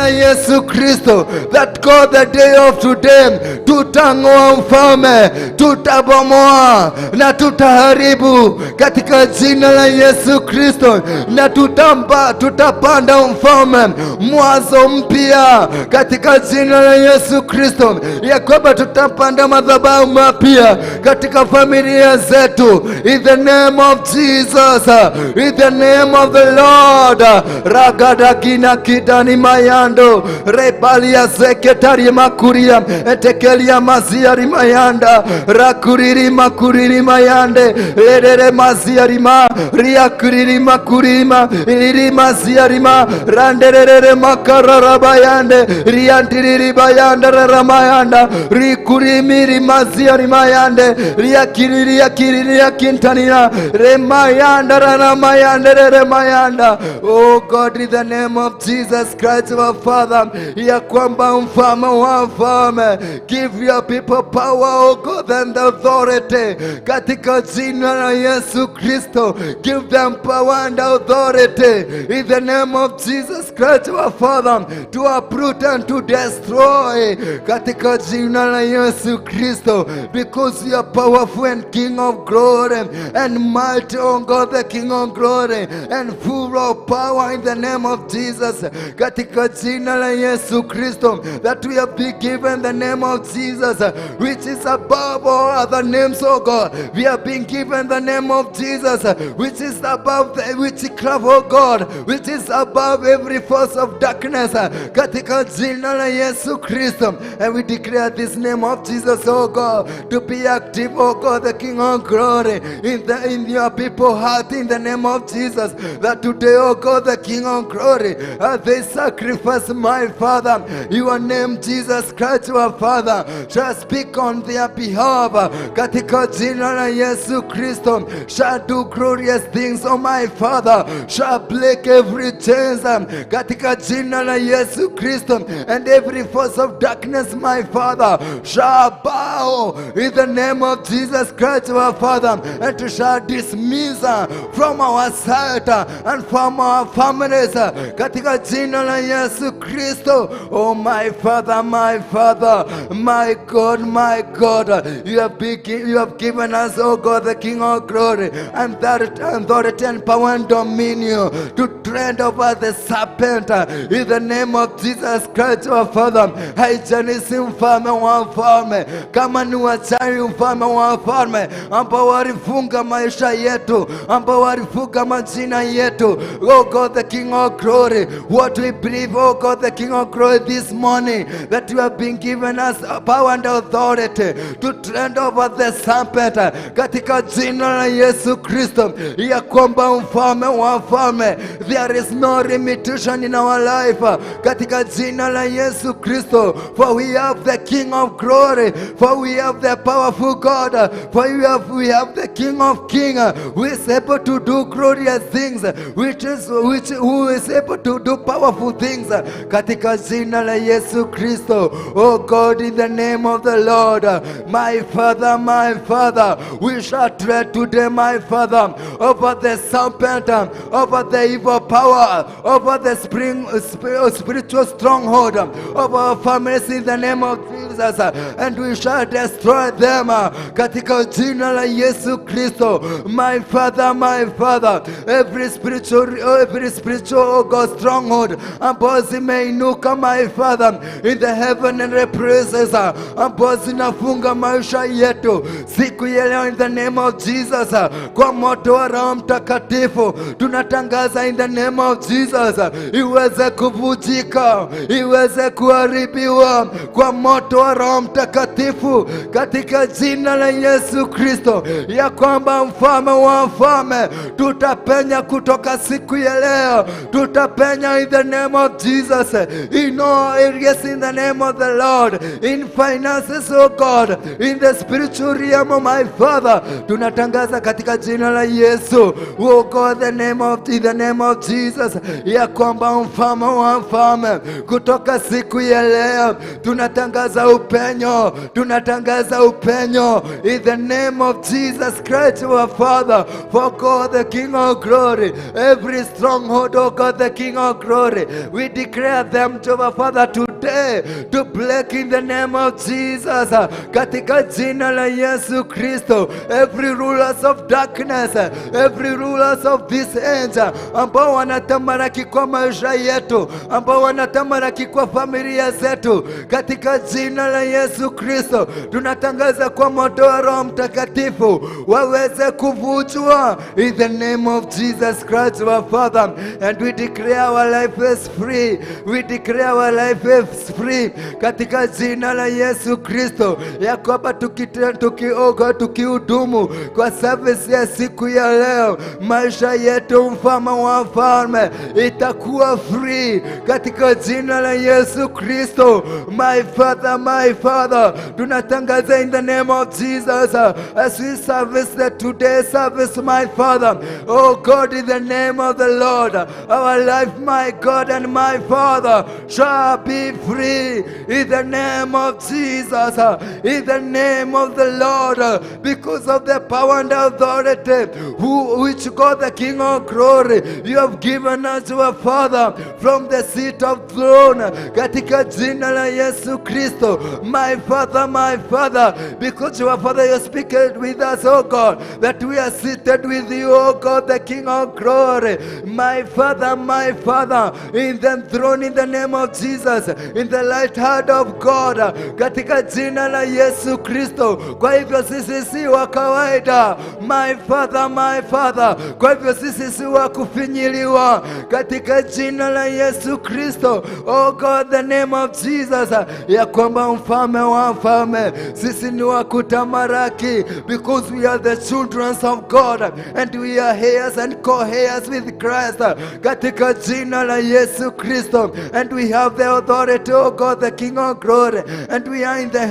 Yesu Kristo, that God, the day of today, tutang'oa mfalme, tutabomoa na tutaharibu katika jina la Yesu Kristo, na tutapanda mfalme mwanzo mpya katika jina la Yesu Kristo, ya kwamba tutapanda madhabahu mapya katika familia zetu, in the name of Jesus, in the name of the Lord. Ragadagina kidani mayando rebalia zeketari makuria etekelia mazia rimayanda rakuriri makuriri mayande lerere mazia rima riakuriri makurima liri mazia rima randerere makararabayande riantiriri bayanda raramayanda rikurimiri mazia rimayande riakiriri akiriri akintanina remayanda raramayande remayanda. Oh God, in the name of Jesus Christ our Father, ya kwamba mfalme wa wafalme, give your people power, oh God, and authority katika jina la Yesu Kristo. Give them power and authority in the name of Jesus Christ our Father, to uproot and to destroy katika jina la Yesu Kristo, because you are powerful and King of glory and mighty, oh God, the King of glory and full of power in the name of Jesus, katika jina la Yesu Kristo, that we have been given the name of Jesus, which is above all other names, oh God. We have been given the name of Jesus, which is above the witchcraft, oh God, which is above every force of darkness, katika jina la Yesu Kristo. And we declare this name of Jesus, oh God, to be active, oh God, the King of glory, in your people heart, in the name of Jesus, that today, oh God, the King of glory, they sacrifice, my Father, your name, Jesus Christ, your Father, shall speak on their behalf, katika jina la Yesu Kristo, shall do glorious things, oh my Father, shall break every chains, katika jina la Yesu Kristo, and every force of darkness, my Father, shall bow in the name of Jesus Christ, our Father, and shall dismiss from our sight and from our families, katika jina la Yesu Kristo. Oh my Father, my Father, my God, my God, you have given us, oh God, the King of glory, and that authority and power and dominion to tread over the serpent in the name of Jesus Christ, our Father. Haijalishi, mfalme wa wafalme, kama ni wachawi, mfalme wa wafalme, ambao walifunga maisha yetu, ambao walifunga majina yetu. Oh God, the King of glory, what we believe, oh God, the King of glory, this morning, that you have been given us power and authority to tread over the serpent katika jina la Yesu Kristo, ya kwamba mfalme wa wafalme, there is no limitation in our life katika jina la Yesu Kristo, for we have the King of glory, for we have the powerful God, for we have the King of kings, who is able to do glorious things, which is which who is able to do powerful things katika jina la Yesu Kristo. Oh God, in the name of the Lord, my Father, my Father, we shall tread today, my Father, over the serpent, over the evil power, over the spiritual stronghold of our families in the name of Jesus, and we shall destroy them katika jina la Yesu Kristo. My Father, my Father, every spiritual, oh God, stronghold ambazo zimeinuka, my Father, in the heavenly places, ambazo zinafunga maisha yetu siku ya leo, in the name of Jesus, kwa moto wa Roho Mtakatifu tunatangaza in the name of Jesus iweze kuvunjika, iweze kuharibiwa kwa moto wa Roho Mtakatifu katika jina la Yesu Kristo, ya kwamba mfalme wa wafalme, tutapenya kutoka siku ya leo, tutapenya in the name of Jesus in all areas, in the name of the Lord, in finances, oh God, in the spiritual realm of my Father, tunatangaza katika jina la Yesu, oh God, the name of in the name of Jesus, ya kwamba mfalme wa wafalme, kutoka siku ya leo tunatangaza upenyo, tunatangaza upenyo in the name of Jesus Christ our Father, for God the King of glory, every stronghold, oh God, the King of glory, we declare declare them, Jehovah Father, today to break in the name of Jesus. Katika jina la Yesu Kristo, every rulers of darkness, every rulers of this age ambao wanatamalaki kwa maisha yetu, ambao wanatamalaki kwa familia zetu, katika jina la Yesu Kristo tunatangaza kwa moto wa Roho Mtakatifu waweze kuvunjwa in the name of Jesus Christ, our Father. And we declare our life is free, we declare our life is free katika jina la Yesu Kristo, ya kwamba tukioga, tukihudumu kwa service ya siku ya leo, maisha yetu, mfalme wa wafalme, itakuwa free katika jina la Yesu Kristo. My Father, my Father, tunatangaza in the name of Jesus as we service the today service, my Father. Oh God, in the name of the Lord, our life, my God and my Father, shall be free in the name of Jesus, in the name of the Lord, because of the power and authority which God, the King of glory, you have given us, our Father, from the seat of throne. Katika jina la Yesu Kristo, my Father, my Father, because your Father, you speak with us, oh God, that we are seated with you, oh God, the King of glory. My Father, my Father, in the throne, in the name of Jesus, in the right hand of God, katika jina la Yesu Kristo. Kwa hivyo sisi si wa kawaida, my Father, my Father. Kwa hivyo sisi si wa kufinyiliwa, katika jina la Yesu Kristo, oh God, the name of Jesus, ya kwamba mfalme wa wafalme, sisi ni wa kutamalaki, because we are the children of God and we are heirs and co-heirs with Christ, katika jina la Yesu Kristo, and we have the authority, oh God, the King of glory, and we are in the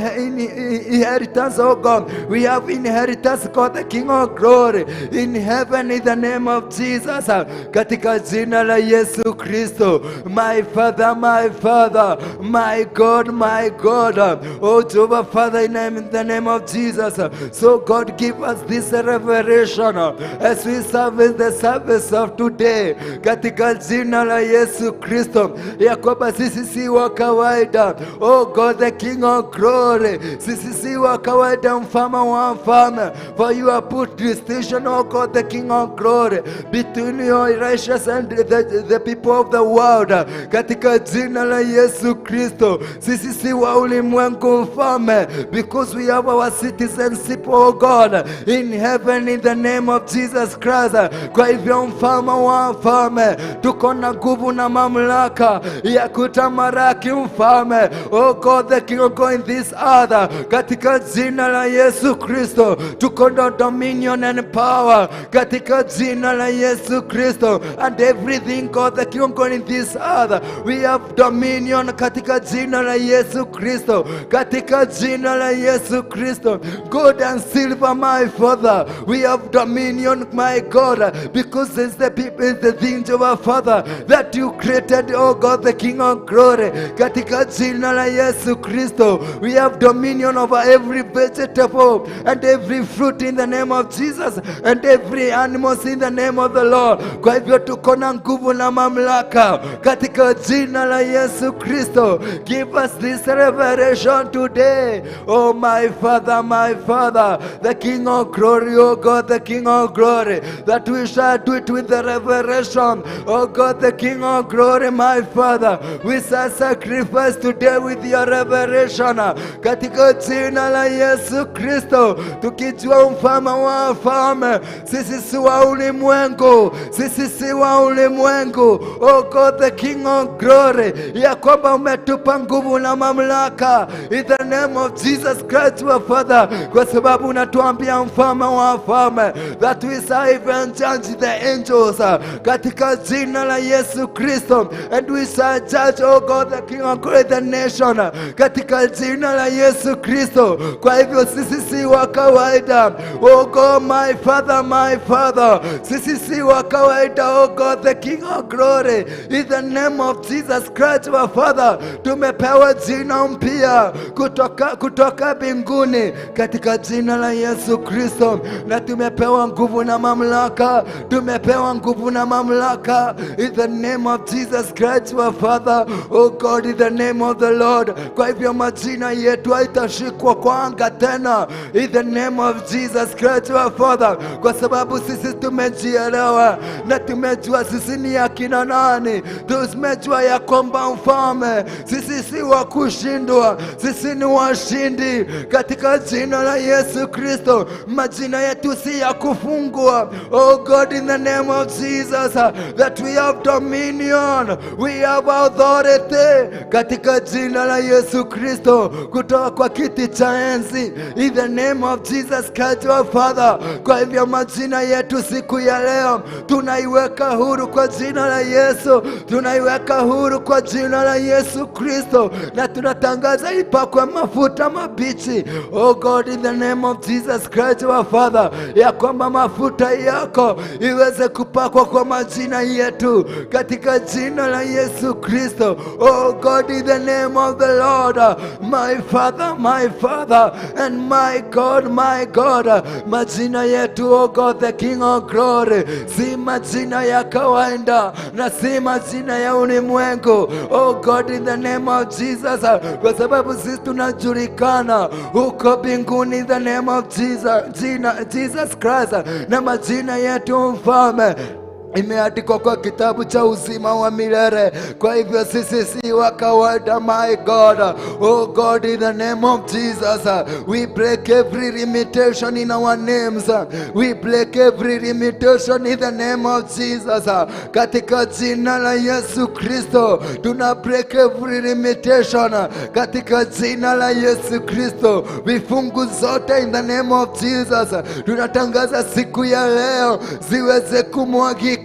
inheritance, oh God. We have inheritance, God, the King of glory, in heaven, in the name of Jesus, katika jina la Yesu Kristo. My Father, my Father, my God, my God, oh Jehovah Father, in the name of Jesus. So God, give us this revelation as we service the service of today, katika jina la Yesu Kristo, ya kwamba sisi si wa kawaida, oh God, the King of glory, sisi si wa kawaida, mfalme wa wafalme, for you have put distinction, oh God, the King of glory, between your righteous and the people of the world, katika jina la Yesu Kristo. Sisi si wa ulimwengu, mfalme, because we have our citizenship, oh God, in heaven, in the name of Jesus Christ. Kwa hivyo, mfalme wa wafalme, tuko na nguvu na mamlaka ya kutamalaki, mfalme, oh God, the King of God, in this earth, katika jina la Yesu Kristo. Tuko na dominion and power katika jina la Yesu Kristo, and everything, God, the King of God, in this earth, we have dominion katika jina la Yesu Kristo, katika jina la Yesu Kristo. Gold and silver, my Father, we have dominion, my God, because it's the people, it's the things of our Father that you created, oh God, the King of glory, katika jina la Yesu Kristo. We have dominion over every vegetable and every fruit in the name of Jesus, and every animals in the name of the Lord. Kwa hivyo tuko na nguvu na mamlaka katika jina la Yesu Kristo. Give us this revelation today, oh my Father, my Father, the King of glory, oh God, the King of glory, that we shall do it with the revelation, oh God, the King of glory, my Father. We shall sacrifice today with your revelation, katika jina la Yesu Kristo, tukijua, mfalme wa wafalme, sisi si wa ulimwengu, sisi si wa ulimwengu, oh God, the King of glory, ya kwamba umetupa nguvu na mamlaka in the name of Jesus Christ, our Father, kwa sababu unatuambia, mfalme wa wafalme, that we shall even judge the angels katika jina la Yesu Kristo, and we shall judge, oh God, the King of glory, the nation, katika jina la Yesu Kristo. Kwa hivyo sisi si wa kawaida, oh God, my Father, my Father, sisi si wa kawaida, oh God, the King of glory, in the name of Jesus Christ, our Father. Tumepewa jina mpya kutoka mbinguni katika jina la Yesu Kristo, na tumepewa nguvu na mamlaka, tumepewa nguvu na mamlaka in the name of Jesus Christ. Christ our Father. Oh God, in the name of the Lord. Kwa hivyo majina yetu haitashikwa kwa anga tena, in the name of Jesus Christ our Father, kwa sababu sisi tumejielewa na tumejua sisi ni akina nani. Tumejua ya kwamba, Mfalme, sisi si wa kushindwa, sisi ni washindi katika jina la Yesu Kristo. Majina yetu si ya kufungwa. Oh God, in the name of Jesus, that we have dominion, we have authority katika jina la Yesu Kristo, kutoka kwa kiti cha enzi, in the name of Jesus Christ our Father. Kwa hivyo majina yetu siku ya leo tunaiweka huru kwa jina la Yesu, tunaiweka huru kwa jina la Yesu Kristo, na tunatangaza ipakwe mafuta mabichi. Oh God, in the name of Jesus Christ our Father, ya kwamba mafuta yako iweze kupakwa kwa majina yetu katika jina la Yesu Kristo. Oh God, in the name of the Lord, my Father, my Father, and my God, my God, majina yetu, oh God, the King of Glory, si majina ya kawaida na si majina ya ulimwengu. Oh God, in the name of Jesus, kwa sababu sisi tunajulikana huko mbinguni, in the name of Jesus, jina, Jesus Christ, na majina yetu, Mfalme, imeandikwa kwa kitabu cha uzima wa milele. Kwa hivyo sisi si wa kawaida, my God. Oh God, in the name of Jesus, we break every limitation in our names. We break every limitation in the name of Jesus. Katika jina la Yesu Kristo, tuna break every limitation katika jina la Yesu Kristo. Vifungu zote, in the name of Jesus, tunatangaza siku ya leo ziweze kumwagika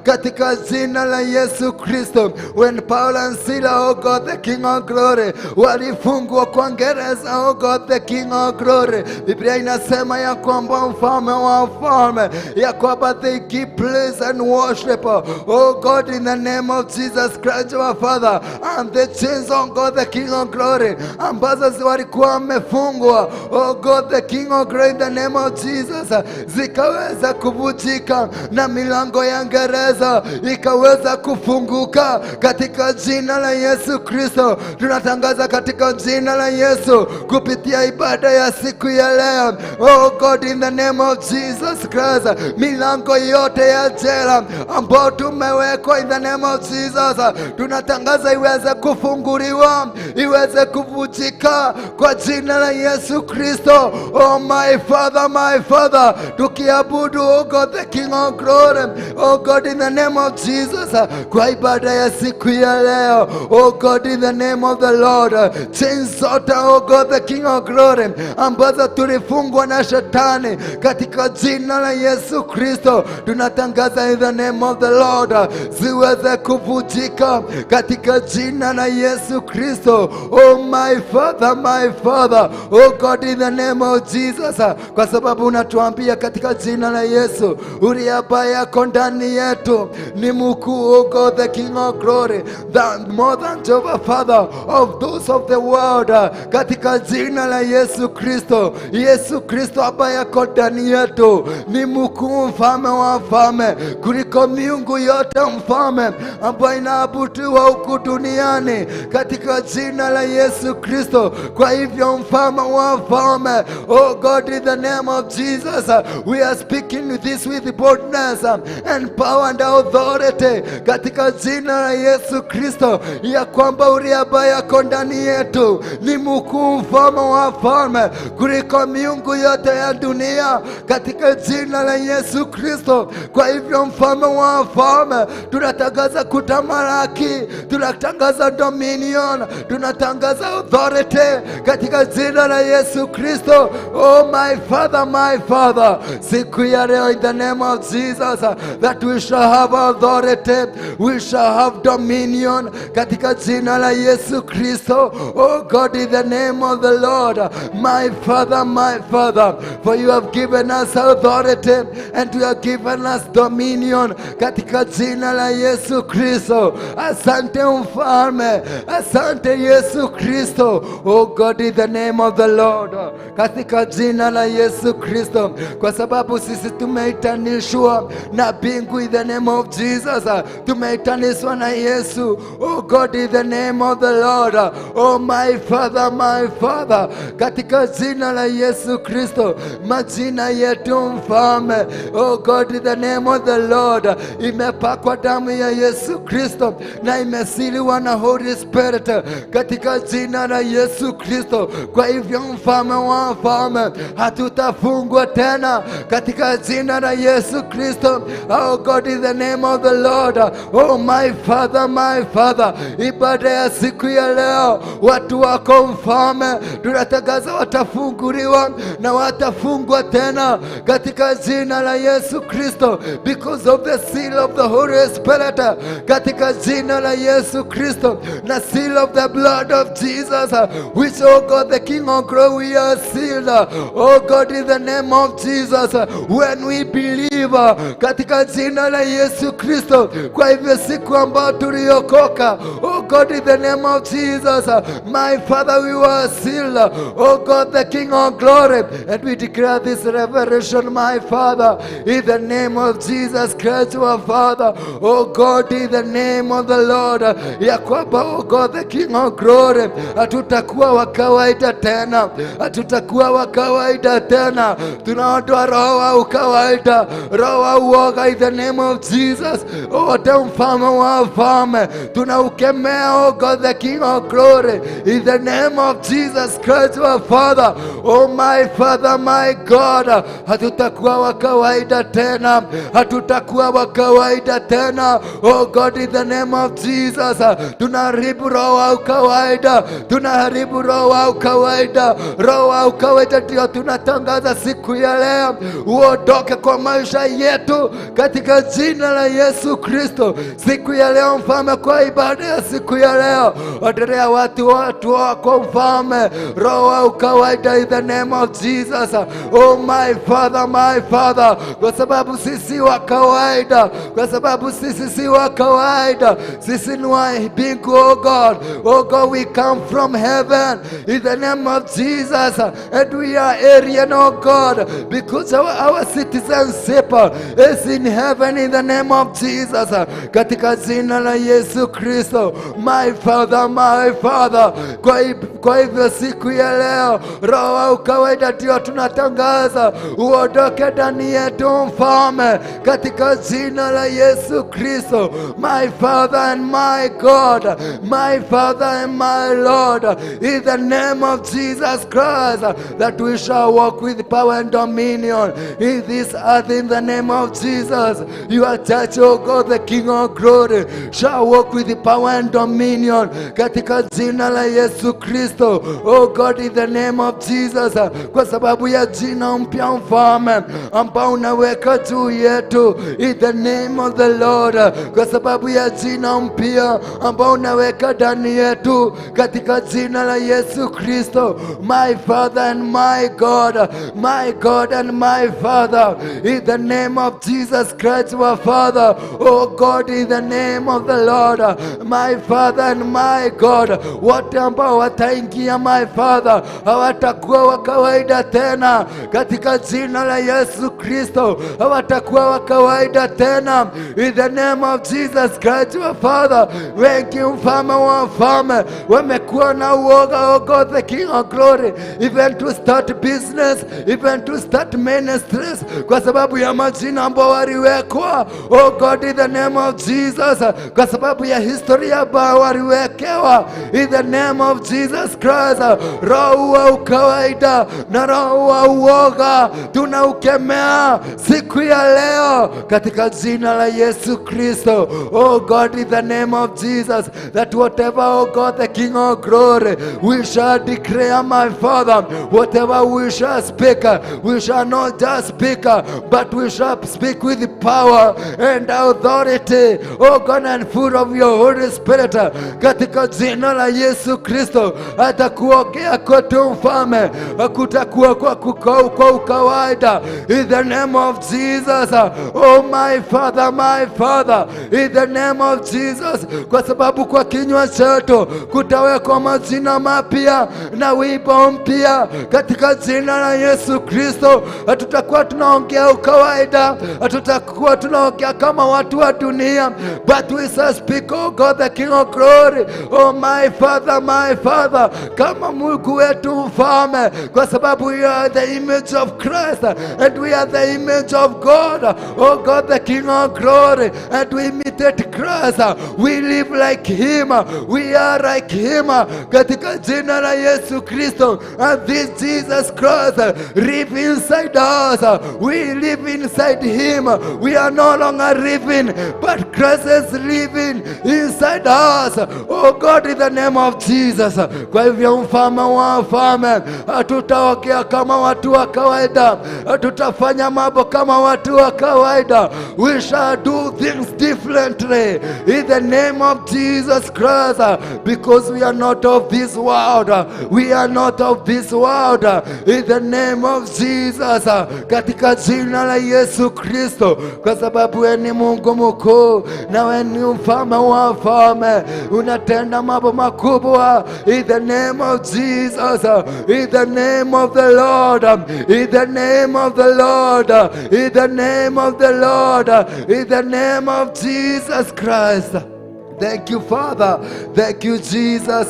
katika jina la Yesu Kristo. When Paul and Sila, oh God, the King of Glory, walifungwa kwa gereza, oh God, the King of Glory, Biblia inasema ya kwamba, Mfalme wa wafalme, ya kwamba they give praise and worship, oh God, in the name of Jesus Christ our Father, and the chains, oh God, the King of Glory, ambazo walikuwa wamefungwa, oh God, the King of Glory, in the name of Jesus, zikaweza kuvunjika na milango ya gereza ikaweza kufunguka katika jina la Yesu Kristo. Tunatangaza katika jina la Yesu kupitia ibada ya siku ya leo. Oh God, in the name of Jesus Christ, milango yote ya jela ambayo tumewekwa, in the name of Jesus, tunatangaza iweze kufunguliwa, iweze kuvunjika kwa jina la Yesu Kristo. Oh my Father, my Father, tukiabudu, oh God, the King of Glory, oh God, in the name of Jesus, kwa ibada ya siku ya leo, oh God, in the name of the Lord, chains zote, oh God, the King of Glory, ambazo tulifungwa na shetani, katika jina la Yesu Kristo, tunatangaza, in the name of the Lord, ziweze kuvunjika katika jina la Yesu Kristo. Oh my Father, my Father, oh God, in the name of Jesus, kwa sababu unatuambia katika jina la Yesu, ule ambaye ako ndani yetu ni mkuu, oh God, the King of Glory, than more than Jehovah Father of those of the world, katika jina la Yesu Kristo. Yesu Kristo ambaye ako ndani yetu ni mkuu, Mfalme wa wafalme, kuliko miungu yote, Mfalme, ambayo inaabudiwa huku duniani, katika jina la Yesu Kristo. Kwa hivyo, Mfalme wa wafalme, oh God, in the name of Jesus, we are speaking this with boldness and power and authority katika jina la Yesu Kristo, ya kwamba ule ambaye ako ndani yetu ni mkuu, Mfalme wa wafalme, kuliko miungu yote ya dunia, katika jina la Yesu Kristo. Kwa hivyo, Mfalme wa wafalme, tunatangaza kutamalaki, tunatangaza dominion, tunatangaza authority katika jina la Yesu Kristo. Oh my Father, my Father, siku ya leo, in the name of Jesus, that we shall have authority, we shall have dominion katika jina la Yesu Kristo. Oh God, in the name of the Lord, my Father, my Father, for you have given us authority and you have given us dominion katika jina la Yesu Kristo. Asante Mfalme, asante Yesu Kristo. Oh God, in the name of the Lord, katika jina la Yesu Kristo, kwa sababu sisi tumeitanishwa na mbingu. mbingu, in the name of Jesus. Tumeitanishwa na Yesu, oh God, in the name of the Lord. Oh my Father, my Father, katika jina la Yesu Kristo, majina yetu, mfalme, oh God, in the name of the Lord, imepakwa damu ya Yesu Kristo na imesealiwa na Holy Spirit katika jina la Yesu Kristo. Kwa hivyo, mfalme wa wafalme, hatutafungwa tena katika jina la Yesu Kristo. Oh God, in the name of the Lord. Oh my Father, my Father, ibada ya siku ya leo, watu wako, mfalme, tunatangaza watafunguliwa na watafungwa tena katika jina la Yesu Kristo, because of the seal of the Holy Spirit, katika jina la Yesu Kristo na seal of the blood of Jesus, which, oh God, the King of Glory, we are sealed. Oh God, in the name of Jesus, when we believe, katika jina la Yesu Kristo. Kwa hivyo siku ambayo tuliokoka, oh God, in the name of Jesus, my Father, we were sealed, oh God, the King of Glory, and we declare this revelation, my Father, in the name of Jesus Christ, our Father, oh God, in the name of the Lord, ya kwamba, oh God, the King of Glory, hatutakuwa wa kawaida tena, hatutakuwa wa kawaida tena. Tunaondoa roho wa ukawaida, roho wa uoga, in the name of Jesus. Wote, mfalme wa wafalme, tunaukemea, oh God, the King of Glory, in the name of Jesus Christ, our Father. Oh my Father, my God, hatutakuwa wa kawaida tena, hatutakuwa wa kawaida tena. Oh God, in the name of Jesus, tunaharibu roho wa ukawaida, tunaharibu roho wa ukawaida. Roho wa ukawaida ndio tunatangaza siku ya leo uondoke kwa maisha yetu katika jina la Yesu Kristo. Siku ya leo, mfalme, kwa ibada ya siku ya leo, endelea watu wako, mfalme, roho wa ukawaida, in the name of Jesus. Oh my Father, my Father, kwa sababu sisi wa kawaida, kwa sababu sisi si wa kawaida, sisi ni wa mbingu. Oh God, oh God, we come from heaven in the name of Jesus, and we are alien, oh God, because our citizenship is in heaven in the name of Jesus. Katika jina la Yesu Kristo, my Father, my Father. Kwa hivyo siku ya leo, roho wa ukawaida ndio tunatangaza uondoke ndani yetu, mfalme, katika jina la Yesu Kristo. My Father and my God, my Father and my Lord, in the name of Jesus Christ, that we shall walk with power and dominion in this earth in the name of Jesus. Your church, oh God, the King of Glory, shall walk with power and dominion katika jina la Yesu Kristo. Oh God, in the name of Jesus, kwa sababu ya jina mpya, mfalme, ambao unaweka juu yetu, in the name of the Lord, kwa sababu ya jina mpya ambao unaweka ndani yetu katika jina la Yesu Kristo. My Father and my God, my God and my Father, in the name of Jesus Christ, our Father, oh God, in the name of the Lord, my Father and my God, wote ambao wataingia, my Father, hawatakuwa wa kawaida tena katika jina la Yesu Kristo, hawatakuwa wa kawaida tena in the name of Jesus Christ, our Father. Wengi, mfalme wa wafalme, wamekuwa na uoga, oh God, the King of Glory, even to start business, even to start ministries, kwa sababu ya majina ambao waliwekwa, oh God, in the name of Jesus, kwa sababu ya historia ambayo waliwekewa, in the name of Jesus Christ. Roho wa ukawaida na roho wa uoga tunaukemea siku ya leo katika jina la Yesu Kristo. Oh God, in the name of Jesus, that whatever, oh God, the King of Glory, we shall declare, my Father, whatever we shall speak, we shall not just speak, but we shall speak with power and authority, oh God, and full of your Holy Spirit. Spirit, katika jina la Yesu Kristo. Hata kuongea kwetu, Mfalme, hakutakuwa kwa ukawaida. In the name of Jesus, oh my Father, my Father, in the name of Jesus, kwa sababu kwa kinywa chetu kutawekwa majina mapya na wimbo mpya katika jina la Yesu Kristo. Hatutakuwa tunaongea ukawaida, hatutakuwa tunaongea kama watu wa dunia, but we shall speak, oh God, the King of glory, oh my Father, my Father, kama Mungu wetu Mfalme, kwa sababu we are the image of Christ and we are the image of God, oh God, the King of glory, and we imitate Christ, we live like him, we are like him, katika jina la Yesu Kristo. And this Jesus Christ live inside us, we live inside him. We are no longer living, but Christ is living inside us, oh God, in the name of Jesus. Kwa hivyo, Mfalme wa wafalme, hatutaongea kama watu wa kawaida, hatutafanya mambo kama watu wa kawaida. We shall do things differently in the name of Jesus Christ, because we are not of this world. We are not of this world, in the name of Jesus, katika jina la Yesu Kristo, kwa sababu wewe ni Mungu mkuu na wewe ni Mfalme wa wafalme, unatenda mambo makubwa, in the name of Jesus, in the name of the Lord, in the name of the Lord, in the name of the Lord, in the name of Jesus Christ. Thank you, Father. Thank you, Jesus.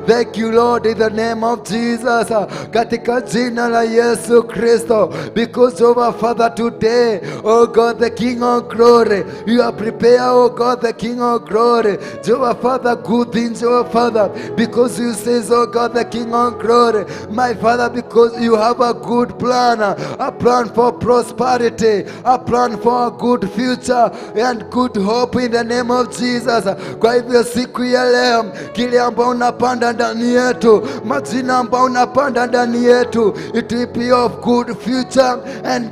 Thank you, Lord, in the name of Jesus. Katika jina la Yesu Kristo. Because of our Father today, oh God, the King of glory, you are prepared, oh God, the King of glory. Jehovah Father, good things, Jehovah Father, because you says, oh God, the King of glory, my Father, because you have a good plan, a plan for prosperity, a plan for a good future and good hope, in the name of Jesus. Kwa hivyo siku ya leo, kile ambao unapanda ndani yetu, majina ambao unapanda ndani yetu, it will be of good future and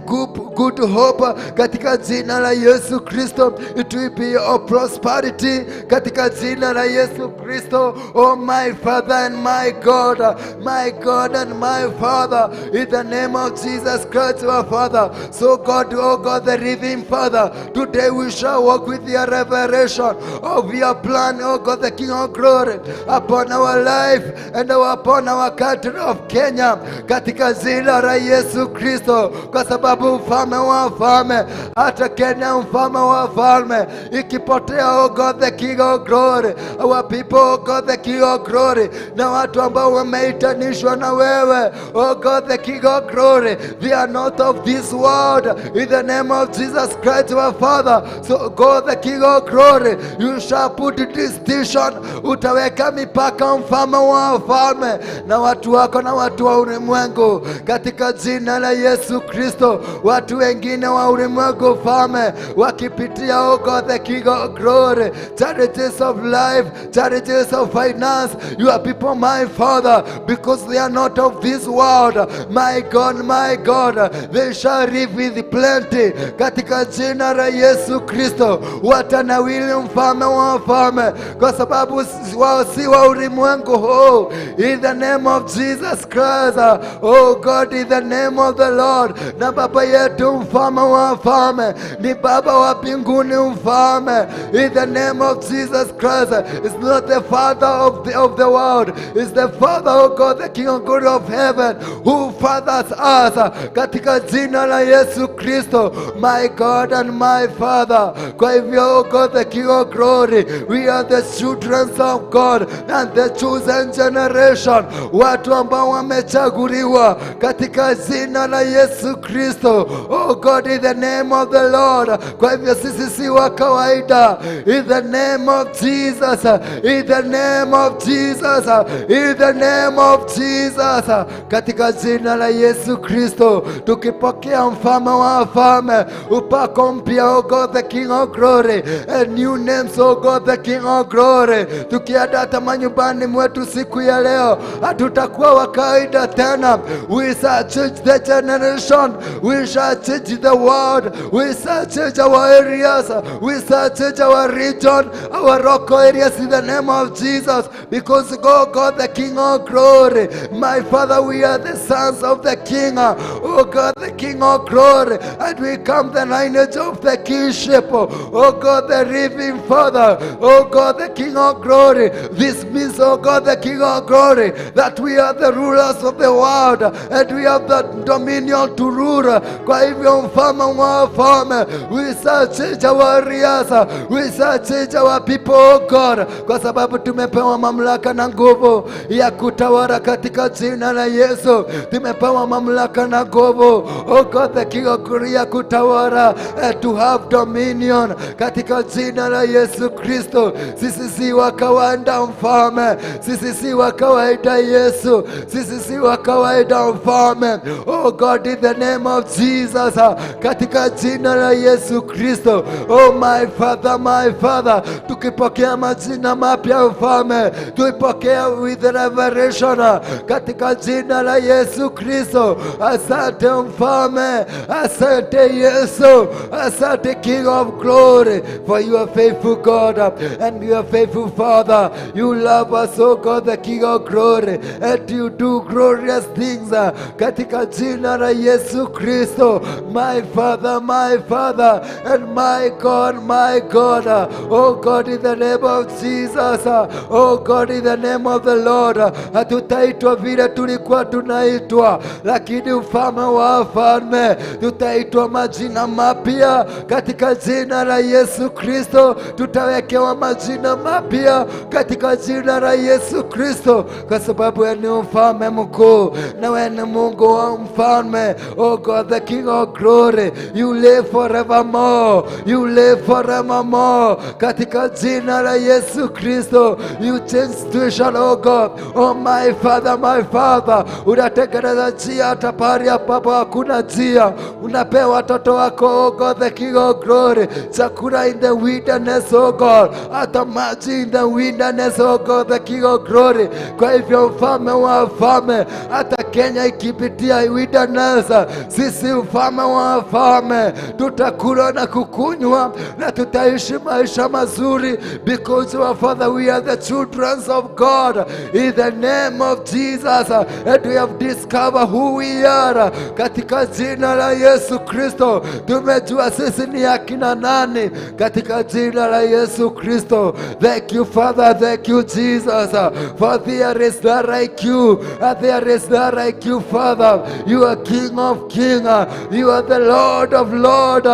good hope katika jina la Yesu Kristo. It will be of prosperity katika jina la Yesu Kristo. Oh my Father and my God, my God and my Father, in the name of Jesus Christ, our Father. So God, oh God, the living Father, today we shall walk with your revelation of your plan, oh God, the King of glory, upon our life and upon our country of Kenya, katika jina la Yesu Kristo, kwa sababu Mfalme wa wafalme, hata Kenya, Mfalme wa wafalme, ikipotea, oh God, the King of glory, our people, oh God, the King of glory, na watu ambao wameitanishwa na wewe, oh God, the King of glory, they are not of this world, in the name of Jesus Christ, our Father. So God, the King of glory, you shall put distinction, utaweka mipaka, Mfalme wa wafalme, na watu wako na watu wa ulimwengu, katika jina la Yesu Kristo. Watu wengine wa ulimwengu, Mfalme, wakipitia, oh God, the King of glory, challenges of life, challenges of finance, your people, my Father, because they are not of this world, my God, my God, they shall live with plenty, katika jina la Yesu Kristo. Watanawiri, Mfalme wa wafalme, kwa sababu wao si wa ulimwengu huu, in the name of Jesus Christ, oh God, in the name of the Lord. Na baba yetu, Mfalme wa wafalme, ni Baba wa mbinguni, Mfalme, in the name of Jesus Christ, is not the father of the world, is the Father, oh God, the King of glory of heaven, who fathers us, katika jina la Yesu Kristo, my God and my Father. Kwa hivyo, oh God, the King of glory, we are the children of God and the chosen generation, watu ambao wamechaguliwa katika jina la Yesu Kristo, oh God, in the name of the Lord. Kwa hivyo sisi si wa kawaida, in the name of Jesus, in the name of Jesus, in the name of Jesus, katika jina la Yesu Kristo, tukipokea, Mfalme wa wafalme, upako mpya, oh God, the King of glory, and new names, oh God, the King of glory. Tukienda hata manyumbani mwetu siku ya leo, hatutakuwa wa kawaida tena. We shall change the generation, we shall shall change the world. We shall change our areas. We shall change our region, our local areas in the name of Jesus. Because God, God, the King of glory, my Father, we are the sons of the King. Oh God, the King of glory, and we come the lineage of the kingship. Oh God, the living Father. Oh God, the King of glory. This means, oh God, the King of glory, that we are the rulers of the world and we have the dominion to rule. Kwa hivyo mfalme wa wafalme, we shall change our areas, we shall change our people, oh God, kwa sababu tumepewa mamlaka na nguvu ya kutawala katika jina la Yesu. Tumepewa mamlaka na nguvu, oh God, the King of glory, ya kutawala, to have dominion katika jina la Yesu Kristo. Sisi si wa kawaida mfalme, sisi si wa kawaida Yesu, sisi si wa kawaida mfalme. Oh God, in the name of Jesus, katika jina la Yesu Kristo. Oh my Father, my Father, tukipokea majina mapya mfalme, tuipokea with revelation katika jina la Yesu Kristo. Asante mfalme, asante Yesu, asante King of glory, for you are faithful God and you are faithful Father. You love us, oh God, the King of glory, and you do glorious things katika jina la Yesu Kristo. My Father, my Father, and my God, my God. Oh God, in the name of Jesus. Oh God, in the name of the Lord. Hatutaitwa vile tulikuwa tunaitwa, lakini mfalme wa wafalme, tutaitwa majina mapya katika jina la Yesu Kristo. Tutawekewa majina mapya katika jina la Yesu Kristo, kwa sababu wewe ni mfalme mkuu na wewe ni Mungu wa mfalme. Oh God, the King of glory, you live forevermore, you live forevermore. Katika jina la Yesu Kristo, you change situation, oh God. Oh my Father, my Father, unatengeneza njia hata pahali ambapo hakuna njia. Unapea watoto wako, oh God, the King of glory, chakula in the wilderness, oh God, hata maji in the wilderness, oh God, the King of glory. Kwa hivyo mfalme wa wafalme, hata Kenya ikipitia wilderness, sisi mfalme wa wafalme tutakula na kukunywa na tutaishi maisha mazuri, because our Father, we are the children of God in the name of Jesus, and we have discovered who we are. Katika jina la Yesu Kristo tumejua sisi ni akina nani, katika jina la Yesu Kristo. Thank you Father, thank you Jesus, for there is none like you, and there is none like you Father. You are King of Kings, you are the Lord of Lord,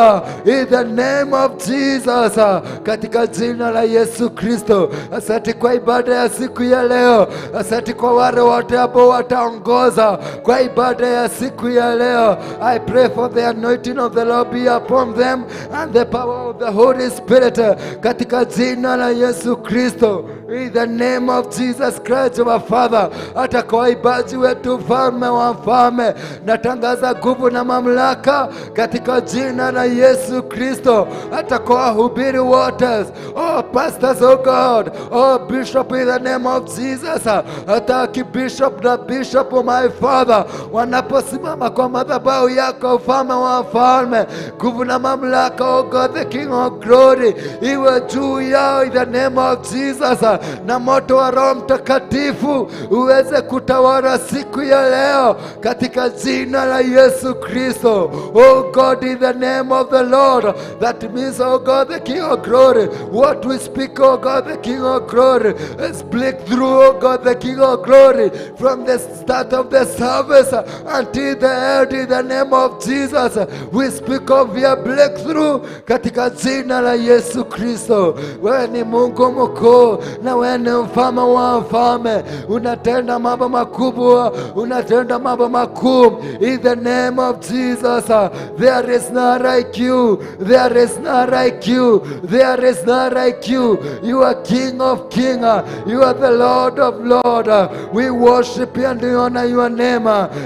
in the name of Jesus, katika jina la Yesu Kristo. Asante kwa ibada ya siku ya leo, asante kwa wale wote ambao wataongoza kwa ibada ya siku ya leo. I pray for the anointing of the Lord be upon them and the power of the Holy Spirit, katika jina la Yesu Kristo. In the name of Jesus Christ our Father, hata kwa waimbaji wetu, mfalme wa wafalme, natangaza nguvu na mamlaka katika jina la Yesu Kristo, hata kwa wahubiri wote, oh pastors, oh God, oh bishop, in the name of Jesus, hata bishop na bishop, oh my Father, wanaposimama kwa madhabahu yako, mfalme wa wafalme, nguvu na mamlaka, oh God, the King of glory, iwe juu yao in the name of Jesus, na moto wa Roho Mtakatifu uweze kutawala siku ya leo katika jina la Yesu Kristo. Oh God, in the name of the Lord, that means, oh God, the King of glory, what we speak, oh God, the King of glory, is breakthrough, oh God, the King of glory, from the start of the service until the end, in the name of Jesus. We speak of your breakthrough katika jina la Yesu Kristo. Wewe ni Mungu mkuu na wewe ni mfalme wa wafalme, unatenda mambo makubwa, unatenda mambo makuu. In the name of Jesus, there is none like you, there is none like you, there is none like you. You are King of King, you are the Lord of Lord. We worship you and we honor your name.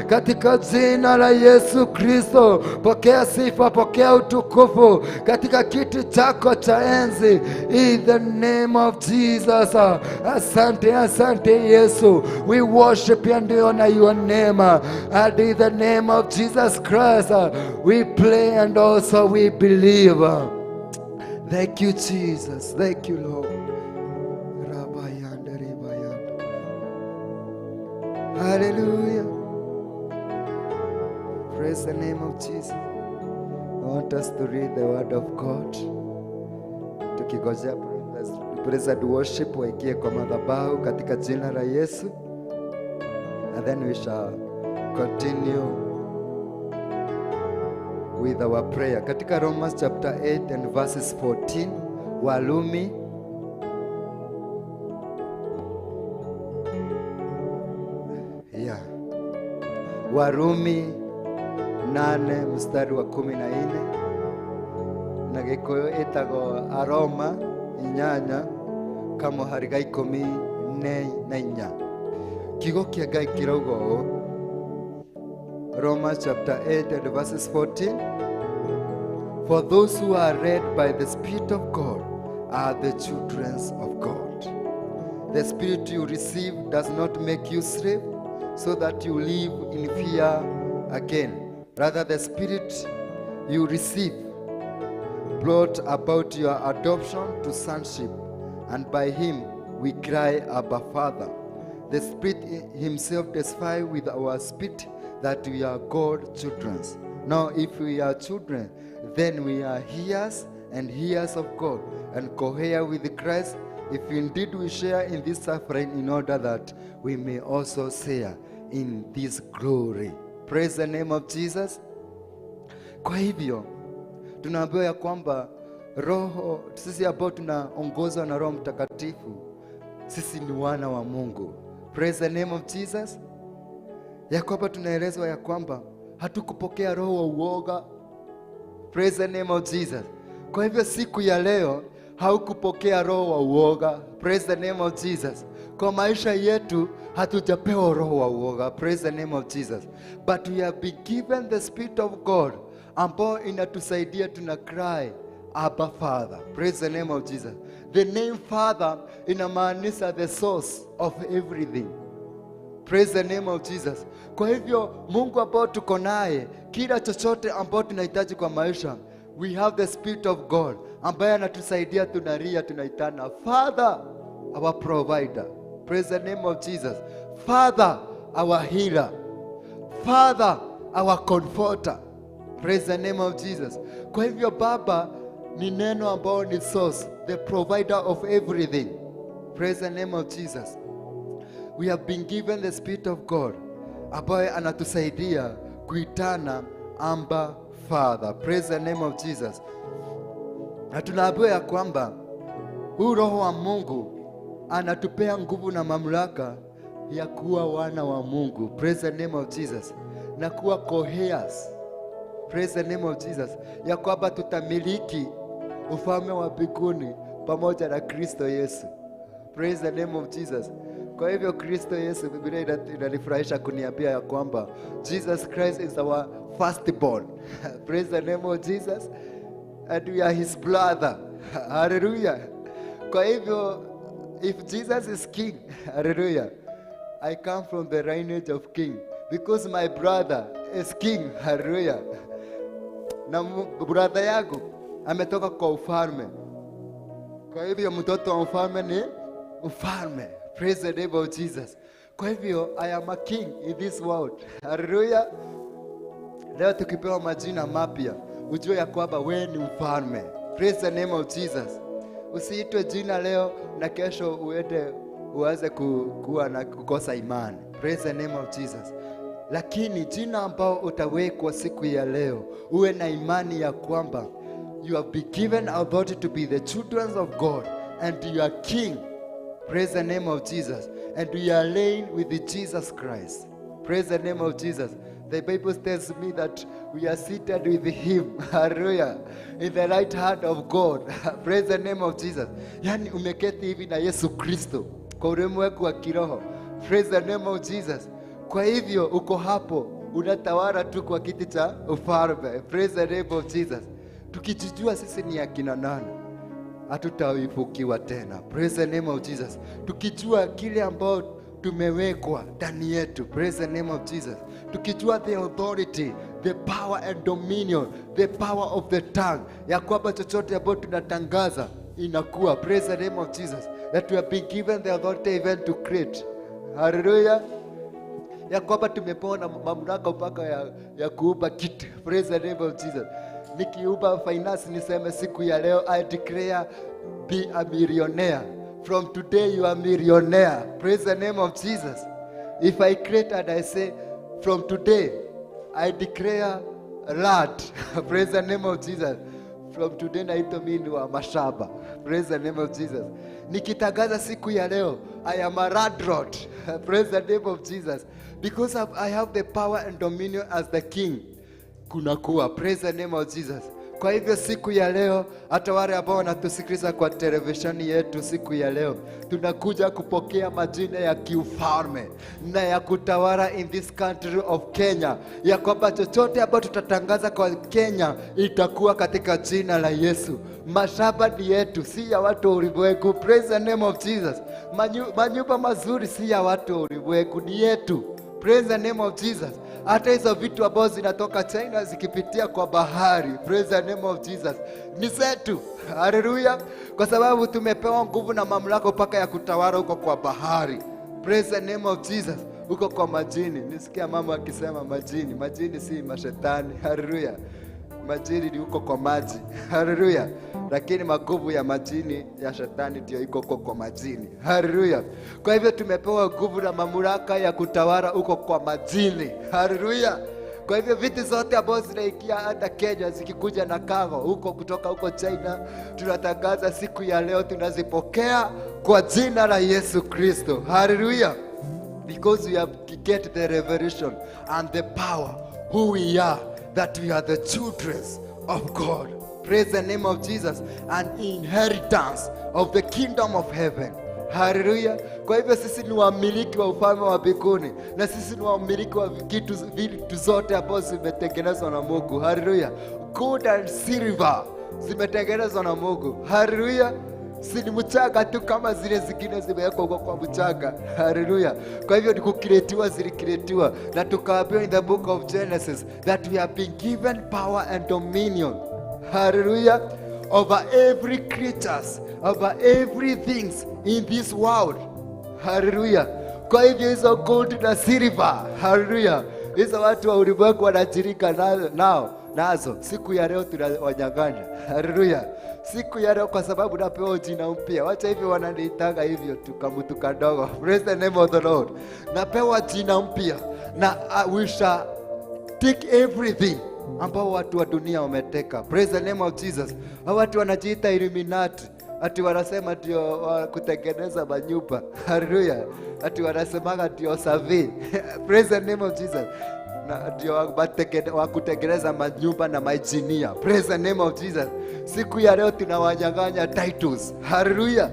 Katika jina la Yesu Kristo, pokea sifa, pokea utukufu katika kiti chako cha enzi. In the name of Jesus. Jesus. Asante, asante Yesu. We worship and honor your name. And in the name of Jesus Christ, we pray and also we believe. Thank you, Jesus. Thank you, Lord. Hallelujah. Praise the name of Jesus. I want us to read the word of God. Tukigojea praise and worship waingie kwa madhabahu katika jina la Yesu. And then we shall continue with our prayer. Katika Romans chapter 8 and verses 14, Warumi Warumi 8 mstari wa 14 na Gikuyu ĩtagwo Aroma 8 kamũhari ga 14. Kiugo kĩa Ngai kĩrauga ũũ, Romans chapter 8 and verses 14. For those who are led by the Spirit of God are the children of God. The Spirit you receive does not make you slave, so that you live in fear again. Rather, the Spirit you receive brought about your adoption to sonship, and by him we cry, Abba, Father. The Spirit himself testifies with our spirit that we are God's children. Now, if we are children, then we are heirs and heirs of God, and co-heir with Christ, if indeed we share in this suffering, in order that we may also share in this glory. Praise the name of Jesus. Kwa hivyo tunaambiwa ya kwamba roho, sisi ambao tunaongozwa na Roho Mtakatifu, sisi ni wana wa Mungu. Praise the name of Jesus. Ya kwamba tunaelezwa ya kwamba hatukupokea roho wa uoga. Praise the name of Jesus. Kwa hivyo siku ya leo haukupokea roho wa uoga. Praise the name of Jesus. Kwa maisha yetu hatujapewa roho wa uoga. Praise the name of Jesus. But we have been given the Spirit of God ambao inatusaidia tuna cry Abba Father. Praise the name of Jesus. The name Father inamaanisha the source of everything. Praise the name of Jesus. Kwa hivyo Mungu ambao tuko naye, kila chochote ambao tunahitaji kwa maisha, we have the Spirit of God ambaye anatusaidia, tunalia, tunaitana Father, our provider. Praise the name of Jesus. Father, our healer. Father, our comforter. Praise the name of Jesus. Kwa hivyo Baba ni neno ambao ni source, the provider of everything. Praise the name of Jesus. We have been given the Spirit of God ambaye anatusaidia kuitana Abba Father. Praise the name of Jesus. Na tunaambiwa ya kwamba huu Roho wa Mungu anatupea nguvu na mamlaka ya kuwa wana wa Mungu. Praise the name of Jesus. Na kuwa co-heirs. Praise the name of Jesus. Ya kwamba tutamiliki ufalme wa mbinguni pamoja na Kristo Yesu. Praise the name of Jesus. Kwa hivyo Kristo Yesu, Biblia inanifurahisha kuniambia ya kwamba Jesus Christ is our firstborn. Praise the name of Jesus. And we are his brother. Hallelujah. Kwa hivyo if Jesus is king, hallelujah, I come from the lineage of king, because my brother is king. Hallelujah. Na brother yangu ametoka kwa ufalme. Kwa hivyo mtoto wa mfalme ni mfalme. Praise the name of Jesus. Kwa hivyo I am a king in this world. Hallelujah. Leo tukipewa majina mapya, ujue ya kwamba wewe ni mfalme. Praise the name of Jesus. Usiitwe jina leo na kesho uende uanze kuwa na kukosa imani. Praise the name of Jesus. Lakini jina ambao utawekwa siku ya leo, uwe na imani ya kwamba you have been given authority to be the children of God and you are king. Praise the name of Jesus. And we are reign with Jesus Christ. Praise the name of Jesus. The Bible tells me that we are seated with him. Hallelujah. In the right hand of God. Praise the name of Jesus. Yani umeketi hivi na Yesu Kristo kwa ulimwengu wa kiroho. Praise the name of Jesus. Kwa hivyo uko hapo unatawala tu kwa kiti cha ufalme. Praise the name of Jesus. Tukijijua sisi ni akina nani, Hatutaifukiwa tena. Praise the name of Jesus. Tukijua kile ambao tumewekwa ndani yetu. Praise the name of Jesus. Tukijua the authority, the power and dominion, the power of the tongue, ya kwamba chochote ambayo tunatangaza inakuwa. Praise the name of Jesus. That we have been given the authority even to create. Hallelujah, ya kwamba tumepewa na mamlaka mpaka ya kuumba kitu. Praise the name of Jesus. Nikiumba finance, niseme siku ya leo, "I declare, be a millionaire. From today you are millionaire." Praise the name of Jesus. If I create and I say, "From today I declare land." Praise the name of Jesus. From today naitwa mimi ni wa mashamba. Praise the name of Jesus. Nikitangaza siku ya leo, "I am a landlord." Praise the name of Jesus. Because I have the power and dominion as the king. Kunakuwa. Praise the name of Jesus. Kwa hivyo siku ya leo, hata wale ambao wanatusikiliza kwa televisheni yetu siku ya leo, tunakuja kupokea majina ya kiufalme na ya kutawala in this country of Kenya, ya kwamba chochote ambacho tutatangaza kwa Kenya itakuwa katika jina la Yesu. Mashamba ni yetu, si ya watu wa ulimwengu. Praise the name of Jesus. Manyumba mazuri si ya watu wa ulimwengu, ni yetu. Praise the name of Jesus. Hata hizo vitu ambazo zinatoka China zikipitia kwa bahari, praise the name of Jesus, ni zetu. Haleluya! Kwa sababu tumepewa nguvu na mamlaka mpaka ya kutawala huko kwa bahari. Praise the name of Jesus. Huko kwa majini. Nisikia mama akisema majini. Majini si mashetani. Haleluya. Majini ni huko kwa maji. Haleluya. Lakini maguvu ya majini ya shetani ndio iko huko kwa majini. Haleluya. Kwa hivyo tumepewa nguvu na mamlaka ya kutawala huko kwa majini. Haleluya. Kwa hivyo vitu zote ambazo zinaingia hata Kenya zikikuja na cargo huko kutoka huko China, tunatangaza siku ya leo tunazipokea kwa jina la Yesu Kristo. Haleluya. Because we have get the revelation and the power who we are, that we are the children of God. Praise the name of Jesus, and inheritance of the kingdom of heaven. Haleluya. Kwa hivyo sisi ni wamiliki wa ufalme wa mbinguni na sisi ni wamiliki wa vitu zote ambazo zimetengenezwa na Mungu. Haleluya. Gold and silver zimetengenezwa na Mungu. Haleluya. Si ni mchanga tu kama zile zingine zimewekwa huko kwa mchanga. Haleluya. Kwa hivyo ni kucreatiwa, zilicreatiwa na tukaambiwa in the book of Genesis that we have been given power and dominion. Hallelujah. Over every creatures, over everything in this world. Hallelujah. Kwa hivyo hizo gold na silver, haleluya, hizo watu wa ulimwengu wanajirika nao nazo, siku ya leo tunawanyang'anya. Haleluya. Siku ya leo kwa sababu napewa jina mpya. Wacha hivyo wananiitaga hivyo tu kamutu kadogo. Praise the name of the Lord. Napewa jina mpya na we shall take everything ambao watu wa dunia wameteka. Praise the name of Jesus. Hao watu wanajiita Illuminati, ati wanasema ndio kutengeneza manyumba. Haleluya. Ati wanasemaga ndio survey. Praise the name of Jesus. Na ndio wa kutengeneza manyumba na maengineer. Praise the name of Jesus. Siku ya leo tunawanyang'anya titles. Haleluya.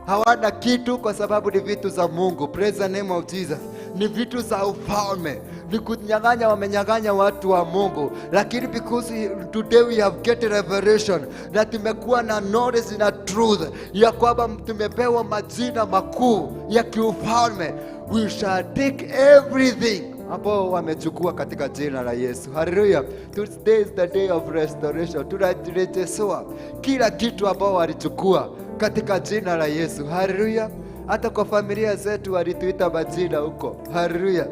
Hawana kitu kwa sababu ni vitu za Mungu. Praise the name of Jesus. Ni vitu za ufalme, ni kunyang'anya, wamenyang'anya watu wa Mungu, lakini because today we have get revelation na tumekuwa na knowledge na truth ya kwamba tumepewa majina makuu ya kiufalme, we shall take everything ambao wamechukua katika jina la Yesu. Haleluya. Today is the day of restoration. Tunarejeshewa kila kitu ambao walichukua katika jina la Yesu. Haleluya. Hata kwa familia zetu walituita majina huko. Haleluya.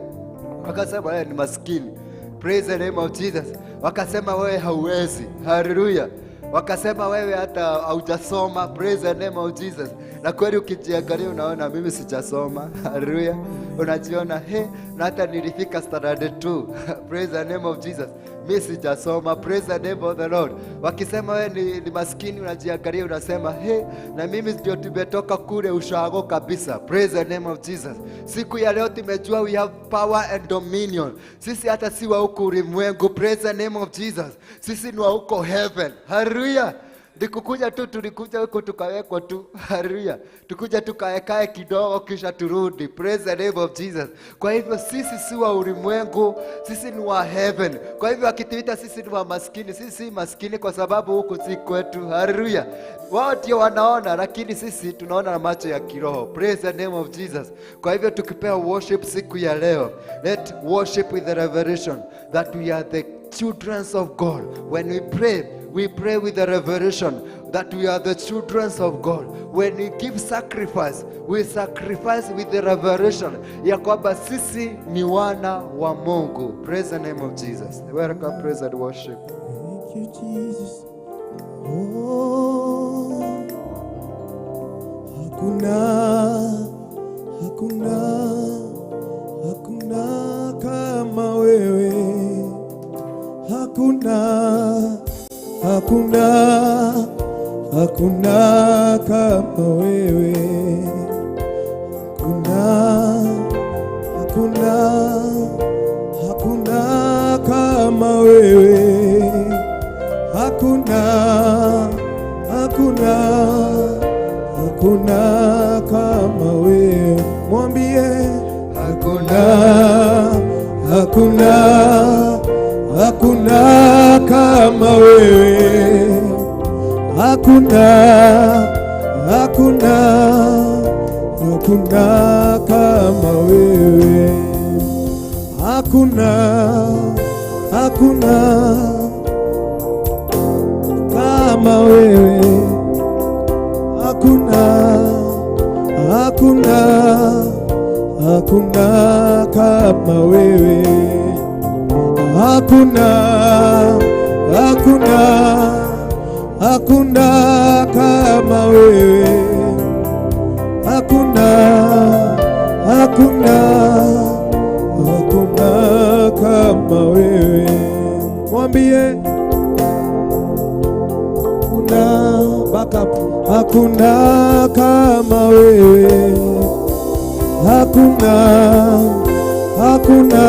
Wakasema wewe ni maskini. Praise the name of Jesus. Wakasema wewe hauwezi. Haleluya. Wakasema wewe hata haujasoma. Praise the name of Jesus. Na kweli ukijiangalia unaona mimi sijasoma. Haleluya. Unajiona he, na hata nilifika standard 2. Praise the name of Jesus. Mimi sijasoma. Praise the name of the Lord. Wakisema wewe ni maskini, unajiangalia unasema he, na mimi ndio tumetoka kule ushago kabisa. Praise the name of Jesus. Siku ya leo tumejua we have power and dominion. Sisi hata si wa huku ulimwengu. Praise the name of Jesus. Sisi ni wa huko heaven. Haleluya. Ni kukuja tu, tulikuja huku tukawekwa tu. Haleluya. Tukuja tukaekae kidogo kisha turudi. Praise the name of Jesus. Kwa hivyo sisi si wa ulimwengu, sisi ni wa heaven. Kwa hivyo akituita sisi ni wa maskini, sisi si maskini kwa sababu huku si kwetu. Haleluya. Wao ndio wanaona, lakini sisi tunaona na macho ya kiroho. Praise the name of Jesus. Kwa hivyo tukipewa worship siku ya leo, let worship with the revelation that we are the children of God. When we pray, we pray with the revelation that we are the children of God. When we give sacrifice, we sacrifice with the revelation ya kwamba sisi ni wana wa Mungu. Praise the name of Jesus. Welcome, praise and worship. Thank you, Jesus. Oh, hakuna, hakuna, hakuna kama wewe. Hakuna, hakuna, hakuna kama wewe. Hakuna, hakuna, hakuna kama wewe. Hakuna, hakuna, hakuna kama wewe. Mwambie hakuna, hakuna, hakuna kama wewe. Hakuna, hakuna, hakuna kama wewe. Hakuna, hakuna kama wewe. Hakuna, hakuna, hakuna kama wewe. Hakuna, hakuna, hakuna kama wewe. Hakuna, hakuna, hakuna kama wewe. Mwambie hakuna backup. Hakuna kama wewe. Hakuna, hakuna,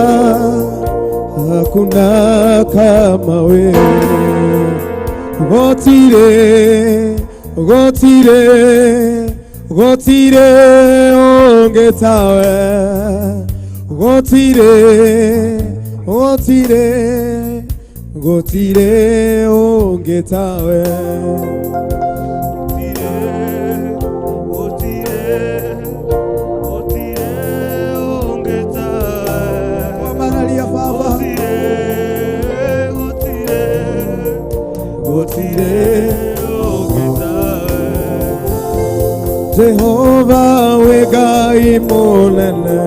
hakuna kama wewe. Gotire, gotire, gotire ongetawe. Gotire, gotire, gotire ongetawe. Kwa Baba. Gotire, Jehova wegai monene,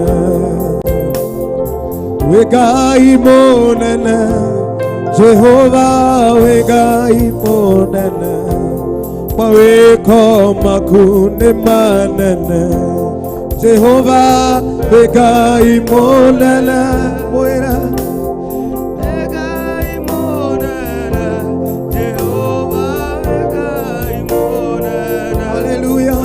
wegai monene, Jehova wegai monene, maweko makune manene, Jehova wegai monene, moira. Hallelujah.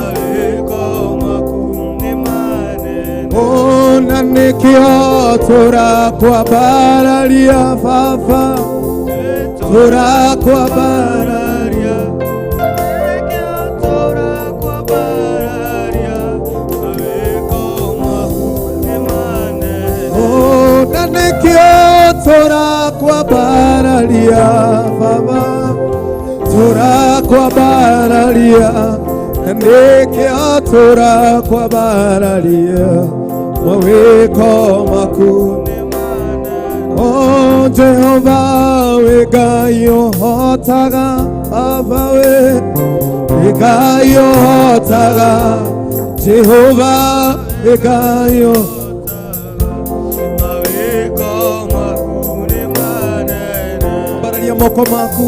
Ona nikio tora kwa bararia fafa, tora kwa bararia, ona nikio tora kwa bararia fafa, tora kwa bararia, nikio tora kwa bararia, maweko maku. Oh Jehova wegayo hotaga abawe, wegayo hotaga, Jehova wegayo. Baralia moko maku.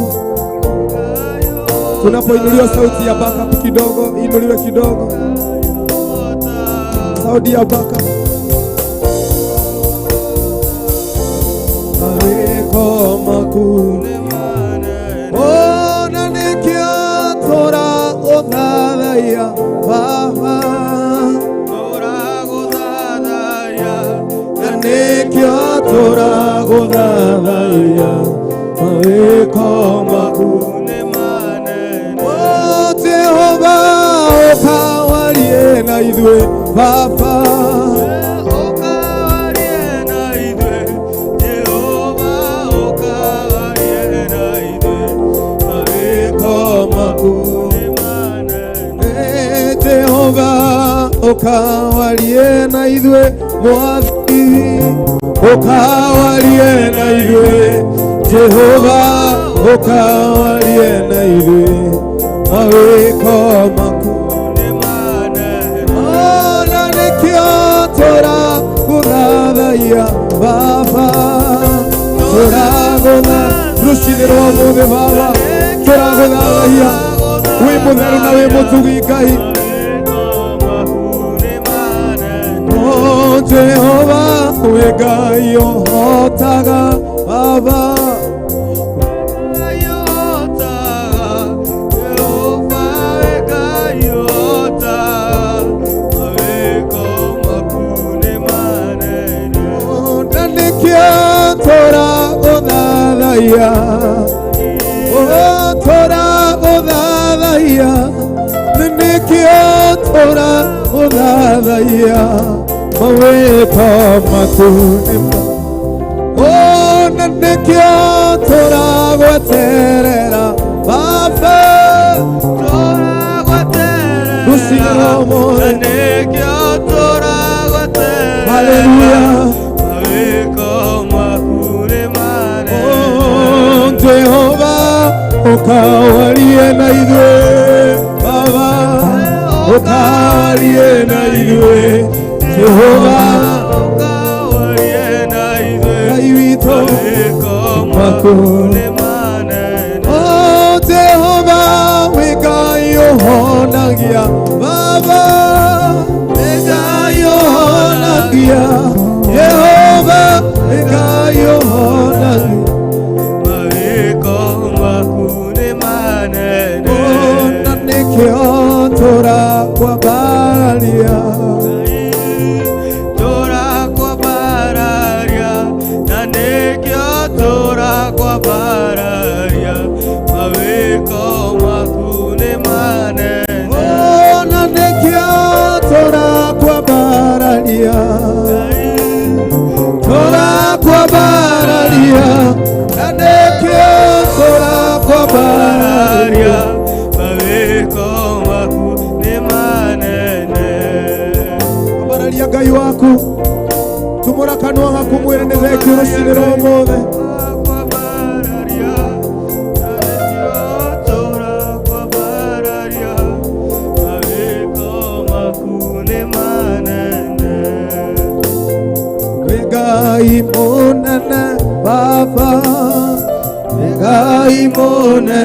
Tunapoinuliwa sauti ya backup kidogo, inuliwe kidogo. Sauti ya backup. Maweko maku. Ona nikia tora otadaya baba. Na nikia tora otadaya. Maweko maku. na ithuĩ Baba. Jehova ũkawarie na ithuĩ Mwathi, ũkawarie na ithuĩ Jehova, ũkawarie na ithuĩ mawĩko maku ona nĩkĩo tũragũthathaiya Baba, tũragũtha rũcinĩ rwa ũmũthĩ Baba, tũragũthathaiya wĩ mũtheru na wĩ mũtugi Ngai. Jehova wĩ Ngai ũhotaga Baba, na nĩkĩo tũragũthathaiya, tũragũthathaiya, nĩkĩo tũragũthathaiya mawĩko maku nĩ ona nĩkĩo tũragweterera Baba, rũcinĩ rwa ũmũthĩ. Haleluya. Jehova ũkawarie na ithuĩ Baba, ũkawarie na ithuĩ Jehova, Ngai witũ maku. Oh Jehova wĩ Ngai ũhonagia Baba, wĩ Ngai ũhonagia Jehova, wĩ Ngai ũhonagia ona nĩkĩo tũrakwambararia, ona nĩkĩo tũrakwambararia, tũrakwambararia, na nĩkĩo tũrakwambararia. Ambararia Ngai waku, tumũra kanua gaku mwĩre nĩ thengiũ rũcinĩ rwa ũmũthĩ. Wĩ Ngai mũnene Baba, wĩ Ngai mũnene.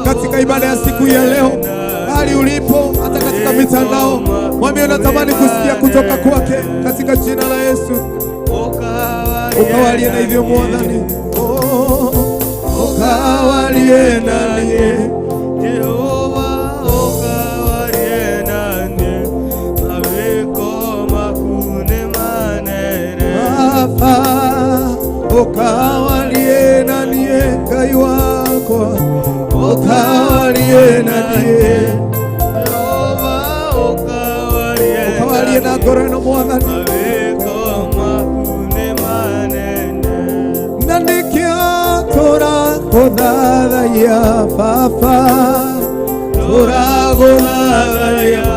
Katika ibada ya siku ya leo, hali ulipo, hata katika mitandao, mwambie unatamani kusikia kutoka kwake katika jina la Yesu. Ukawalie na hivyo Mwathani, oh, ukawalie nanie. Jehova, ũkawarie naniĩ, mawĩko maku nĩ manene. Baba, ukawalie nanie, Ngai wakwa, ukawalie nanie. Jehova, ũkawarie Ukawalie na ngoro ĩno Mwathani. Mawĩko maku nĩ manene. Na nĩkĩo tũragũthathaiya Baba, tũragũthathaiya,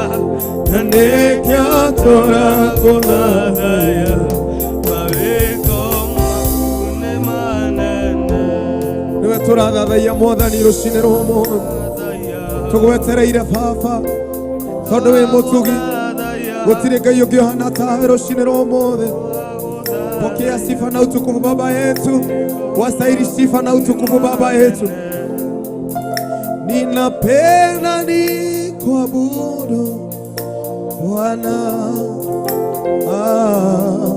na nĩkĩo tũragũthathaiya. Mawĩko maku nĩ manene. Nĩwe tũrathathaiya Mwathani rũcinĩ rwa ũmũthĩ, tũgwetereire Baba, tondũ wĩ mũtugi, gũtirĩ Ngai ũngĩ ũhana tawe rũcinĩ rwa ũmũthĩ. Pokea sifa na utukufu, Baba yetu, wastahili sifa na utukufu, Baba yetu. Ninapenda nikuabudu Bwana, ah,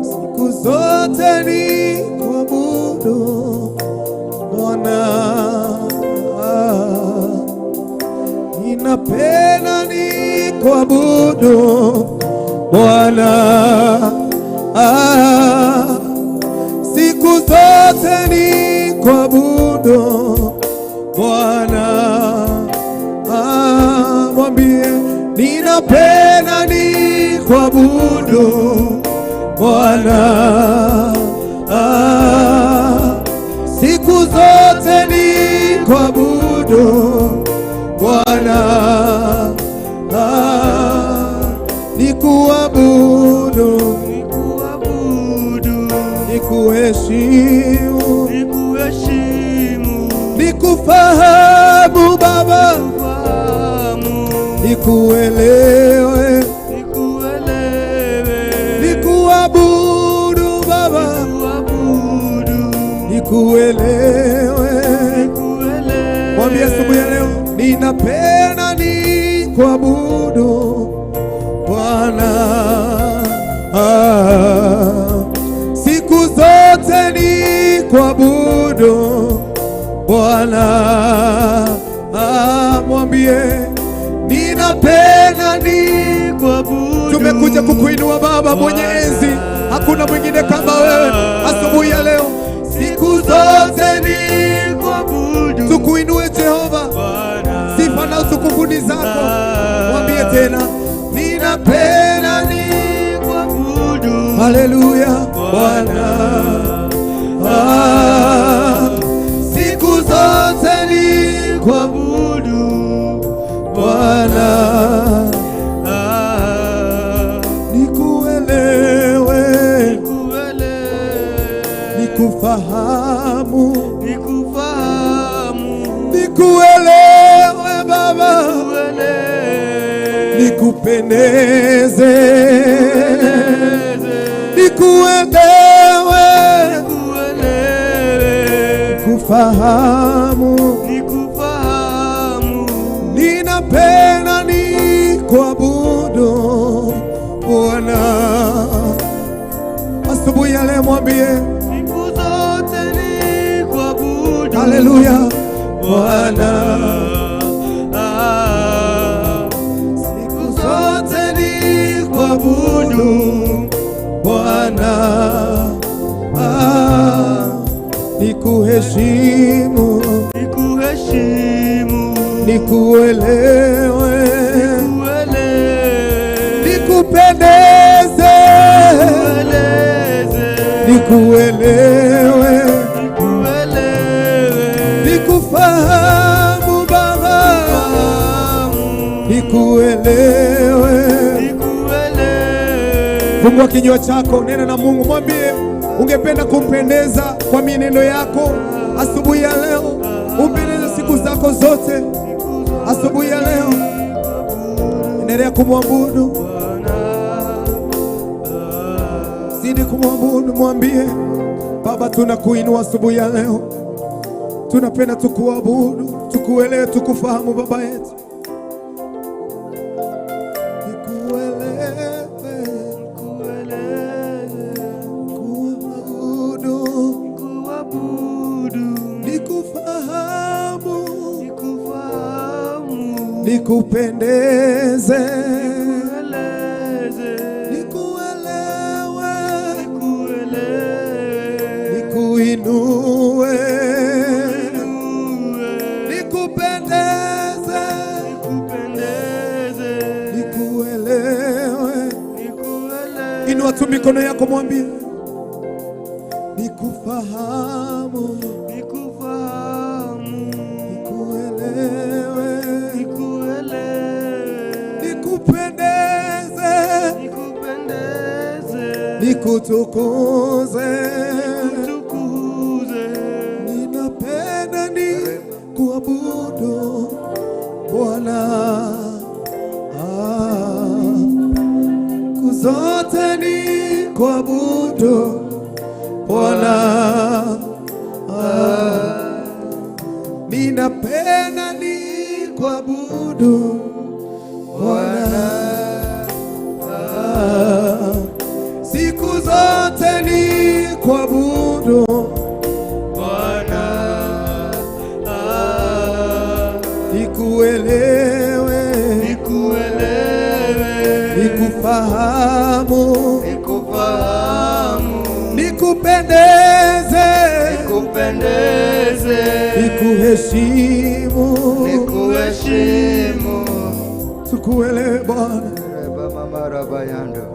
siku zote nikuabudu Bwana, ah, ninapenda nikuabudu Bwana, ah, siku zote nikuabudu Bwana, ah, mwambie ninapenda nikuabudu Bwana, ah, siku zote nikuabudu Bwana, ah, nikuabudu, Nikuabudu, nikuheshimu, nikuheshimu, nikufahamu Baba, nikufahamu, nikuelewe, nikuelewe, nikuabudu Baba, nikuabudu, nikuelewe. Nikuelewe. Mwambie asubuhi ya leo, ninapenda nikuabudu Bwana, ah, siku zote nikuabudu Bwana, ah, mwambie ninapenda Nikuabudu. Tumekuja kukuinua Baba mwenye enzi, hakuna mwingine kama wewe. Asubuhi ya leo, siku zote Nikuabudu. Tukuinue Jehova, Bwana. Sifa na utukufu ni zako. Mwambie tena, ninapenda Nikuabudu. Haleluya Bwana, ah, siku zote nikuabudu Bwana, Ah, nikuelewe, nikuelewe, nikufahamu, nikufahamu, nikuelewe Baba, nikuelewe, nikupendeze, nikuelewe, nikuelewe, kufahamu, nikufahamu, ninapenda nikuabudu Bwana. Asubuhi ya leo mwambie siku zote nikuabudu. Haleluya Bwana, Ah, siku zote nikuabudu Bwana, ah, nikuheshimu, nikuheshimu, nikuelewe, nikuelewe, nikupendeze, nikueleze, nikuelewe, nikuelewe, nikufahamu Baba, nikuelewe. Nikuelewe. Fungua kinywa chako, nena na Mungu, mwambie ungependa kumpendeza kwa mienendo yako asubuhi ya leo, umpendeze siku zako zote. Asubuhi ya leo, endelea kumwabudu, zidi kumwabudu, mwambie Baba, tunakuinua asubuhi ya leo, tunapenda tukuabudu. Tukuelewe, tukufahamu Baba yetu. Nikuelewe, Nikuelewe, kuabudu, kuabudu, nikufahamu, nikufahamu, nikupendeze, nikueleze, nikuelewe, nikuelewe, nikuinue, nikuinue, nikupendeze, nikupendeze, nikuelewe. nikuelewe. Inua tu mikono yako, mwambie nikufahamu, Nikufahamu, nikuelewe, nikuelewe, nikupendeze, nikupendeze, nikutukuze. nikutukuze. Ninapenda ni kuabudu Bwana, siku zote ni kuabudu Bwana. Ninapenda ni kuabudu Bwana, siku zote ni kuabudu Bwana, ah, nikuelewe, nikuelewe, nikufahamu, nikufahamu, nikupendeze, nikupendeze, nikuheshimu, nikuheshimu. Tukuelewe Bwana.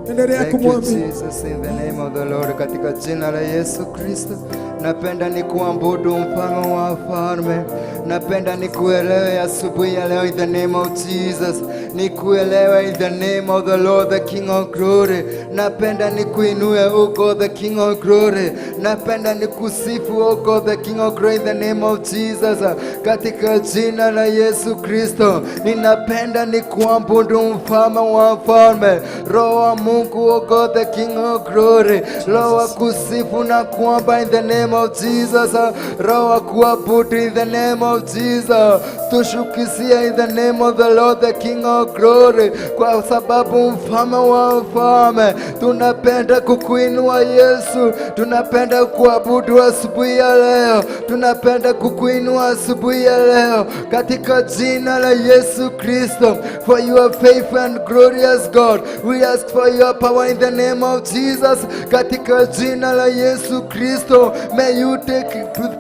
Endelea Thank you, kumwamini. Jesus, in the name of the Lord. Katika jina la Yesu Kristo, napenda nikuabudu mfalme wa wafalme. Napenda nikuelewe asubuhi ya leo in the name of Jesus. Nikuelewe in the name of the Lord, the King of glory. Napenda nikuinue, O God, the King of glory. Napenda nikusifu, O God, the King of glory, in the name of Jesus. Katika jina la Yesu Kristo, ninapenda nikuabudu mfalme wa wafalme. Roho wa Mungu, O God, the King of glory. Roho wa kusifu na kuomba in the name of Jesus. Roho wa kuabudu in the name of Jesus. Tushukizie in the name of the Lord, the King of glory, kwa sababu mfalme wa wafalme, tunapenda kukuinua Yesu, tunapenda kuabudu asubuhi ya leo, tunapenda kukuinua asubuhi ya leo katika jina la Yesu Kristo. For you are faithful and glorious God, we ask for your power in the name of Jesus. Katika jina la Yesu Kristo, may you take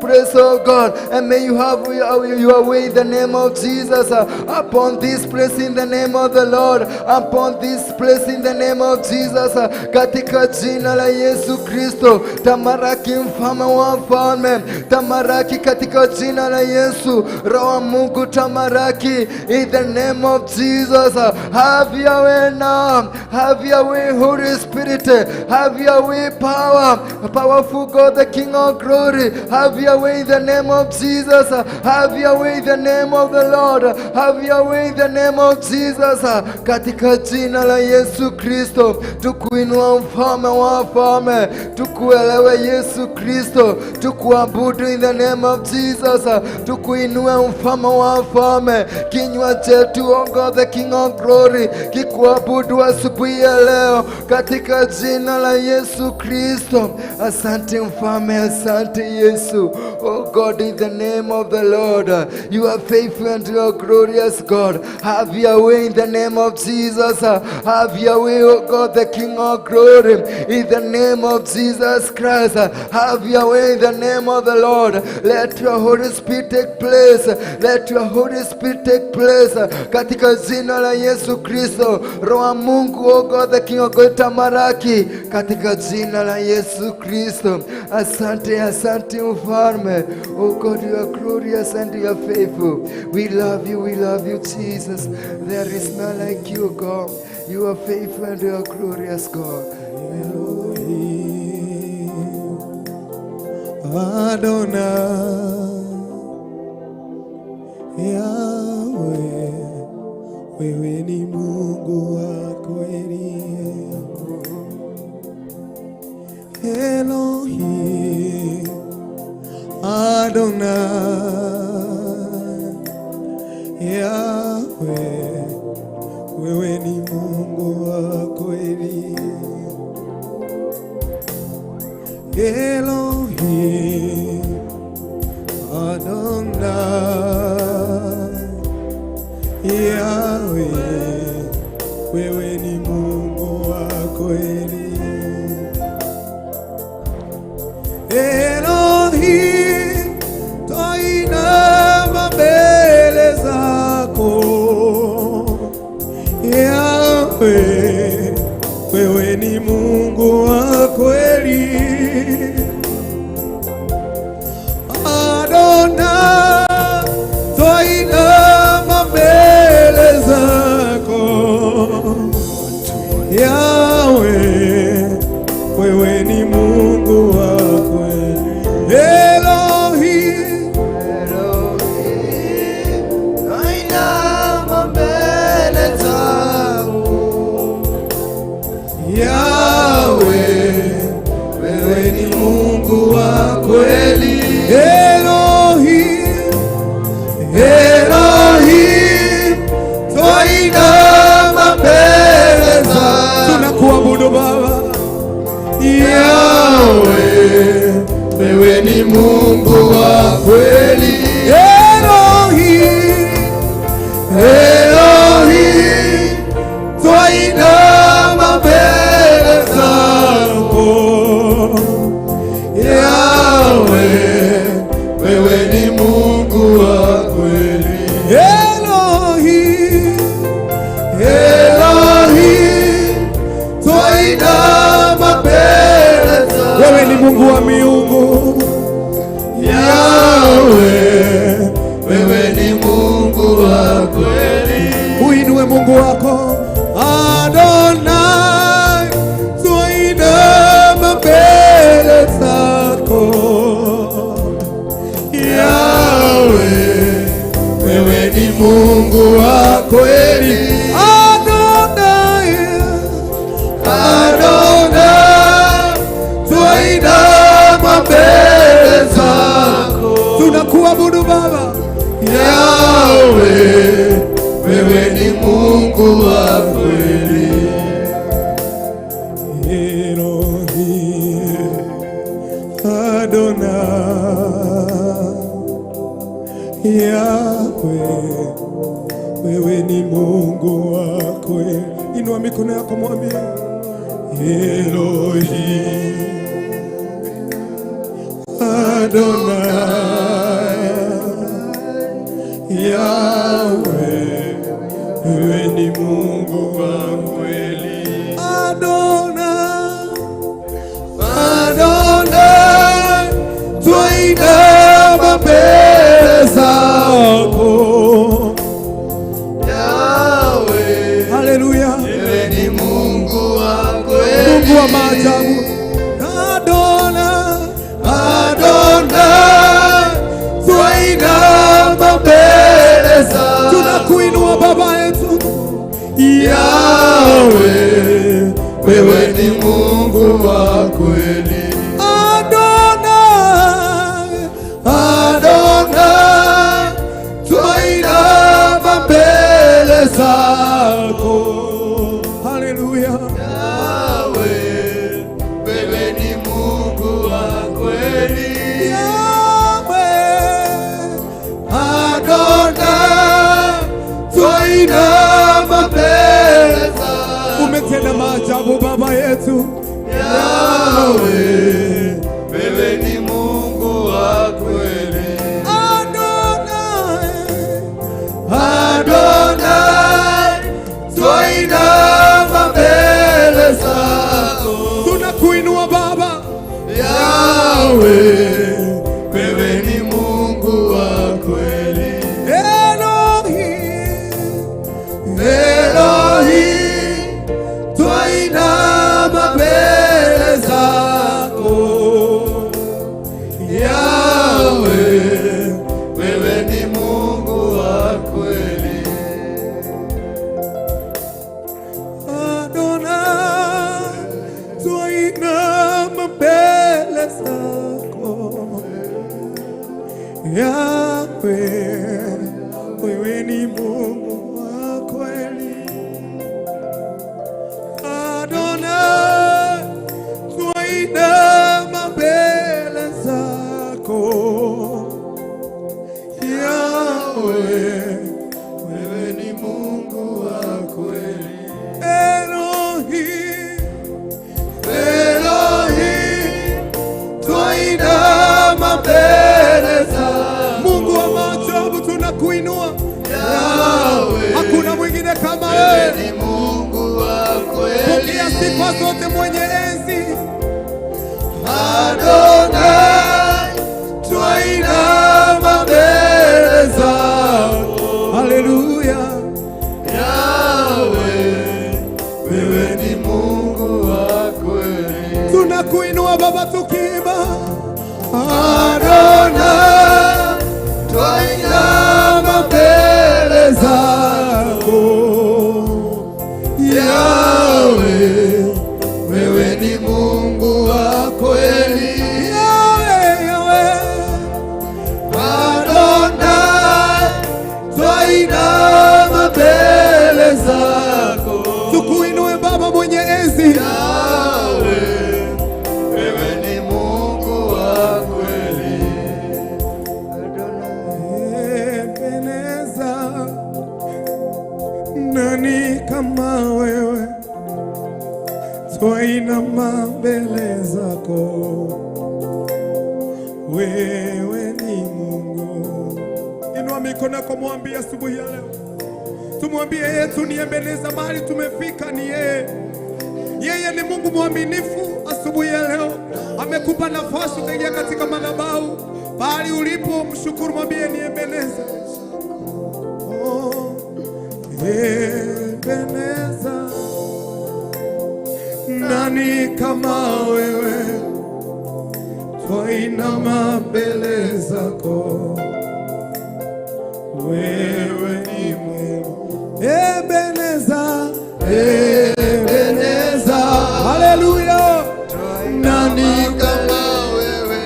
place, oh God, and may you have your way in the name of Jesus upon this place in the name of the Lord, upon this place in the name of Jesus. Katika jina la Yesu Kristo, tamaraki mfalme wa wafalme, tamaraki katika jina la Yesu. Roho wa Mungu tamaraki in the name of Jesus. Have your way now, have your way, Holy Spirit, have your way, power, powerful God, the King of glory. Have your way in the name of Jesus. Have your way in the name of the Lord. Have your way in the name of Jesus. Katika jina la Yesu Kristo, tukuinua mfalme wa wafalme, tukuelewe Yesu Kristo, tukuabudu in the name of Jesus, tukuinue mfalme wa wafalme. Kinywa chetu, O God, the King of glory, kikuabudu asubuhi ya leo katika jina la Yesu Kristo. Asante mfalme, asante Yesu. Oh God, in the name of the Lord, you are faithful and you are glorious God. Have your way in the name of Jesus. Have your way, oh God, the King of glory, in the name of Jesus Christ. Have your way in the name of the Lord. Let your Holy Spirit take place. Let your Holy Spirit take place. Katika jina la Yesu Kristo, Roho wa Mungu, oh God, the King of glory, tamaraki katika jina la Yesu Kristo. Asante, asante mfalme. Oh God, you are glorious and you are faithful. We love you, we love you, Jesus. There is none like you, God. You are faithful and you are glorious, God. Elohim Adonai Yahweh, wewe ni Mungu wa kweli. Elohim Adonai. Elohim Adonai Yahweh, wewe ni Mungu wa kweli. Elohim, twainama mbele zako. Yahweh, wewe ni Mungu wa kweli. Adonai, twainama mbele zako. Yahweh, wewe ni Mungu wa kweli. Elohim, Nainama mbele zako. Yahweh, Wewe ni Mungu wa kweli. Elohim, Elohim, twainama mbele zako. Tunakuabudu Baba. Yahweh, wewe ni Mungu wa kweli. Elohim, Elohim, twainama mbele zako. Yahweh, wewe ni Mungu wa kweli. Elohim, Elohim, twainama mbele zako. Wewe ni Mungu wa miungu. Yahweh, wewe ni Mungu wa kweli. Uinue Mungu wako. Adonai, twainama mbele zako. Yahweh, wewe ni Mungu wa kweli. Adonai, Adonai, twainama mbele zako. Tunakuabudu Baba. Yahweh, wewe ni Mungu wa kweli. Elohim, Adonai, Yahweh, wewe ni Mungu wa kweli. Inua mikono yako mwambie Elohim, Adonai, Yahweh, wewe ni Mungu wa kweli. Adonai, Adonai, twainama mbele zako. Yahweh, Haleluya. wewe ni Mungu wa kweli. Mungu wa maajabu. Adonai, Adonai, twainama mbele zako. Tunakuinua Baba yetu. Yahweh, wewe ni Mungu wa kweli. Adonai, Adonai, twainama mbele zako. Haleluya. Yahweh, wewe ni Mungu wa kweli. Yahweh, Adonai, twainama mbele zako. Umetenda maajabu Baba yetu. Yahweh, wewe ni Mungu wa kweli. Adonai, Adonai, twainama mbele zako. Tunakuinua Baba. Yahweh, wewe ni Mungu wa kweli. Elohim, Elohim, twainama mbele zako. Yahweh, wewe ni Mungu wa kweli. Adonai, twainama mbele zako. Yahweh, wewe ni Mungu wa kweli. Adonai, twainama mbele wewe. Ni Mungu wa kweli. Pokea sifa zote, mwenye enzi. Adonai, twainama mbele zako. Haleluya. Yahweh, wewe ni Mungu wa kweli. Tunakuinua Baba tukiimba. Adonai, twainama mbele zako. Yahweh, wewe ni Mungu wa kweli. Yahweh, Yahweh. Adonai, twainama mbele zako. Tukuinue Baba mwenye enzi. Yahweh, wewe ni Mungu wa kweli. Adonai. Ebeneza, nani kama wewe? Twainama mbele zako, wewe ni Mungu. Inua mikono yako, mwambie asubuhi ya leo, tumwambie yetu ni Ebeneza, mahali tumefika ni yeye. Yeye ni Mungu mwaminifu. Asubuhi ya leo amekupa nafasi utaingia katika madhabahu, mahali ulipo, mshukuru, mwambie ni Ebeneza. Oh, Ebeneza, nani kama wewe? Twainama mbele zako, wewe ni Mungu. Ebeneza, Ebeneza, haleluya. Nani kama wewe?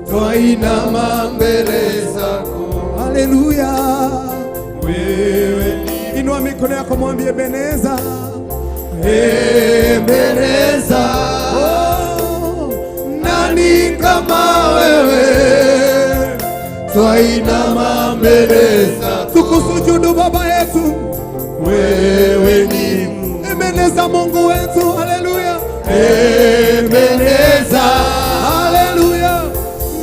Twainama mbele zako. Haleluya. Wewe ni Inua mikono yako, mwambie Ebeneza. Ebeneza, Oh, nani kama wewe? Twainama mbele zako. Tukusujudu Baba yetu. Wewe ni Mungu. Ebeneza, Mungu wetu. Haleluya. Ebeneza, Haleluya.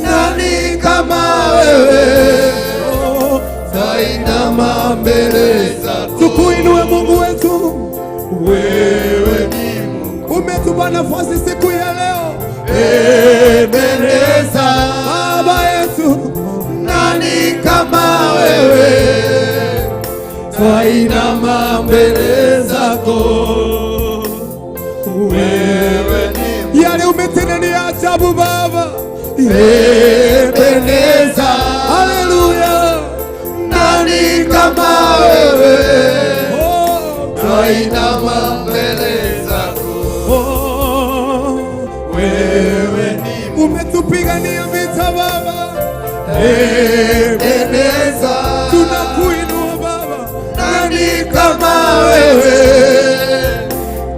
Nani kama wewe? Oh, Twainama mbele zako. Tukuinue Mungu wetu. Wewe ni Mungu. Umetupa nafasi siku ya leo. Ebeneza, Baba yetu. Nani kama wewe? Twainama mbele zako. Wewe ni Yale umetenda ni ya ajabu Baba. Ebeneza, Haleluya. Nani kama wewe? Oh, Twainama mbele zako. oh. Wewe ni Umetupigania vita Baba. Ebeneza, Tunakuinua Baba. Nani kama wewe?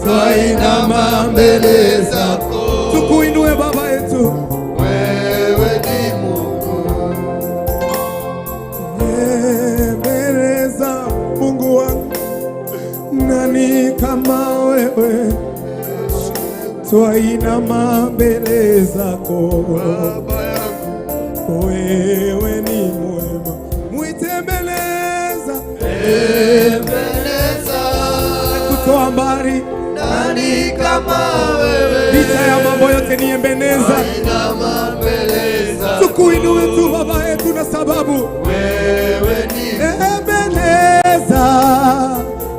Twainama mbele zako. Tukuinue Baba yetu. Wewe ni Mungu. Ebeneza, Mungu wangu, nani kama wewe? Twainama mbele zako, Baba yangu. Wewe ni mwema. Mwite Ebeneza, Ebeneza, kutoa mbali nani kama wewe? Licha ya mambo yote ni Ebeneza. Twainama mbele zako. Tukuinue tu Baba yetu na sababu Wewe ni Ebeneza,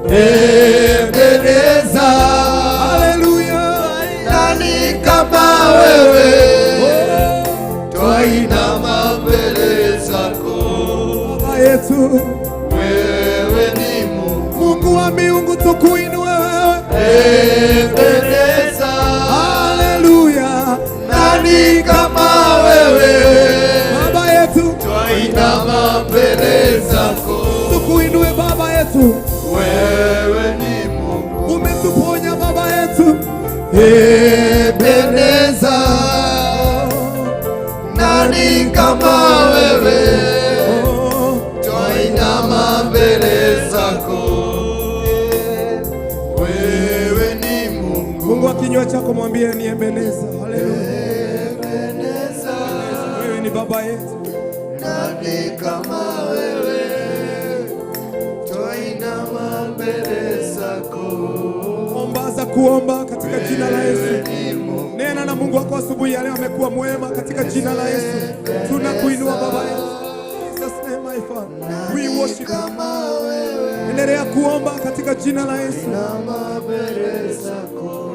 Ebeneza, haleluya. Nani kama wewe? Oh, Twainama mbele zako. Baba yetu, Wewe ni Mungu. Mungu wa miungu, tukuinue wewe. Ebeneza, Haleluya. Nani kama wewe? Baba yetu, Twainama mbele zako. Tukuinue Baba yetu. Wewe ni Mungu. Umetuponya Baba yetu. Ebeneza, nani kama wewe? Oh, Twainama mbele zako. Wewe ni Mungu. Fungua kinywa chako, mwambie ni Ebeneza. Haleluya. Ebeneza, Wewe ni Baba yetu. Nani kama wewe? Twainama Kuomba katika jina la Yesu. Nena na Mungu wako asubuhi ya leo, amekuwa mwema katika jina la Yesu. Tunakuinua Baba yetu. Jesus name, my Father. We worship you. Kama wewe. Endelea kuomba katika jina la Yesu. Nainama mbele zako.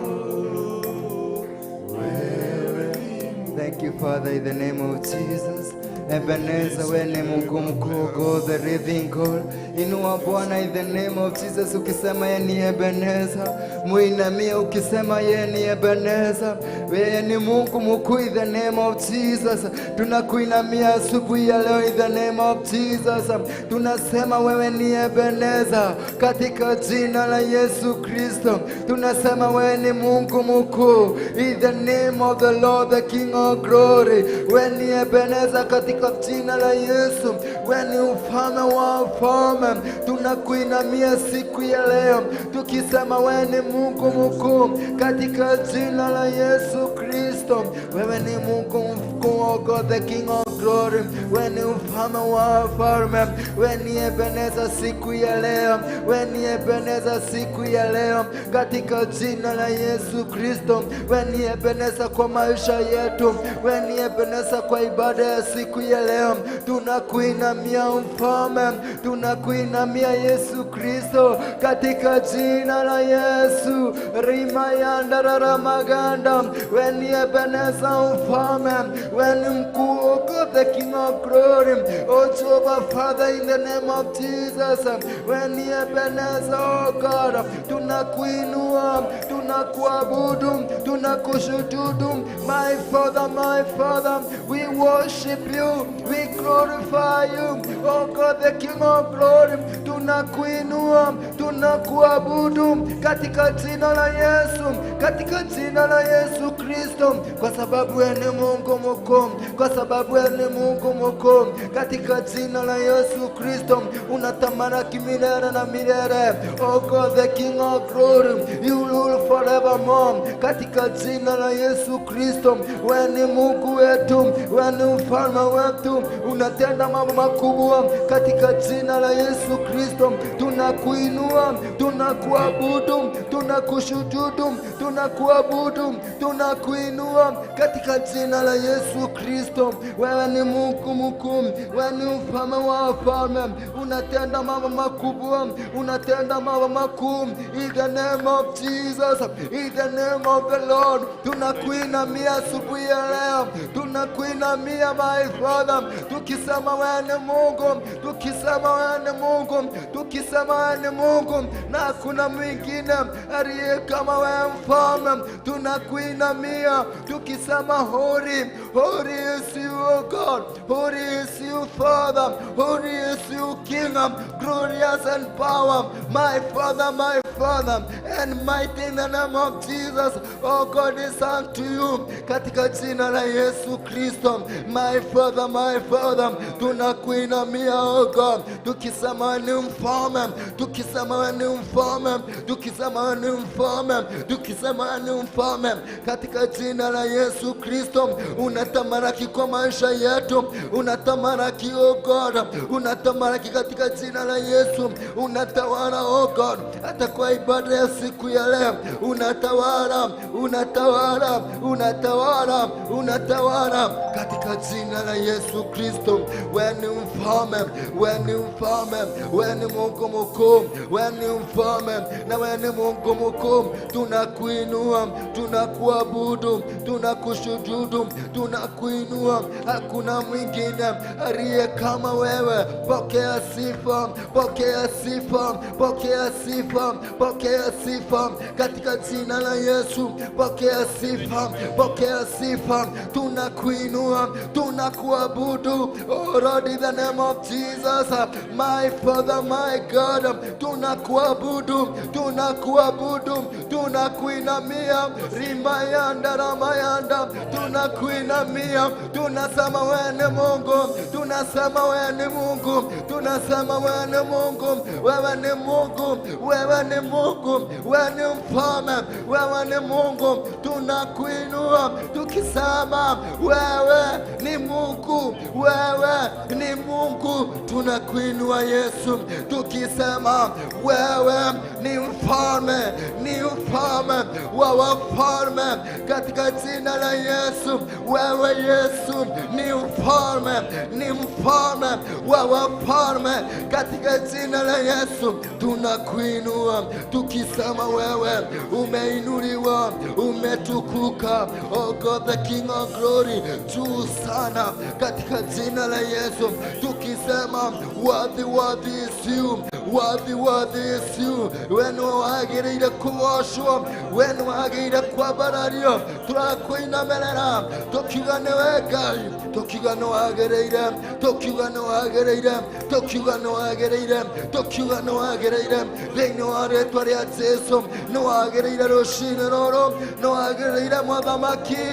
Thank you, Father, in the name of Jesus. Ebenezer, wewe ni Mungu mkuu, God the living God. Inua Bwana in the name of Jesus, ukisema yeye ni Ebenezer, muinamie ukisema yeye ni Ebenezer. Wewe ni Mungu mkuu in the name of Jesus. Tunakuinamia asubuhi ya leo in the name of Jesus. Tunasema wewe ni Ebenezer katika jina la Yesu Kristo. Tunasema wewe ni Mungu mkuu in the name of the Lord the King of glory. Wewe ni Ebenezer katika jina la Yesu. Wewe ni mfalme wa wafalme. Tunakuinamia siku ya leo tukisema wewe ni Mungu mkuu katika jina la Yesu Kristo. Wewe ni Mungu mkuu, oh God the King of glory. Wewe ni mfalme wa wafalme. Wewe ni Ebenezer siku ya leo. Wewe ni Ebenezer siku ya leo katika jina la Yesu Kristo. Wewe ni Ebenezer kwa maisha yetu. Wewe ni Ebenezer kwa ibada ya siku ya leo. Tunakuinamia mfalme, tunakuinamia Yesu Kristo katika jina la Yesu. Rimayanda raramaganda. Wewe ni Ebenezer mfalme, wewe ni mkuu, oh God the King of glory. Oh Jehovah Father, in the name of Jesus. Wewe ni Ebenezer, oh God, tunakuinua, tunakuabudu, tunakushujudu. My Father, my Father, we worship you, we glorify you. Oh God, the King of glory, tunakuinua, tunakuabudu katika jina la Yesu, katika jina la Yesu Kristo, kwa sababu wewe ni Mungu mkuu, kwa sababu wewe ni Mungu mkuu, katika jina la Yesu Kristo unatamalaki milele na milele. Oh God, the King of glory, you rule forevermore, katika jina la Yesu Kristo. Wewe ni Mungu wetu, wewe ni mfalme wetu, unatenda mambo makubwa katika jina la Yesu Kristo. Tunakuinua, tunakuabudu, tunakushujudu, tunakuabudu, tunakuinua katika jina la Yesu Kristo. Wewe ni Mungu mkuu, wewe ni mfalme wa wafalme, unatenda mambo makubwa, unatenda mambo makuu. In the name of Jesus, in the name of the Lord, tunakuinamia asubuhi ya leo, tunakuinamia my Father, tukisema wewe ni Mungu, tukisema wewe ni Mungu, tukisema wewe ni Mungu na hakuna mwingine aliye kama wewe mfalme. Tunakuinamia tukisema holy, holy is you, O God, holy is you, Father, holy is you, King, glorious and power, my Father, my Father, and mighty in the name of Jesus. Oh God is unto you, katika jina la Yesu Kristo, my Father, my Father, tunakuinamia oh God, tukisema ni mfalme, tukisema ni mfalme, tukisema ni mfalme, tukisema ni mfalme, katika jina la Yesu Kristo, unatamalaki kwa maisha yetu, unatamalaki oh God, unatamalaki katika jina la Yesu, unatawala oh God, hata kwa ibada ya siku ya leo, unatawala, unatawala, unatawala, unatawala katika jina la Yesu Kristo. Wewe ni mfalme, wewe ni mfalme, wewe ni Mungu mkuu, wewe ni mfalme na wewe ni Mungu mkuu. Tunakuinua, tunakuabudu, tunakushujudu, tunakuinua. Hakuna mwingine aliye kama wewe. Pokea sifa, pokea sifa, pokea sifa, pokea sifa katika jina la Yesu. Pokea sifa, pokea sifa. Tunakuinua, tunakuabudu. Oh Lord, in the name of Jesus, my Father, my God, tunakuabudu, tunakuabudu, tunakuinamia. Rimayanda ramayanda, tunakuinamia, tunasema wewe ni Mungu, tunasema wewe ni Mungu, tunasema wewe ni Mungu, wewe ni Mungu, wewe ni Mungu, wewe ni mfalme, wewe ni Mungu. Tunakuinua tukisema wewe ni Mungu, wewe ni Mungu. Tunakuinua Yesu tukisema wewe ni mfalme, ni mfalme wa wafalme, katika jina la Yesu. Wewe Yesu ni mfalme, ni mfalme wa wafalme, katika jina la Yesu tunakuinua tukisema wewe umeinuliwa, umetukuka, oh God the King of Glory, juu sana, katika jina la Yesu tukisema worthy, worthy is you, worthy, worthy is you. We nĩwe wagĩrĩire kũgocwo, we nĩ wagĩrĩire kwambarario, tũrakwĩinamĩrĩra tũkiuga nĩwe Ngai, tũkiuga nĩ wagĩrĩire, tũkiuga nĩ wagĩrĩire, tũkiuga nĩ wagĩrĩire, tũkiuga nĩ wagĩrĩire, thĩinĩ wa rĩtwa rĩa Jesu. Nĩ wagĩrĩire rũcinĩ rũrũ, nĩ wagĩrĩire mũthamaki,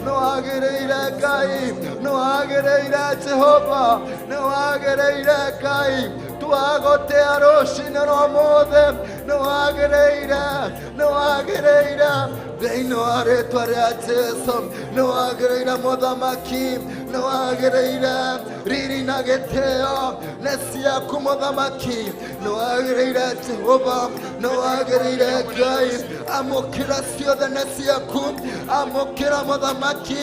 nĩ wagĩrĩire Ngai, nĩ wagĩrĩire Jehova, nĩ wagĩrĩire Ngai. Twagũtĩa rũcinĩ rwa mũthĩ, nĩ wagĩrĩire, nĩ wagĩrĩire, thĩinĩ wa rĩtwa rĩa Jesu. Nĩ wagĩrĩire mũthamaki, nĩ wagĩrĩire, riri na gĩtĩo nĩ ciaku mũthamaki, nĩ wagĩrĩire Jehova, nĩ wagĩrĩire Ngai. Amũkĩra, ciothe nĩ ciaku, amũkĩra mũthamaki.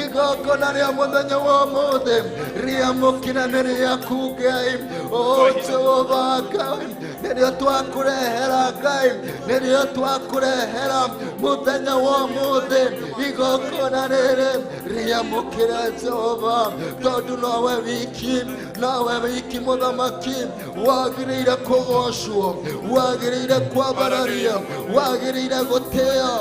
Igongona rĩa mũthenya wa ũmũthĩ rĩamũkĩra, nĩ rĩaku Ngai, o Jehova Ngai, nĩrĩo twakũrehera Ngai, nĩrĩo twakũrehera mũthenya wa ũmũthĩ. Igongona rĩrĩ rĩamũkĩra Jehova, tondũ nowe wiki, nowe wiki mũthamaki wagĩrĩire kũgocwo, wagĩrĩire kwambararia, wagĩrĩire gũtĩo,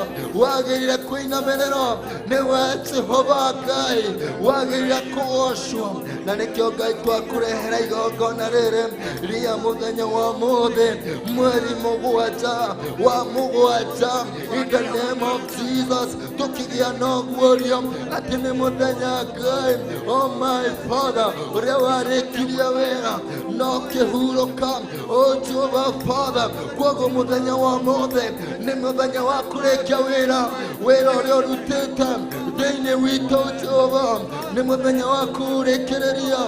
wagĩrĩire kũinamĩrĩrwo nĩwe Jehova Ngai, wagĩrĩire kũgocwo. Na nĩkĩo Ngai twakũrehera igongona rĩrĩ rĩa mũthenya wa ũmũthĩ, mweri mũgwanja wa mũgwanja, in the name of Jesus, tũkĩgĩa na ũguũrio atĩ nĩ mũthenya Ngai, oh my Father, ũrĩa warĩkirie wĩra no kĩhurũka, oh Jehova Father. Koguo mũthenya wa ũmũthĩ nĩ mũthenya wa kũrĩkia wĩra, wĩra ũrĩa ũrutĩte thĩinĩ witũ. Jehova, nĩ mũthenya wa kũrĩkĩrĩria,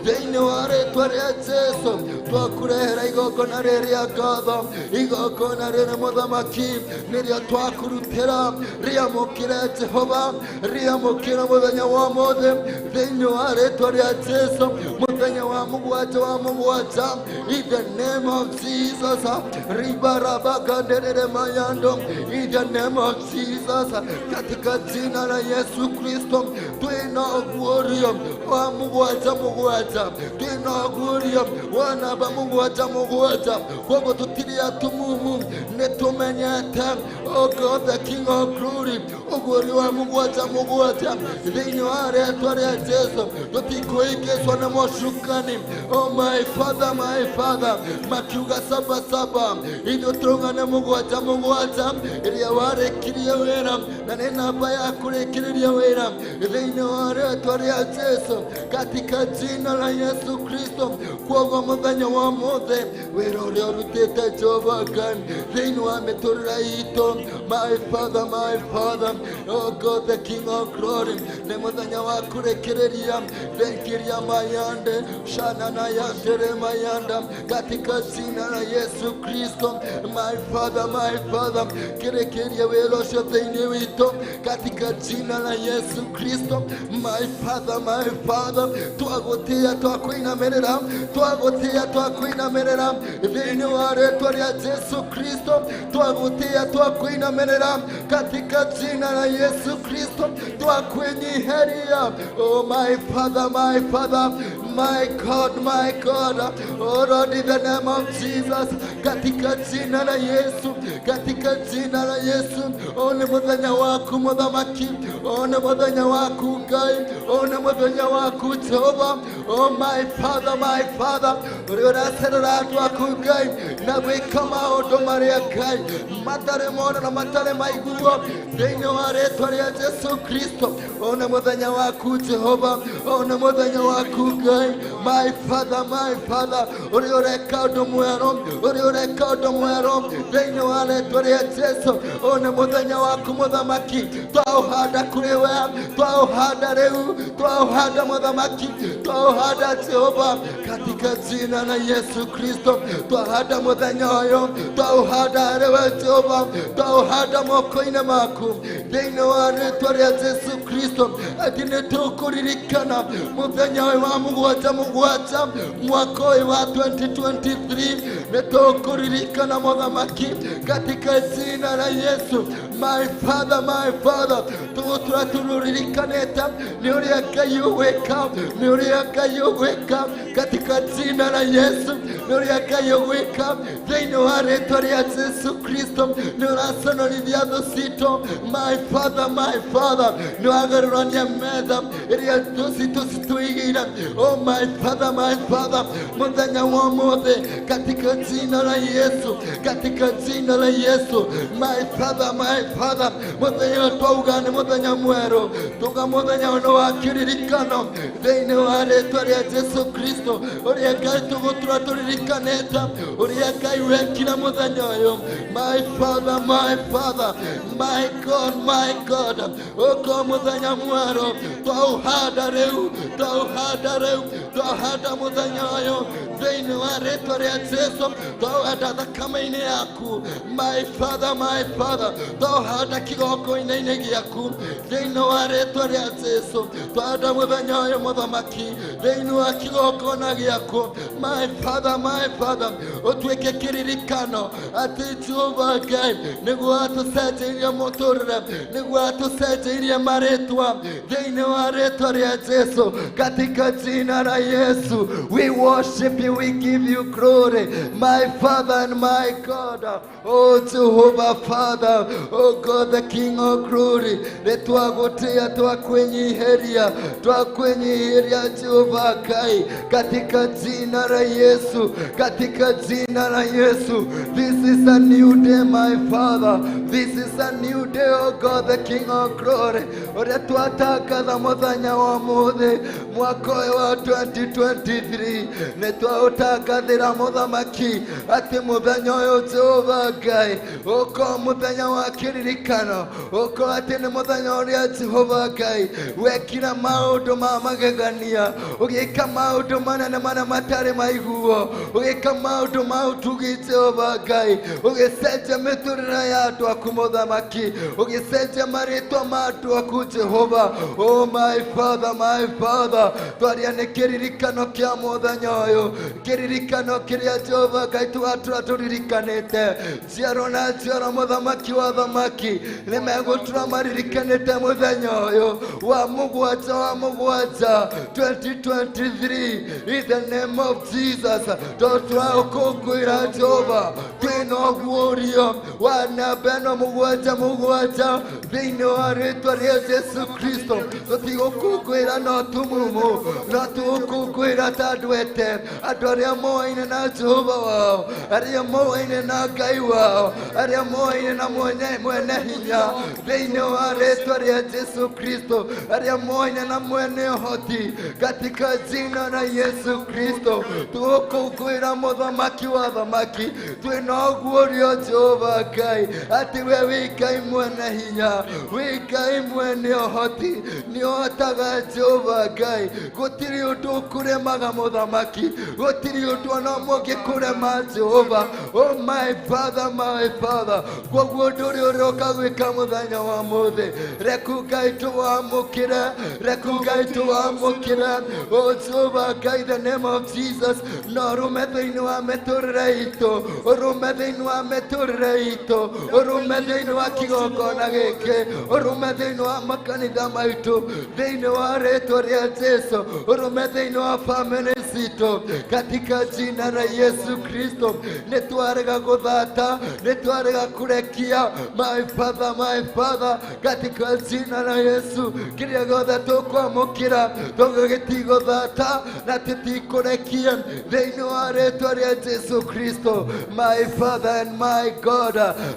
thĩinĩ wa rĩtwa rĩa Jesu. Twakũrehera igongona rĩrĩa ngatho, igongona rĩrĩ mũthamaki nĩrĩo twakũrutĩra, rĩamũkĩre Jehova, rĩamũkĩre mũthenya wa ũmũthĩ, thĩinĩ wa rĩtwa rĩa Jesu, mũthenya wa mũgwanja wa mũgwanja, in the name of Jesus. Ribarabagandere mayando, in the name of Jesus, katika jina la Yesu Kristo. Twina ũguũrio wa mũgwanja mũgwanja, twina ũguũrio wa namba mũgwanja mũgwanja, koguo tũtirĩ atumumu, nĩ tũmenyete, oh God the King of Glory, ũguũrio wa mũgwanja mũgwanja, thĩinĩ wa rĩtwa rĩa Jesu. Tũtikũingĩcwo nĩ mũcukani, oh my Father, my Father, makiuga saba saba, ithuĩ tũrauga nĩ mũgwanja mũgwanja, ĩrĩa warĩkirie wĩra, na nĩ namba ya kũrĩkĩrĩria wĩra, thĩinĩ wa rĩtwa rĩa Jesu, katika jina la Yesu Kristo. Koguo mũthenya wa ũmũthĩ, wĩra ũrĩa ũrutĩte Jehova Ngai thĩinĩ wa mĩtũrĩre itũ, my Father, my Father, oh God the King of Glory, nĩ mũthenya wa kũrĩkĩrĩria thenkiria mayande shana na yandere mayanda, katika jina la Yesu Kristo. My Father, my Father, kĩrĩkĩria wĩra ũcio thĩinĩ witũ, katika jina la Yesu Kristo. My Father, my Father, twagũtĩa, twakũinamĩrĩra, twagũtĩa, twakũinamĩrĩra, thĩinĩ wa rĩtwa rĩa Jesu Kristo. Twagũtĩa, twakũinamĩrĩra, katika jina la Yesu Kristo, twakwĩnyiheria, oh my Father, my Father, my God, my God, oh Lord, in the name of Jesus, katika jina la Yesu, katika jina la Yesu. Oh, nĩ mũthenya waku mũthamaki, oh, nĩ mũthenya waku Ngai, oh, nĩ mũthenya waku Jehova, oh my Father, my Father, ũrĩa ũracerera andũ aku Ngai na gwĩka maũndũ marĩa Ngai matarĩ mona na matarĩ maiguo, thĩinĩ wa rĩtwa rĩa Jesu Kristo. Oh, nĩ mũthenya waku Jehova, oh, nĩ mũthenya waku Ngai. My Father, my Father, ũrĩa ũreka ũndũ mwerũ, ũrĩa ũreka ũndũ mwerũ thĩinĩ wa rĩtwa rĩa Jesu. Ũyũ nĩ mũthenya waku mũthamaki, twaũhanda kũrĩ we, twaũhanda rĩu, twaũhanda mũthamaki, twaũhanda Jehova, katika jina la Yesu Kristo. Twahanda mũthenya ũyũ, twaũhanda harĩ we Jehova, twaũhanda moko-inĩ maku thĩinĩ wa rĩtwa rĩa Jesu Kristo, atĩ nĩ tũkũririkana mũthenya ũyũ wa mũgwanja mũgwanja mwaka ũyũ wa 2023, nĩ tũkũririkana mũthamaki katika jina la Yesu. My Father, my Father, tũgũtũra tũrũririkanĩte nĩ ũrĩa Ngai ũgwĩka, nĩ ũrĩa Ngai ũgwĩka katika jina la Yesu, nĩ ũrĩa Ngai ũgwĩka thĩinĩ wa rĩtwa rĩa Jesu Kristo. Nĩ ũraconorithia thũ citũ. My Father, my Father, nĩ wagarũrania metha ĩrĩa thũ citũ citũigĩire. Oh my Father, my Father, mũthenya wa ũmũthĩ katika jina la Yesu, katika jina la Yesu. My Father, my Father, mũthenya ũyũ twauga nĩ mũthenya mwerũ, tuga mũthenya ũyũ nĩ wa kĩririkano thĩinĩ wa rĩtwa rĩa Jesu Kristo, ũrĩa Ngai tũgũtũra tũririkanĩte ũrĩa Ngai wekire mũthenya ũyũ. My Father, my Father, my God, my God, ũko mũthenya mwerũ twaũhanda rĩu, twaũhanda rĩu, twahanda mũthenya ũyũ thĩinĩ wa rĩtwa rĩa Jesu, twaũhanda thakame-inĩ yaku. My Father, my Father, twaũhanda kĩgongona-inĩ gĩaku thĩinĩ wa rĩtwa rĩa Jesu. Twahanda mũthenya ũyũ mũthamaki thĩinĩ wa kĩgongona gĩaku. My Father, my Father, ũtuĩke kĩririkano atĩ Jehova Ngai nĩguo atũcenjeirie mũtũrĩre, nĩguo atũcenjeirie marĩtwa thĩinĩ wa rĩtwa rĩa Jesu. Katika jina la Yesu, we worship you, we give you glory, my Father and my God. Oh Jehovah Father, oh God the King of glory, nĩ twagũtĩĩa, twakwĩnyiihĩria, twakwĩnyiihĩria Jehova Ngai katika jina la Yesu, katika jina la Yesu. This is a new day, my Father. This is a new day, oh God the King of glory. Ũrĩa twatangatha mũthenya wa ũmũthĩ mwaka ũyũ wa 2023, nĩ twaũtangathĩra mũthamaki atĩ mũthenya ũyũ Jehova Ngai ũkorwo mũthenya wa kĩririkano, ũkorwo atĩ nĩ mũthenya ũrĩa Jehova Ngai wekire maũndũ ma magegania, ũgĩka maũndũ manene marĩa matarĩ maiguo, ũgĩka maũndũ ma ũtugi Jehova Ngai, ũgĩcenjia mĩtũrĩre ya andũ aku mũthamaki, ũgĩcenjia marĩtwa ma andũ aku Jehova. Oh my Father, my Father, twaria nĩ kĩririkano kĩa mũthenya ũyũ, kĩririkano kĩrĩa Jehova Ngai tũgatũra tũririkanĩte njiaro na njiaro. Mũthamaki wa thamaki, nĩ megũtũra maririkanĩte mũthenya ũyũ wa mũgwanja wa mũgwanja 2023 in the name of Jesus. Tondũ tũraũkũngũĩra Jehova twĩna ũguũrio wa namba ĩno mũgwanja mũgwanja thĩinĩ wa rĩtwa rĩa Jesu Kristo. Tũtigũkũngũĩra no tumumu, no tũgũkũngũĩra ta andũ ete, andũ arĩa moaine na Jehova wao, arĩa moaine na Ngai wao, arĩa moaine na mwene mwene hinya thĩinĩ wa rĩtwa rĩa Jesu Kristo, arĩa moaine na mwene ũhoti katika jina la Yesu Kristo. Tũgũkũngũĩra mũthamaki wa thamaki twĩna ũguũrio Jehova Ngai atĩ we wĩ Ngai mwene hinya, wĩ Ngai mwene ũhoti, nĩ ũhotaga Jehova Ngai. Gũtirĩ ũndũ ũkũremaga mũthamaki, gũtirĩ ũndũ ona ũmwe ũngĩkũrema Jehova. Oh my Father, my Father, koguo ũndũ ũrĩa ũroka gwĩka mũthenya wa mũthĩ, reku Ngai tũwamũkĩre, reku Ngai tũwamũkĩre. Oh Jehova Ngai, the name of Jesus, no ũrũme thĩinĩ wa mĩtũrĩre itũ, ũrũme thĩinĩ wa mĩtũrĩre itũ, ũrũme thĩinĩ wa kĩgongona gĩkĩ, ũrũme thĩinĩ wa makanitha maitũ thĩinĩ wa rĩtwa rĩa Jesu, ũrũme thĩinĩ wa famĩlĩ citũ katika jina la Yesu Kristo. Nĩ twarega gũthata, nĩ twarega kũrekia. My Father, my Father, katika jina la Yesu, kĩrĩa gĩothe tũkwamũkĩra tũgĩtigũthata na tũtikũrekia thĩinĩ wa rĩtwa rĩa Jesu Kristo. My Father and my God,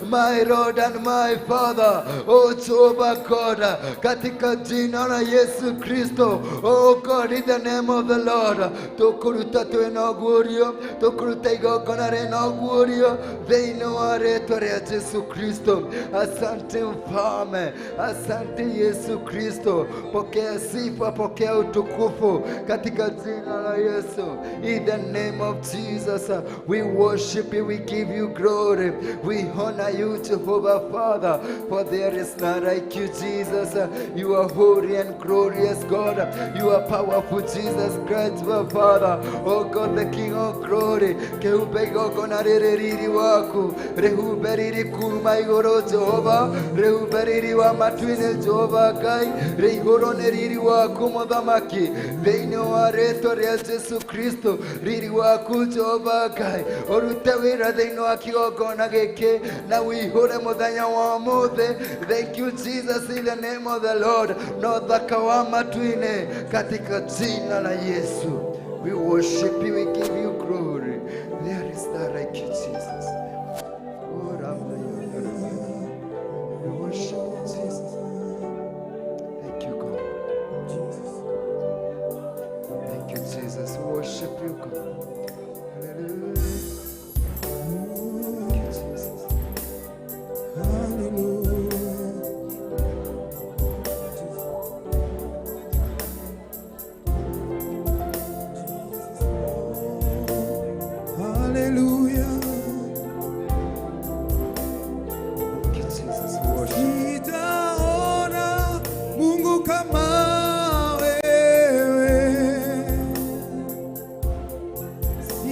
my Lord and my Father, oh Jehovah God, katika jina la Yesu Kristo. Oh God, in the name of the Lord. Tũkũruta twĩna ũguũrio, tũkũruta igongona rĩna ũguũrio thĩinĩ wa rĩtwa rĩa Jesu Kristo. Asante Mfalme, asante Yesu Kristo. Pokea sifa, pokea utukufu katika jina la Yesu. In the name of Jesus, we worship you, we give you glory, we honor you, Jehovah Father, for there is none like you, Jesus. You are holy and glorious God. You are powerful, Jesus Christ, our Father. Oh God, the King of glory. Kehumbe igongona rĩrĩ riri waku, rĩhumbe riri kuma igũrũ Jehova, rĩhumbe riri wa matu-inĩ Jehova Ngai, rĩihũrwo nĩ riri waku Mũthamaki, thĩinĩ wa rĩtwa rĩa Jesu Kristo, riri waku Jehova Ngai, ũrute wĩra thĩinĩ wa kĩgongona gĩkĩ na ũihũre mũthenya wa ũmũthĩ. Thank you, Jesus, in the name of the Lord. No thaka wa matu-inĩ katika jina la Yesu. We worship you, we give you glory. There is none like you, Jesus. Oh, Rama, we worship you, Jesus. Thank you, God. Thank you, Jesus. We worship you, God. Hallelujah. Thank you, Jesus. Hallelujah. Hallelujah. Thank you, Jesus. We worship you. Sijaona Mungu kama wewe,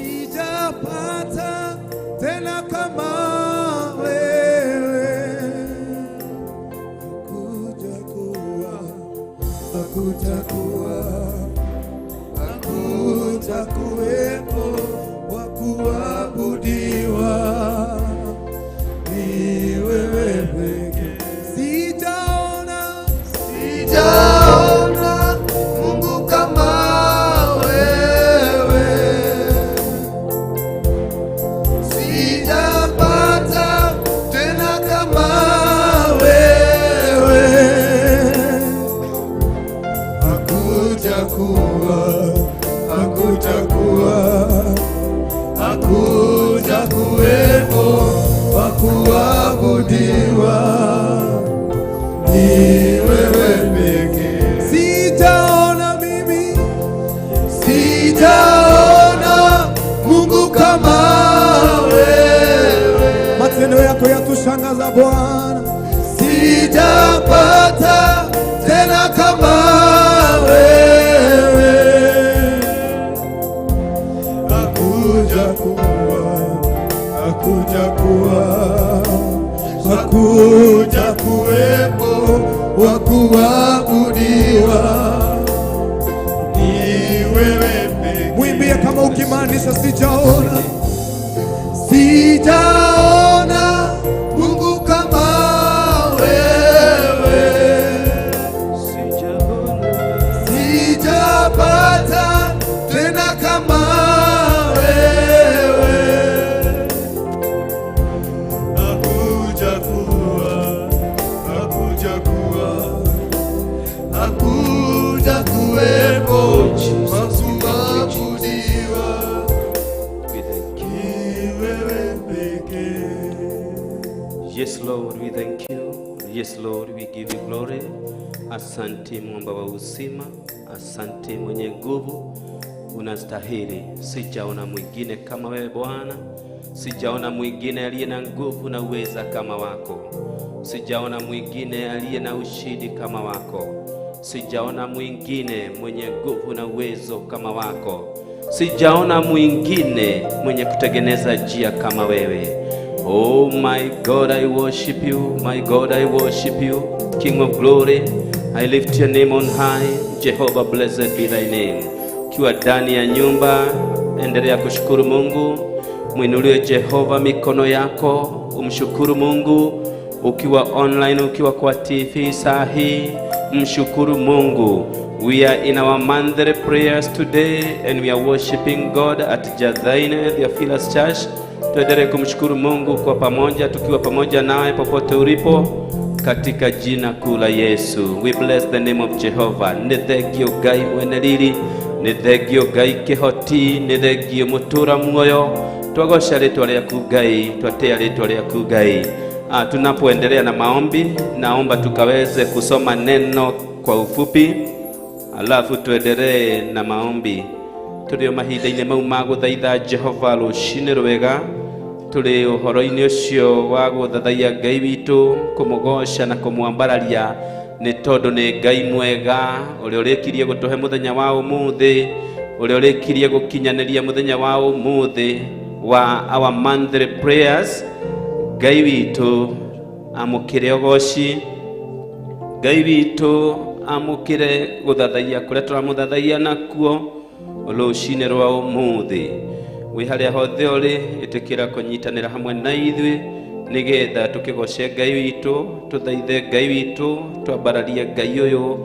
sijapata tena kama wewe. Hakutakuwa, hakutakuwa, hakutakuwepo wa kuabudiwa, ni wewe pekee. Sijaona, Sijaona Mungu kama wewe, sijapata tena kama wewe. Hakutakuwa, hakutakuwa, hakutakuwepo wa kuabudiwa, ni wewe pekee. Sijaona mimi, Sijaona Mungu kama wewe, matendo yako yatushangaza Bwana. Sijapata tena kama wewe. Hakutakuwa, hakutakuwa, hakutakuwepo wa kuabudiwa, Ni wewe pekee. Mwimbie kama ukimaanisha sijaona, Sijaona Mungu kama wewe, sijapata tena kama wewe. Hakutakuwa, hakutakuwa, Hakutakuwepo wa kuabudiwa. We thank you. Ni wewe pekee. Yes, Lord, we thank you. Yes, Lord, we give you glory. Asante mwamba wa uzima, asante mwenye nguvu, unastahili. Sijaona mwingine kama wewe Bwana, sijaona mwingine aliye na nguvu na uweza kama wako, sijaona mwingine aliye na ushindi kama wako, sijaona mwingine mwenye nguvu na uwezo kama wako, sijaona mwingine mwenye kutengeneza njia kama wewe. Oh my God, I worship you. My God, I worship you. King of glory, I lift your name on high. Jehovah, blessed be thy name. Ukiwa ndani ya nyumba, endelea kushukuru Mungu. Mwinulie Jehova mikono yako, umshukuru Mungu. Ukiwa online, ukiwa kwa TV saa hii, mshukuru Mungu. We are in our monthly prayers today and we are worshiping God at Jathaine Theophilus Church. Tuendelee kumshukuru Mungu kwa pamoja, tukiwa pamoja nawe popote ulipo, katika jina kuu la Yesu. We bless the name of Jehovah. Nĩ thengio Ngai mwene riri. Nĩ thengio Ngai kĩhoti, nĩ thengio mũtũra muoyo. Twagoca rĩtwa rĩaku Ngai, twatea rĩtwa rĩaku Ngai. Tunapoendelea na maombi, naomba tukaweze kusoma neno kwa ufupi, alafu tuendelee na maombi. Tũrĩ o mahinda-inĩ mau ma gũthaitha Jehova rũcinĩ rwega, tũrĩ ũhoro-inĩ ũcio wa gũthathaiya Ngai witũ, kũmũgoca na kũmwambararia, nĩ tondũ nĩ Ngai mwega ũrĩa ũrĩkirie gũtũhe mũthenya wa ũmũthĩ, ũrĩa ũrĩkirie gũkinyanĩria mũthenya wa ũmũthĩ wa our monthly prayers. Ngai witũ amũkĩre ũgoci, Ngai witũ amũkĩre gũthathaiya kũrĩa tũramũthathaiya nakuo rũcinĩ rwa ũmũthĩ. Wĩ harĩa hothe ũrĩ, ĩtĩkĩra kũnyitanĩra hamwe na ithuĩ nĩgetha tũkĩgoce Ngai witũ, tũthaithe Ngai witũ, twambararie Ngai ũyũ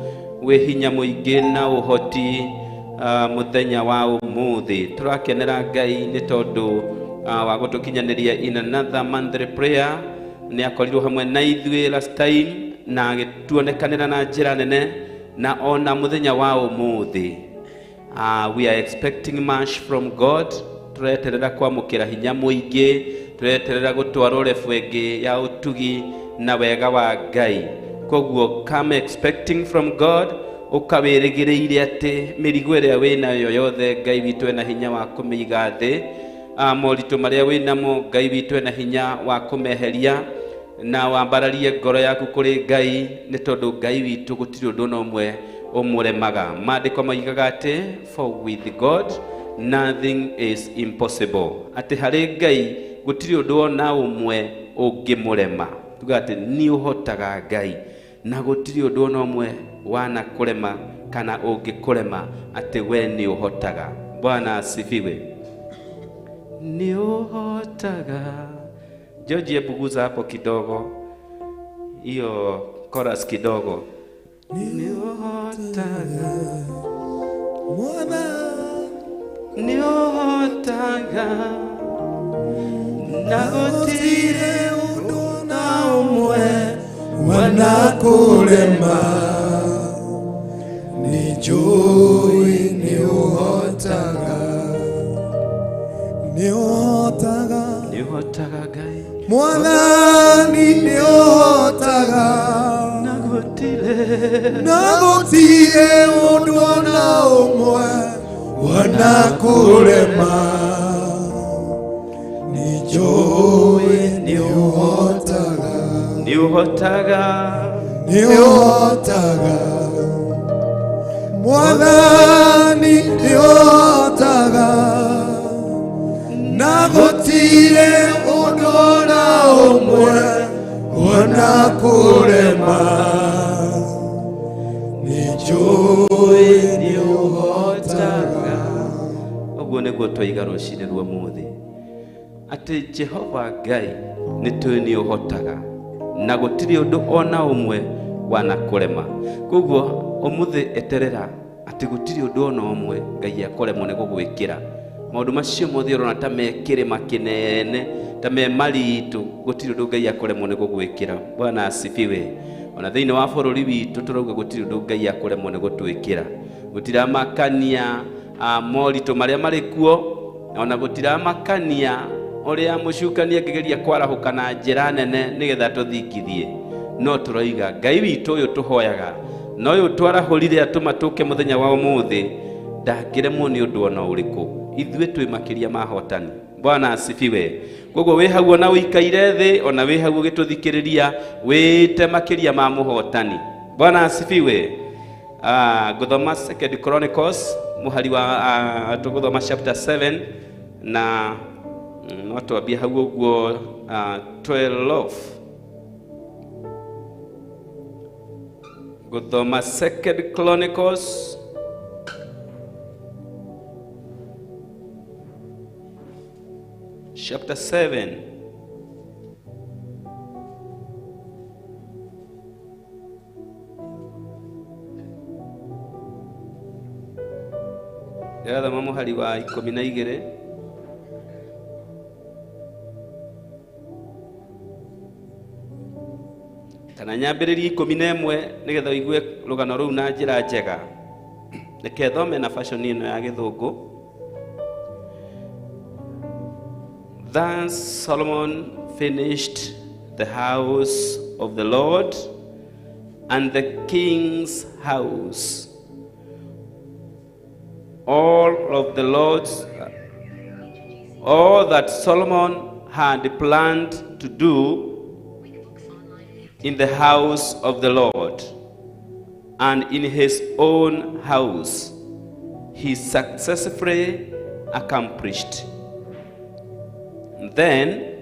wĩ hinya mũingĩ na ũhoti mũthenya wa ũmũthĩ. Tũrakenera Ngai nĩ tondũ wa gũtũkinyanĩria in another monthly prayer. Nĩ akorirwo hamwe na ithuĩ last time na agĩtuonekanĩra na njĩra nene, na ona mũthenya wa ũmũthĩ we are expecting much from God. Tũreterera kwamũkĩra hinya mũingĩ, tũreterera gũtwarwo rebu ĩngĩ ya ũtugi na wega wa Ngai. Koguo come expecting from God, ũkawĩrĩgĩrĩire atĩ mĩrigo ĩrĩa wĩnayo yothe Ngai witũ ena hinya wa kũmĩiga thĩ, moritũ marĩa wĩnamo Ngai witũ ena hinya wa kũmeheria, na wambararie ngoro yaku kũrĩ Ngai, nĩ tondũ Ngai witũ gũtirĩ ũndũ ona ũmwe ũmũremaga. Maandĩko moigaga atĩ for with God nothing is impossible, atĩ harĩ Ngai gũtirĩ ũndũ ona ũmwe ũngĩmũrema. Tuga atĩ nĩ ũhotaga Ngai na gũtirĩ ũndũ ona ũmwe wanakũrema kana ũngĩkũrema, atĩ we nĩ ũhotaga. Bwana asifiwe. Nĩ ũhotaga. George, hebu guza hapo kidogo, hiyo chorus kidogo. Nĩ ũhotaga, nĩ ũhotaga, na gũtirĩ ũndũ na ũmwe wanakũrema, nĩ njũĩ nĩ ũhotaga, nĩ ũhotaga, nĩ ũhotaga Ngai, Mwathani nĩ ũhotaga, na gũtirĩ, na gũtirĩ ũndũ ona ũmwe wanakũrema, nĩ njũĩ nĩ ũhotaga, nĩ ũhotaga, nĩ ũhotaga, Mwathani nĩ ũhotaga, na gũtirĩ ũndũ ona ũmwe wanakũrema, nĩ njũĩ nĩ ũhotaga. Ũguo nĩguo twaiga rũcinĩ rwa ũmũthĩ, atĩ Jehova Ngai nĩ tũĩ nĩ ũhotaga na gũtirĩ ũndũ ona ũmwe wanakũrema. Koguo ũmũthĩ eterera atĩ gũtirĩ ũndũ ona ũmwe Ngai akũremwo nĩ gũgwĩkĩra. Maũndũ macio mothe ũrona ta me kĩrĩma kĩnene, ta me maritũ, gũtirĩ ũndũ Ngai akũremwo nĩ gũgwĩkĩra. Bwana asifiwe. Ona thĩinĩ wa bũrũri witũ tũrauga gũtirĩ ũndũ Ngai akũremwo nĩ gũtwĩkĩra. Gũtiramakania moritũ marĩa marĩ kuo, ona gũtiramakania ũrĩa mũcukani angĩgeria kwarahũka na njĩra nene nĩgetha tũthingithie. No tũroiga Ngai witũ ũyũ tũhoyaga na ũyũ twarahũrire atũma tũke mũthenya wa ũmũthĩ, ndangĩremwo nĩ ũndũ ona ũrĩkũ. Ithuĩ twĩ makĩria ma ahotani. Bwana asifiwe. Koguo wĩ hau ona ũikaire thĩ, ona wĩ hau ũgĩtũthikĩrĩria, wĩte makĩria ma mũhotani. Bwana asifiwe. Ngũthoma Second Chronicles mũhari wa tũgũthoma chapter 7 na no twambie hau ũguo 12. Ngũthoma Second Chronicles chapter 7. Ndĩrathoma mũhari wa 12. Kana nyambĩrĩrie 11 nĩgetha ũigue rũgano rũu na njĩra njega. Reke thome na version ĩno ya Gĩthũngũ. Thus Solomon finished the house of the Lord and the king's house. All of the Lord's, all that Solomon had planned to do in the house of the Lord and in his own house, he successfully accomplished. Then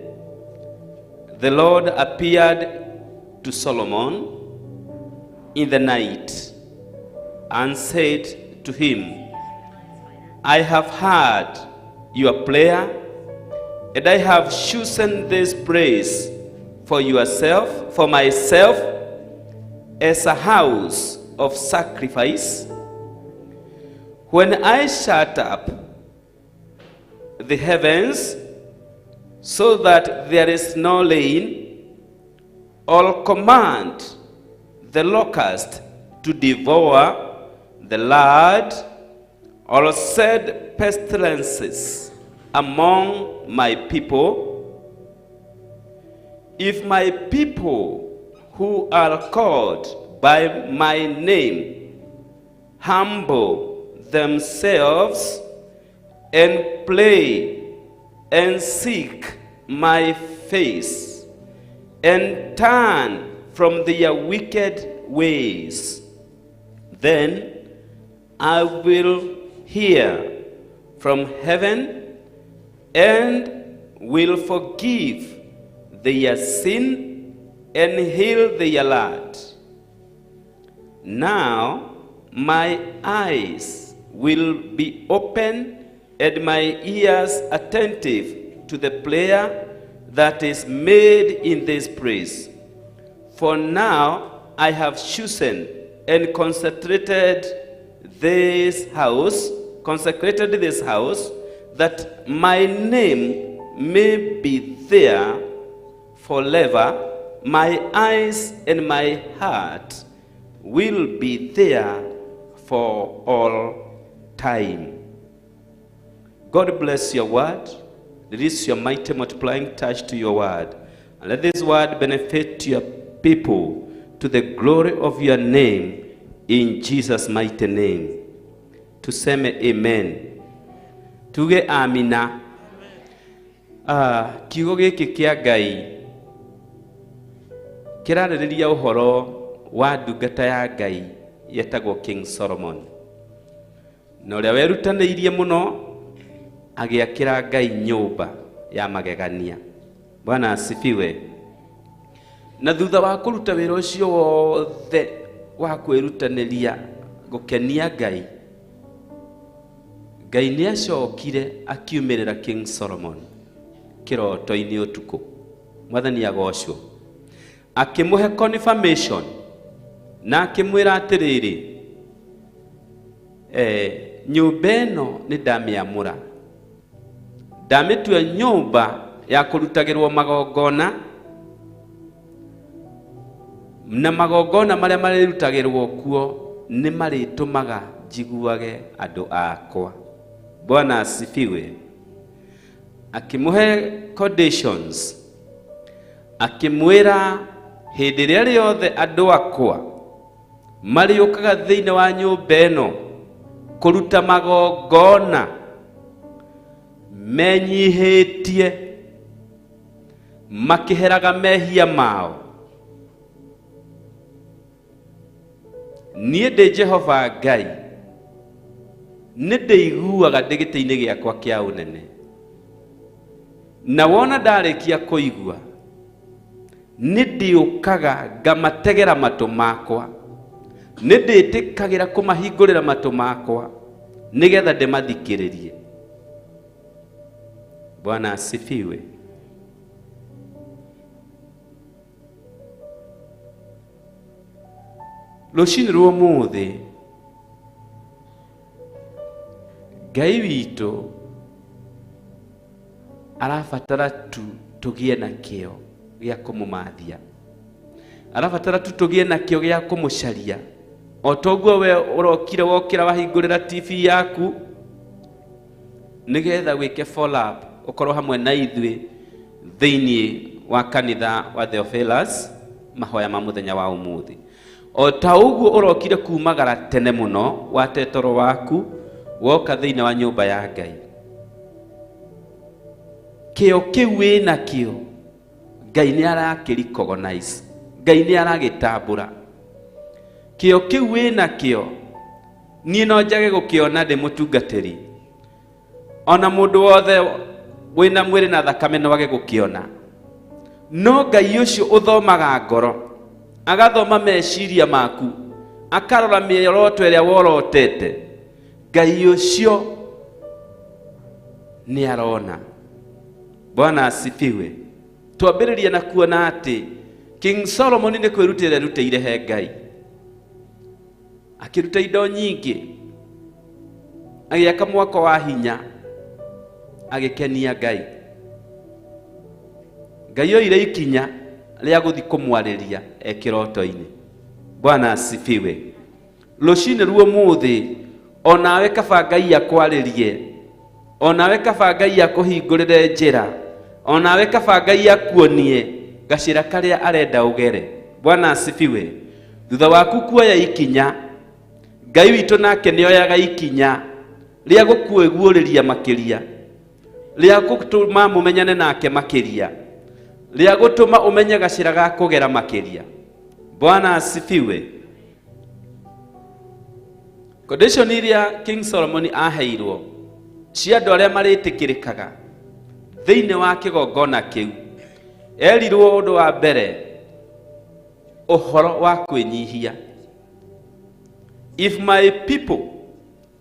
the Lord appeared to Solomon in the night and said to him, I have heard your prayer, and I have chosen this place for yourself, for myself, as a house of sacrifice. When I shut up the heavens so that there is no rain, or command the locust to devour the land, or send pestilences among my people, if my people who are called by my name humble themselves and pray and seek my face and turn from their wicked ways, then I will hear from heaven and will forgive their sin and heal their land. Now my eyes will be open and my ears attentive to the prayer that is made in this place. For now I have chosen and consecrated this house, that my name may be there forever. My eyes and my heart will be there for all time. God bless your word. Release your mighty multiplying touch to your word. And let this word benefit your people to the glory of your name, in Jesus' mighty name. Tuseme amen. Tuge amina. Kiugo gĩkĩ kĩa Ngai kĩrarĩrĩria ũhoro wa ndungata ya Ngai yetagwo King Solomon, na ũrĩa werutanĩirie mũno agĩakĩra Ngai nyũmba ya magegania. Bwana asifiwe. Na thutha wa kũruta wĩra ũcio wothe wa kwĩrutanĩria gũkenia Ngai, Ngai nĩ acokire akiumĩrĩra King Solomon kĩroto-inĩ ũtukũ. Mwathani agocwo. Akĩmũhe confirmation na akĩmwĩra atĩrĩrĩ, nyũmba ĩno nĩ ndamĩamũra, ndamĩtua nyũmba ya kũrutagĩrwo magongona, na magongona marĩa marĩrutagĩrwo kuo nĩ marĩtũmaga njiguage andũ akwa. Bwana asifiwe. Akĩmũhe conditions, akĩmwĩra hĩndĩ ĩrĩa rĩothe andũ akwa marĩũkaga thĩinĩ wa nyũmba ĩno kũruta magongona menyihĩtie makĩheraga mehia mao, niĩ ndĩ Jehova Ngai nĩ ndĩiguaga ndĩ gĩtĩ-inĩ gĩakwa kĩa ũnene, na wona ndarĩkia kũigua nĩ ndĩũkaga ngamategera matũ makwa, nĩ ndĩtĩkagĩra kũmahingũrĩra matũ makwa nĩgetha ndĩmathikĩrĩrie. Bwana asifiwe. Rũcinĩ rwa ũmũthĩ Ngai witũ arabatara tu tũgĩe na kĩo gĩa kũmũmathia, arabatara tu tũgĩe na kĩo gĩa kũmũcaria O toguo we ũrokire wokĩra wahingũrĩra TV yaku nĩgetha wĩke follow up ũkorwo hamwe na ithuĩ thĩinĩ wa kanitha wa Theophilus mahoya ma mũthenya wa ũmũthĩ. O ta ũguo ũrokire kumagara tene mũno wate toro waku woka thĩinĩ wa nyũmba ya Ngai, kĩo kĩu wĩnakĩo Ngai nĩ arakĩrecognize, Ngai nĩ aragĩtambũra. Kĩo kĩu wĩnakĩo niĩ no njage gũkĩona ndĩ mũtungatĩri, ona mũndũ wothe wĩna mwĩrĩ na thakame no age gũkĩona, no Ngai ũcio ũthomaga ngoro, agathoma meciria maku, akarora mĩoroto ĩrĩa worotete, Ngai ũcio nĩ arona. Bwana asifiwe. Twambĩrĩria na kuona atĩ King Solomon nĩ kwĩrutĩra erutĩire he Ngai, akĩruta indo nyingĩ, agĩaka mwako wa hinya, agĩkenia Ngai. Ngai oire ikinya rĩa gũthiĩ kũmwarĩria e kĩroto-inĩ. Bwana asifiwe. Rũcinĩ ruo mũthĩ onawe kaba Ngai akwarĩrie, onawe kaba Ngai akũhingũrĩre njĩra, onawe kaba Ngai akuonie gacĩra karĩa arenda ũgere. Bwana asifiwe. Thutha waku kuoya ikinya, Ngai witũ nake nĩoyaga ikinya rĩa gũkuĩguũrĩria makĩria, rĩa gũtũma mũmenyane nake makĩria, rĩa gũtũma ũmenye gacĩra ga kũgera makĩria. Bwana asifiwe. Condition iria King Solomon aheirwo cia andũ arĩa marĩtĩkĩrĩkaga thĩinĩ wa kĩgongona kĩu, erirwo ũndũ wa mbere ũhoro wa kwĩnyihia. If my people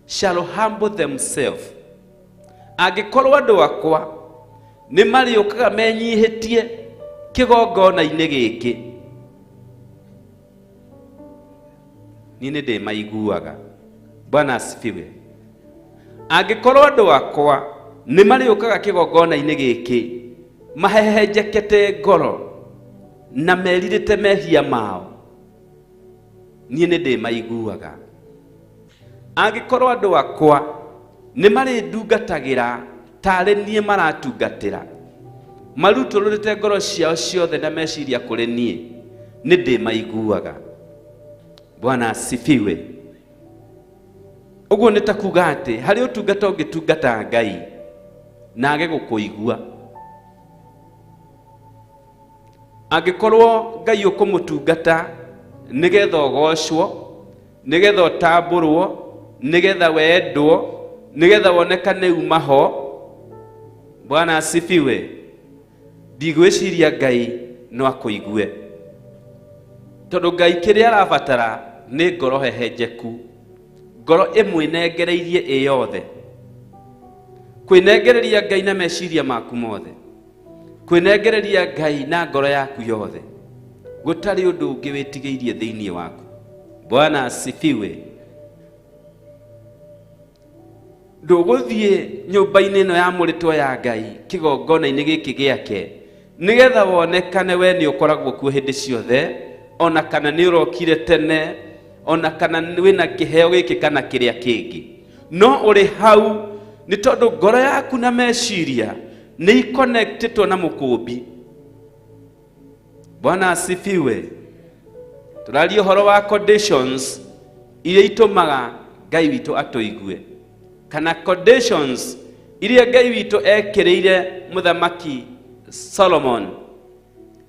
shall humble themselves, angĩkorwo andũ akwa nĩ marĩũkaga menyihĩtie kĩgongona-inĩ gĩkĩ, niĩ nĩ ndĩmaiguaga. Bwana asifiwe. Angĩkorwo andũ akwa nĩ marĩũkaga kĩgongona-inĩ gĩkĩ mahehenjekete ngoro na merirĩte mehia mao, niĩ nĩ ndĩmaiguaga. Angĩkorwo andũ akwa nĩ marĩndungatagĩra tarĩ niĩ maratungatĩra, marutũrũrĩte ngoro ciao ciothe na meciria kũrĩ niĩ, nĩ ndĩmaiguaga. Bwana asifiwe. Ũguo nĩ ta kuga atĩ harĩ ũtungata ũngĩtungata Ngai na age gũkũigua. Angĩkorwo Ngai ũkũmũtungata nĩgetha ũgocwo, nĩgetha ũtambũrwo, nĩgetha wendwo, nĩgetha wonekane uma ho, Bwana asifiwe, ndigwĩciria Ngai no akũigue, tondũ Ngai kĩrĩa arabatara nĩ ngoro hehenjeku, ngoro ĩmwĩnengereirie ĩ yothe, kwĩnengereria Ngai na meciria maku mothe, kwĩnengereria Ngai na ngoro yaku yothe, gũtarĩ ũndũ ũngĩ wĩtigĩirie thĩinĩ waku. Bwana asifiwe. Ndũgũthiĩ nyũmba-inĩ ĩno ya mũrĩtwo ya Ngai kĩgongona-inĩ gĩkĩ gĩake nĩgetha wonekane we nĩ ũkoragwo kuo hĩndĩ ciothe, ona kana nĩ ũrokire tene, ona kana wĩna kĩheo gĩkĩ kana kĩrĩa kĩngĩ, no ũrĩ hau nĩ tondũ ngoro yaku na meciria nĩ iconnectĩtwo na mũkũmbi. Bwana asifiwe. Tũraria ũhoro wa conditions iria itũmaga Ngai witũ atũigue, kana conditions iria Ngai witũ ekĩrĩire mũthamaki Solomon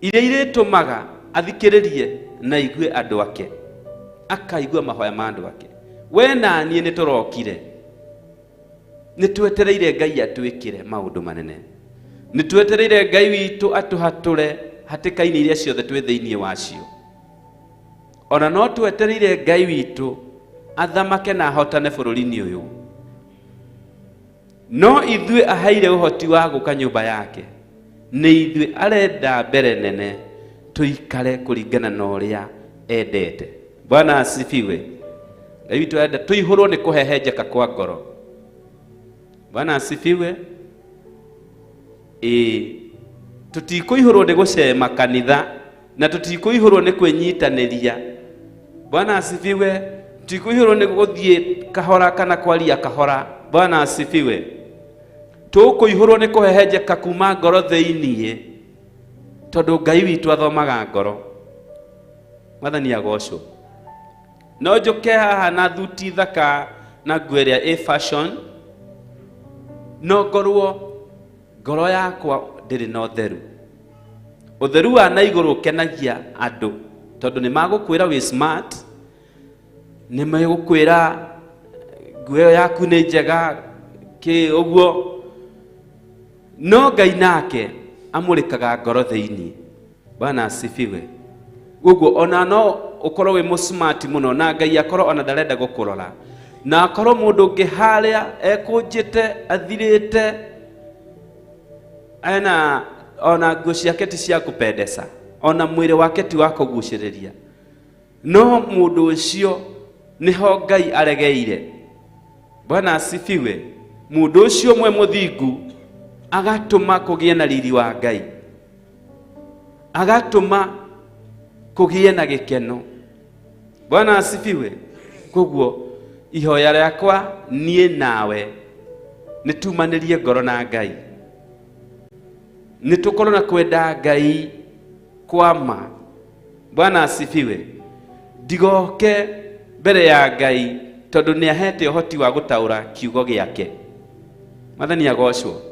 iria irĩtũmaga athikĩrĩrie na aigue andũ ake, akaigua mahoya ma andũ ake. We na niĩ nĩ tũrokire, nĩ twetereire Ngai atwĩkĩre maũndũ manene, nĩ twetereire Ngai witũ atũhatũre hatĩka-inĩ iria ciothe twĩ thĩinĩ wacio, ona no twetereire Ngai witũ athamake na ahotane bũrũri-inĩ ũyũ. No ithuĩ aheire ũhoti wa gũka nyũmba yake, nĩ ithuĩ arenda mbere nene tũikare kũringana na ũrĩa endete. Bwana asifiwe. Ngai witũ arenda tũihũrwo nĩ kũhehenjeka kwa ngoro. Bwana asifiwe. Ĩĩ, tũtikũihũrwo nĩ gũcema kanitha na tũtikũihũrwo nĩ kwĩnyitanĩria. Bwana asifiwe. Ti kũihũrwo nĩ gũthiĩ kahora kana kwaria kahora. Bwana asifiwe. Tũkũihũrwo nĩ kũhehenjeka kuma ngoro thĩiniĩ, tondũ Ngai witũ athomaga ngoro. Mwathani agocwo. No njũke haha na thuti thaka na nguo ĩrĩa ĩ fashion, no ngorwo ngoro yakwa ndĩrĩ na ũtheru. Ũtheru wa na igũrũ ũkenagia andũ, tondũ nĩ magũkwĩra wĩ smart, nĩ megũkwĩra nguo ĩyo yaku nĩ njega kĩ ũguo. No Ngai nake amũrĩkaga ngoro thĩiniĩ. Bwana asifiwe. Ũguo ona no ũkorwo wĩ mũsmart mũno na Ngai akorwo ona ndarenda gũkũrora, na akorwo mũndũ ũngĩ harĩa ekũnjĩte athirĩte, ena ona nguo ciake ti cia kũpendeza, ona mwĩrĩ wake ti wa kũgucĩrĩria, no mũndũ ũcio nĩho Ngai aregeire. Bwana asifiwe. Mũndũ ũcio mwe mũthingu agatũma kũgĩe na riri wa Ngai, agatũma kũgĩe na gĩkeno. Bwana asifiwe. Koguo ihoya rĩakwa niĩ nawe nĩ tumanĩrie ngoro na Ngai, nĩ tũkorwo na kwenda Ngai kwa ma. Bwana asifiwe. Ndigoke mbere ya Ngai tondũ nĩ ahete ũhoti wa gũtaũra kiugo gĩake. Mwathani agocwo.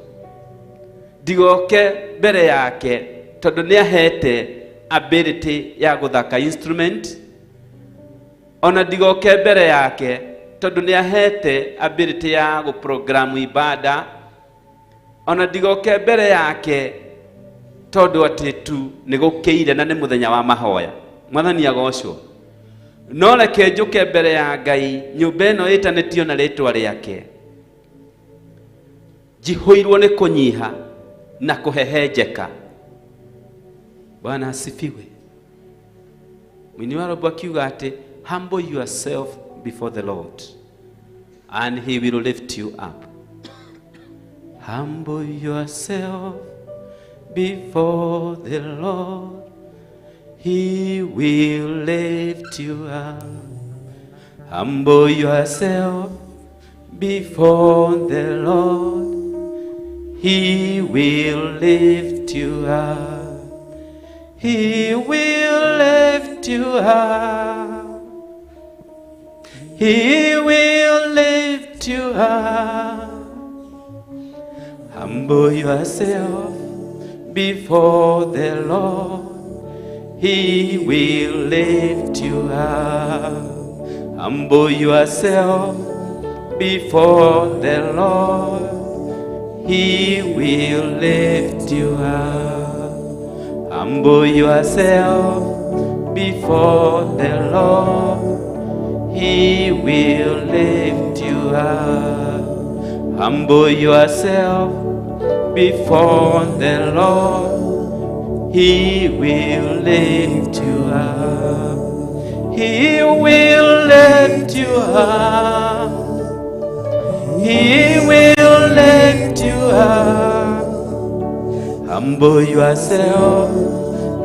Ndigoke mbere yake tondũ nĩ ahete ability ya gũthaka instrument. Ona ndigoke mbere yake tondũ nĩ ahete ability ya gũprogramu ibada. Ona ndigoke mbere yake tondũ atĩ tu nĩ gũkĩire na nĩ mũthenya wa mahoya. Mwathani agocwo. No reke njũke mbere ya Ngai nyũmba ĩno ĩtanĩtio na rĩtwa rĩake, njihũirwo nĩ kũnyiha na kũhehenjeka. Bwana asifiwe. Mwini wa rwĩmbo akiuga atĩ humble yourself before the Lord and he will lift you up. Humble yourself before the Lord, he will lift you up. Humble yourself before the Lord, he will lift you up. He will lift you up. He will lift you up. Humble yourself before the Lord, he will lift you up. Humble yourself before the Lord, he will lift you up. Humble yourself before the Lord, he will lift you up. Humble yourself before the Lord, he will lift you up. He will lift you up. He will lift you up. Humble yourself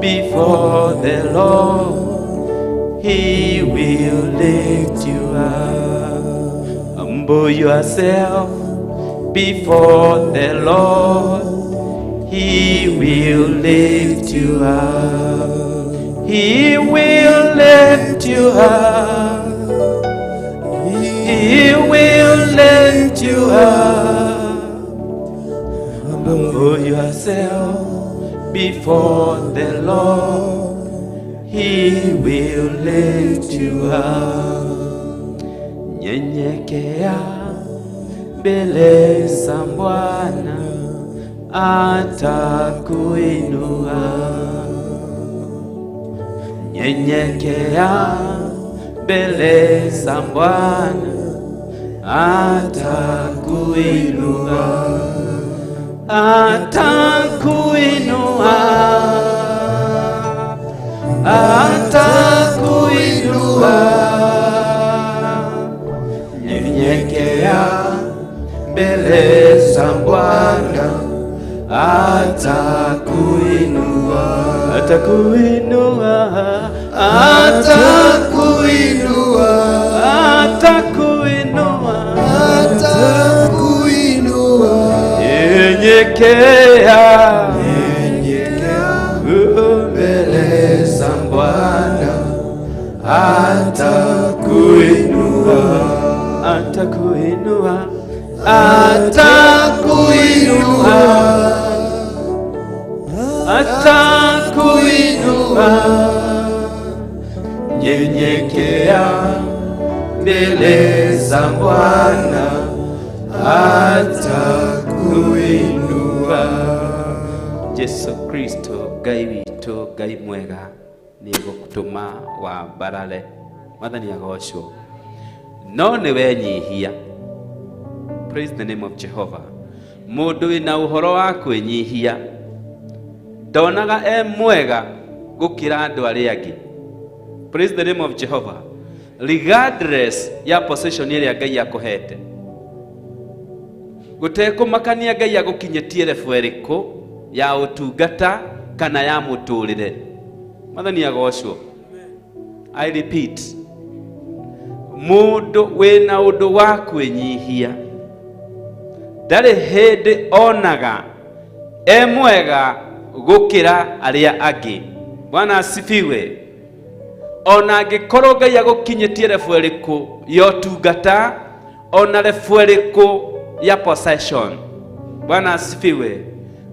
before the Lord, he will lift you up. Humble yourself before the Lord, he will lift you up. He will lift you up. He will lift you up. Humble yourself before the Lord, he will lift you up. Nyenyekea mbele za Bwana, atakuinua. Nyenyekea mbele za Bwana, atakuinua. Atakuinua. Atakuinua. Nyenyekea mbele za Bwana, atakuinua. Atakuinua. Atakuinua. Atakuinua, Atakuinua. Nyenyekea Nyenyekea mbele za Bwana, Atakuinua. Atakuinua, atakuinua, atakuinua. Nyenyekea mbele za Bwana, atakuinua. Jesu Kristo Ngai witũ, Ngai mwega, nĩ gũtũma wambarare. Mwathani agocwo. No nĩ wenyihia. Praise the name of Jehovah. Mũndũ wĩna ũhoro wa kwĩnyihia ndonaga e mwega gũkĩra andũ arĩa angĩ. Praise the name of Jehovah. Regardless ya position ĩrĩa Ngai akũhete, gũtekũmakania Ngai agũkinyĩtie level ĩrĩkũ ya ũtungata kana ya mũtũrĩre. Mwathani agocwo. I repeat, mũndũ wĩna ũndũ wa kwĩnyihia ndarĩ hĩndĩ onaga e mwega gũkĩra arĩa angĩ. Bwana asifiwe. Ona angĩkorwo Ngai agũkinyĩtie level ĩrĩkũ ya ũtungata, ona level ĩrĩkũ ya possession. Bwana asifiwe.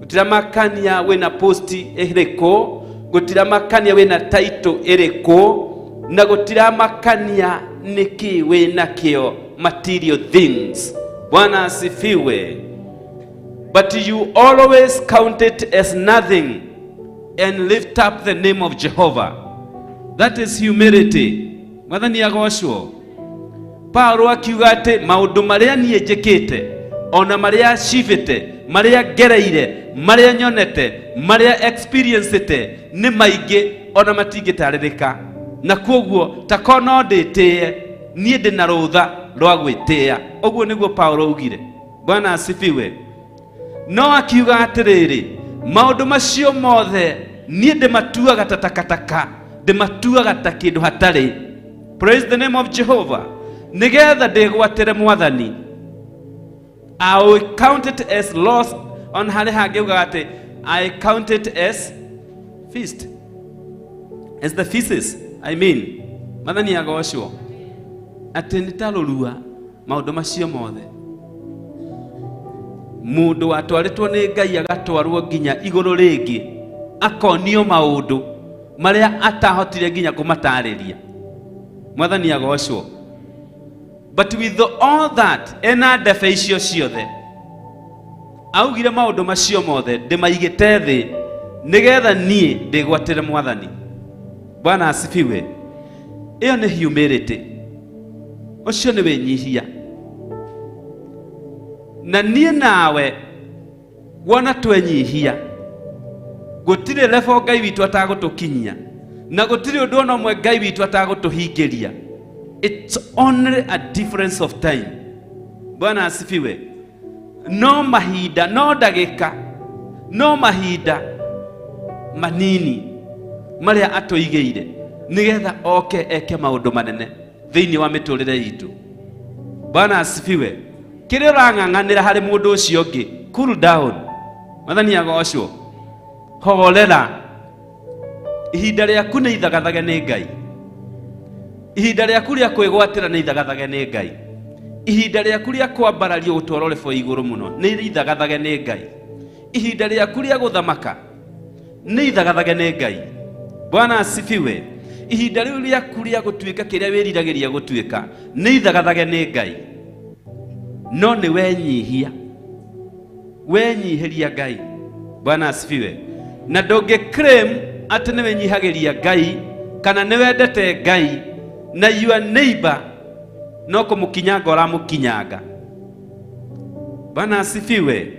Gũtiramakania wĩna posti ĩrĩkũ, gũtiramakania wĩna title ĩrĩkũ, na gũtiramakania nĩkĩ wĩna kĩo, material things. Bwana asifiwe. But you always count it as nothing and lift up the name of Jehovah. That is humility. Mwathani agocwo. Paulo akiuga atĩ maũndũ marĩa niĩ njĩkĩte, ona marĩa cibĩte, marĩa ngereire, marĩa nyonete, marĩa experiencete nĩ maingĩ, ona matingĩtarĩrĩka, na koguo tako no ndĩtĩe, niĩ ndĩ na rũtha rwa gwĩtĩĩa. Ũguo nĩguo Paulo augire. Bwana asifiwe. No akiuga atĩrĩrĩ, maũndũ macio mothe niĩ ndĩmatuaga ta takataka, ndĩmatuaga ta kĩndũ hatarĩ. Praise the name of Jehovah. Nĩgetha ndĩgwatĩre Mwathani. I will count it as loss. On harĩ hangĩ ugaga atĩ I count it as feast, as the feasts, I mean. Mwathani agocwo. Atĩ nĩ ta rũrua maũndũ macio mothe. Mũndũ watwarĩtwo nĩ Ngai agatwarwo nginya igũrũ rĩngĩ, akonio maũndũ marĩa atahotire nginya kũmatarĩria. Mwathani agocwo. But with all that, ena ndebe icio ciothe, augire maũndũ macio mothe ndĩmaigĩte thĩ nĩgetha niĩ ndĩgwatĩre Mwathani. Bwana asifiwe. Ĩyo nĩ humility, ũcio nĩ wĩnyihia. Na niĩ nawe wona twenyihia, gũtirĩ level Ngai witũ atagũtũkinyia, na gũtirĩ ũndũ ona ũmwe Ngai witũ atagũtũhingĩria. It's only a difference of time. Bwana asifiwe. No mahinda, no ndagĩka, no mahinda manini marĩa atũigĩire nĩgetha oke eke maũndũ manene thĩinĩ wa mĩtũrĩre itũ. Bwana asifiwe. Kĩrĩa ũrang'ang'anĩra harĩ mũndũ ũcio ũngĩ, cool down. Mwathani agocwo. Horera. Ihinda rĩaku nĩ ithagathage nĩ Ngai. Ihinda rĩaku rĩa kwĩgwatĩra nĩ ithagathage nĩ Ngai. Ihinda rĩaku rĩa kwambarario gũtwarwo level igũrũ mũno nĩ ithagathage nĩ Ngai. Ihinda rĩaku rĩa gũthamaka nĩ ithagathage nĩ Ngai. Bwana asifiwe. Ihinda rĩu rĩaku rĩa gũtuĩka kĩrĩa wĩriragĩria gũtuĩka nĩ ithagathage nĩ Ngai. No nĩ wenyihia, wenyihĩria Ngai. Bwana asifiwe. Na ndũngĩ claim atĩ nĩ wĩnyihagĩria Ngai kana nĩ wendete Ngai na your neighbor no kũmũkinyanga ũramũkinyanga. Bwana asifiwe.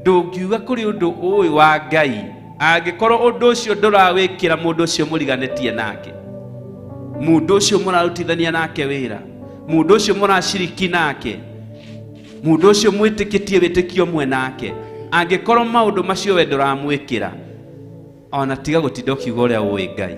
Ndũngiuga kũrĩ ũndũ ũĩ wa Ngai angĩkorwo ũndũ ũcio ndũrawĩkĩra mũndũ ũcio mũriganĩtie nake, mũndũ ũcio mũrarutithania nake wĩra, mũndũ ũcio mũraciriki nake, mũndũ ũcio mwĩtĩkĩtie wĩtĩkio mwe nake, angĩkorwo maũndũ macio we ndũramwĩkĩra, ona tiga gũtinda ũkiuga ũrĩa ũĩ Ngai.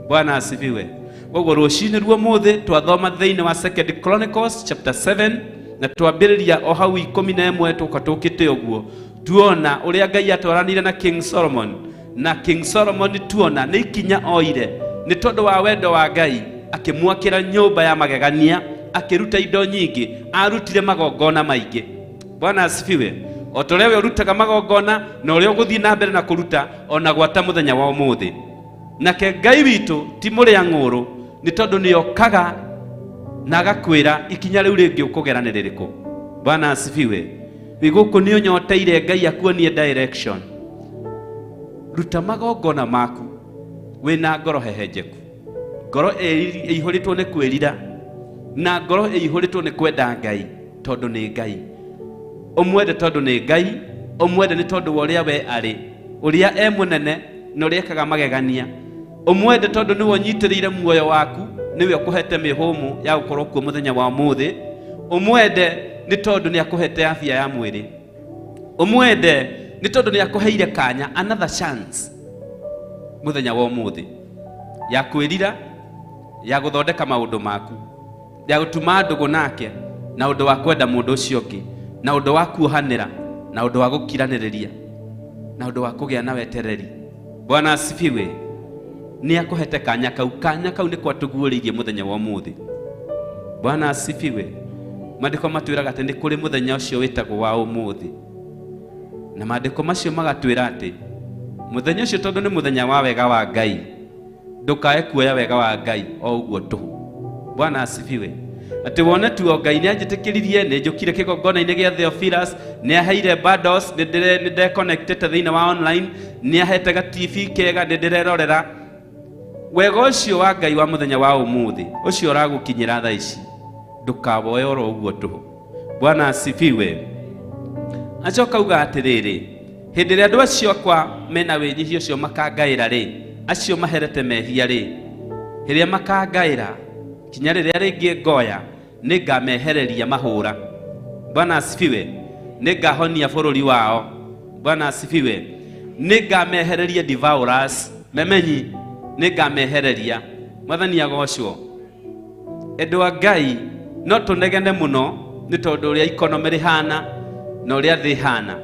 Bwana asifiwe. Koguo rũcinĩ ruo mũthĩ twathoma thĩinĩ wa Second Chronicles chapter 7 na twambĩrĩria o hau 11 tũka tũkĩte ũguo, tuona ũrĩa Ngai atwaranire na King Solomon. Na King Solomon tuona nĩ ikinya oire nĩ tondũ wa wendo wa Ngai, akĩmwakĩra nyũmba ya magegania, akĩruta indo nyingĩ, arutire magongona maingĩ. Bwana asifiwe. O ta ũrĩa we ũrutaga magongona na ũrĩa ũgũthiĩ na mbere na kũruta ona gwata mũthenya wa ũmũthĩ. Nake Ngai witũ ti mũrĩa ng'ũrũ, nĩ tondũ nĩ okaga na agakwĩra ikinya rĩu rĩngĩ ũkũgera nĩ rĩrĩkũ. Bwana asifiwe. Wĩ gũkũ nĩ ũnyoteire Ngai akuonie direction. Ruta magongona maku wĩna ngoro hehenjeku, ngoro ĩihũrĩtwo nĩ kwĩrira na ngoro ĩihũrĩtwo nĩ kwenda Ngai, tondũ nĩ Ngai. Ũmwende tondũ nĩ Ngai, ũmwende nĩ tondũ wa ũrĩa we arĩ, ũrĩa e mũnene na ũrĩa ekaga magegania. Ũmwende tondũ nĩwe ũnyitĩrĩire muoyo waku, nĩwe ũkũhete mĩhũmũ ya gũkorwo kuo mũthenya wa ũmũthĩ. Ũmwende nĩ tondũ nĩ akũhete afya ya mwĩrĩ. Ũmwende nĩ tondũ nĩ akũheire kanya, another chance mũthenya wa ũmũthĩ ya kwĩrira, ya gũthondeka maũndũ maku, ya gũtuma ndũgũ nake, na ũndũ wa kwenda mũndũ ũcio ũngĩ, na ũndũ wa kuohanĩra, na ũndũ wa gũkiranĩrĩria, na ũndũ wa kũgĩa na wetereri. Bwana asifiwe. Nĩ akũhete kanya kau. Kanya kau nĩ kwatũguũrĩirie mũthenya wa ũmũthĩ. Bwana asifiwe. Maandĩko matwĩraga atĩ nĩ kũrĩ mũthenya ũcio wĩtagwo wa ũmũthĩ, na maandĩko macio magatwĩra atĩ mũthenya ũcio tondũ nĩ mũthenya wa wega wa Ngai, ndũkae kuoya wega wa Ngai o ũguo tũhũ. Bwana asifiwe. Atĩ wone tu o Ngai nĩ anjĩtĩkĩririe, nĩ njũkire kĩgongona-inĩ gĩa Theophilus, nĩ aheire bundles, nĩ ndeconnectĩte thĩinĩ wa online, nĩ ahete ga TV kega, nĩ ndĩrerorera. Wega ũcio wa Ngai wa mũthenya wa ũmũthĩ ũcio ũragũkinyĩra thaa ici, ndũkawoe oro ũguo tũhũ. Bwana asifiwe. Acoka auga atĩrĩrĩ, hĩndĩ ĩrĩa andũ acio akwa mena wĩnyihia ũcio makangaĩra rĩ, acio maherete mehia rĩ, hĩrĩa makangaĩra kinya rĩrĩa rĩngĩ ngoya, nĩ ngamehereria mahũra. Bwana asifiwe. Nĩ ngahonia bũrũri wao. Bwana asifiwe. Nĩ ngamehereria devourers, memenyi, nĩ ngamehereria. Mwathani agocwo. Endwa a Ngai, no tũnegene mũno nĩ tondũ ũrĩa economy rĩhana na ũrĩa thĩ ĩhana.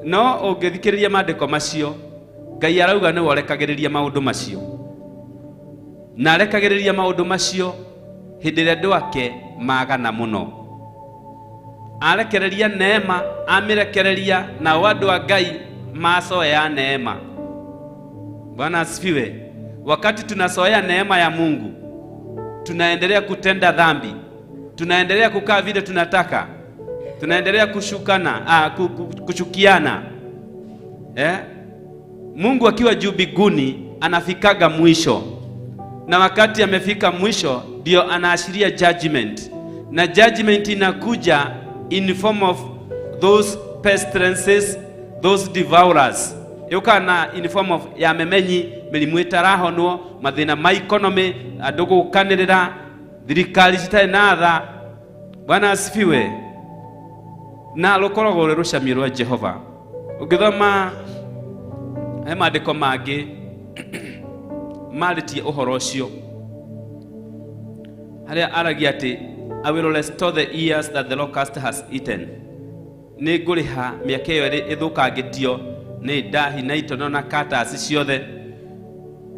No ũngĩthikĩrĩria maandĩko macio, Ngai arauga nĩwe ũrekagĩrĩria maũndũ macio. Na arekagĩrĩria maũndũ macio hĩndĩ ĩrĩa andũ ake magana mũno. Arekereria neema, amĩrekereria, nao andũ a Ngai macoea neema. Bwana asifiwe. Wakati tunasoea neema ya Mungu, tunaendelea kutenda dhambi, tunaendelea kukaa vile tunataka, tunaendelea kushukana, kushukiana. Mungu akiwa juu mbinguni anafikaga mwisho, na wakati amefika mwisho ndio anaashiria judgment, na judgment inakuja in form of those pestilences, those devourers. Yũkaga na in form of ya memenyi, mĩrimũ ĩtarahonwo, mathĩna ma economy, andũ gũkanĩrĩra, thirikari citarĩ na tha. Bwana asifiwe. Na rũkoragwo rwĩ rũcamio rwa Jehova. Ũngĩthoma he maandĩko mangĩ marĩtie ũhoro ũcio, harĩa aragia atĩ I will restore the years that the locust has eaten. Nĩ ngũrĩha mĩaka ĩyo ĩthũkangĩtio nĩ ndahi na itono na katasi ciothe.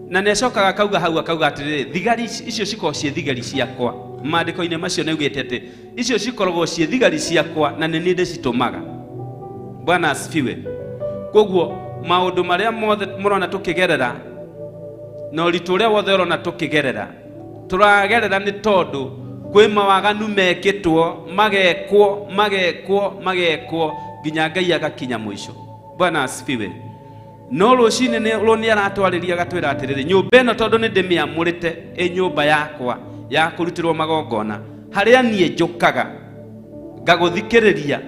Na nĩ acokaga akauga hau, akauga atĩrĩrĩ, thigari icio cikoragwo ciĩ thigari ciakwa. Maandĩko-inĩ macio nĩ augĩte atĩ icio cikoragwo ciĩ thigari ciakwa na nĩ niĩ ndĩcitũmaga. Bwana asifiwe. Koguo maũndũ marĩa mothe mũrona tũkĩgerera na ũritũ ũrĩa wothe ũrona tũkĩgerera, tũragerera nĩ tondũ kwĩ mawaganu mekĩtwo, magekwo, magekwo, magekwo nginya Ngai agakinya mũico. Bwana asifiwe. No rũcinĩ nĩ rũ nĩ aratwarĩria agatwĩra atĩrĩrĩ, nyũmba ĩno tondũ nĩ ndĩmĩamũrĩte ĩ nyũmba yakwa ya kũrutĩrwo magongona, harĩa niĩ njũkaga ngagũthikĩrĩria,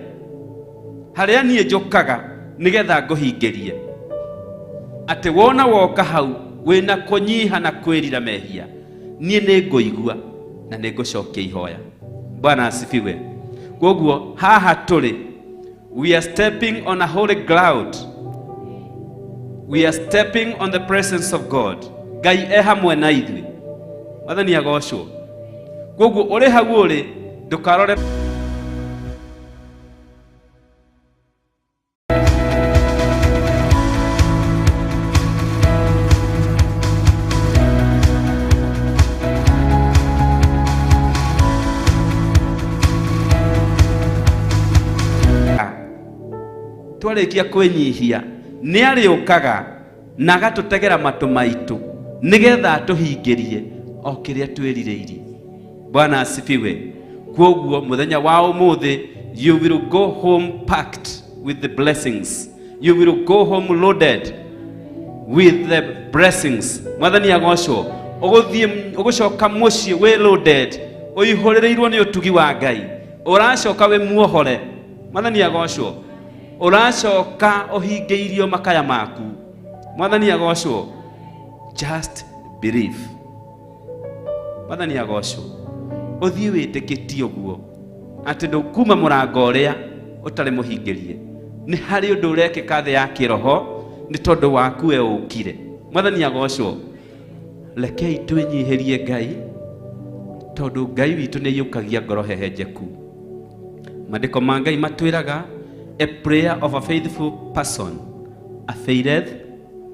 harĩa niĩ njũkaga nĩgetha ngũhingĩrie, atĩ wona woka hau wĩna kũnyiha na kwĩrira mehia, niĩ nĩ ngũigua na nĩ ngũcokia ihoya. Bwana asifiwe. Koguo haha tũrĩ, we are stepping on a holy ground. We are stepping on the presence of God. Ngai e hamwe na ithuĩ. Mwathani agocwo. Koguo ũrĩ hau ũrĩ, ndũkarore twarĩkia kwĩnyihia nĩ arĩũkaga na agatũtegera matũ maitũ nĩgetha atũhingĩrie o kĩrĩa twĩrirĩirie. Bwana asifiwe. Kwoguo mũthenya wa ũmũthĩ, you will go home packed with the blessings, you will go home loaded with the blessings. Mwathani agocwo. Ũgũthiĩ ũgũcoka mũciĩ wĩ loaded, ũihũrĩrĩirwo nĩ ũtugi wa Ngai, ũracoka wĩ muohore. Mwathani agocwo. Ũracoka ũhingĩirio makaya maku. Mwathani agocwo. Just believe. Mwathani agocwo. Ũthiĩ wĩtĩkĩtie ũguo atĩ ndũkuma mũrango ũrĩa ũtarĩ mũhingĩrie. Nĩ harĩ ũndũ ũrekĩka thĩ ya kĩroho nĩ tondũ waku we ũkire. Mwathani agocwo. Rekei twĩnyihĩrie Ngai, tondũ Ngai witũ nĩ aiyũkagia ngoro hehenjeku. Maandĩko ma Ngai matwĩraga, a prayer of a faithful person availeth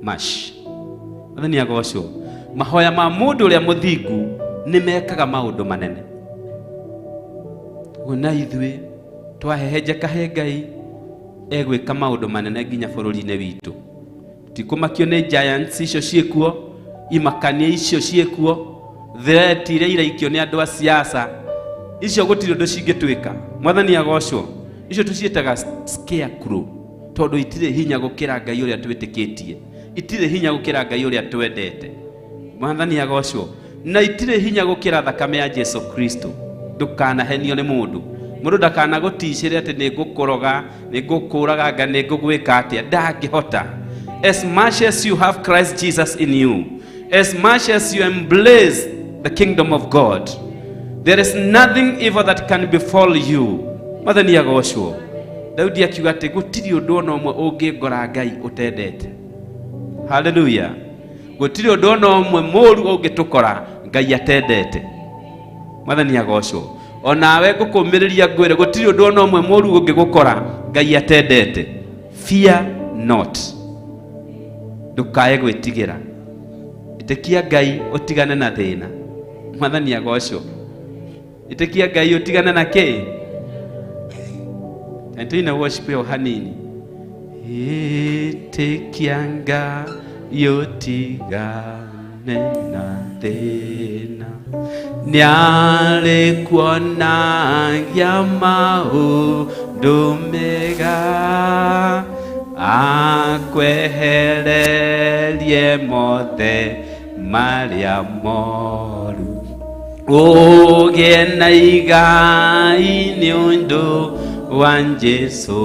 much. Mwathani agocwo. Mahoya ma mũndũ ũrĩa mũthingu nĩ mekaga maũndũ manene. Ũguo na ithuĩ twahehenjeka he Ngai, egwĩka maũndũ manene nginya bũrũri-inĩ witũ. Tikũmakio nĩ giants icio ciĩkuo, imakania icio ciĩkuo, threat iria iraikio nĩ andũ a siasa icio, gũtirĩ ũndũ cingĩtwĩka. Mwathani agocwo. Icio tũciĩtaga scarecrow, tondũ itirĩ hinya gũkĩra Ngai ũrĩa twĩtĩkĩtie, itirĩ hinya gũkĩra Ngai ũrĩa twendete. Mwathani agocwo. Na itirĩ hinya gũkĩra thakame ya Jesu Kristo. Ndũkanahenio nĩ mũndũ. Mũndũ ndakanagũticĩre atĩ nĩ ngũkũroga, nĩ ngũkũraga, nga nĩ ngũgwĩka atĩa. Ndangĩhota. As much as you have Christ Jesus in you, as much as you embrace the kingdom of God, there is nothing evil that can befall you. Mwathani agocwo. Daudi akiuga atĩ gũtirĩ ũndũ ona ũmwe ũngĩngora Ngai ũtendete. Haleluya. Gũtirĩ ũndũ ona ũmwe mũũru ũngĩtũkora Ngai atendete. Mwathani agocwo. Onawe ngũkũmĩrĩria ngwĩre, gũtirĩ ũndũ ona ũmwe mũũru ũngĩgũkora Ngai atendete. Fear not, ndũkae gwĩtigĩra. Ĩtĩkia Ngai, ũtigane na thĩna. Mwathani agocwo. Ĩtĩkia Ngai, ũtigane na kĩ na tũine worship ĩyo hanini. Ĩtĩkia Ngai, ũtigane na thĩna, nĩarĩ kuonagia maũndũ mega, akwehererie mothe marĩa moru, ũgĩe na igai nĩ ũndũ wa Jesũ.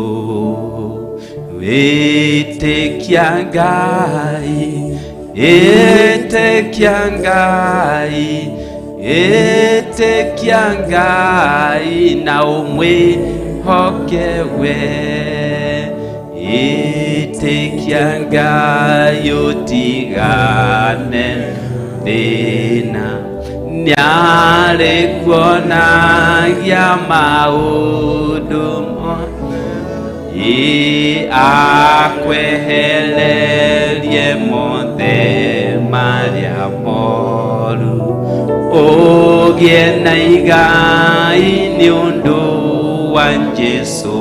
Wĩtĩkia Ngai, ĩtĩkia Ngai, ĩtĩkia Ngai na ũmwĩhoke we. Ĩtĩkia Ngai, ũtigane thĩna, nĩarĩ kuonagia maũndũ mothe, ĩ akwehererie mothe marĩa moru, ũgĩe na igai nĩ ũndũ wa Jesũ.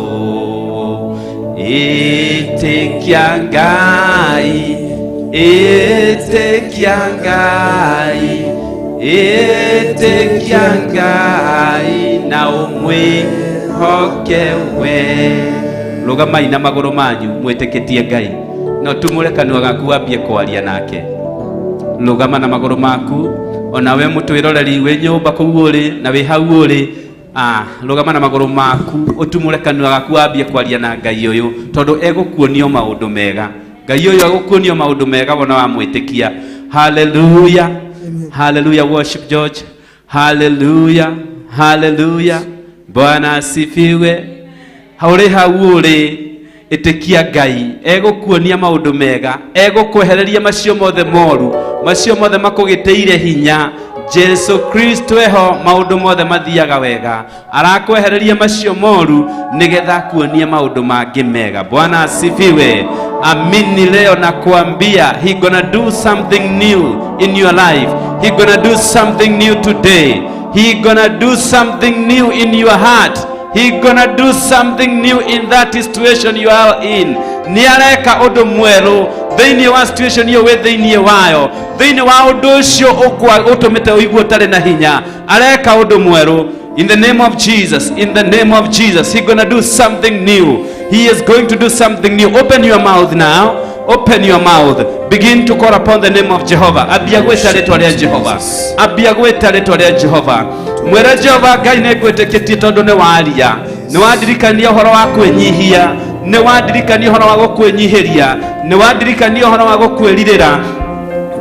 Ĩtĩkia Ngai, ĩtĩkia Ngai, ĩtĩkia Ngai na ũmwĩhoke we. Rũgamai na magũrũ manyu mwĩtĩkĩtie Ngai. No tumũre kanua gaku wambie kwaria nake. Rũgama na magũrũ maku, onawe mũtwĩroreri wĩ nyũmba kũu ũrĩ na wĩ hau ũrĩ. Rũgama na magũrũ maku, ũtumũre kanua gaku wambie kwaria na Ngai ũyũ, tondũ egũkuonio maũndũ mega. Ngai ũyũ egũkuonio maũndũ mega wona wamwĩtĩkia. Haleluya, haleluya. Worship George. Haleluya, haleluya. Bwana asifiwe. Haũrĩ hau ũrĩ, ĩtĩkia Ngai egũkuonia maũndũ mega, egũkwehereria macio mothe moru, macio mothe makũgĩtĩire hinya. Jesu Kristo eho maũndũ mothe mathiaga wega. Arakwehereria macio moru nigetha akuonie maũndũ mangĩ mega. Bwana asifiwe. Amini leo na kuambia he gonna do something new in your life. He gonna do something new today. He gonna do something new in your heart. He gonna do something new in that situation you are in. Nĩ areka ũndũ mwerũ thĩinĩ wa situation ĩyo wĩ thĩinĩ wayo, thĩinĩ wa ũndũ ũcio ũtũmĩte ũigue ũtarĩ na hinya. Areka ũndũ mwerũ. In the name of Jesus, in the name of Jesus, he gonna do something new. He is going to do something new. Open your mouth now. Open your mouth. Begin to call upon the name of Jehovah. Ambia gwĩta rĩtwa rĩa Jehova. Ambia gwĩta rĩtwa rĩa Jehova. Mwĩre Jehova Ngai nĩ ngwĩtĩkĩtie tondũ nĩ waria. Nĩ wandirikania ũhoro wa kwĩnyihia. Nĩ wandirikania ũhoro wa gũkwĩnyihĩria. Nĩ wandirikania ũhoro wa gũkwĩrirĩra.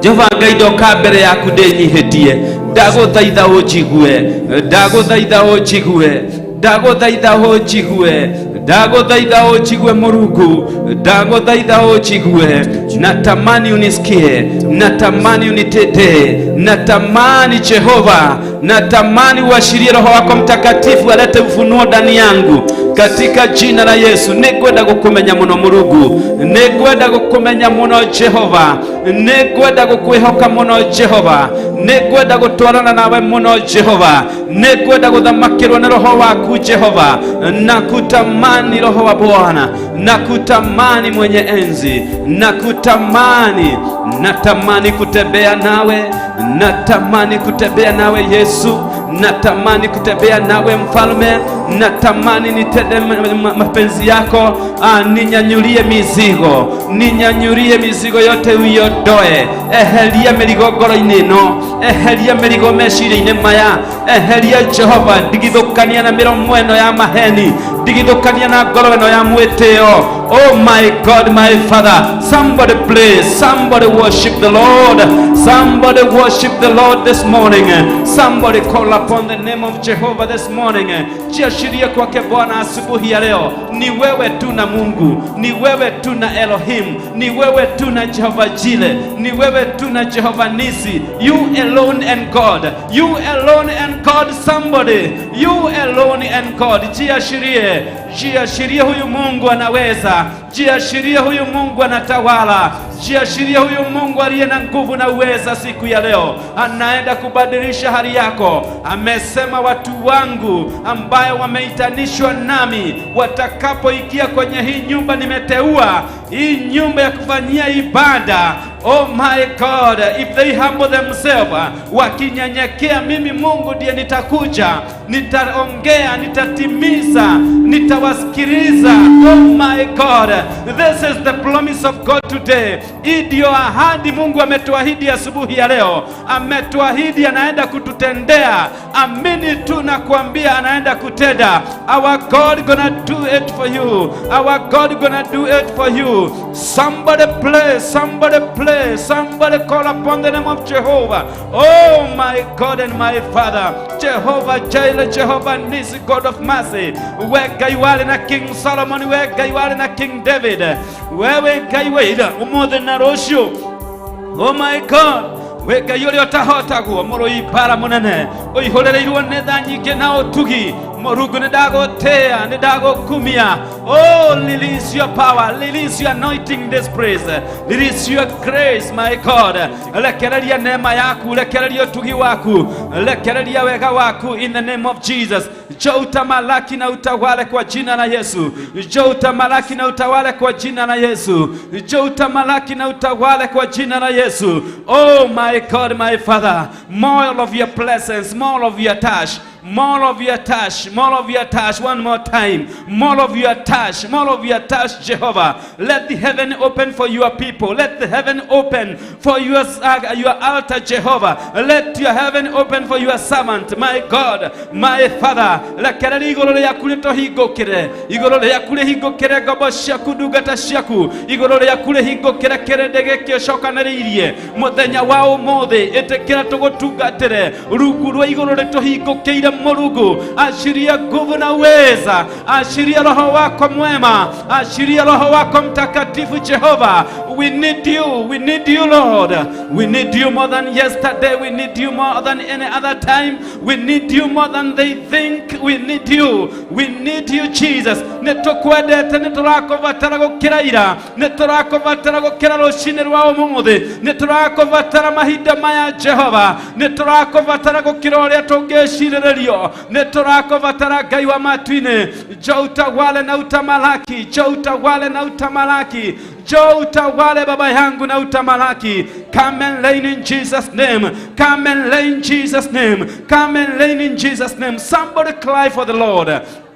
Jehova Ngai ndoka mbere yaku ndĩnyihĩtie. Ndagũthaitha ũnjigue. Ndagũthaitha ũnjigue. Ndagũthaitha ũnjigue. Ndagũthaitha ũnjigue Mũrungu. Ndagũthaitha ũnjigue. Natamani unisikie. Natamani unitetee. Natamani Jehova, natamani uashirie Roho wako Mtakatifu alete ufunuo ndani yangu katika jina la Yesu. Nĩngwenda gũkũmenya mũno Mũrungu, nĩngwenda gũkũmenya mũno Jehova, nĩngwenda gũkwĩhoka mũno Jehova, nĩngwenda gũtwarana nawe mũno Jehova, nĩngwenda gũthamakĩrwo nĩ Roho waku Jehova. Nakutamani Roho wa Bwana, nakutamani mwenye enzi, nakutamani, natamani kutembea nawe, natamani kutembea nawe Yesu, natamani kutembea nawe mfalme, natamani nitende mapenzi yako. Ninyanyulie mizigo, ninyanyulie mizigo yote uiondoe, eheria mĩrigo ngoro-inĩ ĩno, eheria mĩrigo meciria-inĩ maya, eheria Jehova, ndigithũkania na mĩromo ĩno ya maheni, ndigithũkania na ngoro ĩno ya mwĩtĩo. Oh my God, my Father, somebody please, somebody worship the Lord. Somebody worship the Lord this morning. Somebody call upon the name of Jehovah this morning. Jiashirie kwake Bwana asubuhi ya leo. Ni wewe tu na Mungu, ni wewe tu na Elohim, ni wewe tu na Jehovah Jireh, ni wewe tu na Jehovah Nisi. You alone and God, you alone and God. Somebody, you alone and God. Jiashirie, jiashirie huyu Mungu anaweza. Jiashirie huyu Mungu anatawala. Jiashirie huyu Mungu aliye na nguvu na uweza siku ya leo. Anaenda kubadilisha hali yako. Amesema watu wangu ambayo wameitanishwa nami watakapoingia kwenye hii nyumba nimeteua, hii nyumba ya kufanyia ibada. Oh my God, if they humble themselves, wakinyenyekea, mimi Mungu ndiye nitakuja, nitaongea, nitatimiza, nitawasikiliza. Oh my God, this is the promise of God today. Hii ndio ahadi Mungu ametuahidi asubuhi ya leo. Ametuahidi anaenda kututendea. Amini tu na kuambia anaenda kutenda. Our God gonna do it for you. Our God gonna do it for you. Somebody pray, somebody pray, somebody call upon the name of Jehovah. Oh my God and my Father, Jehovah Jireh, Jehovah Nisi, God of mercy. We Ngai warĩ na King Solomon, we Ngai warĩ na King David, wewe Ngai wa ira ũmũthĩ na rũciũ. Oh my God, we Ngai ũrĩa ũtahotagwo, mũrũi mbara mũnene, ũihũrĩrĩirwo nĩ tha nyingĩ na ũtugi. Mũrungu nĩ ndagũtĩa, nĩ ndagũkumia. Oh, release your power, release your anointing this place, release your grace, my God. Rekereria neema yaku, rekereria ũtugi waku, rekereria wega waku in the name of Jesus. Njoo utamalaki na utawale kwa jina la Yesu. Njoo utamalaki na utawale kwa jina la Yesu. Njoo utamalaki na utawale kwa jina la Yesu. Oh my God, my Father, more of your presence, more of your touch, more of your touch, more of your touch, one more time, more of your touch, more of your touch, Jehovah. Let the heaven open for your people. Let the heaven open for your altar, Jehovah. Let your heaven open for your servant, my God, my Father. Rekereria igũrũ rĩaku rĩtũhingũkĩre, igũrũ rĩaku rĩhingũkĩre ngombo ciaku, ndungata ciaku, igũrũ rĩaku rĩhingũkĩre kĩrĩndĩ gĩkĩ ũcokanĩrĩirie mũthenya wa ũmũthĩ. Ĩtĩkĩra tũgũtungatĩre rungu rwa igũrũ rĩtũhingũkĩire. Mũrungu, achiria nguvu na uweza, achiria roho wako mwema, achiria roho wako mtakatifu Jehova. We need you, we need you, Lord. We need you more than yesterday, we need you more than any other time, we need you more than they think. We need you, we need you, Jesus. Nĩ tũkwendete, nĩ tũrakũbatara gũkĩra ira, nĩ tũrakũbatara gũkĩra rũcinĩ rwa ũmũthĩ, nĩ tũrakũbatara mahinda maya, Jehova, nĩ tũrakũbatara gũkĩra ũrĩa tũngĩcirĩrĩrio, nĩ tũrakũbatara, Ngai wa matu-inĩ. Njoo utawale na utamalaki, njoo utawale na utamalaki, njoo utawale, baba yangu, na utamalaki. Come and reign in Jesus' name. Come and reign in Jesus' name. Come and reign in Jesus' name. Somebody cry for the Lord.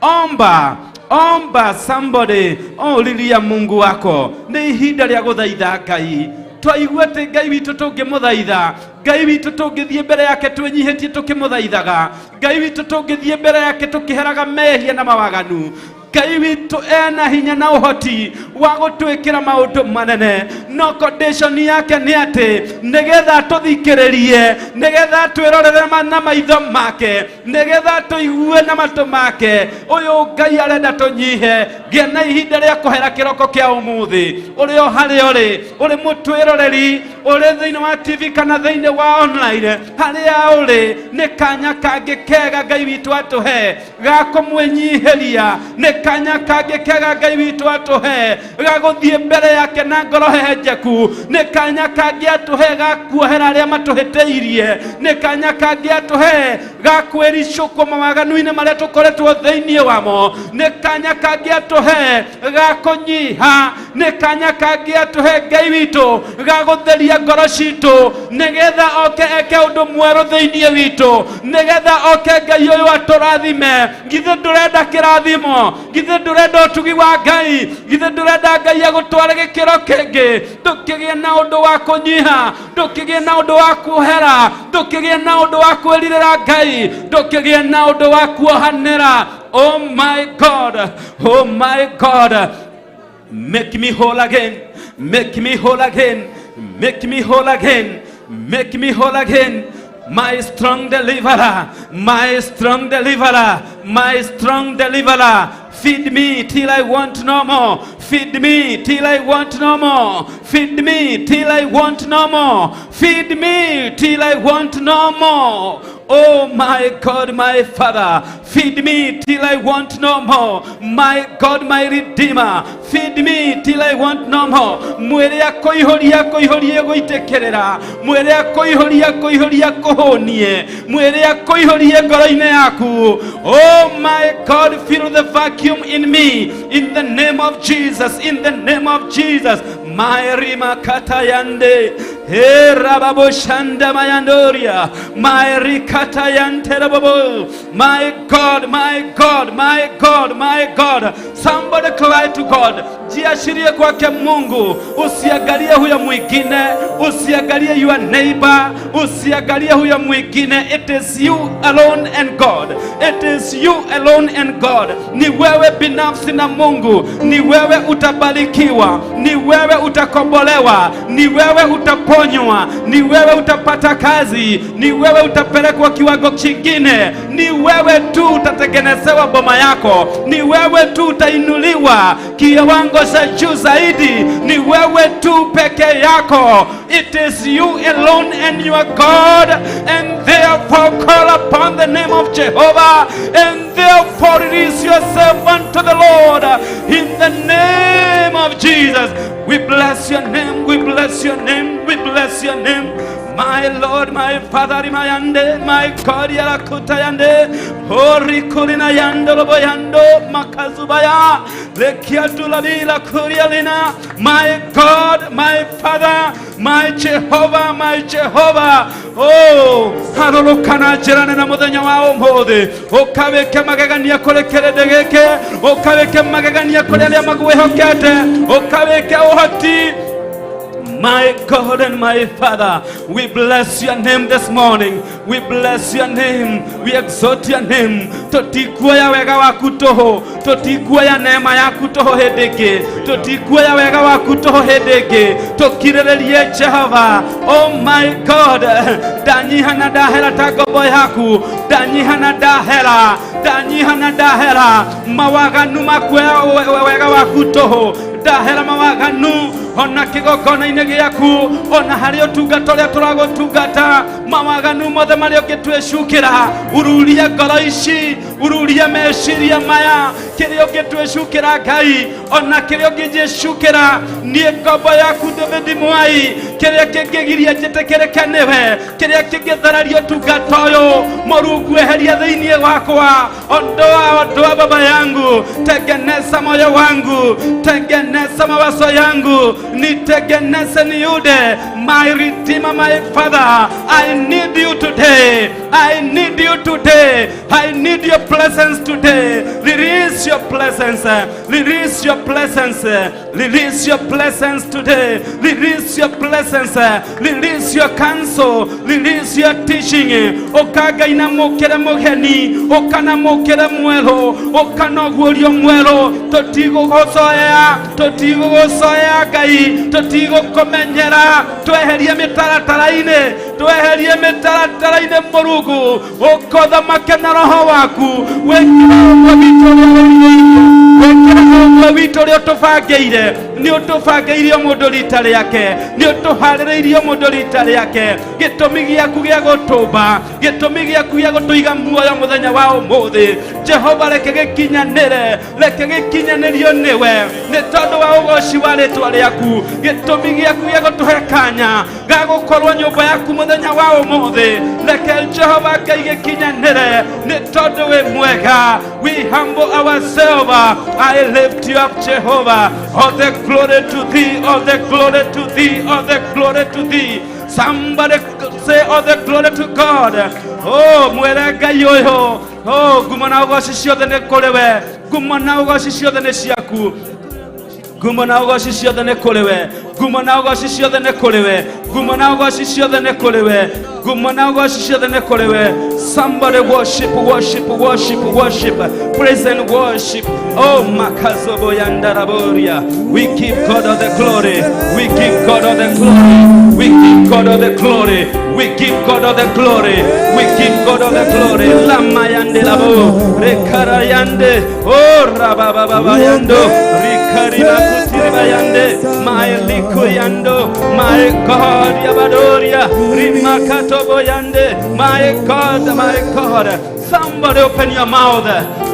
Omba, omba, somebody. Oh, lilia Mungu wako. Nĩ ihinda rĩa gũthaitha Ngai. Twaigua atĩ Ngai witũ tũngĩmũthaitha, Ngai witũ tũngĩthiĩ mbere yake twĩnyihĩtie tũkĩmũthaithaga, Ngai witũ tũngĩthiĩ mbere yake tũkĩheraga mehia na mawaganu, Ngai witũ ena hinya na ũhoti wa gũtwĩkĩra maũndũ manene. No condition yake nĩ atĩ nĩgetha tũthikĩrĩrie, nĩgetha twĩrorere na maitho make, nĩgetha tũigue na matũ make. Ũyũ Ngai arenda tũnyihe. Gĩa na ihinda rĩa kũhera kĩroko kĩa ũmũthĩ, ũrĩ o harĩa ũrĩ, ũrĩ mũtwĩroreri, ũrĩ thĩinĩ wa TV kana thĩinĩ wa online, harĩa ũrĩ, nĩ kanya kangĩ kega Ngai witũ atũhe ga kũmwĩnyihĩria, nĩ kanya kangĩ kega Ngai witũ atũhe ga gũthiĩ mbere yake na ngoro hehenjeku, nĩ kanya kangĩ atũhe ga kuohera arĩa matũhĩtĩirie, nĩ kanya kangĩ atũhe ga kwĩricũkwo mawaganu-inĩ marĩa tũkoretwo thĩinĩ wamo, nĩ kanya kangĩ atũhe ga kũnyiha, nĩ kanya kangĩ atũhe Ngai witũ ga gũtheria ngoro citũ, nĩgetha oke eke ũndũ mwerũ thĩinĩ witũ, nĩgetha oke Ngai ũyũ atũrathime. Githĩ ndũrenda kĩrathimo? Githĩ ndũrenda ũtugi wa Ngai? Githĩ ndũrenda Ngai agũtware gĩkĩro kĩngĩ? Ndũkĩgĩe na ũndũ wa kũnyiha, ndũkĩgĩe na ũndũ wa kuohera, ndũkĩgĩe na ũndũ wa kwĩrirĩra Ngai, ndũkĩgĩe na ũndũ wa kuohanĩra. Oh my God, oh my God, make me whole again, make me whole again, make me whole again, make me whole again. My strong deliverer, my strong deliverer, my strong deliverer. Feed me till I want no more. Feed me till I want no more. Feed me till I want no more. Feed me till I want no more. Oh my God, my Father, feed me till I want no more. My God, my Redeemer, feed me till I want no more. Mwĩre akũihũrie, akũihũrie gũitĩkĩrĩra, mwĩre akũihũrie, akũihũrie akũhũnie, mwĩre akũihũrie ngoro-inĩ yaku. Oh my God, fill the vacuum in me, in the name of Jesus, in the name of Jesus. Mairima katayande, he rababo shanda mayandoria, my katayante rababo. My God, my God, my God, my God. Somebody cry to God. Jiashirie kwake Mungu. Usiangalie huyo mwingine, usiangalie your neighbor, usiangalie huyo mwingine. It is you alone and God. It is you alone and God. Ni wewe binafsi na Mungu. Ni wewe utabarikiwa, ni wewe utakombolewa, ni wewe utaponywa, ni wewe utapata kazi, ni wewe utapelekwa kiwango kingine, ni wewe tu utatengenezewa boma yako, ni wewe tu utainuliwa kiwango cha juu zaidi, ni wewe tu peke yako. It is you alone and your God, and therefore call upon the name of Jehovah, and therefore release yourself unto the Lord in the name of Jesus. We bless your name, we bless your name, we bless your name. My Lord, my Father, mayande, my God, yarakuta yande, hori kulina yando lobo yando, makazubaya, lekiatula kurialina, my God, my Father, my Jehovah, my Jehovah. Oh, harũrũka na njĩra nene mũthenya wa ũmũthĩ, ũkawĩke magegania kũrĩ kĩrĩndĩ gĩkĩ, ũkawĩke magegania kũrĩ arĩa magwĩhokete, ũkawĩke ũhoti. My God and my Father, we bless your name this morning. We bless your name. We exalt your name. Tũtikuoya wega waku tũhũ, tũtikuoya neema yaku tũhũ hĩndĩ ĩngĩ, tũtikuoya wega waku tũhũ hĩndĩ ĩngĩ. Tũkirĩrĩrie, Jehova. Oh my God, ndanyiha na ndahera ta ngombo yaku, ndanyiha na ndahera, ndanyiha na ndahera mawaganu makuoya wega waku tũhũ, ndahera mawaganu. Ona kĩgongona-inĩ gĩaku, ona harĩ ũtungata ũrĩa tũragũtungata, mawaganu mothe marĩa ũngĩtwĩcukĩra, ururia ngoro ici, ururia meciria maya, kĩrĩa ũngĩtwĩcukĩra Ngai, ona kĩrĩa ũngĩnjĩcukĩra niĩ ngombo yaku David Mwai, kĩrĩa kĩngĩgiria njĩtĩkĩrĩke nĩwe, kĩrĩa kĩngĩthararia ũtungata ũyũ, Mũrungu eheria thĩinĩ wakwa, ondoa, ondoa baba yangu, tengeneza moyo wangu, tengeneza mawazo yangu, nitengeneze niude, my Redeemer, my Father, I need you today, I need you today, I need your presence today. Release your presence, release your presence, release your presence today, release your presence, release your counsel, release your teaching. Ũka Ngai na mũkĩre mũgeni, ũka na mũkĩre mwerũ, ũka na ũguũrio mwerũ. Tũtigũgũcoya, tũtigũgũcoya Ngai, tũtigũkũmenyera. Tweherie mĩtaratara-inĩ, tweherie mĩtaratara-inĩ Mũrungu, ũka ũthamake na roho waku, wĩkĩre ũmwe witũ ũrĩa wĩrirĩirie, wĩkĩre ũmwe witũ ũrĩa ũtũbangĩire. Nĩ ũtũbangĩirie mũndũ rita rĩake, nĩ ũtũharĩrĩirie mũndũ rita rĩake. Gĩtũmi gĩaku gĩa gũtũmba, gĩtũmi gĩaku gĩa gũtũiga muoyo mũthenya wa ũmũthĩ, Jehova reke gĩkinyanĩre, reke gĩkinyanĩrio nĩwe, nĩ tondũ wa ũgoci wa rĩtwa rĩaku. Gĩtũmi gĩaku gĩa gũtũhe kanya ga gũkorwo nyũmba yaku mũthenya wa ũmũthĩ, reke Jehova Ngai gĩkinyanĩre, nĩ tondũ wĩ mwega. We humble ourselves. I lift you up, Jehovah. All the glory to thee, all the glory to thee, all the glory to thee. Somebody say all the glory to God. Oh, mwere Ngai ũyũ. Oh, ngumo na ũgoci ciothe nĩ kũrĩ we. Ngumo na ũgoci ciothe nĩ ciaku. Ngumo na ũgoci ciothe nĩ kũrĩ we. Ngumo na ũgoci ciothe nĩ kũrĩ we. Ngumo na ũgoci ciothe nĩ kũrĩ we. Ngumo na ũgoci ciothe nĩ kũrĩ we. Somebody worship, worship, worship, worship. Praise and worship. Oh, makazobo yandaraboria. We give God all the glory. We give God all the glory. We give God all the glory. We give God all the glory. We give God all the glory. Lama yande labo. Rekara yande. Oh, rabababa yando. Rikariba kutiriba yande. My liku yando. My God yabadoria. Rimakatobo yande. My God, my God. Somebody open your mouth.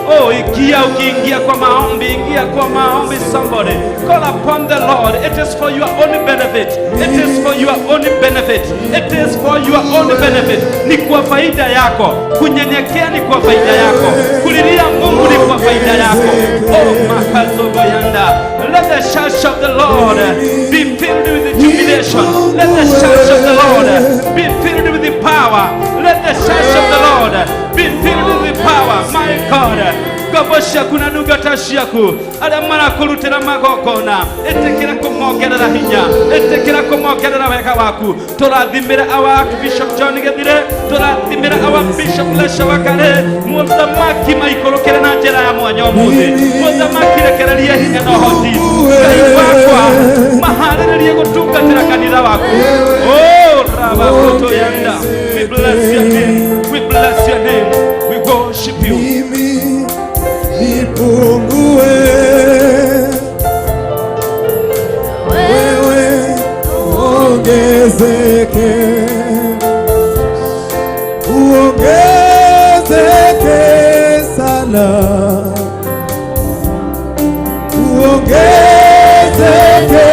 Oh, ingia ukiingia kwa maombi, ingia kwa maombi. Somebody call upon the Lord. It is for your own benefit. It is for your own benefit. It is for your own benefit. Ni kwa faida yako. Kunyenyekea ni kwa faida yako. Kulilia Mungu ni kwa faida yako. Oh, makazobayanda. Let the church of the Lord be filled with the jubilation. Let the church of the Lord be filled with the power. Let the church of the Lord be filled with the power. My God. Ngombo ciaku na ndungata ciaku arĩa marakũrutĩra magongona, ĩtĩkĩra kũmongerera hinya, ĩtĩkĩra kũmongerera wega waku. Tũrathimĩre our Archbishop John Gĩthire, tũrathimĩre our Bishop Lesha Wakare. Mũthamaki maikũrũkĩre na njĩra ya mwanya ũmũthĩ. Mũthamaki rekererie hinya na ũhoti. Ngai wakwa maharĩrĩrie gũtungatĩra kanitha waku. Oh, rabakoto yanda. We bless your name, we bless your name, we worship you. Mimi nipungue, wewe uongezeke, uongezeke sana, uongezeke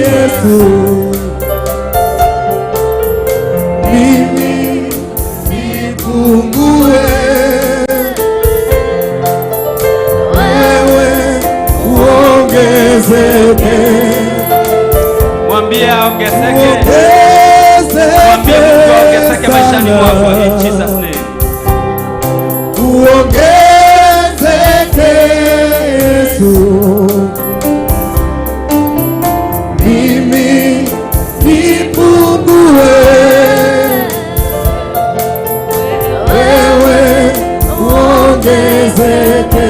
Yesu. Mimi nipungue, wewe uongezeke, Mwambie aongezeke. Mwambie Mungu aongezeke maishani mwako in Jesus name. Uongezeke Yesu. Mimi nipungue, wewe uongezeke,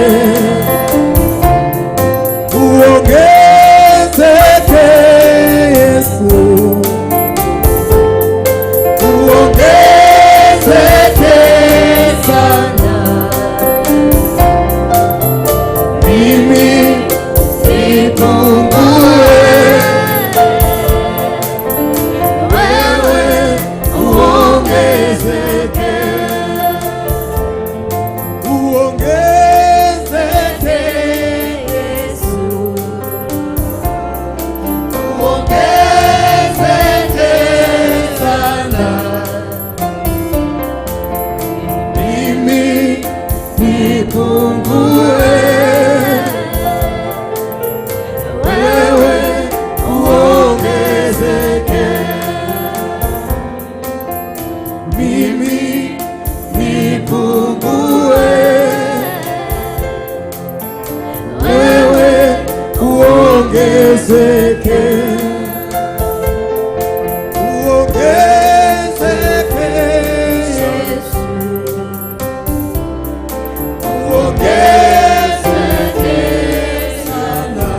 uongezeke Yesu, uongezeke sana. Mimi nipungue, Nipungue, wewe uongezeke. Mimi nipungue, wewe uongezeke. Uongezeke Yesu, uongezeke sana.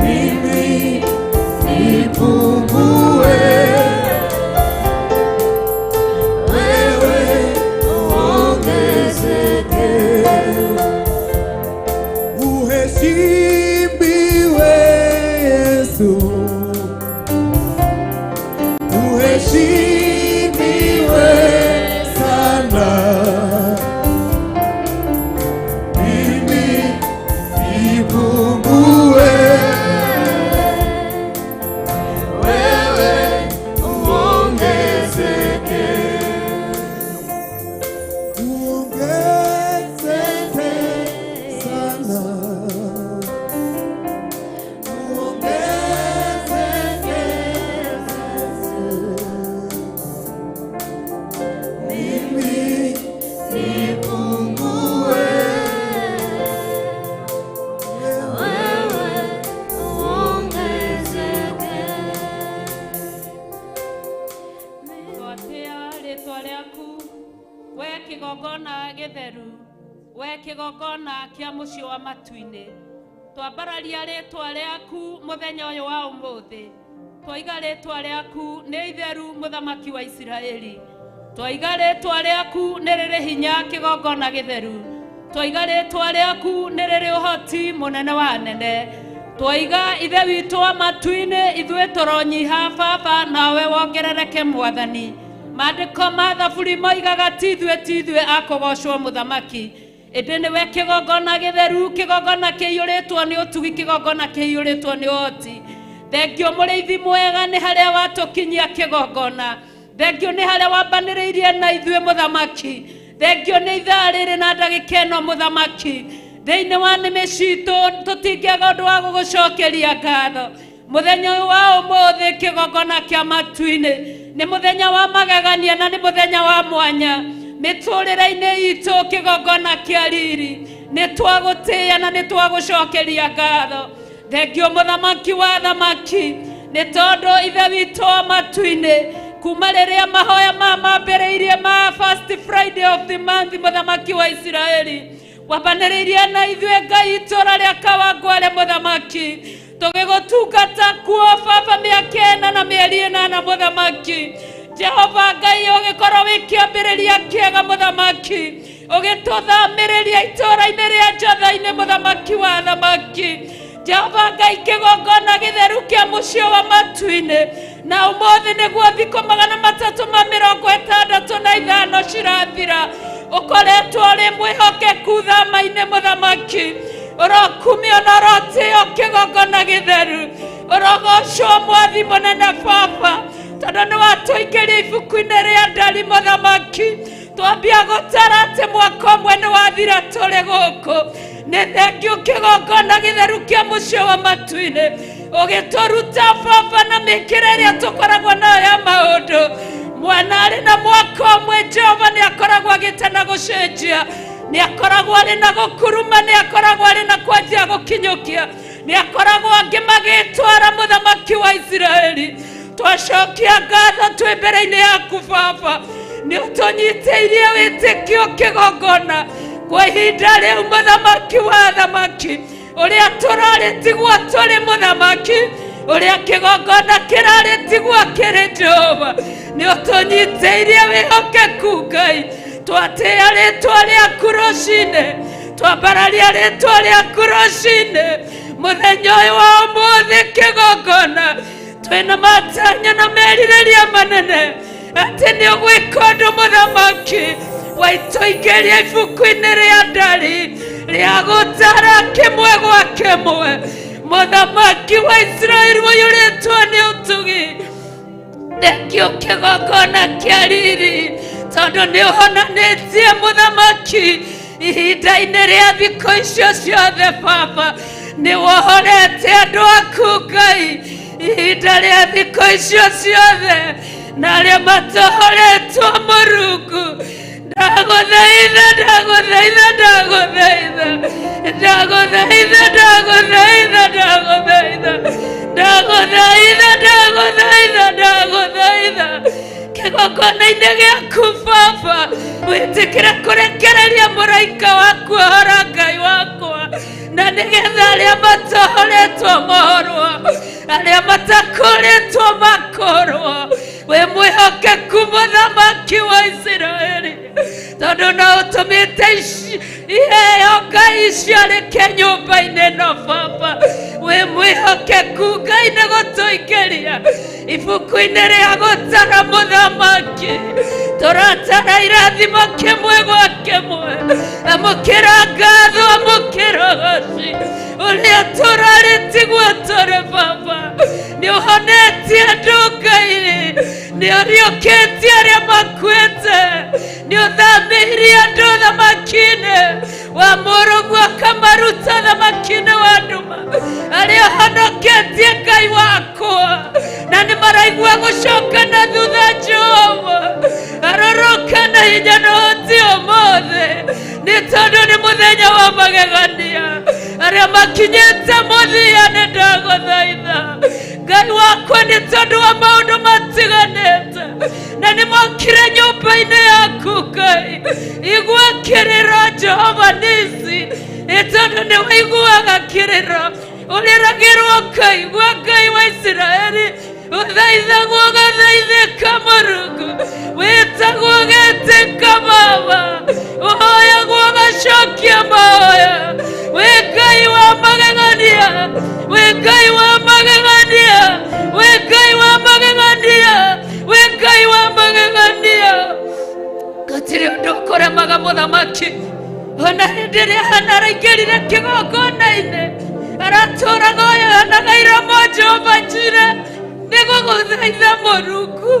Mimi nipungue, wewe uongezeke. Uheshimiwe Yesu, uheshimiwe sana. Mimi nipungue, wewe uongezeke. Uongezeke sana. Uongezeke. Mimi nipungue, Wewe uongezeke. Twatĩa rĩtwa rĩaku, we kĩgongona gĩtheru, we kĩgongona kĩa mũciĩ wa matu-inĩ. Twambararia rĩtwa rĩaku mũthenya ũyũ wa ũmũthĩ. Twaiga rĩtwa rĩaku nĩ itheru, mũthamaki wa Isiraeli. Twaiga rĩtwa rĩaku nĩ rĩrĩ hinya, kĩgongona gĩtheru. Twaiga rĩtwa rĩaku nĩ rĩrĩ ũhoti, mũnene wa anene. Twaiga Ithe witũ wa matu-inĩ, ithuĩ tũronyiha Baba, nawe wongerereke Mwathani. Maandĩko ma Thaburi moigaga ti ithuĩ, ti ithuĩ akũgocwo mũthamaki, ĩndĩ nĩwe kĩgongona gĩtheru, kĩgongona kĩiyũrĩtwo nĩ ũtugi, kĩgongona kĩiyũrĩtwo nĩ ũhoti. Thengio mũrĩithi mwega nĩ harĩa watũkinyia kĩgongona. Thengio nĩ harĩa wambanĩrĩirie na ithuĩ mũthamaki. Thengio nĩ ithaa rĩrĩ na ndagĩka ĩno mũthamaki. Thĩinĩ wa nĩmĩ citũ tũtingĩaga ũndũ wa gũgũcokeria ngatho mũthenya ũyũ wa ũmũthĩ. Kĩgongona kĩa matu-inĩ nĩ mũthenya wa magegania na nĩ mũthenya wa mwanya mĩtũrĩre-inĩ itũ. Kĩgongona kĩa riri, nĩ twagũtĩĩa na nĩ twagũcokeria ngatho. Thengio mũthamaki wa thamaki, nĩ tondũ Ithe witũ wa matu-inĩ, kuma rĩrĩa mahoya ma mambĩrĩirie ma first Friday of the month, mũthamaki wa Isiraeli, wambanĩrĩirie na ithuĩ Ngai itũra rĩa Kawangware mũthamaki, tũgĩgũtungata kuo Baba mĩaka 4 na mĩeri 8. Mũthamaki Jehova Ngai, ũgĩkorwo wĩ kĩambĩrĩria kĩega mũthamaki, ũgĩtũthamĩrĩria itũũra-inĩ rĩa Njotha-inĩ. Mũthamaki wa thamaki Jehova Ngai, kĩgongona gĩtheru kĩa mũciĩ wa matu-inĩ, na ũmũthĩ nĩguo thikũ 365 cirathira, ũkoretwo ũrĩ mwĩhokeku thama-inĩ. Mũthamaki, ũrokumio na ũrotĩo. Kĩgongona gĩtheru, ũrogocwo Mwathi mũnene Baba, tondũ nĩ watũingĩria ibuku-inĩ rĩa ndari. Mũthamaki, twambia gũtara atĩ mwaka ũmwe nĩ wathira tũrĩ gũkũ. Nĩ thengio kĩgongona gĩtheru kĩa mũciĩ wa matu-inĩ, ũgĩtũruta Baba na mĩkĩre ĩrĩa tũkoragwo nayo ya maũndũ. Mwana arĩ na mwaka ũmwe, Jehova nĩ akoragwo agĩte na gũcenjia, nĩ akoragwo arĩ na gũkuruma, nĩ akoragwo arĩ na kwanjia gũkinyũkia, nĩ akoragwo angĩ magĩtwara. Mũthamaki wa Isiraeli, twacokia ngatho twĩ mbere-inĩ yaku Baba, nĩ ũtũnyitĩirie wĩtĩkio kĩgongona kwa ihinda rĩu. Mũthamaki wa thamaki, ũrĩa tũrarĩ tiguo tũrĩ. Mũthamaki, ũrĩa kĩgongona kĩrarĩ tiguo kĩrĩ. Jehova, nĩ ũtũnyitĩirie wĩhokeku. Ngai, twatĩĩa rĩtwa rĩaku rũcinĩ, twambararia rĩtwa rĩaku rũcinĩ. Mũthenya ũyũ wa ũmũthĩ, kĩgongona, twĩna matanya na merirĩria manene atĩ nĩ ũgwĩka ũndũ. Mũthamaki, waitũingĩria ibuku-inĩ rĩa ndari rĩa gũtara kĩmwe gwa kĩmwe. Mũthamaki wa Isiraeli, ũiyũrĩtwo nĩ ũtugi, thengio kĩgongona kĩa riri. Tondũ nĩ ũhonanĩtie mũthamaki ihinda-inĩ rĩa thikũ icio ciothe baba nĩ wohorete andũ aku Ngai ihinda rĩa thikũ icio ciothe na arĩa matohoretwo Mũrungu ndagũthaitha ndagũthaitha ndagũthaitha ndagũthaitha ndagũthaitha ndagũthaitha ndagũthaitha ndagũthaitha ndagũthaitha kĩgongona-inĩ gĩaku baba wĩtĩkĩre kũrekereria mũraika waku ohora Ngai wakwa na nĩgetha arĩa matohoretwo mohorwo arĩa matakũrĩtwo makũrwo wĩ mwĩhokeku mũthamaki wa Isiraeli tondũ no ũtũmĩte iheo Ngai ciarĩke nyũmba-inĩ ĩno baba wĩ mwĩhokeku Ngai nĩ gũtũingĩria ibuku-inĩ rĩa gũtara mũthamaki tũratara irathimo kĩmwe gwa kĩmwe amũkĩra ngatho amũkĩra ũgoci ũrĩa tũrarĩtiguo tũrĩ baba nĩ ũhonetie andũ Ngai nĩ ũriũkĩtie arĩa makuĩte nĩ ũthamĩirie andũ thamaki-inĩ wa mũrũguo akamaruta thamaki-inĩ wa nduma arĩa ũhonoketie Ngai wakwa na nĩ maraigua gũcoka na thutha Jehova aroroka na hinya na ũhoti ũmũthĩ nĩ tondũ nĩ mũthenya wa magegania arĩa makinyĩte mũthia nĩ ndagũthaitha Ngai wakwa nĩ tondũ wa maũndũ matiganĩte na nĩ mokire nyũmba-inĩ yaku Ngai igua kĩrĩro Jehova nisi nĩ tondũ nĩ ũiguaga kĩrĩro ũrĩragĩrwo ũkaigua Ngai wa Isiraeli ũthaithagwo ũgathaithĩka Mũrungu wĩtagwo ũgetĩka Baba ũhoyagwo ũgacokia mahoya wĩ Ngai wa magegania wĩ Ngai wa magegania wĩ Ngai wa magegania wĩ Ngai wa magegania gũtirĩ ũndũ ũkũremaga mũthamaki ona hĩndĩ ĩrĩa Hana araingĩrire kĩgongona-inĩ aratũraga ũyũ hanaga iromo Jehova njire nĩ gũgũthaitha Mũrungu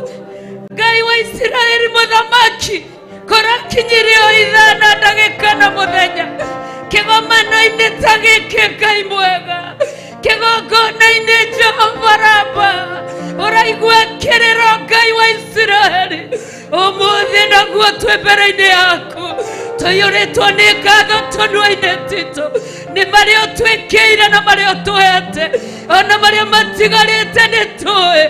Ngai wa Isiraeli mũthamaki kũrakinyire o ithaa na ndagĩka na mũthenya kĩgomano-inĩ ta gĩkĩ Ngai mwega kĩgongona-inĩ Jehova Raba ũraigua kĩrĩro Ngai wa Isiraeli ũmũthĩ naguo twĩ mbere-inĩ yaku tũiyũrĩtwo nĩ ngatho tũnua-inĩ titũ nĩ marĩa ũtwĩkĩire na marĩa ũtũhete ona marĩa matigarĩte nĩ tũĩ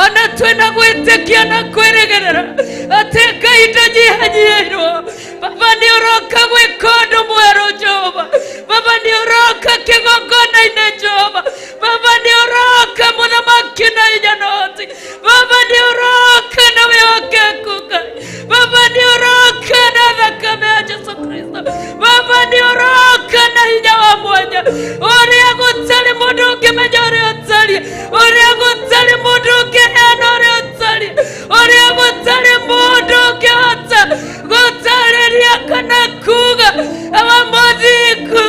ona twĩna gwĩtĩkia na kwĩrĩgĩrĩra atĩ Ngai ndũnyihanyihĩirwo baba nĩ ũroka gwĩka ũndũ mwerũ Jehova baba nĩ ũroka kĩgongona-inĩ Jehova baba nĩ ũroka mũthamaki na hinya na ũhoti baba nĩ ũroka na wĩhokeku Ngai baba nĩ ũroka na thakame ya Jesu Kristo baba nĩ ũroka na hinya wa mwanya ũrĩa gũtarĩ mũndũ ũngĩmenya ũrĩa ũtariĩ ũrĩa gũtarĩ mũndũ ũngĩheana ũrĩa ũtariĩ ũrĩa gũtarĩ mũndũ ũngĩhota gũtarĩria kana kuga awa mũthingu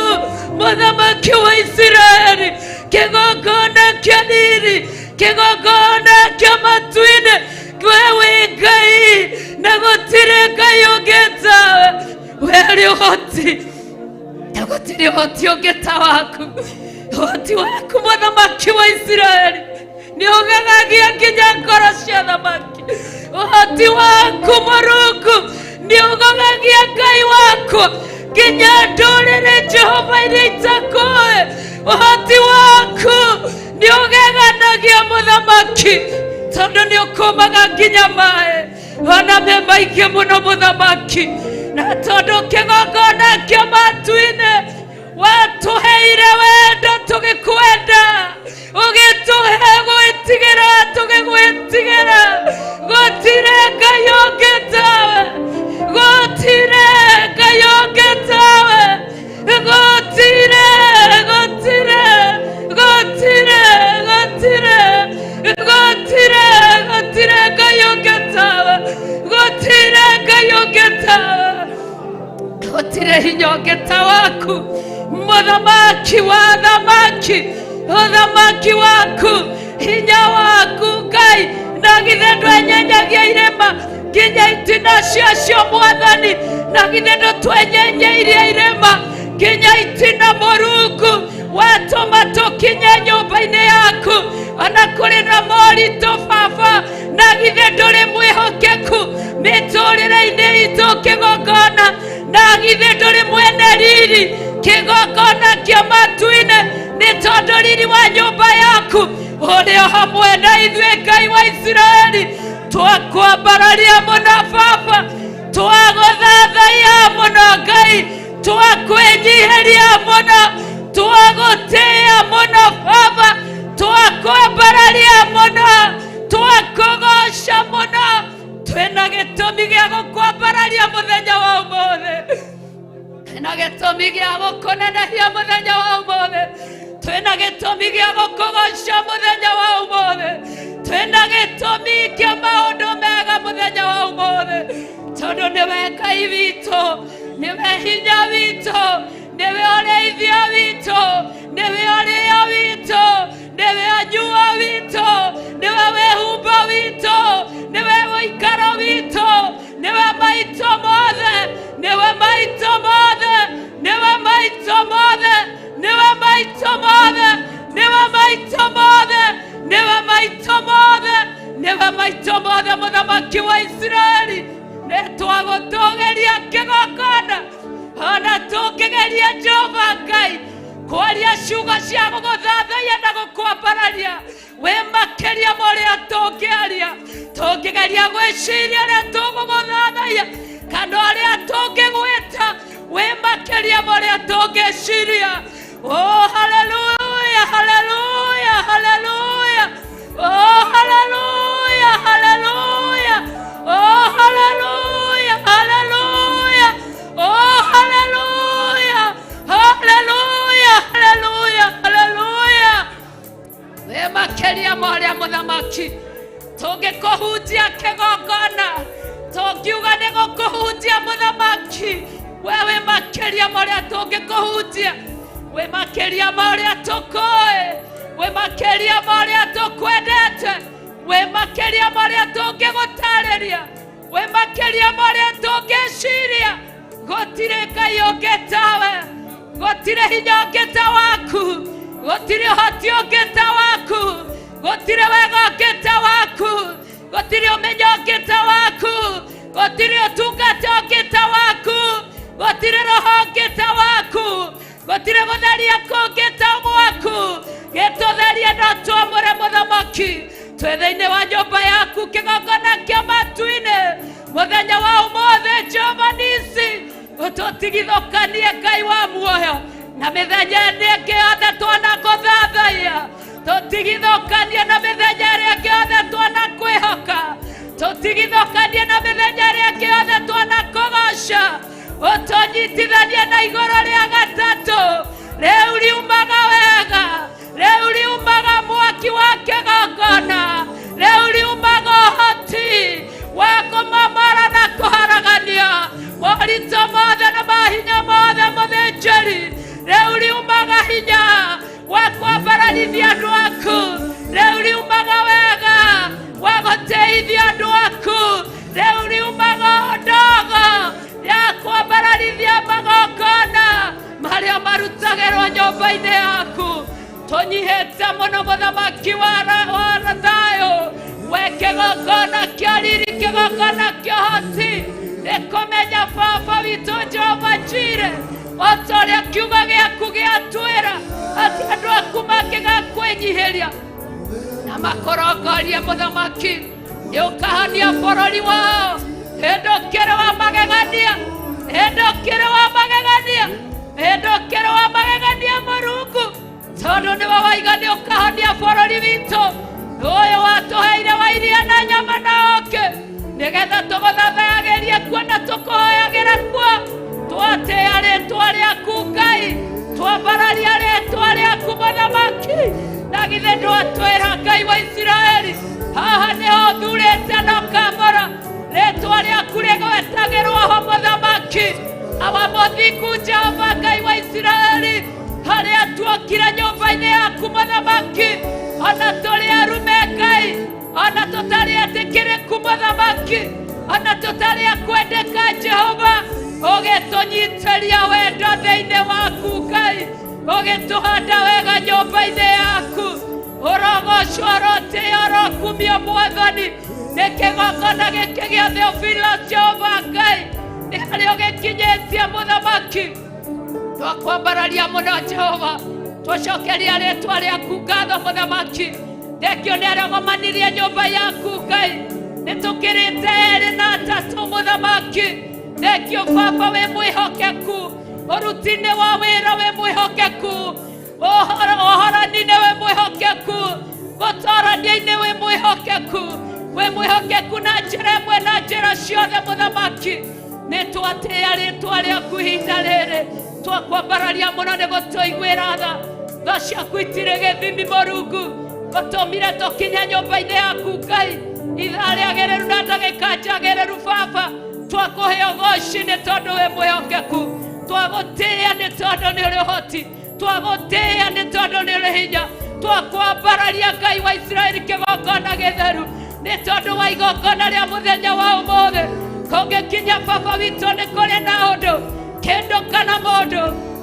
mũthamaki wa Isiraeli kĩgongona kĩa riri kĩgongona kĩa matu-inĩ we wĩ Ngai na gũtirĩ Ngai ũngĩ tawe we ũrĩ ũhoti na gũtirĩ ũhoti ũngĩ ta waku ũhoti waku mũthamaki wa Isiraeli nĩ ũgegagia nginya ngoro cia thamaki ũhoti waku Mũrungu nĩ ũgogagia Ngai wakwa nginya ndũrĩrĩ Jehova iria itakũĩ ũhoti waku nĩ ũgeganagia mũthamaki tondũ nĩ ũkũmaga nginya maĩ ona me maingĩ mũno mũthamaki na tondũ kĩgongona kĩa matu-inĩ watũheire wendo tũgĩkwenda ũgĩtũhe gwĩtigĩra tũgĩgwĩtigĩra gũtirĩ Ngai ũngĩ tawe gũtirĩ Ngai ũngĩ tawe gũtirĩ gũtirĩ gũtirĩ gũtirĩ gũtirĩ gũtirĩ Ngai ũngĩ tawe gũtirĩ Ngai ũngĩ tawe gũtirĩ hinya ũngĩ ta waku mũthamaki wa thamaki ũthamaki waku hinya waku Ngai na githĩ ndwenyenyagia irĩma Nginya itina ciacio Mwathani, na githĩ ndũtwenyenyeirie irĩma nginya itina Mũrungu, watũma tũkinye nyũmba-inĩ yaku ona kũrĩ na moritũ Baba, na githĩ ndũrĩ mwĩhokeku mĩtũrĩre-inĩ itũ kĩgongona, na githĩ ndũrĩ mwene riri kĩgongona kĩa matu-inĩ, nĩ tondũ riri wa nyũmba yaku ũrĩ o hamwe na ithuĩ Ngai wa Isiraeli. Twakwambararia mũno Baba, twagũthathaiya mũno Ngai, twakwĩnyihĩria mũno, twagũtĩĩa mũno Baba, twakwambararia mũno, twakũgoca mũno, twĩna gĩtũmi gĩa gũkwambararia mũthenya wa ũmũthĩ, twĩna gĩtũmi gĩa gũkũnenehia mũthenya wa ũmũthĩ, twĩna gĩtũmi gĩa gũkũgoca mũthenya wa ũmũthĩ, twĩna gĩtũmi kĩa maũndũ mega mũthenya wa ũmũthĩ, tondũ nĩwe Ngai witũ, nĩwe hinya witũ, nĩwe ũrĩithio witũ, nĩwe ũrĩo witũ, nĩwe ũnyuo witũ, nĩwe wĩhumbo witũ, nĩwe ũikaro witũ, nĩwe maitũ mothe, nĩwe maitũ mothe, nĩwe maitũ mothe, nĩwe maitũ mothe, nĩwe maitũ mothe, nĩwe maitũ mothe, nĩwe maitũ mothe, Mũthamaki wa Isiraeli. Nĩ twagũtũgĩria kĩgongona, ona tũngĩgeria Jehova Ngai kwaria ciugo cia gũgũthathaiya na gũkwambararia, wĩ makĩria ma ũrĩa tũngĩaria, tũngĩgeria gwĩciria ũrĩa tũgũgũthathaiya kana ũrĩa tũngĩgwĩta, wĩ makĩria ma ũrĩa tũngĩciria. Oh, haleluya, haleluya, haleluya. Oh, haleluya, haleluya. Oh, haleluya, haleluya. Oh, haleluya, haleluya, haleluya, haleluya. Wĩ makĩria ma ũrĩa Mũthamaki tũngĩkũhunjia kĩgongona, tũngiuga nĩ gũkũhunjia Mũthamaki, we wĩ makĩria ma ũrĩa tũngĩkũhunjia, wĩ makĩria ma ũrĩa tũkũĩ, wĩ makĩria ma ũrĩa tũkwendete, wĩ makĩria ma ũrĩa tũngĩgũtarĩria, wĩ makĩria ma ũrĩa tũngĩciria. Gũtirĩ Ngai ũngĩ tawe, gũtirĩ hinya ũngĩ ta waku, gũtirĩ ũhoti ũngĩ ta waku, gũtirĩ wega ũngĩ ta waku, gũtirĩ ũmenyo ũngĩ ta waku, gũtirĩ ũtungata ũngĩ ta waku, gũtirĩ roho ũngĩ ta waku, gũtirĩ gũtheria kũngĩ ta gwaku. Gĩtũtherie no twamũre Mũthamaki, twĩ thĩinĩ wa nyũmba yaku kĩgongona kĩa matu-inĩ mũthenya wa ũmũthĩ. Jehova Nisi, ũtũtigithũkanie Ngai wa muoyo na mĩthenya ĩrĩa ĩngĩ yothe twanakũthathaiya, tũtigithũkanie na mĩthenya ĩrĩa ĩngĩ yothe twanakwĩhoka, tũtigithũkanie na mĩthenya ĩrĩa ĩngĩ yothe twanakũgoca, ũtũnyitithanie na igũrũ rĩa gatatũ. Rĩu riumaga wega, rĩu riumaga mwaki wa kĩgongona, rĩu riumaga ũhoti wa kũmomora na kũharagania moritũ mothe na mahinya mothe mũthĩnjĩri. Rĩu riumaga hinya wa kwambararithia andũ aku, rĩu riumaga wega wa gũteithia andũ aku, rĩu riumaga ndogo ya kwambararithia magongona marĩa marutagĩrwo nyũmba-inĩ yaku. Tũnyihĩte mũno Mũthamaki wa thayũ, we kĩgongona kĩa riri, kĩgongona kĩa ũhoti, nĩ kũmenya Baba witũ Jehova Jire, o ta ũrĩa kiugo gĩaku gĩatwĩra atĩ andũ aku mangĩgakwĩnyihĩria na makũrongorie Mũthamaki, nĩ ũkahania bũrũri wao. Hĩndĩ ũkĩrĩ wa magegania, hĩndĩ ũkĩrĩ wa magegania, hĩndĩ ũkĩrĩ wa magegania Mũrungu, tondũ nĩwe waiga nĩ ũkahania bũrũri witũ ũyũ watũheire wa iria na nyama na ũũkĩ, nĩgetha tũgũthathayagĩrie kuo na tũkũhoyagĩra kuo. Twatĩĩa rĩtwa rĩaku Ngai, twambararia rĩtwa rĩaku Mũthamaki, na githĩ ndwatwĩra Ngai wa Isiraeli, haha nĩho thurĩte na ũkamũra rĩtwa rĩaku rĩgwetagĩrwo ho Mũthamaki. Awa mũthingu Jehova Ngai wa Isiraeli, harĩa tuokire nyũmba-inĩ yaku Mũthamaki, ona tũrĩ arume Ngai, ona tũtarĩ etĩkĩrĩku Mũthamaki, Ona tũtarĩ a kwendeka Jehova, ũgĩtũnyitĩria wendo thĩinĩ waku Ngai, ũgĩtũhanda wega nyũmba-inĩ yaku. Ũrogocwo, ũrotĩo, ũrokumio Mwathani nĩ kĩgongona gĩkĩ gĩa Theophilus Jehova Ngai, nĩ harĩa ũgĩkinyĩtie mũthamaki. Twakwambararia mũno Jehova, tũcokeria rĩtwa rĩaku ngatho mũthamaki. Thengio nĩ arĩa gomanirie nyũmba yaku Ngai, nĩ tũkĩrĩte erĩ na atatũ mũthamaki. Thengio baba, wĩ mwĩhokeku ũruti-inĩ wa wĩra, wĩ mwĩhokeku ũhorani-inĩ, wĩ mwĩhokeku gũtorania-inĩ, wĩ mwĩhokeku, wĩ mwĩhokeku na njĩra ĩmwe na njĩra ciothe mũthamaki. Nĩ twatĩĩa rĩtwa rĩaku ihinda rĩrĩ, twakwambararia mũno nĩ gũtũiguĩra tha. Tha ciaku itirĩ gĩthimi Mũrungu, ũtũmire tũkinye nyũmba-inĩ yaku Ngai ithaa rĩagĩrĩru na ndagĩka njagĩrĩru. Baba, twakũhe ũgoci nĩ tondũ wĩ mwĩhokeku, twagũtĩĩa nĩ tondũ nĩ ũrĩ ũhoti, twagũtĩĩa nĩ tondũ nĩ ũrĩ hinya, twakwambararia Ngai wa Isiraeli kĩgongona gĩtheru nĩ tondũ wa igongona rĩa mũthenya wa ũmũthĩ. Kũngĩkinya baba witũ nĩ kũrĩ na ũndũ, kĩndũ kana mũndũ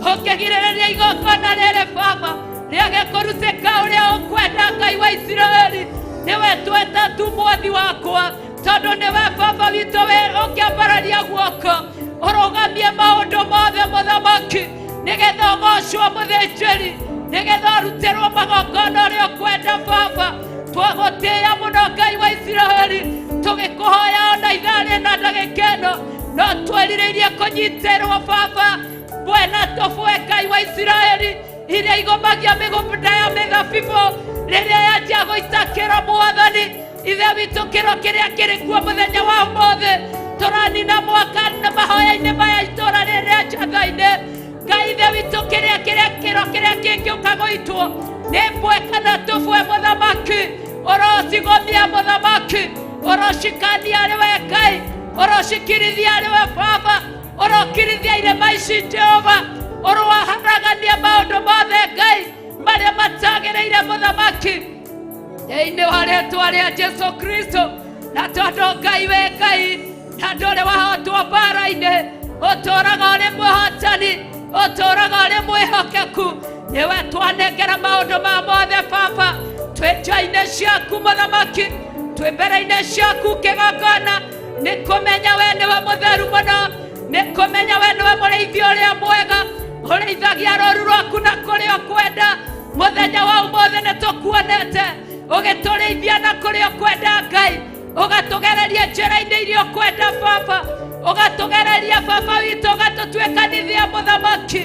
ũngĩgirĩrĩria igongona rĩrĩ baba rĩage kũrutĩka ũrĩa ũkwenda, Ngai wa Isiraeli, nĩwe tweta tu mwathi wakwa, tondũ nĩwe baba witũ wĩ ũngĩambararia guoko ũrũgamie maũndũ mothe mũthamaki, nĩgetha ũgocwo mũthĩnjĩri, nĩgetha ũrutĩrwo magongona ũrĩa ũkwenda. Baba, twagũtĩĩa mũno Ngai wa Isiraeli, tũgĩkũhoya ona ithaa rĩna ndagĩka ĩno no twĩrirĩirie kũnyitĩrwo baba mbwe na tũbwe Ngai wa Isiraeli iria igomagia mĩgũnda ya mĩthabibũ rĩrĩa yanjia gũitakĩra. Mwathani Ithe witũ, kĩro kĩrĩa kĩrĩ kuo mũthenya wa ũmũthĩ, tũranina mwaka na mahoya-inĩ maya itũra rĩrĩa njatha-inĩ. Ngai Ithe witũ, kĩrĩa kĩrĩa kĩro kĩrĩa kĩngĩũka gũitwo nĩ mbwe kana tũbwe mũthamaki, ũrocigomia mũthamaki, ũrocikania arĩ we Ngai, ũrocikirithia arĩ we baba, ũrokirithia irĩma ici Jehova, ũroaharagania maũndũ mothe Ngai marĩa matagĩrĩire mũthamaki, thĩinĩ wa rĩtwa rĩa Jesu Kristo. Na tondũ Ngai wĩ Ngai na ndũrĩ wahotwo mbara-inĩ, ũtũraga ũrĩ mũhotani, ũtũraga ũrĩ mwĩhokeku, nĩwe twanengera maũndũ ma mothe baba. Twĩ nja-inĩ ciaku mũthamaki, twĩ mbere-inĩ ciaku kĩgongona, nĩ kũmenya we nĩwe mũtheru mũno, nĩ kũmenya we nĩwe mũrĩithi ũrĩa mwega, ũrĩithagia rũru rwaku na kũrĩa ũkwenda. Mũthenya wa ũmũthĩ nĩ tũkuonete ũgĩtũrĩithia na kũrĩa ũkwenda Ngai, ũgatũgereria njĩra-inĩ iria ũkwenda baba, ũgatũgereria baba witũ, ũgatũtuĩkanithia mũthamaki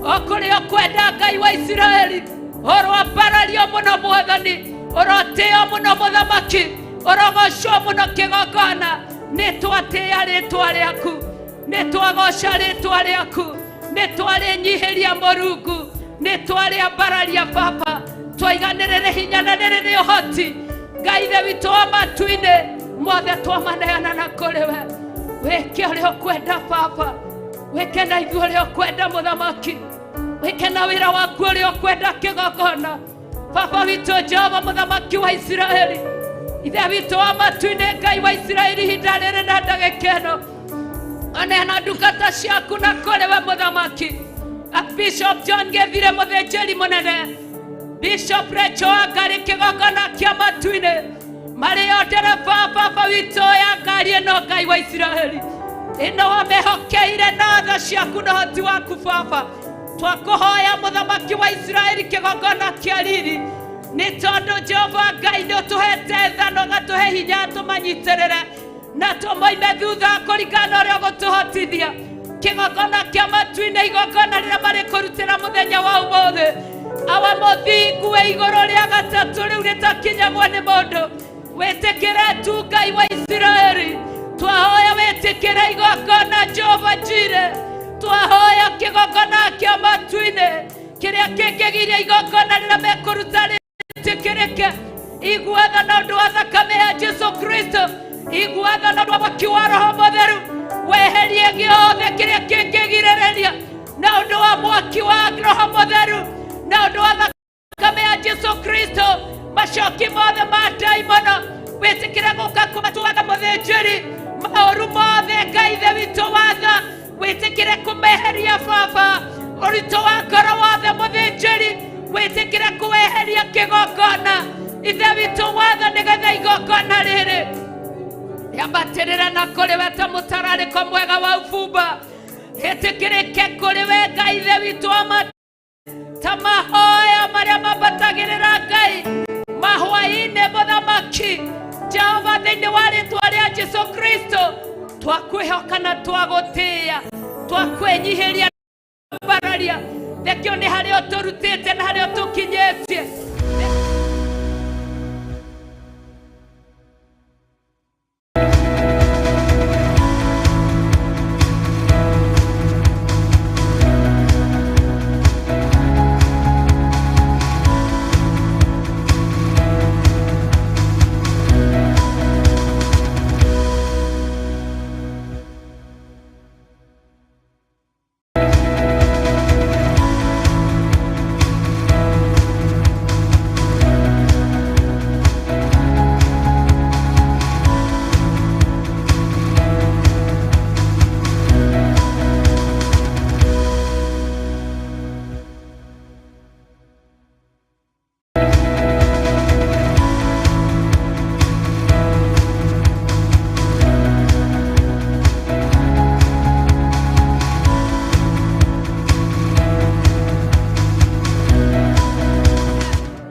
o kũrĩa ũkwenda. Ngai wa Isiraeli, ũroambarario mũno Mwathani, ũrotĩo mũno mũthamaki, ũrogocwo mũno kĩgongona. Nĩ twatĩĩa rĩtwa rĩaku, nĩ twagoca rĩtwa rĩaku, nĩ twarĩnyihĩria Mũrungu, nĩ twarĩambararia baba, twaiga nĩ rĩrĩ hinya na nĩ rĩrĩ ũhoti. Ngai Ithe witũ wa matu-inĩ, mothe twamaneana na kũrĩ we, wĩke ũrĩa ũkwenda baba, wĩke na ithuĩ ũrĩa ũkwenda mũthamaki, wĩke na wĩra waku ũrĩa ũkwenda kĩgongona. Baba witũ Jehova mũthamaki wa Isiraeli, Ithe witũ wa matu-inĩ, Ngai wa Isiraeli, ihinda rĩrĩ na ndagĩka ĩno aneana ndungata ciaku na kũrĩ we mũthamaki, Bishop John Gĩthire mũthĩnjĩri mũnene, Bishop Rachel Wangari kĩgongona kĩa matu-inĩ, marĩ o ndereba baba witũ ya ngari ĩno. Ngai wa Isiraeli, ĩno wamehokeire na tha ciaku na ũhoti waku baba, twakũhoya mũthamaki wa Isiraeli, kĩgongona kĩa riri, nĩ tondũ Jehova Ngai nĩ ũtũhete tha na ũgatũhe hinya tũmanyitĩrĩre na tũmoime thutha kũringana na ũrĩa ũgũtũhotithia. Kĩgongona kĩa matu-inĩ, igongona rĩrĩa marĩ kũrutĩra mũthenya wa ũmũthĩ, awa mũthingu wĩ igũrũ rĩa gatatũ rĩu rĩtakinyagwo nĩ mũndũ, wĩtĩkĩre tu. Ngai wa Isiraeli, twahoya wĩtĩkĩre igongona. Jehova Jire, twahoya kĩgongona kĩa matu-inĩ, kĩrĩa kĩngĩgiria igongona rĩrĩa mekũruta rĩtĩkĩrĩke, igua tha na ũndũ wa thakame ya Jesu Kristo, igua tha na ũndũ wa mwaki wa Roho Mũtheru, weherie gĩothe kĩrĩa kĩngĩgirĩrĩria na ũndũ wa mwaki wa Roho Mũtheru, na ũndũ wa thakame ya Jesu Kristo, macoki mothe ma ndaimono. Wĩtĩkĩre gũka kũmatuaga mũthĩnjĩri. Maũru mothe Ngai Ithe witũ watha wĩtĩkĩre kũmeheria baba. Ũritũ wa ngoro wothe mũthĩnjĩri wĩtĩkĩre kũweheria kĩgongona. Ithe witũ watha nĩgetha igongona rĩrĩ rĩambatĩrĩre na kũrĩ we ta mũtararĩko mwega wa ũbumba. Rĩtĩkĩrĩke kũrĩ we Ngai Ithe witũ wa ta mahoya marĩa mambatagĩrĩra Ngai mahwainĩ mũthamaki Jehova thĩinĩ wa rĩtwa rĩa Jesu Kristo twakwĩhoka na twagũtĩĩa twakwĩnyihĩria mbararia thengio nĩ harĩa ũtũrutĩte na harĩa ũtũkinyĩtie.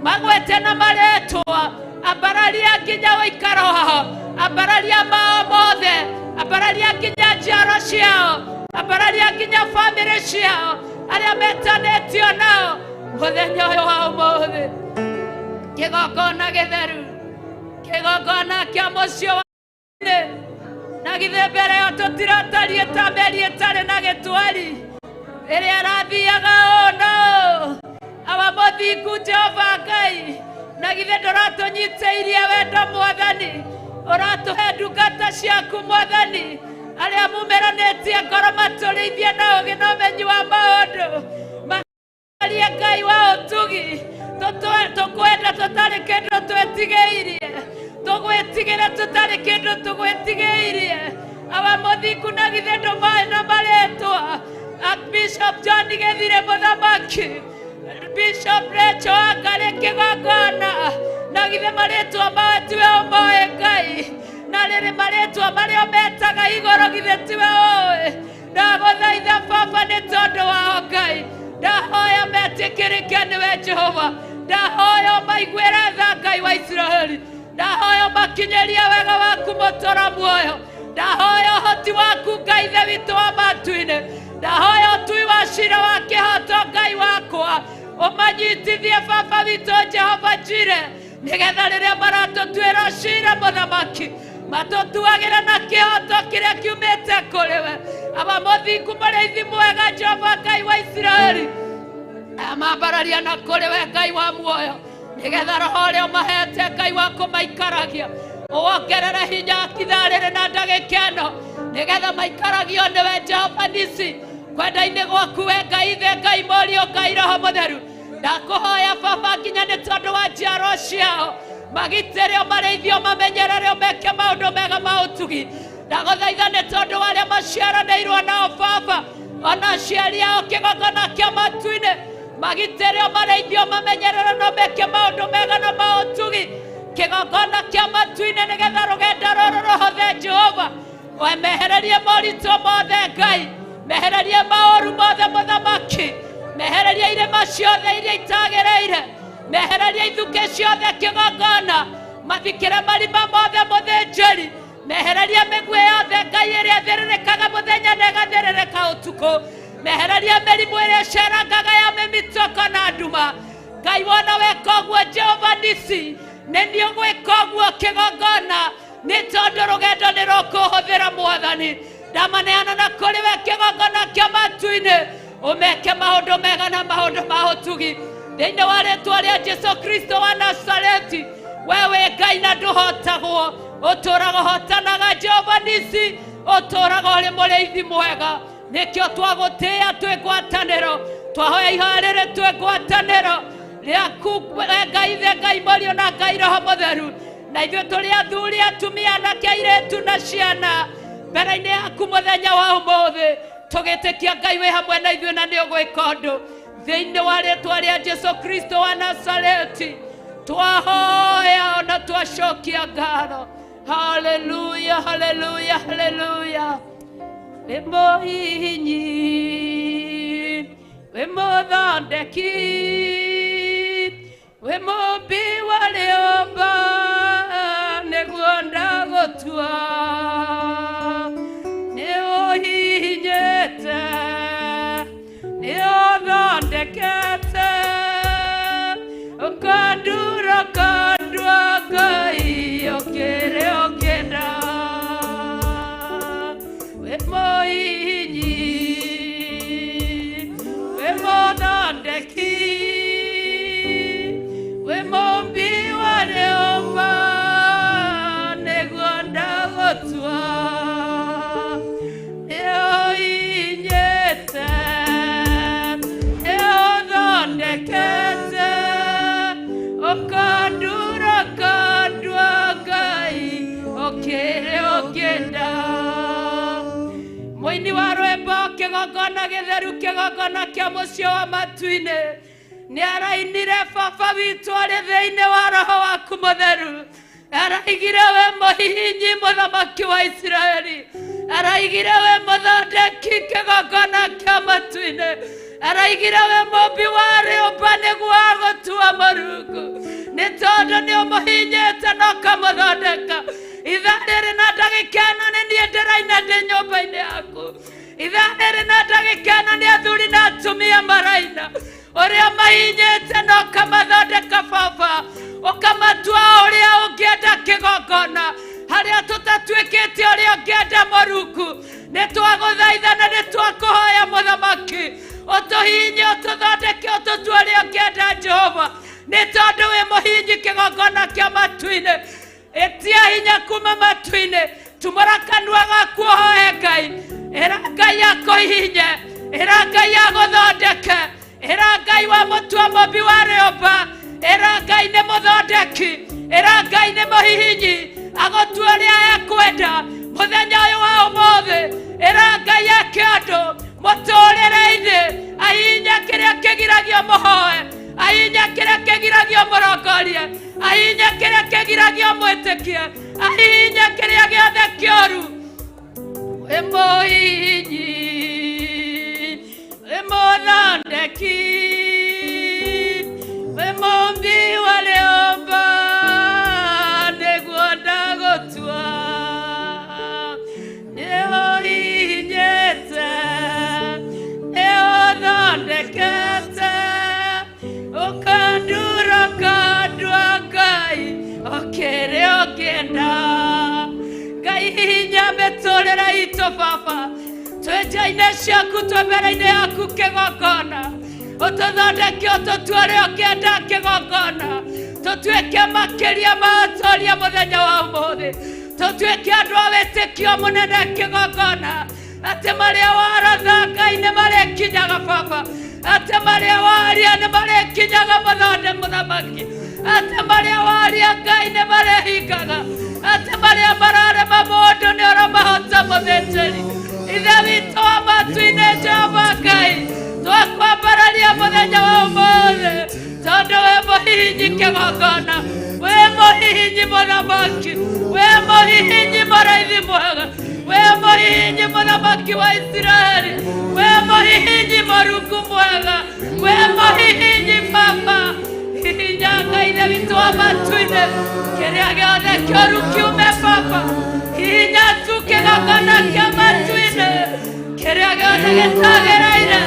Magwete na maretwa ambararia nginya ũikaro hao ambararia mao mothe ambararia nginya njiaro ciao ambararia nginya bamĩrĩ ciao arĩa metanĩtio nao mũthenya ũyũ wa ũmũthĩ. Kĩgongona gĩtheru kĩgongona kĩa mũciĩ wa na githĩ mbere ĩyo tũtiratariĩ ta meri ĩtarĩ na gĩtwari ĩrĩa ĩrathiaga ũũ na ũũ. Awa mũthingu Jehova Ngai na githĩ ndũratũnyitĩirie wendo mwathani ũratũhe ndungata ciaku mwathani arĩa mumeranĩtie ngoro matũrĩithie na ũũgĩ na ũmenyi wa maũndũ marie Ngai wa ũtugi tũkwenda tũtarĩ kĩndũ twĩtigĩirie tũgwĩtigĩre tũtarĩ kĩndũ tũgwĩtigĩirie. Awa mũthingu na githĩ ndũmaĩ na marĩtwa Bishop John Gĩthire mũthamaki Bishop Rachel Wangarĩ kĩgongona na githĩ marĩtwa mao tiwe ũmoĩ Ngai na rĩrĩ marĩtwa marĩa metaga igũrũ githĩ tiwe ũĩ. Ndagũthaitha baba nĩ tondũ wao Ngai ndahoya metĩkĩrĩke nĩwe Jehova ndahoya ũmaiguĩre tha Ngai wa Isiraeli ndahoya ũmakinyĩrie wega waku mũtũra muoyo ndahoya ũhoti waku Ngai Ithe witũ wa matu-inĩ ndahoya ũtui wa cira wa kĩhooto Ngai wakwa ũmanyitithie baba witũ Jehova Jire nĩgetha rĩrĩa maratũtuĩra cira mũthamaki matũtuagĩre na kĩhooto kĩrĩa kiumĩte kũrĩ we. Aba mũthingu mũrĩithi mwega Jehova Ngai wa Isiraeli amambararia na kũrĩ we Ngai wa muoyo nĩgetha roho ũrĩa ũmahete Ngai wa kũmaikaragia ũwongerere hinya ithaa rĩrĩ na ndagĩka ĩno nĩgetha maikaragio nĩwe Jehova Nisi kwenda-inĩ gwaku we Ngai Ithe Ngai Mũriũ Ngai Roho Mũtheru. Ndakũhoya baba nginya nĩ tondũ wa njiaro ciao magitĩre marĩithio mamenyerere meke maũndũ mega ma ũtugi. Ndagũthaitha nĩ tondũ wa arĩa maciaranĩirwo nao baba ona aciari ao kĩgongona kĩa matu-inĩ magitĩre marĩithio mamenyerere na meke maũndũ mega na ma ũtugi kĩgongona kĩa matu-inĩ nĩgetha rũgendo rũrũ rũhũthe Jehova. Wemehererie moritũ mothe Ngai mehererie maũru mothe mũthamaki mehererie irĩma ciothe iria itagĩrĩire mehererie ithukĩ ciothe kĩgongona mathikĩre marima mothe mũthĩnjĩri mehererie mĩguĩ yothe Ngai ĩrĩa ĩthĩrĩrĩkaga mũthenya na ĩgathĩrĩrĩka ũtukũ mehererie mĩrimũ ĩrĩa ĩcerangaga ya mĩmitũko na nduma. Ngai wona weka ũguo Jehova Nisi nĩ niĩ ũgwĩka ũguo kĩgongona nĩ tondũ rũgendo nĩ rũkũhũthĩra mwathani. Ndamaneana na kũrĩ we kĩgongona kĩa matu-inĩ ũmeke maũndũ mega na maũndũ ma ũtugi thĩinĩ wa rĩtwa rĩa Jesu Kristo wa Nazareti. We wĩ Ngai na ndũhotagwo ũtũũraga ũhotanaga Jehova Nisi ũtũũraga ũrĩ mũrĩithi mwega nĩkĩo twagũtĩĩa twĩ ngwatanĩro twahoya ihoya rĩrĩ twĩ ngwatanĩro rĩaku Ngai Ithe Ngai Mũriũ na Ngai Roho Mũtheru Na ithuĩ tũrĩ athuri, atumia, anake, airĩtu na ciana mbere-inĩ yaku mũthenya wa ũmũthĩ, tũgĩtĩkia Ngai wĩ hamwe na ithuĩ na nĩ ũgwĩka ũndũ thĩinĩ wa rĩtwa rĩa Jesu Kristo wa Nazareti. Twahoya na twacokia ngatho. Haleluya, haleluya, haleluya. Wĩ mũhihinyi, wĩ mũthondeki, wĩ mũmbi wa rĩũmba, nĩguo ndagũtua. Nĩ ũhihinyĩte, nĩ ũthondekete, ũkandura ũkandua Ngai ũkĩrĩ ũkĩenda. Wĩ mũhihinyi, wĩ mũthondeki, wĩ mũmbi wa rĩũmba, nĩguo ndagũtua. Nĩ ũhihinyĩte, nĩ ũthondekete, ũkandura ũkandua Ngai ũkĩrĩ ũkĩenda. Mũini wa rwĩmbo kĩgongona gĩtheru, kĩgongona kĩa mũciĩ wa matu-inĩ, nĩ arainire baba witũ arĩ thĩinĩ wa roho waku mũtheru. Araigire we mũhihinyi mũthamaki wa Isiraeli, araigire we mũthondeki kĩgongona kĩa matu-inĩ, araigire we mũmbi wa rĩũmba nĩguo agũtua Mũrungu, nĩ tondũ nĩ ũmũhinyĩte na ũkamũthondeka. Ithaa rĩrĩ na ndagĩka ĩno nĩ niĩ ndĩraina ndĩ nyũmba-inĩ yaku. Ithaa rĩrĩ na ndagĩka ĩno nĩ athuri na atumia maraina, ũrĩa mahinyĩte na ũkamathondeka baba, ũkamatua ũrĩa ũngĩenda kĩgongona, harĩa tũtatuĩkĩte ũrĩa ũngĩenda Mũrungu. Nĩ twagũthaitha na nĩ twakũhoya mũthamaki, ũtũhinye, ũtũthondeke, ũtũtue ũrĩa ũngĩenda Jehova, nĩ tondũ wĩ mũhinyi kĩgongona kĩa matu-inĩ. Ĩtia hinya kuma matu-inĩ, tumũra kanua gaku ũhoe Ngai, ĩra Ngai akũhihinye, ĩra Ngai agũthondeke, ĩra Ngai wa mũtua mũmbi wa rĩũmba, ĩra Ngai nĩ mũthondeki, ĩra Ngai nĩ mũhihinyi, agũtue ũrĩa ekwenda mũthenya ũyũ wa ũmũthĩ. Ĩra Ngai eke ũndũ mũtũrĩre-inĩ, ahihinye kĩrĩa kĩgiragio mũhoe, ahihinye kĩrĩa kĩgiragio mũrongorie, ahihinye kĩrĩa kĩgiragio mwĩtĩkie, ahihinye kĩrĩa gĩothe kĩũru. Wĩ mũhihinyi, wĩ mũthondeki, wĩ mũmbi wa rĩũmba, nĩguo ndagũtua. Nĩ ũhihinyĩte, nĩ ũthondekete, ũkandura ũkandua Ngai ũkĩrĩ ũkĩenda. Ngai hihinya mĩtũrĩre itũ baba, twĩ nja-inĩ ciaku, twĩ mbere-inĩ yaku kĩgongona, ũtũthondeke, ũtũtue ũrĩa ũngĩenda kĩgongona, tũtuĩke makĩria ma ũtoria mũthenya wa ũmũthĩ, tũtuĩke andũ a wĩtĩkio mũnene kĩgongona, atĩ marĩa waratha Ngai nĩ marĩkinyaga baba, atĩ marĩa waria nĩ marĩkinyaga mũthonde mũthamaki, atĩ marĩa waria Ngai nĩ marĩhingaga, atĩ marĩa mararema mũndũ nĩ ũramahota mũthĩnjĩri. Ithe witũ wa matu-inĩ Jehova Ngai, twakwambararia mũthenya wa ũmũthĩ, tondũ wĩ mũhihinyi kĩgongona, wĩ mũhihinyi mũthamaki, wĩ mũhihinyi mũrĩithi mwega, wĩ mũhihinyi mũthamaki wa Isiraeli, wĩ mũhihinyi Mũrungu mwega, wĩ mũhihinyi baba. Hihinya Ngai Ithe witũ wa matu-inĩ, kĩrĩa gĩothe kĩũru kiume baba, hihinya tu kĩgongona kĩa matu-inĩ, kĩrĩa gĩothe gĩtagĩrĩire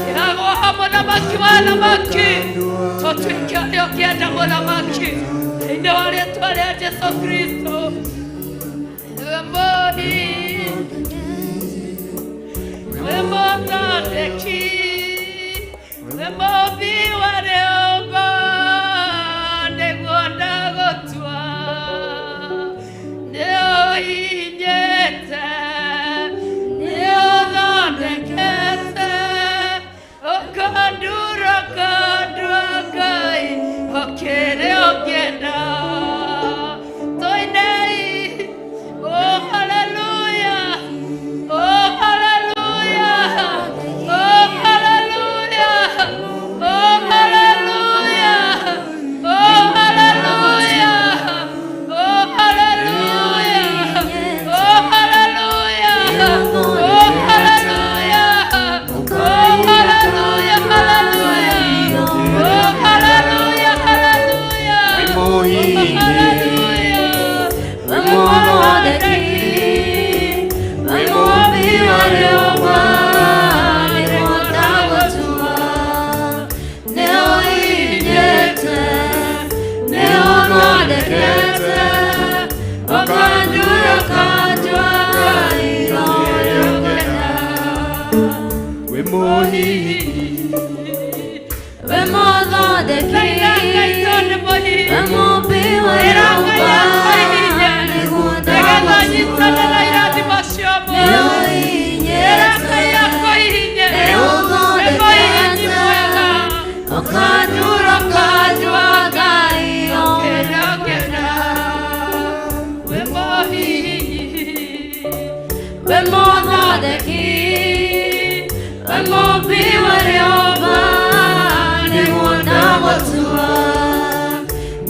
kĩragwo ho mũthamaki wa thamaki, tũtuĩke ũrĩa ũngĩenda mũthamaki, thĩinĩ wa rĩtwa rĩa Jesu Kristo. Wĩ mũhihinyi, wĩ mũthondeki, wĩ mũmbi wa rĩũmba, nĩguo ndagũtua. Nĩ ũhihinyĩte, nĩ ũthondekete, ũkandura ũkandua Ngai ũkĩrĩ ũkĩenda. We mũthondeki, we mũmbi wa rĩũmba, nĩguo ndagũtua.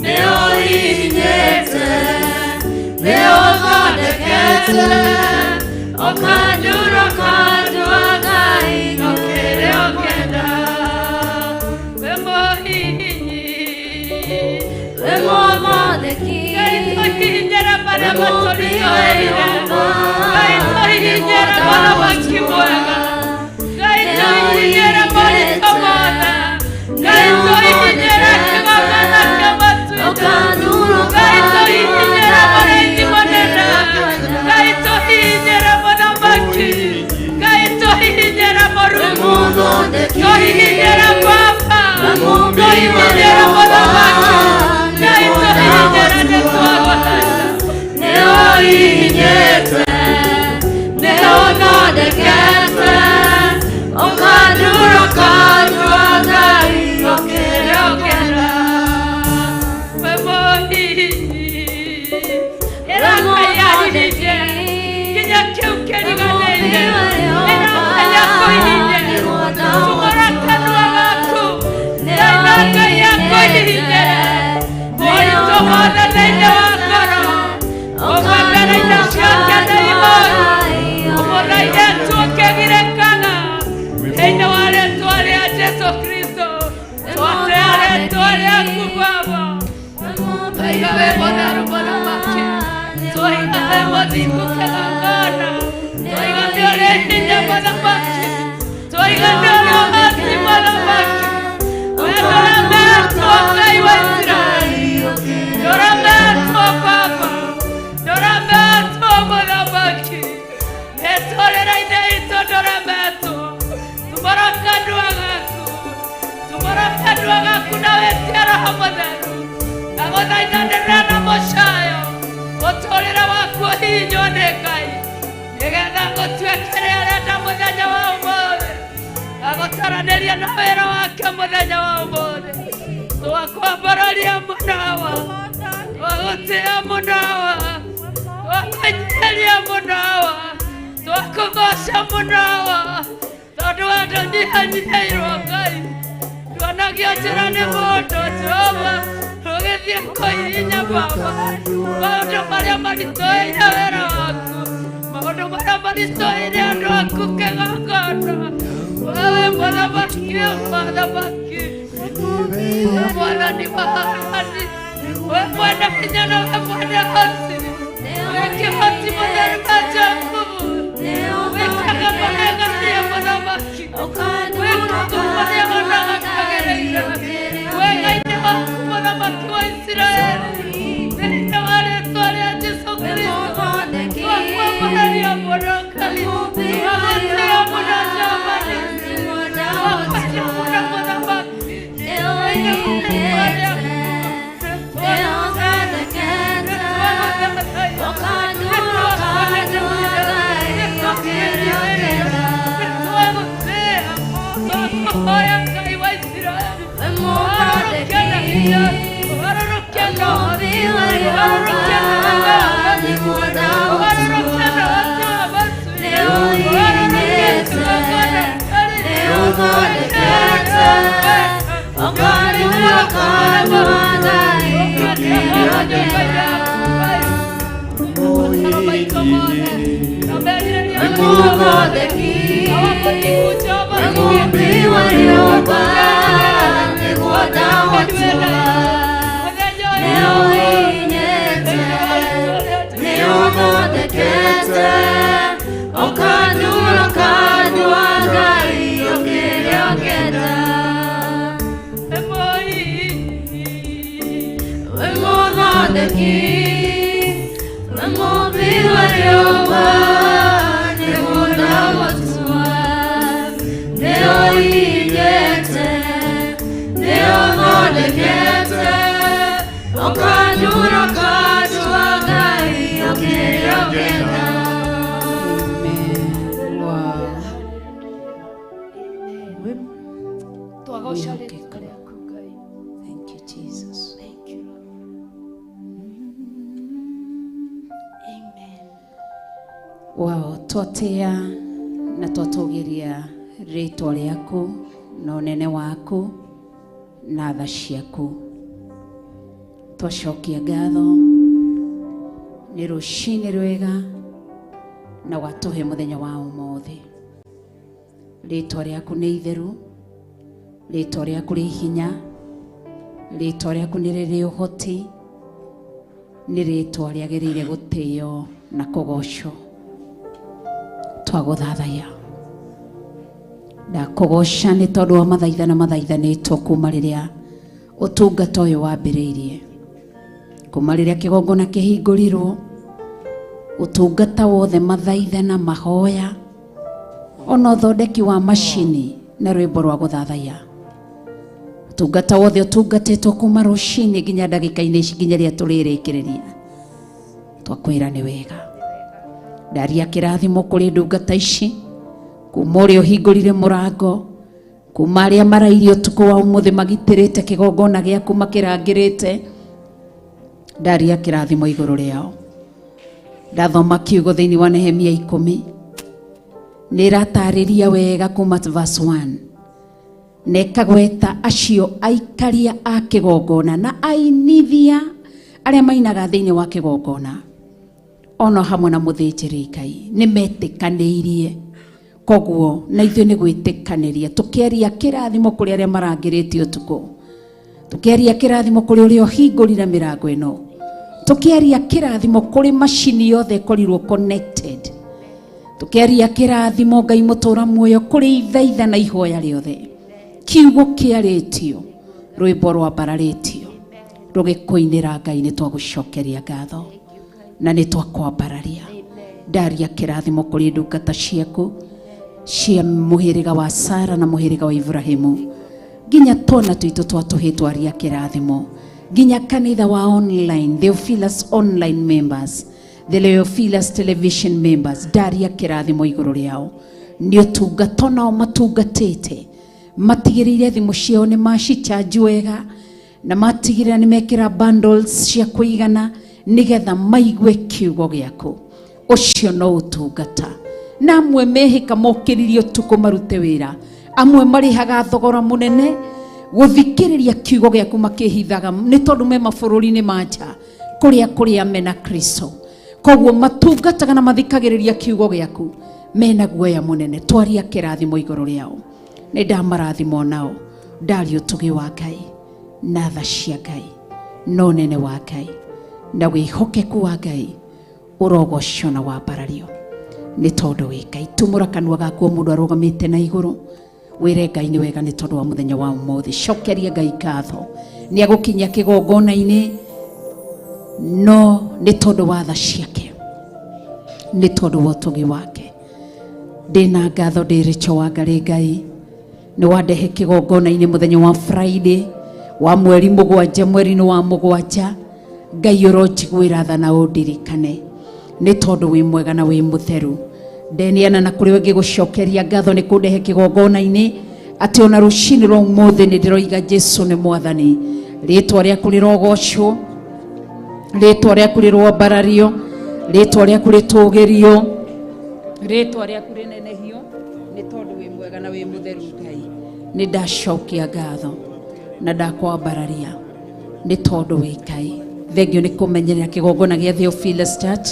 Nĩũhinyĩte, nĩũthondekete, ũkanyura ũkanyua Ngai ũkĩra. We mũthondeki, we mũmbi wa rĩũmba, nĩguo ndagũtua. Nĩũhinyĩte, nĩũthondekete, ũkanyura ũkanyua Ngai ũkĩrĩa ũkĩenda. We mũthondeki, we mũmbi wa rĩũmba, nĩguo ndagũtua. Ũthondekete ũkanyura kanjua Ngai ũkĩrĩa ũngĩenda. Amen. Wow. Twagoca rĩtwa rĩaku Ngai. Thank you, Jesus. Thank you, Lord. Amen. Wow, twatia na twatũgĩria rĩtwa rĩaku na ũnene waku na tha ciaku. Twacokia ngatho nĩ rũcinĩ rwega na watũhe mũthenya wa ũmũthĩ. Rĩtwa rĩaku nĩ itheru, rĩtwa rĩaku rĩ hinya, rĩtwa rĩaku nĩ rĩrĩ ũhoti, nĩ rĩtwa rĩagĩrĩire gũtĩo na kũgocwo. Twagũthathaiya ndakũgoca nĩ tondũ wa mathaithana mathaithanĩtwo kuma rĩrĩa ũtungata ũyũ wambĩrĩirie, kuma rĩrĩa kĩgongona kĩhingũrirwo, ũtungata wothe, mathaithana, mahoya, ona ũthondeki wa macini na rwĩmbo rwa gũthathaiya, ũtungata wothe ũtungatĩtwo kuma rũcinĩ nginya ndagĩka-inĩ ici nginya rĩrĩa tũrĩrĩkĩrĩria, twakwĩra nĩ wega. Ndaria kĩrathimo kũrĩ ndungata ici kuma ũrĩa ũhingũrire mũrango, kuma arĩa marairie ũtukũ wa ũmũthĩ magitĩrĩte kĩgongona gĩaku makĩrangĩrĩte, ndaria kĩrathimo igũrũ rĩao. Ndathoma kiugo thĩinĩ wa Nehemia 10 nĩ ĩratarĩria wega kuma verse 1 na ĩkagweta acio aikaria a kĩgongona na ainithia arĩa mainaga thĩinĩ wa kĩgongona ona hamwe na mũthĩnjĩri Ngai nĩ metĩkanĩirie. Koguo na ithuĩ nĩ gwĩtĩkanĩria tũkĩaria kĩrathimo kũrĩ arĩa marangĩrĩtie ũtukũ, tũkĩaria kĩrathimo kũrĩ ũrĩa ũhingũrire mĩrango ĩno, tũkĩaria kĩrathimo kũrĩ macini yothe ĩkorirwo connected, tũkĩaria kĩrathimo Ngai mũtũra muoyo kũrĩ ithaitha na ihoya rĩothe, kiugo kĩarĩtio, rwĩmbo rwambararĩtio rũgĩkũinĩra Ngai. Nĩ twagũcokeria ngatho na nĩ twakwambararia. Ndaria kĩrathimo kũrĩ ndungata ciaku cia mũhĩrĩga wa Sara na mũhĩrĩga wa Ibrahimu, nginya twana twitũ twatũhĩ, twaria kĩrathimo nginya kanitha wa online, Theophilus online members, the Theophilus television members, ndaria kĩrathimo igũrũ rĩao nĩ ũtungata nao matungatĩte, matigĩrĩire thimũ ciao nĩ macichanji wega na matigĩrĩra nĩ mekĩra bundles cia kũigana nĩgetha maigue kiugo gĩaku. Ũcio no ũtungata na amwe mehĩka mokĩririe ũtukũ marute wĩra, amwe marĩhaga thogora mũnene gũthikĩrĩria kiugo gĩaku makĩhithaga nĩ tondũ me mabũrũri-inĩ ma nja kũrĩa kũrĩa mena Kristo, koguo matungataga na mathikagĩrĩria kiugo gĩaku mena guoya mũnene. Twaria kĩrathimo igũrũ rĩao, nĩ ndamarathimo nao, ndaria ũtugi wa Ngai na tha cia Ngai na ũnene wa Ngai na wĩhokeku wa Ngai ũrogocwo na wambarario nĩ tondũ wĩ Ngai. Tumũra kanua gaku o mũndũ arũgamĩte na igũrũ wĩre Ngai nĩ wega nĩ tondũ wa mũthenya wa ũmũthĩ. Cokeria Ngai ngatho nĩ agũkinyia kĩgongona-inĩ, no nĩ tondũ wa tha ciake, nĩ tondũ wa ũtugi wake. Ndĩna ngatho ndĩ Rachel Wangari Ngai nĩ wandehe kĩgongona-inĩ mũthenya wa Friday wa mweri 7, mweri-inĩ wa 7. Ngai ũronjiguĩra tha na ũndirikane nĩ tondũ wĩ mwega na wĩ mũtheru. Ndeniana na kũrĩ we ngĩgũcokeria ngatho nĩ kũndehe kĩgongona-inĩ atĩ ona rũcinĩ rwa ũmũthĩ nĩ ndĩroiga Jesu nĩ mwathani. Rĩtwa rĩaku rĩrogocwo, rĩtwa rĩaku rĩroambarario, rĩtwa rĩaku rĩtũgĩrio, rĩtwa rĩaku rĩnenehio nĩ tondũ wĩ mwega na wĩ mũtheru. Ngai nĩ ndacokia ngatho na ndakwambararia nĩ tondũ wĩ Ngai. Thengio nĩ kũmenyerera kĩgongona gĩa Theophilus Church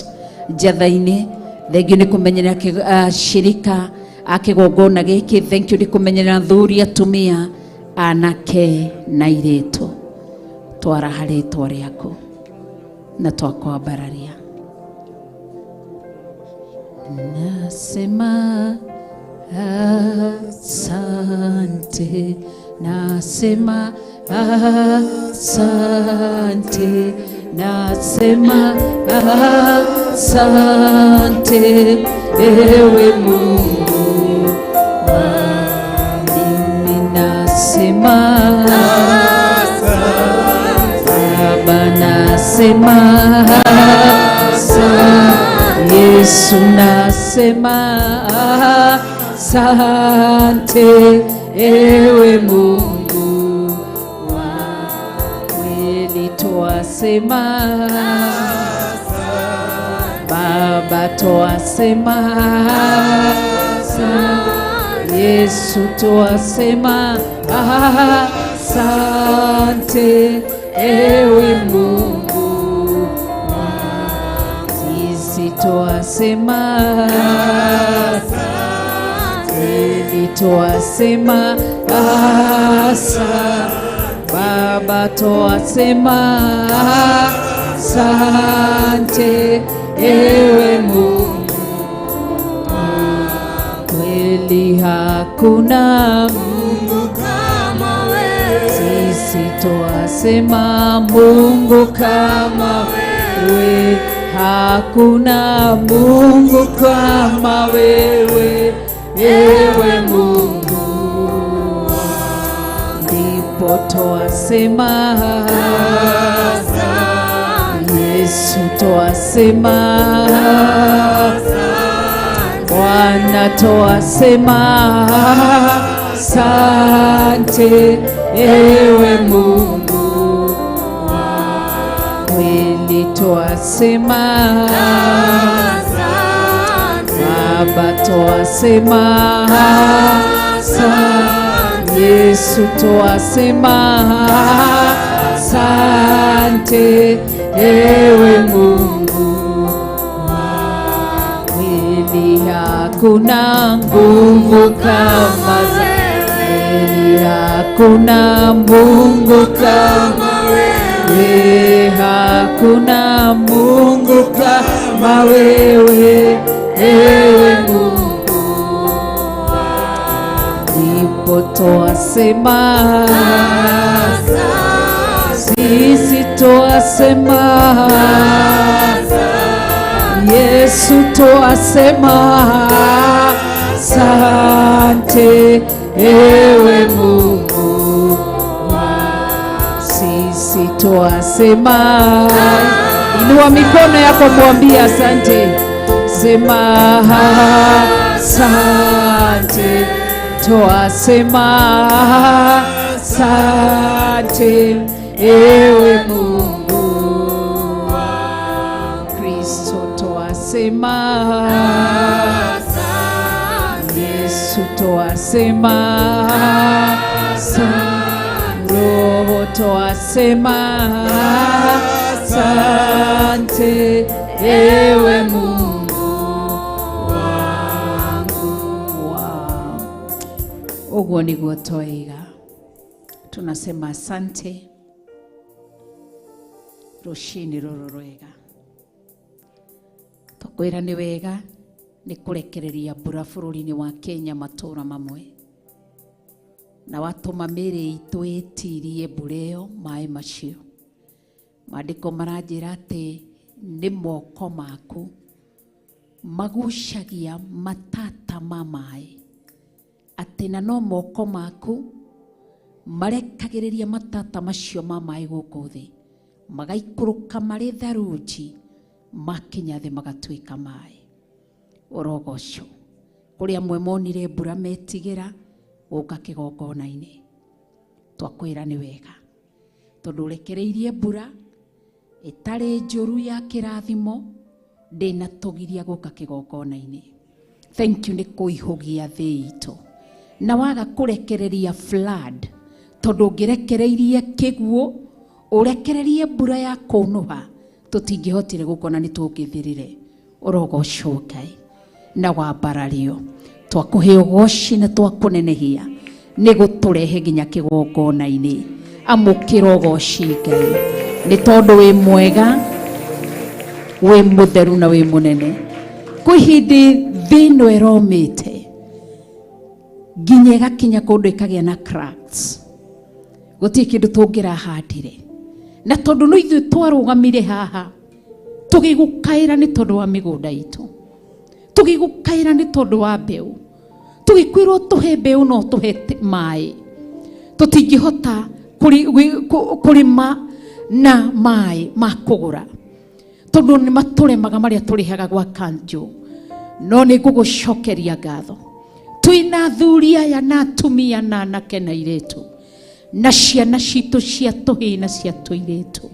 njatha-inĩ, thengio nĩ kũmenyerera shirika a kĩgongona gĩkĩ, thengio nĩ kũmenyerera thuri, atumia, anake na airĩtu. Twaraha rĩtwa rĩaku na twakwambararia. Nasema asante, nasema asante, nasema asante, ewe Mungu wangu. Mimi nasema. Twasema Yesu, nasema asante ewe Mungu wa kweli, twasema Baba, twasema Yesu, twasema asante ewe Mungu, sisi twasema kweli, twasema asa Baba, twasema asante ewe Mungu, kweli hakuna Mungu kama wewe, sisi twasema Mungu kama wewe, hakuna Mungu kama wewe, ewe Mungu, ndipo twasema Yesu, twasema Bwana, twasema asante ewe Mungu, kweli twasema Baba, twasema asante Yesu, twasema asante ewe Mungu, kweli hakuna nguvu kama kweli hakuna Mungu kama wewe, hakuna Mungu kama wewe, ewe Mungu, ndipo twasema sisi twasema Yesu, twasema asante ewe Mungu, sisi twasema. Inua mikono yako mwambie asante, sema asante, twasema asante ewe Mungu, Kristo twasema, Yesu twasema, Roho twasema asante ewe Mungu wangu. Wow. Ũguo nĩguo twoiga, tunasema asante rũcinĩ rũrũ rwega. Tũkwĩra nĩ wega nĩ kũrekereria mbura bũrũri-inĩ wa Kenya matũra mamwe, na watũma mĩĩrĩ itũ ĩtirie mbura ĩyo maĩ macio. Maandĩko maranjĩra atĩ nĩ moko maku magucagia matata ma maĩ, atĩ na no moko maku marekagĩrĩria matata macio ma maĩ gũkũ thĩ, magaikũrũka marĩ tharunji, makinya thĩ magatuĩka maĩ. Ũrogocwo. Kũrĩ amwe monire mbura metigĩra gũka kĩgongona-inĩ. Twakwĩra nĩ wega tondũ ũrekereirie mbura ĩtarĩ njũru ya kĩrathimo, ndĩnatũgiria gũka kĩgongona-inĩ. Thank you nĩ kũihũgia thĩ itũ na waga kũrekereria flood, tondũ ũngĩrekereirie kĩguũ ũrekererie mbura ya kũnũha tũtingĩhotire gũkona nĩ tũngĩthirire. Ũrogocwo Ngai na wambarario, twakũhe ũgoci na twakũnenehia nĩ gũtũrehe nginya kĩgongona-inĩ. Amũkĩra ũgoci Ngai nĩ tondũ wĩ mwega, wĩ mũtheru na wĩ mũnene. Kwĩ hĩndĩ thĩ ĩno ĩromĩte nginya ĩgakinya kũndũ ĩkagĩa na cracks, gũtirĩ kĩndũ tũngĩrahandire, na tondũ no ithuĩ twarũgamire haha tũgĩgũkaĩra nĩ tondũ wa mĩgũnda itũ, tũgĩgũkaĩra nĩ tondũ wa mbeũ, tũgĩkwĩrwo tũhe mbeũ no tũhe maĩ, tũtingĩhota kũrĩma na maĩ ma kũgũra tondũ nĩ matũremaga marĩa tũrĩhaga gwa kanjũ. No nĩ ngũgũcokeria ngatho twĩna athuri aya na atumia na anake na airĩtu na ciana citũ cia tũhĩĩ na cia tũirĩtu,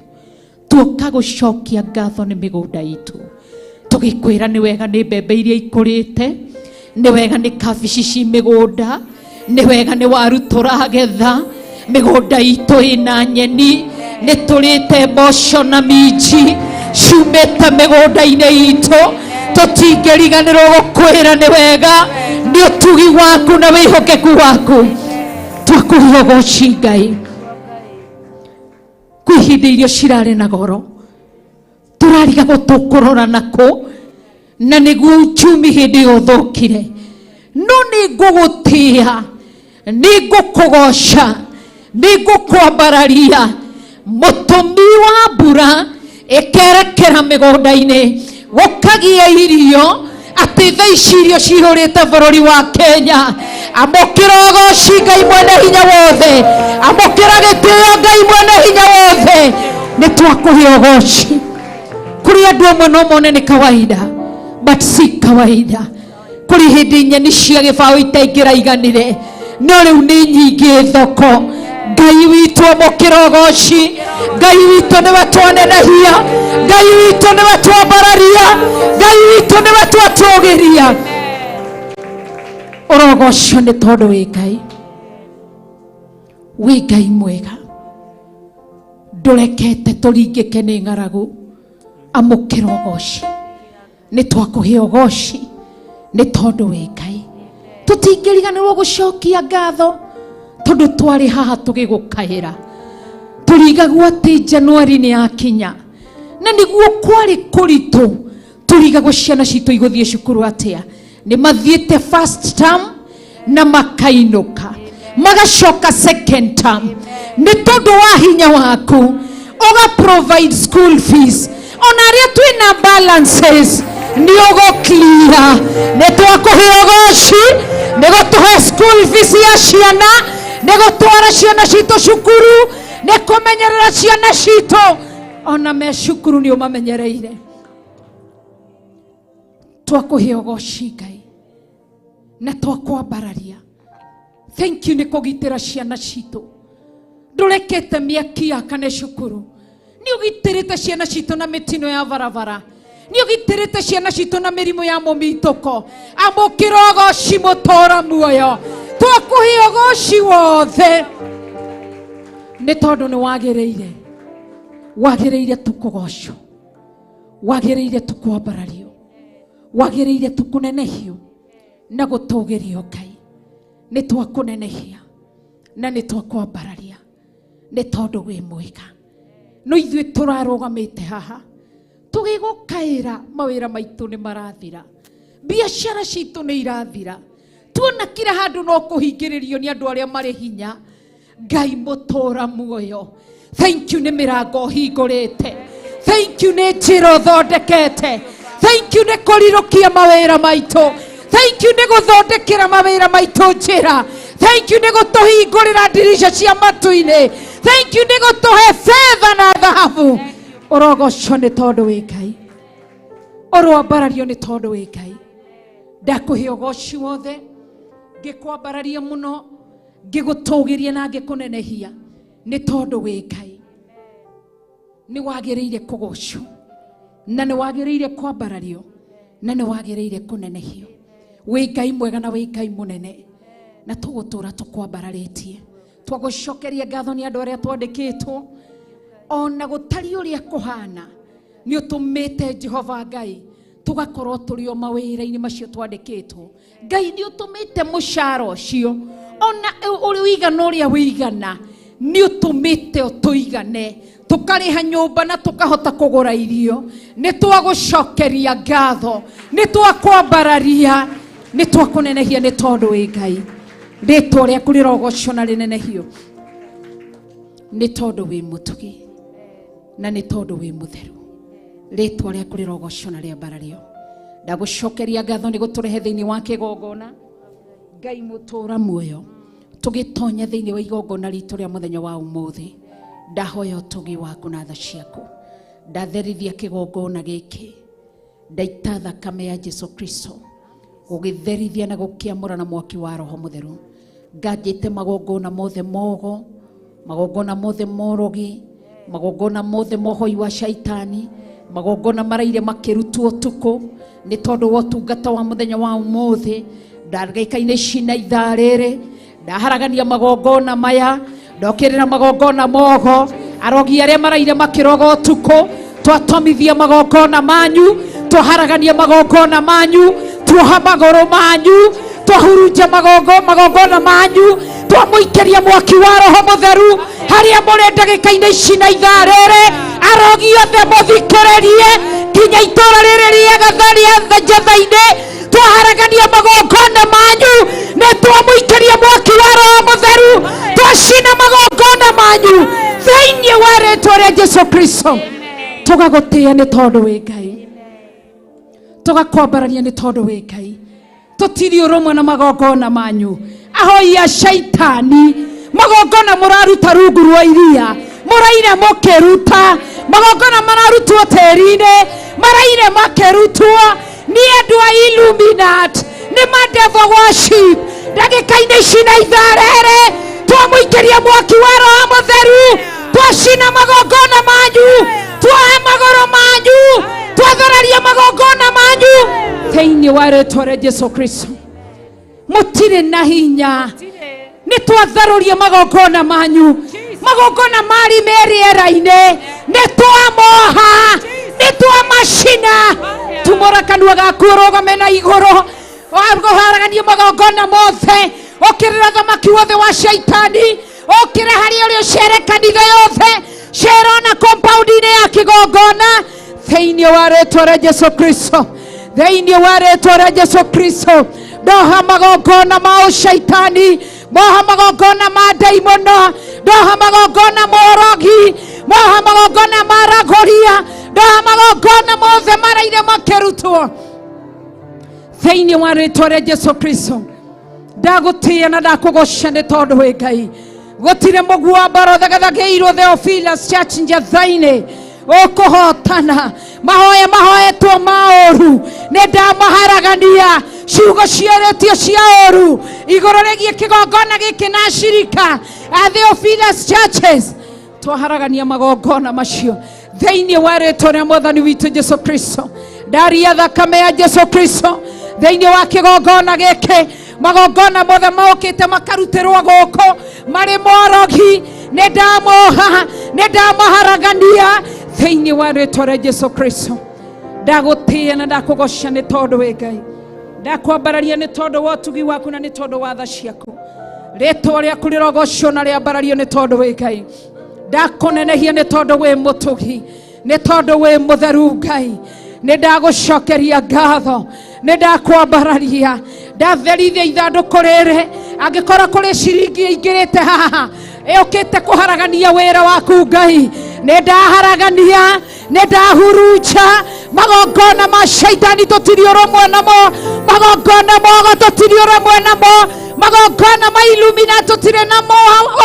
tuoka gũcokia ngatho nĩ mĩgũnda itũ tũgĩkwĩra nĩ wega nĩ mbembe iria ikũrĩte, nĩ wega nĩ kabici ci mĩgũnda, nĩ wega nĩ waru tũragetha, mĩgũnda itũ ĩna nyeni, nĩ tũrĩte mboco na minji ciumĩte mĩgũnda-inĩ itũ. Tũtingĩriganĩrwo gũkwĩra nĩ wega nĩ ũtugi waku na wĩhokeku waku. Twakũhe ũgoci Ngai. Kwĩ hĩndĩ irio cirarĩ na goro tũrarigagwo tũkũrora nakũ, na nĩguo uchumi hĩndĩ ĩyo ũthũkire. No nĩ ngũgũtĩa, nĩ ngũkũgoca, nĩ ngũkwambararia. Mũtũmi wa mbura ĩkerekera mĩgũnda-inĩ gũkagĩa irio, atĩ thaa ici irio cihũrĩte bũrũri wa Kenya. Amũkĩra ũgoci Ngai mwene hinya wothe, amũkĩra gĩtĩo Ngai mwene hinya wothe. Nĩ twakũhe ũgoci. Kũrĩ andũ amwe no mone nĩ kawaida, but si kawaida. Kũrĩ hĩndĩ nyeni cia gĩbaũ itaingĩraiganire, no rĩu nĩ nyingĩ thoko. Ngai witũ amũkĩra ũgoci. Ngai witũ nĩwe twanenehia, Ngai witũ nĩwe twambararia, Ngai witũ nĩwe twatũgĩria. Ũrogocio nĩ tondũ wĩ Ngai, wĩ Ngai mwega, ndũrekete tũringĩke nĩ ng'aragu. Amũkĩra ũgoci, nĩ twakũhe ũgoci nĩ tondũ wĩ Ngai. Tũtingĩriganĩrwo gũcokia ngatho tondũ twarĩ haha tũgĩgũkaĩra. Tũrigagwo atĩ Januari nĩ yakinya, na nĩguo kwarĩ kũritũ. Tũrigagwo ciana citũ igũthiĩ cukuru atĩa. Nĩ mathiĩte first term na makainũka, magacoka second term. Nĩ tondũ wa hinya waku ũga provide school fees, ona arĩa twĩna balances nĩ ũgũ clear. Nĩ twakũhe ũgoci nĩ gũtũhe school fees ya ciana, nĩ gũtwara ciana citũ cukuru, nĩ kũmenyerera ciana citũ ona me cukuru nĩ ũmamenyereire. Twakũhe ũgoci Ngai na twakwambararia. Thank you nĩ kũgitĩra ciana citũ. Ndũrekete mĩaki yakane cukuru, nĩ ũgitĩrĩte ciana citũ na mĩtino ya barabara, nĩ ũgitĩrĩte ciana citũ na mĩrimũ ya mũmitũko. Amũkĩra ũgoci mũtũra muoyo. Twakũhe ũgoci wothe nĩ tondũ nĩ wagĩrĩire, wagĩrĩire tũkũgocwo, wagĩrĩire tũkwambarario, wagĩrĩire tũkũnenehio na gũtũgĩrio Ngai. Nĩ twakũnenehia na nĩ twakwambararia nĩ tondũ wĩ mwega. No ithuĩ tũrarũgamĩte haha tũgĩgũkaĩra, mawĩra maitũ nĩ marathira, biacara citũ nĩ irathira, tuona kila handũ no kũhingĩrĩrio nĩ andũ arĩa marĩ hinya. Ngai mũtũra muoyo, thank you nĩ mĩrango ũhingũrĩte, thank you nĩ njĩra ũthondekete, thank you nĩ kũrirũkia mawĩra maitũ, thank you nĩ gũthondekera mawĩra maitũ njĩra, thank you nĩ gũtũhingũrĩra ndirica cia matu-inĩ, thank you nĩ gũtũhe betha na thahabu. Ũrogocwo nĩ tondũ wĩ Ngai, ũroambarario nĩ tondũ wĩ Ngai. Ndakũhe ũgoci wothe, ngĩkwambararia mũno, ngĩgũtũgĩria na ngĩkũnenehia nĩ tondũ wĩ Ngai. Nĩ wagĩrĩire kũgocwo na nĩ wagĩrĩire kwambarario na nĩ wagĩrĩire kũnenehio. Wĩ Ngai mwega na wĩ Ngai mũnene, na tũgũtũra tũkwambararĩtie. Twagũcokeria ngatho nĩ andũ arĩa twandĩkĩtwo, ona gũtariĩ ũrĩa kũhana nĩ ũtũmĩte Jehova Ngai tũgakorwo tũrĩ o mawĩra-inĩ macio twandĩkĩtwo. Ngai nĩ ũtũmĩte mũcara ũcio ona ũrĩ ũigana ũrĩa wĩigana, nĩ ũtũmĩte ũtũigane tũkarĩha nyũmba na tũkahota kũgũra irio. Nĩ twagũcokeria ngatho, nĩ twakwambararia, nĩ twakũnenehia nĩ tondũ wĩ Ngai. Rĩtwa rĩaku rĩrogocwo na rĩnenehio nĩ tondũ wĩ mũtugi na nĩ tondũ wĩ mũtheru. Rĩtwa rĩaku rĩrogocwo na rĩambarario. Ndagũcokeria ngatho nĩ gũtũrehe thĩinĩ wa kĩgongona. Ngai mũtũra muoyo, tũgĩtonya thĩinĩ wa igongona ritũ rĩa mũthenya wa ũmũthĩ. Ndahoya ũtugi waku na tha ciaku. Ndatherithia kĩgongona gĩkĩ, ndaita thakame ya Jesu Kristo gũgĩtherithia na gũkĩamũra na mwaki wa Roho Mũtheru. Nganjĩte magongona mothe mogo, magongona mothe morogi, magongona mothe mohoi wa shaitani, magongona maraire makĩrutwo ũtukũ nĩ tondũ wa ũtungata wa mũthenya wa ũmũthĩ. Ndagĩka-inĩ ici na ithaa rĩrĩ ndaharagania magongona maya, ndokĩrĩra magongona mogo, arogi arĩa maraire makĩroga ũtukũ, twatomithia magongona manyu, twaharagania magongona manyu, tuoha magũrũ manyu, twahurunja magongona manyu, twamũikĩria mwaki wa Roho Mũtheru harĩa mũrĩ ndagĩka-inĩ ici na ithaa rĩrĩ. Arogi othe mũthikĩrĩrie nginya itũũra rĩrĩ rĩega rĩa Njetha-inĩ, twaharagania magongona manyu, nĩ twamũikĩria mwaki wa Roho Mũtheru, twacina magongona manyu thĩinĩ wa rĩtwa rĩa Jesu Kristo. Tũgagũtĩĩa nĩ tondũ wĩ Ngai, tũgakwambararia nĩ tondũ wĩ Ngai. Tũtirĩ ũrũmwe na magongona manyu, ahoi a shaitani. Magongona mũraruta rungu rwa iria, mũraire mũkĩruta magongona mararutwo tĩri-inĩ, maraire makĩrutwo nĩ andũ a Illuminati, nĩ ma devil worship. Ndagĩka-inĩ ici na ithaa rĩrĩ twamũikĩria mwaki wa Roho Mũtheru, twacina magongona manyu, twoha magũrũ manyu, twathararia magongona manyu thĩinĩ wa rĩtwa rĩa Jesu Kristo. Mũtirĩ na hinya, nĩ twatharũria magongona manyu, magongona mari me rĩera-inĩ, nĩ twamoha, nĩ twamacina. Tumũra kanua gaku ũrũgame na igũrũ, ũharaganie magongona mothe, ũkĩrĩra thamaki wothe wa shaitani, ũkĩre harĩa ũrĩ ũcere kanitha yothe, cera ona compound-inĩ ya kĩgongona thĩinĩ wa rĩtwa rĩa Jesu Kristo, thĩinĩ wa rĩtwa rĩa Jesu Kristo. Ndoha magongona ma ũcaitani, moha magongona ma ndaimono, ndoha magongona ma ũrogi, moha magongona ma ragoria, ndoha magongona mothe maraire makĩrutwo thĩinĩ wa rĩtwa rĩa Jesu Kristo. Ndagũtĩĩa na ndakũgoca nĩ tondũ wĩ Ngai. Gũtirĩ mũguambaro ũthagathagĩirwo Theophilus Church Njetha-inĩ ũkũhotana. Mahoya mahoetwo ma ũru nĩ ndamaharagania, ciugo ciarĩtio cia ũru igũrũ rĩgiĩ kĩgongona gĩkĩ na ashirika a Theophilus Churches, twaharagania magongona macio thĩinĩ wa rĩtwa rĩa Mwathani witũ Jesu Kristo. Ndaria thakame ya Jesu Kristo thĩinĩ wa kĩgongona gĩkĩ. Magongona mothe mokĩte makarutĩrwo gũkũ marĩ morogi, nĩ ndamoha, nĩ ndamaharagania thĩinĩ wa rĩtwa rĩa Jesu Kristo. Ndagũtĩĩa na ndakũgoca nĩ tondũ wĩ Ngai, ndakwambararia nĩ tondũ wa ũtugi waku na nĩ tondũ wa tha ciaku. Rĩtwa rĩaku rĩrogocwo na rĩambarario nĩ tondũ wĩ Ngai. Ndakũnenehia nĩ tondũ wĩ mũtugi, nĩ tondũ wĩ mũtheru Ngai. Nĩ ndagũcokeria ngatho, nĩ ndakwambararia, ndatherithia ithandũkũ rĩrĩ. Angĩkorwo kũrĩ ciringi ĩingĩrĩte haha ĩũkĩte kũharagania wĩra waku Ngai, nĩ ndaharagania, nĩ ndahurunja magongona ma shaitani, tũtirĩ ũrũmwe namo. Magongona mogo tũtirĩ ũrũmwe namo. Magongona ma Illumina tũtirĩ namo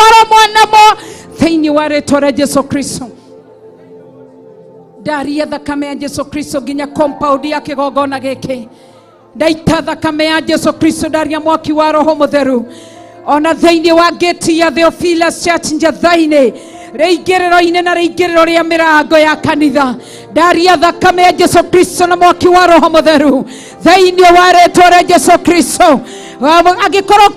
ũrũmwe namo thĩinĩ wa rĩtwa rĩa Jesu Kristo. Ndaria thakame ya Jesu Kristo nginya compound ya kĩgongona gĩkĩ. Ndaita thakame ya Jesu Kristo, ndaria mwaki wa Roho Mũtheru ona thĩinĩ wa gate ya Theophilus Church Njetha-inĩ, rĩingĩrĩro-inĩ na rĩingĩrĩro rĩa mĩrango ya kanitha. Ndaria thakame ya Jesu Kristo na mwaki wa Roho Mũtheru thĩinĩ wa rĩtwa rĩa Jesu Kristo. Angĩkorwo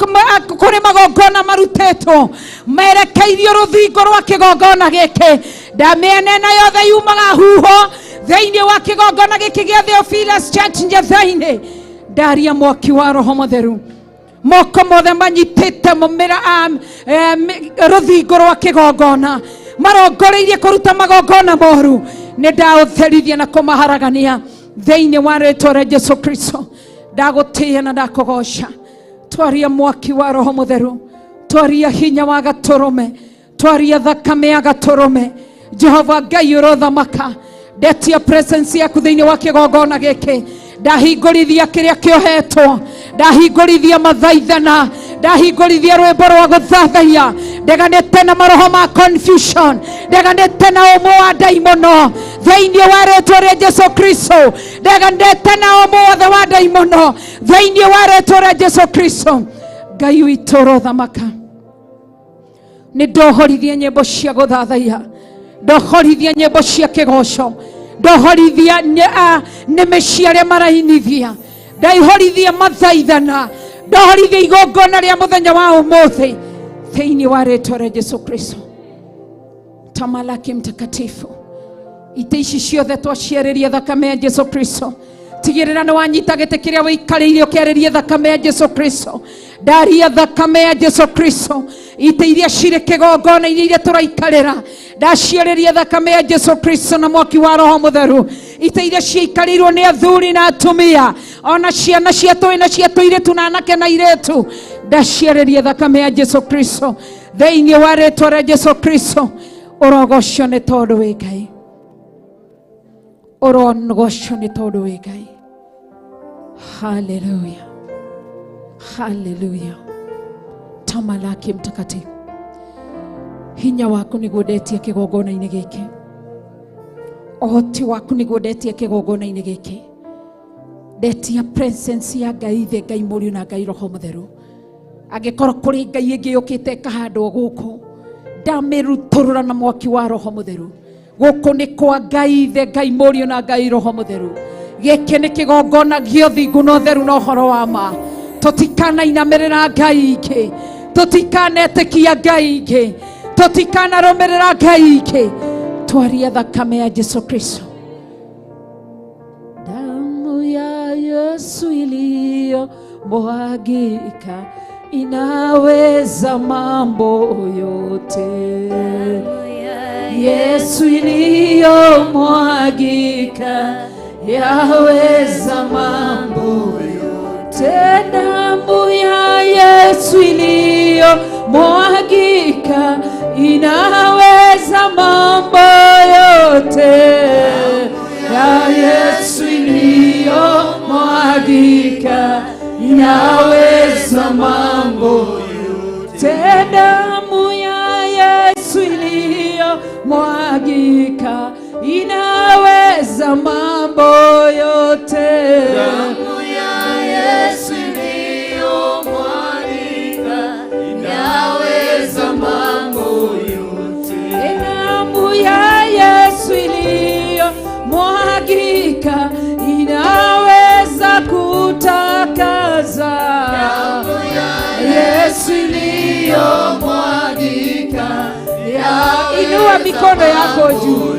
kũrĩ magongona marutĩtwo merekeirio rũthingo rwa kĩgongona gĩkĩ, ndamĩenena yothe yumaga huho thĩinĩ wa kĩgongona gĩkĩ gĩa Theophilus Church Njetha-inĩ. Ndaria mwaki wa Roho Mũtheru, moko mothe manyitĩte rũthingo rwa kĩgongona marongoreirie kũruta magongona moru, nĩ ndaũtherithia na kũmaharagania thĩinĩ wa rĩtwa rĩa Jesu Kristo. Ndagũtĩĩa na ndakũgoca. Twaria mwaki wa Roho Mũtheru, twaria hinya wa gatũrũme, twaria thakame ya gatũrũme. Jehova Ngai ũrothamaka, ndetia presence yaku thĩinĩ wa kĩgongona gĩkĩ. Ndahingũrithia kĩrĩa kĩohetwo, Ndahingũrithia mathaithana, ndahingũrithia rwĩmbo rwa gũthathaiya. Ndeganĩte na maroho ma confusion, ndeganĩte na ũmũ wa ndaimono thĩinĩ wa rĩtwa rĩa Jesu Kristo. Ndeganĩte na ũmũ wothe wa ndaimono thĩinĩ wa rĩtwa rĩa Jesu Kristo. Ngai witũ ũrothamaka. Nĩ ndohorithia nyĩmbo cia gũthathaiya, ndohorithia nyĩmbo cia kĩgoco, ndohorithia nĩmĩ cia arĩa marainithia, ndaihorithia mathaithana, ndohorithia igongona rĩa mũthenya wa ũmũthĩ thĩinĩ wa rĩtwa rĩa Jesu Kristo. Tamalaki mtakatifu, itĩ ici ciothe twaciarĩria thakame ya Jesu Kristo. Tigĩrĩra nĩ wanyita gĩtĩ kĩrĩa wĩikarĩire ũkĩarĩria thakame ya Jesu Kristo. Ndaria thakame ya Jesu Kristo. Itĩ iria cirĩ kĩgongona-inĩ iria tũraikarĩra, ndaciarĩria thakame ya Jesu Kristo na mwaki wa Roho Mũtheru. Itĩ iria ciaikarĩirwo nĩ athuri na atumia, ona ciana cia tũĩ na cia tũirĩtu na anake na airĩtu, ndaciarĩria thakame ya Jesu Kristo thĩinĩ wa rĩtwa rĩa Jesu Kristo. Ũrogocio nĩ tondũ wĩ Ngai, ũrogocio nĩ tondũ wĩ Ngai. Haleluya, haleluya. Tamalaki mtakatifu, hinya waku nĩguo ndetia kĩgongona-inĩ gĩkĩ, ũhoti waku nĩguo ndetia kĩgongona-inĩ gĩkĩ. Ndetia presence ya Ngai Ithe, Ngai Mũriũ na Ngai Roho Mũtheru. Angĩkorwo kũrĩ Ngai ĩngĩ yũkĩte ĩkahandwo gũkũ, ndamĩrutũrũra na mwaki wa Roho Mũtheru. Gũkũ nĩ kwa Ngai Ithe, Ngai Mũriũ na Ngai Roho Mũtheru. Gĩkĩ nĩ kĩgongona gĩa ũthingu na ũtheru na ũhoro wa ma. Tũtikanainamĩrĩra Ngai ingĩ, tũtikanetĩkia Ngai ingĩ, tũtikanarũmĩrĩra Ngai ingĩ. Twaria thakame ya Jesu Kristo. Damu ya Yesu iliyomwagika inaweza mambo yote. Yesu iliyomwagika yaweza mambo yote. Damu ya Yesu iliyomwagika inaweza mambo yote. Ya Yesu iliyomwagika inaweza mambo yote. Damu ya Yesu iliyomwagika inaweza mambo yote. Damu ya Yesu iliyomwagika inaweza mambo yote. Damu ya Yesu iliyomwagika inaweza kutakaza. Damu ya Yesu iliyomwagika. Inua mikono yako juu.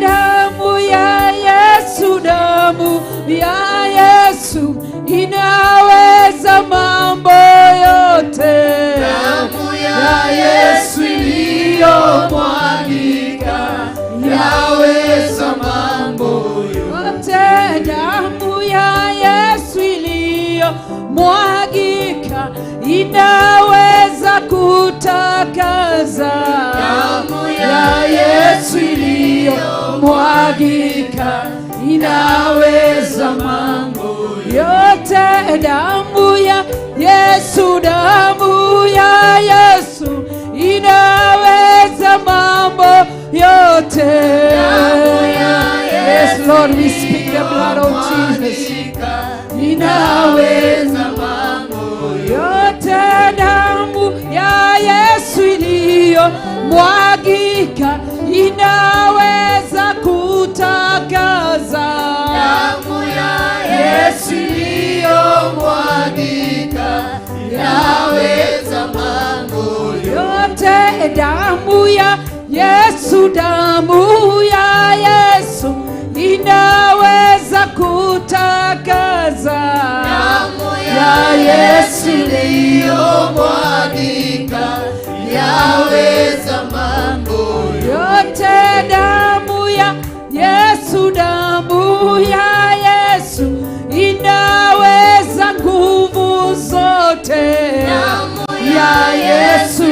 Damu ya Yesu, damu ya Yesu inaweza mambo yote. Damu ya Yesu iliyomwagika yaweza mambo yote. Damu ya Yesu iliyomwagika inaweza kutakaza. Damu ya Yesu iliyomwagika inaweza mambo yote. Damu ya Yesu, damu ya Yesu inaweza mambo yote. Yes, Lord, we speak the blood of Jesus. Inaweza mambo yote. Damu ya Yesu iliyomwagika inaweza kutakaza. Damu ya Yesu iliyomwagika inaweza mambo yote. Damu ya Yesu, damu ya Yesu inaweza kutakaza. Damu ya Yesu iliyomwagika yaweza mambo yote. Damu ya Yesu, damu ya Yesu inaweza nguvu zote. Damu ya Yesu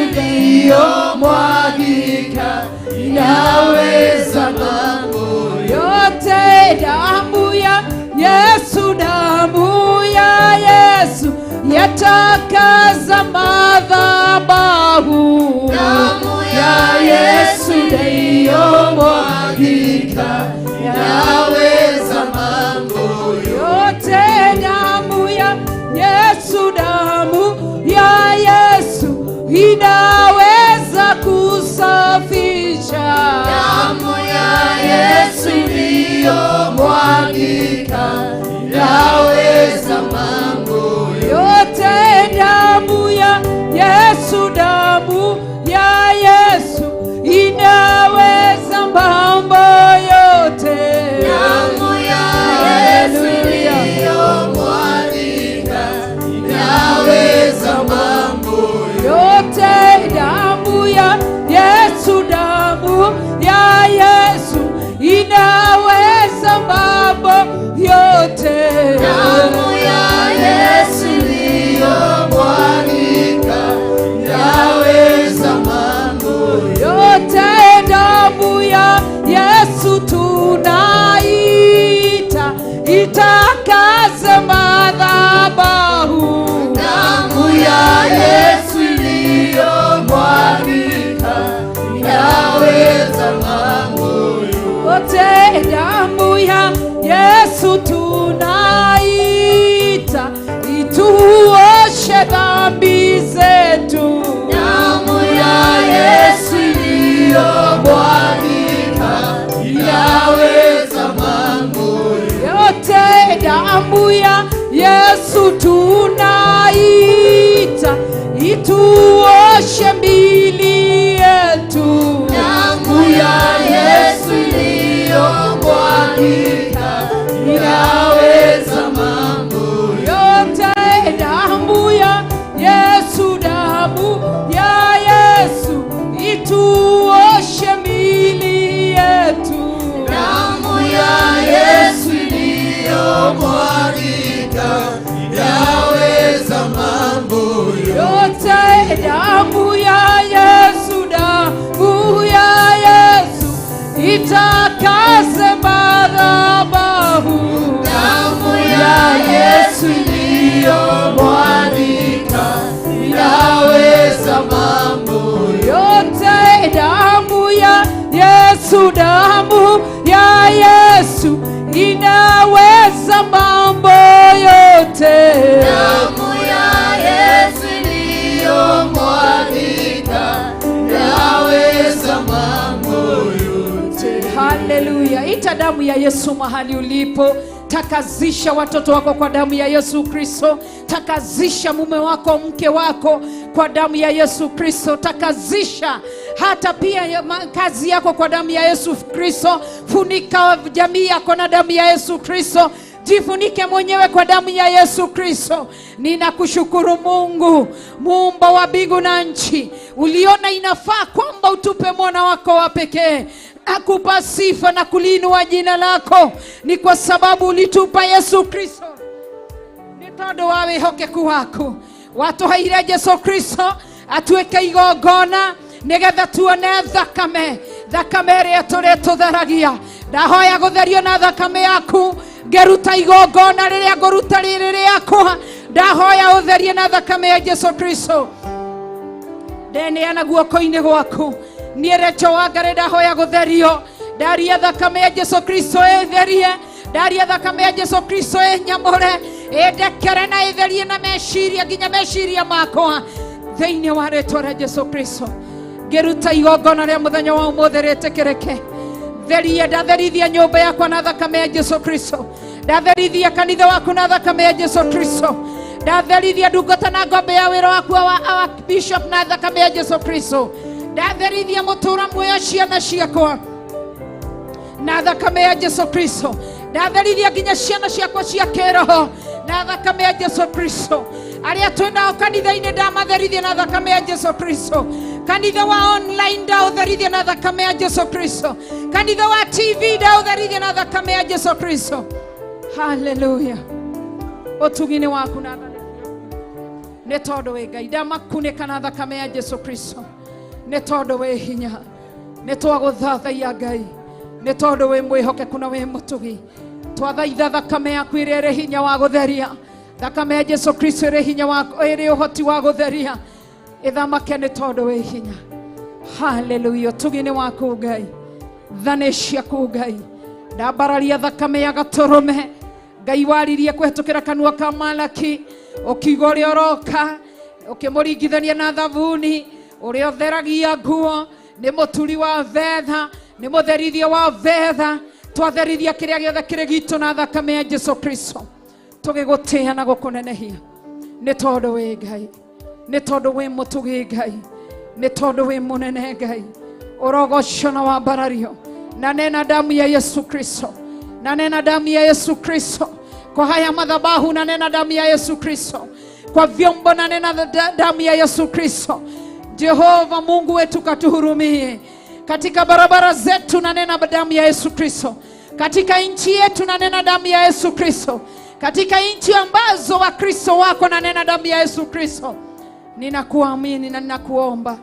iliyomwagika inaweza mambo yote. Damu ya Yesu, damu ya Yesu Yatakaza madhabahu. Damu ya Yesu iliyomwagika inaweza mambo yote. Damu ya Yesu, damu ya Yesu inaweza kusafisha. Damu ya Yesu iliyomwagika inaweza mambo yote. Damu ya Yesu, damu ya Yesu inaweza mambo yote. Damu ya Yesu iliyomwagika inaweza mambo yote. Damu ya Yesu, damu ya Yesu inaweza mambo yote. Damu ya Yesu iliyomwagika inaweza mambo yote. Damu ya Yesu tunaita, itakaze madhabahu. Damu ya Yesu iliyomwagika inaweza mambo yote. Damu ya Yesu tunaita, ituoshe dhambi zetu. Damu ya Yesu iliyomwagika inaweza mambo yote. Damu ya Yesu tunaita, ituoshe mili yetu. Damu ya Yesu iliyomwagika inaweza mambo yote. Damu ya Yesu, damu ya Yesu ituoshe mili yetu. Damu ya Yesu iliyomwagika inaweza mambo yote. Damu ya Yesu, damu ya Yesu itakase madhabahu. Damu ya Yesu iliyomwagika inaweza mambo yote. Damu ya Yesu, damu ya Yesu inaweza mambo yote. Damu ya Yesu iliyomwagika inaweza mambo yote. Haleluya! Ita damu ya Yesu mahali ulipo. Takazisha watoto wako kwa damu ya Yesu Kristo. Takazisha mume wako, mke wako kwa damu ya Yesu Kristo. Takazisha hata pia kazi yako kwa damu ya Yesu Kristo. Funika jamii yako na damu ya Yesu Kristo. Jifunike mwenyewe kwa damu ya Yesu Kristo. Ninakushukuru Mungu, muumba wa mbingu na nchi. Uliona inafaa kwamba utupe mwana wako wa pekee. Nakupa sifa na kuliinua jina lako, ni kwa sababu ulitupa Yesu Kristo, nĩ tondũ wa wĩhokeku waku watũheire Jesu Kristo atuĩke igongona nĩgetha tuone thakame, thakame ĩrĩa tũrĩtũtheragia. Ndahoya gũtherio na thakame yaku ngĩruta igongona rĩrĩa ngũruta rĩrĩ rĩakwa. Ndahoya ũtherie na thakame ya Jesu Kristo. Ndeneana guoko-inĩ gwaku niĩ Recho Wangari. Ndahoya gũtherio. Ndaria thakame ya Jesu Kristo ĩtherie. Ndaria thakame ya Jesu Kristo ĩnyamũre, ĩndekere na ĩtherie na meciria, nginya meciria makwa, thĩinĩ wa rĩtwa rĩa Jesu Kristo. Ngĩruta igongona rĩa mũthenya wa ũmũthĩ, rĩtĩkĩrĩke. Therie. Ndatherithia nyũmba yakwa na thakame ya Jesu Kristo. Ndatherithia kanitha waku na thakame ya Jesu Kristo. Ndatherithia ndungata na ngombe ya wĩra waku wa our bishop na thakame ya Jesu Kristo. Ndatherithia mũtũra muoyo, ciana ciakwa, na thakame ya Jesu Kristo. Ndatherithia nginya ciana ciakwa cia kĩroho na thakame ya Jesu Kristo. Arĩa twĩ nao kanitha-inĩ ndamatherithia na thakame ya Jesu Kristo. Kanitha wa online ndaũtherithia na thakame ya Jesu Kristo. Kanitha wa TV ndaũtherithia na thakame ya Jesu Kristo. Haleluya! Ũtugi-inĩ waku na tha nĩ tondũ wĩ Ngai. Ndamakunĩka na thakame ya Jesu Kristo, nĩ tondũ wĩ hinya. Nĩ twagũthathaiya Ngai, nĩ tondũ wĩ mwĩhokeku na wĩ mũtugi. Twathaitha thakame yaku ĩrĩa ĩrĩ hinya wa gũtheria. Thakame ya Jesu Kristo ĩrĩ hinya wa ĩrĩ ũhoti wa gũtheria. Ĩthamake nĩ tondũ wĩ hinya. Haleluya. Ũtugi nĩ waku Ngai. Tha nĩ ciaku Ngai. Ndambararia thakame ya gatũrũme. Ngai waririe kũhetũkĩra kanua ka Malaki ũkiuga ũrĩa ũroka ũkĩmũringithania na thabuni ũrĩa ũtheragia nguo nĩ mũturi wa betha nĩ mũtherithia wa betha. Twatherithia kĩrĩa gĩothe kĩrĩ gitũ na thakame ya Jesu Kristo. Tũgĩgũtĩĩa na gũkũnenehia nĩ tondũ wĩ Ngai, nĩ tondũ wĩ mũtugi Ngai, nĩ tondũ wĩ mũnene Ngai. Ũrogocwo na wambarario. Na nena damu ya Yesu Kristo, na nena damu ya Yesu Kristo kwa haya madhabahu, na nena damu ya Yesu Kristo kwa vyombo, na nena damu ya Yesu Kristo. Jehova Mungu wetu katuhurumie katika barabara zetu, na nena damu ya Yesu Kristo katika nchi yetu, na nena damu ya Yesu Kristo katika nchi ambazo Wakristo wako, na nena damu ya Yesu Kristo. Ninakuamini na ninakuomba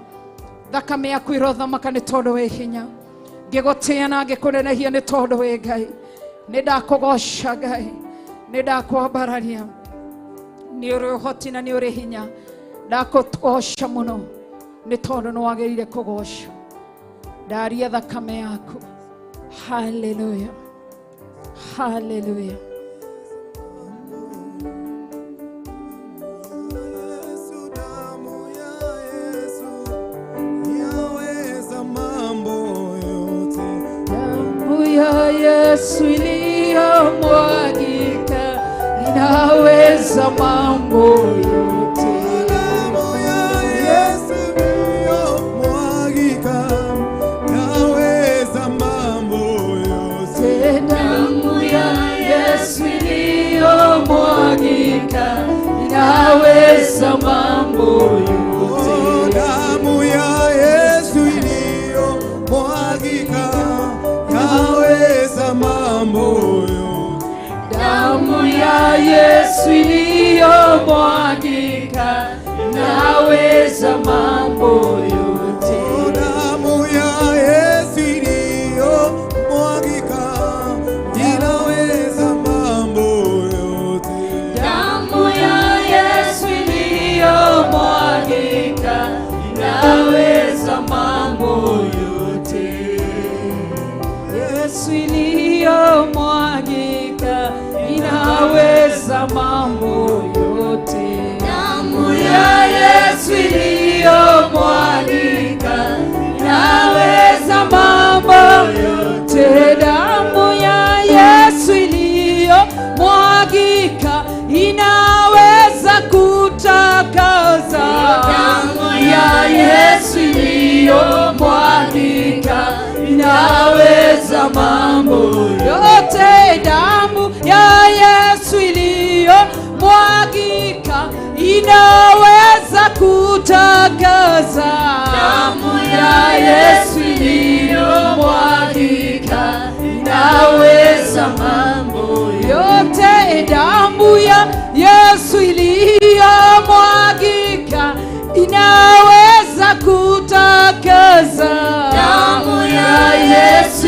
thakame yaku irothamaka nĩ tondũ wĩ hinya. Ngĩgũtĩĩa na ngĩkũnenehia nĩ tondũ wĩ Ngai. Nĩ ndakũgoca Ngai, nĩ ndakwambararia. Nĩ ũrĩ ũhoti na nĩ ũrĩ hinya. Ndakũgoca mũno nĩ tondũ nĩ wagĩrĩire kũgocwo. Ndaria thakame yaku. Haleluya, haleluya. Damu ya Yesu iliyomwagika inaweza mambo yote. Damu ya Yesu iliyomwagika inaweza mambo yote. Damu ya Yesu iliyomwagika inaweza mambo yote. Damu ya Yesu iliyomwagika yaweza mambo yote. Damu ya Yesu iliyomwagika inaweza mambo yote. Damu ya Yesu iliyomwagika inaweza mambo yote. Damu ya Yesu iliyomwagika inaweza mambo yote. Yesu iliyomwagika inaweza mambo yote. Damu ya Yesu iliyomwagika inaweza mambo yote. Damu ya Yesu iliyomwagika inaweza kutakasa. Damu ya Yesu iliyomwagika inaweza mambo yote. Damu ya Yesu iliyomwagika inaweza kutakasa. Damu ya Yesu iliyomwagika inaweza mambo yote. Damu ya Yesu iliyomwagika inaweza kutakasa. Damu ya Yesu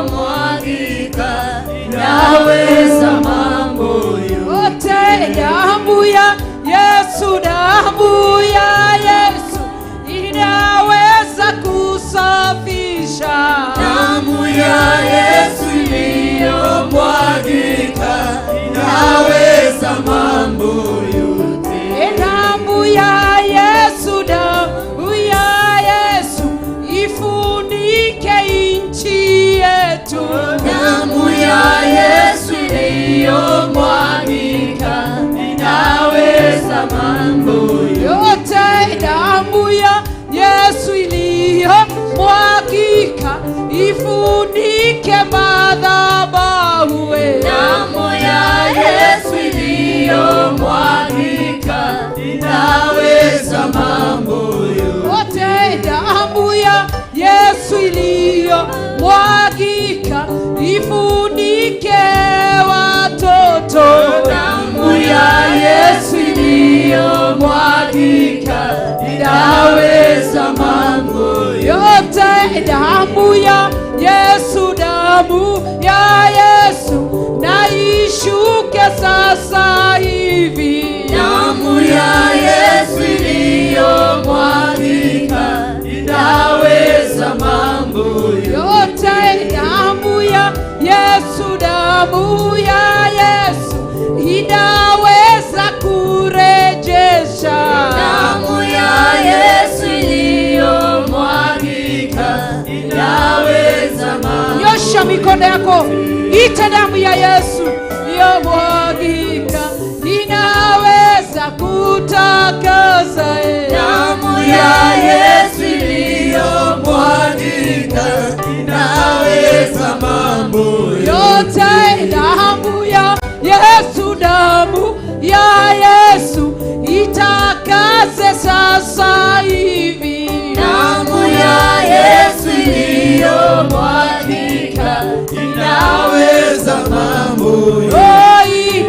iliyomwagika inaweza mambo yote. Damu ya Yesu, damu ya Yesu inaweza kusafisha. Damu ya Yesu iliyomwagika inaweza mambo yote. Damu ya Yesu, damu ya Yesu ifunike nchi yetu. Damu ya Yesu iliyomwagika inaweza mambo yote. Damu ya Yesu iliyomwagika ifunike madhabahu. Damu ya Yesu iliyomwagika inaweza mambo yote. Damu ya Yesu iliyomwagika ifunike watoto. Damu ya Yesu iliyomwagika inaweza mambo yote. Damu ya Yesu, damu ya Yesu na na ishuke sasa hivi. Damu ya Yesu iliyomwagika inaweza mambo yote. Damu ya Yesu, damu ya Yesu inaweza kurejesha. Damu ya Yesu iliyomwagika inaweza mambo. Nyosha mikono yako, ita damu ya Yesu iliyomwagika inaweza kutakasa. Damu ya Yesu iliyomwagika inaweza mambo yote. Damu ya Yesu, damu ya Yesu itakase sasa hivi. Damu ya Yesu iliyomwagika inaweza mambo. Oh,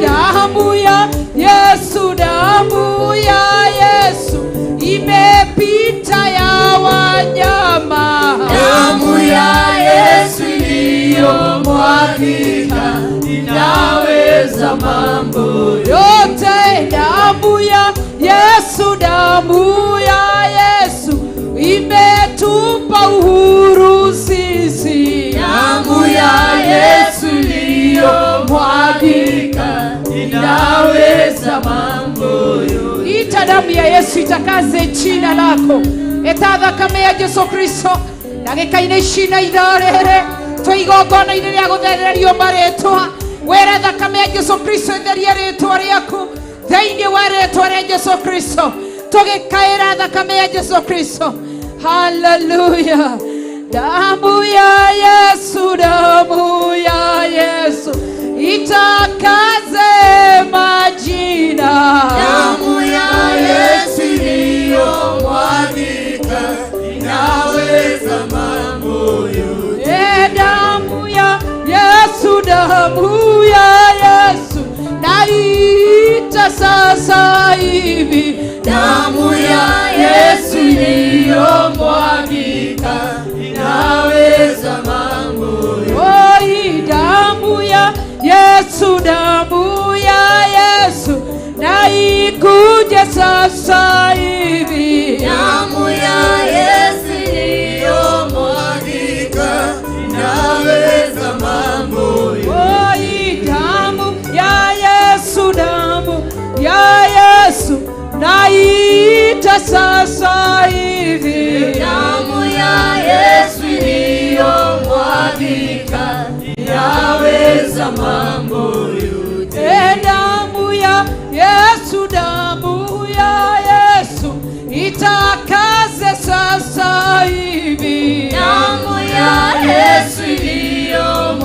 damu ya Yesu, damu ya Yesu imepita ya wanyama. Damu ya Yesu iliyomwagika inaweza mambo yote. Damu ya Yesu, damu ya Yesu imetupa uhuru sisi. Damu ya Yesu iliyomwagika inaweza mambo yote. Ita damu ya Yesu itakaze jina lako. Eta thakame ya Jesu Kristo ndagĩka-inĩ ici na ithaa rĩrĩ twĩ igongona-inĩ rĩa gũthererio marĩtwa. Wĩre thakame ya Jesu Kristo ĩtherie rĩtwa rĩaku thĩinĩ wa rĩtwa rĩa Jesu Kristo. Tũgĩkaĩra thakame ya Jesu Kristo. Haleluya. Damu ya Yesu, damu ya Yesu itakaze majina. Damu ya Yesu iliyomwagika inaweza mambo yote. Damu ya Yesu, damu ya Yesu naita sasa hivi. Damu ya Yesu iliyomwagika inaweza mambo yote. Oh, damu ya Yesu, damu ya Yesu na ikuje sasa hivi. Damu ya Yesu iliyomwagika inaweza mambo yote. Oh, damu ya Yesu, damu ya Yesu naita sasa hivi. Damu ya Yesu iliyomwagika inaweza mambo yote. Damu ya Yesu, damu ya Yesu itakaze sasa hivi. Damu ya Yesu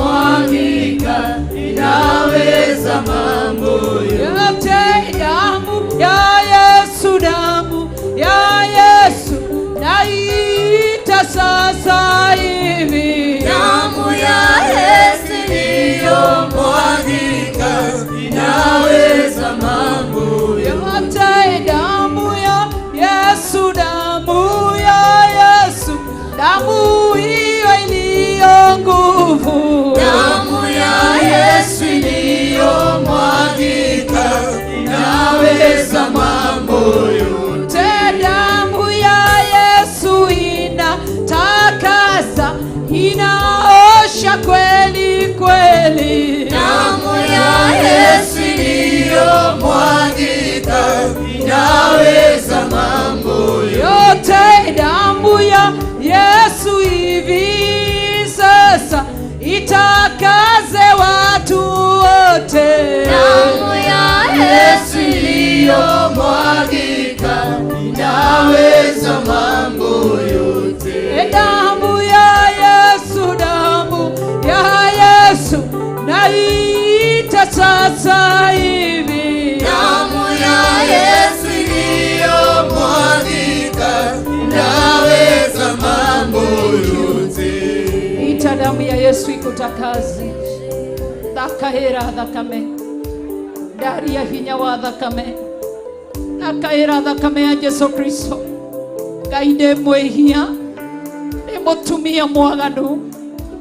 iliyomwagika inaweza mambo yote. Damu ya Yesu, damu ya Yesu naita sasa hivi. Damu ya Yesu iliyomwagika inaweza mambo yote. Damu ya Yesu, damu ya Yesu, damu hiyo iliyo nguvu. Damu ya Yesu iliyomwagika inaweza mambo yote. Damu ya Yesu inatakasa, inaosha kweli kweli. Damu ya Yesu iliyomwagika inaweza mambo yote. Damu ya Yesu hivi sasa itakaze watu wote. Damu ya Yesu iliyomwagika inaweza mambo yote. Damu ya Yesu, damu ya Yesu naita sasa hivi. Damu ya Yesu iliyomwagika inaweza mambo yote. Ita damu ya Yesu ikutakaze. Thakahĩra thakame, ndaria hinya wa thakame, thakahĩra thakame ya Jesu Kristo. Ngai ndĩ mwĩhia, ndĩ mũtumia mwaganu,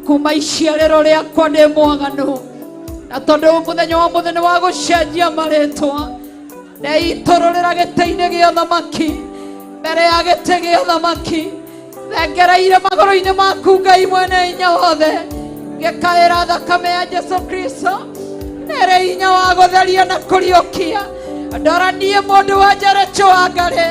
kuma iciarĩro rĩakwa ndĩ mwaganu, Na tondũ mũthenya wa mũthenya wa gũcenjia marĩtwa, ndeitũrũrĩra gĩtĩ-inĩ gĩa ũthamaki, mbere ya gĩtĩ gĩa ũthamaki, thengereire magũrũ-inĩ maku Ngai mwene hinya wothe, ngĩkaĩra thakame ya Jesu Kristo nĩrĩ hinya wa gũtheria na kũriũkia. Ndora niĩ mũndũ wa Njerecho wa Ngarĩ,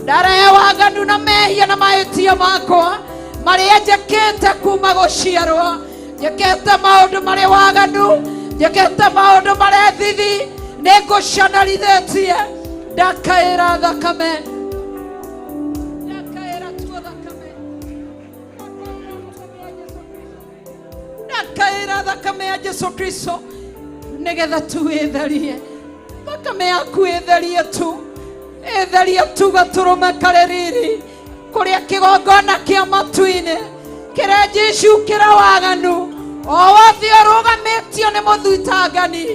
ndarehe waganu na mehia na mahĩtia makwa marĩa njĩkĩte kuma gũciarwo, njĩkĩte maũndũ marĩ waganu, njĩkĩte maũndũ marĩ thithi, nĩngũcanarithĩtie. Ndakaĩra thakame, ndakaĩra tuo thakame, ndakaĩra thakame ya Jesu Kristo nĩgetha tu ĩtherie. Thakame yaku ĩtherie tu, ĩtherie tu gatũrũme karĩ riri kũrĩa kĩgongona kĩa matu-inĩ kĩrĩa Jesũ kĩra waganu o wothe ũrũgamĩtio nĩ mũthutangani.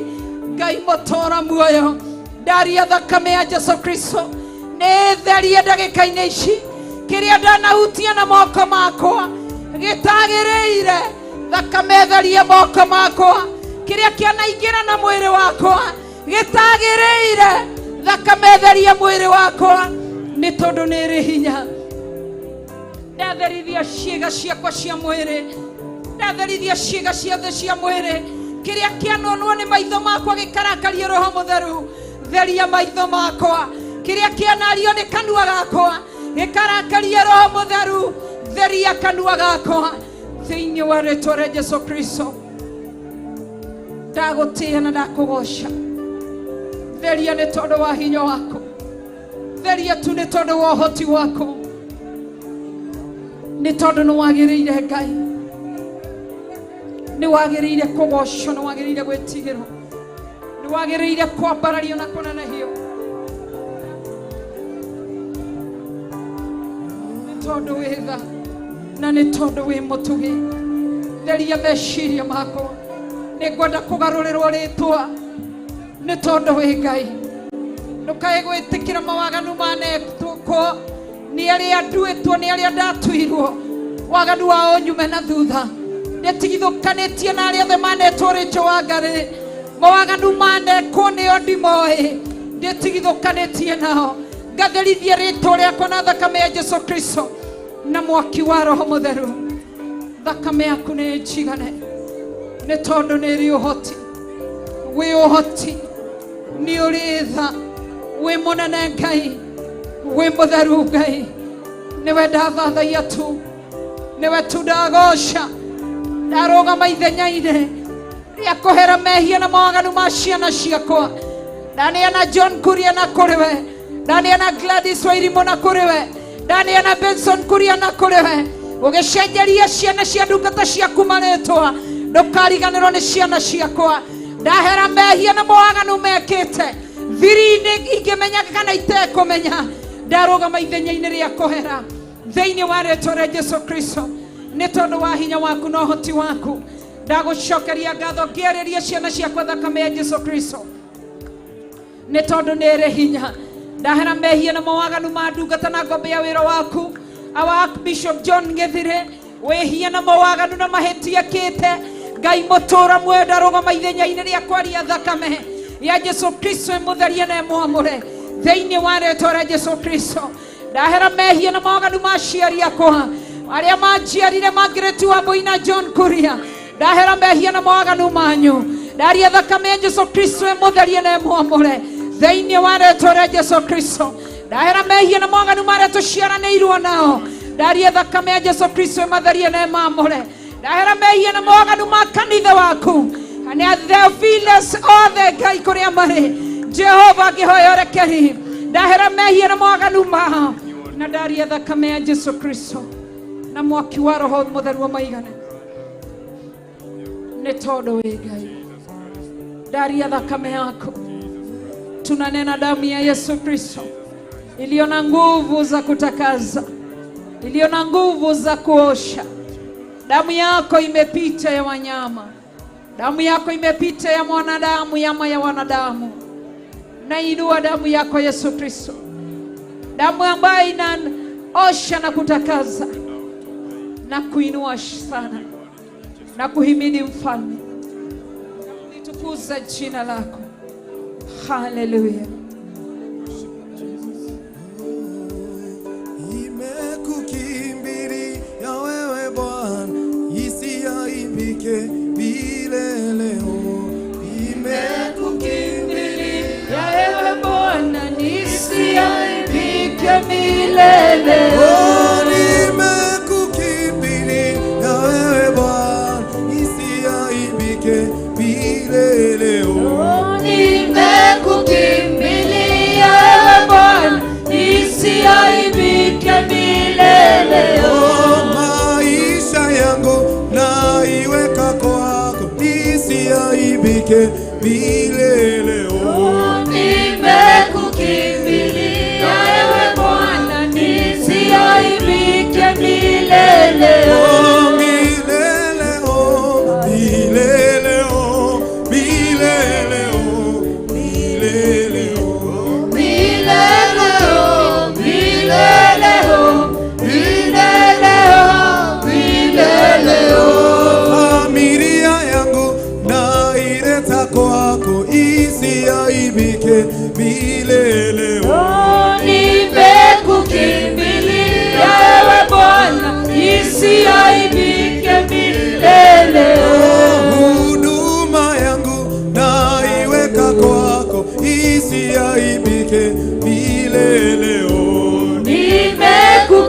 Ngai mũtũũra muoyo, ndaria thakame ya Jesu Kristo nĩ ĩtherie ndagĩka-inĩ ici kĩrĩa ndanahutia na moko makwa gĩtagĩrĩire. Thakame ĩtherie moko makwa, kĩrĩa kĩanaingĩra na mwĩrĩ wakwa gĩtagĩrĩire. Thakame ĩtherie mwĩrĩ wakwa nĩ tondũ nĩ ĩrĩ hinya. Ndatherithia ciĩga ciakwa cia mwĩrĩ, ndatherithia ciĩga ciothe cia mwĩrĩ, kĩrĩa kĩanonwo nĩ maitho makwa gĩkarakaria Roho Mũtheru, theria maitho makwa. Kĩrĩa kĩanario nĩ kanua gakwa gĩkarakaria Roho Mũtheru, theria kanua gakwa thĩinĩ wa rĩtwa rĩa Jesu Kristo. Ndagũtĩĩa na ndakũgoca. Theria nĩ tondũ wa hinya waku, theria tu nĩ tondũ wa ũhoti waku, nĩ tondũ nĩ wagĩrĩire Ngai, nĩ wagĩrĩire kũgocwo, nĩ wagĩrĩire gwĩtigĩrwo, nĩ wagĩrĩire kwambarario na kũnenehio, nĩ tondũ wĩ tha na nĩ tondũ wĩ mũtugi. Theria meciria makwa, nĩ ngwenda kũgarũrĩrwo rĩtwa nĩ tondũ wĩ Ngai. Ndũkae gwĩtĩkĩra mawaganu manekwo nĩ arĩa nduĩtwo, nĩ arĩa ndatuirwo, waganu wao nyume na thutha. Ndĩtigithũkanĩtie na arĩa othe manetwo rĩcho wa Ngarĩ, mawaganu manekwo nĩo ndimoĩ, ndĩtigithũkanĩtie nao. Ngatherithia rĩtwa rĩakwa na thakame ya Jesu Kristo na mwaki wa Roho Mũtheru. Thakame yaku nĩ njigane nĩ tondũ nĩ ĩrĩ ũhoti, wĩ ũhoti, nĩ ũrĩ tha, wĩ mũnene Ngai, wĩ mũtheru Ngai. Nĩwe ndathathaia tu, nĩwe tu ndagoca. Ndarũgama ithenya-inĩ rĩa kũhera mehia na mawaganu ma ciana ciakwa. Ndaneana John Kuria na kũrĩ we, ndaneana Gladys Wairimu na kũrĩ we, ndaneana Benson Kuria na kũrĩ we. Ũgĩcenjeria ciana cia ndungata ciaku marĩtwa, ndũkariganĩrwo nĩ ciana ciakwa. Ndahera mehia na mawaganu mekĩte thiri-inĩ ingĩmenya kana itekũmenya, ndarũgama ithenya-inĩ rĩa kũhera thĩinĩ wa rĩtwa rĩa Jesu Kristo. Nĩ tondũ wa hinya waku na ũhoti waku, ndagũcokeria ngatho ngĩarĩria ciana ciakwa thakame ya Jesu Kristo nĩ tondũ nĩ ĩrĩ hinya. Ndahera mehia na mawaganu ma ndungata na ngombe ya wĩra waku our Archbishop John Githire, wĩhia na mawaganu na mahĩtia kĩte. Ngai mũtũũra muoyo, ndarũgama ithenya-inĩ rĩa kwaria thakame ya Jesu Kristo ĩmũtherie na ĩmwamũre thĩinĩ wa rĩtwa rĩa Jesu Kristo. Ndahera mehia na mawaganu ma aciari akwa arĩa manjiarire Margaret Wambui na John Kuria, ndahera mehia na mawaganu manyu. Ndaria thakame ya Jesu Kristo ĩmũtherie na ĩmwamũre thĩinĩ wa rĩtwa rĩa Jesu Kristo. Ndahera mehia na mawaganu marĩa tũciaranĩirwo nao, ndaria thakame ya Jesu Kristo ĩmatherie na ĩmamũre. Ndahera mehia na mawaganu ma kanitha waku nĩ Theophilus othe Ngai kũrĩa marĩ, Jehova ngĩhoya ũrekeri. Ndahera mehia na mawaganu mao na ndaria thakame ya Jesu Kristo na mwaki wa Roho Mũtheru ũmaigane nĩ tondũ wĩ Ngai. Ndaria thakame yaku, tunanena damu ya Yesu Kristo iliyo na nguvu za kutakaza, iliyo na nguvu za kuosha. Damu yako imepita ya wanyama, damu yako imepita ya mwanadamu, yama ya wanadamu. Nainua damu yako Yesu Kristo, damu ambayo inaosha na kutakaza na kuinua sana na kuhimidi mfalme. Tukuza jina lako. Haleluya. Nimekukimbilia wewe Bwana, isiaibike milele. Nimekukimbilia ewe Bwana, nisiaibike milele. Oh, nimekukimbilia wewe Bwana, isiaibike milele. Oh, nimekukimbilia ewe Bwana, nisiaibike milele. Oh, maisha yangu naiweka kwako, nisiaibike milele. Oh, nimekukimbilia ewe Bwana, nisiaibike milele. Oh, milele, oh, milele, oh, milele, oh, milele, oh. Milele, oh, milele, oh, milele, oh, milele, oh. Familia yangu naileta kwako, isiaibike milele. Oh, nimekukimbilia ewe Bwana, nisiaibike milele. Huduma yangu naiweka kwako, isiaibike milele.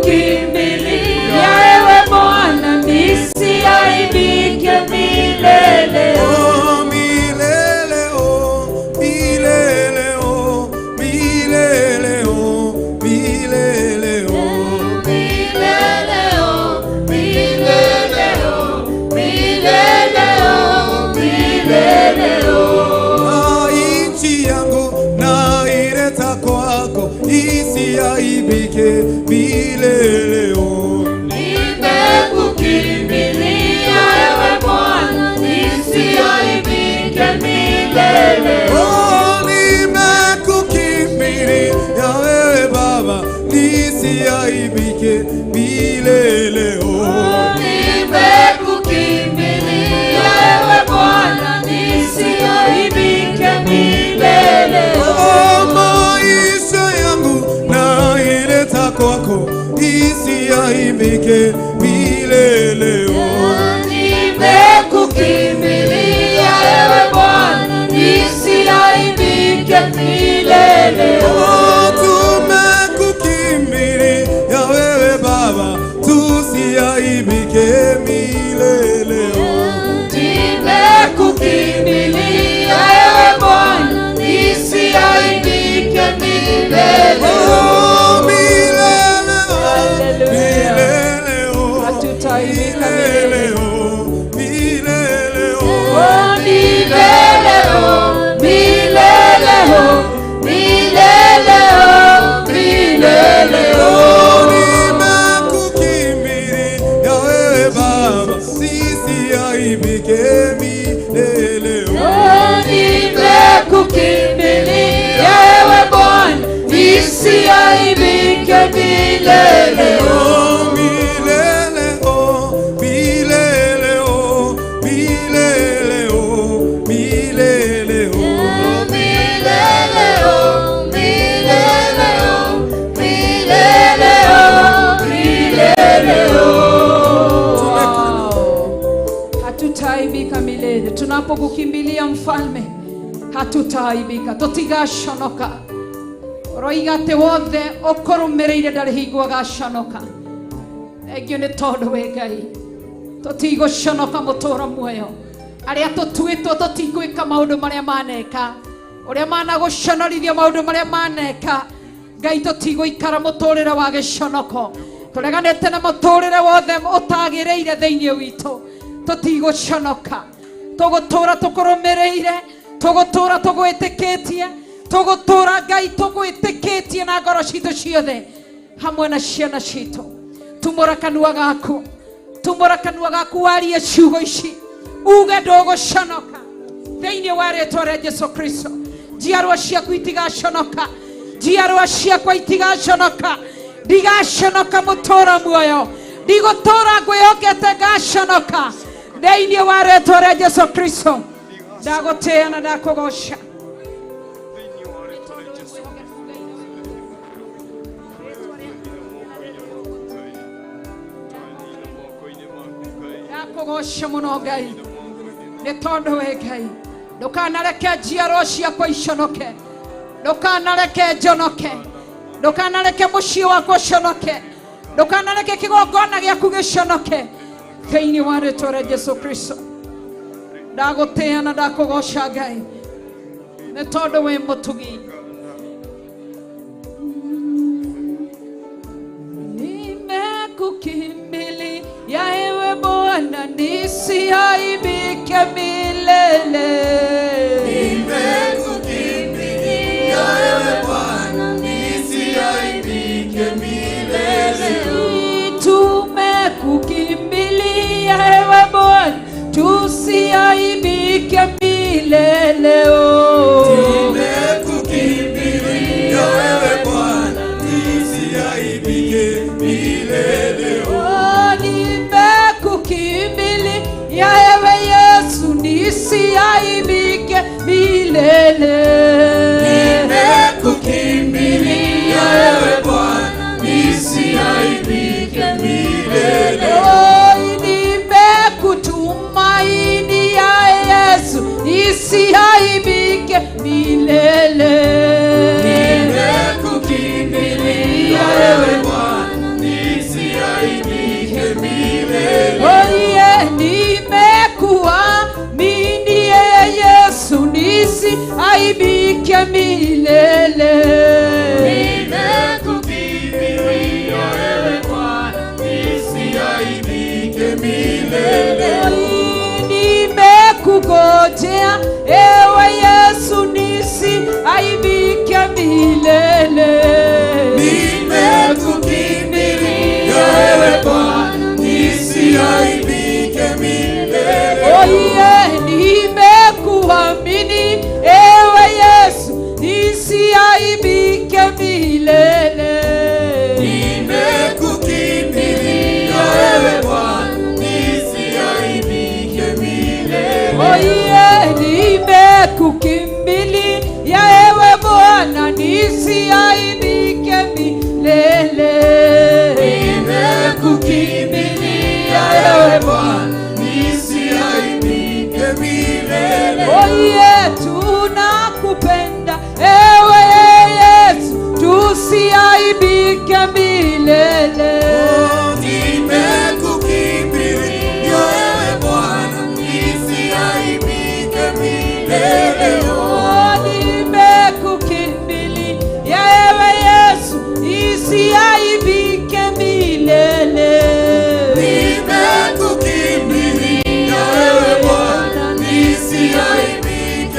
Nimekukimbilia ewe Bwana, nisiaibike milele. Oh, milele, oh, milele, oh, milele, oh, milele, oh. Milele, oh, milele, oh, milele, oh, milele, oh. Na nchi yangu naileta kwako, isiaibike milele. Oh. Nimekukimbilia ewe Bwana, nisiaibike milele. Oh, nimekukimbilia wewe Baba, nisiaibike milele. Oh. Nimekukimbilia ewe Bwana, nisiaibike milele. Oh, maisha yangu naileta kwako, isiaibike milele. Oh. Nimekukimbilia ewe Bwana, nisiaibike milele. Oh, tumekukimbilia wewe Baba, tusiaibike milele. Oh. Nimekukimbilia ewe Bwana, nisiaibike milele. Oh, milele, oh, milele, oh, Hatutaaibika milele, milele. oh, milele, oh. Oh, milele, oh, milele, oh, milele, oh, milele, oh. Oh, nimekukimbilia wewe Baba, sisiaibike milele. Oh. Oh, nimekukimbilia ewe Bwana, nisiaibike milele. Oh, milele, oh, milele, oh, milele, oh, milele, oh. Milele, oh, milele, oh, milele, oh, milele, oh. Hatutaaibika milele. Tunapokukimbilia mfalme, hatutaaibika, tutigaconoka. Roiga atä wothe ũkũrũmĩrĩire ndarĩ hingo agaconoka. Thengio nĩ tondũ wĩ Ngai, tũtigũconoka mũtũũro muoyo. Arĩa tũtuĩtwo tũtigwĩka maũndũ marĩa maneka, ũrĩa managũconorithia maũndũ marĩa maneka. Ngai, tũtigũikara mũtũrĩre wa gĩconoko. Tũreganĩte na mũtũrĩre wothe ũtagĩrĩire thĩinĩ witũ. Tũtigũconoka, tũgũtũra tũkũrũmĩrĩire, tũgũtũra tũgwĩtĩkĩtie, tũgũtũra Ngai tũgwĩtĩkĩtie na ngoro citũ ciothe hamwe na ciana citũ. Tumũra kanua gaku, tumũra kanua gaku warie ciugo ici, uge ndũgũconoka thĩinĩ wa rĩtwa rĩa Jesu Kristo. Njiarwa ciaku itigaconoka, njiarwa ciakwa itigaconoka. Ndigaconoka mũtũũra muoyo, ndigũtũũra ngwĩhokete ngaconoka thĩinĩ wa rĩtwa rĩa Jesu Kristo. Ndagũtĩĩa na ndakũgoca. Ndakũgoca mũno Ngai, nĩ tondũ wĩ Ngai. Ndũkanareke njiarwo ciakwa iconoke, ndũkanareke njonoke, ndũkanareke mũciĩ wakwa ũconoke, ndũkanareke kĩgongona gĩaku gĩconoke, thĩinĩ wa rĩtwa rĩa Jesu Kristo. Ndagũtĩĩa na ndakũgoca Ngai, nĩ tondũ wĩ mũtugi. Nimekukimbilia ewe Bwana, nisiaibike milele. Nimekukimbilia ewe Bwana, nisiaibike milele. Tumekukimbilia ewe Bwana, tusiaibike milele. Tumekukimbilia ewe Bwana, nisiaibike milele. Nimekukimbilia ewe Yesu, nisiaibike milele. Nimekukimbilia ewe Bwana, nisiaibike milele. Nimekutumainia Yesu, nisiaibike milele. Nimekukimbilia ewe Bwana, nisiaibike milele. Oye, nimekuamini Yesu, nisiaibike milele. Nimekukimbilia ewe Bwana, nisiaibike milele. Nimekungojea ewe Yesu, nisiaibike milele. Nimekukimbilia ewe Bwana, nisiaibike milele. Oye, nimekuamini ewe Yesu, nisiaibike milele. Nimekukimbilia ewe Bwana, nisiaibike milele. Oye, nimekukimbilia ewe Bwana, nisiaibike milele. Nimekukimbilia ewe Bwana, nisiaibike milele. Oye, tunakupenda ewe Yesu, tusiaibike milele. Nimekukimbilia ewe Bwana, nisiaibike milele. Oh, nimekukimbilia ewe Yesu, nisiaibike milele. Nimekukimbilia ewe Bwana, nisiaibike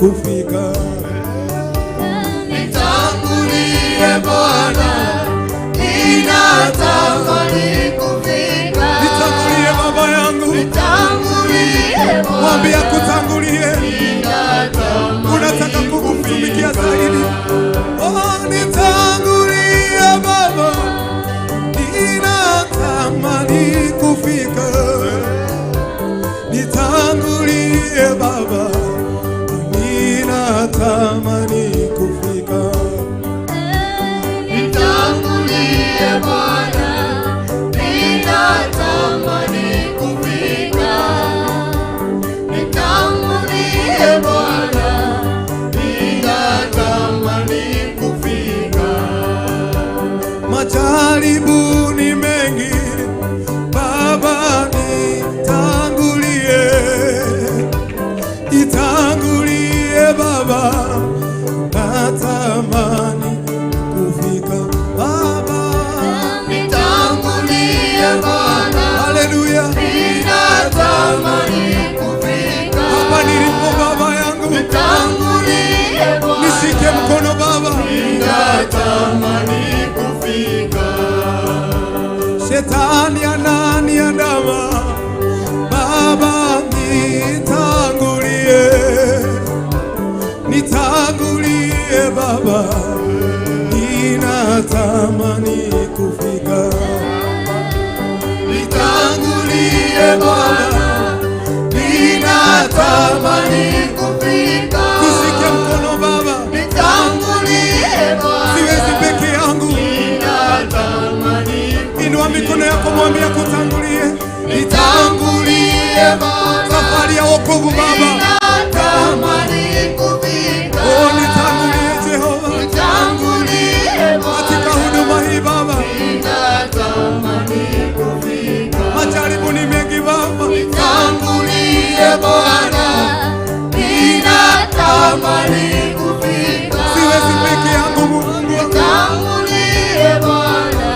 kufika. Nitangulie Bwana, ninatamani kufika. Nitangulie Baba yangu, nitangulie Bwana, mwambie akutangulie. Unataka kumtumikia zaidi. Oh, nitangulie Baba, ninatamani kufika. Nitangulie Baba, ninatamani kufika. Nitangulie Bwana, ninatamani kufika. Nitangulie Bwana, ninatamani kufika. Majaribu ni mengi, Baba nitangulie. Nitangulie Baba, natamani kufika. Baba, nitangulie Bwana, haleluya, ninatamani kufika. Hapa nilipo Baba yangu, nitangulie Bwana, nishike mkono Baba, ninatamani kufika. Shetani ananiandama, Baba nitangulie. Nitangulie Baba, ninatamani kufika. Nitangulie Bwana, ninatamani kufika. Nishike mkono Baba, nitangulie Bwana, siwezi peke yangu. Ninatamani. Inua mikono yako, mwambie akutangulie. Nitangulie Bwana, safari ya wokovu Baba, ninatamani kufika. Oh, nitangulie Jehova, nitangulie Bwana, katika huduma hii Baba, ninatamani kufika. Majaribu ni mengi Baba, nitangulie Bwana, ninatamani kufika. Siwezi peke yangu Mungu, nitangulie Bwana,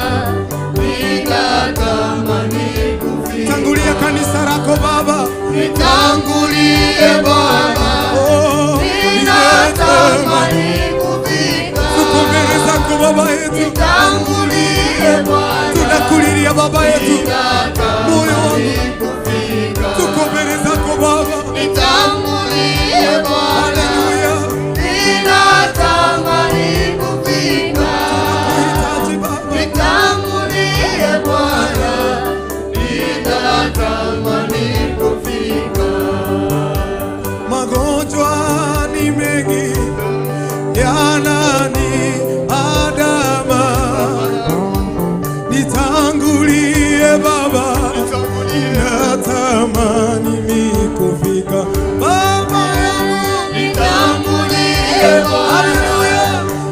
ninatamani kufika. Tangulia kanisa lako Baba, nitangulie Bwana, oh, ninatamani kufika. Tuko mbele zako Baba yetu, nitangulie Bwana, tunakulilia Baba yetu, moyo wangu tuko mbele zako Baba, nitangulie Bwana, haleluya, ninatamani kufika. tunakuhitaji Baba, nitangulie Bwana, ninatamani kufika. Magonjwa ni mengi yananiandama, nitangulie Baba, natamani kufika. Baba yangu, nitangulie Bwana, haleluya,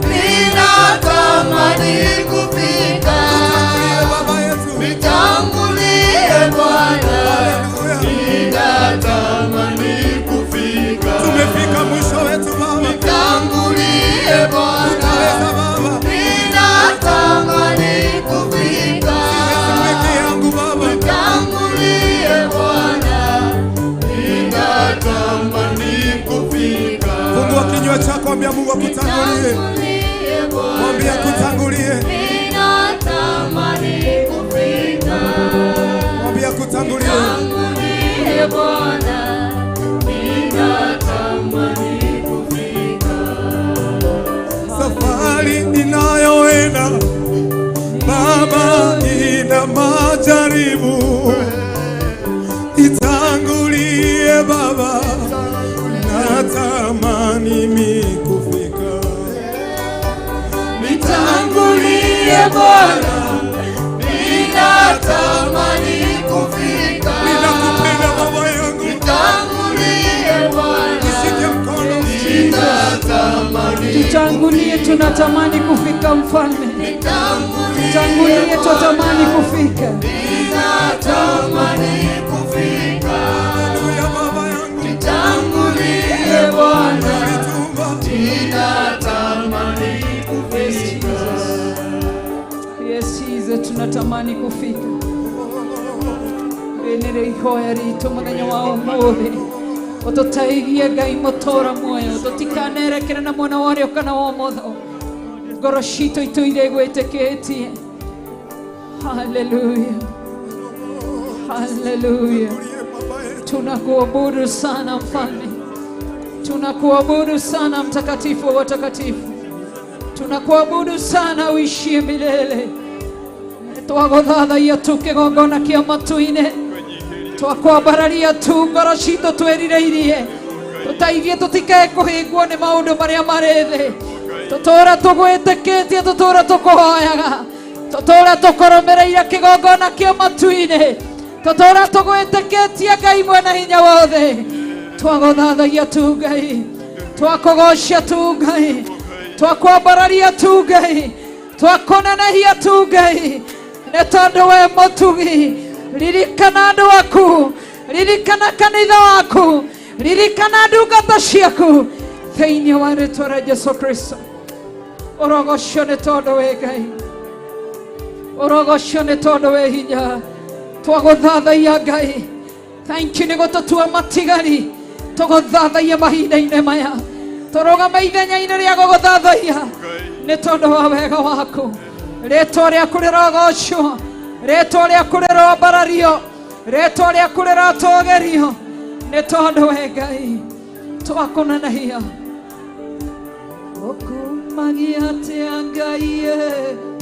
ninatamani kufika. Nitangulie Baba yetu, nitangulie Bwana, haleluya, ninatamani kufika. Tumefika mwisho wetu Baba, nitangulie Bwana, utaweza Baba, ninatamani kufika. Siwezi peke yangu Baba, nitangulie Bwana, ninatamani kufika. Fungua kinywa chako, ambia Mungu akutangulie, mwambie akutangulie, Ninatamani kufika. mwambie akutangulie. Nitangulie Bwana, ninatamani kufika. Safari ninayoenda Baba ina majaribu, nitangulie Baba, natamani mimi kufika. Nitangulie Bwana, ninatamani kufika. Ninakupenda Baba yangu, nitangulie Bwana, nishike mkono. Ninatamani Tutangulie, tunatamani kufika Mfalme. Tutangulie, tunatamani kufika. Ninatamani kufika. Haleluya Baba yangu, nitangulie Bwana, ninatamani Yes, Jesus. Yes, Jesus, tunatamani kufika. Rĩnĩ ihoya ritũ mũthenya wa ũmũthĩ. Ũtũteithie Ngai mũtũra muoyo, tũtikanerekere na mwena wa ũrĩo kana wa ũmotho. Ngoro citũ itũire gwĩtĩkĩtie. Haleluya, haleluya. Tunakuabudu sana Mfalme, tunakuabudu sana Mtakatifu wa watakatifu, tunakuabudu sana uishie milele. Twagũthathaia tu kĩgongona kĩa matu-inĩ, twakwambararia tu ngoro citũ twĩrirĩirie. Tũteithie tũtikae kũhĩngwo nĩ maũndũ marĩa marĩ thĩ. Tũtũũra tũgwĩtĩkĩtie, tũtũũra tũkũhoyaga, tũtũũra tũkũrũmĩrĩire kĩgongona kĩa matu-inĩ, tũtũũra tũgwĩtĩkĩtie Ngai mwene hinya wothe. Twagũthathaia tu Ngai, twakũgocia tu Ngai, twakwambararia tu Ngai, twakũnenehia tu Ngai, nĩ tondũ we mũtugi. Ririkana andũ aku, ririkana kanitha waku, ririkana ndungata ciaku thĩinĩ wa rĩtwa rĩa Jesu Kristo. Ũrogocio nĩ tondũ wĩ Ngai, ũrogocio nĩ tondũ wĩ hinya. Twagũthathaia Ngai, thank you nĩ gũtũtua matigari tũgũthathaia mahinda-inĩ maya. Tũrũgame ithenya-inĩ rĩa gũgũthathaia nĩ tondũ wa wega waku. Rĩtwa rĩaku rĩrogocwo, rĩtwa rĩaku rĩroambarario, rĩtwa rĩaku rĩrotũgĩrio nĩ tondũ we Ngai. Twakũnenehia. Ũkumagia atĩa Ngai ĩ?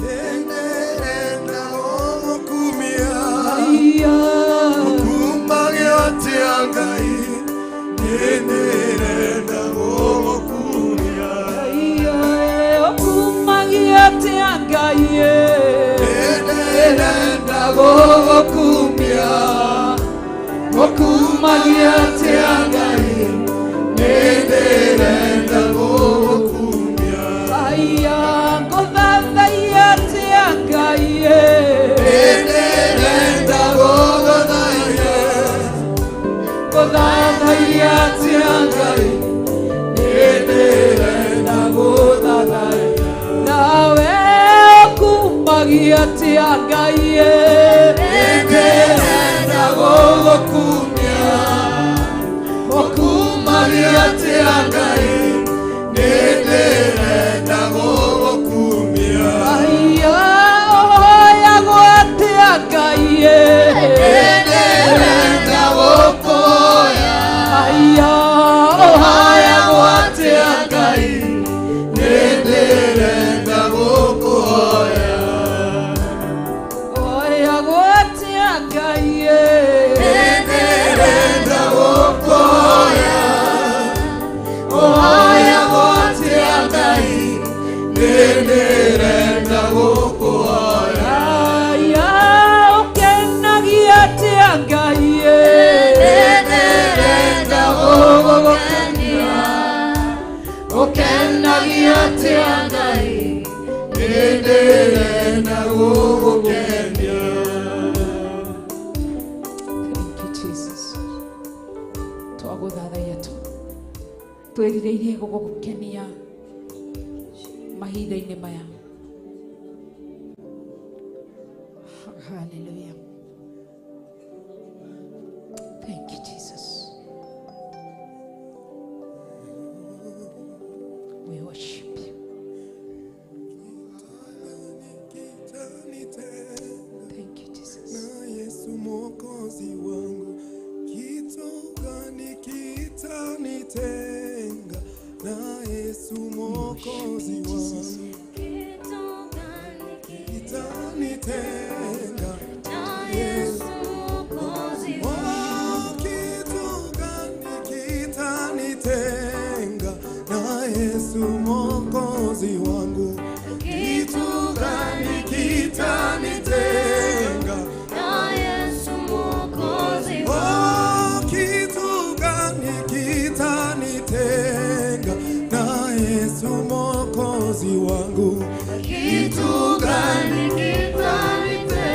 Nĩndĩrenda gũgũkumia. Aiya. Ũkumagia atĩa Ngai? Nĩndĩrenda gũgũkumia. Aiya, ũkumagia atĩa Ngai ĩ? Nĩndĩrenda gũgũkumia. Ũkumagia atĩa Ngai? Nĩndĩrenda gũgũkumia. Aiya, ngũthathaia atĩa Ngai ĩ? Nĩndĩrenda gũgũthaia. Ngũthathaia atĩa Ngai? Nĩndĩrenda gũthathaia. Nawe ũkumagia atĩa Ngai ĩ? Nĩndĩrenda gũgũkumia. Ũkumagia atĩa Ngai? Nĩndĩrenda gũgũkumia. Aiya, ũhoyagwo atĩa Ngai ĩ? Nĩndĩrenda gũkũhoya. Aiya, Ũhoyagwo atĩa Ngai? Nĩndĩrenda gũkũhoya. ũhoyagwo atĩa Ngai ĩ? Nĩndĩrenda gũkũhoya. Ũhoyagwo atĩa Ngai? Nĩndĩrenda gũkũhoya. Aiya, ũkenagia atĩa Ngai ĩ? Nĩndĩrenda gũgũkenia. Ũkenagia atĩa Ngai? Nĩndĩrenda gũgũkenia. Thank you, Jesus. Twagũthathaia tu, twĩrirĩirie gũgũkenia mahinda-inĩ maya. Hallelujah. Thank you, Jesus. We worship you. Thank you, Jesus. Na Yesu Mwokozi wangu, kitu gani kitanitenga na Yesu Mwokozi wangu? Kitanitenga Yesu. Oh, kitu gani kitanitenga na Yesu Mwokozi wangu? Kitu gani kitanitenga? Oh, kitu gani kitanitenga na Yesu Mwokozi wangu? Kitu gani kitanitenga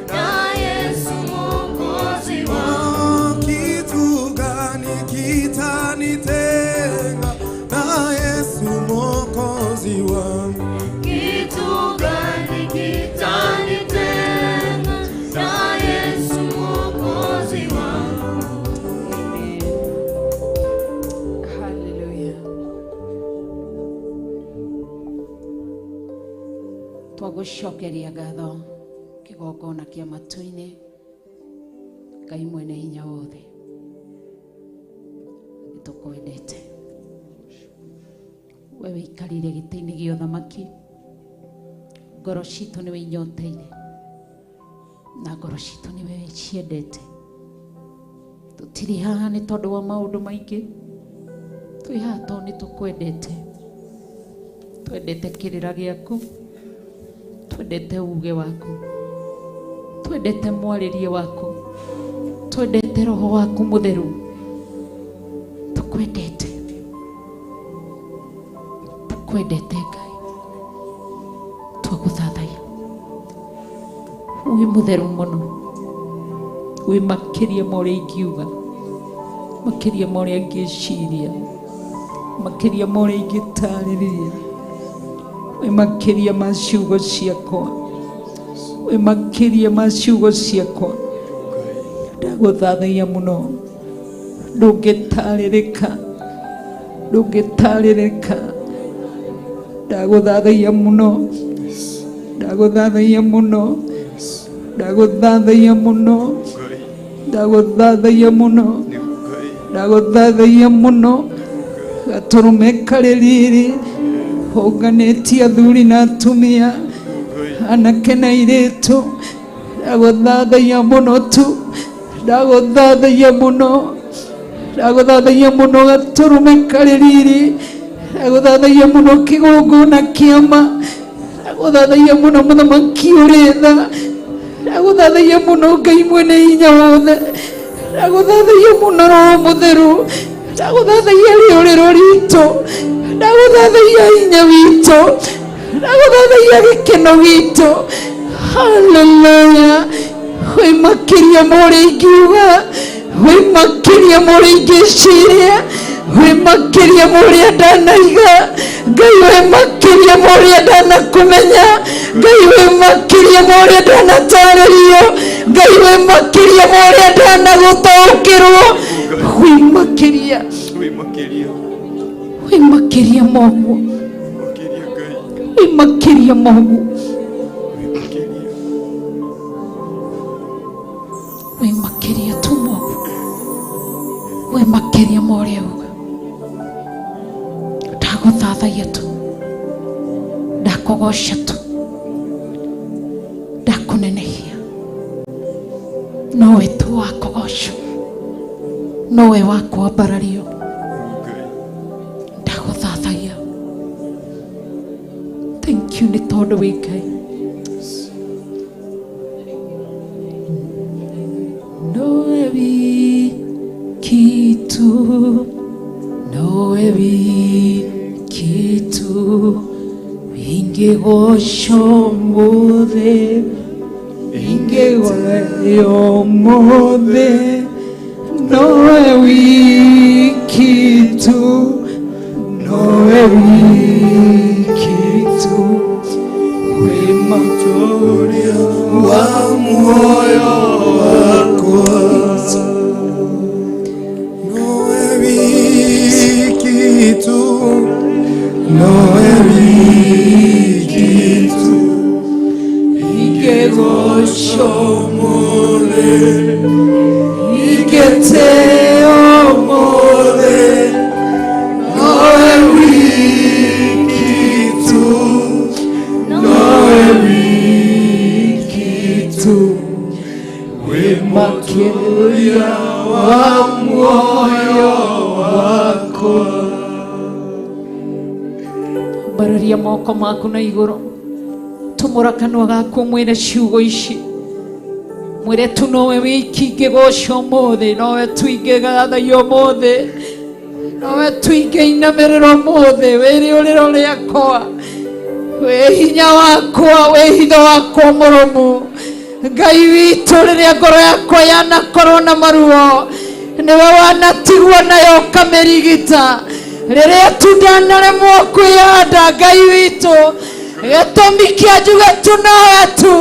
na Yesu Mwokozi wangu? Oh, kitu gani kitanitenga na Yesu Mwokozi wangu? Kitu gani kitanitenga na Yesu Mwokozi wangu? Twagũcokeria ngatho kĩgongona kĩa matu-inĩ, Ngai mwene hinya wothe, nĩtũkwendete. We wĩikarĩire gĩtĩ-inĩ gĩa ũthamaki, ngoro citũ nĩwe inyoteire na ngoro citũ nĩwe ciendete. Tũtirĩ haha nĩ tondũ wa maũndũ maingĩ, twĩ haha tondũ nĩtũkwendete. Twendete kĩrĩra gĩaku, twendete uge waku, twendete mwarĩrie waku, twendete roho waku mũtheru, tũkwendete, tũkwendete Ngai, twagũthathaiya. Wĩ mũtheru mũno, wĩ makĩria ma ũrĩa ingiuga, makĩria ma ũrĩa ingĩciria, makĩria ma ũrĩa ingĩtarĩria, wĩ makĩria ma ciugo ciakwa, wĩ makĩria ma ciugo ciakwa. Ndagũthathaiya mũno, ndũngĩtarĩrĩka, ndũngĩtarĩrĩka. Ndagũthathaiya mũno, ndagũthathaiya mũno, ndagũthathaiya mũno, ndagũthathaiya mũno, ndagũthathaiya mũno. Gatũrũme karĩ riri, ũnganĩtie athuri na atumia, anake na airĩtu. Ndagũthathaiya mũno tu, ndagũthathaiya mũno, ndagũthathaiya mũno. Gatũrũme karĩ riri, ndagũthathaiya mũno kĩgongona kĩama, ndagũthathaiya mũno mũthamaki ũrĩ tha, ndagũthathaiya mũno Ngai mwene hinya wothe, ndagũthathaiya mũno Roho mũtheru, ndagũthathaiya rĩũrĩro ritũ, ndagũthathaiya hinya witũ, ndagũthathaiya gĩkeno gitũ. Haleluya. Wĩ makĩria ma ũrĩa ingiuga, wĩ makĩria ma ũrĩa ingĩciria, wĩ makĩria ma ũrĩa ndanaiga. Ngai wĩ makĩria ma ũrĩa ndanakũmenya, Ngai wĩ makĩria ma ũrĩa ndanatarĩrio, Ngai wĩ makĩria ma ũrĩa ndanagũtaũkĩrwo. Wĩ makĩria, wĩ makĩria ma ũguo, wĩ makĩria ma ũguo, wĩ makĩria tu ma ũguo, wĩ makĩria ma ũrĩa uga. Ndagũthathaiya tu, ndakũgoca tu, ndakũnenehia. Nowe tu wa kũgocwo, nowe wa kwambarario. Ndagũthathaiya. Thank you nĩ tondũ wĩ Ngai. Nowe wiki tu, nowe wiki tu, ingĩgocwo ũmũthĩ, ingĩgoreo ũmũthĩ, nowe wiki tu, nowe wiki tu, wĩ Mũtũũria wa muoyo wakwa, nowe wiki tu, nowe wiki tu, ingĩgocwo ũmũthĩ, ingĩtĩo ũmũthĩ, nowe wiki tu, nowe wiki tu, wĩ makĩria wa muoyo wakwa. Ambararia moko maku na igũrũ, tumũra kanua gaku mwĩre ciugo ici, mwĩre tu nowe wiki ingĩgocwo ũmũthĩ, nowe tu ingĩgathaia ũmũthĩ, nowe tu ingĩinamĩrĩra ũmũthĩ. Wĩ rĩũrĩro rĩakwa, wĩ hinya wakwa, wĩ hitho wakwa mũrũmu. Ngai witũ, rĩrĩa ngoro yakwa yanakorwo na maruo, nĩwe wanatigwo nayo ũkamĩrigita. Rĩrĩa tu ndanaremwo kwĩyanda, Ngai witũ, gĩtũmi kĩa njuge tu nowe tu,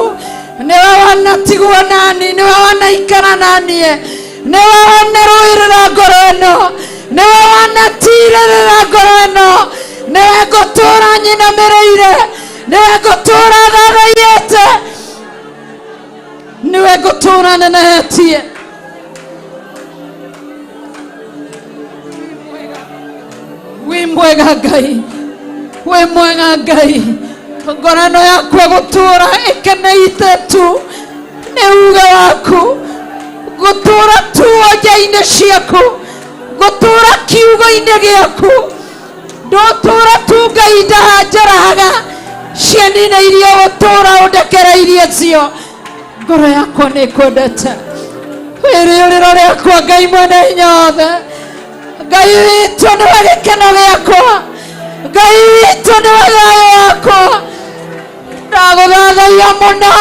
nĩwe wanatigwo nani, nĩwe wanaikara naniĩ, nĩwe wanarũĩrĩra ngoro ĩno, nĩwe wanatirĩrĩra ngoro ĩno, nĩwe ngũtũra nyinamĩrĩire, nĩwe ngũtũra thathaĩtie. Ũranenehetie. Wĩ mwega Ngai, wĩ mwega Ngai. Ngoro ĩno yakwa gũtũra ĩkeneite tu nĩ uge waku, gũtũra tu nja-inĩ ciaku, gũtũra kiugo-inĩ gĩaku. Ndũtũra tu Ngai ndahanjarahaga cienine iria ũtũra ũndekereirie cio. Ngoro yakwa nĩ ĩkwendete. Wĩrĩũrĩro rĩakwa Ngai mwene hinya wothe. Ngai witũ nĩwe gĩkeno gĩakwa, Ngai witũ nĩwe thayũ wakwa. Ndagũthathaiya mũno.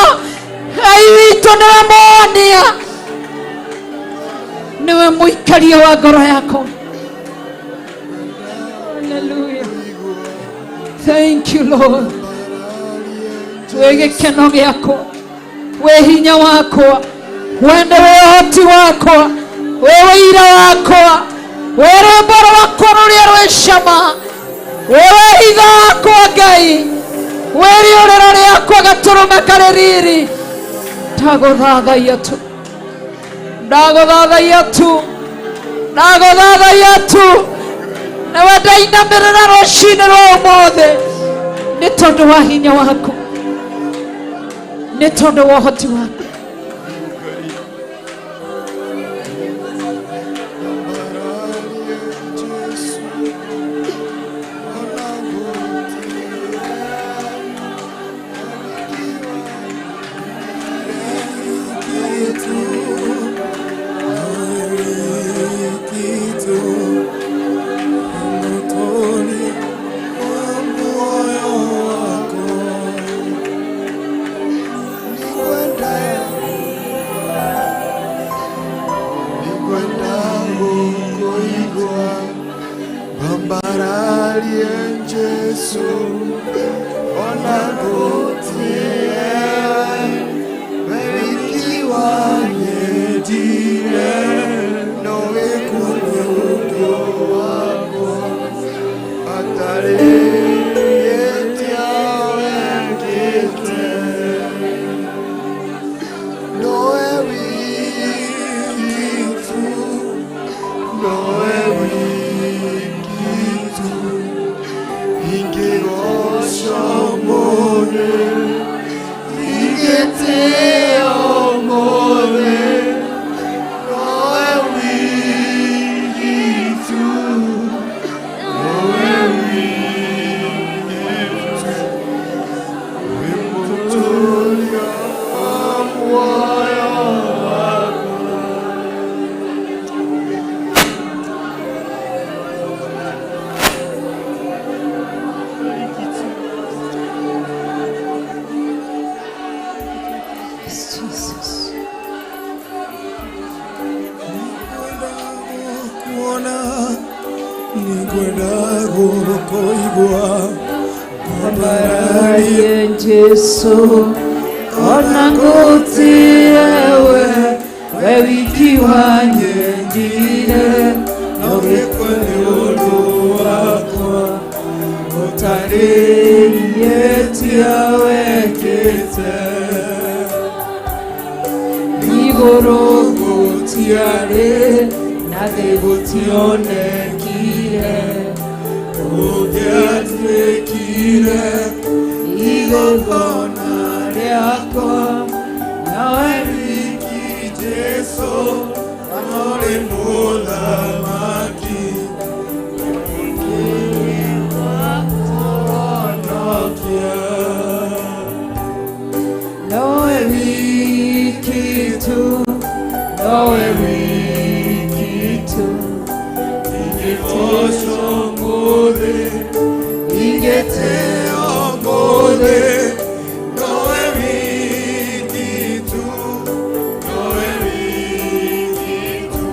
Ngai witũ nĩwe mũhonia, nĩwe mũikaria wa ngoro yakwa. Hallelujah. Thank you, Lord. Wĩ gĩkeno gĩakwa, wĩ hinya wakwa, we nĩwe ũhoti wakwa, wĩ wĩira wakwa, wĩ rwĩmbo rwakwa rũrĩa rwĩ cama, wĩ wĩhitho wakwa Ngai, wĩ rĩũrĩro rĩakwa gatũrũme karĩ riri. Ndagũthathaiya tu, ndagũthathaiya tu, ndagũthathaiya tu. Nawe ndainamĩrĩra rũcinĩ rwa ũmũthĩ nĩ tondũ wa hinya waku, nĩ tondũ wa ũhoti waku. Jesus. Kuona nĩngwenda gũkũigua. Ambararie Jesu ona ngũtĩe we wiki wanyendire no gĩkwe nĩ ũndũ wakwa ũtarĩrĩtie wekĩte. Igũrũ gũtiarĩ na thĩ gũtionekire ũngĩatuĩkire igongona rĩakwa nawe wiki Jesu norĩ mũthamaki ũkĩhonokia. Nowe wiki tu, nowe wiki tu. Ingĩtocwo mũthĩ, ingĩtĩo mũthĩ, nowe wiki tu, nowe wiki tu,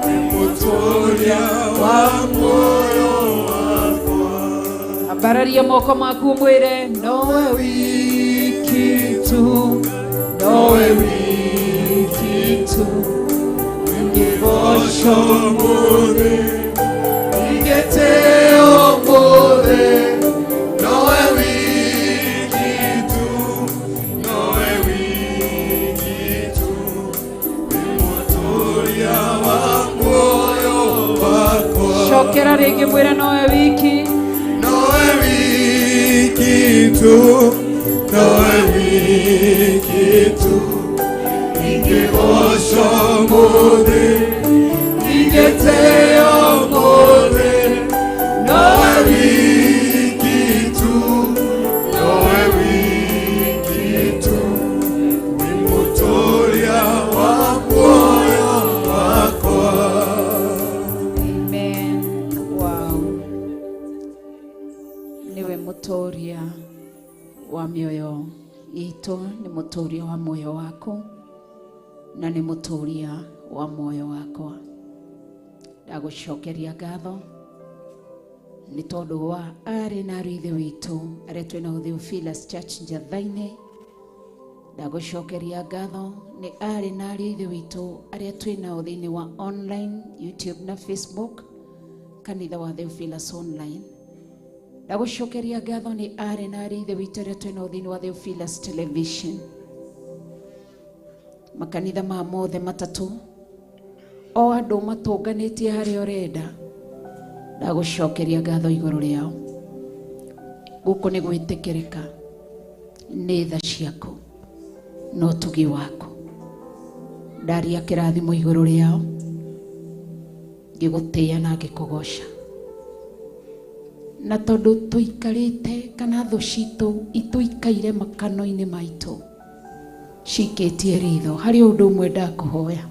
wĩ mũtũũria wa muoyo wakwa. Ambararia moko maku ũmwĩre nowe wiki tu, nowe wiki tu. Ingĩgocwo mũthĩ, ingĩtĩo mũthĩ, nowe wiki tu, nowe wiki tu, tu, nowe wiki tu. Ingegocwo mũthĩ, ingĩtĩo mũthĩ, nowe wiki tu, nowe wiki tu. Wĩ mũtũũria wa muoyo wakwa. Amen. Wow. Niwe mũtũũria wa mĩoyo itũ, nĩ mũtũũria wa muoyo waku na nĩ mũtũũria wa muoyo wakwa. Ndagũcokeria ngatho nĩ tondũ wa arĩ na ariũ ithe witũ arĩa twĩnao Theophilus Church Njatha-inĩ. Ndagũcokeria ngatho nĩ arĩ na ariũ ithe witũ arĩa twĩnao thĩinĩ wa online YouTube na Facebook, kanitha wa Theophilus Online. Ndagũcokeria ngatho nĩ arĩ na ariũ ithe witũ arĩa twĩnao thĩinĩ wa Theophilus Television, makanitha ma mothe matatũ, o andũ matũnganĩtie harĩa ũrenda. Ndagũcokeria ngatho igũrũ rĩao. Gũkũ nĩ gwĩtĩkĩrĩka nĩ tha ciaku na ũtugi waku. Ndaria kĩrathimo igũrũ rĩao, ngĩgũtĩĩa na ngĩkũgoca. Na tondũ tũikarĩte kana thũ citũ itũikaire makano-inĩ maitũ cikĩtie ritho, harĩ ũndũ ũmwe ndakũhoya,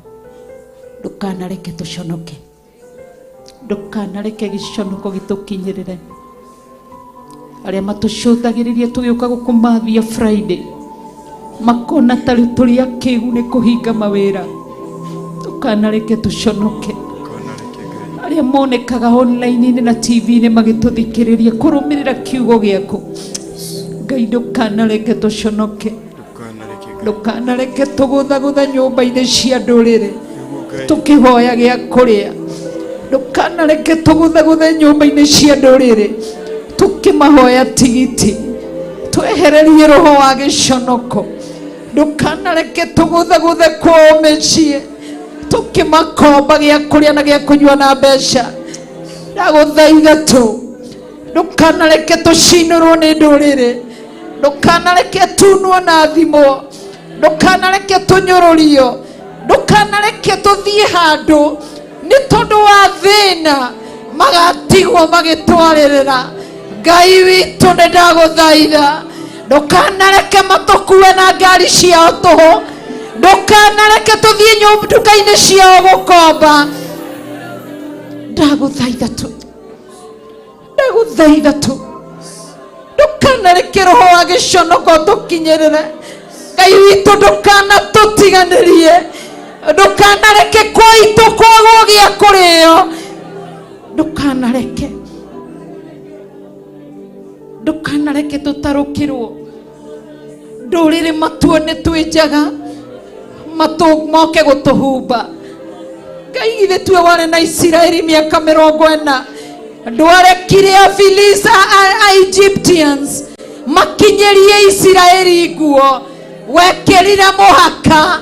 ndũkanareke tũconoke, ndũkanareke gĩconoko gĩtũkinyĩrĩre. Arĩa matũcũthagĩrĩria tũgĩũka gũkũmathia Friday makona tarĩ tũrĩ akĩgu nĩ kũhinga mawĩra, ndũkanareke tũconoke. Arĩa monekaga online-inĩ na TV-inĩ magĩtũthikĩrĩria kũrũmĩrĩra kiugo gĩaku, Ngai ndũkanareke tũconoke, ndũkanareke tũgũthagũtha nyũmba-inĩ cia ndũrĩrĩ tũkĩhoya gĩa kũrĩa, ndũkanareke tũgũthagũthe nyũmba-inĩ cia ndũrĩrĩ tũkĩmahoya tigiti. Twehererie roho wa gĩconoko, ndũkanareke tũgũthagũthe kwao mĩciĩ tũkĩmakomba gĩa kũrĩa na gĩa kũnyua na mbeca. Ndagũthaitha tu, ndũkanareke tũcinũrwo nĩ ndũrĩrĩ, ndũkanareke tunwo na thimũ, ndũkanareke tũnyũrũrio, ndũkanareke tũthiĩ handũ nĩ tondũ wa thĩna magatigwo magĩtwarĩrĩra. Ngai witũ nĩ ndagũthaitha, ndũkanareke matũkue na ngari ciao tũhũ, ndũkanareke tũthiĩ nduka-inĩ ciao gũkomba. Ndagũthaitha tu, ndagũthaitha tu, ndũkanareke roho wa gĩconoko ũtũkinyĩrĩre. Ngai witũ ndũkanatũtiganĩrie, ndũkanareke kwa itũ kwagwo gĩa kũrĩo, ndũkanareke, ndũkanareke tũtarũkĩrwo ndũrĩrĩ matuone twĩ njaga, moke gũtũhumba. Ngai githĩ tuwe warĩ na Isiraeli mĩaka 40, ndwarekire a Egyptians makinyĩrie Isiraeli nguo, wekĩrire mũhaka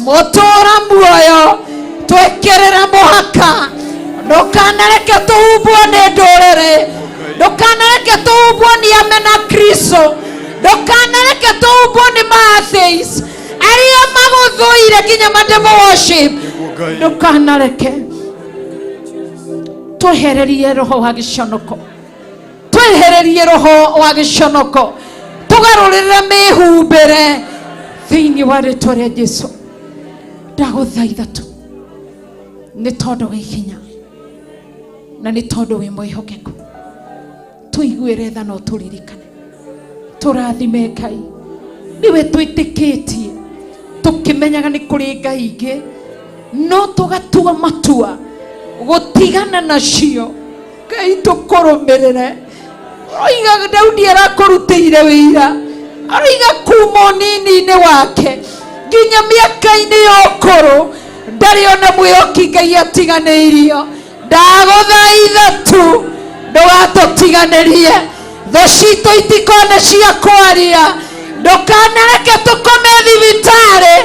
mũtũra muoyo, twĩkĩrĩre mũhaka, ndũkanareke tũhumbwo nĩ ndũrĩrĩ, ndũkanareke tũhumbwo nĩ amena Kristo, ndũkanareke tũhumbwo nĩ maatheis arĩa magũthũire nginya mademo worship. Ndũkanareke twehererie roho wa gĩconoko, twehererie roho wa gĩconoko, tũgarũrĩre mĩhumbĩre thĩinĩ wa rĩtwa rĩa Jesu. Ndagũthaitha tu nĩ tondũ wĩ hinya na nĩ tondũ wĩ mwĩhokeku, tũiguĩre tha na ũtũririkane, tũrathime Ngai. Nĩwe twĩtĩkĩtie tũkĩmenyaga nĩ kũrĩ Ngai ingĩ, no tũgatua matua gũtigana nacio. Ngai tũkũrũmĩrĩre. Aroiga Daudi arakũrutĩire wĩira, aroiga kuma ũnini-inĩ wake nginya mĩaka-inĩ ya ũkũrũ ndarĩ ona mwĩhoki Ngai atiganĩirio. Ndagũthaitha tu ndũgatũtiganĩrie, thũ citũ itikone cia kwaria, ndũkanareke tũkome thibitarĩ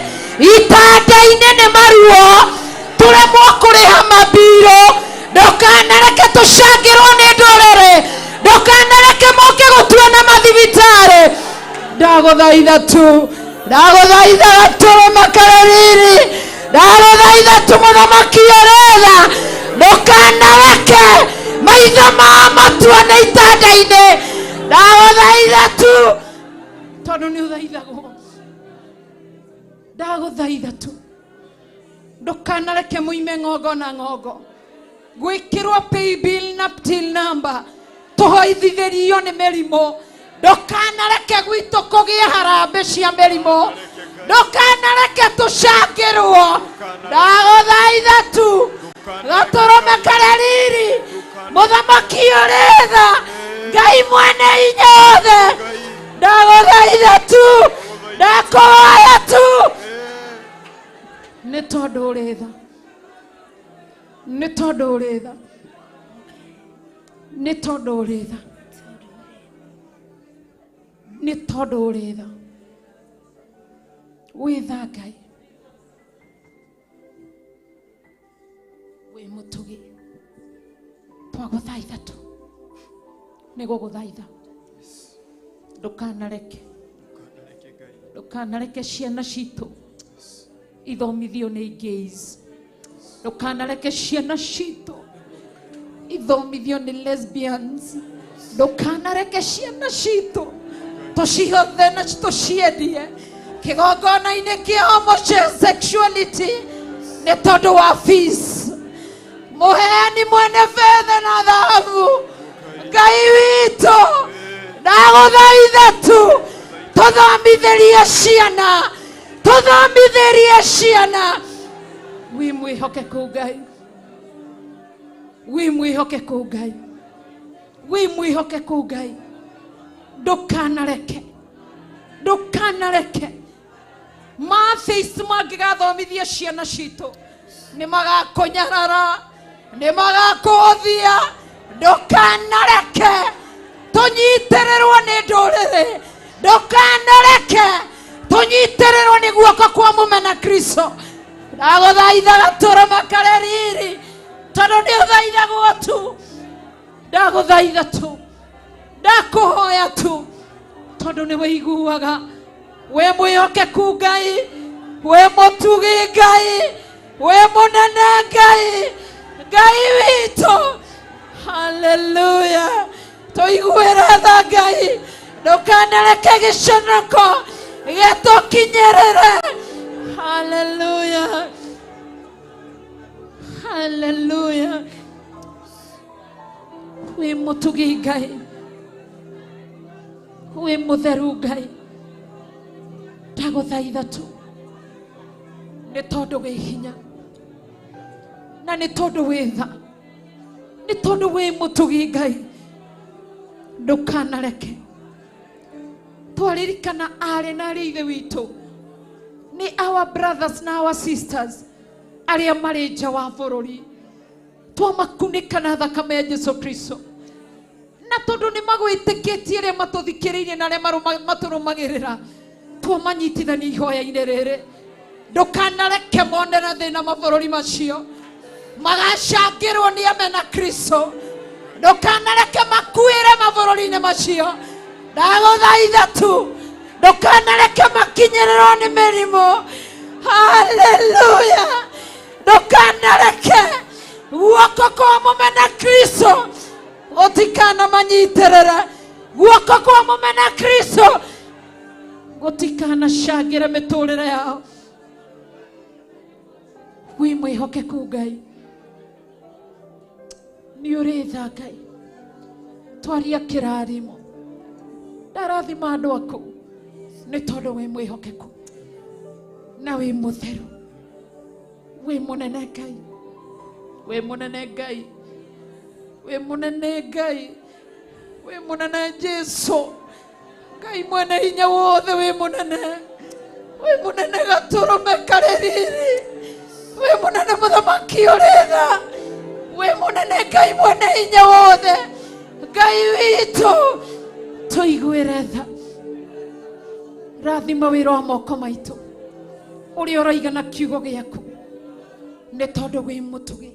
itanda-inĩ nĩ maruo tũremwo kũrĩha mambiro, ndũkanareke tũcangĩrwo nĩ ndũrĩrĩ, ndũkanareke moke gũtuona mathibitarĩ. Ndagũthaitha tu, ndagũthaitha gatũrũme karĩ riri, ndagũthaitha tu mũthamaki ũrĩ tha, ndũkanareke maitho mao matuone itanda-inĩ. Ndagũthaitha tu tondũ nĩ ũthaithagwo. Ndagũthaitha tu ndũkanareke mũime ng'ongo na ng'ongo gwĩkĩrwo paybill na till number tũhoithithĩrio nĩ mĩrimũ. Ndũkanareke gwitũ kũgĩe harambĩ cia mĩrimũ, ndũkanareke tũcangĩrwo. Ndagũthaitha tu gatũrũme karĩ riri, mũthamaki ũrĩ tha, Ngai mwene hinya wothe, ndagũthaitha tu, ndakũhoya tu nĩ tondũ ũrĩ tha, nĩ tondũ ũrĩ tha, nĩ tondũ ũrĩ tha, nĩ tondũ ũrĩ tha. Wĩ tha Ngai, wĩ mũtugi. Twagũthaitha tu, nĩ gũgũthaitha ndũkanareke, ndũkanareke ciana citũ ithomithio nĩ gays, ndũkanareke ciana citũ ithomithio nĩ lesbians, ndũkanareke ciana citũ tũcihothe na tũciendie kĩgongona-inĩ kĩa homosexuality nĩ tondũ wa fees. Mũheani mwene betha na thahabu, Ngai witũ, ndagũthaitha tu tũthomithĩrie ciana, tũthomithĩrie ciana. Wĩ mwĩhokeku Ngai, wĩ mwĩhokeku Ngai, wĩ mwĩhokeku Ngai. Ndũkanareke, ndũkanareke maatheist mangĩgathomithia ciana citũ nĩ magakũnyarara, nĩ magakũhũthia. Ndũkanareke tũnyitĩrĩrwo nĩ ndũrĩrĩ, ndũkanareke tũnyitĩrĩrwo nĩ guoko kwa mũmena Kristo. Ndagũthaitha gatũrũme karĩ riri, tondũ nĩ ũthaithagwo tu. Ndagũthaitha tu, ndakũhoya tu tondũ nĩ wĩiguaga. Wĩ mwĩhokeku Ngai, wĩ mũtugi Ngai, wĩ mũnene Ngai, Ngai witũ. Haleluya. Tũiguĩre tha Ngai, ndũkanareke gĩconoko gĩtũkinyĩrĩre. Haleluya, haleluya. Wĩ mũtugi Ngai, wĩ mũtheru Ngai, ndagũthaitha tu nĩ tondũ wĩ hinya na nĩ tondũ wĩ tha, nĩ tondũ wĩ mũtugi Ngai. Ndũkanareke twaririkana arĩ na arĩ ithe witũ nĩ our brothers na our sisters arĩa marĩ nja wa bũrũri, twamakunĩka na thakame ya Jesu Kristo, na tondũ nĩ magwĩtĩkĩtie arĩa matũthikĩrĩirie na arĩa matũrũmagĩrĩra, twamanyitithania ihoya-inĩ rĩrĩ. Ndũkanareke monere thĩna mabũrũri macio magacangĩrwo nĩ amena Kristo. Ndũkanareke makuĩre mabũrũri-inĩ macio. Ndagũthaitha tu ndũkanareke makinyĩrĩrwo nĩ mĩrimũ. Haleluya. Ndũkanareke guoko kwa mũmena Kristo gũtikanamanyitĩrĩre, guoko kwa mũmena Kristo gũtikanacangĩre mĩtũrĩre yao. Wĩ mwĩhokeku Ngai, nĩ ũrĩ tha Ngai. Twaria kĩrathimo, ndarathima andũ aku nĩ tondũ wĩ mwĩhokeku na wĩ mũtheru, wĩ mũnene Ngai, wĩ mũnene Ngai, wĩ mũnene Ngai, wĩ mũnene Jesu. Ngai mwene hinya wothe, wĩ mũnene, wĩ mũnene gatũrũme karĩ riri, wĩ mũnene mũthamaki ũrĩ tha, wĩ mũnene Ngai mwene hinya wothe. Ngai witũ, tũiguĩre tha. Rathima wĩra wa moko maitũ ũrĩa ũroiga na kiugo gĩaku, nĩ tondũ wĩ mũtugi,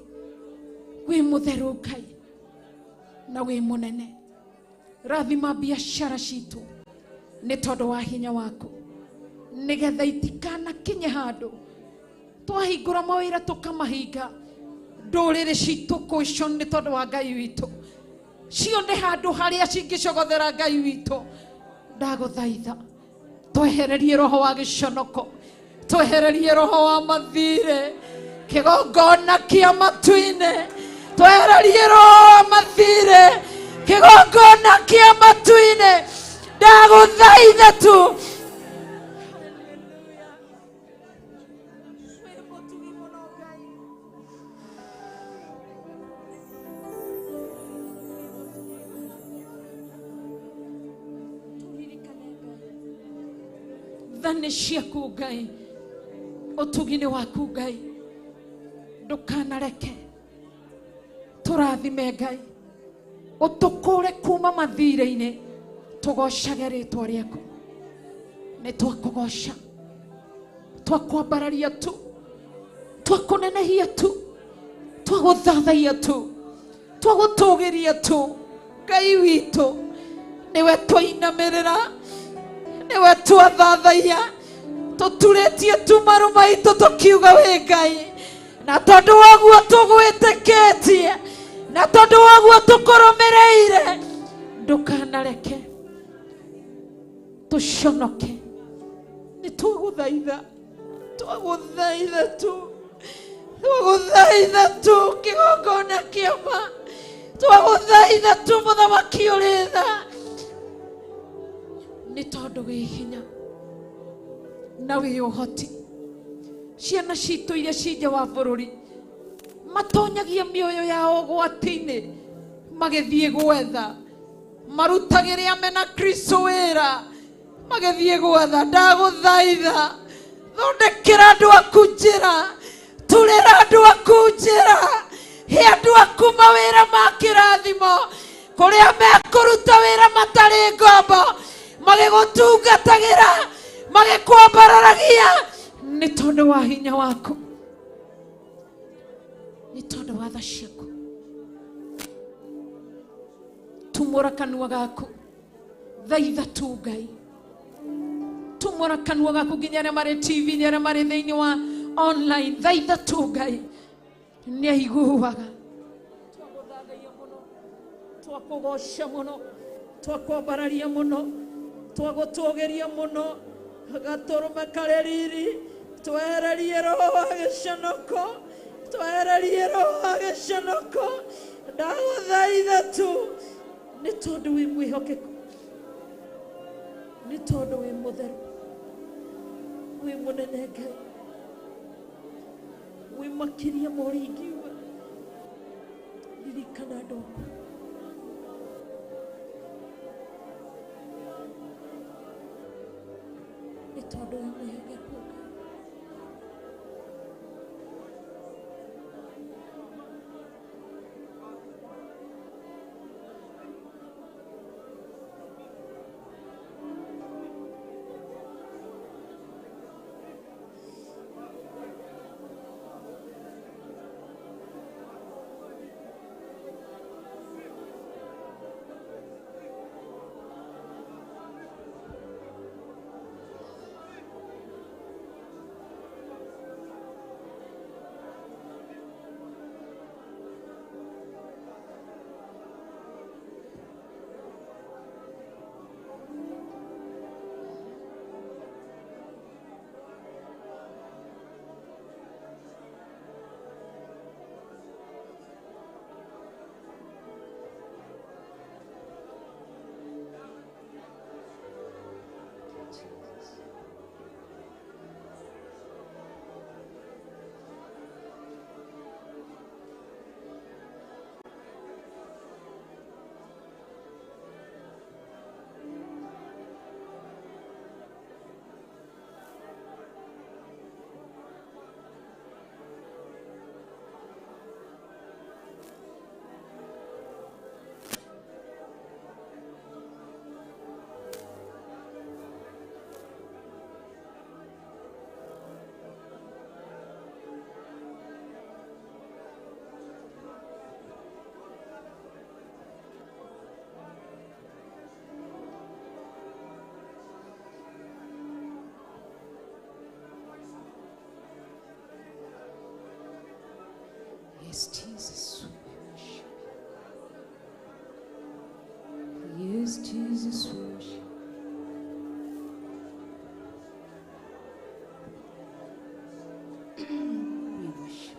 wĩ mũtheru Ngai, na wĩ mũnene. Rathima biashara citũ. Nĩ tondũ wa hinya waku. Nĩgetha itikanakinye handũ. Twahingũra mawĩra tũkamahinga. Ndũrĩrĩ citũ question nĩ tondũ wa Ngai witũ. Cione handũ harĩa cingĩcogothera Ngai witũ. Ndagũthaitha. Twehererie roho wa gĩconoko. Twehererie roho wa mathirĩ. Kĩgongona kĩa matu-inĩ. Twehererie roho wa mathirĩ. Kĩgongona kĩa matu-inĩ. Ndagũthaitha tu. Tha nĩ ciaku Ngai, ũtugi nĩ waku Ngai, ndũkanareke tũrathime Ngai, ũtũkũre kuma mathirĩ-inĩ, tũgocage rĩtwa rĩaku. Nĩ twakũgoca, twakwambararia tu, twakũnenehia tu, twagũthathaia tu, twagũtũgĩria tu. Ngai witũ nĩwe twainamĩrĩra, nĩwe twathathaia, tũturĩtie tu maru maitũ tũkiuga wĩ Ngai, na tondũ waguo tũgwĩtĩkĩtie, na tondũ waguo tũkũrũmĩrĩire, ndũkanareke tũconoke. Nĩ twagũthaitha, twagũthaitha tu, twagũthaitha tu kĩgongona kĩa ma, twagũthaitha tu mũthamaki ũrĩ tha, nĩ tondũ wĩ hinya na wĩ ũhoti. Ciana citũ iria ci nja wa bũrũri matonyagia mĩoyo yao ũgwati-inĩ magĩthiĩ gwetha, marutagĩre amena Kristo wĩra magĩthiĩ gwetha. Ndagũthaitha, thondekera andũ aku njĩra, turĩra andũ aku njĩra, he andũ aku mawĩra ma kĩrathimo, kũrĩa mekũruta wĩra matarĩ ngombo, magĩgũtungatagĩra, magĩkwambararagia, nĩ tondũ wa hinya waku, nĩ tondũ wa tha ciaku. Tumũra kanua gaku, thaitha tu Ngai, tumũra kanua gaku nginya arĩa marĩ TV-inĩ, arĩa marĩ thĩinĩ wa online, thaitha tu Ngai, nĩ aiguaga. Twagũthathaia mũno, twakũgoca mũno, twakwambararia mũno, twagũtũgĩria mũno, gatũrũme karĩ riri, twehererie roho wa gĩconoko, twehererie roho wa gĩconoko. Ndagũthaitha tu, nĩ tondũ wĩ mwĩhokeku, nĩ tondũ wĩ mũtheru, wĩ mũnene Ngai, wĩ makĩria ma ũrĩa ingiuga. Ririkana andũ aku. Nĩ tondũ wĩ mwĩhokeku Ngai. Yes, Jesus, we worship you. Yes, Jesus, we worship you. We worship.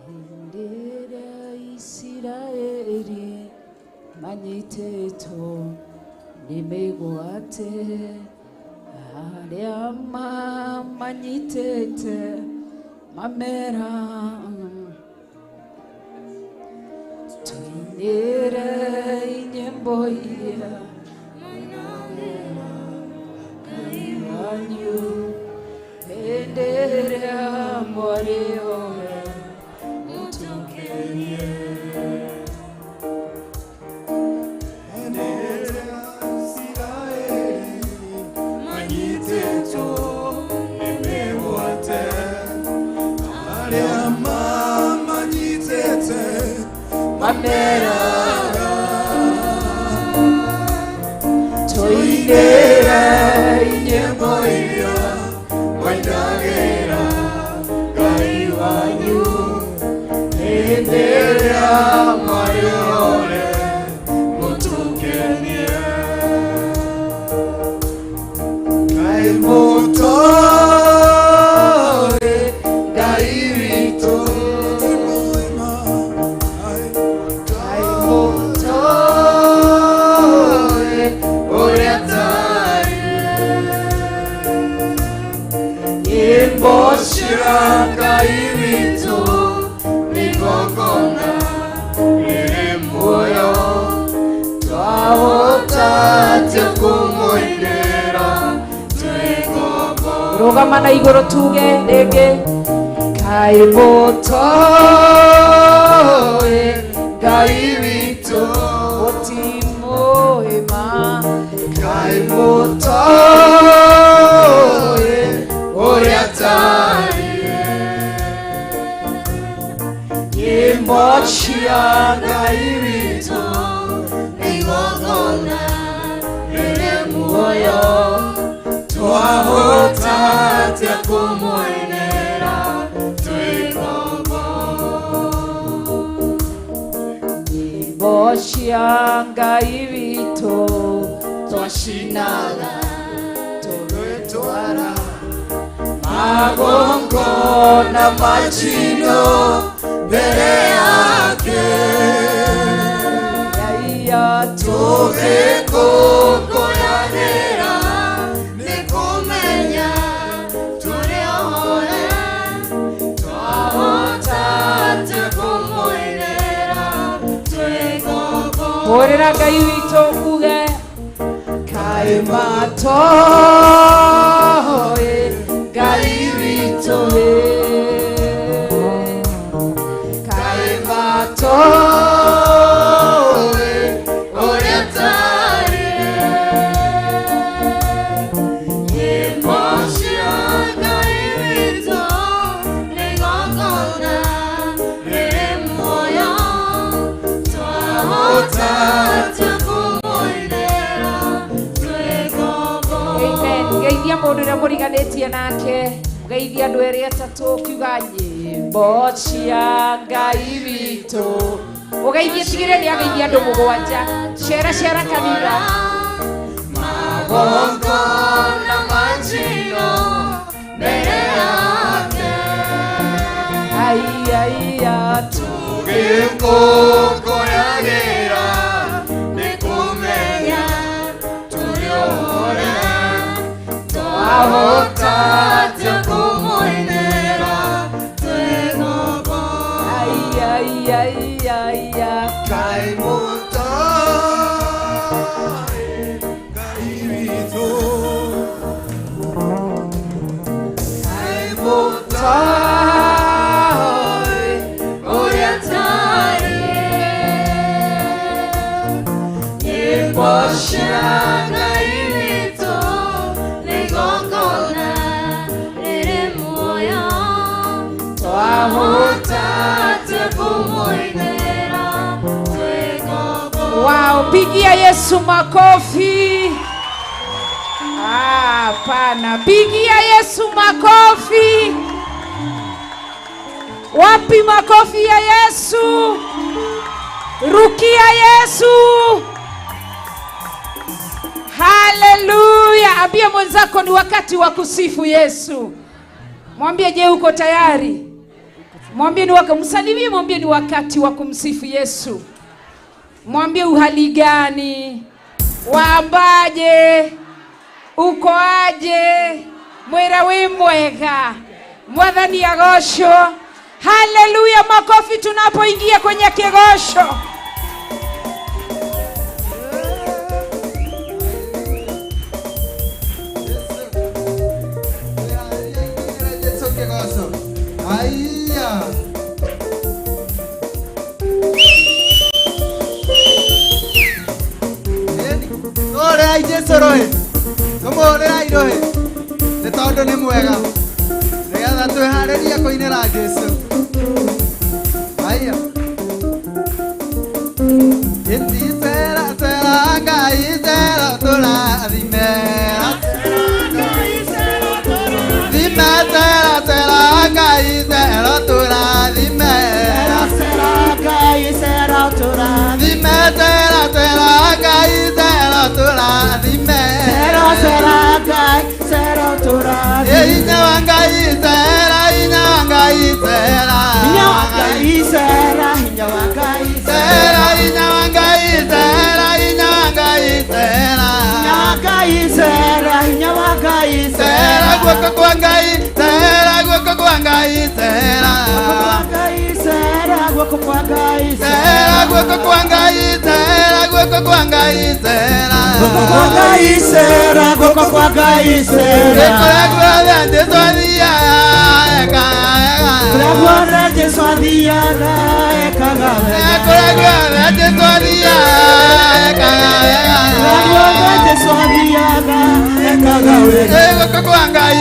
Hĩndĩ ĩrĩa Isiraeli manyitĩtwo nĩ mĩgwate, arĩa mamanyitĩte mamera tuinĩre nyĩmbo iria Ngai wanyu hĩndĩ ĩrĩa mwarĩ ohe mũtũkenie. Tuinĩre nyĩmbo iria Wainagĩra Ngai wanyu hĩndĩ ĩrĩa mwarĩ ohe mũtũkenie. Ngai mũtũĩ, Ngai witũ, Ngai mũtũĩ ũrĩa tarĩ. Nyĩmbo cia Ngai witũ nĩ igongona rĩrĩ muoyo, twahota atĩa kũmũinĩra twĩ ngombo? Rũgama na igũrũ tuge rĩngĩ Ngai mũtũĩ, Ngai witũ, mũtimũĩma. Ngai mũtũĩ ũrĩa tarĩ. Nyĩmbo cia Ngai witũ nĩ igongona rĩrĩ muoyo, twahota atĩa kũmũinĩra twĩ ngombo? Nyĩmbo cia Ngai witũ Twacinaga tũgĩtwara magongona macino mbere yake, Ngai tũgĩkũngũyanĩra nĩ kũmenya tũrĩ ohe, twahota atĩa kũmũinĩra twĩ ngombo? Hũrĩra Ngai witũ uge Ngai matoĩ, Ngai witũ ĩ. Ngai matoĩ ũrĩa tarĩ. Nyĩmbo cia Ngai witũ nĩ igongona rĩrĩ muoyo, twahota atĩa kũmũinĩra twĩ ngombo? Amen. Geithia mũndũ ũrĩa mũriganĩtie nake, mũgeithia andũ erĩ atatũ ũkiuga nyĩmbo cia Ngai witũ. Ũgeithie tigĩrĩre nĩ ageithia andũ mũgwanja. Cera cera kanitha. Magongona macino mbere yake, Ai ai tũgĩkũngũyagĩra nĩ kũmenya tũrĩ ohe, twahota atĩa kũmũinĩra twĩ ngombo? Ai ai ai ai. Ngai mũtũĩ, Ngai witũ, Ngai mũtũĩ ũrĩa tarĩ. Nyĩmbo cia Ngai witũ nĩ igongona rĩrĩ muoyo, twahota atĩa kũmũinĩra twĩ ngombo? Wow, pigia Yesu makofi. Hapana, pigia Yesu makofi. Wapi makofi ya Yesu? Rukia Yesu. Haleluya! Ambia mwenzako ni wakati wa kusifu Yesu. Mwambie, je, uko tayari? Mwambie ni wakati, msalimie, mwambie ni wakati wa kumsifu Yesu. Mwambie uhali gani? Waambaje? Uko aje? Mwira wi mwega. Mwathani agocwo. Haleluya! Makofi tunapoingia kwenye kigosho. Jesu kĩgoco. Aiya. Tũhũrĩrai Jesu rũhĩ. Tũmũhũrĩrai rũhĩ. Nĩ tondũ nĩ mwega. Nĩgetha twĩharĩrie kũinĩra Jesu. Aiya. Ĩndi cera cera Ngai cera tũrathime. Thime cera cera Ngai cera tũrathime. Thime cera cera Ngai cera tũrathime. Ĩ hinya wa Ngai cera hinya wa Ngai cera. Cera hinya wa Ngai cera hinya wa Ngai cera. Cera guoko kwa Ngai cera guoko kwa Ngai cera. Cera guoko kwa Ngai cera guoko kwa Ngai cera. Kũrĩa guothe Jesũ athiaga ekaga wega. Kũrĩa guothe Jesũ athiaga ekaga wega. Ĩ guoko kwa Ngai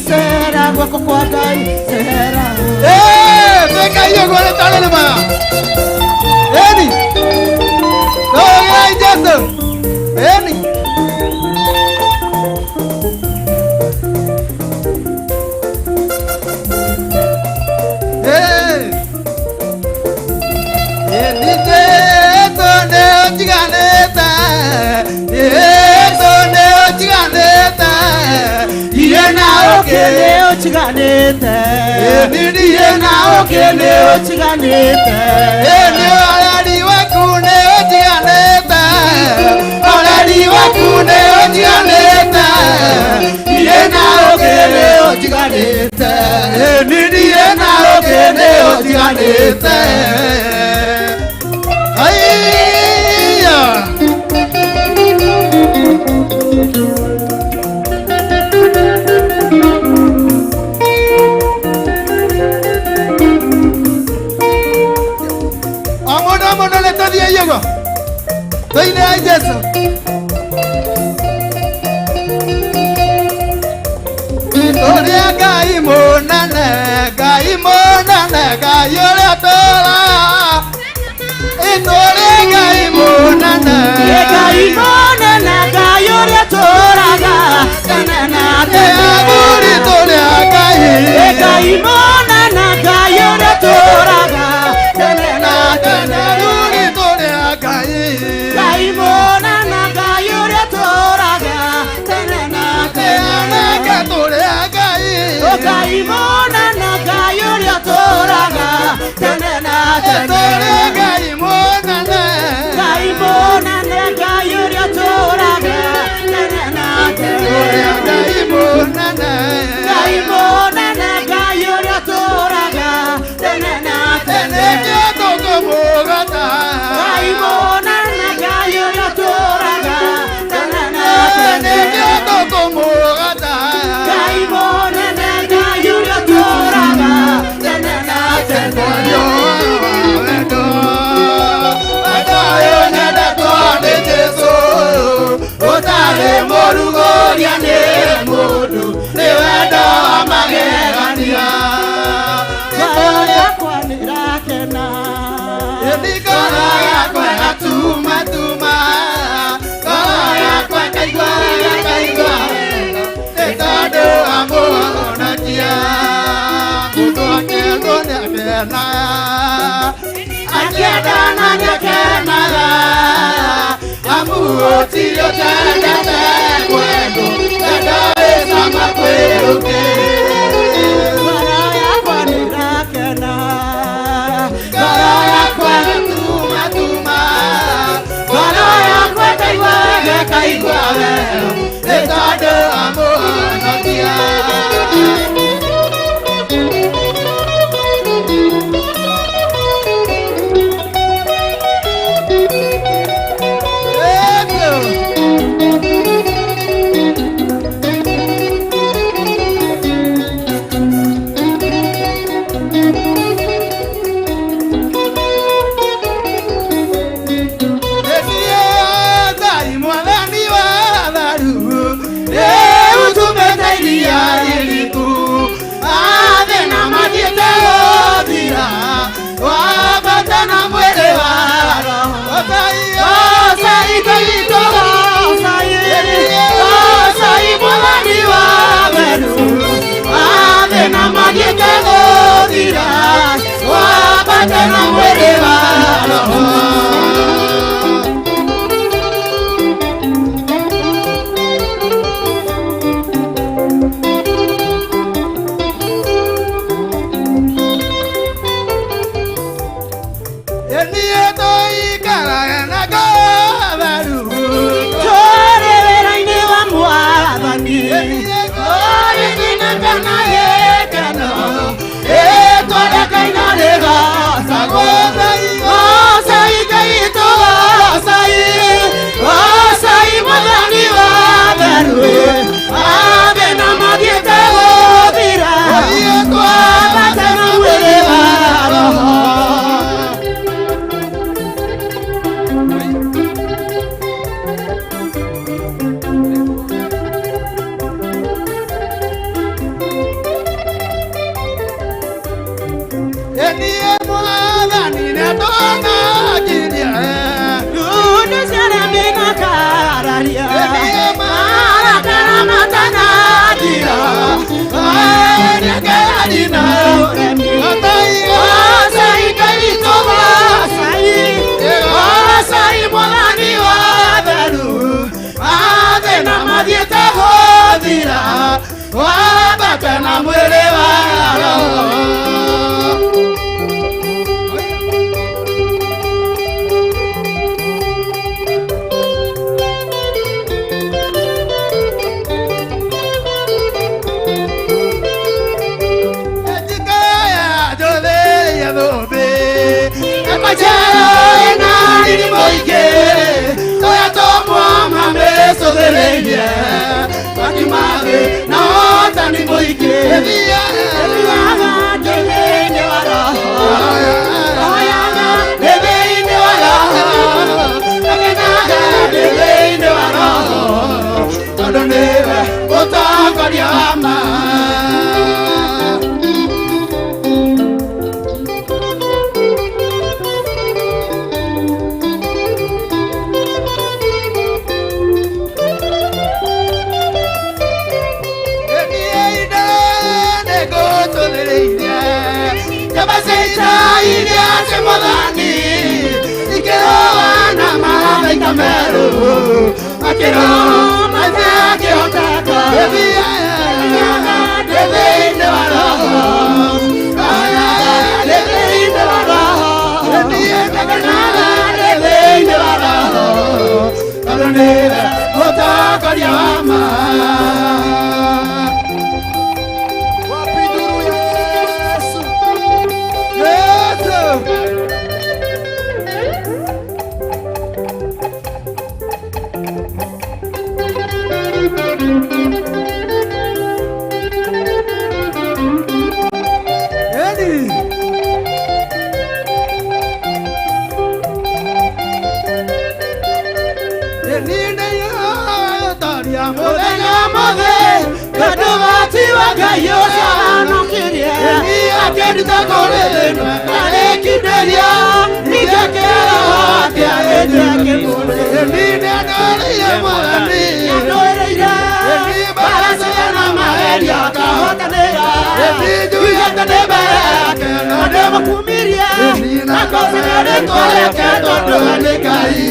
cera guoko kwa Ngai cera. Ĩ twĩkai ũguo nĩ tondũ nĩ mwega. Ĩni tũhũrĩrai Jesũ. Ĩni. Ĩni Jesũ nĩ ũtiganĩte. Jesũ nĩ ũtiganĩte. Iye na ũkĩ Ĩni ndiye na ũkĩ nĩ Ĩni ũreri waku nĩ ũtiganĩte. Ũreri waku nĩ ũtiganĩte. Iye na ũkĩ nĩ ũtiganĩte. Ĩni ndiye na ũkĩ nĩ ũtiganĩte. Aiya. O mũndũ o mũndũ nĩ tũthiĩ ũguo. Tũinĩrai Jesũ. Ũrĩa Ngai mũnene, Ngai mũnene, Ngai ũrĩa tũra. Itũrĩa Ngai mũnene. Athuri tũrĩa Ngai. Athuri tũrĩa Ngai. Anake tũrĩa Ngai. Tũrĩa Ngai mũnene. Tũrĩa Ngai mũnene. Nĩkĩo tũkũmũgota. Nĩkĩo tũkũmũgota. Wendo, wendo ũyũ nyendetwo nĩ Jesũ. Ũtarĩ mũrugũria nĩ mũndũ, nĩ wendo wa magegania. Ĩni ngoro yakwa ĩgatuma tuma, ngoro yakwa ĩkaigua wega, ĩkaigua wega, nĩ tondũ wa mũhonania. nĩakenaga akĩenda na nĩakenaga amu gũtirĩ ũtendete mwendwo wendo wĩ cama kwĩ ũkĩ Ngoro yakwa nĩrakena ngoro yakwa tuma tuma ngoro yakwa ndaigua wega ĩkaigua wega nĩ tondũ wa Mũhonokia. Nĩ Njuge ndĩ mbere yake no ndĩmũkumirie na ngocage rĩtwa rĩake tondũ we nĩ Ngai.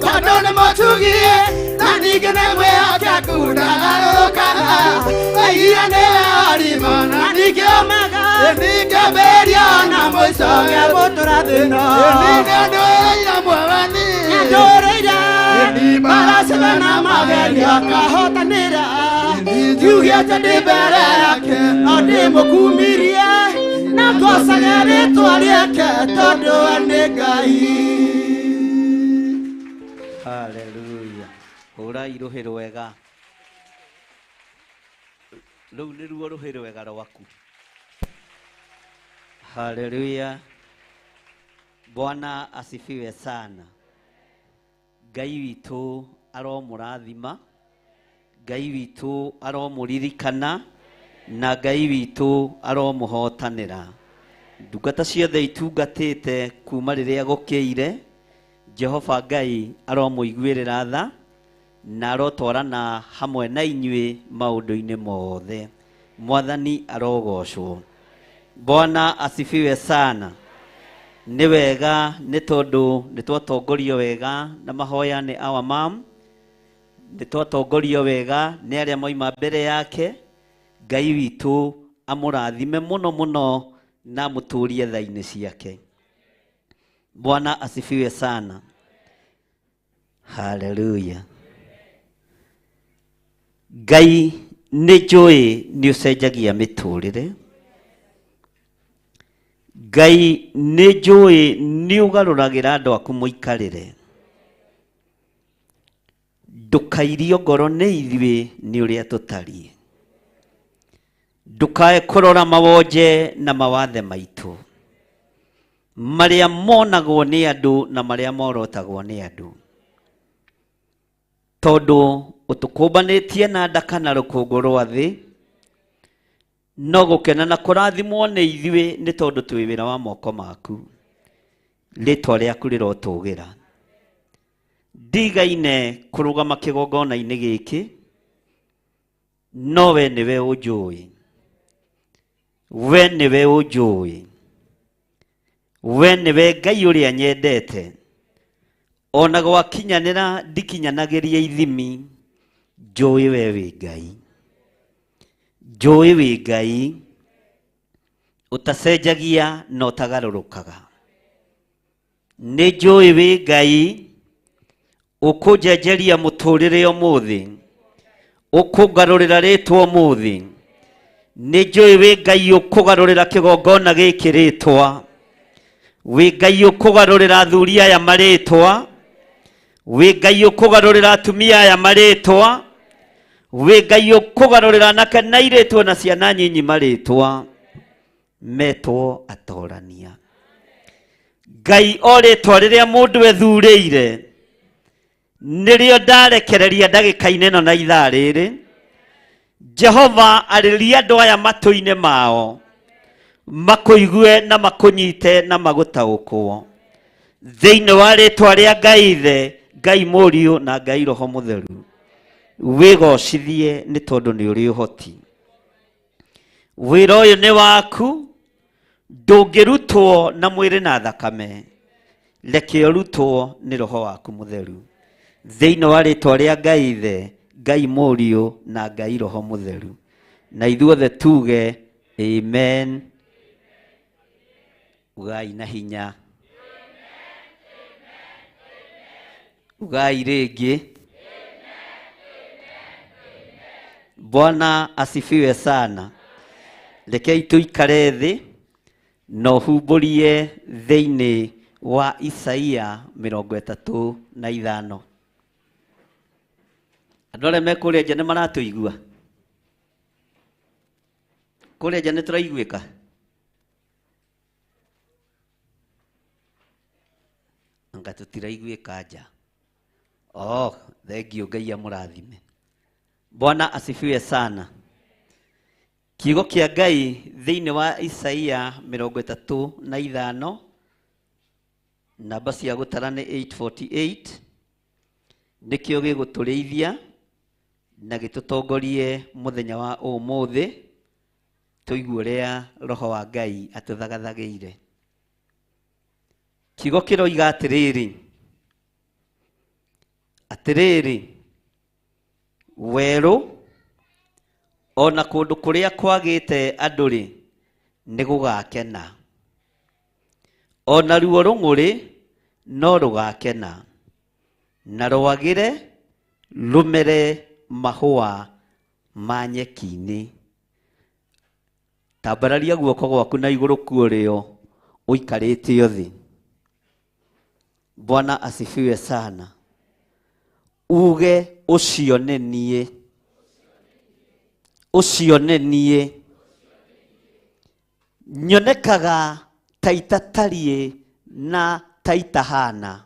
Tondũ nĩ mũtugie na ningĩ nĩ mwĩhokeku ndagarũrũkaga aigire nĩwe ũrima na ningĩ ũmaga ningĩambĩrĩria na mũico gĩa thĩna nĩndũrĩire mwathani nĩndũrĩire maracibe na magerio akahotanĩra njuge atĩ ndĩ mbere yake no ndĩmũkumirie na ngocage rĩtwa rĩake tondũ we nĩ Ngai. Haleluya. Hũrai rũhĩ rwega. Rũu nĩruo rũhĩ rwega rwaku. Haleluya. Bwana asifiwe sana. Ngai witũ aromũrathima, Ngai witũ aromũririkana, na Ngai witũ aromũhotanĩra. Ndungata ciothe itungatĩte kuma rĩrĩa gũkĩire, Jehova Ngai aromũiguĩrĩra tha na arotwarana hamwe na inyuĩ maũndũ-inĩ mothe. Mwathani arogocwo. Bwana asifiwe sana. Nĩ wega nĩ tondũ nĩ twatongorio wega na mahoya nĩ our mom, nĩ twatongorio wega nĩ arĩa moima mbere yake. Ngai witũ amũrathime mũno mũno na amũtũrie tha-inĩ ciake. Bwana asifiwe sana. Haleluya. Ngai nĩ njũĩ nĩ ũcenjagia mĩtũrĩre. Ngai nĩ njũĩ nĩ ũgarũragĩra andũ aku mũikarĩre. Ndũkairio ngoro nĩ ithuĩ nĩ ũrĩa tũtariĩ. Ndũkae kũrora mawonje na mawathe maitũ, marĩa monagwo nĩ andũ na marĩa morotagwo nĩ andũ, tondũ ũtũkũmbanĩtie na ndaka na rũkũngũ rwa thĩ, no gũkena na kũrathimwo nĩ ithuĩ nĩ tondũ twĩ wĩra wa moko maku. Rĩtwa rĩaku rĩrotũgĩra. Ndigaine kũrũgama kĩgongona-inĩ gĩkĩ, no we nĩwe ũnjũĩ, we nĩwe ũnjũĩ, we nĩwe Ngai ũrĩa nyendete. Ona gwakinyanĩra ndikinyanagĩria ithimi, njũĩ we wĩ Ngai, njũĩ wĩ Ngai ũtacenjagia na ũtagarũrũkaga. Nĩ njũĩ wĩ Ngai ũkũnjenjeria mũtũrĩre ũmũthĩ, ũkũngarũrĩra rĩtwa ũmũthĩ. Nĩ njũĩ wĩ Ngai ũkũgarũrĩra kĩgongona gĩkĩ rĩtwa, wĩ Ngai ũkũgarũrĩra athuri aya marĩtwa, wĩ Ngai ũkũgarũrĩra atumia aya marĩtwa, wĩ Ngai ũkũgarũrĩra anake na airĩtu na ciana nyinyi marĩtwa, metwo atorania. Ngai o rĩtwa rĩrĩa mũndũ ethurĩire nĩrĩo ndarekereria ndagĩka-inĩ ĩno na ithaa rĩrĩ. Jehova arĩria andũ aya matũ-inĩ mao, makũigue na makũnyite na magũtaũkwo. Thĩinĩ wa rĩtwa rĩa Ngai Ithe, Ngai Mũriũ na Ngai Roho Mũtheru, wĩgocithie nĩ tondũ nĩ ũrĩ ũhoti. Wĩra ũyũ nĩ waku, ndũngĩrutwo na mwĩrĩ na thakame, reke ũrutwo nĩ Roho waku Mũtheru. Thĩinĩ wa rĩtwa rĩa Ngai Ithe, Ngai Mũriũ na Ngai Roho Mũtheru, na ithuothe tuge amen. Ugai na hinya, ugai rĩngĩ. Bwana asifiwe sana. Rekei tũikare thĩ na ũhumbũrie thĩinĩ wa Isaia 35. Andũ arĩa me kũrĩa nja nĩ maratũigua? Kũrĩa nja nĩ tũraiguĩka? Anga tũtiraiguĩka nja. Oh, thank you, Ngai amũrathime. Bwana asifiwe sana. Kiugo kĩa Ngai thĩinĩ wa Isaia 35, namba cia gũtara nĩ 848, nĩkĩo gĩgũtũrĩithia na gĩtũtongorie mũthenya wa ũmũthĩ, tũigue ũrĩa Roho wa Ngai atũthagathagĩire. Kiugo kĩroiga atĩrĩrĩ, atĩrĩrĩ, werũ ona kũndũ kũrĩa kwagĩte andũ-rĩ, nĩ gũgakena. Ona ruo rũng'ũrĩ no rũgakena, na rwagĩre rũmere mahũa ma nyeki-inĩ. Tambararia guoko gwaku na igũrũ kuũrĩo ũikarĩte thĩ. Bwana asifiwe sana. Uge ũcio nĩ niĩ, ũcio nĩ niĩ. Nyonekaga ta itatariĩ na ta itahana,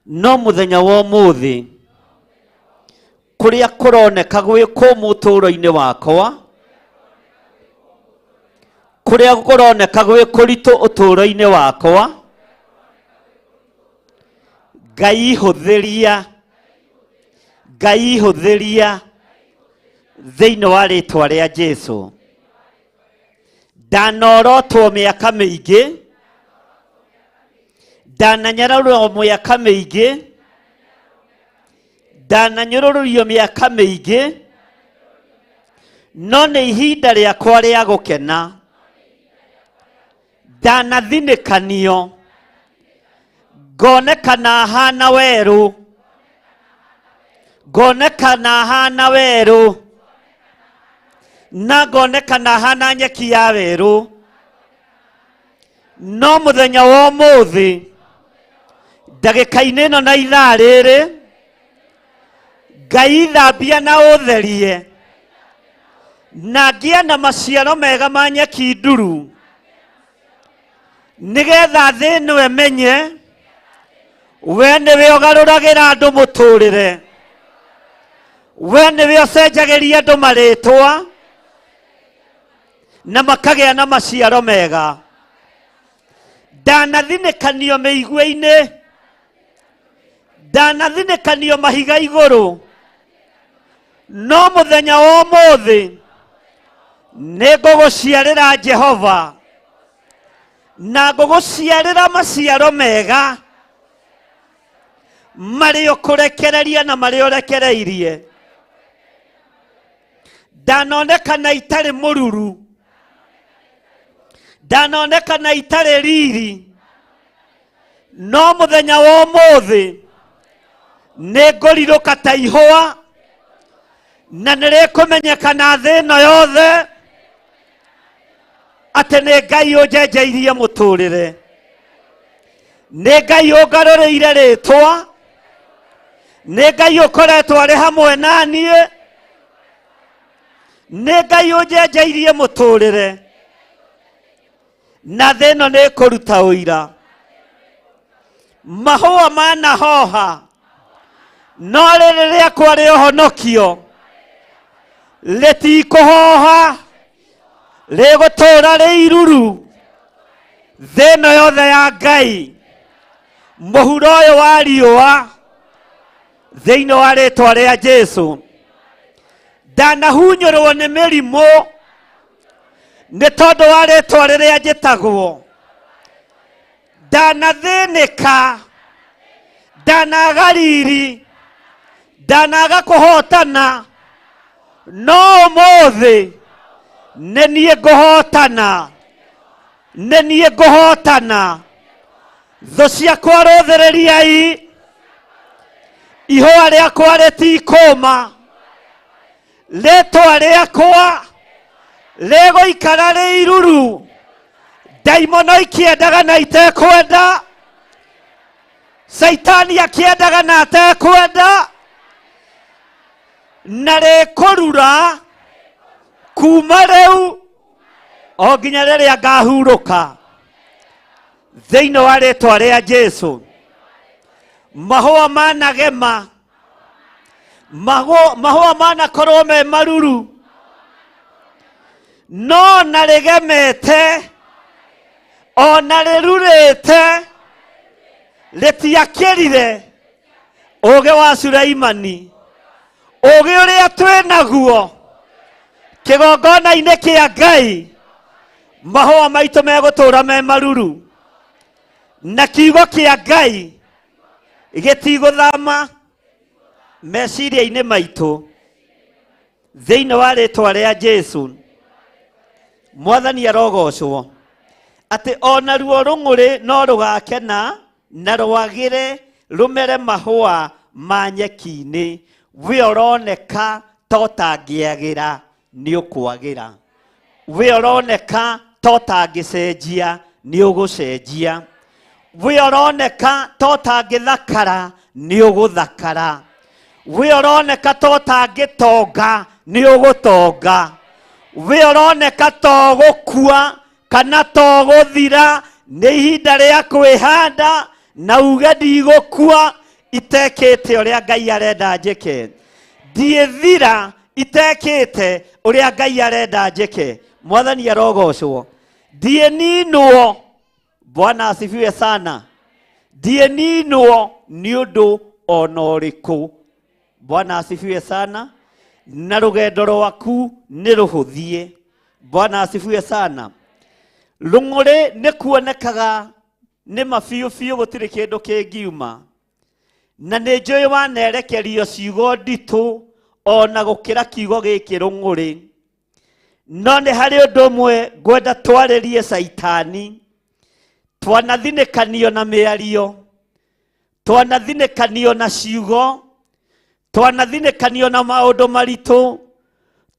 no mũthenya wa ũmũthĩ kũrĩa kũroneka gwĩ kũmũ ũtũũro-inĩ wakwa, kũrĩa kũroneka gwĩ kũritũ ũtũũro-inĩ wakwa, Ngai hũthĩria, Ngai hũthĩria thĩinĩ wa rĩtwa rĩa Jesu. Ndanorotwo mĩaka mĩingĩ, ndananyararwo mĩaka mĩingĩ, ndananyũrũrũrio mĩaka mĩingĩ, no nĩ ihinda rĩakwa rĩa gũkena. Ndanathinĩkanio ngonekana hana werũ, ngonekana hana werũ, na ngonekana hana nyeki ya werũ, no mũthenya wa ũmũthĩ ndagĩka-inĩ ĩno na ithaa rĩrĩ, Ngai thambia na ũtherie, na ngĩe na maciaro mega ma nyeki nduru, nĩgetha thĩ ĩno ĩmenye we nĩwe ũgarũragĩra andũ mũtũrĩre, we nĩwe ũcenjagĩria andũ marĩtwa na makagĩa na maciaro mega. Ndanathinĩkanio mĩigua-inĩ, ndanathinĩkanio mahiga igũrũ, no mũthenya wa ũmũthĩ nĩ ngũgũciarĩra Jehova, na ngũgũciarĩra maciaro mega marĩa ũkũrekereria na marĩa ũrekereirie. Ndanonekana itarĩ mũruru, ndanonekana itarĩ riri, no mũthenya wa ũmũthĩ nĩ ngũrirũka ta ihũa, na nĩ rĩkũmenyekana thĩ ĩno yothe atĩ nĩ Ngai ũnjenjeirie mũtũrĩre, nĩ Ngai ũngarũrĩire rĩtwa, nĩ Ngai ũkoretwo arĩ hamwe na niĩ, nĩ Ngai ũnjenjeirie mũtũrĩre, na thĩ ĩno nĩ ĩkũruta ũira. Mahũa manahoha, no rĩrĩ rĩakwa rĩa ũhonokio rĩtikũhoha, rĩgũtũũra rĩ iruru thĩ ĩno yothe ya Ngai, mũhuro ũyũ wa riũa, thĩinĩ wa rĩtwa rĩa Jesu. Ndanahunyũrwo nĩ mĩrimũ nĩ tondũ wa rĩtwa rĩrĩa njĩtagwo, ndanathĩnĩka, ndanaga riri, ndanaga kũhotana, no ũmũthĩ nĩ niĩ ngũhotana, nĩ niĩ ngũhotana. Thũ ciakwa rũthĩrĩriai, ihũa rĩakwa rĩtikũma, rĩtwa rĩakwa rĩgũikara rĩ iruru, ndaimono ikĩendaga na itekwenda, Caitani akĩendaga na atekwenda, na rĩkũrura kuma rĩu o nginya rĩrĩa ngahurũka thĩinĩ wa rĩtwa rĩa Jesu. Mahũa managema, Mahũa manakorwo me maruru no na rĩgemete ona rĩrurĩte rĩtiakĩrire ũũgĩ wa Sulaimani. Ũũgĩ ũrĩa twĩ naguo kĩgongona-inĩ kĩa Ngai, mahũa maitũ megũtũũra me maruru, na kiugo kĩa Ngai gĩtigũthama meciria-inĩ maitũ thĩinĩ wa rĩtwa rĩa Jesu. Mwathani arogocwo atĩ ona ruo rũng'ũrĩ no rũgakena na rwagĩre rũmere mahũa ma nyeki-inĩ. We ũroneka ta ũtangĩagĩra nĩ ũkwagĩra, we ũroneka ta ũtangĩcenjia nĩ ũgũcenjia, we ũroneka ta ũtangĩthakara nĩ ũgũthakara, we ũroneka ta ũtangĩtonga nĩ ũgũtonga, we ũroneka ta ũgũkua kana ta ũgũthira nĩ ihinda rĩa kwĩhanda na uge ndigũkua itekĩte ũrĩa Ngai arenda njĩke, ndiĩthira itekĩte ũrĩa Ngai arenda njĩke. Mwathani arogocwo. Ndiĩninwo, Bwana asifiwe sana, ndiĩninwo nĩ ũndũ ona ũrĩkũ. Bwana asifiwe sana. Na rũgendo rwaku nĩ rũhũthie. Bwana asifiwe sana. Rũng'ũrĩ nĩ kuonekaga nĩ ma biũ biũ gũtirĩ kĩndũ kĩngiuma, na nĩ njũĩ wanerekerio ciugo nditũ ona gũkĩra kiugo gĩkĩ rũng'ũrĩ, no nĩ harĩ ũndũ ũmwe ngwenda twarĩrie Caitani. Twanathinĩkanio na mĩario, twanathinĩkanio na ciugo, twanathinĩkanio na maũndũ maritũ,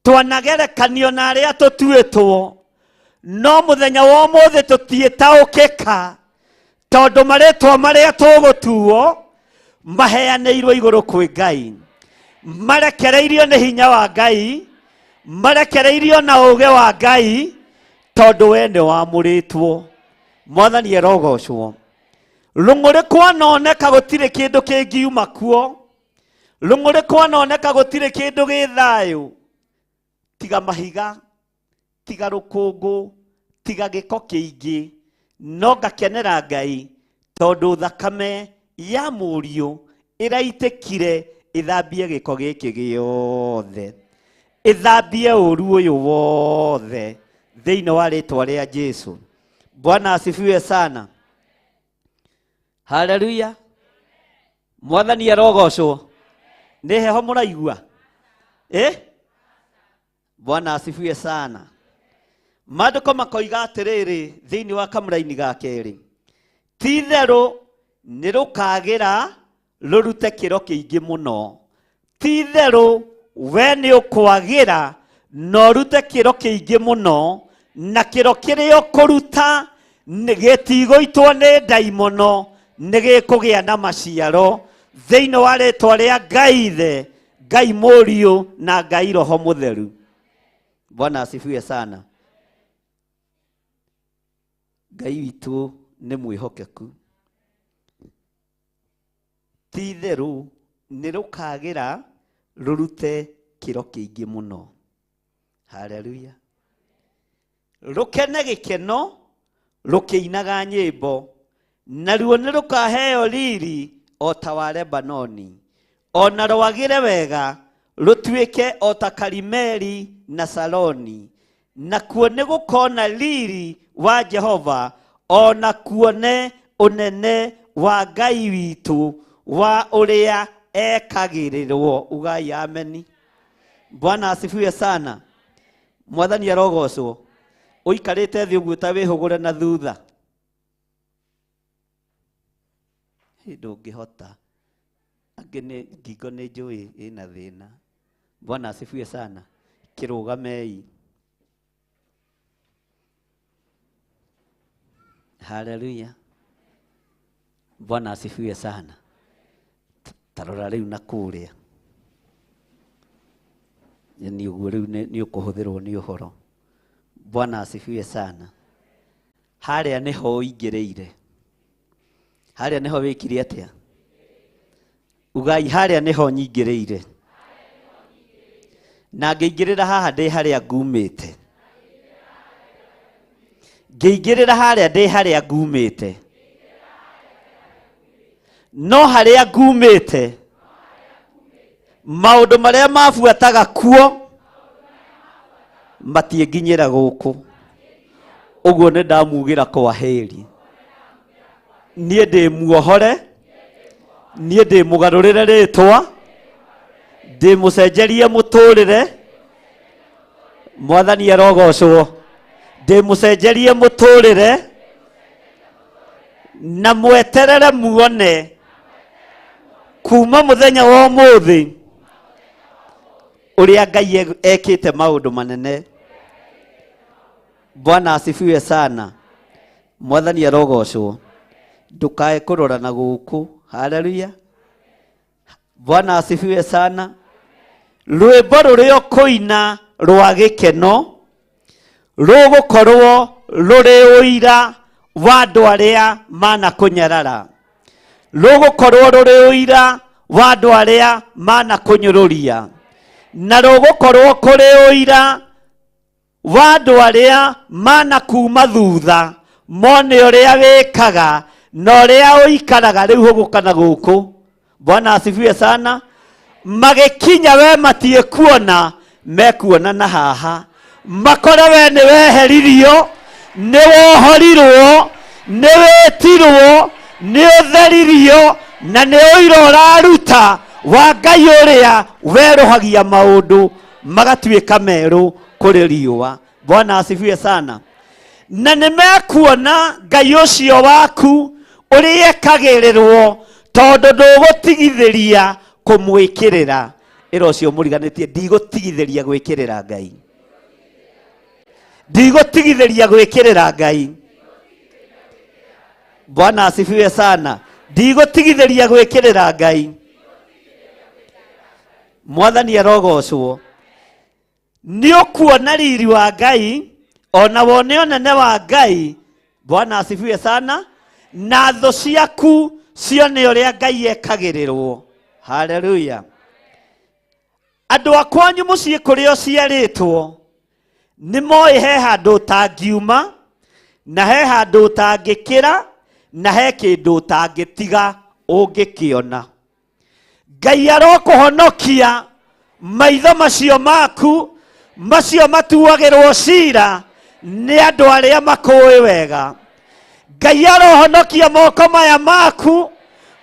twanagerekanio na arĩa tũtuĩtwo, no mũthenya wa ũmũthĩ tũtiĩtaũkĩka tondũ marĩtwa marĩa tũgũtuo maheanĩirwo igũrũ kwĩ Ngai, marekereirio nĩ hinya wa Ngai, marekereirio na ũũgĩ wa Ngai, tondũ we nĩ wamũrĩtwo. Mwathani arogocwo. Rũng'ũrĩ kwanoneka gũtirĩ kĩndũ kĩngiuma kuo, rũng'ũrĩ kwanoneka gũtirĩ kĩndũ gĩ thayũ, tiga mahiga, tiga rũkũngũ, tiga gĩko kĩingĩ, no ngakenera Ngai tondũ thakame ya mũriũ ĩraitĩkire ĩthambie gĩko gĩkĩ gĩothe, ĩthambie ũũru ũyũ wothe thĩinĩ wa rĩtwa rĩa Jesu. Bwana asifiwe sana. Haleluya. Mwathani arogocwo. Nĩ heho mũraigua? Bwana asifiwe sana. Maandĩko makoiga atĩrĩrĩ thĩinĩ wa kamũraini ga kerĩ, ti itherũ nĩ rũkagĩra rũrute kĩro kĩingĩ mũno, ti itherũ we nĩ ũkwagĩra na ũrute kĩro kĩingĩ mũno, na kĩro kĩrĩa ũkũruta gĩtigũitwo nĩ ndaimono, nĩ gĩkũgĩa na maciaro thĩinĩ wa rĩtwa rĩa Ngai Ithe, Ngai Mũriũ na Ngai Roho Mũtheru. Bwana asifiwe sana. Ngai witũ nĩ mwĩhokeku. Ti itherũ nĩ rũkagĩra rũrute kĩro kĩingĩ mũno. Haleluya. Rũkene gĩkeno rũkĩinaga nyĩmbo, naruo nĩ rũkaheo riri o ta wa Lebanoni, ona rwagĩre wega rũtuĩke o ta Karimeli na Saroni, nakuo nĩ gũkona riri wa Jehova, ona kuone ũnene wa Ngai witũ wa ũrĩa ekagĩrĩrwo. Ugai ameni. Bwana asifiwe sana. Mwathani arogocwo. Ũikarĩte thĩ ũguo ta wĩhũgũre na thutha, ndũngĩhota. Angĩ nĩ ngingo nĩ njũĩ ĩna thĩna. Bwana asifiwe sana. Kĩrũgamei. Haleluya. Bwana asifiwe sana. Tarora rĩu na kũrĩa, nĩ ũguo rĩu nĩ ũkũhũthĩrwo nĩ ũhoro. Bwana asifiwe sana. Harĩa nĩho ũingĩrĩire, harĩa nĩho wĩkire atĩa? Ugai harĩa nĩho nyingĩrĩire. Na ngĩingĩrĩra haha ndĩ harĩa ngumĩte, ngĩingĩrĩra harĩa ndĩ harĩa ngumĩte, no harĩa ngumĩte maũndũ marĩa mabuataga kuo matiĩnginyĩra gũkũ. Ũguo nĩ ndamugĩra kwa heri, niĩ ndĩ muohore, niĩ ndĩ mũgarũrĩre rĩtwa, ndĩ mũcenjerie mũtũrĩre. Mwathani arogocwo. Ndĩ mũcenjerie mũtũrĩre, na mweterere muone kuma mũthenya wa ũmũthĩ ũrĩa Ngai ekĩte maũndũ manene. Bwana asifiwe sana. Mwathani arogocwo. Ndukae kũrora na gũkũ. Haleluya. Bwana asifiwe sana. Rwĩmbo rũrĩa ũkũina rwa gĩkeno rũgũkorwo rũrĩ ũira wa andũ arĩa manakũnyarara, rũgũkorwo rũrĩ ũira wa andũ arĩa manakũnyũrũria, na rũgũkorwo kũrĩ ũira wa andũ arĩa manakuma thutha mone ũrĩa wĩkaga na ũrĩa ũikaraga rĩu hũgũka na gũkũ. Bwana asifiwe sana. Magĩkinya we matiĩkuona, mekuona na haha makore we nĩ weheririo, nĩ wohorirwo, nĩ wĩtirwo, nĩ ũtheririo, na nĩ ũira ũraruta wa Ngai ũrĩa werũhagia maũndũ magatuĩka merũ kũrĩ riũa. Bwana asifiwe sana. Na nĩ mekuona Ngai ũcio waku ũrĩa ekagĩrĩrwo, tondũ ndũgũtigithĩria kũmwĩkĩrĩra. Ĩra ũcio mũriganĩtie, ndigũtigithĩria gwĩkĩrĩra Ngai, ndigũtigithĩria gwĩkĩrĩra Ngai. Bwana asifiwe sana. Ndigũtigithĩria gwĩkĩrĩra Ngai. Mwathani arogocwo. Nĩ ũkuona riri wa Ngai ona wone ũnene wa Ngai. Bwana asifiwe sana. Na thũ ciaku cione ũrĩa Ngai ekagĩrĩrwo. Haleluya. Andũ a kwanyu mũciĩ kũrĩa ũciarĩtwo nĩ moĩ he handũ ũtangiuma, na he handũ ũtangĩkĩra, na he kĩndũ ũtangĩtiga ũngĩkĩona. Ngai arokũhonokia maitho macio maku, macio matuagĩrwo cira nĩ andũ arĩa makũĩ wega. Ngai arohonokia moko maya maku,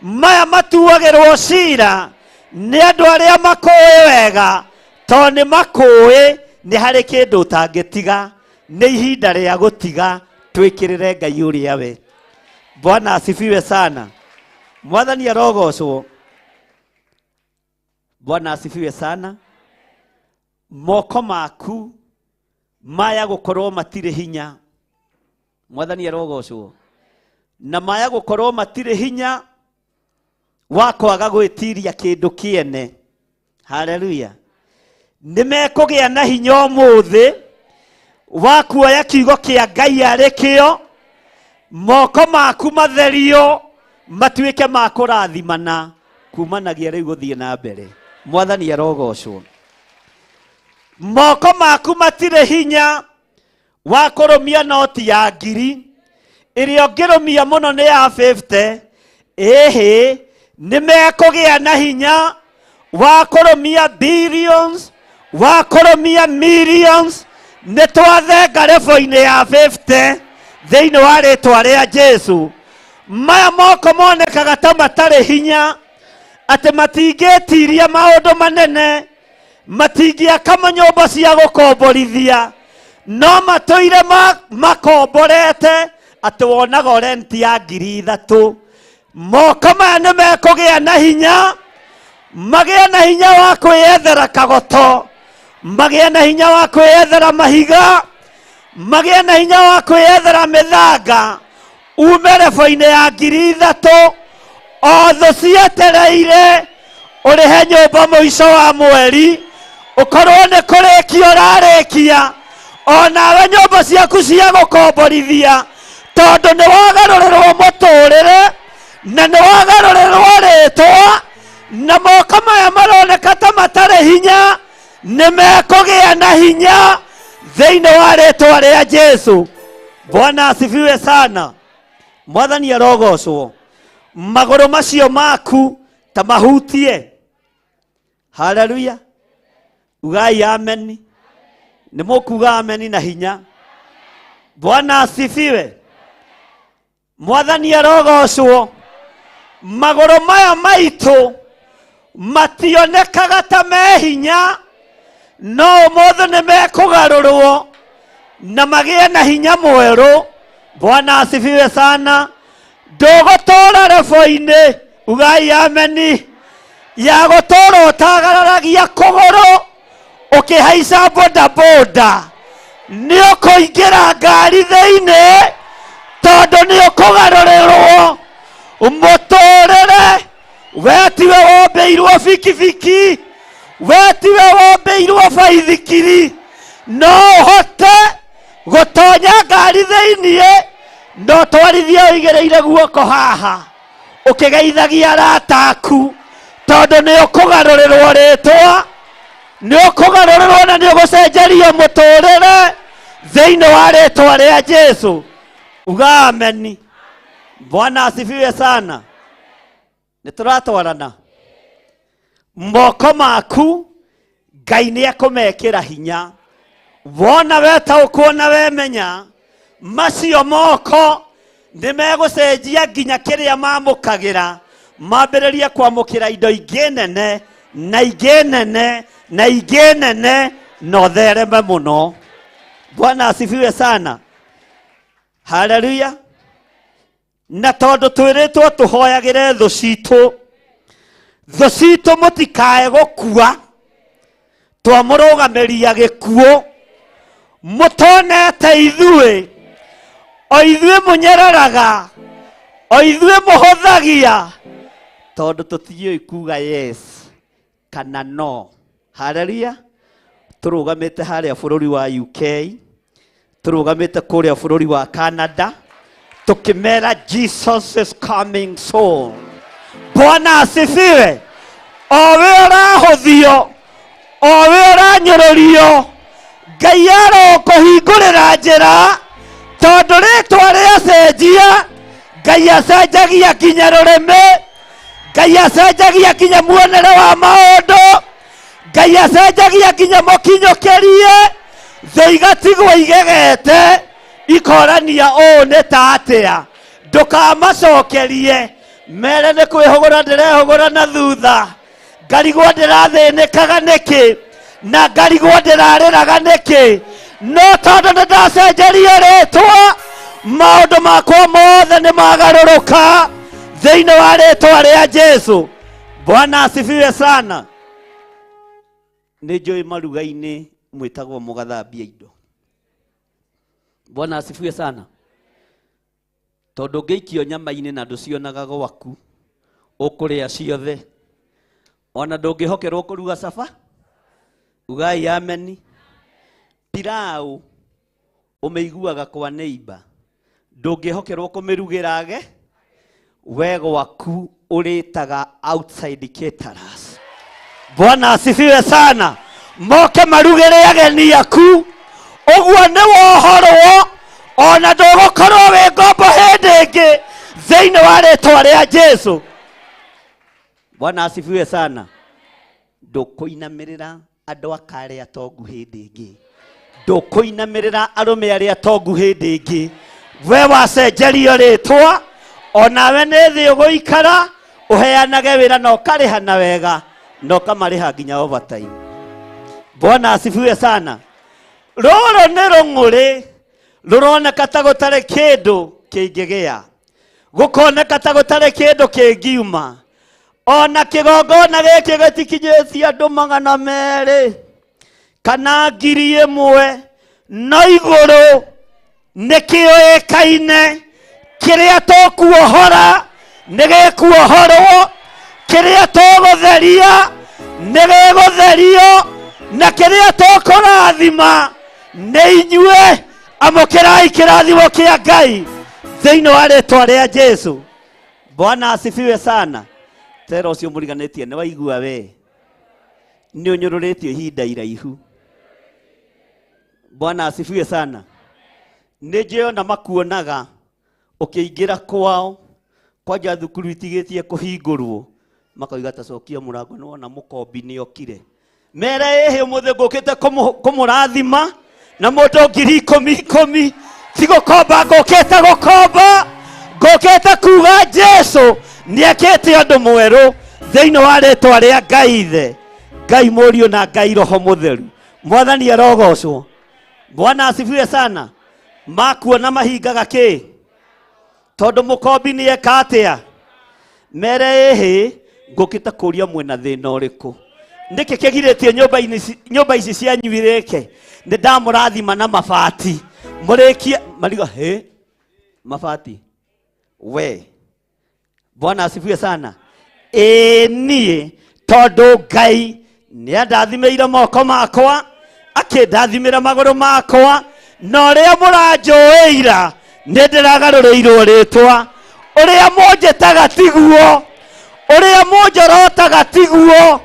maya matuagĩrwo cira nĩ andũ arĩa makũĩ wega, tondũ nĩ makũĩ nĩ harĩ kĩndũ ũtangĩtiga. Nĩ ihinda rĩa gũtiga twĩkĩrĩre Ngai ũrĩa we. Bwana asifiwe sana. Mwathani arogocwo. Bwana asifiwe sana. Moko maku maya gũkorwo matirĩ hinya. Mwathani arogocwo. Na maya gũkorwo matirĩ hinya wa kwaga gwĩtiria kĩndũ kĩene. Haleluya. Nĩ mekũgĩa na hinya ũmũthĩ wa kuoya kiugo kĩa Ngai arĩ kĩo, moko maku matherio matuĩke ma kũrathimana kumanagia rĩu gũthiĩ na mbere. Mwathani arogocwo. Moko maku matirĩ hinya wa kũrũmia noti ya ngiri, ĩrĩa ũngĩrũmia mũno nĩ ya 50. Ĩhĩ, nĩ mekũgĩa na hinya wa kũrũmia billions, wa kũrũmia millions. Nĩ twathenga rebo-inĩ ya 50 thĩinĩ wa rĩtwa rĩa Jesu. Maya moko monekaga ta matarĩ hinya, atĩ matingĩtiria maũndũ manene, matingĩaka manyũmba cia gũkomborithia, no matũire makomborete atĩ wonaga renti ya 3,000. Moko maya nĩ mekũgĩa na hinya, magĩe na hinya wa kwĩyethera kagoto, magĩe na hinya wa kwĩyethera mahiga, magĩe na hinya wa kwĩyethera mĩthanga, ume rebo-inĩ ya 3,000, o thũ cietereire ũrĩhe nyũmba mũico wa mweri, ũkorwo nĩ kũrĩkia ũrarĩkia, onawe nyũmba ciaku cia gũkomborithia, tondũ nĩ wagarũrĩrwo mũtũrĩre na nĩ wagarũrĩrwo rĩtwa, na moko maya maroneka ta matarĩ hinya nĩ Nĩ mekũgĩa na hinya thĩinĩ wa rĩtwa rĩa Jesu. Bwana asifiwe sana. Mwathani arogocwo. Magũrũ macio maku ta mahutie. Haleluya. Ugai ameni. Nĩ mũkuga ameni na hinya. Bwana asifiwe. Mwathani arogocwo. Magũrũ maya maitũ mationekaga ta me hinya, no ũmũthĩ nĩ mekũgarũrwo na magĩe na hinya mwerũ. Bwana asifiwe sana. Ndũgũtũra rebo-inĩ, ugai ameni, ya gũtũra ũtagararagia kũgũrũ ũkĩhaica bodaboda. Nĩ ũkũingĩra ngari thĩinĩ tondũ nĩ ũkũgarũrĩrwo mũtũrĩre. We tiwe wombĩirwo bikibiki, we tiwe wombĩirwo baithikiri, no ũhote gũtonya ngari thĩinĩ no twarithie ũigĩrĩire guoko haha ũkĩgeithagia arata aku, tondũ nĩ ũkũgarũrĩrwo rĩtwa, nĩ ũkũgarũrĩrwo na nĩ ũgũcenjerio mũtũrĩre thĩinĩ wa rĩtwa rĩa Jesu. Uga ameni. Bwana asifiwe sana. Nĩ tũratwarana. Moko maku Ngai nĩ ekũmekĩra hinya. Wona wetaũkwo na wemenya macio moko nĩ megũcenjia nginya kĩrĩa mamũkagĩra, mambĩrĩrie kwamũkĩra indo ingĩ nene na ingĩ nene na ingĩ nene, na ũthereme mũno. Bwana asifiwe sana. Haleluya. Na tondũ twĩrĩtwo tũhoyagĩre thũ citũ, thũ citũ mũtikae gũkua, twamũrũgamĩria gĩkuũ, mũtonete ithuĩ, o ithuĩ mũnyereraga, o ithuĩ mũhũthagia, tondũ tũtiũĩ kuga yes kana no. Haleluya. Tũrũgamĩte harĩa bũrũri wa UK, tũrũgamĩte kũrĩa bũrũri wa Canada, tukimera Jesus is coming soon. Bwana asifiwe. O we ũrahũthio, o we ũranyũrũrio, Ngai arokũhingũrĩra njĩra, tondũ rĩtwa rĩacenjia, Ngai acenjagia nginya rũrĩmĩ, Ngai acenjagia nginya muonere wa maũndũ, Ngai acenjagia nginya mũkinyũkĩrie, thĩ igatigwo igegete, ikorania ũũ nĩ ta atĩa. Ndũkamacokerie, mere nĩ kwĩhũgũra ndĩrehũgũra na thutha, ngarigwo ndĩrathĩnĩkaga nĩkĩ, na ngarigwo ndĩrarĩraga nĩkĩ, no tondũ nĩ ndacenjerio rĩtwa, maũndũ makwa mothe nĩ magarũrũka thĩinĩ wa rĩtwa rĩa Jesu. Bwana asifiwe sana. Nĩ njũĩ maruga-inĩ mwĩtagwo mũgathambia indo. Bwana asifiwe sana. Tondũ ũngĩikio nyama-inĩ na ndũcionaga gwaku, ũkũrĩa ciothe, ona ndũngĩhokerwo kũruga caba. Ugai ameni. Pilau ũmĩiguaga kwa neighbor, ndũngĩhokerwo kũmĩrugĩra age, we gwaku ũrĩtaga outside caterers. Bwana asifiwe sana. Moke marugĩre ageni aku, ũguo nĩ wohorwo, ona ndũgũkorwo wĩ ngombo hĩndĩ ĩngĩ thĩinĩ wa rĩtwa rĩa Jesu. Bwana asifiwe sana. Ndũkũinamĩrĩra andũ aka arĩa atongu hĩndĩ ĩngĩ, ndũkũinamĩrĩra arũme arĩa atongu hĩndĩ ĩngĩ. We wacenjerio rĩtwa, onawe nĩ thĩ ũgũikara, ũheanage wĩra na ũkarĩha na wega, na ũkamarĩha nginya overtime. Bwana asifiwe sana. Rũrũ nĩ rũng'ũrĩ rũroneka ta gũtarĩ kĩndũ kĩngĩgĩa, gũkoneka ta gũtarĩ kĩndũ kĩngiuma, ona kĩgongona gĩkĩ gĩtikinyĩtie andũ 200 kana 1000, no igũrũ nĩ kĩũĩkaine, kĩrĩa tũkuohora nĩ gĩkuohorwo, kĩrĩa tũgũtheria nĩ gĩgũtherio, na kĩrĩa tũkũrathima nĩ inyuĩ. Amũkĩrai kĩrathimo kĩa Ngai thĩinĩ wa rĩtwa rĩa Jesu. Bwana asifiwe sana. Tera ũcio mũriganĩtie nĩ waigua we. Nĩ ũnyũrũrĩtio ihinda iraihu. Bwana asifiwe sana. Nĩ njũĩ ona makuonaga ũkĩingĩra kwao kwanja thukuru itigĩtie kũhingũrwo makoiga ta cokia mũrango nĩ wona mũkombi nĩ okire. Mere ĩhĩ ũmũthĩ ngũkĩte kũmũrathima na mũndũ 10,000 10,000 ti gũkomba ngũkĩte gũkomba ngũkĩte kuga Jesu nĩekĩte ũndũ mwerũ thĩinĩ wa rĩtwa rĩa Ngai Ithe, Ngai Mũriũ na Ngai Roho Mũtheru. Mwathani arogocwo. Bwana asifiwe sana. Makuona mahingaga kĩ? Tondũ mũkombi nĩ eka atĩa? Mere ĩhĩ ngũkĩte kũria mwĩna thĩna ũrĩkũ? Nĩkĩ kĩgirĩtie nyũmba ici cianyu irĩke? Nĩ ndamũrathima na mabati mũrĩkie marigo hĩ mabati we. Bwana asifiwe sana. Ĩĩ niĩ tondũ Ngai nĩandathimĩire moko makwa akĩndathimĩra magũrũ makwa na ũrĩa mũranjũĩira nĩ ndĩragarũrĩirwo rĩtwa. Ũrĩa mũnjĩtaga tiguo, ũrĩa mũnjorotaga tiguo,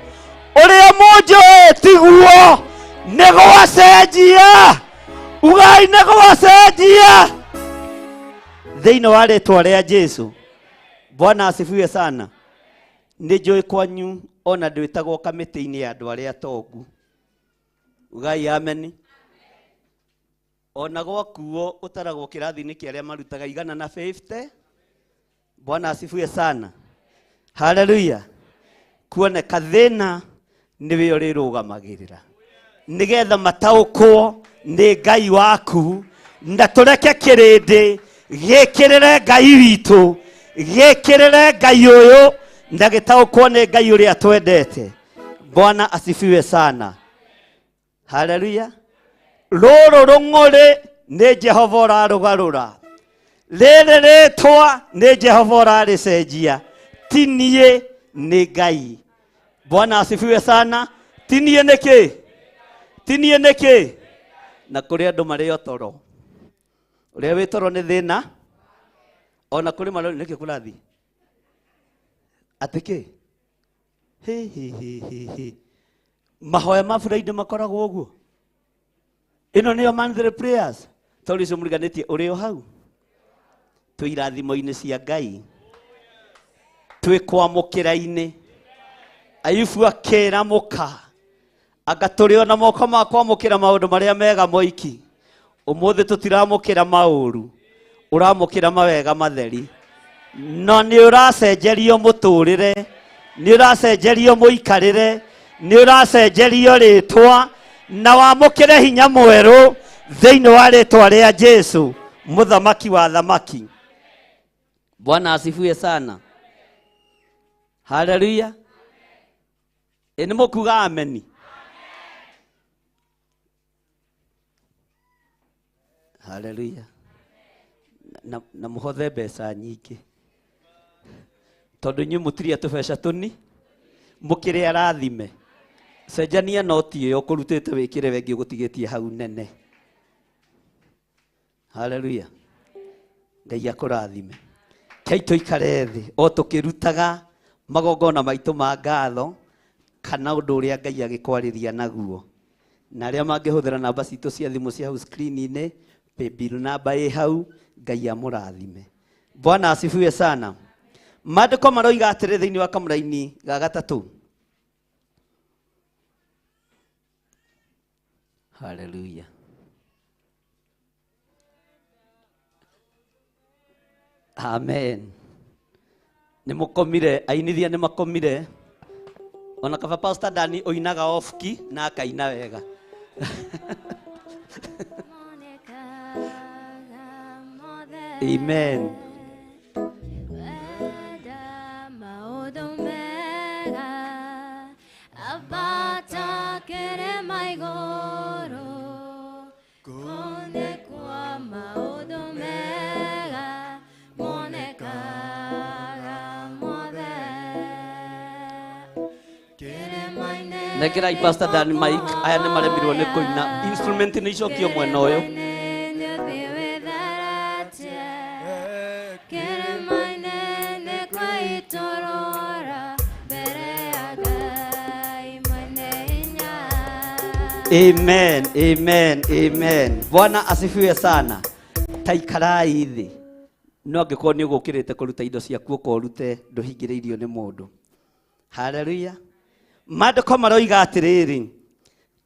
ũrĩa mũnjũĩ tiguo, nĩ gwacenjia. Ugai nĩ gwacenjia thĩinĩ wa rĩtwa rĩa Jesu. Bwana asifiwe sana. Nĩ njũĩ kwanyu ona ndwĩtagwo kamĩtĩ-inĩ ya andũ arĩa atongu. Ugai ameni. Ona gwakuo ũtaragwo kĩrathi-inĩ kĩa arĩa marutaga 150. Bwana asifiwe sana. Haleluya. Kuoneka thĩna nĩwe ũrĩrũgamagĩrĩra nĩgetha mataũkwo nĩ Ngai waku na tũreke kĩrĩndĩ gĩkĩrĩre Ngai witũ, gĩkĩrĩre Ngai ũyũ na gĩtaũkwo nĩ Ngai ũrĩa twendete. Bwana asifiwe sana. Haleluya. Rũrũ rũng'ũrĩ nĩ Jehova ũrarũgarũra, rĩrĩ rĩtwa nĩ Jehova ũrarĩcenjia, ti niĩ nĩ Ngai. Bwana asifiwe sana. Ti niĩ nĩkĩ? Ti niĩ nĩkĩ? Na kũrĩ andũ marĩ o toro. Ũrĩa wĩ toro nĩ thĩna. Ona kũrĩ marori nĩkĩ kũrathiĩ? Atĩ kĩ? Hi, hi, hi, hi, hi. Mahoya ma Friday makoragwo ũguo. Ĩno nĩyo monthly prayers. Tondũ icio mũriganĩtie ũrĩ o hau. Twĩ irathimo-inĩ cia Ngai. Twĩ kwamũkĩra-inĩ. Ayubu akĩra mũka, anga tũrĩ ona moko ma kwamũkĩra maũndũ marĩa mega moiki. Ũmũthĩ tũtiramũkĩra maũru, ũramũkĩra mawega matheri. No nĩ ũracenjerio mũtũrĩre, nĩ ũracenjerio mũikarĩre, nĩ ũracenjerio rĩtwa, na wamũkĩre hinya mwerũ thĩinĩ wa rĩtwa rĩa Jesu, mũthamaki wa thamaki. Bwana asifiwe sana. Haleluya. Ĩ nĩ mũkuga ameni? Haleluya. Na mũhothe mbeca nyingĩ tondũ inyuĩ mũtirĩ tũbeca tũni mũkĩrĩ arathime. Cenjania noti ĩyo ũkũrutĩte wĩkĩre wengi ũgũtigĩtie hau nene. Haleluya. Ngai akũrathime. Kei tũikare thĩ o tũkĩrutaga magongona maitũ ma ngatho kana ũndũ ũrĩa Ngai agĩkwarĩria naguo. Na arĩa mangĩhũthĩra namba citũ cia thimũ cia hau screen-inĩ, paybill namba ĩ hau, Ngai amũrathime. Bwana asifiwe sana. Maandĩko maroiga atĩrĩ thĩinĩ wa kamũraini ga gatatũ. Haleluya. Amen. Nĩ mũkomire, ainithia nĩ makomire. Ona kaba Pastor Dani oinaga off key na akaina wega. Amen. Nengera Pastor Dan mic, aya nĩ maremirwo nĩ kũina. Instrument nĩ icokio mwena ũyũ. Amen, amen, amen. Bwana asifiwe sana. Taikarai thĩ. No angĩkorwo nĩ ũgũkĩrĩte kũruta indo ciaku ũka ũrute ndũhingĩrĩirio nĩ mũndũ. Haleluya. Maandĩko maroiga atĩrĩrĩ,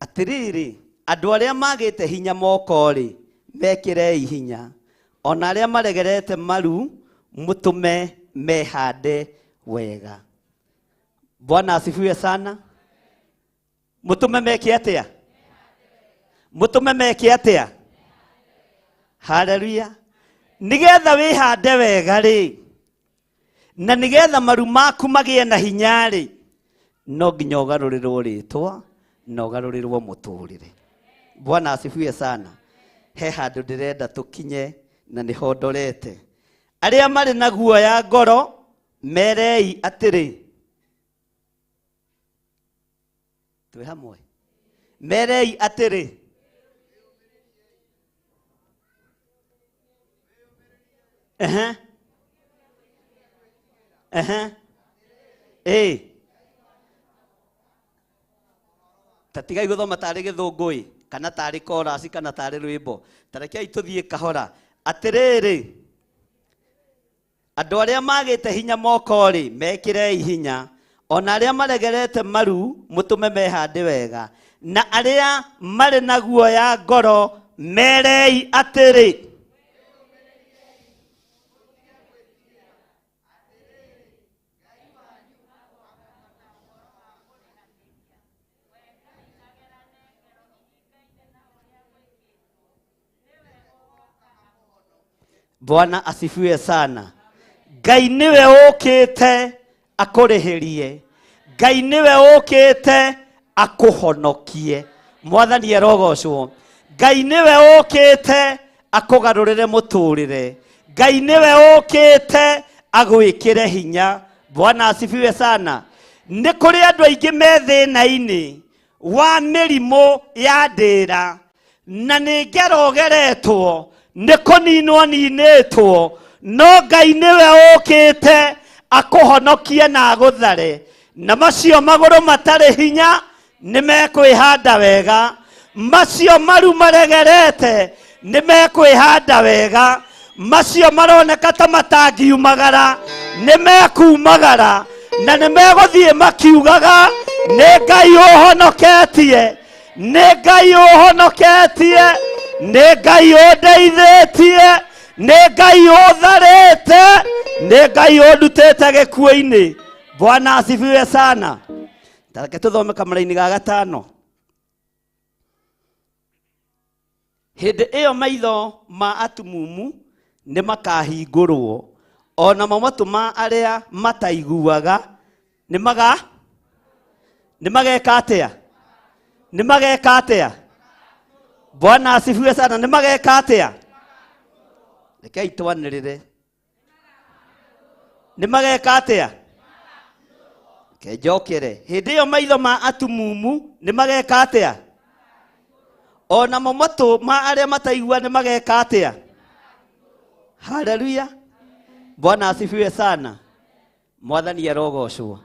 atĩrĩrĩ, andũ arĩa magĩte hinya moko-rĩ, mekĩrei hinya. Ona arĩa maregerete maru, mũtũme mehande wega. Bwana asifiwe sana. Mũtũme meke atĩa? Mũtũme meke atĩa? Haleluya. Nĩgetha wĩhande wega rĩ, na nĩgetha maru maku magĩe na hinya rĩ, no nginya ũgarũrĩrwo rĩtwa na ũgarũrĩrwo mũtũrĩre. Bwana asifiwe sana. He handũ ndĩrenda tũkinye na nĩho ndorete. Arĩa marĩ na guoya ngoro merei atĩrĩ, twĩ hamwe, merei atĩrĩ, ehe ehe ĩ ta tigai gũthoma tarĩ gĩthũngũ ĩ kana tarĩ chorus kana tarĩ rwĩmbo, ta rekei tũthiĩ kahora. Atĩrĩrĩ, andũ arĩa magĩte hinya moko rĩ, mekĩrei hinya, ona arĩa maregerete maru mũtũme mehande wega, na arĩa marĩ na guoya ngoro merei atĩrĩ, Bwana asifiwe sana. Ngai niwe ũkĩte akũrĩhĩrie, Ngai niwe ũkĩte akũhonokie. Mwathani arogocwo. Ngai niwe ũkĩte akũgarũrĩre mũtũrĩre, Ngai niwe ũkĩte agwĩkĩre hinya. Bwana asifiwe sana. Nĩ kũrĩ andũ aingĩ me thĩna-inĩ wa mĩrimũ ya ndĩra, na nĩ ngero ũgeretwo, nĩ kũninwo ninĩtwo, no Ngai nĩwe ũkĩte akũhonokie na agũthare. Na macio magũrũ matarĩ hinya nĩ mekwĩhanda wega, macio maru maregerete nĩ mekwĩhanda wega, macio maroneka ta matangiumagara nĩ mekumagara, na nĩ megũthiĩ makiugaga nĩ Ngai ũhonoketie, nĩ Ngai ũhonoketie, nĩ Ngai ũndeithĩtie, nĩ Ngai ũtharĩte, nĩ Ngai ũndutĩte gĩkuũ-inĩ. Bwana asifiwe sana. Ta reke tũthome kamũraini ga gatano. Hĩndĩ ĩyo maitho ma atumumu nĩ makahingũrwo, o namo matũ ma arĩa mataiguaga nĩ maga nĩ mageka atĩa? Nĩ mageka atĩa? Bwana asifiwe sana. Nĩ mageka atĩa? Rekei twanĩrĩre. Nĩ mageka atĩa? Reke njokere. Hĩndĩ ĩyo maitho ma atumumu nĩ mageka atĩa? O namo matũ ma arĩa mataigua nĩ mageka atĩa? Haleluya. Bwana asifiwe sana. Mwathani arogocwo.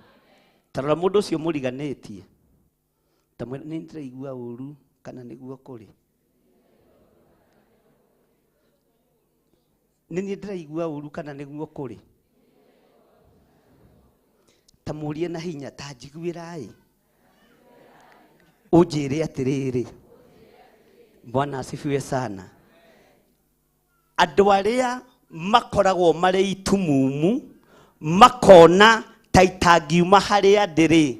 Ta rora mũndũ ũcio mũriganĩtie, ta mwĩre nĩ ndĩraigua ũru kana nĩguo kũrĩ. Nĩ niĩ ndĩraigua ũru kana nĩguo kũrĩ. Ta mũrie na hinya, ta njiguĩrai. Ũnjĩre atĩrĩrĩ, Bwana asifiwe sana. Andũ arĩa makoragwo marĩ itumumu makona ta itangiuma harĩa ndĩrĩ,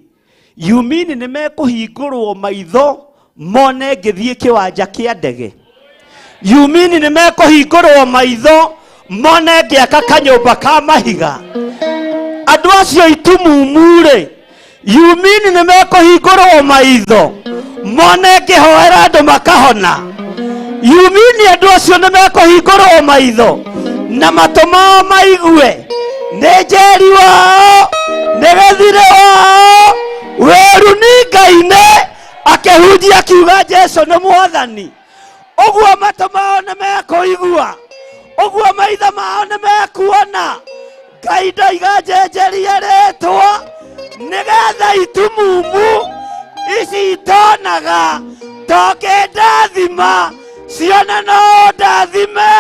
yumini nĩ mekũhingũrwo maitho mone ngĩthiĩ kĩwanja kĩa ndege. Yumini nĩ mekũhingũrwo maitho mone ngĩaka kanyũmba ka mahiga. Andũ acio itumumu rĩ, yumini nĩ mekũhingũrwo maitho mone ngĩhoera andũ makahona. Yumini andũ acio nĩ mekũhingũrwo maitho na matũ mao maigue nĩ njeri wao, nĩ gĩthirĩ wao, wĩru ninga-inĩ akĩhunjia akiuga Jesu nĩ mwathani. Ũguo matũ mao nĩ mekũigua, ũguo maitho mao nĩ mekuona. Ngai ndoiga njenjerie rĩtwa nĩgetha itumumu ici itonaga Tũngĩndathima cione no ũndathime,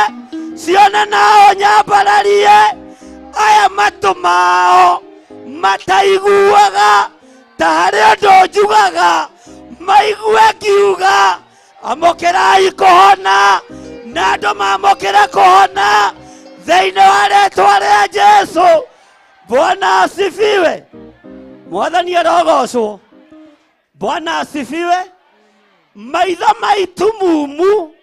cione no ũnyambararie. Aya matũ mao mataiguaga ta harĩ ũndũ njugaga, maigue ngiuga amũkĩrai kũhona, na andũ mamũkĩre kũhona thĩinĩ wa rĩtwa rĩa Jesu. Bwana asifiwe. Mwathani arogocwo. Bwana asifiwe. Maitho maitu mumu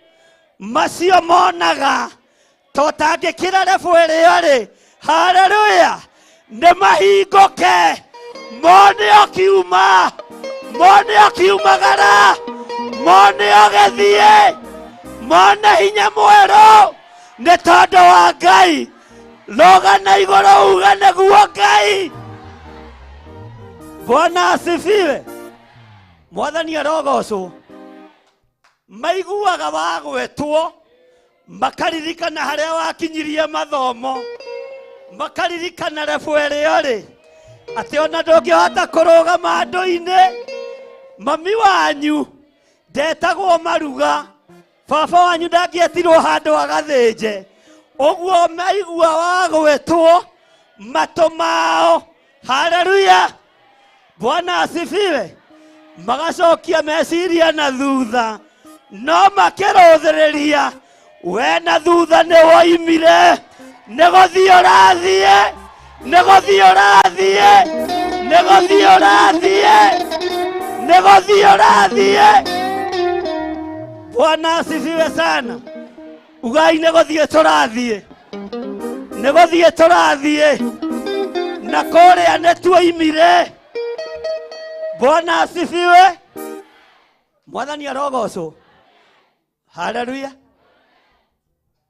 macio monaga tũtangĩkĩra rebu ĩrĩa rĩ, haleluya, nĩ mahingũke, mone ũkiuma, mone ũkiumagara, mone ũgĩthiĩ, mone hinya mwerũ nĩ tondũ wa Ngai. Rũga na igũrũ uga nĩguo Ngai. Bwana asifiwe. Mwathani arogocwo. Maiguaga wagwetwo makaririkana harĩa wakinyirie mathomo, makaririkana rebu ĩrĩa ũrĩ, atĩ ona ndũngĩhota kũrũgama andũ-inĩ. Mami wanyu ndetagwo maruga, baba wanyu ndangĩetirwo handũ agathĩnje. Ũguo maigua wagwetwo matũ mao, haleluya, Bwana asifiwe, magacokia meciria na thutha, no makĩrũthĩrĩria we na thutha nĩ woimire, nĩ gũthiĩ ũrathiĩ, nĩ gũthiĩ ũrathiĩ, nĩ gũthiĩ ũrathiĩ, nĩ gũthiĩ ũrathiĩ. Bwana asifiwe sana. Ugai nĩ gũthiĩ tũrathiĩ, nĩ gũthiĩ tũrathiĩ, na kũrĩa nĩ tuoimire. Bwana asifiwe. Mwathani arogocwo. Haleluya.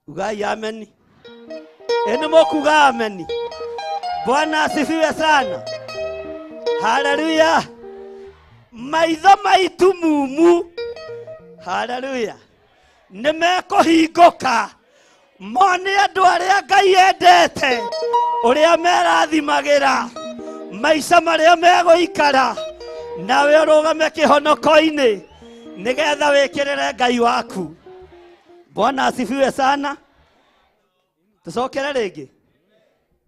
Ugai ameni. Ĩ nĩ mũkuga ameni. Bwana asifiwe sana. Haleluya. Maitho maitu mumu, haleluya, nĩ mekũhingũka mone andũ arĩa Ngai endete, ũrĩa merathimagĩra maica marĩa megũikara, nawe ũrũgame kĩhonoko-inĩ nĩgetha wĩkĩrĩre Ngai waku. Bwana asifiwe sana. Tũcokere rĩngĩ.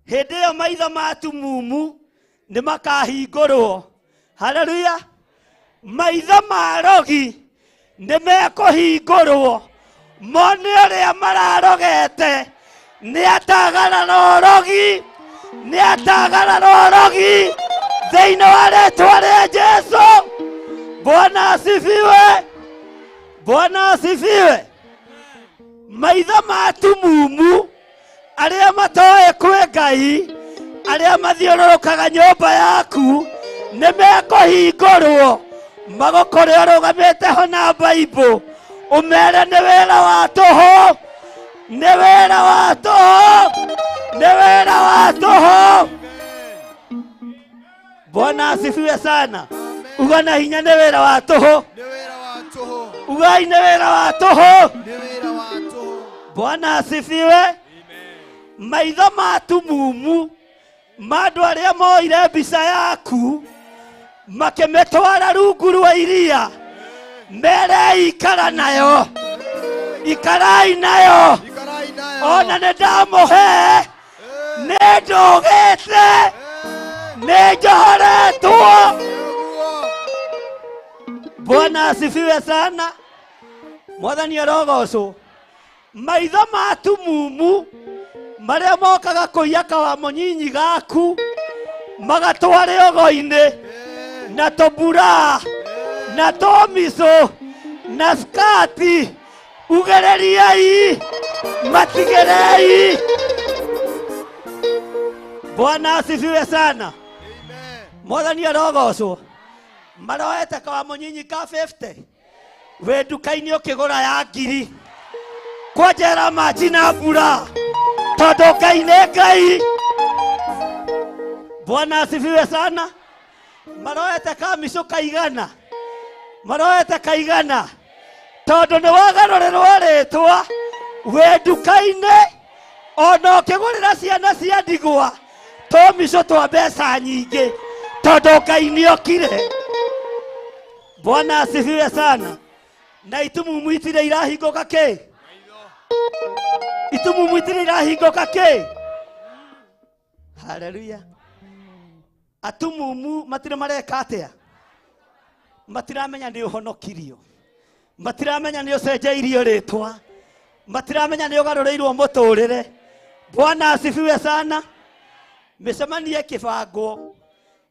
Hĩndĩ ĩyo maitho ma tumumu nĩ makahingũrwo. Haleluya. Maitho ma rogi nĩ mekũhingũrwo, mone ũrĩa mararogete nĩ atagarara ũrogi, nĩ atagarara ũrogi thĩinĩ wa rĩtwa rĩa Jesu. Bwana asifiwe. Bwana asifiwe. Maitho ma tumumu arĩa matoĩ kwĩ Ngai, arĩa mathiũrũrũkaga nyũmba yaku nĩ mekũhingũrwo, magũkore ũrũgamĩte ho na Bible, ũmere nĩ wĩra wa tũhũ, nĩ wĩra wa tũhũ, nĩ wĩra wa tũhũ. Bwana asifiwe sana. Uga na hinya nĩ wĩra wa tũhũ. Ugai nĩ wĩra wa tũhũ. Bwana asifiwe. Maitho ma tumumu ma andũ arĩa moire mbica yaku makĩmĩtwara rungu rwa iria, mere ikara nayo, ikarai nayo, ona nĩ ndamũhe, nĩ ndũgĩte, nĩ njohoretwo. Bwana asifiwe sana. Mwathani arogocwo. Maitho ma tumumu marĩa mokaga kũiya kawamũnyinyi gaku magatware ogo-inĩ na tũmbura na tũmicũ na skati, ugĩrĩriai, matigĩrei. Bwana asifiwe sana. Mwathani arogocwo. Maroete kawamũnyinyi ka 50 wĩ nduka-inĩ ũkĩgũra ya ngiri, kwanjera maji na mbura, tondũ Ngai nĩ Ngai. Bwana asifiwe sana. Maroete kamicũ kaigana, maroete kaigana, tondũ nĩ wagarũrĩrwo rĩtwa wĩ nduka-inĩ, ona ũkĩgũrĩra ciana cia ndigwa tũmicũ twa mbeca nyingĩ, tondũ Ngai nĩ okire. Bwana asifiwe sana. Na itumumu itire irahingũka kĩ? Itumumu itire irahingũka kĩ? Haleluya. Atumumu matire mareka atia? Matiramenya nĩ ũhonokirio. Matiramenya nĩ ũcenjeirio rĩtwa. Matiramenya nĩ ũgarũrĩirwo mũtũrĩre. Bwana asifiwe sana. Mĩcemanio ĩkĩbangwo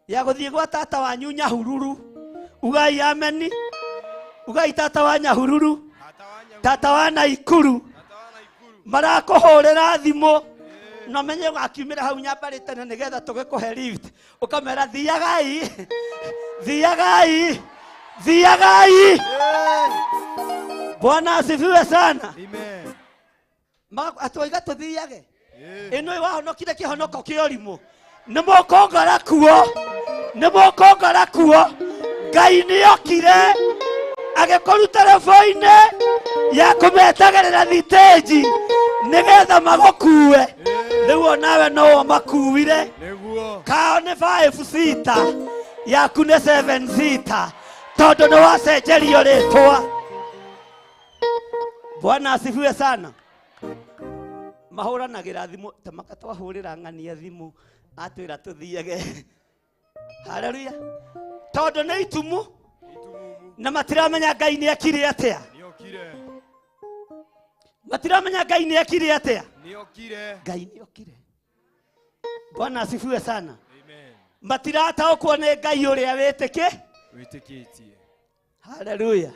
ya gũthiĩ gwa tata wanyu Nyahururu. Ugai ameni. Ugai tata wa Nyahururu. Tata wa Naikuru. Marakũhũrĩra thimũ. No menye ũgakiumĩra hau nyambarĩte na nĩgetha tũgĩkũhe lift. Ũkamera thiagai. Thiagai. Thiagai. Bwana asifiwe sana. Amen. Atwaiga tũthiage. Ĩno wahonokire kĩhonoko kĩa ũrimũ. Nĩ mũkongora kuo. Nĩ mũkongora kuo. Ngai nĩokire agĩkũruta rebo-inĩ ya kũmetagĩrĩra thitĩnji nĩgetha magũkue. Rĩu onawe no makuire. Kao nĩ 5 sita yaku nĩ 7 sita tondũ nĩ wacenjerio rĩtwa. Bwana asifiwe sana. Mahũranagĩra thimũ ta makatwahũrĩra ng'ania thimũ atwĩra tũthiage. Haleluya. Tondũ nĩ itumu na matiramenya Ngai nĩ ekire atĩa. Matiramenya Ngai nĩ ekire atĩa. Ngai nĩ okire. Bwana asifiwe sana. Amen. Matirataũkwo nĩ Ngai ũrĩa wĩtĩkĩtie. Haleluya.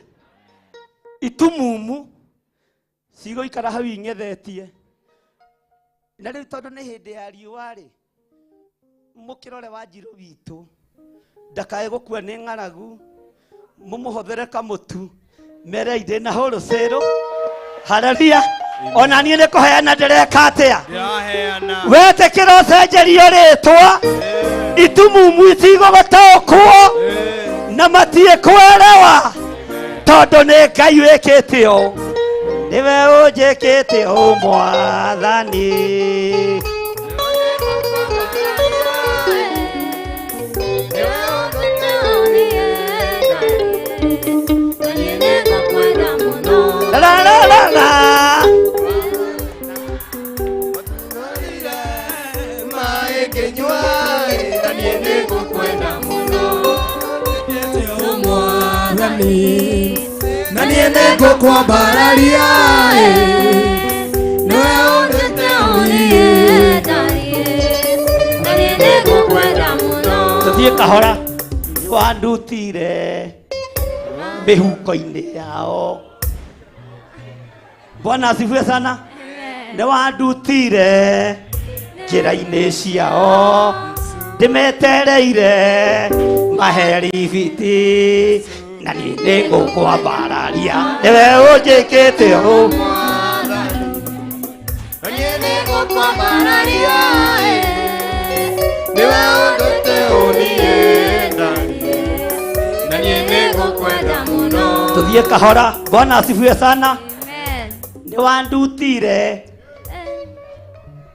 Itumumu cigũikara hau ing'ethetie. Na rĩu tondũ nĩ hĩndĩ ya riũa rĩ, mũkĩrore wa Njirũ witũ ndakae gũkua nĩ ng'aragu, mũmũhothere kamũtu mere ndĩ na wholesale. Haleluya. Ona niĩ nĩ kũheana ndĩreka atĩa? Wetĩkĩra ũcenjerio rĩtwa, itumumu itigũgũtaũkwo na matiĩkwerewa tondũ nĩ Ngai wĩkĩte ũũ. Nĩwe ũnjĩkĩte ũũ Mwathani. La la la la. Na niĩ nĩngũkwambararia nĩwe ũndĩte Tũthiĩ kahora. Nĩwandutire mĩhuko-inĩ yao. Bwana asifiwe sana. Nĩwandutire njĩra-inĩ ciao. Ndĩmetereire maheribiti na niĩ nĩngũkwambararia. Nĩwe ũnjĩkĩte ũũ. Nĩwe ũndĩte ũniĩ na niĩ nĩngũkwenda mũno. Tũthiĩ kahora. Bwana asifiwe sana. Nĩwandutire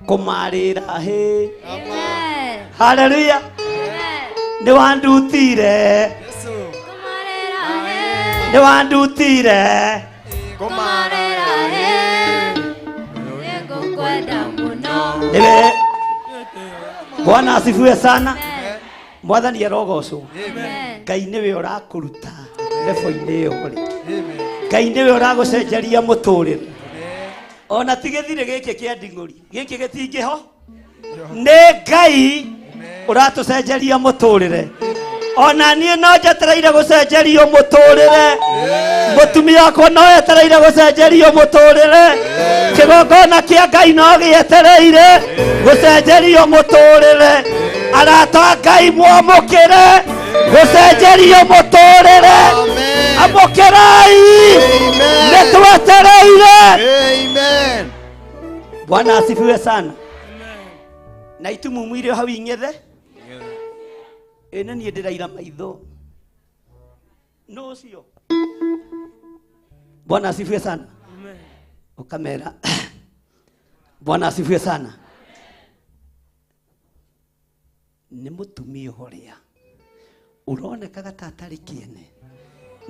kũmarĩra hĩ. Haleluya. Nĩwandutire. Nĩwandutire nĩwe. Bwana asifiwe sana. Mwathani arogocwo. Ngai nĩwe ũrakũruta lebo-inĩ ĩyo rĩ. Ngai nĩwe ũragũcenjeria mũtũrĩre. Ona ti gĩthirĩ gĩkĩ kĩa nding'ũri gĩkĩ gĩtingĩho. Nĩ Ngai ũratũcenjeria mũtũrĩre. Ona niĩ no njetereire gũcenjerio mũtũrĩre. Mũtumia wakwa no etereire gũcenjerio mũtũrĩre. Kĩgongona kĩa Ngai no gĩetereire gũcenjerio mũtũrĩre. Arata a Ngai mwamũkĩre gũcenjerio mũtũrĩre. Amũkĩrai. Nĩ twetereire. Bwana asifiwe sana. Na itumumu irĩ hau ing'ethe. Ĩno niĩ ndĩraira maitho. Nũ ũcio? Bwana asifiwe sana. Ukamera. Bwana asifiwe sana. Nĩ mũtumia ũrĩa ũronekaga ta atarĩ kĩene.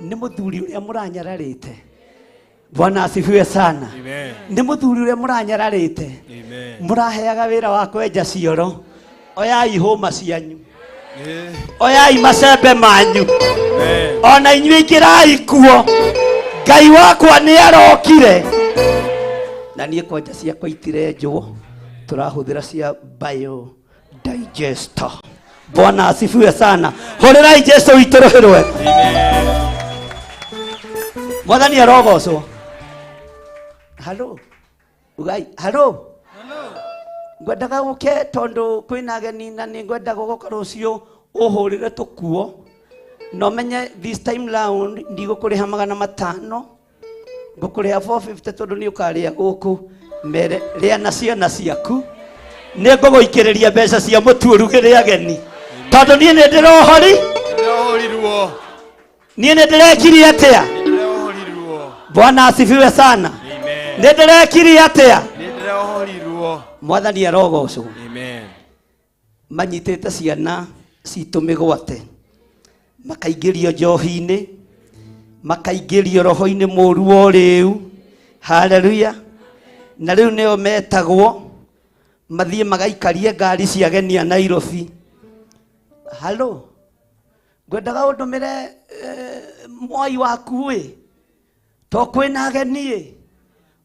Nĩ mũthuri ũrĩa mũranyararĩte. Bwana asifiwe sana. Nĩ mũthuri ũrĩa mũranyararĩte. Mũraheaga wĩra wa kwenja cioro. Oyai hũma cianyu. Oyai macembe manyu. Ona inyuĩ ingĩrai kuo. Ngai wakwa nĩ arokire. Na niĩ kwanja ciakwa itirenjwo, tũrahũthĩra cia bio digester. Bwana asifiwe sana. Hũrĩrai Jesu witũ rũhĩ rwega. Mwathani arogocwo. Halo. Ugai, halo. Ngwendaga gũke tondũ kwĩna ageni na nĩ ngwenda gũgoka rũciũ ũhũrĩre tũkuo. Na ũmenye this time round ndigũkũrĩha 500, ngũkũrĩha 450 tondũ nĩ ũkarĩa gũkũ. Mere rĩa na ciana ciaku. Nĩ ngũgũikĩrĩria mbeca cia mũtu ũrugĩre ageni. Tondũ niĩ nĩ ndĩrohori. Ndĩrohorirwo. Niĩ nĩ ndĩrekirie atĩa? Ndĩrohorirwo. Bwana asifiwe sana. Nĩ ndĩrekirie atĩa? Ndĩrohorirwo. Mwathani arogocwo. Amen. Manyitĩte ciana citũ mĩgwate, makaingĩrio njohi-inĩ, makaingĩrio roho-inĩ mũru wa ũrĩu. Haleluya. Na rĩu nĩo metagwo mathiĩ magaikarie ngari cia ageni a Nairobi. Halo, ngwendaga ũndũmĩre mwai waku ĩ, to kwĩna ageni ĩ,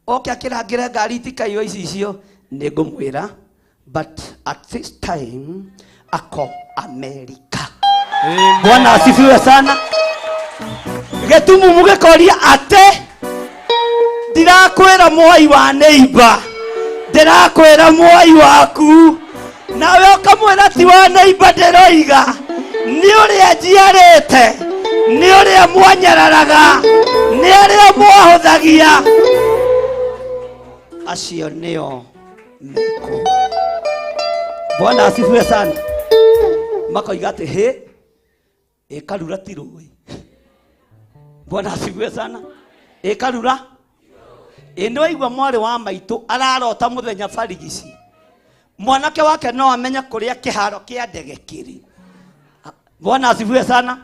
oke akĩrangĩre ngari itikaiywo ici icio. Nĩ ngũmwĩra, but at this time ako America. Bwana asifiwe sana. Gĩtumumu gĩkoria atĩ ndirakwĩra mwai wa neighbor, ndĩrakwĩra mwai waku, nawe ũkamwĩra ti wa neighbor ndĩroiga, nĩ ũrĩa njiarĩte, nĩ ũrĩa mwanyararaga, nĩ arĩa mwahũthagia, acio nĩo meko. Bwana asifiwe sana. Makoiga atĩ hĩ ĩkarura ti rũĩ. Bwana asifiwe sana. Ĩkarura ĩ nĩ waigua mwarĩ wa maitũ ararota mũthenya barigici, mwanake wake no amenye kũrĩa kĩharo kĩa ndege kĩrĩ. Bwana asifiwe sana.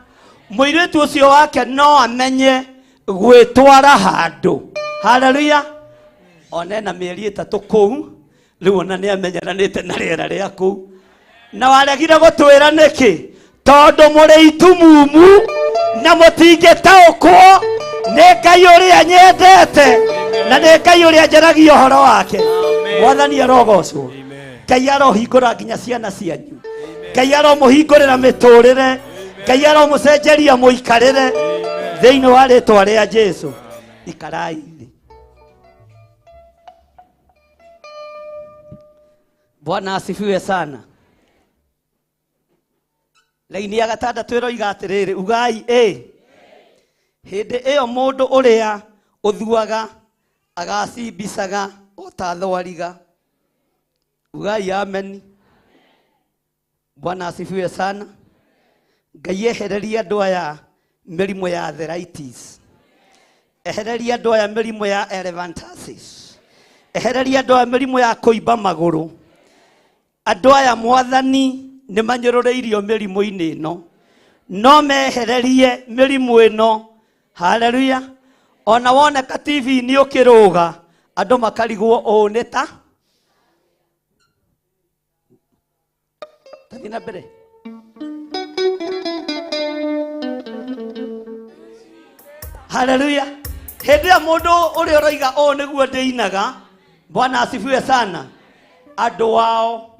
Mũirĩtu ũcio wake no amenye gwĩtwara handũ. Haleluya. One na mĩeri 3 kũu, rĩu ona nĩ amenyeranĩte na rĩera rĩa kũu. Na waregire gũtwĩra nĩkĩ? Tondũ mũrĩ itumumu na mũtingĩtaũkwo nĩ Ngai ũrĩa nyendete na nĩ Ngai ũrĩa njaragia ũhoro wake. Mwathani arogocwo. Ngai arohingũra nginya ciana cianyu. Ngai aromũhingũrĩra mĩtũrĩre. Ngai aromũcenjeria mũikarĩre thĩinĩ wa rĩtwa rĩa Jesu. Ikarai thĩ. Bwana asifiwe sana. Laini ya gatandatũ ĩroiga atĩrĩrĩ, ugai ĩ. Hĩndĩ ĩyo mũndũ ũrĩa ũthuaga agacimbicaga o ta thwariga. Ugai amen. Bwana asifiwe sana. Ngai ehererie andũ aya mĩrimũ ya arthritis. Ehererie andũ aya mĩrimũ ya elephantiasis. Ehererie andũ aya mĩrimũ ya kũimba magũrũ. Andũ aya mwathani nĩ manyũrũrĩirio mĩrimũ-inĩ ĩno, no mehererie mĩrimũ ĩno. Haleluya. Ona woneka TV-inĩ ũkĩrũga, andũ makarigwo ũũ nĩ ta. Tathiĩ na mbere. Haleluya. Hĩndĩ ĩrĩa mũndũ ũrĩa ũroiga ũũ nĩguo ndĩinaga, Bwana asifiwe sana. Andũ ao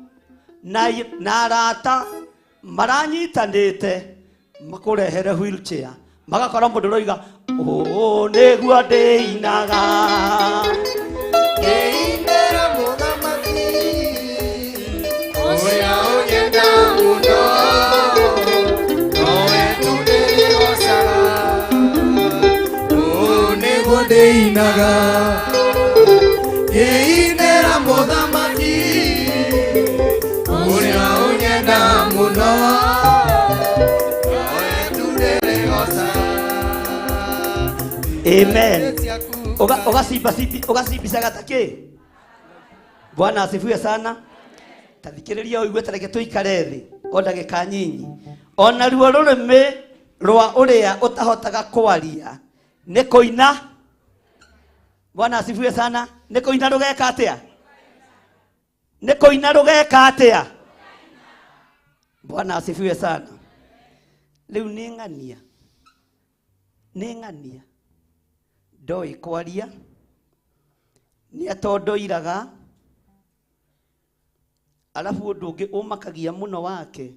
na arata maranyitanĩte makũrehere wheelchair, magakora mũndũ ũroiga ũũ nĩguo ndĩinaga. Ndĩinĩra mũthamaki ũrĩa ũnyenda mũno, nowe tu ndĩrĩgocaga. Ũũ nĩguo ndĩinaga. Ndĩinĩra mũthamaki ũrĩa ũnyenda mũno, nowe tu ndĩrĩgocaga. Amen. Ũgacimbicaga ta kĩ? Bwana asifiwe sana. Tathikĩrĩria ũigue, ta reke tũikare thĩ o ndagĩka nyinyi. Ona ruo rũrĩmĩ Rwa ũrĩa ũtahotaga kwaria nĩ kũina. Bwana asifiwe sana. Nĩ kũina rũgeka atĩa? Nĩ kũina rũgeka atĩa? Bwana asifiwe sana. Rĩu nĩ ng'ania, nĩ ng'ania ndoĩ kwaria, nĩ atondoiraga. Alafu ũndũ ũngĩ ũmakagia mũno wake,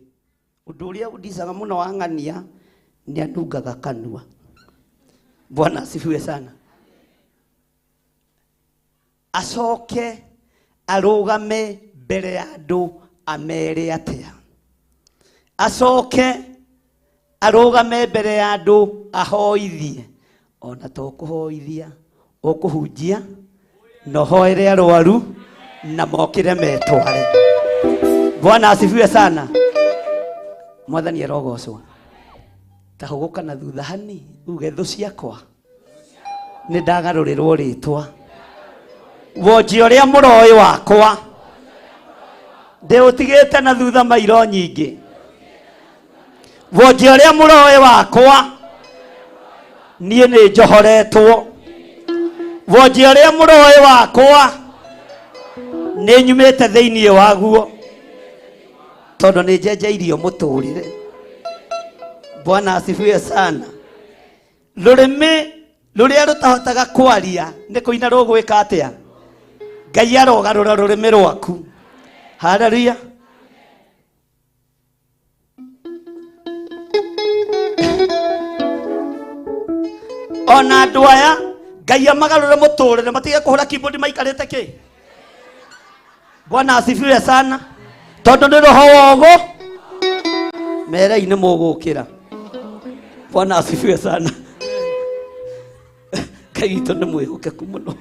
ũndũ ũrĩa ũndicaga mũno wa ng'ania, nĩ anungaga kanua. Bwana asifiwe sana. Acoke arũgame mbere ya andũ amere atĩa? Acoke arũgame mbere ya andũ ahoithie. Ona to kũhoithia, ũkũhunjia na ũhoere arwaru na mokĩre metware. Bwana asifiwe sana. Mwathani arogocwo. Ta hũgũka na thutha hani uge thũ ciakwa nĩ ndagarũrĩrwo rĩtwa. Wonji ũrĩa mũroĩ wakwa ndĩũtigĩte na thutha mairo nyingĩ. Wonji ũrĩa mũroĩ wakwa niĩ nĩ njohoretwo. Wonji ũrĩa mũroĩ wakwa nĩ nyumĩte thĩinĩ waguo, tondũ nĩ njenjeirio mũtũrĩre. Bwana asifiwe sana. Rũrĩmĩ rũrĩa rũtahotaga kwaria nĩ kũina rũgwĩka atĩa? Ngai arogarũra rũrĩmĩ rwaku. Haleluya. Ona andũ aya Ngai amagarũre mũtũrĩre matige kũhũra keyboard maikarĩte kĩ. Bwana asifiwe sana. Tondũ nĩ roho wogo merei nĩ mũgũkĩra. Bwana asifiwe sana. Ngai witũ nĩ mwĩhokeku mũno.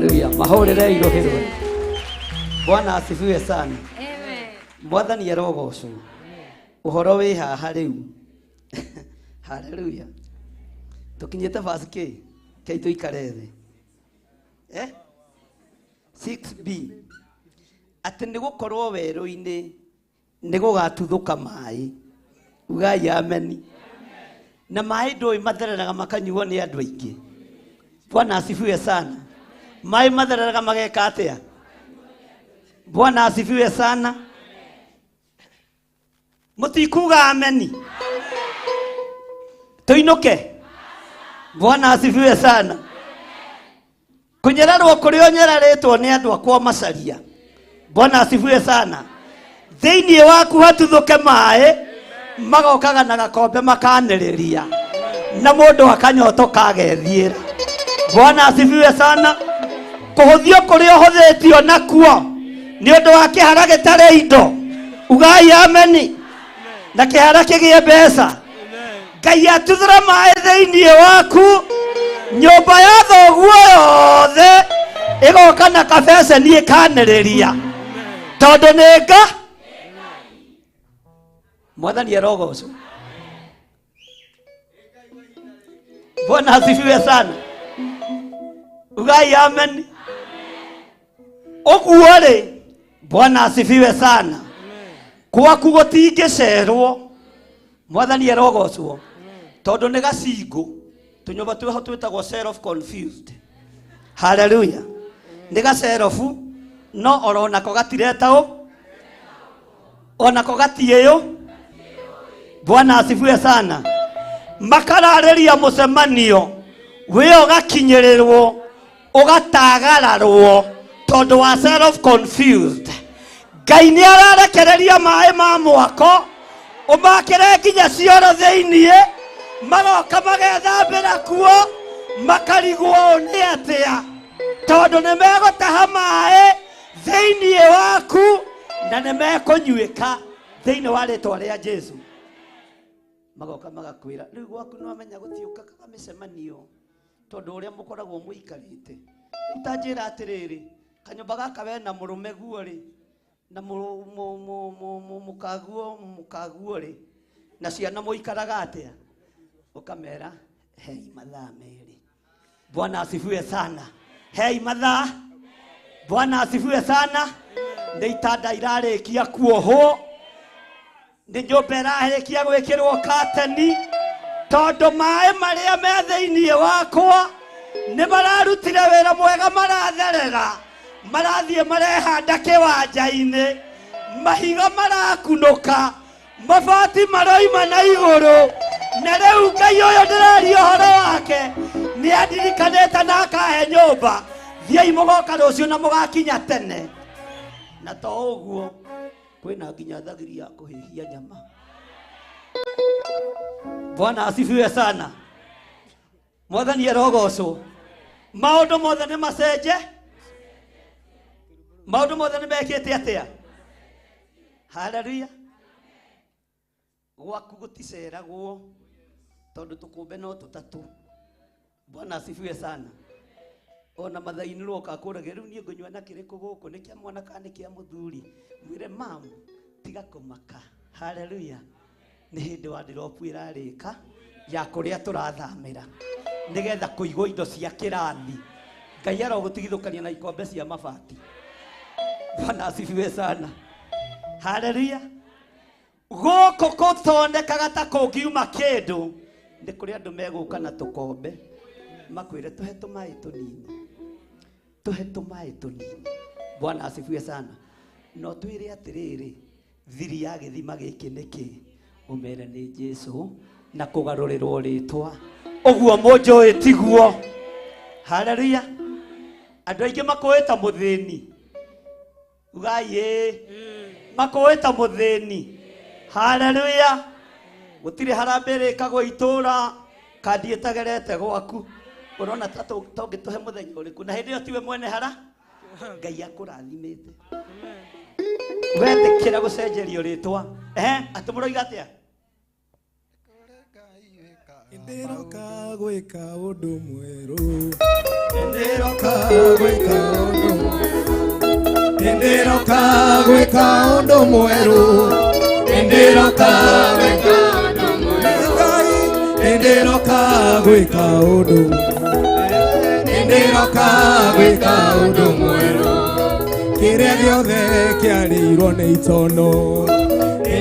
Haleluya. Mahũrĩrei rũhĩ rwega. Bwana asifiwe sana. Mwathani arogocwo. Ũhoro wĩ haha rĩu. Haleluya. Tũkinyĩte verse kĩ? Kei tũikare thĩ. Eh? 6b. Atĩ nĩ gũkorwo werũ-inĩ nĩ gũgatuthũka maĩ. Ugai ameni. Na maĩ ndũĩ mathereraga makanyuo nĩ andũ aingĩ. Bwana asifiwe sana. Maĩ mathereraga mageka atĩa? Bwana asifiwe sana. Mũtikuga ameni. Tũinũke. Bwana asifiwe sana. Kũnyararwo kũrĩa ũnyararĩtwo nĩ andũ akwa macaria. Bwana asifiwe sana. Thĩinĩ waku hatuthũke maĩ magokaga na gakombe makanĩrĩria na mũndũ akanyotoka agethiĩra. Bwana asifiwe sana. Kũhũthio kũrĩa ũhũthĩtio nakuo nĩ ũndũ wa kĩhara gĩtarĩ indo. Ugai ameni. Na kĩhara kĩgĩe mbeca. Ngai atuthũra maĩ thĩinĩ waku nyũmba ya thoguo yothe ĩgoka na kabeceni ĩkanĩrĩria tondũ nĩ nga mwathani arogocwo. Bwana asifiwe sana. Ugai amen. Ũguo rĩ, Bwana asifiwe sana. Gwaku gũtingĩcerwo. Mwathani arogocwo. Tondũ nĩ gacingũ. Tũnyũmba twĩho twĩtagwo self confused. Haleluya. Nĩ gacerobu no oronako gatireta ũ onako gatiĩyũ. Bwana asifiwe sana. Makararĩria mũcemanio wĩ ũgakinyĩrĩrwo ũgatagararwo tondũ wa self confused. Ngai nĩ ararekereria maĩ ma mwako ũmakĩre nginya cioro thĩiniĩ magoka magethambĩra kuo makarigwo ũũ nĩ atĩa tondũ nĩ megũtaha maĩ thĩiniĩ waku na nĩ mekũnyuĩka thĩinĩ wa rĩtwa rĩa Jesu. Magoka magakwĩra rĩu gwaku nĩwamenya gũtiũkaga mĩcemanio tondũ ũrĩa mũkoragwo mũikarĩte. Rĩu ta njĩra atĩrĩrĩ, kanyũmba gaka we na mũrũme guo rĩ na mũkaguo mũkaguo rĩ na ciana mũikaraga atĩa? Ũkamera hei mathaa merĩ. Bwana asifiwe sana. Hei mathaa. Bwana asifiwe sana. Nĩ itanda irarĩkia kuohwo, nĩ nyũmba ĩrarĩkia gwĩkĩrwo kateni tondũ maĩ marĩa me thĩinĩ wakwa nĩ mararutire wĩra mwega, maratherera marathiĩ marehanda kĩwanja-inĩ, mahiga marakunũka, mabati maroima na igũrũ, na rĩu Ngai ũyũ ndĩraria ũhoro wake nĩ andirikanĩte na akahe nyũmba. Thiĩi mũgoka rũciũ na mũgakinya tene. Na to ũguo kwĩna nginya thagiri ya kũhĩhia nyama. Bwana asifiwe sana. Mwathani arogocwo. Maũndũ mothe nĩ macenje, maũndũ mothe nĩ mekĩte atĩa? Haleluya. Gwaku gũticeragwo tondũ tũkũmbe no tũtatũ. Bwana asifiwe sana. Ona mathainĩ roka kũragia rĩu niĩ ngũnyua na kĩrĩkũ gũkũ, nĩ kĩa mwana kana nĩ kĩa mũthuri? Mwĩre mamu tiga kũmaka. Haleluya. Nĩ hĩndĩ wa ndiropu ĩrarĩka ya kũrĩa tũrathamĩra nĩgetha kũigwo indo cia kĩrathi. Ngai arogũtigithũkania na ikombe cia mabati. Bwana asifiwe sana. Haleluya. Gũkũ gũtonekaga ta kũngiuma kĩndũ, nĩ kũrĩ andũ megũka na tũkombe makwĩre tũhe tũmaĩ tũnini, tũhe tũmaĩ tũnini. Bwana asifiwe sana. No twĩre atĩrĩrĩ, thiri ya gĩthima gĩkĩ nĩ kĩ? Ũmere nĩ Jesu na kũgarũrĩrwo rĩtwa. Ũguo mũnjũĩ tiguo. Haleluya. Andũ aingĩ makũĩ ta mũthĩni. Ugai ĩĩ. Makũĩ ta mũthĩni. Haleluya. Gũtirĩ harambee ĩrĩkagwo itũũra kandi ĩtagerete gwaku. Ũrona ta tũngĩtũhe mũthenya ũrĩkũ? Na hĩndĩ ĩyo tiwe mwene hara. Ngai akũrathimĩte. Wetĩkĩra gũcenjerio rĩtwa. Atĩ mũroiga atĩa? Ndĩroka gwĩka ũndũ mwerũ. Nĩndĩroka gwĩka ũndũ Nĩndĩroka gwĩka ũndũ mwerũ Nĩndĩroka gwĩka ũndũ mwerũ Nĩndĩroka gwĩka ũndũ Nĩndĩroka gwĩka ũndũ mwerũ Kĩrĩa gĩothe kĩarĩirwo nĩ itono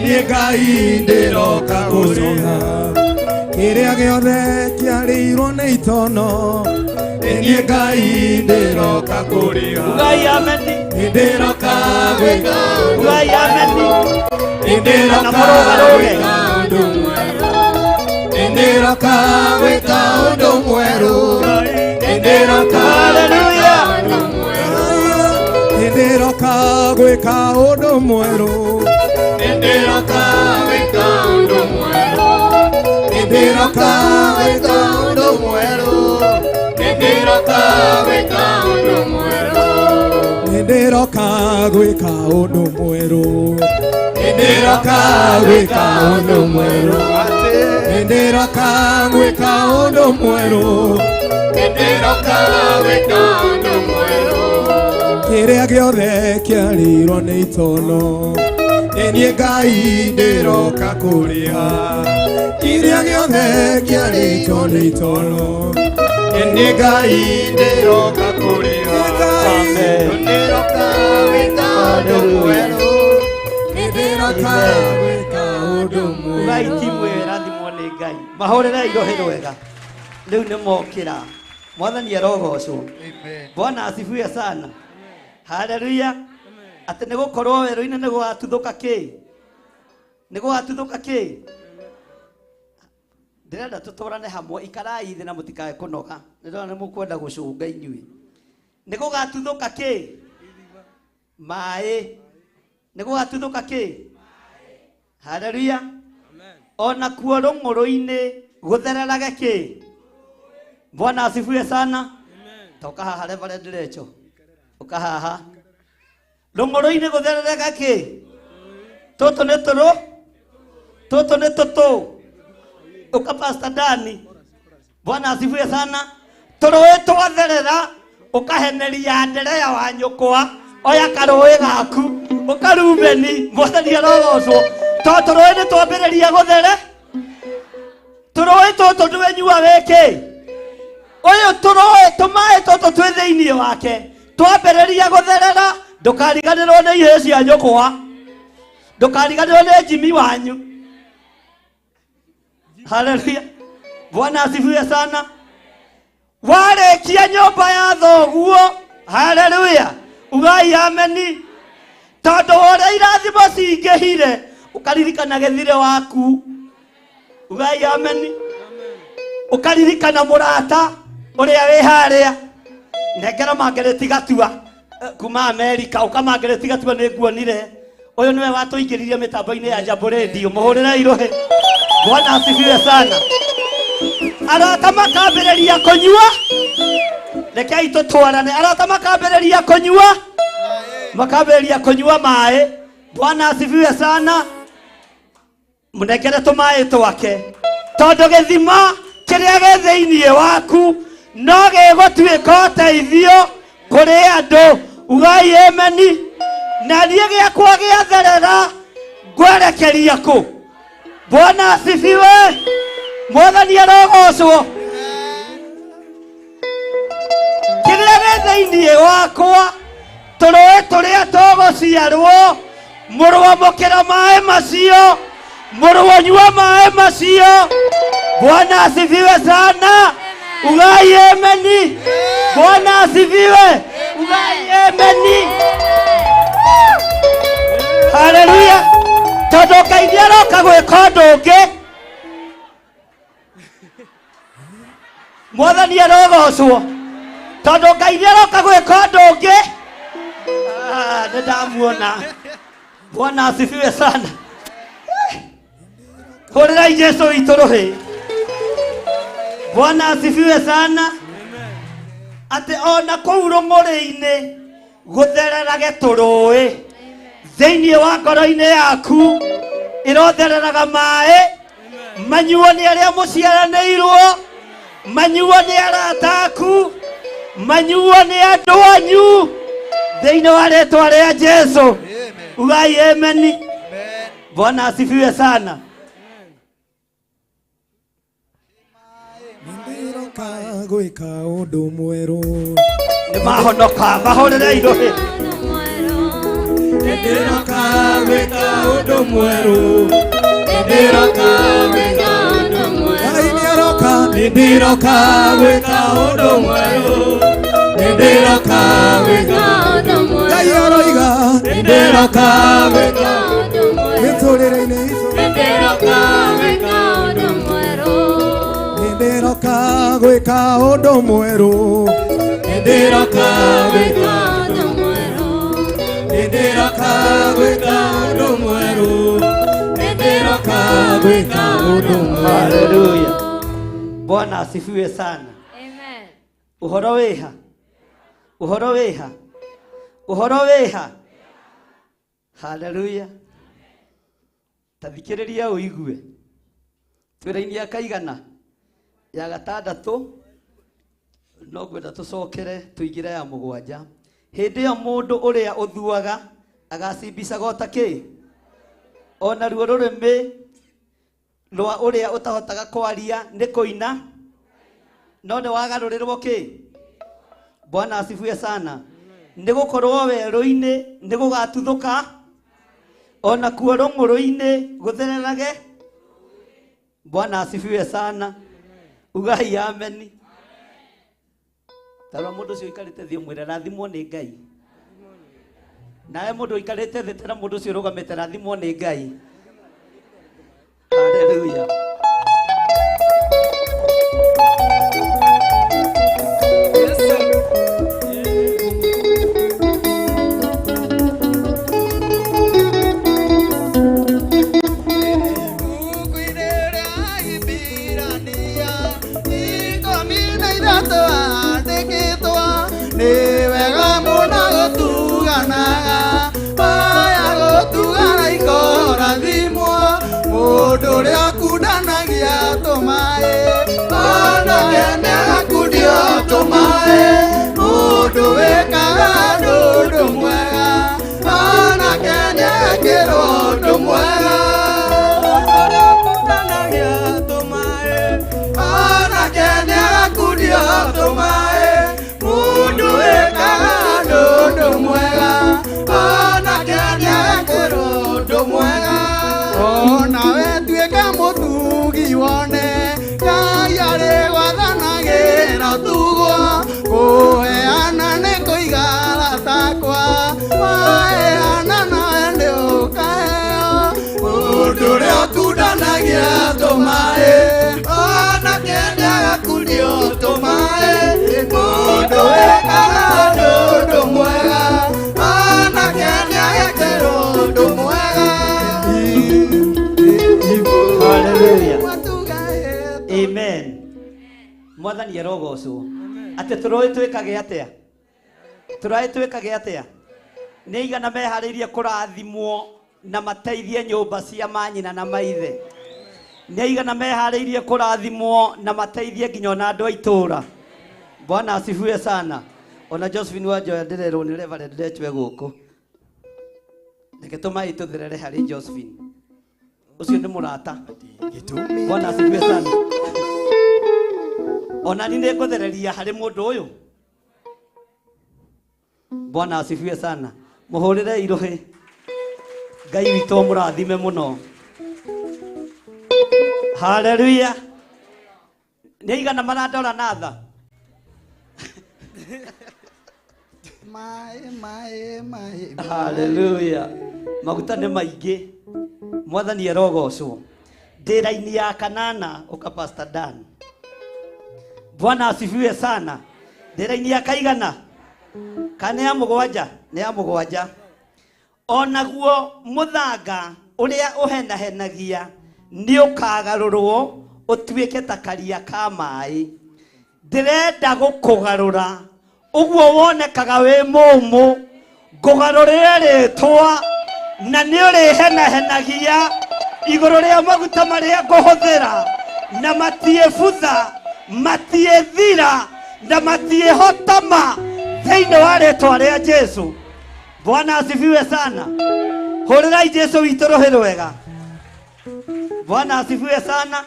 Nĩ Ngai ndĩroka gũcoha Kĩrĩa gĩothe kĩarĩirwo nĩ itono Nĩ Ngai ndĩroka kũrĩha Ugai ameni. Nĩndĩroka gwĩka ũndũ Ugai ameni. Nĩndĩroka Na mũrũgarũge. gwĩka ũndũ mwerũ Nĩndĩroka gwĩka ũndũ mwerũ Nĩndĩroka Hallelujah. Nĩndĩroka gwĩka ũndũ mwerũ Nĩndĩroka gwĩka ũndũ mwerũ Nĩndĩroka gwĩka ũndũ mwerũ Nĩndĩroka gwĩka ũndũ mwerũ Nĩndĩroka gwĩka ũndũ mwerũ Nĩndĩroka gwĩka ũndũ mwerũ Nĩndĩroka gwĩka ũndũ mwerũ Nĩndĩroka gwĩka ũndũ mwerũ Kĩrĩa gĩothe kĩarĩirwo nĩ itono Nĩ niĩ Ngai ndĩroka kũrĩha Kĩrĩa gĩothe kĩarĩtwo nĩ itono Nĩ niĩ Ngai ndĩroka kũrĩha Nĩndĩroka gwĩka ũndũ mwerũ Nĩndĩroka gwĩka ũndũ mwerũ Ugai timu ĩyo ĩrathimwo nĩ Ngai. Mahũrĩrei rũhĩ rwega. Rĩu nĩ mokĩra. Mwathani arogocwo. Bwana asifiwe sana. Haleluya. Atĩ nĩ gũkorwo werũ-inĩ nĩ gũgatuthũka kĩ? Nĩ gũgatuthũka kĩ? Ndĩrenda tũtwarane hamwe ikarai thĩ na mũtikae kũnoga. Nĩ ndĩrona nĩ mũkwenda gũcũnga inyuĩ. Nĩ gũgatuthũka kĩ? Maĩ. Nĩ gũgatuthũka kĩ? Haleluya. Ona kuo rũng'ũrũ-inĩ gũthererage kĩ? Bwana asifiwe sana. Toka haha Reverend Rachel. Ũka haha. Rũng'ũrũ-inĩ gũthererega kĩ? Tũtũ nĩ tũrũ? Tũtũ nĩ tũtũ. Ũka Pastor Dani. Bwana asifiwe sana. Tũrũĩ twatherera ũkaheneria Anderea wa nyũkwa oya karũĩ gaku ũka Rubeni mwathani arogocwo tondũ tũrũĩ nĩ twambĩrĩria gũthere tũrũĩ tũtũ ndũwenyua wĩkĩ ũyũ tũrũĩ tũmaĩ tũtũ twĩ thĩinĩ wake twambĩrĩria gũtherera ndũkariganĩrwo nĩ ihĩĩ cia nyũkwa ndũkariganĩrwo nĩ Jimmy wanyu haleluya bwana asifiwe sana warĩkia nyũmba ya thoguo haleluya ugai ameni tondũ ũrĩa irathimo cingĩhire ũkaririkana gĩthire waku ugai ameni ũkaririkana mũrata ũrĩa wĩ harĩa nengera Margaret Gatua kuma Amerika ũka Margaret Gatua nĩ nguonire ũyũ nĩwe watũingĩririe mĩtambo-inĩ ya Jambo Radio mũhũrĩre irũhĩ bwana asifiwe sana arata makambĩrĩria kũnyua rekei tũtwarane arata makambĩrĩria kũnyua makambĩrĩria kũnyua maĩ bwana asifiwe sana mũnengere tũmaĩ twake tondũ gĩthima kĩrĩa gĩ thĩinĩ waku no gĩgũtuĩka ũteithio kũrĩ andũ ugai ameni na niĩ gĩakwa gĩatherera ngwerekeria kũ bwana asifiwe mwathani arogocwo kĩrĩa gĩ thĩinĩ wakwa tũrũĩ tũrĩa tũgũciarwo mũrũamũkĩra maĩ macio mũrũanyua maĩ macio bwana asifiwe sana ugai ameni bwana asifiwe ugai ameni haleluya tondũ ngai nĩ aroka gwĩka ũndũ ũngĩ mwathani arogocwo tondũ ngai nĩ aroka gwĩka ũndũ ũngĩ Ah, nĩ ndamuona bwana asifiwe sana hũrĩrai jesu witũ rũhĩ bwana asifiwe sana atĩ ona kũu rũng'ũrĩ-inĩ gũthererage tũrũĩ thĩinĩ wa ngoro-inĩ yaku ĩrothereraga maĩ manyuo nĩ arĩa mũciaranĩirwo manyuo nĩ arata aku Manyuo nĩ andũ anyu thĩinĩ wa rĩtwa rĩa Jesu. Ugai ameni. Bwana asifiwe sana. Nĩndĩroka gwĩka ũndũ mwerũ. Nĩ mahonoka mahũrĩre irũhĩ. Nĩndĩroka gwĩka ũndũ mwerũ. Nĩndĩroka gwĩka ũndũ mwerũ. Ngai nĩaroka. Nĩndĩroka gwĩka ũndũ mwerũ. Nĩndĩroka gwĩka ũndũ mwerũ. Ngai aroiga. Nĩndĩroka gwĩka ũndũ mwerũ. Mĩtũrĩre-inĩ itũ. Nĩndĩroka gwĩka ũndũ mwerũ. Nĩndĩroka gwĩka ũndũ mwerũ. Nĩndĩroka gwĩka ũndũ mwerũ. Nĩndĩroka gwĩka ũndũ mwerũ. Nĩndĩroka gwĩka ũndũ mwerũ. Haleluya. Bwana asifiwe sana. Amen. Ũhoro wĩha? Ũhoro wĩha? Ũhoro wĩha? Haleluya. Ta thikĩrĩria ũigue. Twĩra-inĩ ya kaigana ya gatandatũ no ngwenda tũcokere tũingĩre ya mũgwanja. Hĩndĩ ĩyo mũndũ ũrĩa ũthuaga agacimbicaga o ta kĩ? O naruo rũrĩmĩ rwa ũrĩa ũtahotaga kwaria nĩ kũina no nĩ wagarũrĩrwo kĩ? Bwana asifiwe sana. Nĩ gũkorwo werũ-inĩ nĩ gũgatuthũka ona kuo rũng'ũrũ-inĩ gũthererage. Bwana asifiwe sana. Ugai ameni. Tarora mũndũ ũcio ũikarĩte thĩ ũmwĩre rathimwo nĩ Ngai. Nawe mũndũ ũikarĩte thĩ tera mũndũ ũcio ũrũgamĩte rathimwo nĩ Ngai. Haleluya. Nĩ wega mũno gũtuganaga, waya gũtugana ikorathimwo, mũndũ ũrĩa ũkundanagia tũmaĩ, onake nĩagakundio tũmaĩ, mũndũ wĩkaga ũndũ mwega, onake nĩagekĩrwo ũndũ mwega. Ũrĩa ũkundanagia tũmaĩ, onake nĩagakundio tũmaĩ, mũndũ wĩkaga ũndũ mwega, onake nĩagekĩrwo ũndũ mwega. Onawe tuĩka mũtugi wone, Ngai arĩ gwathanagĩra ũtugwo, kũheana nĩ kũiga takwa, waheana nawe nĩ ũkaheo. Mũndũ ũrĩa ũkundanagia tũmaĩ, onake nĩagakundio tũmaĩ, mũndũ wĩkaga ũndũ mwega, onake nĩagekĩrwo ũndũ mwega. Haleluya. Amen. Mwathani arogocwo. Atĩ tũrũĩ twĩkage atĩa? Tũrũĩ twĩkage atĩa? Nĩ aigana meharĩirie kũrathimwo na mateithie nyũmba cia manyina na maithe. Nĩ aigana meharĩirie kũrathimwo na mateithie nginya ona andũ a itũũra. Bwana asifiwe sana. Ona Josephine Wanjoya ndĩrerwo nĩ Reverend Ndechwe gũkũ. Reke tũmaĩ tũtherere harĩ Josephine. Ũcio nĩ mũrata. Bwana asifiwe sana. Ona ni nĩngũthereria harĩ mũndũ ũyũ. Bwana asifiwe sana. Mũhũrĩre irũhĩ. Ngai witũ amũrathime mũno. Haleluya. Nĩ aigana marandora na tha? Maĩ, maĩ, maĩ. Haleluya. Maguta nĩ maingĩ. Mwathani arogocwo. Ndĩra-inĩ ya kanana ũka Pastor Dan. Bwana asifiwe sana. Ndĩra-inĩ ya kaigana? Kana ya mũgwanja? Nĩ ya mũgwanja. Onaguo mũthanga ũrĩa ũhenahenagia nĩ ũkagarũrwo ũtuĩke ta karia ka maĩ. Ndĩrenda gũkũgarũra ũguo wonekaga wĩ mũmũ, ngũgarũrĩre rĩtwa na nĩ ũrĩhenahenagia igũrũ rĩa maguta marĩa ngũhũthĩra na matiĩbutha matiĩthira Na matiĩhotoma thĩinĩ wa rĩtwa rĩa Jesu. Bwana asifiwe sana. Hũrĩrai Jesu witũ rũhĩ rwega. Bwana asifiwe sana.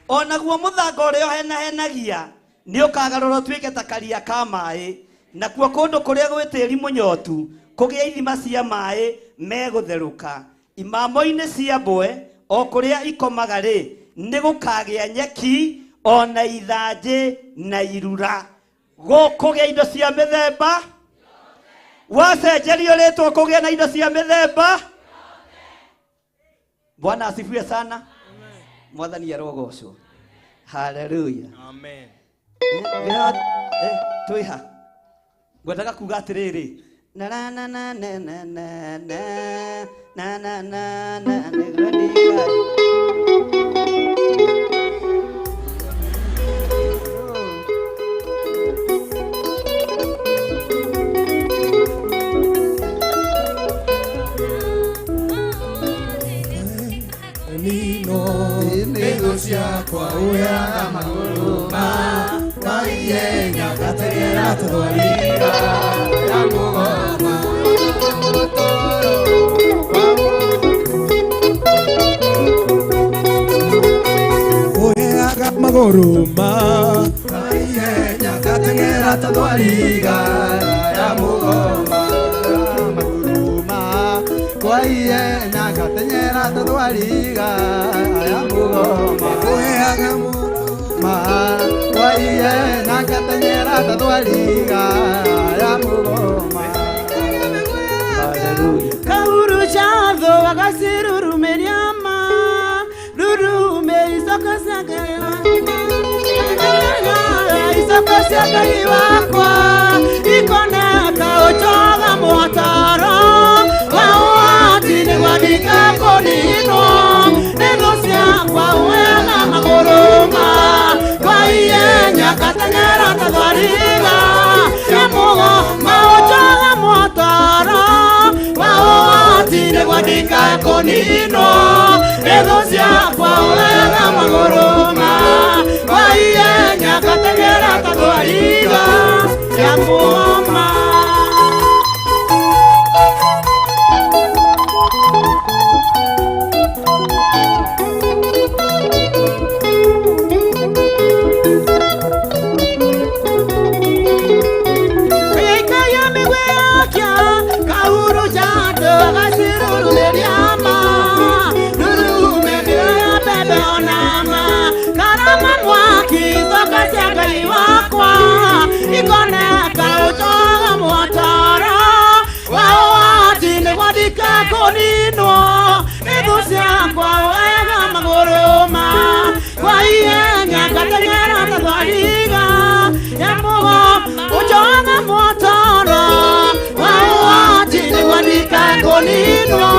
Onaguo mũthanga ũrĩa ũhenahenagia nĩ ũkagarũrwo ũtuĩke ta karia ka maĩ, nakuo kũndũ kũrĩa gwĩ tĩri mũnyotu kũgĩe ithima cia maĩ megũtherũka. Imamo-inĩ cia mbwe o kũrĩa ikomaga rĩ, nĩ gũkagĩa nyeki ona ithanjĩ na irura. Gũkũgĩa indo cia mĩthemba. Wacenjerio rĩtwa kũgĩa na indo cia mĩthemba. Bwana asifiwe sana. Mwathani arogocwo. Haleluya. Amen. Twĩha ngwendaga kuga atĩrĩrĩ, na na na na na na na na na na na nĩguo ndika. Nino nĩthũ ciakwa ũyaga magũrũ ma maihenya ngateng'era tũthwariga ya mũgoma. Ũheaga magũrũ ma maihenya ngateng'era tũthwariga ya mũgoma. Magũrũ ma kwa ihenya ngateng'era tũthwariga ya mũgoma. Ũheaga ma kwa ihenya ngateng'era tũthwariga ya mũgoma. Haleluya. Kahuru chatho akasirurumeria rurume isoko cia Ngai wakwa ikoneka ũchoga mũhataro wa ũhoti nĩguo ndikakũninwo nĩ thũ ciakwa. Ũheaga magũrũ ma kwa ihenya ngateng'era ta thwariga ya mũgoma. Ũchoga mũhataro wa ũhoti nĩguo ndikakũninwo nĩ thũ ciakwa. Ũheaga magũrũ ma kwa ihenya ngateng'era ta thwariga ya mũgoma. Ikoneka ũchoga mũhataro wa ũhoti nĩguo ndikakũninwo nĩ thũ ciakwa. Ũheaga magũrũ ma kwa ihenya ngateng'era ta thwariga ya mũgoma. Ũchoga mũhataro wa ũhoti nĩguo ndikakũninwo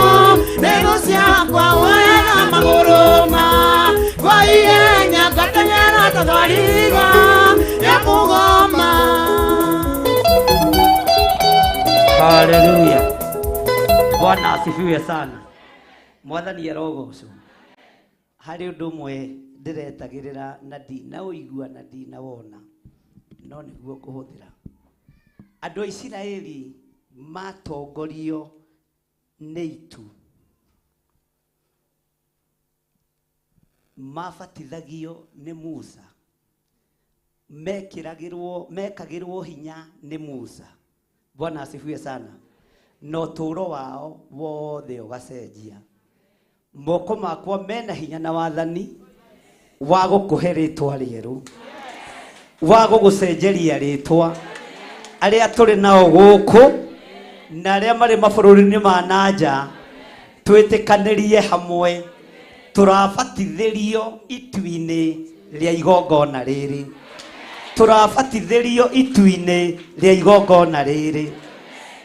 nĩ thũ ciakwa. Ũheaga magũrũ ma kwa ihenya ngateng'era ta thwariga ya mũgoma. Haleluya. Bwana asifiwe sana. Mwathani arogocwo. Harĩ ũndũ ũmwe ndĩretagĩrĩra na ndinaũigua na ndinawona, no nĩguo ngũhũthĩra. Andũ a Isiraeli matongorio nĩ itu, mabatithagio nĩ Musa, mekagĩrwo hinya nĩ Musa. Bwana asifiwe sana. Na ũtũũro wao wothe ũgacenjia. Moko makwa mena hinya na wathani wa gũkũhe rĩtwa rĩerũ, wa gũgũcenjeria rĩtwa. Arĩa tũrĩ nao gũkũ na arĩa marĩ mabũrũri-inĩ ma na nja, twĩtĩkanĩrie hamwe, tũrabatithĩrio itu-inĩ rĩa igongona rĩrĩ. Tũrabatithĩrio itu-inĩ rĩa igongona rĩrĩ.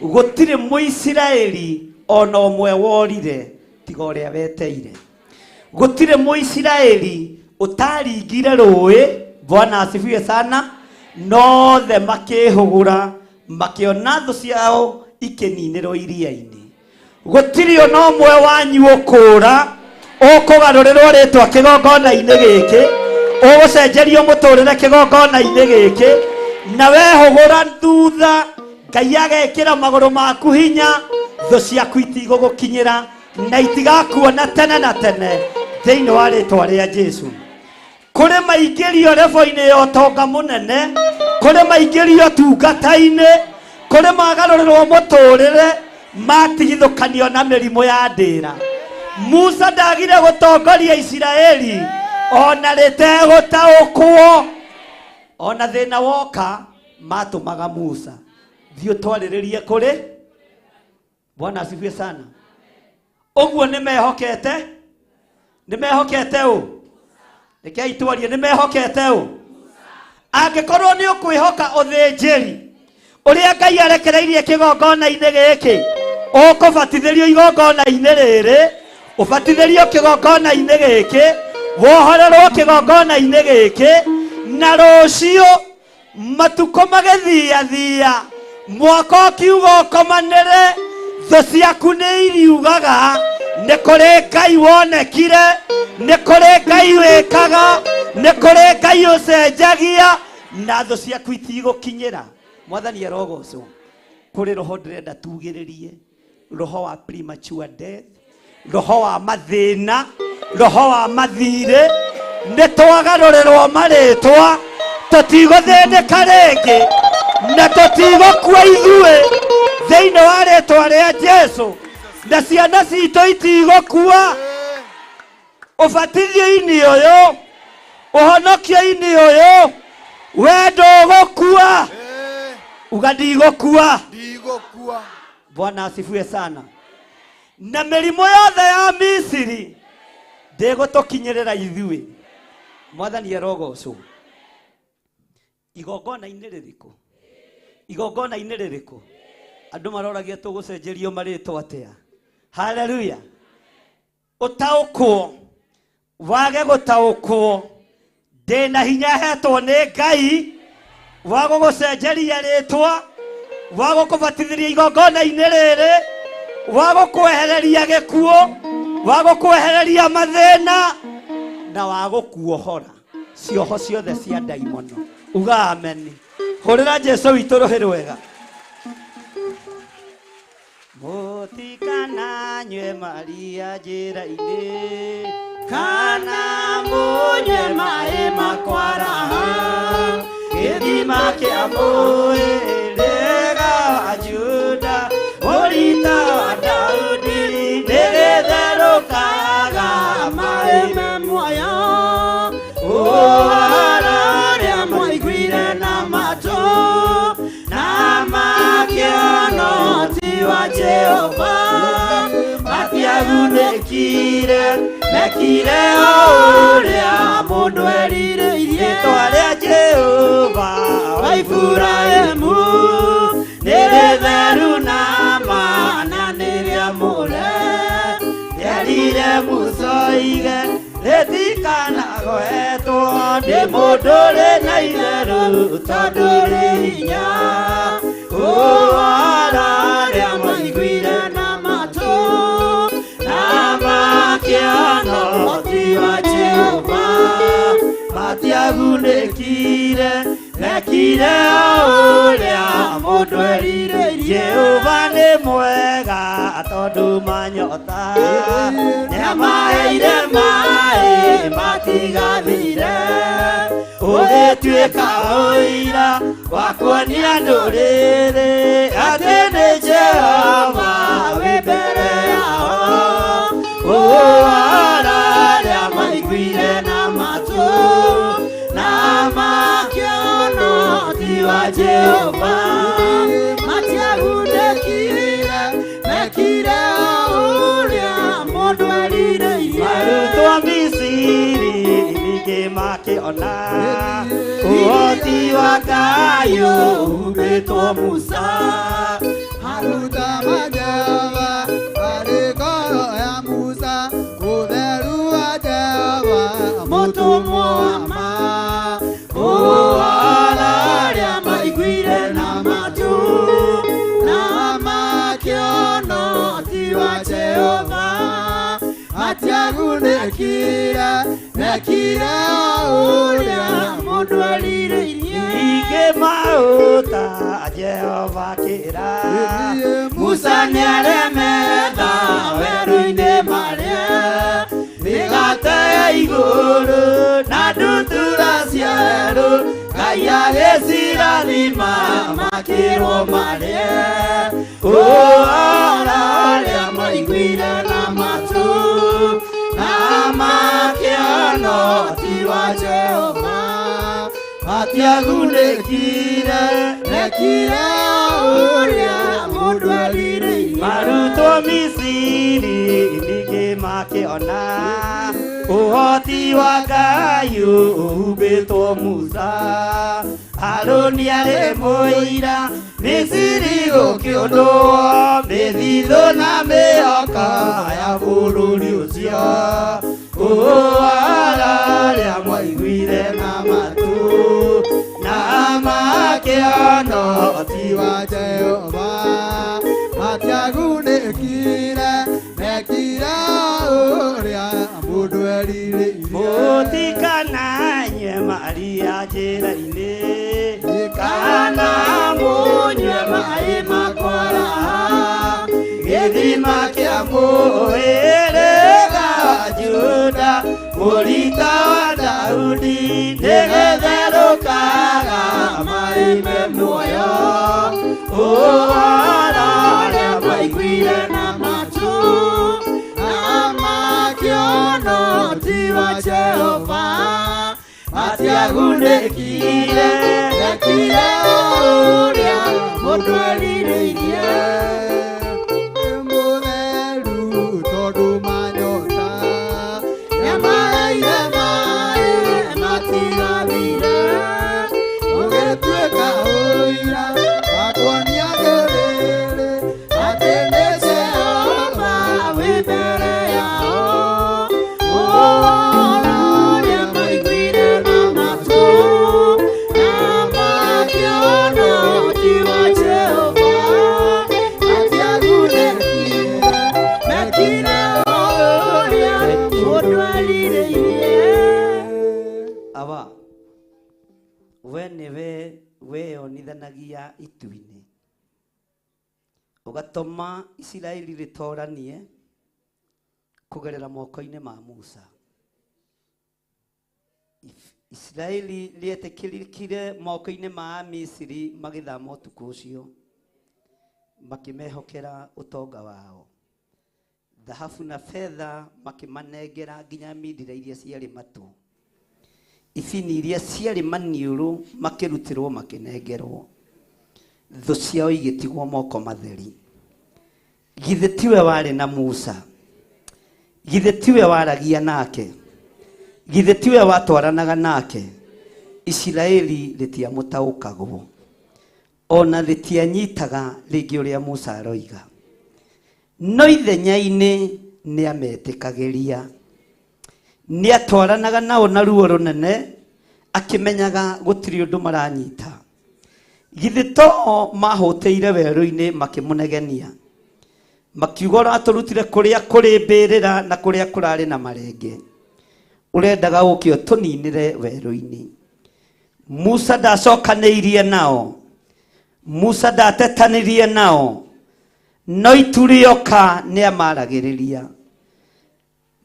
Gũtirĩ Mũisiraeli ona ũmwe worire tiga ũrĩa weteire. Gũtirĩ Mũisiraeli ũtaringire rũĩ. Bwana asifiwe sana. Nothe makĩhũgũra makĩona thũ ciao ikĩninĩrwo iria-inĩ. Gũtirĩ ona ũmwe wanyu ũkũra ũkũgarũrĩrwo rĩtwa kĩgongona-inĩ gĩkĩ, ũgũcenjerio mũtũrĩre kĩgongona-inĩ gĩkĩ. Na wehũgũra thutha Ngai agekĩra magũrũ maku hinya, thũ ciaku itigũgũkinyĩra na itigakuona tene na tene thĩinĩ wa rĩtwa rĩa Jesu. Kũrĩ maingĩrio rebo-inĩ ya ũtonga mũnene, kũrĩ maingĩrio tungata-inĩ, kũrĩ magarũrĩrwo mũtũrĩre, matigithũkanio na mĩrimũ ya ndĩra. Musa ndagire gũtongoria Isiraeli ona rĩtegũtaũkwo, ona thĩna woka matũmaga Musa thiĩ ũtwarĩrĩrie kũrĩ. Bwana asifiwe sana. Ũguo nĩmehokete, nĩmehokete ũ? Rekei twarie, nĩmehokete ũ? Angĩkorwo nĩ ũkwĩhoka ũthĩnjĩri ũrĩa Ngai arekereirie kĩgongona-inĩ gĩkĩ, ũkũbatithĩrio igongona-inĩ rĩrĩ, ũbatithĩrio kĩgongona-inĩ gĩkĩ, wohorerwo kĩgongona-inĩ gĩkĩ, na rũciũ matukũ magĩthiathia, mwaka ũkiuga ũkomanĩre, thũ ciaku nĩ iriugaga nĩ kũrĩ Ngai wonekire, nĩ kũrĩ Ngai wĩkaga, nĩ kũrĩ Ngai ũcenjagia, na thũ ciaku itigũkinyĩra. Mwathani arogocwo. Kũrĩ roho ndĩrenda tugĩrĩrie, roho wa premature death, roho wa mathĩna, roho wa mathirĩ. Nĩ twagarũrĩrwo marĩtwa, tũtigũthĩnĩka rĩngĩ na tũtigũkua ithuĩ thĩinĩ wa rĩtwa rĩa Jesu, na ciana citũ itigũkua. Ũbatithio-inĩ ũyũ, ũhonokio-inĩ ũyũ, we ndũgũkua. Uga ndigũkua. Ndigũkua. Bwana asifiwe sana. Na mĩrimũ yothe ya Misiri ndĩgũtũkinyĩrĩra ithuĩ. Mwathani arogocwo. Igongona-inĩ rĩrĩkũ? Igongona-inĩ rĩrĩkũ? Andũ maroragia tũgũcenjerio marĩtwa atĩa? Haleluya. Ũtaũkwo wage gũtaũkwo, ndĩna hinya hetwo nĩ Ngai wa gũgũcenjeria rĩtwa, wa gũkũbatithĩria igongona-inĩ rĩrĩ, wa gũkwehereria gĩkuũ, wa gũkwehereria mathĩna, na wa gũkuohora cioho ciothe cia ndaimono. Uga ameni. Hũrĩra Jesu witũ rũhĩ rwega. Mũtikananyue Maria njĩra-inĩ, kana mũnyue maĩ makwaraha, gĩthima kĩa mũhĩrĩga wa Juda, mũrita wa Daudi, nĩgĩtherũkaga maĩ me muoyo. Ũhoro ũrĩa mwaiguire na matũ na makĩona ti wa Jehova, matiagunĩkire, mekire o ũrĩa mũndũ erirĩirie. Rĩtwa rĩa Jehova wa Iburahĩmu nĩ rĩtheru na ma na nĩ rĩamũre. Rĩerire Musa oige rĩtikanagwetwo nĩ mũndũ ũrĩ na itherũ, tondũ rĩ hinya. Ũhoro ũrĩa mwaiguire na matũ na makĩona ti wa Jehova, matiagunĩkire, mekire o ũrĩa mũndũ erirĩirie. Jehova nĩ mwega tondũ manyota nĩamaheire maĩ matigathire, ũgĩtuĩka ũira wa kuonia ndũrĩrĩ atĩ nĩ Jehova wĩ mbere yao. Ũhoro ũrĩa maiguire na matũ na makĩona ti wa Jehova, matiagunĩkire, mekire o ũrĩa mũndũ erirĩirie. Marutwo Misiri ningĩ makĩona ũhoti wa Ngai ũhumbĩtwo Musa. Maruta ma Jehova marĩ ngoro ya Musa, ũtheru wa Jehova mũtũmwo wa ma. Ũhoro ũrĩa maiguire na matũ na makĩona ti wa Jehova, matiagunĩkire, mekire o ũrĩa mũndũ erirĩirie. Ningĩ maũta Jehova kĩra Musa nĩaremetha werũ-inĩ marĩa mĩgate ya igũrũ na ndutura cia werũ Ngai agĩcirathima makĩrwo marĩe ũhoro ũrĩa maiguire na matũ na makĩona ti wa Jehova matiagunĩkire mekire ũrĩa mũndũ erirĩirie Marutwo Misiri ningĩ makĩona ũhoti wa Ngai ũhumbĩtwo Musa Harũni arĩ mũira Misiri gũkĩũndwo mĩthithũ na mĩhaka ya bũrũri ũcio ũhoro ũrĩa mwaiguire na matũ na makĩona ti wa Jehova matiagunĩkire mekire ũrĩa mũndũ erirĩirie Mũtikananyue Maria njĩra-inĩ kana mũnyue maĩ makwaraha gĩthima kĩa mũhĩrĩga wa Juda mũrita wa Daudi nĩgĩtherũkaga maĩ me muoyo ũhoro ũrĩa maiguire na matũ na makĩona ti wa Jehova matiagunĩkire mekire ũrĩa mũndũ erirĩirie mũtheru tondũ manyota nĩamaheire maĩ matigathire ũgĩtuĩka ũira wa kuonia ndũrĩrĩ atĩ nĩ Jehova wĩ mbere yao ũhoro ũrĩa maiguire na matũ na makĩona ti wa Jehova matiagunĩkire mekire ũrĩa mũndũ erirĩirie Awa we nĩwe weyonithanagia itu-inĩ ũgatũma Isiraeli rĩtooranie kũgerera moko-inĩ ma Musa Isiraeli rĩetĩkĩrĩkire moko-inĩ ma Amisiri magĩthama ũtukũ ũcio makĩmehokera ũtonga wao thahabu na betha makĩmanengera nginya mindira iria ciarĩ matũ ibini iria ciarĩ maniũrũ makĩrutĩrwo makĩnengerwo thũ ciao igĩtigwo moko matheri githĩ tiwe warĩ na Musa githĩ tiwe waragia nake githĩ tiwe watwaranaga nake Isiraeli rĩtiamũtaũkagwo ona rĩtianyitaga rĩngĩ ũrĩa Musa aroiga no ithenya-inĩ nĩametĩkagĩria nĩatwaranaga nao na ruo rũnene akĩmenyaga gũtirĩ ũndũ maranyita githĩ to mahũtĩire werũ-inĩ makĩmũnegenia makiuga ũratũrutire kũrĩa kũrĩ mbĩrĩra na kũrĩa kũrarĩ na marenge ũrendaga ũke ũtũninĩre werũ-inĩ Musa ndacokanĩirie nao Musa ndatetanirie nao no itu rĩoka nĩamaragĩrĩria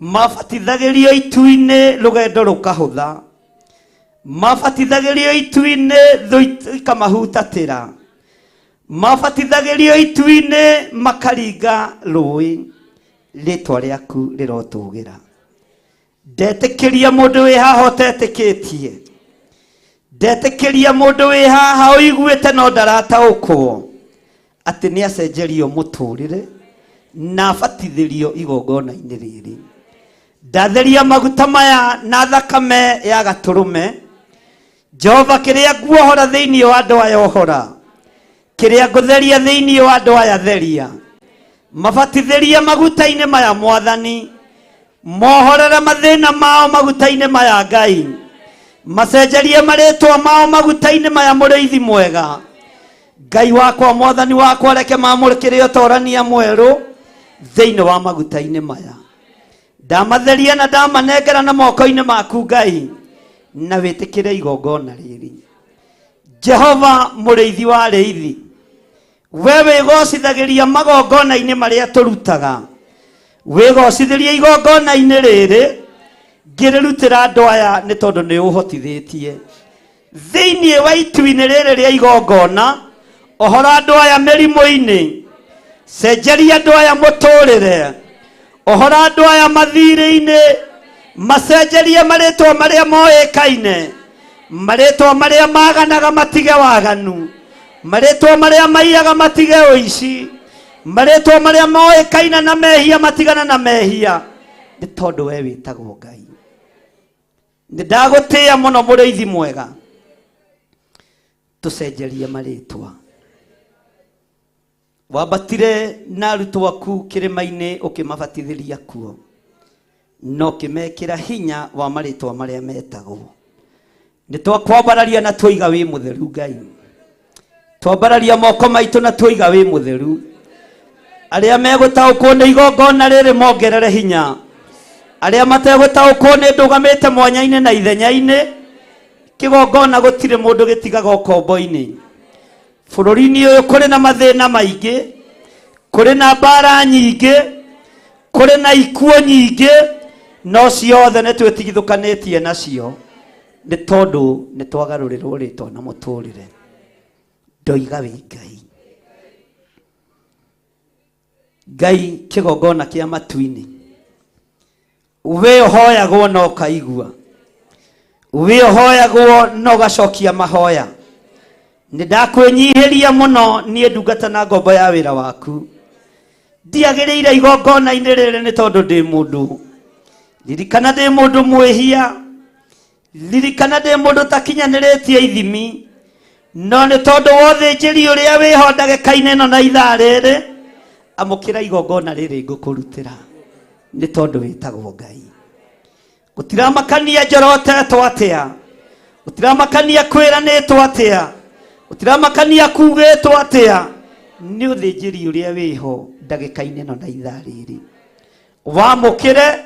mabatithagĩrio itu-inĩ rũgendo rũkahũtha mabatithagĩrio itu-inĩ thũ ikamahutatĩra mabatithagĩrio itu-inĩ makaringa rũĩ rĩtwa rĩaku rĩrotũgĩra ndetĩkĩria mũndũ wĩ haha ũtetĩkĩtie ndetĩkĩria mũndũ wĩ haha ũiguĩte no ndarataũkwo atĩ nĩacenjerio mũtũrĩre na abatithĩrio igongona-inĩ rĩrĩ ndatheria maguta maya na thakame ya gatũrũme Jehova kĩrĩa nguohora thĩinĩ wa andũ aya ohora kĩrĩa ngũtheria thĩinĩ wa andũ aya theria mabatithĩrie maguta-inĩ maya mwathani mohorere mathĩna mao maguta-inĩ maya Ngai macenjerie marĩtwa mao maguta-inĩ maya mũrĩithi mwega Ngai wakwa mwathani wakwa reke mamũrĩkĩre ũtorania mwerũ thĩinĩ wa maguta-inĩ maya ndamatheria na ndamanengera na moko-inĩ maku Ngai na wĩtĩkĩre igongona rĩrĩ Jehova mũrĩithi wa arĩithi, we wĩgocithagĩria magongona-inĩ marĩa tũrutaga, wĩgocithĩria igongona-inĩ rĩrĩ ngĩrĩrutĩra andũ aya nĩ tondũ nĩ ũhotithĩtie thĩinĩ wa itu-inĩ rĩrĩ rĩa igongona ũhoro andũ aya mĩrimũ-inĩ, cenjeria andũ aya mũtũrĩre, ũhoro andũ aya mathirĩ-inĩ, macenjerie marĩtwa marĩa moĩkaine, marĩtwa marĩa maganaga matige waganu, marĩtwa marĩa maiyaga matige ũici, marĩtwa marĩa moĩkaine na mehia matigane na mehia, nĩ tondũ we wĩtagwo Ngai. Nĩ ndagũtĩĩa mũno mũrĩithi mwega, tũcenjerie marĩtwa. Wambatire na arutwo aku kĩrĩma-inĩ ũkĩmabatithĩria kuo, na ũkĩmekĩra hinya wa marĩtwa marĩa metagwo. Nĩ twakwambararia na twaiga wĩ mũtheru Ngai, twambararia moko maitũ na twaiga wĩ mũtheru. Arĩa megũtaũkwo nĩ igongona rĩrĩ mongerere hinya, arĩa mategũtaũkwo nĩ ndũgamĩte mwanya-inĩ na ithenya-inĩ. Kĩgongona gũtirĩ mũndũ gĩtigaga ũkombo-inĩ. Bũrũri-inĩ ũyũ kũrĩ na mathĩna maingĩ, kũrĩ na mbara nyingĩ, kũrĩ na ikuũ nyingĩ, no ciothe nĩ twĩtigithũkanĩtie nacio nĩ tondũ nĩ twagarũrĩrwo rĩtwa na mũtũrĩre. Ndoiga wĩ Ngai. Ngai kĩgongona kĩa matu-inĩ, we ũhoyagwo na ũkaigua, we ũhoyagwo na ũgacokia mahoya. Nĩ ndakwĩnyihĩria mũno niĩ ndungata na ngombo ya wĩra waku. Ndiagĩrĩire igongona-inĩ rĩrĩ nĩ tondũ ndĩ mũndũ. Ririkana ndĩ mũndũ mwĩhia, ririkana ndĩ mũndũ takinyanĩrĩtie ithimi, no nĩ tondũ wa ũthĩnjĩri ũrĩa wĩho ndagĩka-inĩ ĩno na ithaa rĩrĩ, amũkĩra igongona rĩrĩ ngũkũrutĩra nĩ tondũ wĩtagwo Ngai. Gũtiramakania njorotetwo atĩa, gũtiramakania kwĩranĩtwo atĩa, gũtiramakania kugĩtwo atĩa, nĩ ũthĩnjĩri ũrĩa wĩho ndagĩka-inĩ ĩno na ithaa rĩrĩ. Wamũkĩre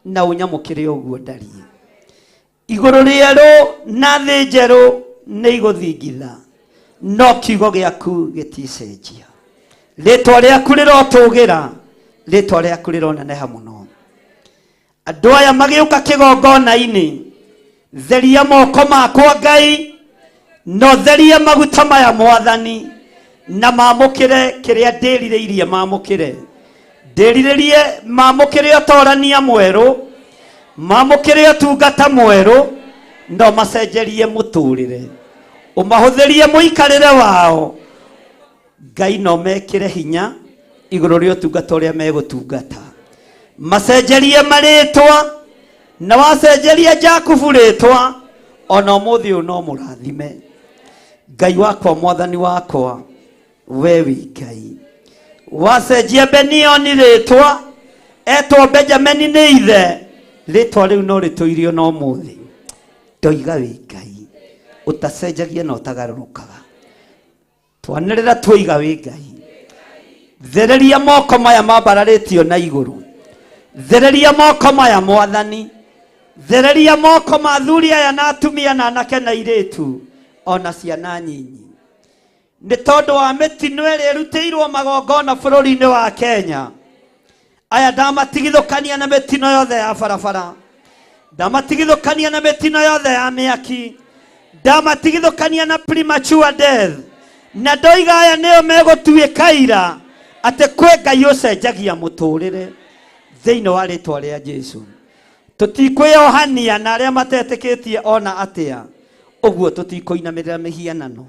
na ũnyamũkĩre ũguo ndariĩ. Igũrũ rĩerũ na thĩ njerũ nĩ igũthingitha, no kiugo gĩaku gĩticenjia. Rĩtwa rĩaku rĩrotũgĩra, rĩtwa rĩaku rĩroneneha mũno. Andũ aya magĩũka kĩgongona-inĩ, theria moko makwa Ngai, no theria maguta maya Mwathani, na mamũkĩre kĩrĩa ndĩrirĩirie mamũkĩre. Ndĩrirĩrie mamũkĩre ũtorania mwerũ, mamũkĩre ũtungata mwerũ, no macenjerie mũtũrĩre, ũmahũthĩrie mũikarĩre wao. Ngai no mekĩre hinya igũrũ rĩa ũtungata ũrĩa megũtungata, macenjerie marĩtwa, na wacenjeria Jakubu rĩtwa, ona ũmũthĩ ũyũ no mũrathime. Ngai wakwa, Mwathani wakwa, we wĩ Ngai. Wacenjia Benioni rĩtwa, etwo Benjamini nĩ ithe, rĩtwa rĩu no rĩtũirio na ũmũthĩ. Ndoiga wĩ Ngai ũtacenjagia na ũtagarũrũkaga. Twanĩrĩra twaiga wĩ Ngai. Thereria moko maya mambararĩtio na igũrũ, thereria moko maya Mwathani, thereria moko ma athuri aya na atumia na anake na airĩtu ona ciana nyinyi, nĩ tondũ wa mĩtino ĩrĩa ĩrutĩirwo magongona bũrũri-inĩ wa Kenya. Aya ndamatigithũkania na mĩtino yothe ya barabara, ndamatigithũkania na mĩtino yothe ya mĩaki, ndamatigithũkania na premature death, na ndoiga aya nĩo megũtuĩka ira atĩ kwĩ Ngai ũcenjagia mũtũrĩre thĩinĩ wa rĩtwa rĩa Jesu. Tũtikwĩyohania na arĩa matetĩkĩtie ona atĩa, ũguo tũtikũinamĩrĩra mĩhianano.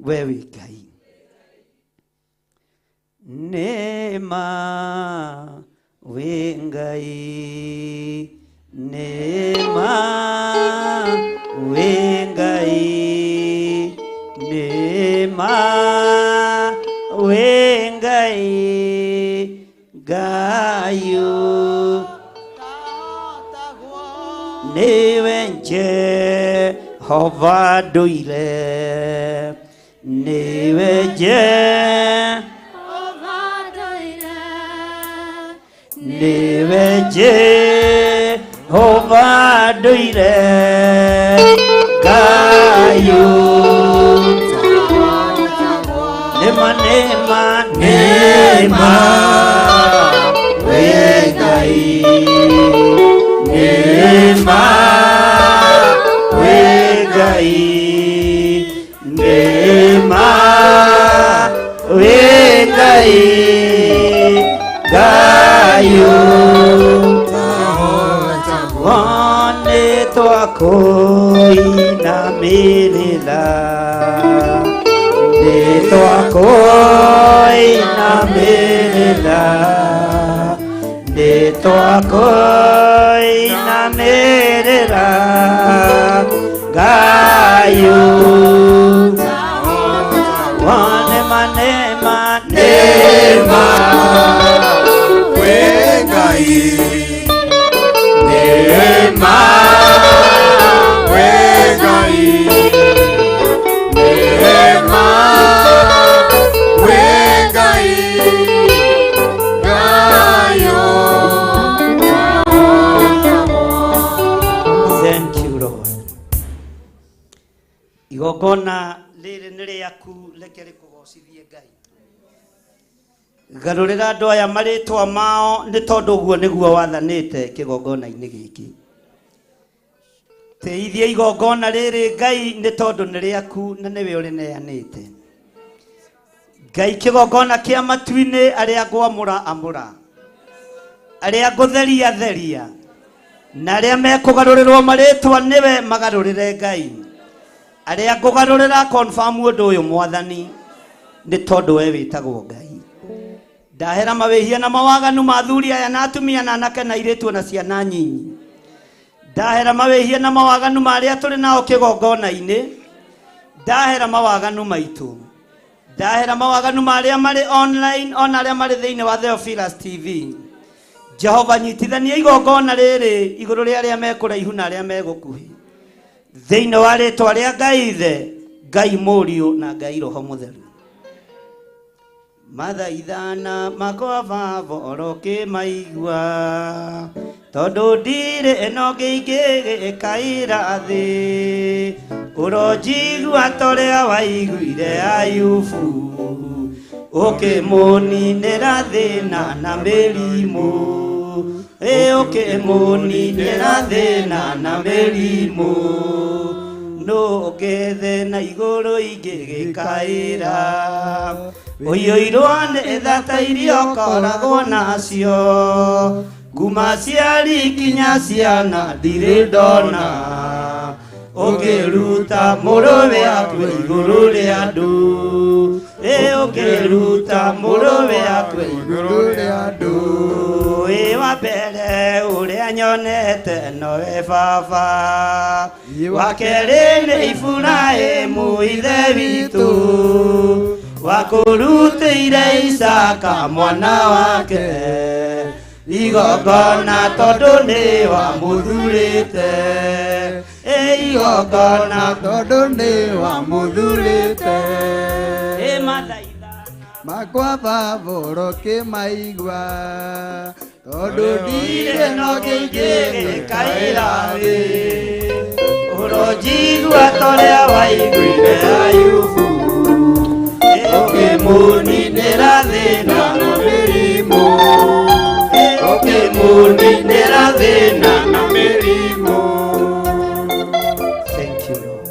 We wĩ Ngai. Nĩma wĩ Ngai, nĩma wĩ Ngai, nĩma wĩ Ngai, Ngai nĩwe Jehova ndũire, nĩwe Jehova nĩwe Jehova ndũire, Ngai. Nĩ ma wĩ Ngai, nĩ ma wĩ Ngai, nĩ ma wĩ Ngai, Ngai wone twakoinamĩrĩra, nĩ twakoinamĩrĩra, nĩ twakoinamĩrĩra, Ngai wone ma nĩ ma nĩ ma wĩ Ngai, nĩ ma wĩ Ngai, nĩ ma wĩ Ngai, Ngai. Thank you, Lord. Igongona rĩrĩ nĩ rĩaku, reke rĩkũgocithie Ngai. Garũrĩra andũ aya marĩtwa mao nĩ tondũ ũguo nĩguo wathanĩte kĩgongona-inĩ gĩkĩ. Tĩithia igongona rĩrĩ Ngai nĩ tondũ nĩ rĩaku na nĩwe ũrĩneanĩte. Ngai kĩgongona kĩa matu-inĩ, arĩa ngwamũra amũra, arĩa ngũtheria theria, na arĩa mekũgarũrĩrwo marĩtwa nĩwe magarũrĩre Ngai. Arĩa ngũgarũrĩra confirm ũndũ ũyũ Mwathani nĩ tondũ we wĩtagwo Ngai. Ndahera mawĩhia na mawaganu ma athuri aya na atumia na anake na airĩtu na ciana nyinyi. Ndahera mawĩhia na mawaganu ma arĩa tũrĩ nao kĩgongona-inĩ. Ndahera mawaganu maitũ. Ndahera mawaganu ma arĩa marĩ online ona arĩa marĩ thĩinĩ wa Theophilus TV. Jehova nyitithania igongona rĩrĩ igũrũ rĩa arĩa me kũraihu na arĩa me gũkuhĩ. Thĩinĩ wa rĩtwa rĩa Ngai Ithe, Ngai Mũriũ na Ngai Roho Mũtheru. Mathaithana makwa baba orokĩmaigua, tondũ ndirĩ ĩno ngĩingĩgĩkaĩra thĩ. Ũronjigua torĩa waiguire Ayubu, ũkĩmũninĩra thĩna na mĩrimũ. Ĩ ũkĩmũninĩra thĩna na mĩrimũ. Nũ ũngĩ na igũrũ ingĩgĩkaĩra, ũiyũirwo nĩ thata iria ũkoragwo nacio, kuma ciari kinya ciana ndirĩ ndona ũngĩruta mũrũwe akue igũrũ rĩa andũ. Ĩ ũngĩruta mũrũwe akue igũrũ rĩa andũ. Ĩ wa mbere ũrĩa nyonete nowe baba, wa kerĩ nĩ Iburahĩmu ithe witũ, wakũrutĩire Isaka mwana wake igongona tondũ nĩ wamũthurĩte. Ĩ igongona tondũ nĩ wamũthurĩte. Ĩ mathaitha makwa baba ũrokĩmaigua, tondũ ndirĩ no ngĩingĩgĩkaĩra thĩ. Ũronjigua torĩa waiguire Ayubu, ũkĩmũninĩra thĩna na mĩrimũ. Ũkĩmũninĩra thĩna na mĩrimũ. Thank you, Lord.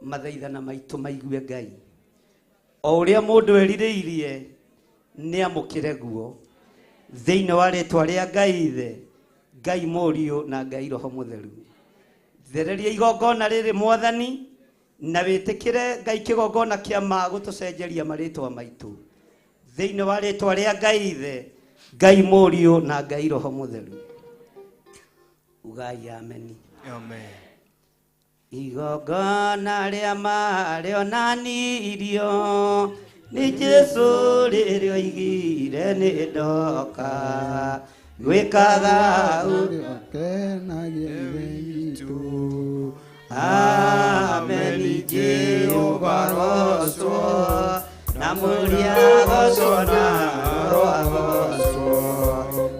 Mathaithana maitũ maigue Ngai. O ũrĩa mũndũ erirĩirie nĩ amũkĩre guo. Thĩinĩ wa rĩtwa rĩa Ngai Ithe, Ngai Mũriũ na Ngai Roho Mũtheru. Thereria igongona rĩrĩ Mwathani, na wĩtĩkĩre Ngai kĩgongona kĩa ma gũtũcenjeria marĩtwa maitũ. Thĩinĩ wa rĩtwa rĩa Ngai Ithe, Ngai Mũriũ na Ngai Roho Mũtheru. Ugai ameni. Amen. Igongona rĩa ma rĩonanirio nĩ Jesũ rĩrĩa oigire nĩ ndoka gwĩkaga ũkenagie Ithe witũ. Ameni. Jehova gocwo na Mũriũ agocwo na Roho agocwo.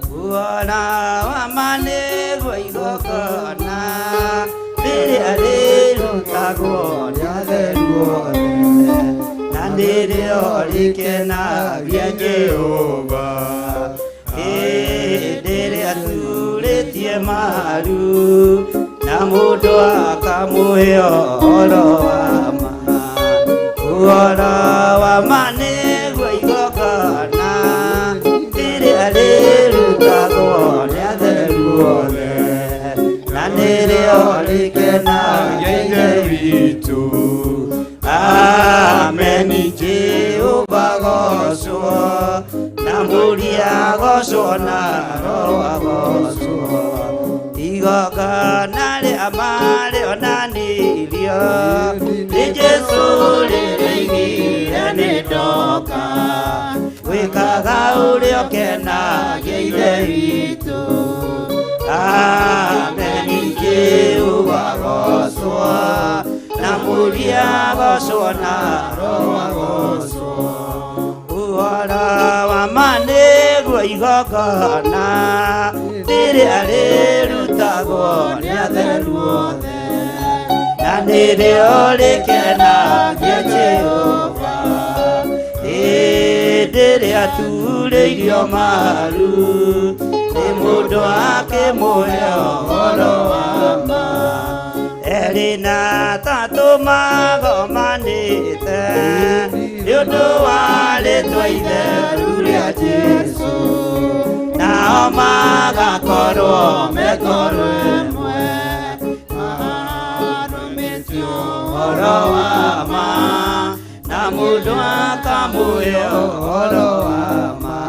Kuona wa ma nĩguo igongona rĩrĩa rĩrutagwo nĩ atheru othe, na nĩrĩo nĩrĩo rĩkenagia Jehova hĩndĩ ĩrĩa aturĩtie maru na mũndũ akamũhe ũhoro wa ma ũhoro wa ma nĩguo igongona rĩrĩa rĩrutagwo nĩ atheru othe na nĩrĩo rĩkenagia Ithe witũ. Ameni Jehova gocwo na Mũriũ agocwo na Roho agocwo igongona rĩa ma rĩonanirio nĩ Jesũ rĩrĩigire nĩ ndoka gwĩkaga ũrĩa ũkenagia Ithe witũ. Ameni Jehova gocwo na Mũriũ agocwo na Roho agocwo ũhoro wa ma nĩguo igongona rĩrĩa rĩrutagwo nĩ atheru othe na nĩrĩo rĩkenagia Jehova hĩndĩ ĩrĩa aturĩirio maru nĩ mũndũ akĩmũhe ũhoro wa ma erĩ na atatũ magomanĩte nĩ ũndũ wa rĩtwa itheru rĩa Jesũ nao magakorwo me ngoro ĩmwe marũmĩtie ũhoro wa ma na mũndũ akamũhe ũhoro wa ma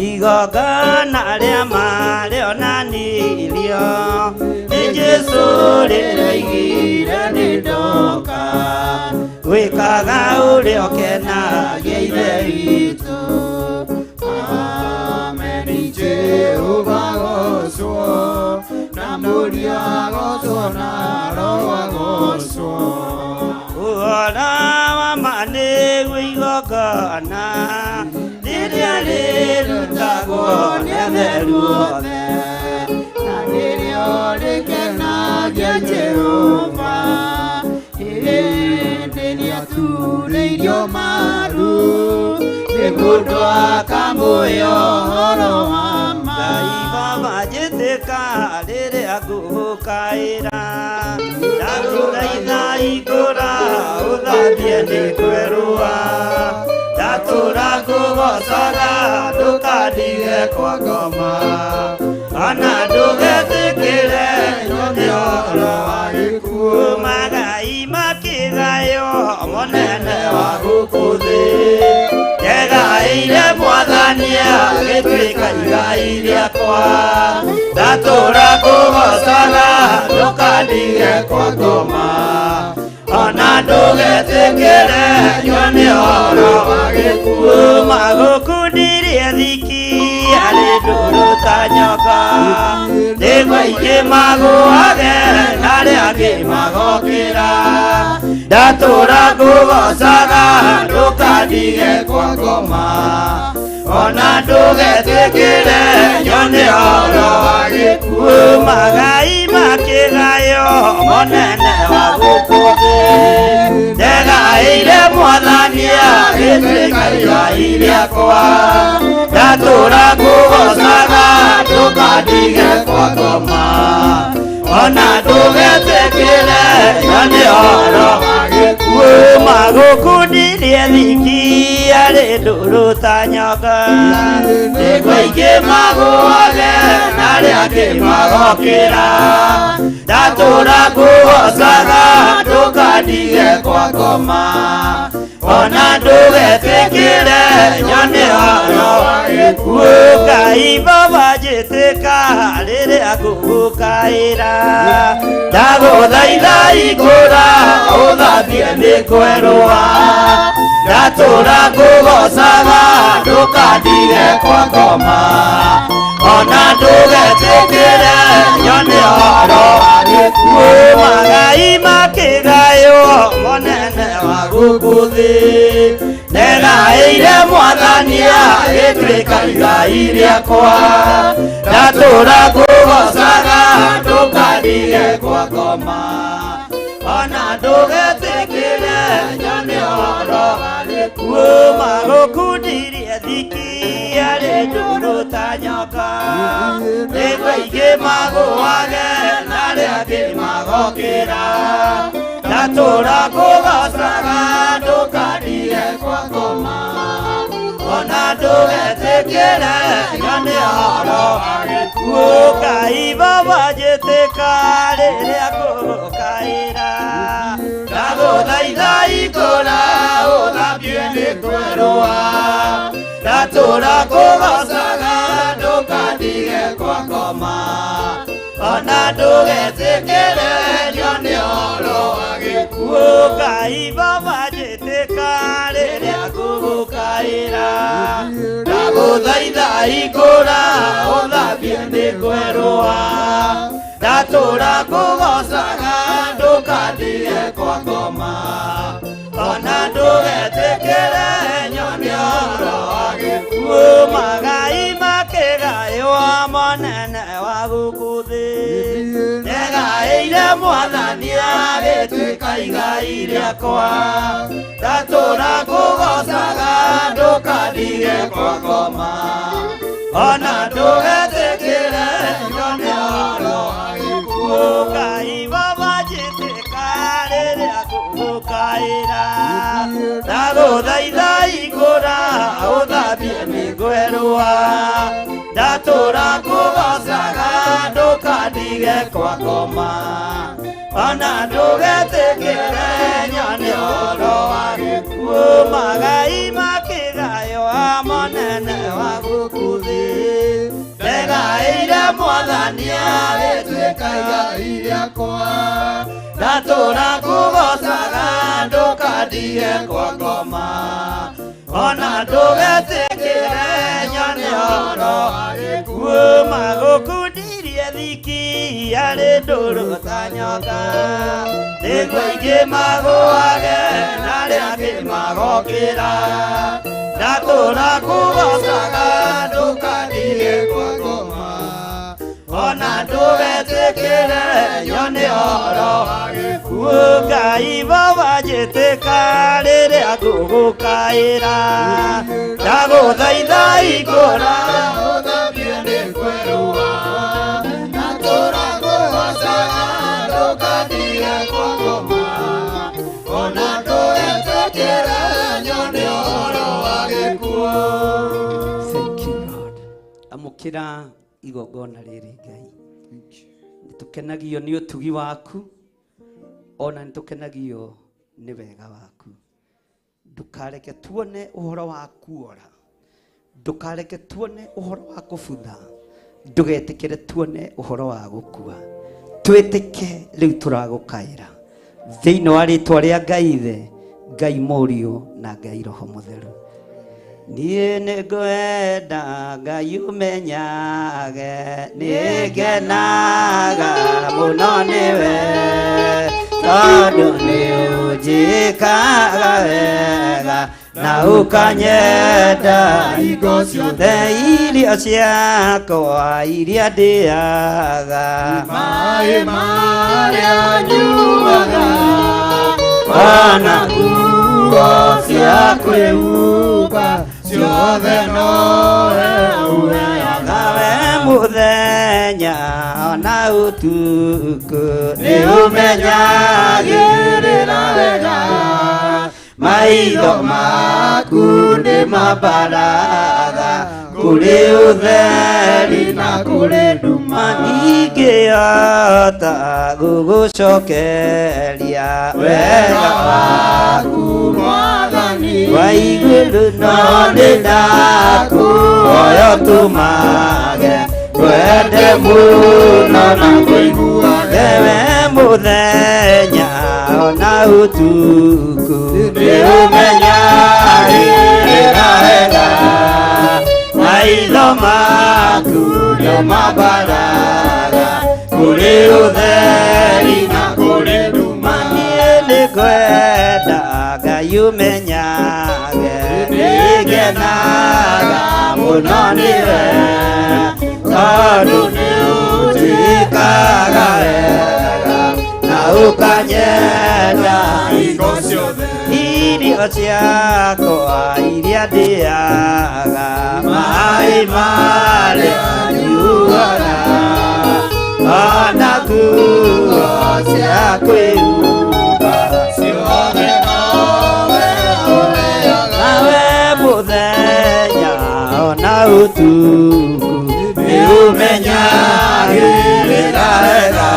igongona rĩa ma rĩonanirio nĩ Jesũ rĩroigire nĩ ndoka gwĩkaga ũrĩa ũkenagia Ithe witũ. Ameni Jehova gocwo na Mũriũ agocwo na Roho agocwo Ũhoro wa ma nĩguo igongona rĩrĩa rĩrutagwo nĩ atheru othe na nĩrĩo rĩkenagia Jehova hĩndĩ ĩrĩa aturĩirio maru nĩ mũndũ akamũhe ũhoro wa ma. Ngai Baba njĩtĩka rĩrĩa ngũgũkaĩra ndagũthaitha hingũra ũthambie nĩ kwerũa ndatũra ngũgocaga ndũkandige kwa ngoma ona ndũgetĩkĩre nyone ũhoro wa gĩkuũ magai makĩgaywo mũnene wa gũkũ thĩ ndegaĩire Mwathani agĩtuĩka igai rĩakwa ndatũra ngũgocaga ndũkandige kwa ngoma ona ndũgetĩkĩre nyone ũhoro wa gĩkuũ magũkundirie thiki arĩ ndũrũ ta nyoka nĩguo aingĩ magũage na arĩa angĩ magokĩra ndatũra ngũgocaga ndũkandige kwa ngoma ona ndũgetĩkĩre nyone ũhoro wa gĩkuũ magai makĩgaywo mũnene wa gũkũ thĩ ndegaĩire Mwathani agĩtuĩka igai rĩakwa ndatũra ngũgocaga ndũkandige kwa ngoma ona ndũgetĩkĩre nyone ũhoro wa gĩkuũ magũkundirie thiki arĩ ndũrũ ta nyoka nĩguo aingĩ magũage na arĩa angĩ magokĩra ndatũra ngũgocaga ndũkandige kwa ngoma ona ndũgetĩkĩre nyone ũhoro wa gĩkuũ Ngai Baba njĩtĩka rĩrĩa ngũgũkaĩra ndagũthaitha hingũra ũthambie nĩ kwerũa ndatũra ngũgocaga ndũkandige kwa ngoma ona ndũgetĩkĩre nyone ũhoro wa gĩkuũ magai makĩgaywo mũnene wa gũkũ thĩ ndegaĩire Mwathani agĩtuĩka igai rĩakwa ndatũra ngũgocaga ndũkandige kwa ngoma Ona ndũgetĩkĩre nyone ũhoro wa gĩkuũ. Magũkundirie thiki arĩ ndũrũ ta nyoka. Nĩguo aingĩ magũage na arĩa angĩ magokĩra. Ndatũra kũgocaga ndũkandige kwa ngoma. Ona ndũgetĩkĩre nyone ũhoro wa gĩkuũ. Ngai Baba njĩtĩka rĩrĩa ngũgũkaĩra. Ndagũthaitha ikũra ũthambie nĩ kwerũa. Ndatũra kũgocaga ndũkandige kwa ngoma. Ona ndũgetĩkĩre nyone ũhoro wa gĩkuũ. Ngai Baba njĩtĩka rĩrĩa ngũgũkaĩra. Ndagũthaitha ikũra ũthambie nĩ kwerũa. Ndatũra kũgocaga ndũkandige kwa ngoma. Ona ndũgetĩkĩre nyone ũhoro wa gĩkuũ. Magai makĩgaywo monene wa gũkũ thĩ. Ndegaĩire Mwathani agĩtuĩka igai rĩakwa. Ndatũra kũgocaga ndũkandige kwa ngoma. Ona ndũgetĩkĩre nyone ũhoro wa gĩkuũ. Ngai Baba njĩtĩka rĩrĩa ngũgũkaĩra. Ndagũthaitha ikũra ũthambie mĩgwerũa. Ndatũra kũgocaga ndũkandige kwa ngoma. Ona ndũgetĩkĩre nyone ũhoro wa gĩkuũ. Magai makĩgaywo monene wa gũkũ thĩ. Ndegaĩire Mwathani agĩtuĩka igai rĩakwa. Ndatũra kũgocaga ndũkandige kwa ngoma. Ona ndũgetĩkĩre nyone ũhoro wa gĩkuũ. Magũkundirie thiki arĩ ndũrũ ta nyoka. Nĩguo aingĩ magũage na arĩa angĩ magokĩra. Ndatũra kũgocaga ndũkandige kwa ngoma. Ona ndũgetĩkĩre nyone ũhoro wa gĩkuũ. Ngai Baba njĩtĩka rĩrĩa ngũgũkaĩra. Ndagũthaitha ikũra ũthambie nĩ kwerũa. Ndatũra kũgocaga ndũkandige kwa ngoma. Ona ndũgetĩkĩre nyone ũhoro wa gĩkuũ. Thank you Lord. Amũkĩra igongona rĩrĩ Ngai. Nĩtũkenagio nĩ ũtugi waku ona nĩtũkenagio nĩ wega waku. Ndũkareke tuone ũhoro wa kuora. Ndũkareke tuone ũhoro wa kũbutha. Ndũgetĩkĩre tuone ũhoro wa gũkua. Twĩtĩke rĩu tũragũkaĩra. Thĩinĩ wa rĩtwa rĩa Ngai Ithe, Ngai Mũriũ na Ngai Roho Mũtheru. Niĩ nĩngwenda Ngai ũmenyage nĩngenaga mũno nĩwe tondũ nĩũnjĩkaga wega na ũkanyenda hingo ciothe irio ciakwa iria ndĩaga Maĩ marĩa nyuaga ona nguo cia kwĩhumba ciothe nowe ũheaga. Nawe mũthenya ona ũtukũ Nĩũmenyagĩrĩra wega maitho maku nĩ mambaraga kũrĩ ũtheri na kũrĩ nduma ndingĩhota gũgũcokeria wega waku Mwathani wa igũrũ no nĩ ndakũhoya ũtũmage ngwende mũno na kũiguage we mũthenya ona ũtukũ nĩũmenyagĩrĩra wega maitho maku nĩ mambaraga kũrĩ ũtheri na kũrĩ nduma niĩ nĩngwenda Ngai ũmenyage nĩngenaga mũno nĩwe tondũ nĩũnjĩkaga wega na Ũkanyenda Hingo ciothe. Irio ciakwa iria ndĩaga, maĩ marĩa nyuaga, ona nguo cia kwĩhumba, Ciothe nowe ũheaga. Nawe mũthenya ona ũtukũ nĩũmenyagĩrĩra wega,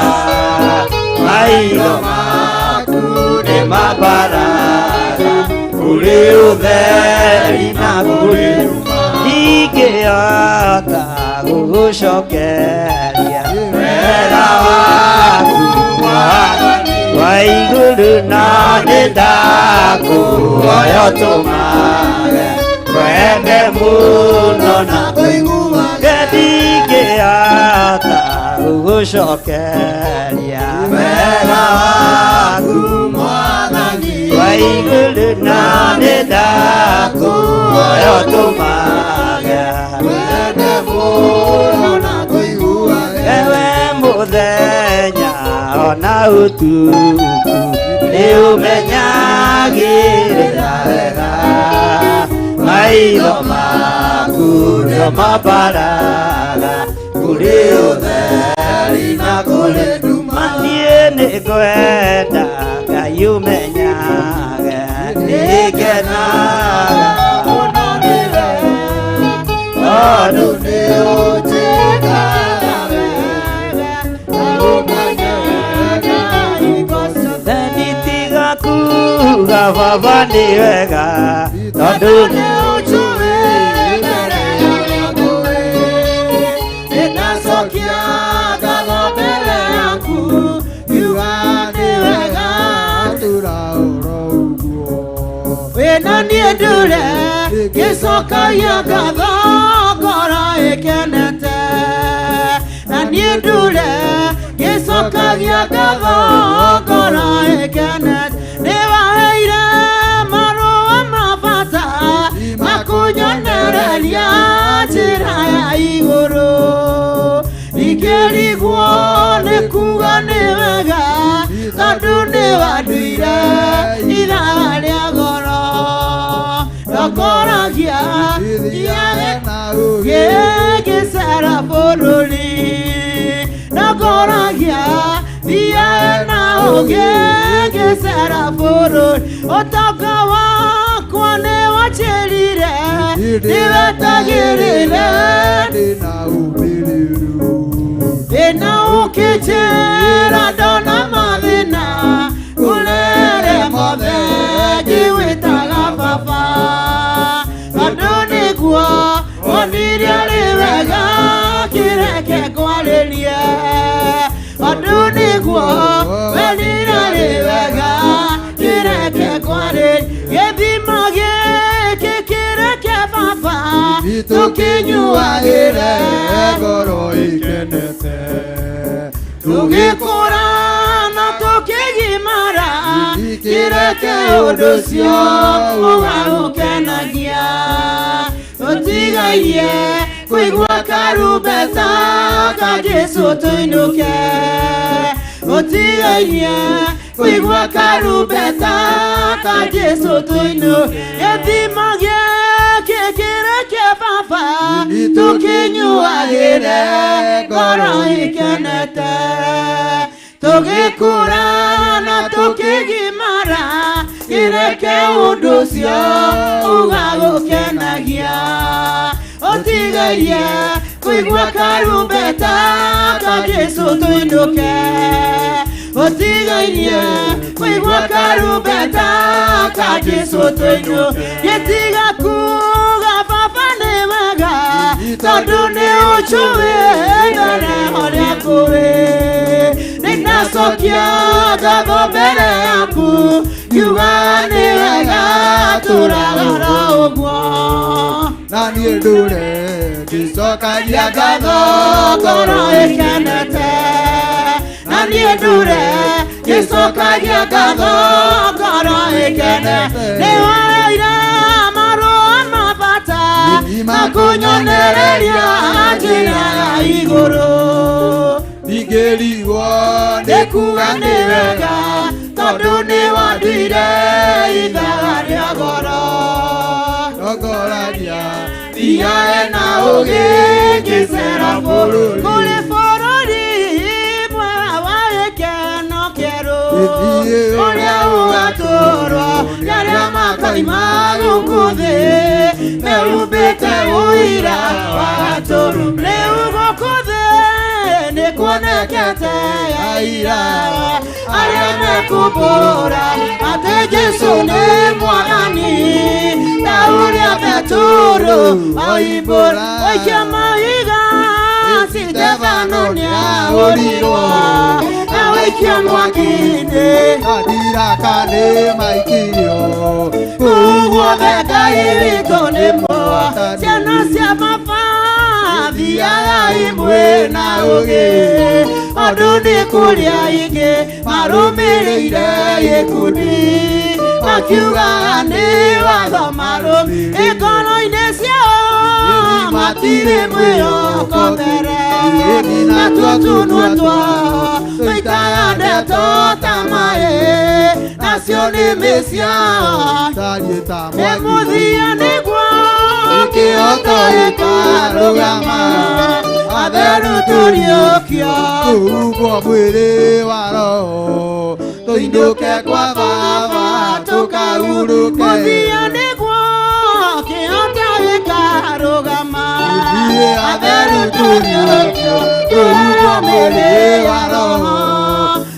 maitho maku nĩ mambaraga kũrĩ ũtheri na kũrĩ nduma. Ndingĩhota gũgũcokeria wega waku Mwathani wa igũrũ, na nĩndakũhoya ũtũmage wende mũno na kũiguage. Ndingĩhota gũgũcokeria wega waku Mwathani wa igũrũ, na nĩndakũhoya ũtũmage Wende mũno na kũiguage. Ewe mũthenya ona ũtukũ nĩũmenyagĩrĩra wega, maitho maku nĩo mambaraga kũrĩ ũtheri na kũrĩ nduma. Niĩ nĩngwenda Ngai ũmenyage nĩngenaga Mũno nĩwe, tondũ nĩũnjĩkaga wega, na ũkanyenda hingo ciothe. Theni tiga kuga baba nĩ wega tondũ Nĩũnjũĩ mbere ya ũrĩa ngũĩ, nĩndacokia ngatho mbere yaku, ngiuga nĩ wega tũra oro ũguo. Wĩna niĩ ndure ngĩcokagia ngatho ngoro ĩkenete, na niĩ ndure ngĩcokagia ngatho ngoro ĩkenete. Nĩwaheire marũa ma bata makũnyonereria njĩra ya igũrũ, ingĩrigwo nĩ kuga nĩ wega tondũ nĩ wanduire ithaa rĩa goro. Ndokoragia thiage gĩgĩcera bũrũri, ndokoragia thiage na ũgĩ ngĩcera bũrũri. Ũtonga wakwa nĩ wanjĩrire ndĩwetagĩrĩre, Ndĩna ũmĩrĩru. Thĩna ũkĩnjĩra ndona mathĩna, ngũrere mothe ngĩwĩtaga baba, tondũ nĩguo wonire arĩ wega kĩreke ngwarĩrie, tondũ nĩguo wonire arĩ wega kĩreke ngwarĩrie. Gĩthima gĩkĩ kĩreke baba tũkĩnyuagĩre ngoro ikenete, tũgĩkũra na tũkĩgimara, kĩreke ũndũ ũcio ũgagũkenagia. Tũtigairie kũigua karumbeta ka Jesũ tũinũke, tũtigairie kũigua karumbeta ka Jesũ tũinũke. Gĩthima gĩkĩ kĩreke baba tũkĩnyuagĩre ngoro ĩkenete, tũgĩkũra na tũkĩgimara, kĩreke ũndũ ũcio ũgagũkenagia. Ũtigairie kũigua karumbeta ka Jesũ tũinũke, ũtigairie kũigua karumbeta ka Jesũ tũinũke. Gĩtiga kuga baba nĩ wega tondũ nĩ ũnjũĩ mbere ũrĩa ngũĩ, nĩndacokia ngatho mbere yaku ngiuga nĩ wega tũragara ũguo. Na niĩ ndũre ngĩcokagia ngatho ngoro ĩkenete, na niĩ ndũre ngĩcokagia ngatho ngoro ĩkenete. Nĩwaheire marũa ma bata makũnyonereria njĩra ya igũrũ, Ndingĩrigwo nĩ kuga nĩ wega tondũ nĩ wanduire ithaga rĩa goro Rongoragia thiae na ũgĩ ngĩcera bũrũri Kũrĩ bũrũri mwega wa gĩkeno kĩerũ ũrĩa ũgatũũrwo nĩ arĩa makoima gũkũ thĩ mehumbĩte ũira wa gatũrũ. Rĩu gũkũ thĩ nĩ kuonekete aira arĩa mekumbũra atĩ Jesũ nĩ Mwathani ta ũrĩa Petero oimbũra oikia mahiga Stefano nĩahũrirwo na wĩikio mwaki-inĩ Madiraka nĩ maikirio kũu guothe Ngai witũ nĩ mwega. Ciana cia baba thiagai mwĩ na ũgĩ andũ nĩ kũrĩa aingĩ marũmĩrĩire gĩkundi makiugaga nĩ watho marũmĩ ngoro-inĩ ciao matirĩ mwĩhoko mbere natuo tũnua twao tũitaga ndeto ta maĩ nacio nĩmĩ ciao Tariĩ ta nĩ mwaki mũthia nĩguo Kĩhooto gĩkarũgama atheru tũriũkio Kũhumbwo mwĩrĩ wa roho tũinũke kwa baba tũkahurũke mũthia nĩguo kĩhooto gĩkarũgama Ithuĩ atheru tũriũkio tũhumbwo mwĩrĩ wa roho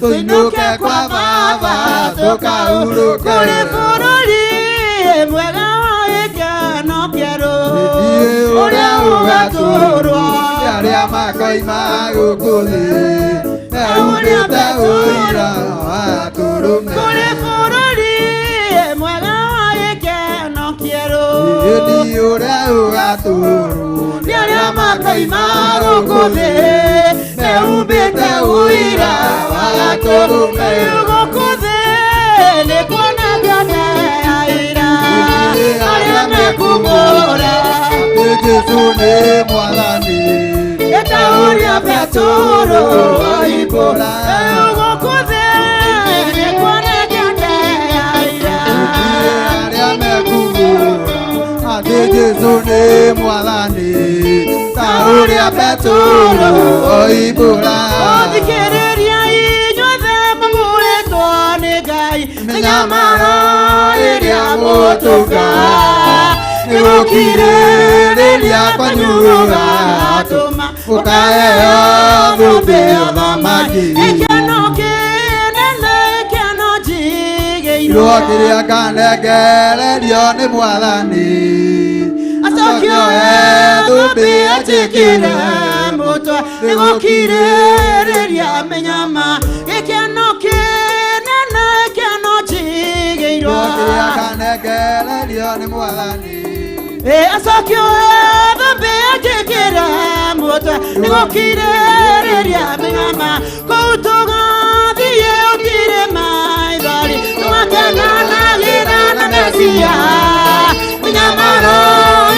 tũinũke kwa baba tũkahurũke kũrĩ bũrũri mwega wa gĩkeno kĩerũ ũrĩa ũgatũũrwo nĩ arĩa makoima gũkũ thĩ mehumbĩte ũira wa tũrũme kũrĩ bũrũri mwega wa gĩkeno kĩerũ Ĩni ũrĩa ũgatũũrwo nĩ arĩa makoima gũkũ thĩ mehumbĩte ũira wa gatũrũme gũkũ thĩ nĩ kuonekete aira arĩa mekumbũra Atĩ Jesũ nĩ Mwathani ta ũrĩa Petero oimbũra gũkũ thĩ nĩ kuonekete aira arĩa mekumbũra atĩ Jesũ nĩ Mwathani ta ũrĩa Petero oimbũra Thikĩrĩria inyuothe mũgũrĩtwo nĩ Ngai mĩnyamaro ĩrĩa mũtũnga nĩgũkirĩrĩria kwanyu gũgatũma mũkaheo thũmbĩ ya ũthamaki Gĩkeno kĩnene gĩkeno njigĩirwo Irwo kĩrĩa nganengererio nĩ Mwathani acokio thũmbĩ anjĩkĩre mũtwe nĩgũkirĩrĩria mĩnyama gĩkeno kĩnene gĩkeno njigĩirwo Irwo kĩrĩa nganengererio nĩ Mwathani acokio thũmbĩ anjĩkĩre mũtwe nĩgũkirĩrĩria mĩnyama kũu tũgathiĩ ũtirĩ maithori tũgakenanagĩra na Mesia mĩnyamaro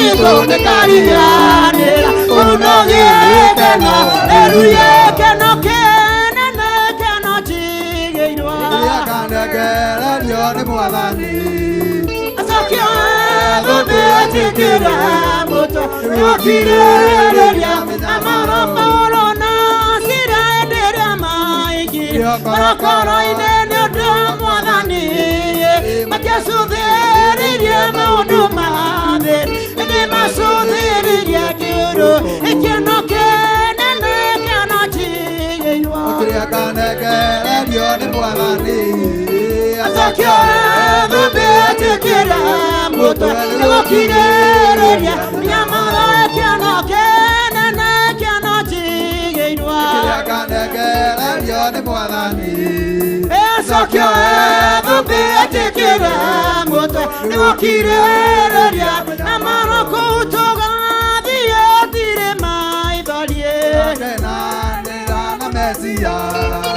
itũ nĩkariganĩra kũu no gĩkeno haleluya gĩkeno kĩnene gĩkeno njigĩirwo Kĩrĩa nganengererio nĩ Mwathani acokio thũmbĩ anjĩkĩre mũtwe nĩgũkirĩrĩria mĩnyamaro Paulo na Sila hĩndĩ ĩrĩa maingĩrire korokoro-inĩ nĩ ũndũ wa Mwathani matiacũthĩrĩirie maũndũ ma thĩ ĩndĩ macũthĩrĩirie kĩũndũ gĩkeno kĩnene gĩkeno njigĩirwo Kĩrĩa nganengererio nĩ Mwathani acokio thũmbĩ anjĩkĩre mũtwe nĩgũkirĩrĩria mĩnyamaro gĩkeno kĩnene gĩkeno njigĩirwo Kĩrĩa nganengererio nĩ Mwathani acokio thũmbĩ anjĩkĩre mũtwe nĩgũkirĩrĩria mĩnyamaro kũu tũgathiĩ ũtirĩ maithori Kenanĩra na Mesia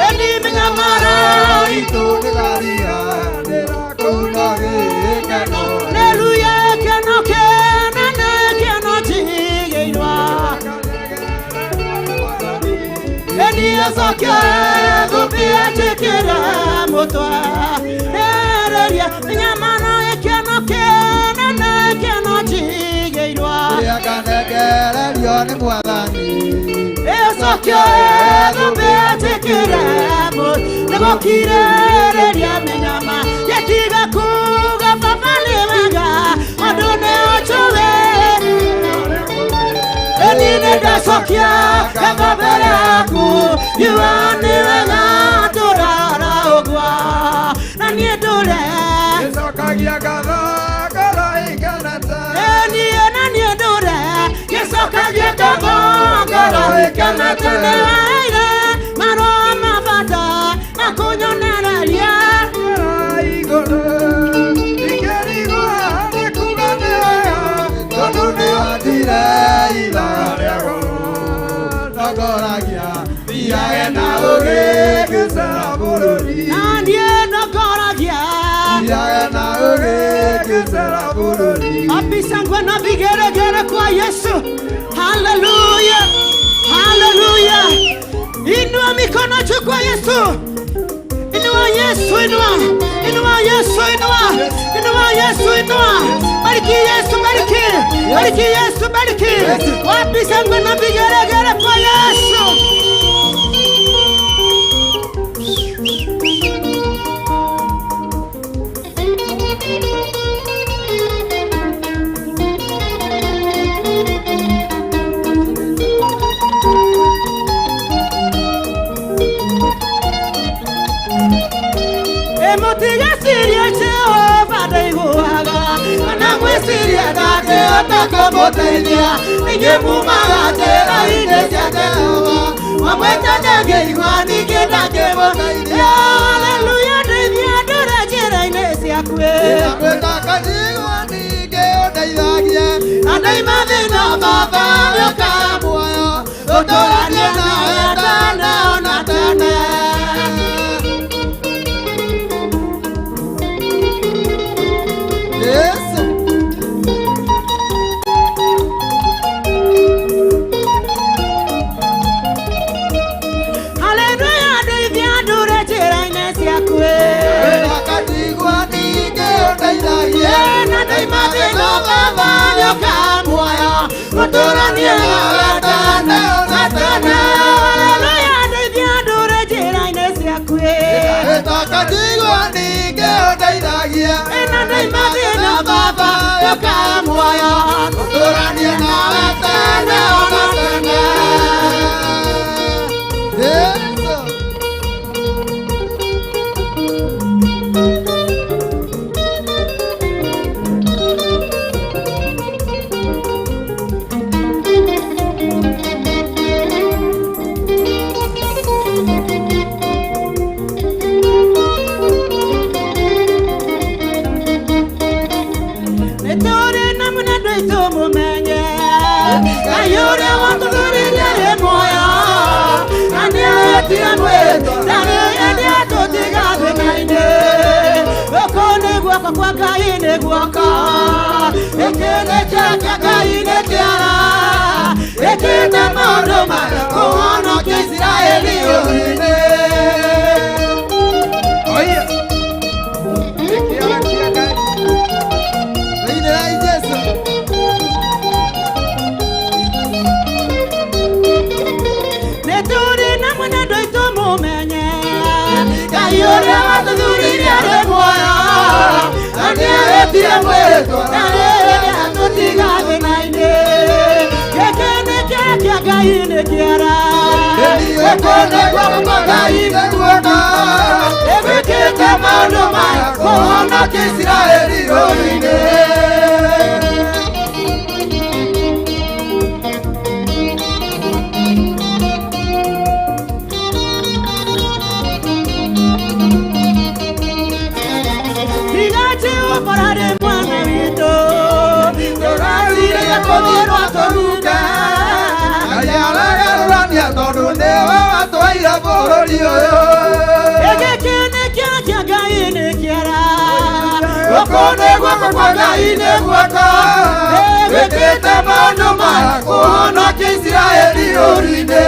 ĩni mĩnyamaro itũ nĩkariganĩra kũu no gĩkeno Haleluya gĩkeno kĩnene gĩkeno njigĩirwo ĩni Ecokia thũmbĩ etĩkĩre mũtwe Ereria mĩnyamaro ĩkeno kĩnene kĩno njigĩirwo Nĩakanengererio nĩ Mwathani. Ecokia thũmbĩ etĩkĩre mũtwe Nĩgũkirĩrĩria mĩnyama Gĩtiga kuga baba nĩ wega Andũ nĩ ũnjũĩ Eni nĩndacokia ngatho mbere yaku Yua nĩ wega tũrara ũguo Na niĩ ndũre Gĩcokagia ngatho ngoro ĩkenete. Eni na niĩ ndũre Gĩcokagia ngatho ngoro ĩkenete Nĩ waheire marũa ma bata makũnyonereria Igũrũ ikĩrigwo nĩ kuga nĩ wega tondũ nĩwandire ithaga rĩa goro. Ndongoragia thiage na ũũgĩ ngĩcera bũrũri. Na niĩ ndongoragia Thiage na ũũgĩ ngĩcera bũrũri. Wapi shangwe na vigeregere kwa Yesu. Haleluya, haleluya. Inua mikono juu kwa Yesu. Inua Yesu, inua. Inua Yesu, inua. Inua Yesu, inua. Bariki Yesu, bariki. Bariki Yesu, bariki. Wapi shangwe na vigeregere kwa Yesu. Mũtigecirie Jehova ndaiguaga kana mwĩcirie ndangĩhota kũmũteithia inyuĩ mumaga njĩra-inĩ cia Jehova mwamwĩta ndangĩigua ningĩ ndangĩmũteithia haleluya ndeithia ndũre njĩra-inĩ ciaku Ndĩramwĩta kanjigua ningĩ ũndeithagie. Na ndaima thĩna baba nĩũkaga muoyo ũtũranie nawe tene ona tene. Yesu. Haleluya ndeithia ndũre njĩra-inĩ ciaku Ndĩramwĩta kanjigua ningĩ ũndeithagie. Na ndaima thĩna baba nĩũkaga muoyo ũtũranie nawe tene ona tene. Haleluya ndeithia ndũre njĩra-inĩ ciaku Ndĩramwĩta kanjigua ningĩ ũndeithagie. Na ndaima thĩna baba nĩũkaga muoyo Ũtũranie nawe tene ona tene. Yesu. Nĩtũrĩ na mũnene witũ mũmenye Ngai ũrĩa watũthuririe arĩ muoyo na nĩahĩtire mwĩtwa ndarĩ hĩndĩ atũtiga thĩna-inĩ gũkũ nĩ guoko kwa Ngai nĩ guoko gĩkĩ nĩ kĩara kĩa Ngai nĩ kĩara gĩkĩte maũndũ maya kũhonokia Isiraeli ũrĩ-inĩ. Oya. Nĩ kĩara kĩa Ngai. Thĩinĩ wa Jesũ. Nĩtũrĩ na mũnene witũ mũmenye Ngai ũrĩa watũthuririe arĩ muoyo na nĩahĩtire mwĩtwa ndarĩ hĩndĩ atũtiga thĩna-inĩ gĩkĩ nĩ kĩara kĩa Ngai nĩ kĩara Gũkũ nĩ guoko kwa Ngai nĩ guoko ĩgwĩkĩte maũndũ maya kũhonokia Isiraeli rũũĩ-inĩ. Tiga Jehova arĩ mwana witũ Tũrarire kũthirwo tũrunge. Ngai aregarũrania tondũ nĩwe watwaire bũrũri ũyũ. Gĩkĩ nĩ kĩara kĩa Ngai nĩ kĩara Gũkũ nĩ guoko kwa Ngai nĩ guoko wĩkĩte maũndũ maya kũhonokia Isiraeli rũũĩ-inĩ.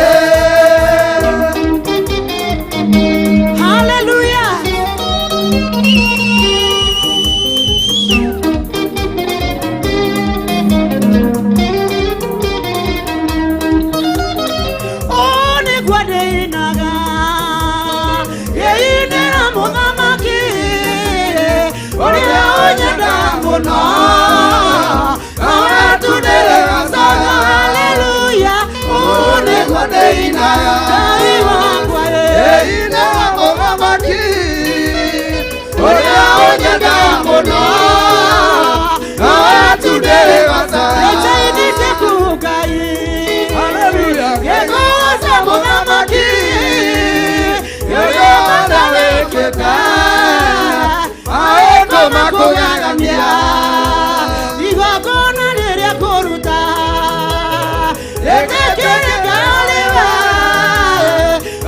Ĩtĩkĩrĩka nĩ we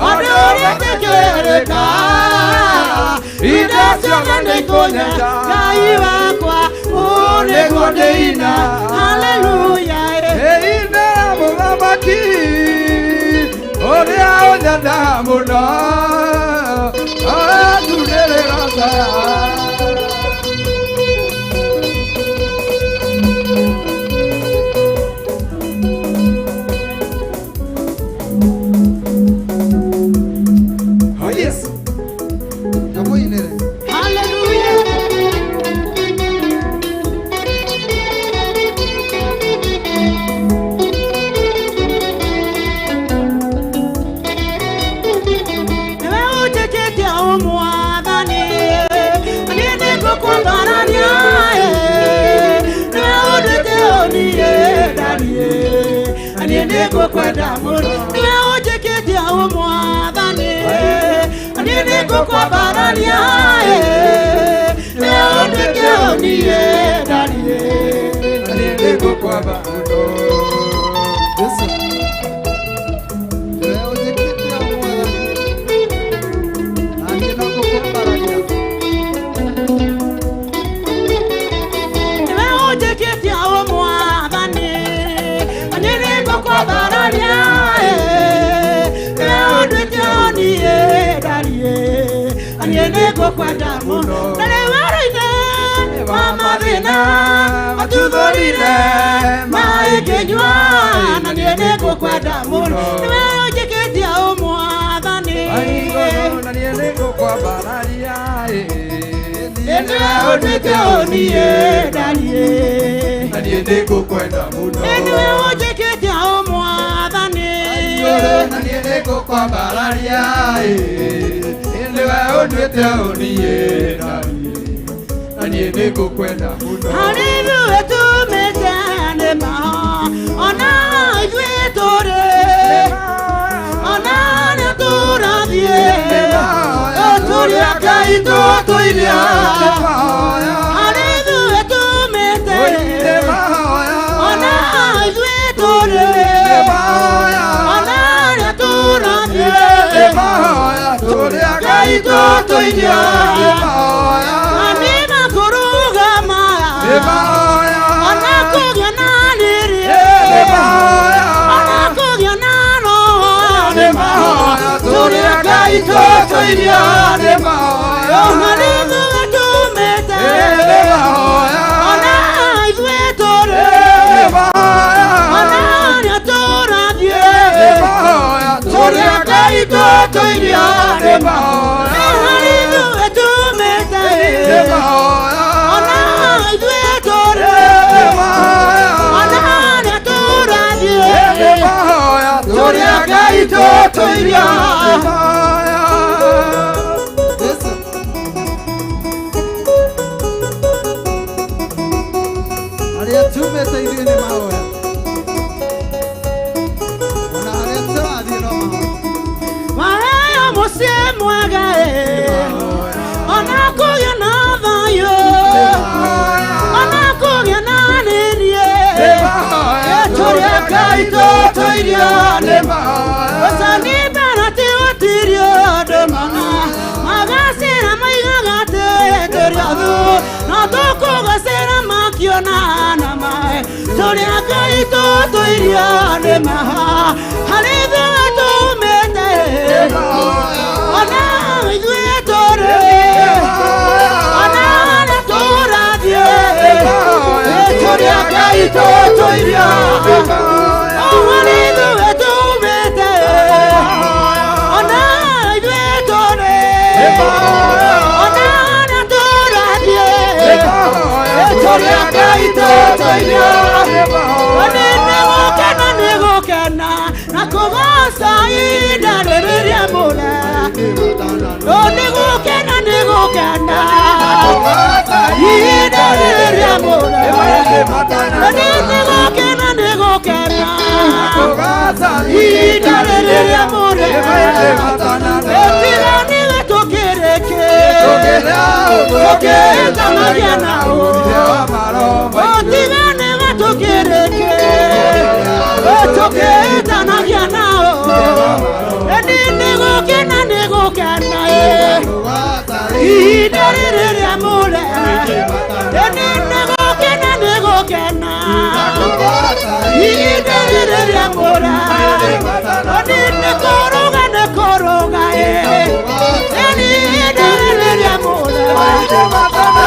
Ũndũ ũrĩa ĩtĩkĩrĩka Indo ciothe nĩikũnyenda Ngai wakwa ũũ nĩguo ndĩina Hallelujah Ĩina mũthamaki ũrĩa ũnyenda mũno aturĩrĩra saya. Oh yes. Namuinire. Hallelujah. Niwe ũnjĩkĩte ũmwathani, niĩ nĩngũkwambarania, niwe ũnduĩte ũniĩ ndariĩ, niĩ nĩngũkwenda mũno. Niwe ũnjĩkĩte ũmwathani, niĩ nĩngũkwambarania, niwe ũnduĩte ũniĩ ndariĩ, Niĩ nĩngũkwamba mũno. Yesu. Niwe ũnjĩkĩte ũmwathani, na niĩ no ngũkwambararia. Niwe ũnjĩkĩte ũmwathani, niĩ nĩngũkwambarania, niwe ũnduĩte ũniĩ ndariĩ, niĩ nĩngũkwenda mũno. Na rĩu arũithe wa mathĩna matuthũrire maĩ ngĩnyua, na niĩ nĩngũkwenda mũno. Niwe ũnjĩkĩte ũmwathani, Na niĩ nĩngũkwambararia. Niwe ũnduĩte ũniĩ ndariĩ, Na niĩ nĩngũkwenda mũno. Niwe ũnjĩkĩte ũmwathani, Na niĩ nĩngũkwambararia. Nĩwe ũnduĩte ũniĩ ndariĩ, na niĩ nĩngũkwenda mũno. Harĩ ithuĩ tumĩte nĩ maho, ona ithuĩ tũrĩ, ona nĩ tũrathiĩ, tũrĩ a Ngai tũtũiria. Harĩ ithuĩ tumĩte, ona ithuĩ tũrĩ, ona nĩ tũrathiĩ, Tũrĩ a Ngai tũtũiria. Nĩ Nĩ makũrũgama, ona kũgĩa na riri, ona kũgĩa na roho, Tũrĩ a Ngai tũtũiria. Nĩ Harĩ ithuĩ tumĩte, ona ithuĩ tũrĩ, ona nĩ tũrathiĩ, Tũrĩ a Ngai tũtũiria. Nĩ Harĩ ithuĩ tumĩte, ona ithuĩ tũrĩ, ona nĩ tũrathiĩ, Tũrĩ a Ngai tũtũiria. Arĩa tumĩte ithuĩ nĩ mahoya, ona harĩa tũrathiĩ no mahoya. Waheo mũciĩ mwega, ona kũgĩa na thayũ, ona kũgĩa na rĩrie, tũrĩ a Ngai tũtũiria. Ũcani mbara ti gũtirio ũndũ mana, magacĩra maigaga atĩ tũrĩ athu, no tũkũgacĩra makiona na maĩ, tũrĩ a Ngai tũtũiria nĩ maha. Harĩ ithuĩ tumĩte, ona ithuĩ tũrĩ, ona nĩ tũrathiĩ, tũrĩ a Ngai tũtũiria. Harĩ ithuĩ tumĩte, ona ithuĩ tũrĩ, ona nĩ tũrathiĩ, tũrĩ a Ngai tũtũiria. Nĩ gũkena nĩ gũkena na kũgoca ihinda rĩrĩ rĩamũre. Nĩ gũkena nĩ gũkena ihinda rĩrĩ rĩamũre. Nĩ gũkena nĩ gũkena ihinda rĩrĩ rĩamũre. Tiga nĩwe tũkĩrĩkĩ tũkĩtamagia nao, tiga nĩwe tũkĩrĩkĩ Eni nĩgũkena nĩgũkena ihinda rĩrĩ rĩamũre. Eni nĩgũkena nĩgũkena ihinda rĩrĩ rĩamũre. Eni nĩkũrũga nĩkũrũga eni ihinda rĩrĩ rĩamũre.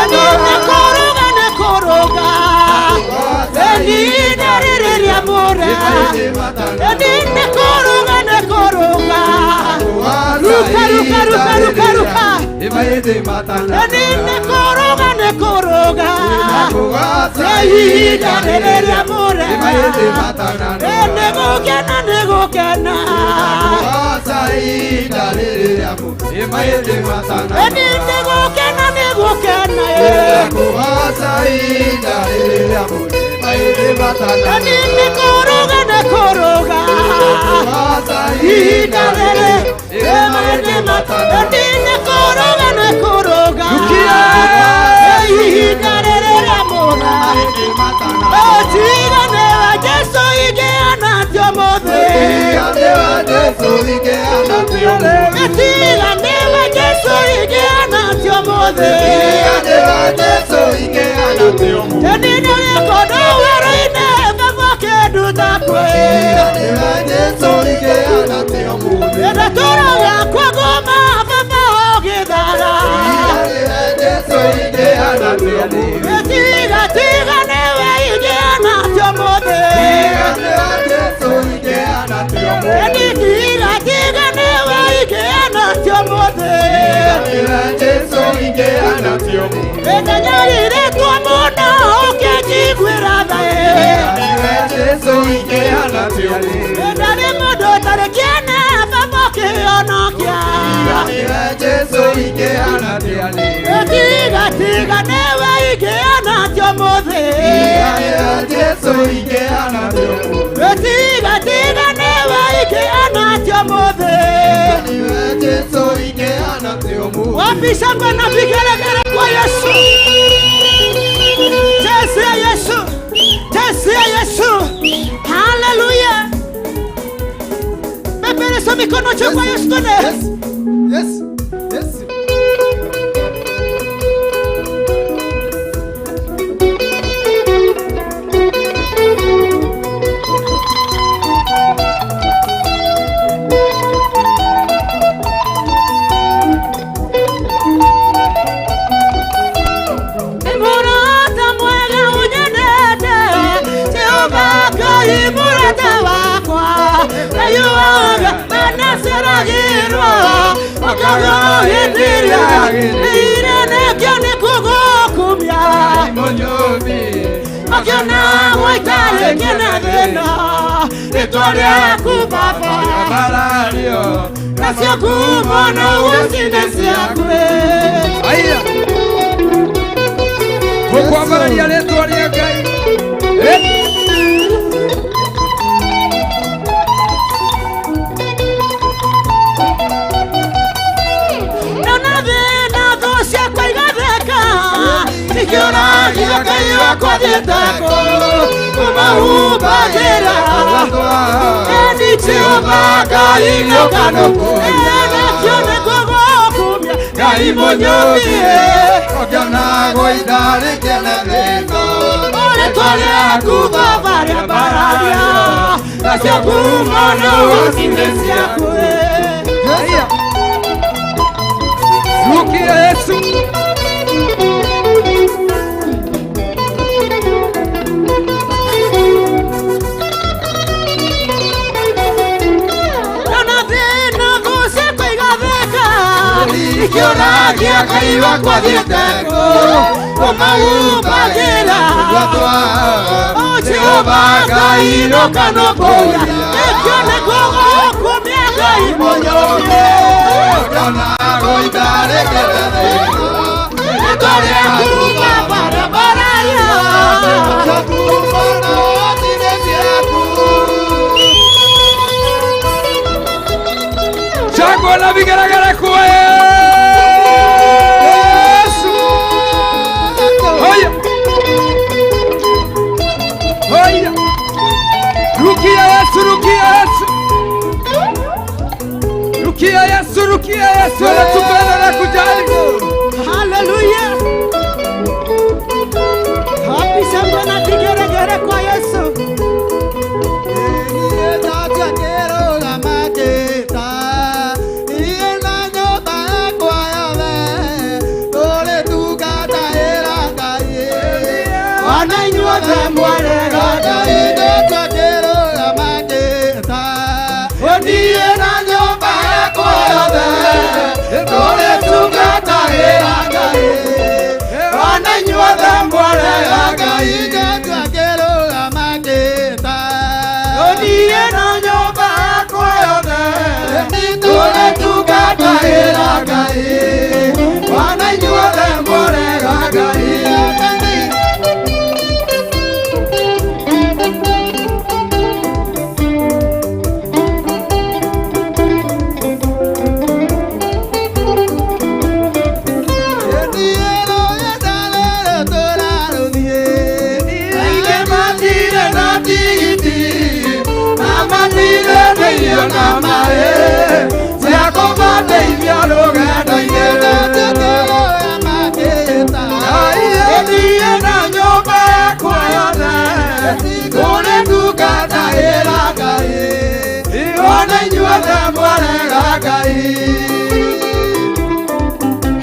Eni nĩkũrũga nĩkũrũga eni ihinda rĩrĩ rĩamũre. Eni nĩkũrũga nĩkũrũga ruka ruka ruka ruka ruka. Eni nĩkũrũga nĩkũrũga ihinda rĩrĩ rĩamũre. Nĩgũkena nĩgũkena eni nĩgũkena nĩgũkena eni nĩkũrũga nĩkũrũga ihinda rĩrĩ eni nĩkũrũga nĩkũrũga ihinda rĩrĩ rĩamũre. Tiga nĩwe Jesũ ingĩana ti ũmũthĩ. Tiga nĩwe Jesũ ingĩana ti ũmũthĩ. Eni nĩrĩkondo werũ-inĩ baba kĩnduta kwĩ. Ndatũra gakwa ngoma baba ũgĩthara. Tiga tiga nĩwe ingĩana ti ũmũthĩ. Eni tiga tiga nĩwe ingĩana ti ũmũthĩ. Ndanyariirĩtwo mũno ũkĩnjiguĩra tha ndarĩ mũndũ ũtarĩ kĩene baba ũkĩhonokia. Tiga tiga nĩwe ingĩana ti ũmũthĩ. Tiga tiga nĩwe ingĩana ti ũmũthĩ. Wapi shangwe na vigelegele kwa Yesu? Jesu ya Yesu, Jesu ya Yesu. Haleluya. Peperesha mikono juu kwa Yesu tone. Yes, yes. Mũrata mwega ũnyendete, Jehova Ngai mũrata wakwa, Ngai anaceragĩrwo ũkagũhĩtĩria ire nĩkĩo nĩkũgũkumia ũkĩona gũitarĩ kĩna thĩna rĩtwa rĩaku Baba nacio ngumo no gũcine ciaku. Aya. Tũkwambararia rĩtwa rĩa Ngai. Ndona thĩna thũ ciakwa igatheka ikĩũragia Ngai wakwa thiĩte kũ kũmahumbagĩra eni Jehova Ngai nĩũkanũkũria nakĩo nĩkũgũkumia Ngai mũnyũmie rĩtwa rĩaku Baba rĩambararia nacio ngumo no gũcine ciaku. Aya. Rukia Yesu. Ndona thĩna thũ ciakwa igatheka ikĩũragia Ngai wakwa thiĩte kũ kũmahumbagĩra O Jehova Ngai nũkanũmbũiya nĩkĩo nĩkũgũkumia Ngai mũnyũmie rĩtwa rĩaku Baba rĩambararia. Shangwe na vigelegele kwa Yesu. Haya. Haya. Rukia Yesu, rukia Yesu. Rukia Yesu, rukia Yesu, anatupenda na kujali. Haleluya. Hapi shangwe na vigeregere kwa Yesu.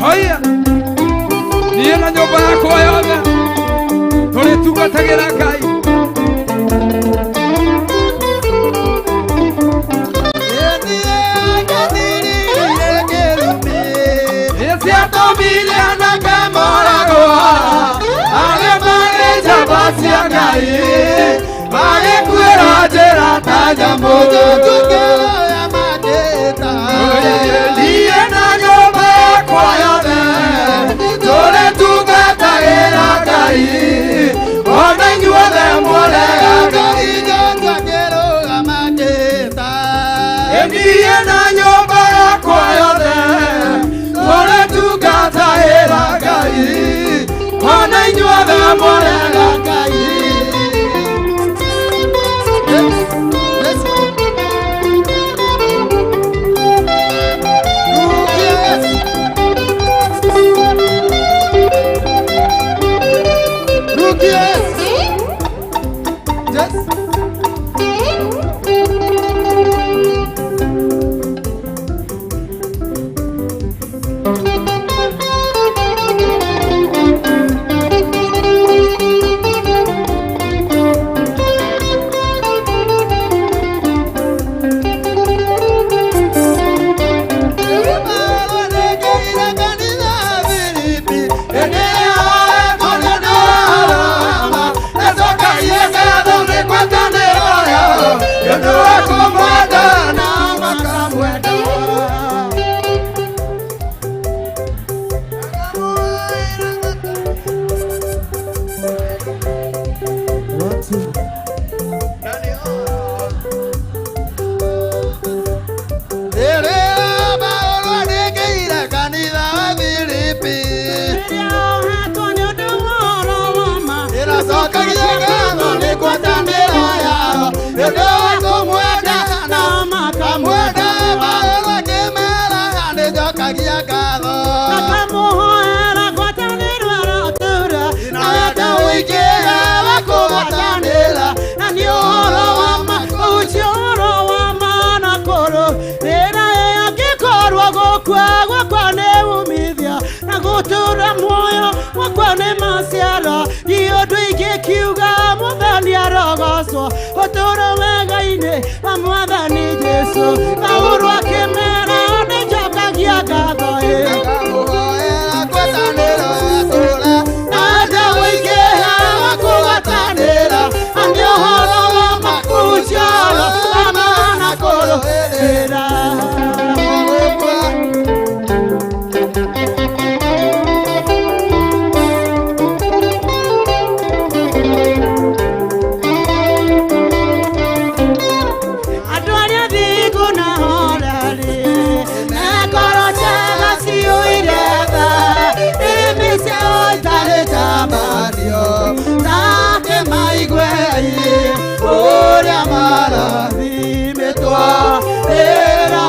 Haya, niĩ na nyũmba yakwa yothe tũrĩtungatagĩra Ngai. Ora mara, dime tu, era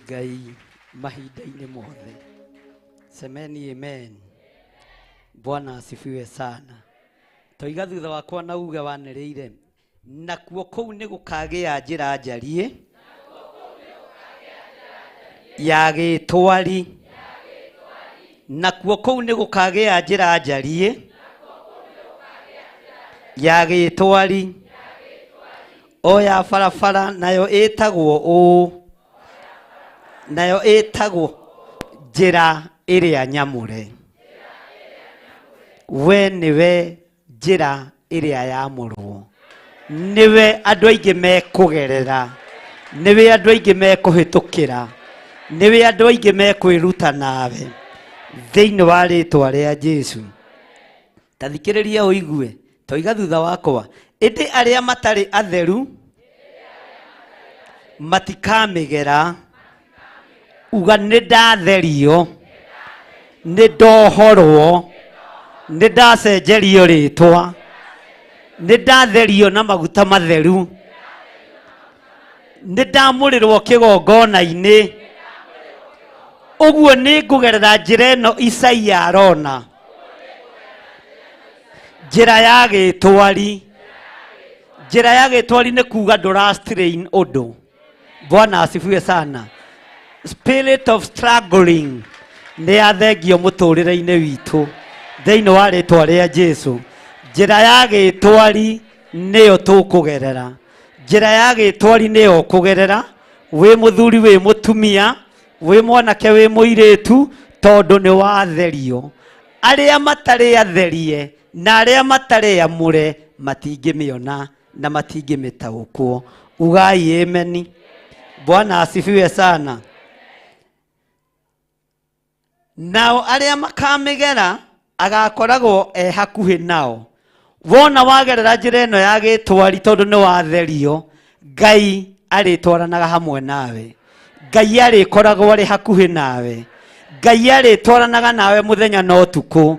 Ngai mahinda-inĩ mothe. Semeni amen. Bwana asifiwe sana. Toiga thutha wakwa na uge wanĩrĩire, nakuo kũu nĩ gũkagĩa njĩra njariĩ ya gĩtwari. Nakuo kũu nĩ gũkagĩa njĩra njariĩ ya gĩtwari, o ya barabara, nayo ĩtagwo ũũ, nayo ĩtagwo njĩra ĩrĩa nyamũre. We nĩwe njĩra ĩrĩa yamũrwo, nĩwe andũ aingĩ mekũgerera, nĩwe andũ aingĩ mekũhĩtũkĩra, nĩwe andũ aingĩ mekwĩruta nawe thĩinĩ wa rĩtwa rĩa Jesu. Ta thikĩrĩria ũigue, toiga thutha wakwa, ĩndĩ arĩa matarĩ atheru matikamĩgera. Uga nĩ ndatherio, nĩ ndohorwo, nĩ ndacenjerio rĩtwa, nĩ ndatherio na maguta matheru, nĩ ndamũrĩrwo kĩgongona-inĩ. Ũguo nĩ ngũgerera njĩra ĩno Isaia arona, njĩra ya gĩtwari. Njĩra ya gĩtwari nĩ kuga ndũra strain ũndũ. Bwana asifiwe sana. Spirit of struggling nĩ yathengio mũtũrĩre-inĩ witũ thĩinĩ wa rĩtwa rĩa Jesu. Njĩra ya gĩtwari nĩyo tũkũgerera, njĩra ya gĩtwari nĩyo ũkũgerera, wĩ mũthuri, wĩ mũtumia, wĩ mwanake, wĩ mũirĩtu, tondũ nĩ watherio. Arĩa matarĩ atherie na arĩa matarĩ amũre matingĩmĩona na matingĩmĩtaũkwo. Ugai ameni. Bwana asifiwe sana. Nao arĩa makamĩgera agakoragwo e hakuhĩ nao. Wona wagerera njĩra ĩno ya gĩtwari tondũ nĩ watherio, Ngai arĩtwaranaga hamwe nawe, Ngai arĩkoragwo arĩ hakuhĩ nawe, Ngai arĩtwaranaga nawe mũthenya na ũtukũ.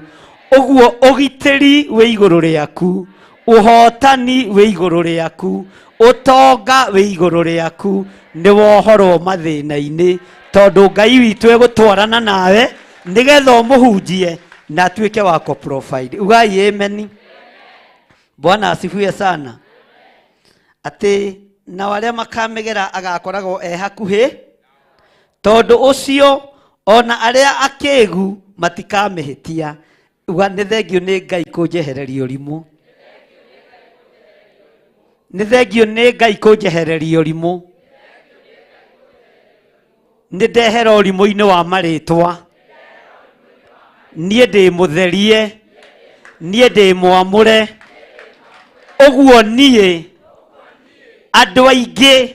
Ũguo ũgitĩri wĩ igũrũ rĩaku, ũhotani wĩ igũrũ rĩaku, ũtonga wĩ igũrũ rĩaku, nĩ wohorwo mathĩna-inĩ, tondũ Ngai witũ egũtwarana nawe nĩgetha ũmũhunjie na atuĩke wa kũ-provide. Ugai ameni. Bwana asifiwe sana. Atĩ nao arĩa makamĩgera agakoragwo e hakuhĩ, tondũ ũcio ona arĩa akĩgu matikamĩhĩtia. Uga nĩ thengio nĩ Ngai kũnjehereria ũrimũ, nĩ thengio nĩ Ngai kũnjehereria ũrimũ, nĩ ndehera ũrimũ-inĩ wa marĩtwa, niĩ ndĩ mũtherie, niĩ ndĩ mwamũre. Ũguo niĩ andũ aingĩ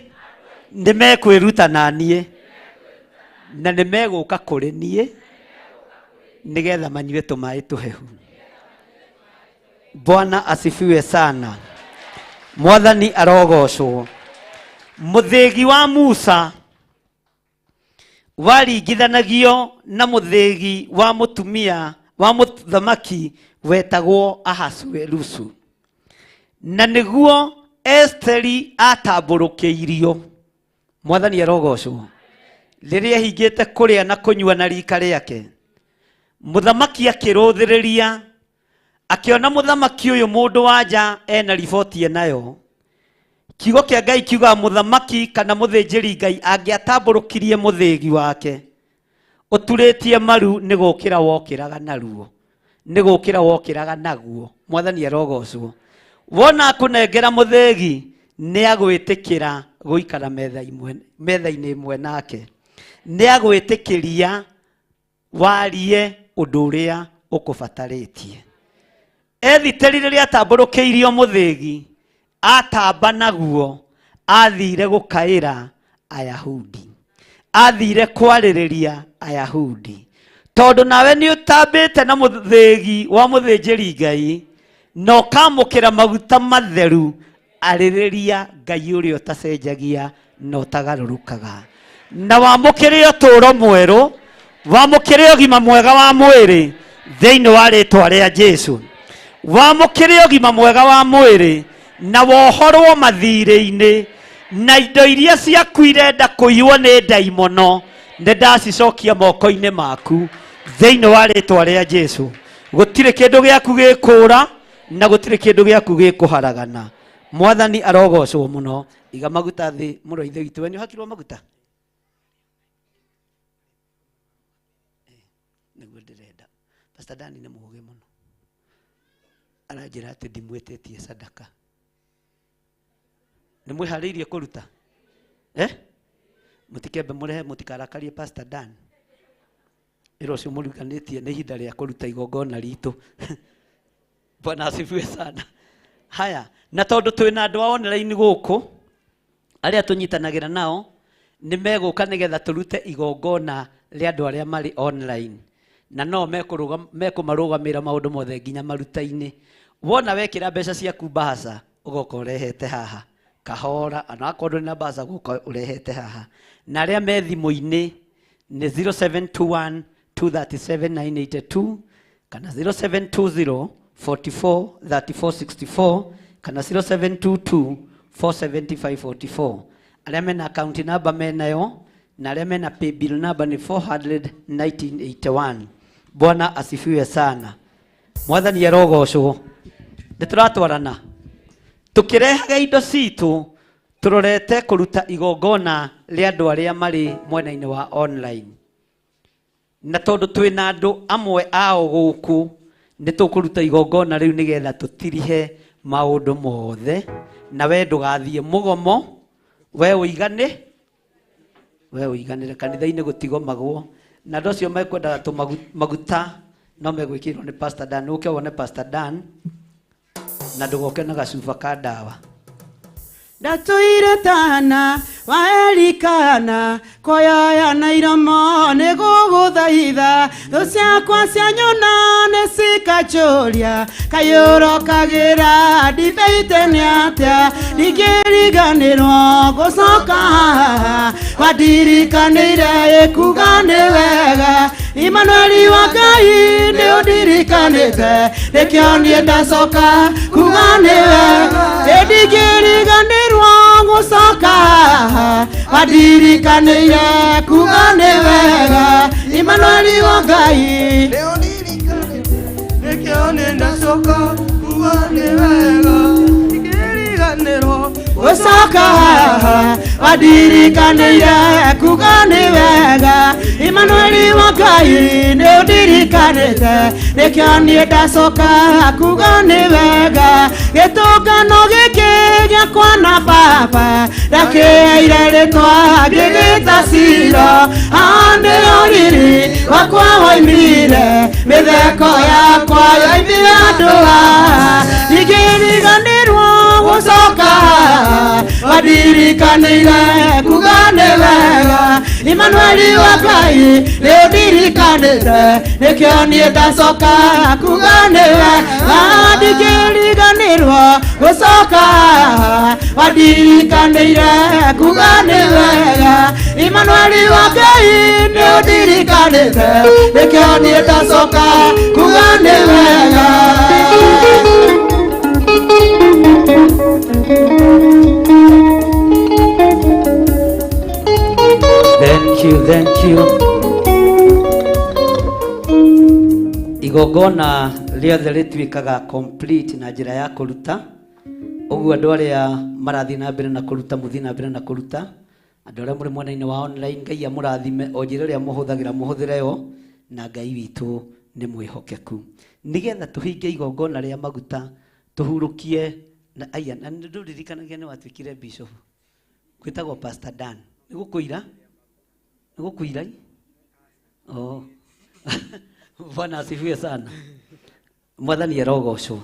nĩ mekwĩruta na niĩ, na nĩ megũka kũrĩ niĩ nĩgetha manyue tũmaĩ tũhehu. Bwana asifiwe sana. Mwathani arogocwo. Mũthĩgi wa Musa waringithanagio na mũthĩgi wa mũtumia wa mũthamaki wetagwo Ahasuerusu, na nĩguo Esteri atambũrũkĩirio. Mwathani arogocwo. Rĩrĩa ehingĩte kũrĩa na kũnyua na rika rĩake, mũthamaki akĩrũthĩrĩria, akĩona mũthamaki ũyũ mũndũ wa nja ena riboti enayo. Kiugo kĩa Ngai kiugaga mũthamaki kana mũthĩnjĩri Ngai angĩatambũrũkirie mũthĩgi wake ũturĩtie maru, nĩ gũkĩra wokĩraga naruo, nĩ gũkĩra wokĩraga naguo. Mwathani arogocwo. Wona akũnengera mũthĩgi, nĩ agwĩtĩkĩra gũikara metha-inĩ ĩmwe nake, nĩ agwĩtĩkĩria warie ũndũ ũrĩa ũkũbatarĩtie. Ethiteri rĩrĩa atambũrũkĩirio mũthĩgi, atamba naguo, athire gũkaĩra Ayahudi, athire kwarĩrĩria Ayahudi, tondũ nawe nĩ ũtambĩte na mũthĩgi wa mũthĩnjĩri Ngai na ũkamũkĩra maguta matheru. Arĩrĩria Ngai ũrĩa ũtacenjagia na ũtagarũrũkaga, na wamũkĩre ũtũũro mwerũ, wamũkĩre ũgima mwega wa mwĩrĩ thĩinĩ wa rĩtwa rĩa Jesu, wamũkĩre ũgima mwega wa mwĩrĩ na wohorwo mathirĩ-inĩ. Na indo iria ciaku irenda kũiywo nĩ ndaimono nĩ ndacicokia moko-inĩ maku thĩinĩ wa rĩtwa rĩa Jesu. Gũtirĩ kĩndũ gĩaku gĩkũra na gũtirĩ kĩndũ gĩaku gĩkũharagana. Mwathani arogocwo mũno. Iga maguta thĩ mũrũ ithe witũ, we nĩ ũhakirwo maguta? Nĩguo ndĩrenda. Pastor Dani nĩ mũũgĩ mũno, aranjĩra atĩ ndimwĩtĩtie sadaka. Nĩ mwĩharĩirie kũruta? Mũtikembe mũrehe, mũtikarakarie Pastor Dan. Ĩra ũcio mũriganĩtie nĩ ihinda rĩa kũruta igongona ritũ. Bwana asifiwe sana. Haya, na tondũ twĩna andũ a online gũkũ arĩa tũnyitanagĩra nao nĩ megũka nĩgetha tũrute igongona rĩa andũ arĩa marĩ online, na no mekũmarũgamĩra maũndũ mothe nginya maruta-inĩ. Wona wekĩra mbeca ciaku mbaca ũgoka ũrehete haha kahora, ona akorwo ndũrĩ na mbaca gũka ũrehete haha. Na arĩa me thimũ-inĩ nĩ 0721 237 982 kana 0720 44 34 64 kana 0722 475 44. Arĩa mena account number menayo, na arĩa mena paybill number nĩ 41981. Bwana asifiwe sana. Mwathani arogocwo. Nĩ tũratwarana tũkĩrehaga indo citũ tũrorete kũruta igongona rĩa andũ arĩa marĩ mwena-inĩ wa online, na tondũ twĩna andũ amwe ao gũkũ nĩ tũkũruta igongona rĩu nĩgetha tũtirihe maũndũ mothe, na we ndũgathiĩ mũgomo, we ũigane, we ũiganĩre. Kanitha-inĩ gũtigomagwo, na andũ acio mekwendaga maguta no megwĩkĩrwo nĩ Pastor Dan. Ũke wone Pastor Dan na ndũgoke na gacuba ka ndawa. Ndatũire tana wa Elikana koyoya na iromo nĩ gũgũthaitha, thũ ciakwa cianyona nĩ cikajũria kayũrokagĩra ndibei tene atĩa, ndingĩriganĩrwo gũcoka haha wandirikanĩire ĩkuga nĩ wega. Imanueli wa Ngai nĩ ũndirikanĩte nĩkĩo niĩ ndacoka kuga nĩ wega, ndingĩriganĩrwo gũcoka haha wandirikanĩire kuga nĩ wega. Imanueli wa Ngai nĩkĩo niĩ ndacoka kuga nĩ wega, ndingĩriganĩrwo gũcoka haha wandirikanĩire kuga nĩ wega. Imanueli wa Ngai nĩ ũndirikanĩte nĩkĩo niĩ ndacoka kuga nĩ wega. Gĩtũngano gĩkĩ gĩakwa na baba ndakĩheire rĩtwa ngĩgĩta Ciro, haha nĩho riri wakwa woimire, mĩtheko yakwa yoimire andũ haha, ndingĩriganĩrwo gũcoka haha wandirikanĩire kuga nĩ wega. Imanueli wa Ngai nĩ ũndirikanĩte nĩkĩo niĩ ndacoka kuga nĩ wega, ndingĩriganĩrwo gũcoka haha wandirikanĩire kuga nĩ wega. Imanueli wa Ngai nĩ ũndirikanĩte nĩkĩo niĩ ndacoka kuga nĩ wega. Thank you, thank you. Igongona rĩothe rĩtuĩkaga complete na njĩra ya kũruta. Ũguo andũ arĩa marathiĩ na mbere na kũruta, mũthiĩ na mbere na kũruta. Andũ arĩa mũrĩ mwena-inĩ wa online, Ngai amũrathime o njĩra ĩrĩa mũhũthagĩra mũhũthĩre yo, na Ngai witũ nĩ mwĩhokeku. Nĩgetha tũhinge igongona rĩa maguta tũhurũkie na aya, na nĩ ndũririkanagia nĩ watuĩkire bishop. Gwĩtagwo Pastor Dan. Nĩ gũkũira? Nĩ gũkũira? Oh. Bwana asifiwe sana. Mwathani arogocwo.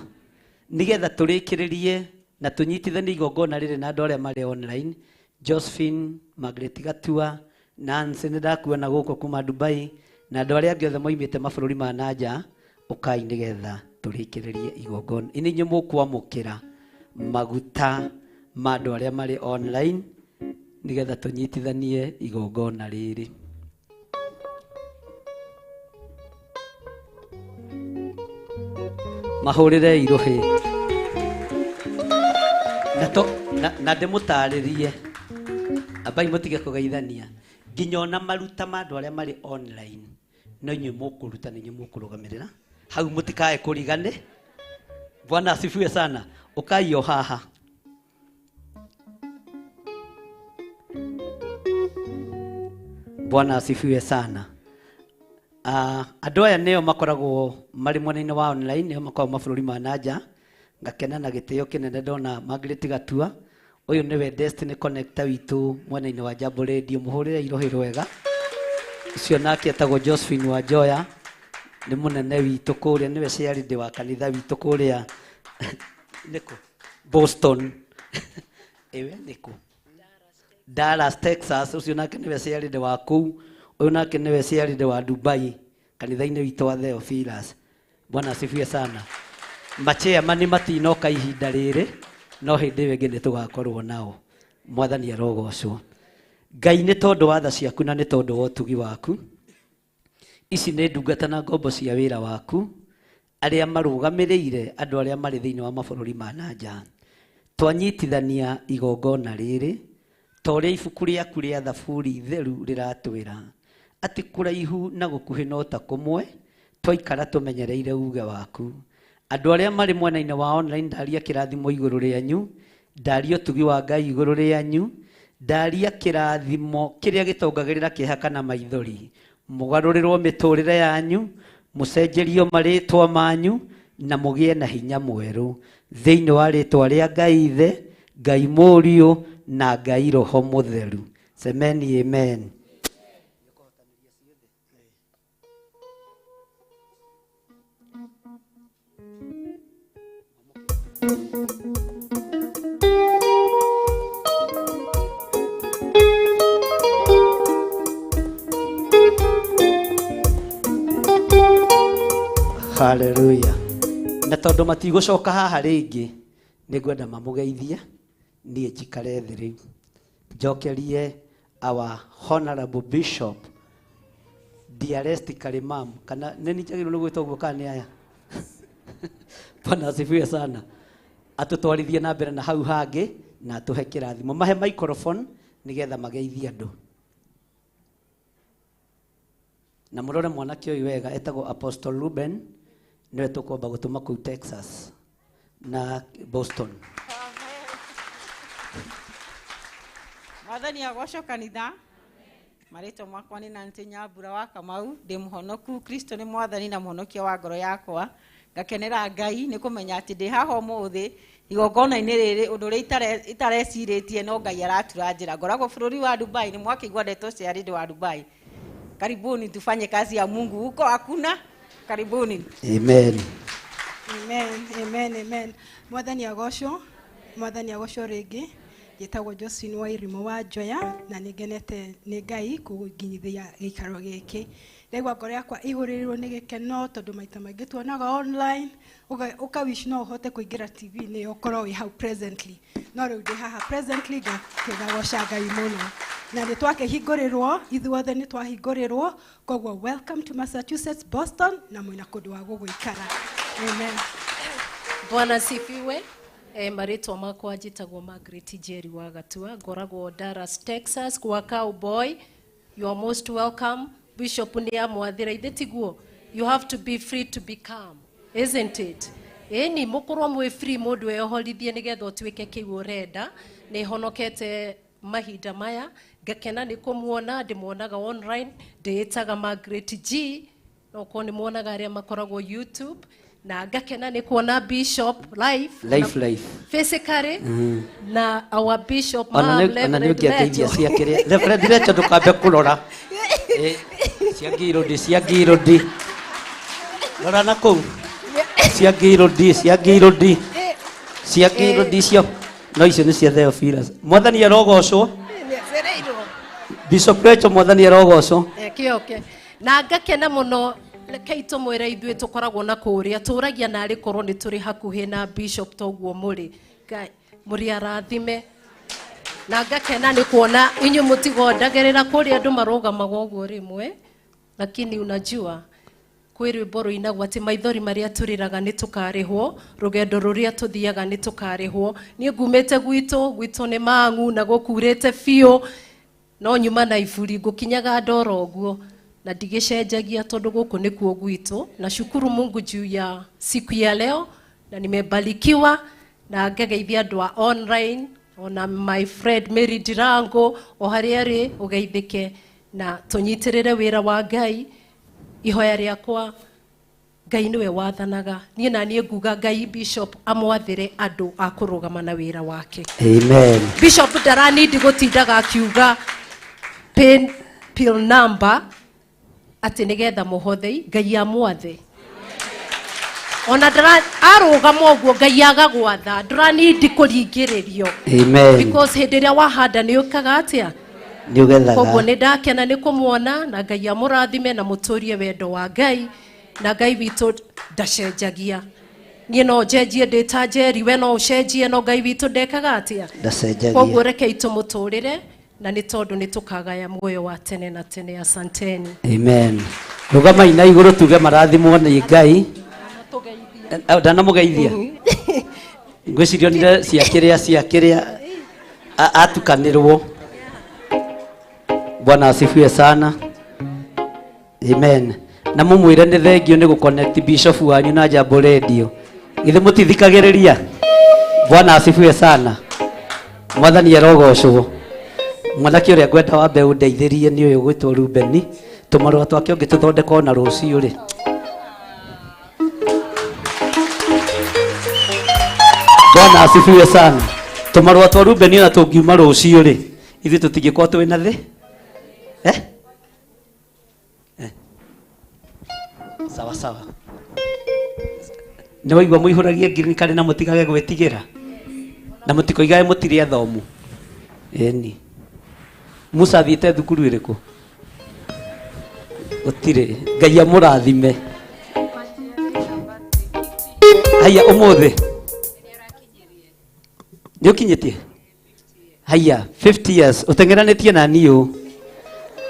Nĩgetha tũrĩkĩrĩrie na tũnyitithanie igongona rĩrĩ na andũ arĩa marĩ online, Josephine, Margaret Gatua, Nancy nĩ ndakuona gũkũ kuma Dubai, na andũ arĩa angĩ othe moimĩte mabũrũri ma na nja, ũkai nĩgetha tũrĩkĩrĩrie igongona. Nĩ inyuĩ mũkwamũkĩra maguta ma andũ arĩa marĩ online nĩgetha tũnyitithanie igongona rĩrĩ. Mahũrĩre irũhĩ. Na ndĩmũtarĩrie. Ambai mũtige kũgeithania. Nginya ona maruta ma andũ arĩa marĩ online no inyuĩ mũkũruta nĩ inyuĩ mũkũrũgamĩrĩra. Hau mũtikae kũrigane. Bwana asifiwe sana. Ũkai o haha. Bwana asifiwe sana. Andũ aya nĩo makoragwo marĩ mwena-inĩ wa online, nĩo makoragwo mabũrũri ma nanja. Ngakena na gĩtĩo kĩnene ndona Margaret Gatua. Ũyũ nĩwe Destiny Connector witũ mwena-inĩ wa Jambo Radio. Mũhũrĩre irohĩ rwega. Ũcio nake etagwo Josephine Wanjoya, nĩ mũnene witũ kũrĩa, nĩwe chairlady wa kanitha witũ kũrĩa nĩkũ? Boston. Ĩwe nĩkũ? Dallas, Texas. Ũcio nake nĩwe chairlady wa kũu. Ũyũ nake nĩwe chairlady wa Dubai, kanitha-inĩ witũ wa Theophilus. Bwana asifiwe sana. Machairman matinoka ihinda rĩrĩ, no hĩndĩ ĩyo ĩngĩ nĩtũgakorwo nao. Mwathani arogocwo. Ngai nĩ tondũ wa tha ciaku na nĩ tondũ wa ũtugi waku. Ici nĩ ndungata na ngombo cia wĩra waku, arĩa marũgamĩrĩire andũ arĩa marĩ thĩinĩ wa mabũrũri ma na nja. Twanyitithania igongona rĩrĩ, ta ũrĩa ibuku rĩaku rĩa Thaburi theru rĩratwĩra, atĩ kũraihu na gũkuhĩ no ta kũmwe, twaikara tũmenyereire uge waku. Andũ arĩa marĩ mwena-inĩ wa online, ndaria kĩrathimo igũrũ rĩanyu, ndaria ũtugi wa Ngai igũrũ rĩanyu, ndaria kĩrathimo kĩrĩa gĩtongagĩrĩra kĩeha kana maithori. Mũgarũrĩrwo mĩtũrĩre yanyu, mũcenjerio marĩtwa manyu, na mũgĩe na hinya mwerũ thĩinĩ wa rĩtwa rĩa Ngai Ithe, Ngai Mũriũ na Ngai Roho Mũtheru. Semeni amen. Hallelujah. Na tondũ matigũcoka haha rĩngĩ, nĩngwenda mamũgeithie, niĩ njikare thĩ rĩu. Njokerie our honorable bishop Dearest Karimam, kana nĩ niĩ njagĩrĩirwo nĩ gwĩtwo ũguo kana nĩ aya? Bwana asifiwe sana. Atũtwarithie na mbere na hau hangĩ na atũhe kĩrathimo. Mahe microphone nĩgetha mageithie andũ. Na mũrore mwanake ũyũ wega, etagwo Apostle Ruben, nĩwe tũkwamba gũtũma kũu Texas na Boston. Mwathani agocwo kanitha. Marĩtwa makwa nĩ Nancy Nyambura wa Kamau, ndĩ mũhonoku. Kristo nĩ mwathani na mũhonokia wa ngoro yakwa. Ngakenera Ngai nĩ kũmenya atĩ ndĩ haha ũmũthĩ igongona-inĩ rĩrĩ, ũndũ ũrĩa itarecirĩtie no Ngai aratura njĩra. Ngoragwo bũrũri wa Dubai, nĩ mwakĩigua ndeto cia rĩndĩ wa Dubai. Karibuni tufanye kazi ya Mungu huko hakuna. Karibuni. Amen. Amen, amen, amen. Mwathani agocwo, mwathani agocwo rĩngĩ. Njĩtagwo Josephine wa Irimũ wa Njoya na nĩngenete nĩ Ngai kũnginyithia gĩikaro gĩkĩ. Ndaigua ngoro yakwa ĩihũrĩrwo nĩ gĩkeno tondũ maita maingĩ tuonaga online, ũka wish no ũhote kũingĩra TV-inĩ ũkorwo wĩ hau presently. No rĩu ndĩ haha presently ngakĩgagoca Ngai mũno. Na nĩ twakĩhingũrĩrwo, ithuothe nĩ twahingũrĩrwo, koguo welcome to Massachusetts, Boston, na mwĩna kũndũ wa gũgũikara. Amen. Bwana asifiwe. Marĩtwa makwa njĩtagwo Margaret Njeri wa Gatua, ngoragwo Dallas, Texas, kwa Cowboy. You are most welcome. Bishop nĩ amwathĩra ithe tiguo. You have to be free to become, isn't it? Ĩni mũkorwo mwĩ free mũndũ eyohorithie nĩgetha ũtuĩke kĩu ũrenda. Nĩ honokete mahinda maya, ngakena nĩ kũmuona, ndĩmuonaga online, ndĩĩtaga Margaret G, no korwo nĩ muonaga arĩa makoragwo YouTube, na ngakena nĩ kuona Bishop live, Life, life. Physically, na our Bishop Ona Mom, nĩ ona nĩ Reverend ũngĩangeithia Lecho. cia kĩrĩa. Reverend Lecho ndũkambe kũrora. Cia ngirũndi, cia ngirũndi. Rora na kũu. Cia ngirũndi, cia ngirũndi. Cia ngirũndi icio. No icio nĩ cia Theophilus. Mwathani arogocwo. Bishop Lecho mwathani arogocwo. Kĩoke. Na ngakena mũno rekei tũmwĩre ithuĩ tũkoragwo na kũrĩa tũragia narĩ korwo nĩ tũrĩ hakuhĩ na Bishop toguo mũrĩ. Ngai mũrĩ arathime. Na ngakena nĩ kuona inyuĩ mũtigondagĩrĩra kũrĩa andũ marũgamaga ũguo rĩmwe, lakini unajua kwĩ rwĩmbo rũinagwo atĩ maithori marĩa tũrĩraga nĩ tũkarĩhwo, rũgendo rũrĩa tũthiaga nĩ tũkarĩhwo. Niĩ ngumĩte gwitũ, gwitũ nĩ Mang'u na gũkurĩte biũ. No nyuma na iburi ngũkinyaga ndoro ũguo na ndigĩcenjagia tondũ gũkũ nĩkuo gwitũ. Na shukuru Mungu juu ya siku ya leo na nimebarikiwa na ngageithia andũ a online ona my friend Mary Dirango o harĩa arĩ ũgeithĩke na tũnyitĩrĩre wĩra wa Ngai. Ihoya rĩakwa Ngai nĩwe wathanaga, niĩ na niĩ nguga Ngai Bishop amwathĩre andũ a kũrũgama na wĩra wake. Amen. Bishop ndaranindi gũtindaga akiuga pin pill number atĩ nĩgetha mũhothei, Ngai amwathe. Ona ndara arũgama ũguo Ngai agagwatha, ndũranindi kũringĩrĩrio. Amen. Because hĩndĩ ĩrĩa wahanda nĩ ũkaga atĩa? Nĩ ũgethaga. Koguo nĩ ndakena nĩ kũmuona na Ngai amũrathime na mũtũrie wendo wa Ngai na Ngai witũ ndacenjagia. Niĩ no njenjie ndĩ ta Njeri, we no ũcenjie, no Ngai witũ ndekaga atĩa? Ndacenjagia. Koguo rekei tũmũtũrĩre na nĩ tondũ nĩ tũkagaya muoyo wa tene na tene. Asanteni. Amen. Rũgamai na igũrũ tuge marathimwo nĩ Ngai. Ndanamũgeithia. Ngwĩciria onire cia kĩrĩa atukanĩrwo. Bwana asifiwe sana. Amen. Na mũmwĩre nĩ thengio nĩ gũconnect bishop wanyu na Jambo Radio. Githĩ mũtithikagĩrĩria? Bwana asifiwe sana. Mwathani arogocwo. Mwanake ũrĩa ngwenda wambe ũndeithĩrie nĩ ũyũ gwĩtwo Rubeni. Tũmarũa twake ũngĩtũthondeka ona rũciũ rĩ. Bwana asifiwe sana. Tũmarũa twa Rubeni ona tũngiuma rũciũ rĩ, ithuĩ tũtingĩkorwo twĩ na thĩ. Eh? Eh. Sawa sawa. Nĩ waigua mũihũragie ngiririkane na mũtigage gwĩtigĩra. Na mũtikoigage mũtirĩ athomu. Ĩni. Musa athiĩte thukuru ĩrĩkũ? Gũtirĩ. Ngai amũrathime. Haiya ũmũthĩ. Nĩ ũkinyĩtie? Haiya 50 years ũteng'eranĩtie na niĩ ũũ.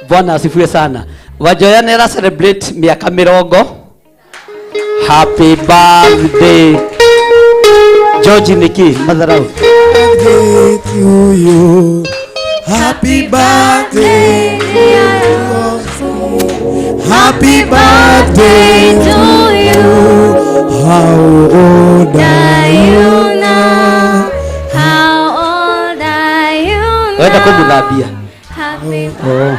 Bwana asifiwe sana. Wanjoya nĩ ara celebrate mĩaka 20. Happy birthday. George nĩkĩ matharau? Birthday to you. Happy birthday to you. Happy birthday to you. How old are you now? How old are you now? Wenda kũmũthambia. Happy Oh,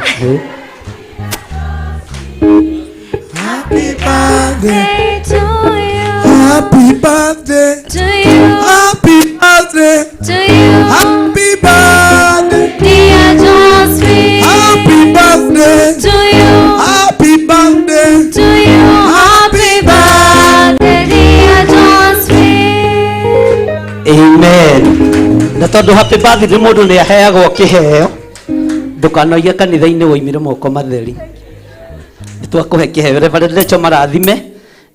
Happy birthday to you. Happy birthday to you. Happy birthday to you. Happy birthday, dear Josephine. Happy birthday to you. Happy birthday to you. Happy birthday, dear Josephine. Amen. Na tondũ happy birthday mũndũ nĩ aheagwo kĩheo, ndũkanoige kanitha-inĩ woimire moko matheri. Nĩ twakũhe kĩheo. Reverend Rachel marathime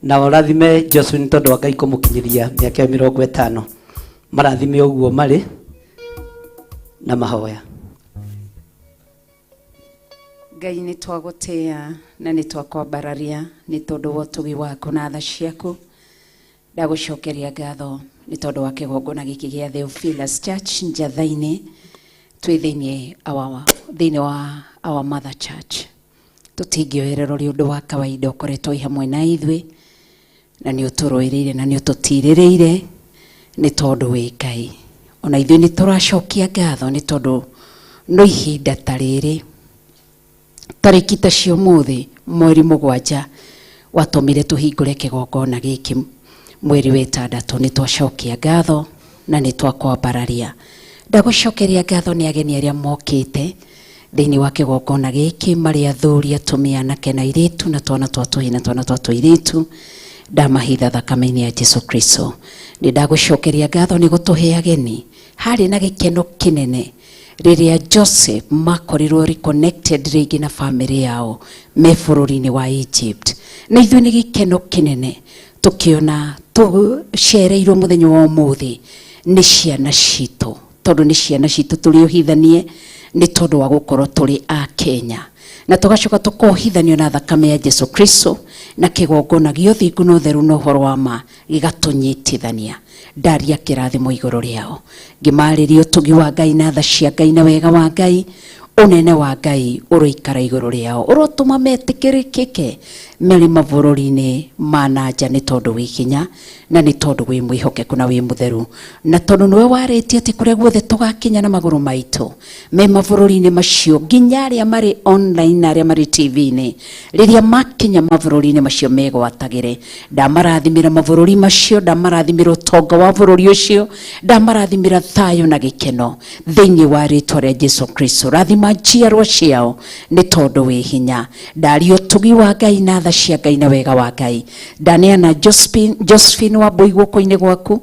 na ũrathime Josephine tondũ wa Ngai kũmũkinyĩria mĩaka 50. Marathime ũguo marĩ na mahoya. Ngai nĩ twagũtĩa na nĩ twakwambararia nĩ tondũ wa ũtugi waku na tha ciaku. Ndagũcokeria ngatho nĩ tondũ wa kĩgongona gĩkĩ gĩa Theophilus Church Njatha-inĩ, twĩ thĩinĩ wa our mother church. Tũtingĩoererwo rĩ ũndũ wa kawaida ũkoretwo wĩ hamwe na ithuĩ, na nĩ ũtũrũĩrĩire na nĩ ũtũtirĩrĩire nĩ tondũ wĩ Ngai. Ona ithuĩ nĩ tũracokia ngatho nĩ tondũ no ihinda ta rĩrĩ tarĩki ta cia ũmũthĩ mweri 7 watũmire tũhingũre kĩgongona gĩkĩ mweri wa 6. Nĩ twacokia ngatho na nĩ twakwambararia. Ndagũcokeria ngatho nĩ ageni arĩa mokĩte thĩinĩ wa kĩgongona gĩkĩ, marĩ athuri, atumia, anake na airĩtu, na twana twa tũhĩĩ na twana twa tũirĩtu. Ndamahitha thakame-inĩ ya Jesu Kristo. Nĩ ndagũcokeria ngatho nĩ gũtũhe ageni. Harĩ na gĩkeno kĩnene rĩrĩa Joseph makorirwo reconnected rĩngĩ na family yao me bũrũri-inĩ wa Egypt. Na ithuĩ nĩ gĩkeno kĩnene tũkĩona tũcereirwo mũthenya wa ũmũthĩ nĩ ciana citũ, tondũ nĩ ciana citũ tũrĩ ũhithanie nĩ tondũ wa gũkorwo tũrĩ a Kenya. Na tũgacoka tũkohithanio na thakame ya Jesu Kristo na kĩgongona gĩa ũthingu na ũtheru na ũhoro wa ma gĩgatũnyitithania. Ndaria kĩrathimo igũrũ rĩao, ngĩmarĩria ũtugi wa Ngai na tha cia Ngai na wega wa Ngai Unene wa Ngai ũroikara igũrũ rĩao, ũrotũma metĩkĩrĩkĩke marĩ mabũrũri-inĩ ma na nja, nĩ tondũ wĩ hinya na nĩ tondũ wĩ mwĩhokeku na wĩ mũtheru, na tondũ nĩwe warĩtie atĩ kũrĩa guothe tũgakinya na magũrũ maitũ me mabũrũri-inĩ macio, nginya arĩa marĩ online na arĩa marĩ TV-inĩ, rĩrĩa makinya mabũrũri-inĩ macio megwatagĩre. Ndamarathimĩra mabũrũri macio, ndamarathimĩra ũtonga wa bũrũri ũcio, ndamarathimĩra thayũ na gĩkeno thĩinĩ wa rĩtwa rĩa Jesu Kristo. Rathima njiarwa ciao nĩ tondũ wĩ hinya. Ndaria ũtugi wa Ngai na tha cia Ngai na wega wa Ngai. Ndaneana Josephine wa Mbui guoko-inĩ gwaku,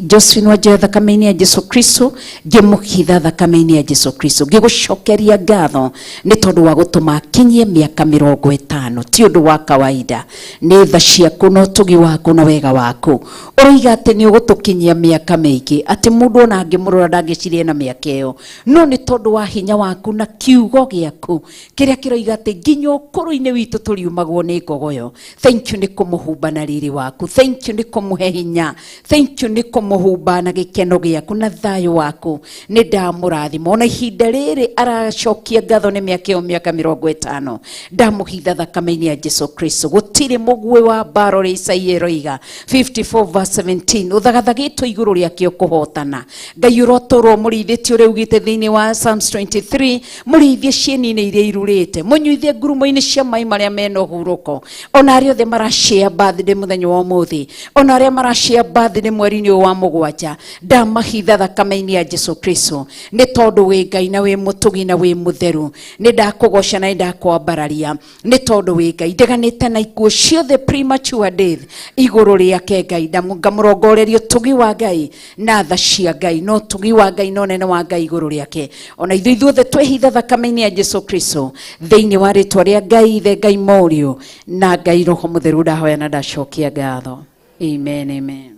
Josephine wa Njoya thakame-inĩ ya Jesu Kristo, ngĩmũhitha thakame-inĩ ya Jesu Kristo, ngĩgũcokeria ngatho nĩ tondũ wa gũtũma akinyie mĩaka 50. Ti ũndũ wa kawaida, nĩ tha ciaku na ũtugi waku na wega waku. Ũroiga atĩ nĩ ũgũtũkinyia mĩaka mĩingĩ, atĩ mũndũ ona angĩmũrora ndangĩciria na mĩaka ĩyo, no nĩ tondũ wa hinya waku na kiugo gĩaku kĩrĩa kĩroiga atĩ nginya ũkũrũ-inĩ witũ tũriumagwo nĩ ngogoyo. Thank you nĩ kũmũhumba na riri waku, thank you nĩ kũmũhe hinya, thank you nĩ kũmũhumba na gĩkeno gĩaku na thayũ waku. Nĩ ndamũrathima ona ihinda rĩrĩ aracokia ngatho nĩ mĩaka ĩyo mĩaka 50, ndamũhitha thakame-inĩ ya Jesu Kristo. Gũtirĩ mũguĩ wa mbara ũrĩa Isaia ĩroiga 54 verse 17, ũthagathagĩtwo igũrũ rĩake ũkũhotana. Ngai ũrotũrwo mũrĩithĩtie ũrĩa ugĩte thĩinĩ wa Psalms 23, mũrĩithie cieni-inĩ iria irurĩte, mũnyuithie ngurumo-inĩ cia maĩ marĩa mena ũhurũko. Ona arĩa othe marashare birthday mũthenya wa ũmũthĩ, ona arĩa marashare birthday mweri-inĩ ũyũ wa 7, ndamahitha thakame-inĩ ya Jesu Kristo, nĩ tondũ wĩ Ngai na wĩ mũtugi na wĩ mũtheru. Nĩ ndakũgoca na nĩ ndakwambararia nĩ tondũ wĩ Ngai. Ndeganĩte na ikuũ ciothe premature death igũrũ rĩake Ngai, ngamũrongoreria ũtugi wa Ngai na tha cia Ngai na ũtugi wa Ngai na ũnene wa Ngai igũrũ rĩake. Ona ithuĩ ithuothe twĩhitha thakame-inĩ ya Jesu Kristo, thĩinĩ wa rĩtwa rĩa Ngai Ithe, Ngai Mũriũ na Ngai Roho Mũtheru, ndahoya na ndacokia ngatho. Amen, amen.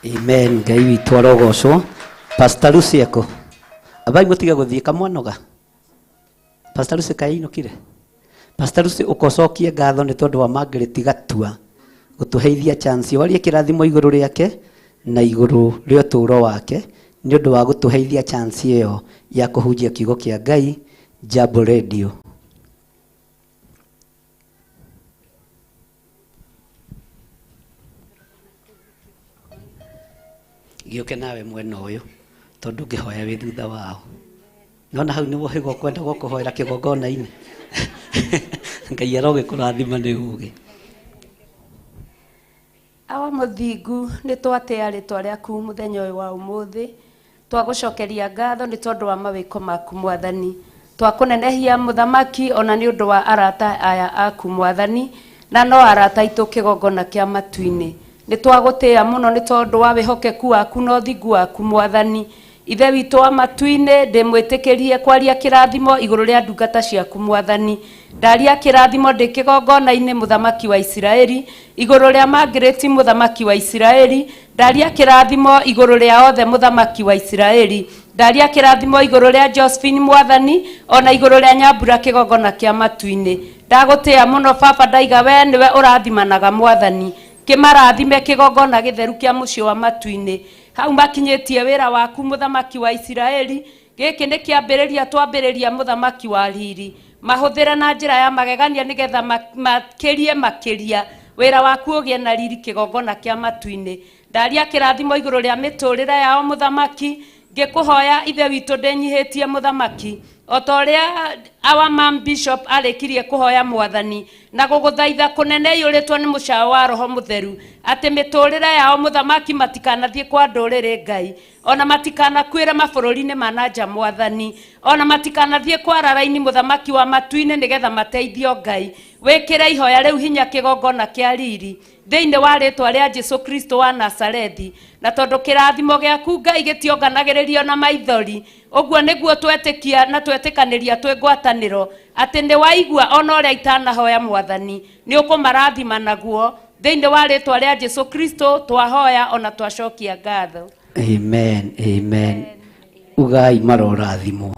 Amen. Ngai witũ arogocwo. Pastor Lucy eko abai mũtige gũthiĩ kamwanoga. Pastor Lucy kainũkire. Pastor Lucy ũkocokie ngatho nĩ tondũ wa Margaret Gatua gũtũheithia chance warie kĩrathimo igũrũ rĩake na igũrũ rĩa ũtũũro wake nĩ ũndũ wa gũtũheithia chance ĩyo ya kũhunjia kiugo kĩa Ngai Jambo Radio. Gĩũke nawe mwena ũyũ tondũ ngĩhoya wĩ thutha wao. Nona hau nĩguo hĩgo kwenda gũkũhoera kĩgongona-inĩ. Ngai arogĩkũrathima nĩ ũũgĩ. Awa mũthingu, nĩ twatĩa rĩtwa rĩaku mũthenya ũyũ wa ũmũthĩ, twagũcokeria ngatho nĩ tondũ wa mawĩko maku mwathani, twakũnenehia mũthamaki ona nĩ ũndũ wa arata aya aku mwathani, na no arata aitũ kĩgongona kĩa matu-inĩ. Nĩ twagũtĩa mũno nĩ tondũ wa wĩhokeku waku na ũthingu waku mwathani. Ithe witũ wa matu-inĩ, ndĩmwĩtĩkĩrie kwaria kĩrathimo igũrũ rĩa ndungata ciaku mwathani. Ndaria kĩrathimo ndĩ kĩgongona-inĩ mũthamaki wa Isiraeli, igũrũ rĩa Margaret mũthamaki wa Isiraeli, ndaria kĩrathimo igũrũ rĩa othe mũthamaki wa Isiraeli, ndaria kĩrathimo igũrũ rĩa Josephine mwathani, ona igũrũ rĩa Nyambura kĩgongona kĩa matu-inĩ. Ndagũtĩa mũno baba, ndaiga we nĩwe ũrathimanaga mwathani, kĩmarathime kĩgongona gĩtheru kĩa mũciĩ wa matu-inĩ. Hau makinyĩtie wĩra waku mũthamaki wa Isiraeli, gĩkĩ nĩ kĩambĩrĩria twambĩrĩria mũthamaki wa riri, mahũthĩre na njĩra ya magegania nĩgetha makĩrie makĩria wĩra waku ũgĩe na riri kĩgongona kĩa matu-inĩ. Ndaria kĩrathimo igũrũ rĩa mĩtũrĩre yao mũthamaki, ngĩkũhoya Ithe witũ ndĩnyihĩtie mũthamaki, o ta ũrĩa our mom bishop arĩkirie kũhoya mwathani na gũgũthaitha kũnene iyũrĩtwo nĩ mũcao wa Roho Mũtheru, atĩ mĩtũrĩre yao mũthamaki matikanathiĩ kwa ndũrĩrĩ Ngai, ona matikanakuĩre mabũrũri-inĩ ma na nja mwathani, ona matikanathiĩ kwa raraini mũthamaki wa matu-inĩ nĩgetha mateithio Ngai. Wĩkĩre ihoya rĩu hinya kĩgongona kĩa riri thĩinĩ wa rĩtwa rĩa Jesu Kristo wa Nazarethi, na tondũ kĩrathimo gĩaku Ngai gĩtionganagĩrĩrio na maithori, ũguo nĩguo twetĩkia na twetĩkanĩria twĩ ngwatanĩro atĩ nĩ waigua ona ũrĩa itanahoya mwathani, nĩ ũkũmarathima naguo thĩinĩ wa rĩtwa rĩa Jesu Kristo twahoya ona twacokia ngatho. Amen, amen. Ugai marorathimwo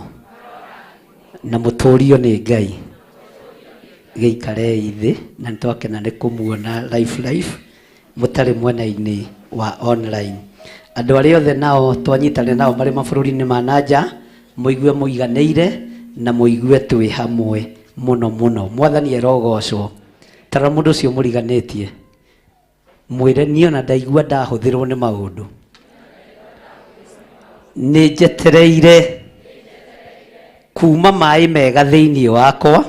na mũtũrio nĩ Ngai. Gĩikarei thĩ na nĩtwakena nĩ kũmuona live live mũtarĩ mwena-inĩ wa online. Andũ arĩa othe nao twanyitanĩra nao marĩ mabũrũri-inĩ ma na nja, mũigue mũiganĩire Na mũigue twĩ hamwe mũno mũno. Mwathani arogocwo. Tara mũndũ ũcio mũriganĩtie, mwĩre niĩ ona ndaigua ndahũthĩrwo nĩ maũndũ, nĩ njetereire kuma maĩ mega thĩinĩ wakwa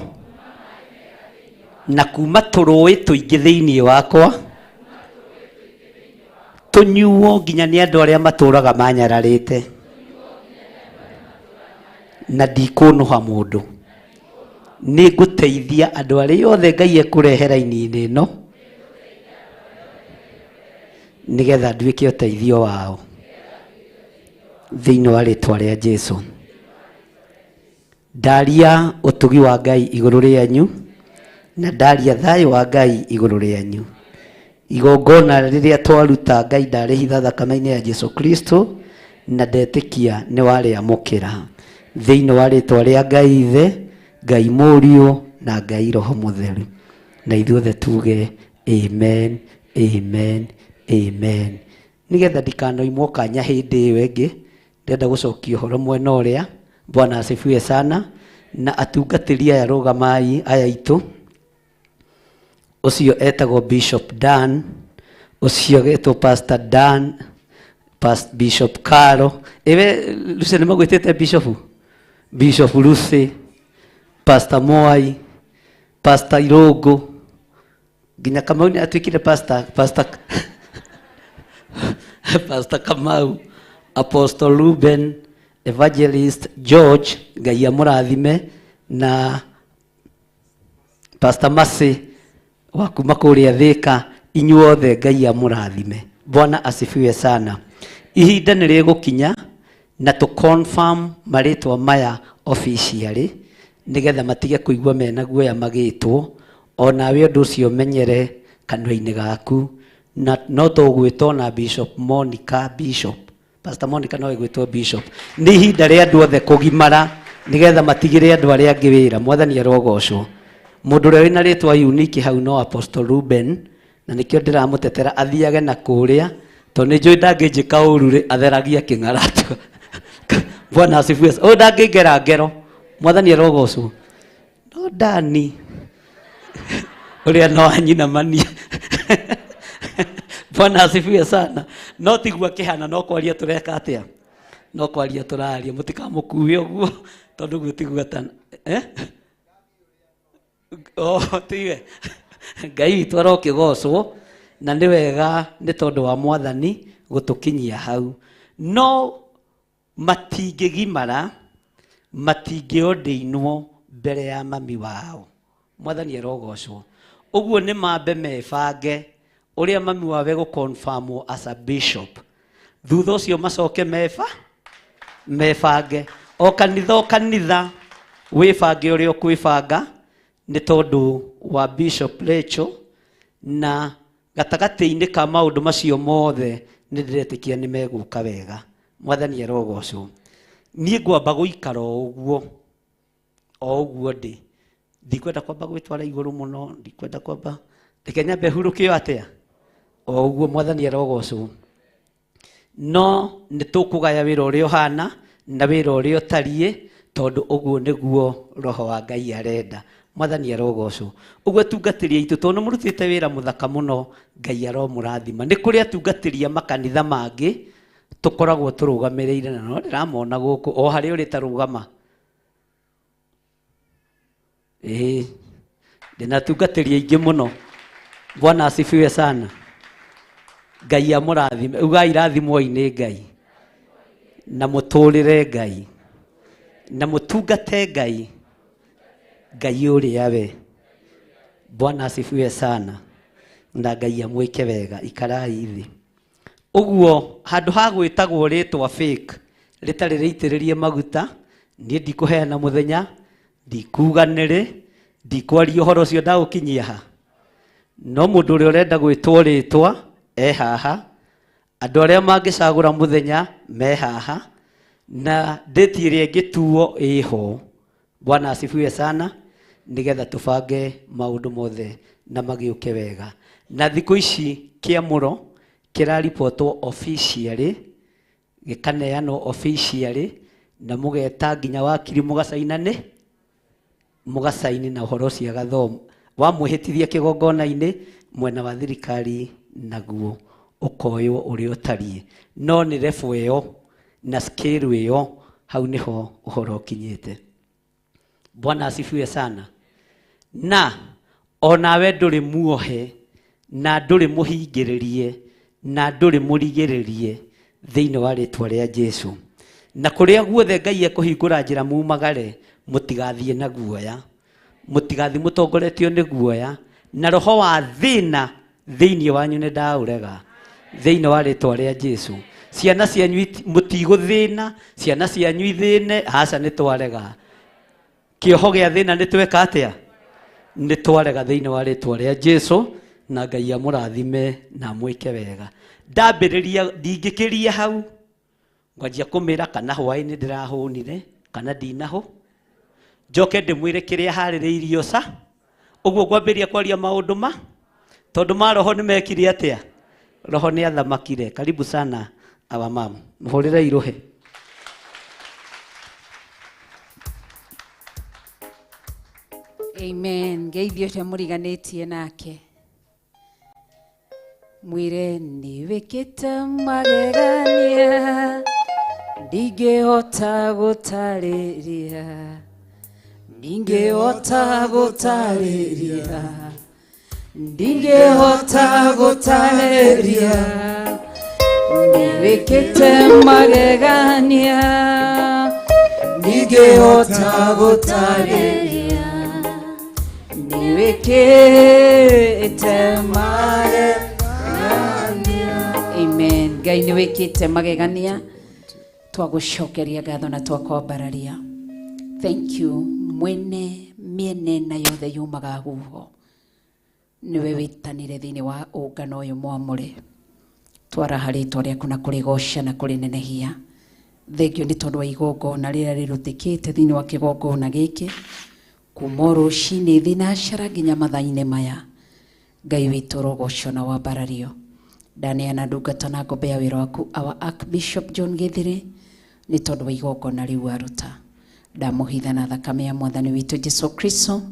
na kuma tũrũĩ tũingĩ thĩinĩ wakwa tũnyuo nginya nĩ andũ arĩa matũraga manyararĩte, na ndikũnũha mũndũ. Nĩ ngũteithia andũ arĩa othe Ngai ekũrehera raini-inĩ ĩno nĩgetha nduĩke ũteithio wao thĩinĩ wa rĩtwa rĩa Jesu. Ndaria ũtugi wa Ngai igũrũ rĩanyu na ndaria thayũ wa Ngai igũrũ rĩanyu. Igongona rĩrĩa twaruta Ngai ndarĩhitha thakame-inĩ ya Jesu Kristo na ndetĩkia nĩ warĩamũkĩra thĩinĩ wa rĩtwa rĩa Ngai Ithe, Ngai Mũriũ na Ngai Roho Mũtheru. Na ithuothe tuge amen, amen, amen. Nĩgetha ndikanoimwo kanya hĩndĩ ĩyo ĩngĩ, ndĩrenda gũcokia ũhoro mwena ũrĩa. Bwana asifiwe sana. Na atungatĩri aya rũgamai aya aitũ, ũcio etagwo Bishop Dan, ũcio agetwo Pastor Dan, Bishop Caro. Ewe Lucy nĩ magwĩtĩte Bishop? Bishop Lucy, Pastor Mwai, Pastor Irũngũ, nginya Kamau nĩ atuĩkire Pastor Pastor Kamau, Apostle Ruben, Evangelist George, Ngai amũrathime, na Pastor Masi wa kuma kũrĩa Thĩka, inyuothe Ngai amũrathime. Bwana asifiwe sana. Ihinda nĩ rĩgũkinya na tũ confirm marĩtwa maya officially nĩgetha matige kũigua mena guoya magĩtwo. Onawe ũndũ ũcio menyere kanua-inĩ gaku, na no tũgwĩtwo na Bishop Monica, Bishop Pastor Monica no ĩgwĩtwo Bishop. Nĩ ihinda rĩa andũ othe kũgimara nĩgetha matigĩre andũ arĩa angĩ wĩra. Mwathani arogocwo. Mũndũ ũrĩa wĩna rĩtwa unique hau no Apostle Ruben, na nĩkĩo ndĩramũtetera athiage na kũrĩa, tondũ nĩ njũĩ ndangĩnjĩka ũru rĩ, atheragia kĩng'aratua. Bwana asifiwe. Ũyũ ndangĩngera ngero. Mwathani arogocwo. No Dani ũrĩa no anyinamania. Bwana asifiwe sana. No tiguo akĩhana, no kwaria tũreka atĩa? No kwaria tũraria, mũtikamũkue ũguo tondũ ũguo tiguo atana. Oh, tiwe. Ngai witũ arokĩgocwo, na nĩ wega nĩ tondũ wa Mwathani gũtũkinyia hau. No matingĩgimara, matingĩordainwo mbere ya mami wao. Mwathani arogocwo. Ũguo nĩ mambe mebange ũrĩa mami wao egũconfirmwo as a bishop. Thutha ũcio macoke mebange. O kanitha o kanitha wĩbange ũrĩa ũkwĩbanga nĩ tondũ wa Bishop Rachel, na gatagatĩ-inĩ ka maũndũ macio mothe nĩ ndĩretĩkia nĩ megũka wega. Mwathani arogocwo. Niĩ ngwamba gũikara o ũguo, o ũguo ndĩ. Ndikwenda kwamba gwĩtwara igũrũ mũno, ndikwenda kwamba, reke nyambe hurũkio atĩa? O ũguo Mwathani arogocwo. No nĩ tũkũgaya wĩra ũrĩa ũhana na wĩra ũrĩa ũtariĩ, tondũ ũguo nĩguo Roho wa Ngai arenda. Mwathani arogocwo. Ũguo atungatĩri aitũ, tondũ nĩ mũrutĩte wĩra mũthaka mũno, Ngai aromũrathima. Nĩ kũrĩ atungatĩri a makanitha mangĩ tũkoragwo tũrũgamĩrĩire, na no ndĩramona gũkũ o harĩa ũrĩ tarũgama. Ĩĩ, ndĩna atungatĩri aingĩ mũno. Bwana asifiwe sana. Ngai amũrathime. Ugai rathimwoi nĩ Ngai, na mũtũrĩre Ngai, na mũtungate Ngai, Ngai ũrĩa we. Bwana asifiwe sana. Na Ngai amwĩke wega. Ikarai thĩ. Ũguo handũ ha gwĩtagwo rĩtwa fake rĩtarĩ rĩitĩrĩrie maguta, niĩ ndikũheana mũthenya, ndikuga nĩrĩ, ndikwaria ũhoro ũcio ndaũkinyia ha. No mũndũ ũrĩa ũrenda gwĩtwo rĩtwa e haha, andũ arĩa mangĩcagũra mũthenya me haha, na date ĩrĩa ĩngĩtuo ĩho. Bwana asifiwe sana. Nĩgetha tũbange maũndũ mothe na magĩũke wega. Na thikũ ici kĩamũro kĩraribotwo officially, gĩkaneanwo officially, na mũgeta nginya wakiri mũgacaina nĩ Mũgacaini na ũhoro ũcio agathoma. Wamwĩhĩtithia kĩgongona-inĩ, mwena wa thirikari naguo ũkoywo ũrĩa ũtariĩ. No nĩ level ĩyo na scale ĩyo, hau nĩho ũhoro ũkinyĩte. Bwana asifiwe sana. Na onawe ndũrĩ muohe na ndũrĩ mũhingĩrĩrie na ndũrĩ mũrigĩrĩrie thĩinĩ wa rĩtwa rĩa Jesu. Na kũrĩa guothe Ngai ekũhingũra njĩra mumagare, mũtigathiĩ na guoya, mũtigathiĩ mũtongoretio nĩ guoya, na roho wa thĩna thĩinĩ wanyu nĩ ndaũrega thĩinĩ wa rĩtwa rĩa Jesu. Ciana cianyu mũtigũthĩna, ciana cianyu ithĩne, aca nĩ twarega. Kĩoho gĩa thĩna nĩ tweka atĩa? Nĩ twarega thĩinĩ wa rĩtwa rĩa Jesu, na Ngai amũrathime na amwĩke wega. Ndambĩrĩria ndingĩkĩria hau, ngwanjia kũmĩra kana hwaĩ-inĩ ndĩrahũnire kana ndinahũ, njoke ndĩmwĩre kĩrĩa harĩrĩirio ca ũguo ngwambĩrĩria kwaria maũndũ ma tondũ ma roho nĩ mekire atĩa? Roho nĩ athamakire. Karibu sana our mom, mũhũrĩre irũhe. Amen. Ngeithio ũrĩa mũriganĩtie nake. Mwĩre nĩ wĩkĩte magegania ndingĩhota gũtarĩria, ndingĩhota gũtarĩria, ndingĩhota gũtarĩria. Nĩ wĩkĩte magegania ndingĩhota gũtarĩria, nĩ wĩkĩte magegania. Amen. Ngai nĩ wĩkĩte magegania, twagũcokeria ngatho na twakwambararia. Thank you mwene mĩena ĩna yothe yumaga huho, nĩwe wĩtanire thĩinĩ wa ũngano ũyũ mwamũre. Twaraha rĩtwa rĩaku na kũrĩgoca na kũrĩnenehia. Thengio nĩ tondũ wa igongona rĩrĩa rĩrutĩkĩte thĩinĩ wa kĩgongona gĩkĩ kuma o rũcinĩ thinacara nginya mathaa-inĩ maya. Ngai witũ ũrogocwo na wambarario. Ndaneana ndungata na ngombe ya wĩra waku our Archbishop John Githiri nĩ tondũ wa igongona rĩu aruta. Ndamũhitha na thakame ya mwathani witũ Jesu Kristo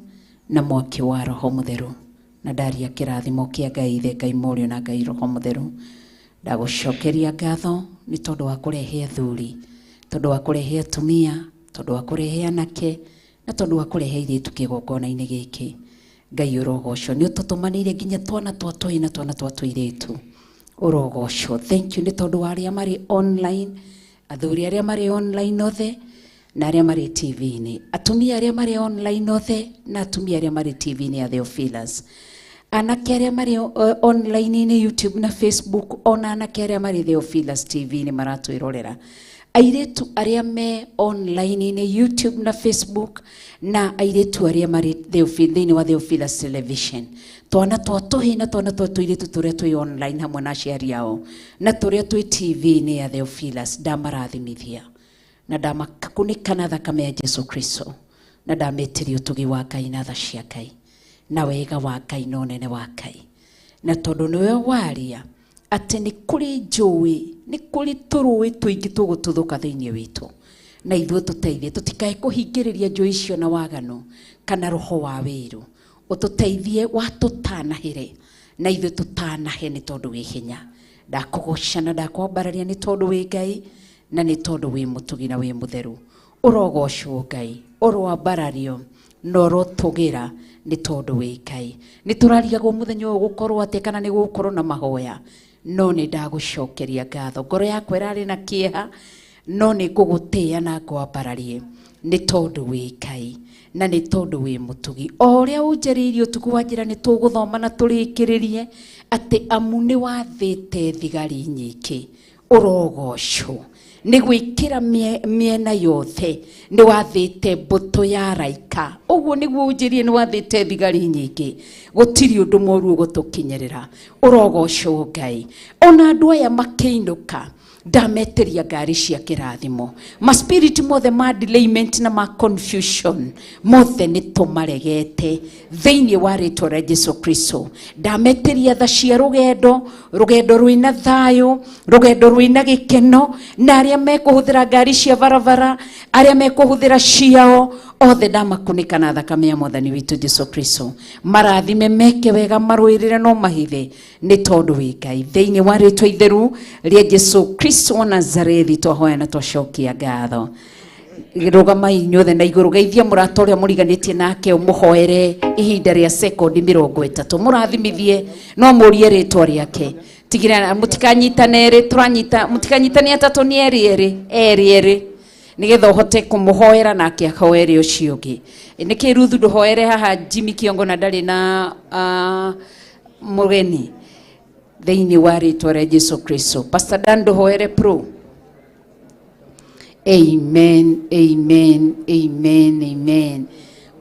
na mwaki wa Roho Mũtheru, na ndaria kĩrathimo kĩa Ngai Ithe, Ngai Mũriũ na Ngai Roho Mũtheru. Ndagũcokeria ngatho nĩ tondũ wa kũrehe athuri, tondũ wa kũrehe atumia, tondũ wa kũrehe anake, na tondũ wa kũrehe airĩtu kĩgongona-inĩ gĩkĩ. Ngai ũrogocwo, nĩ ũtũtũmanĩire nginya twana twa tũhĩĩ na twana twa tũirĩtu. Ũrogocwo. Thank you nĩ tondũ wa arĩa marĩ online, athuri arĩa marĩ online othe na arĩa marĩ TV-inĩ, atumia arĩa marĩ online othe na atumia arĩa marĩ TV-inĩ ya Theophilus, anake arĩa marĩ online-inĩ YouTube na Facebook, ona anake arĩa marĩ Theophilus TV-inĩ maratwĩrorera, airĩtu arĩa me online-inĩ YouTube na Facebook, na airĩtu arĩa marĩ thĩinĩ wa Theophilus Television, twana twa tũhĩĩ na twana twa tũirĩtu tũrĩa twĩ online hamwe na aciari ao, na tũrĩa twĩ TV-inĩ ya Theophilus, ndamarathimithia na ndamakunĩka na thakame ya Jesu Kristo, na ndametĩria ũtugi wa Ngai na tha cia Ngai na wega wa Ngai na ũnene wa Ngai. Na tondũ nĩwe waria atĩ nĩ kũrĩ njũĩ, nĩ kũrĩ tũrũĩ tũingĩ tũgũtuthũka thĩinĩ witũ, na ithuĩ tũteithie tũtikae kũhingĩrĩria njũĩ icio na waganu kana roho wa wĩru. Ũtũteithie watũtanahĩre na ithuĩ tũtanahe nĩ tondũ wĩ hinya. Ndakũgoca na ndakwambararia nĩ tondũ wĩ Ngai na nĩ tondũ wĩ mũtugi na wĩ mũtheru. Ũrogocwo Ngai, ũroambarario na ũrotũgĩra nĩ tondũ wĩ Ngai. Nĩ tũrarigagwo mũthenya ũyũ gũkorwo atĩa kana nĩ gũgũkorwo na mahoya, no nĩ ndagũcokeria ngatho. Ngoro yakwa ĩrarĩ na kĩeha, no nĩ ngũgũtĩĩa na ngwambararie nĩ tondũ wĩ Ngai na nĩ tondũ wĩ mũtugi. O ũrĩa ũnjarĩirie ũtukũ wa njĩra nĩ tũgũthoma na tũrĩkĩrĩrie atĩ amu nĩ wathĩte thigari nyingĩ. Ũrogocwo nĩ gwĩkĩra mĩena yothe, nĩ wathĩte mbũtũ ya araika. Ũguo nĩguo ũnjĩrie nĩ wathĩte thigari nyingĩ, gũtirĩ ũndũ mũru ũgũtũkinyĩrĩra. Ũrogocwo Ngai. Ona andũ aya makĩinũka, ndametĩria ngari cia kĩrathimo, ma spirit mothe ma delayment na ma confusion mothe nĩ tũmaregete thĩinĩ wa rĩtwa rĩa Jesu Kristo. Ndametĩria tha cia rũgendo, rũgendo rwĩna thayũ, rũgendo rwĩna gĩkeno, na arĩa mekũhũthĩra ngari cia barabara, arĩa mekũhũthĩra ciao, Othe ndamakunĩka na thakame ya Mwathani witũ Jesu Kristo. Marathime, meke wega, marũĩrĩre no mahithe, nĩ tondũ wĩ Ngai. Thĩinĩ wa rĩtwa itheru rĩa Jesu Kristo wa Nazarethi twahoya na twacokia ngatho. Rũgamai inyuothe na igũrũ, geithia mũrata ũrĩa mũriganĩtie nake, ũmũhoere ihinda rĩa sekondi 30, mũrathimithie, no mũrie rĩtwa rĩake. Tigĩrĩra mũtikanyitane erĩ, tũranyita mũtikanyitane atatũ, nĩ erĩ erĩ erĩ erĩ, nĩgetha ũhote kũmũhoera nake ahoere ũcio ũngĩ. Nĩkĩ Ruthu ndũhoere haha Jimmy Kiongo na ndarĩ na mũgeni? Thĩinĩ wa rĩtwa rĩa Jesu Kristo. Pastor Dan ndũhoere pro. Amen, amen, amen, amen.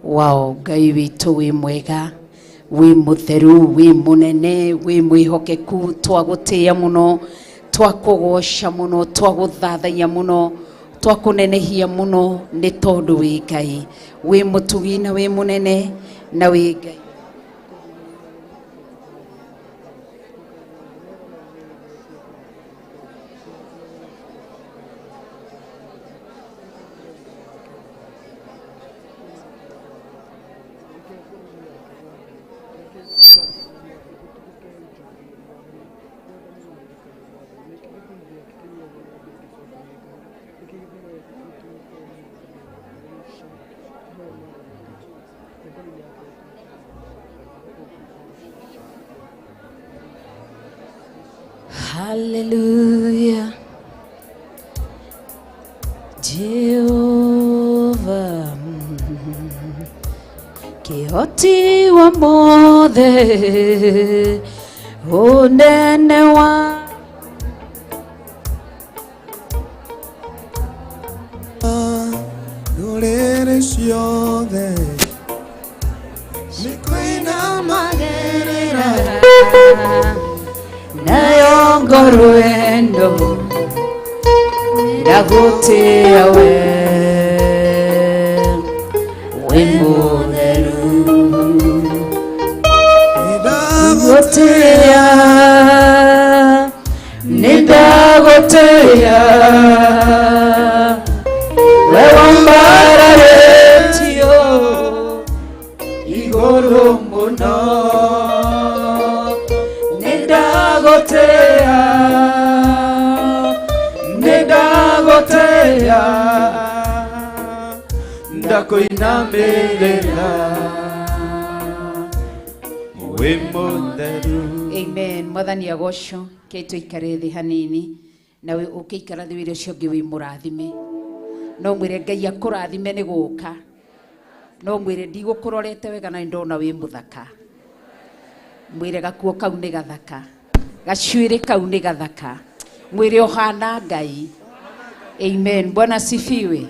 Wow, Ngai witũ wĩ mwega, wĩ mũtheru, wĩ mũnene, wĩ mwĩhokeku, twagũtĩĩa mũno, twakũgoca mũno, twagũthathaiya mũno, twakũnenehia mũno, nĩ tondũ wĩ Ngai, wĩ mũtugi na wĩ mũnene na wĩ Ngai. Hallelujah. Jehovah, kĩhoti wa mothe, ũnene wa ndũrĩrĩ ciothe nĩ kũinamagĩrĩra nayo ngoro ĩno ndagũtĩĩa we, wĩ mũtheru. Ndagũtĩĩa, nĩ ndagũtĩĩa, we wambararĩtio igũrũ mũno. Nĩ ndagũtĩĩa, nĩ ndagũtĩĩa, ndakũinamĩrĩra wĩ mũtheru. Amen. Mwathani agocwo. Ke tũikare thĩ hanini, na ũkĩikara thĩ wĩre ũcio ũngĩ wĩ mũrathime. No mwĩre Ngai akũrathime nĩ gũka. No mwĩre ndigũkũrorete wega na nĩndona wĩ mũthaka. Mwĩre gakuo kau nĩ gathaka, gacuĩrĩ kau nĩ gathaka. Mwĩre ũhana Ngai. Amen. Bwana asifiwe.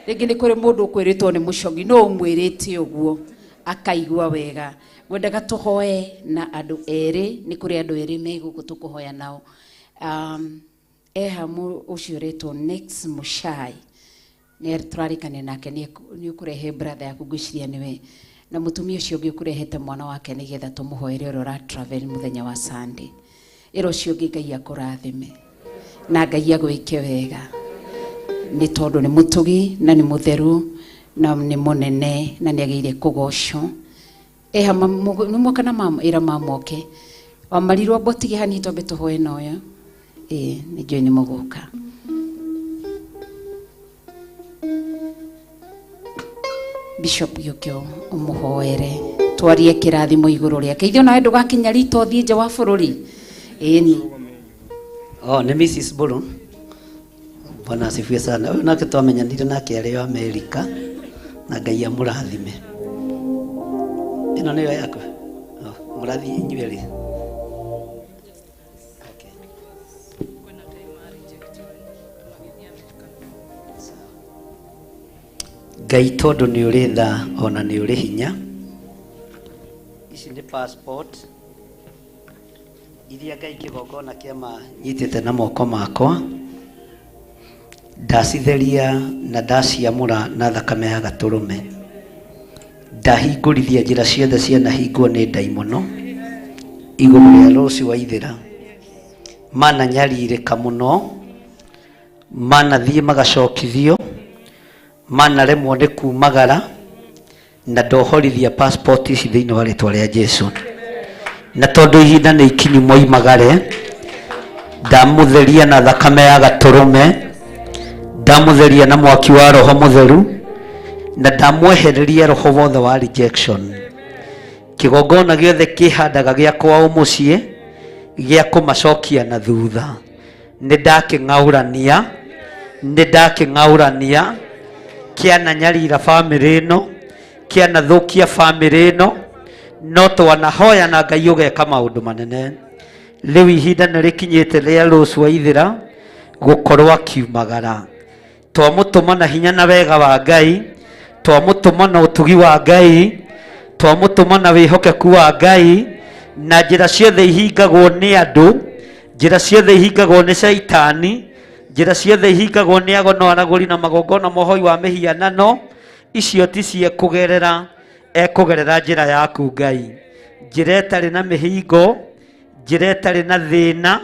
Rĩngĩ nĩ kũrĩ mũndũ ũkwĩrĩtwo nĩ mũcogi, no ũmwĩrĩte ũguo akaigua wega. Ngwendaga tũhoe na andũ erĩ, nĩ kũrĩ andũ erĩ me gũkũ tũkũhoya nao. Eha ũcio ũretwo Nex Muchai, nĩ tũrarĩkania nake, nĩ ũkũrehe brother yaku, ngwĩciria nĩwe, na mũtumia ũcio ũngĩ ũkũrehete mwana wake nĩgetha tũmũhoere ũrĩa ũra travel mũthenya wa Sunday. Ĩra ũcio ũngĩ Ngai akũrathime na Ngai agwĩke wega, nĩ tondũ nĩ mũtugi na nĩ mũtheru na nĩ mũnene na nĩ agĩrĩire kũgocwo. Eha nĩ mwoka na mama, ĩra mamoke wamarirwo mbotige hanini twambe tũhoe na ũyũ. Ĩĩ, nĩ njũĩ nĩ mũgũka. Bishop gĩũke ũmũhoere, twarie kĩrathimo igũrũ rĩake. Ithuĩ onawe ndũgakinya rita ũthiĩ nja wa bũrũri. Ĩni. Oh, nĩ Mrs. Bulu. Bwana asifiwe sana. Ũyũ nake twamenyanire nake arĩ o Amerika, na Ngai amũrathime. Ĩno nĩyo yaku? Oh, mũrathiĩ inyuĩ erĩ. Ngai tondũ nĩ ũrĩ tha ona nĩ ũrĩ hinya. Ici nĩ passport iria Ngai kĩgongona kĩa ma nyitĩte na moko makwa, ndacitheria na ndaciamũra na thakame ya gatũrũme, ndahingũrithia njĩra ciothe cianahingwo nĩ ndaimono igũrũ rĩa Rose Waithĩra. Mananyarirĩka mũno, manathiĩ magacokithio, manaremwo nĩ kumagara, Na ndohorithia passport ici thĩinĩ wa rĩtwa rĩa Jesu. Na tondũ ihinda nĩ ikinyu moimagare, ndamũtheria na thakame ya gatũrũme, ndamũtheria na mwaki wa Roho Mũtheru, na ndamwehereria roho wothe wa rejection. Kĩgongona gĩothe kĩhandaga gĩa kwao mũciĩ gĩa kũmacokia na thutha, nĩ ndakĩng'aũrania, nĩ ndakĩng'aũrania. Kĩananyarira bamĩrĩ ĩno, kĩanathũkia bamĩrĩ ĩno, no twanahoya na Ngai ũgeka maũndũ manene. Rĩu ihinda nĩ rĩkinyĩte rĩa Rose Waithĩra gũkorwo akiumagara. Twamũtũma na hinya na wega wa Ngai, twamũtũma na ũtugi wa Ngai, twamũtũma na wĩhokeku wa Ngai, na njĩra ciothe ihingagwo nĩ andũ, njĩra ciothe ihingagwo nĩ caitani, njĩra ciothe ihingagwo nĩ agono aragũri na magongona mohoi wa mĩhianano, icio ti cie kũgerera, ekũgerera njĩra yaku Ngai, njĩra ĩtarĩ na mĩhingo, njĩra ĩtarĩ na thĩna,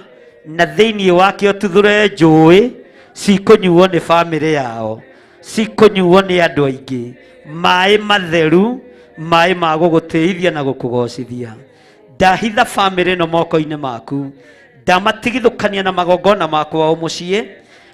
na thĩinĩ wake ũtuthũre njũĩ cikũnyuo nĩ bamĩrĩ yao, cikũnyuo nĩ andũ aingĩ, maĩ matheru, maĩ ma gũgũtĩithia na gũkũgocithia. Ndahitha bamĩrĩ ĩno moko-inĩ maku, ndamatigithũkania na magongona makwa o mũciĩ,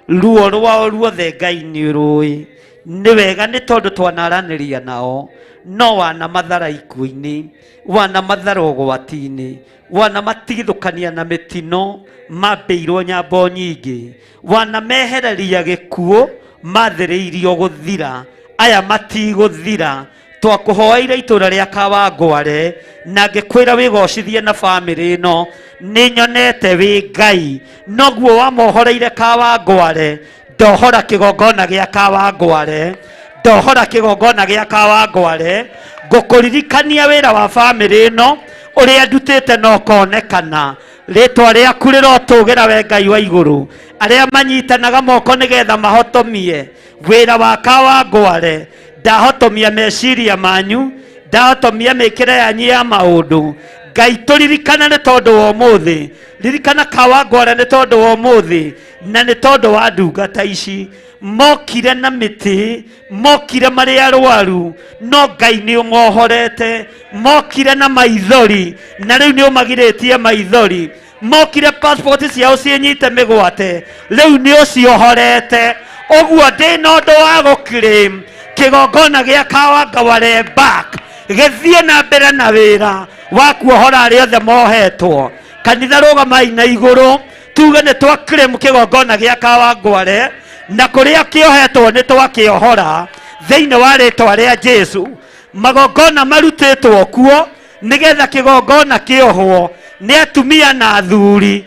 ruo rwao ruothe Ngai nĩ rũĩ. Nĩ wega nĩ tondũ twanaranĩria nao, no wanamathara ikuũ-inĩ, wanamathara ũgwati-inĩ, wanamatigithũkania na mĩtino, mambĩirwo nyambo nyingĩ, wanamehereria gĩkuũ, mathĩrĩirio gũthira, aya matigũthira. Twakũhoeire itũra rĩa Kawangware na ngĩkwĩra wĩgocithie na bamĩrĩ ĩno, nĩ nyonete wĩ Ngai, noguo wamohoreire Kawangware, ndohora kĩgongona gĩa Kawangware, ndohora kĩgongona gĩa Kawangware. Ngũkũririkania wĩra wa bamĩrĩ ĩno ũrĩa ndutĩte na ũkonekana. Rĩtwa rĩaku rĩrotũgĩra we Ngai wa igũrũ. Arĩa manyitanaga moko nĩgetha mahotomie wĩra wa Kawangware, ndahotomia meciria manyu, ndahotomia mĩkĩre yanyu ya maũndũ. Ngai tũririkane nĩ tondũ wa ũmũthĩ, ririkana Kawangware nĩ tondũ wa ũmũthĩ, na nĩ tondũ wa ndungata ici mokire na mĩtĩ, mokire marĩ arwaru, no Ngai nĩ ũmohorete, mokire na maithori, na rĩu nĩ ũmagirĩtie maithori, mokire passport ciao ciĩnyite mĩgwate, rĩu nĩ ũciohorete. Ũguo ndĩna ũndũ wa gũclaim kĩgongona gĩa Kawangware back, gĩthiĩ na mbere na wĩra wa kuohora arĩa othe mohetwo. Kanitha rũgamai na igũrũ tuge nĩ twa claim kĩgongona gĩa Kawangware, na kũrĩa kĩohetwo nĩ twakĩohora thĩinĩ wa rĩtwa rĩa Jesu. Magongona marutĩtwo kuo nĩgetha kĩgongona kĩohwo nĩ atumia na athuri.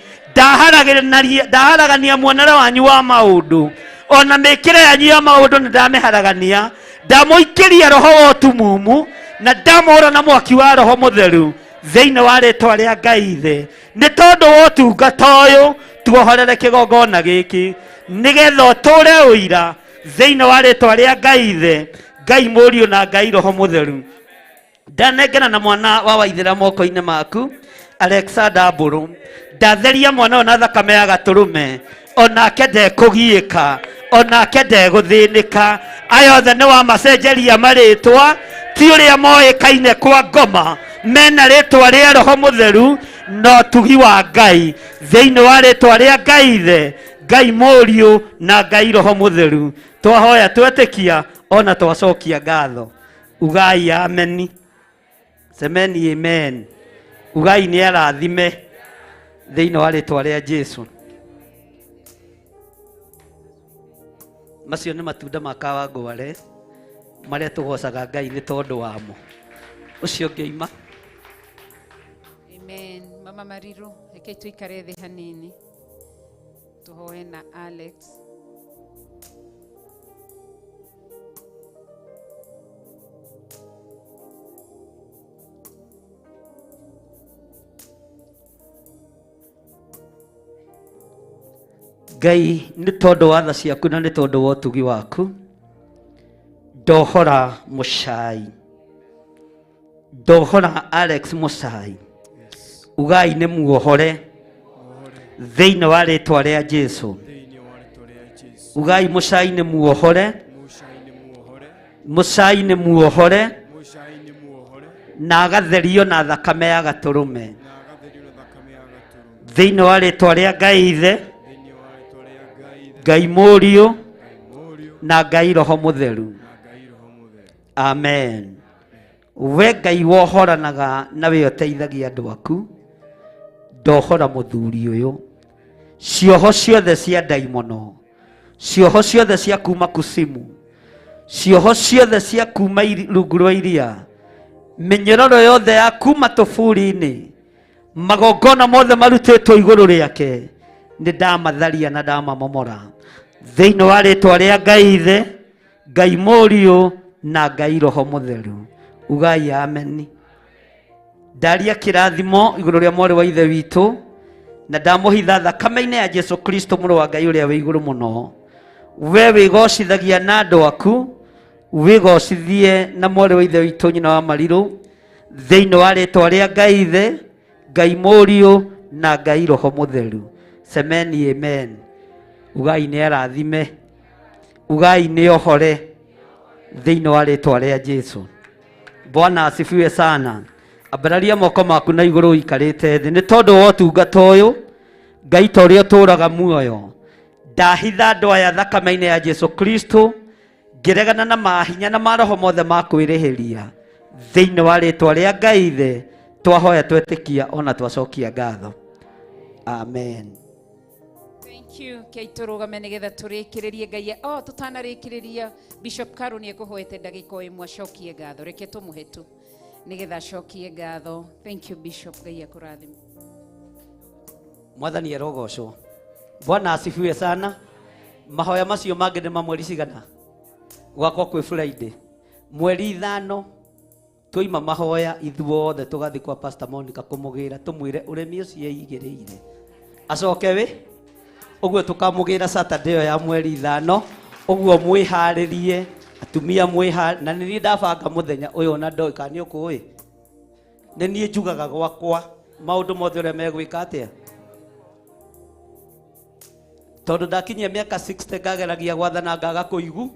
Ndaharagania muonere wanyu wa maũndũ, ona mĩkĩre yanyu ya maũndũ nĩ ndamĩharagania, ndamũikĩria roho wa ũtumumu na ndamũhũra na mwaki wa Roho Mũtheru thĩinĩ wa rĩtwa rĩa Ngai Ithe. Nĩ tondũ wa ũtungata ũyũ tuohorere kĩgongona gĩkĩ nĩgetha ũtũre ũira thĩinĩ wa rĩtwa rĩa Ngai Ithe, Ngai Mũriũ na Ngai Roho Mũtheru. Ndanengera na mwana wa Waithĩra moko-inĩ maku Alexander Mbũrũ, ndatheria mwana ũyũ na thakame ya gatũrũme, onake ndekũgiĩka, onake ndegũthĩnĩka. Aya othe nĩ wamacenjeria marĩtwa, ti ũrĩa moĩkaine kwa ngoma, mena rĩtwa rĩa Roho Mũtheru na ũtugi wa Ngai thĩinĩ wa rĩtwa rĩa Ngai Ithe, Ngai Mũriũ na Ngai Roho Mũtheru. Twahoya twetĩkia ona twacokia ngatho. Ugai ameni, semeni amen, ugai nĩ arathime thĩinĩ wa rĩtwa rĩa Jesu. Macio nĩ matunda ma Kawangware marĩa tũgocaga Ngai nĩ tondũ wamo. Ũcio ũngĩ ima. Amen. Mama Mariru, reke tuikare thĩ hanini tũhoe na Alex. Ngai nĩ tondũ wa tha ciaku na nĩ tondũ wa ũtugi waku, ndohora Mũcai, ndohora Alex Mũcai, ugai nĩ muohore thĩinĩ wa rĩtwa rĩa Jesu. Ugai Mũcai nĩ muohore, Mũcai nĩ muohore Na agatherio na thakame ya gatũrũme. Thĩinĩ wa rĩtwa rĩa Ngai Ithe, Ngai Mũriũ, na Ngai Roho Mũtheru. Amen. We Ngai wohoranaga na we ũteithagia andũ aku, ndohora mũthuri ũyũ. Cioho ciothe cia ndaimono, cioho ciothe cia kuma kusimu, cioho ciothe cia kuma rungu rwa iria, mĩnyororo yothe ya kuma tũburi-inĩ, magongona mothe marutĩtwo igũrũ rĩake, nĩ ndamatharia na ndamamomora. Thĩinĩ wa rĩtwa rĩa Ngai Ithe, Ngai Mũriũ, na Ngai Roho Mũtheru. Ugai ameni. Ndaria kĩrathimo igũrũ rĩa mwarĩ wa Ithe witũ, na ndamũhitha thakame-inĩ ya Jesu Kristo mũrũ wa Ngai ũrĩa wĩ igũrũ mũno. We wĩgocithagia na andũ aku, wĩgocithie na mwarĩ wa Ithe witũ nyina wa Marirũ, thĩinĩ wa rĩtwa rĩa Ngai Ithe, Ngai Mũriũ, na Ngai Roho Mũtheru. Semeni amen. Ugai nĩ arathime, ugai nĩ ohore, thĩinĩ wa rĩtwa rĩa Jesu. Bwana asifiwe sana. Ambararia moko maku na igũrũ ũikarĩte thĩ, nĩ tondũ wa ũtungata ũyũ Ngai ta ũrĩa ũtũũraga muoyo, ndahitha andũ aya thakame-inĩ ya Jesu Kristo, ngĩregana na mahinya na maroho mothe ma kwĩrĩhĩria, thĩinĩ wa rĩtwa rĩa Ngai Ithe, twahoya twetĩkia ona twacokia ngatho. Amen. Thank you. Kei tũrũgame nĩgetha tũrĩkĩrĩrie Ngai. Oh, tũtanarĩkĩrĩria Bishop Karo nĩ ekũhoete ndagĩka o ĩmwe acokie ngatho. Reke tũmũhe tu nĩgetha acokie ngatho. Thank you Bishop, Ngai akũrathime. Mwathani arogocwo. Bwana asifiwe sana. Mahoya macio mangĩ nĩ ma mweri cigana? Gwakwa kwĩ Friday. Mweri 5 twaima mahoya ithuothe tũgathiĩ kwa Pastor Monica kũmũgĩra tũmwĩre ũrĩmi ũcio eigĩrĩire acoke wĩ ũguo tũkamũgĩra Saturday ĩyo ya mweri 5 ũguo mwĩharĩrie atumia mwĩha na nĩ niĩ ndabanga mũthenya ũyũ na ndoĩ kana nĩ ũkũĩ nĩ niĩ njugaga gwakwa maũndũ mothe ũrĩa megwĩka atĩa tondũ ndakinyia mĩaka 60 ngageragia gwathana ngaga kũigu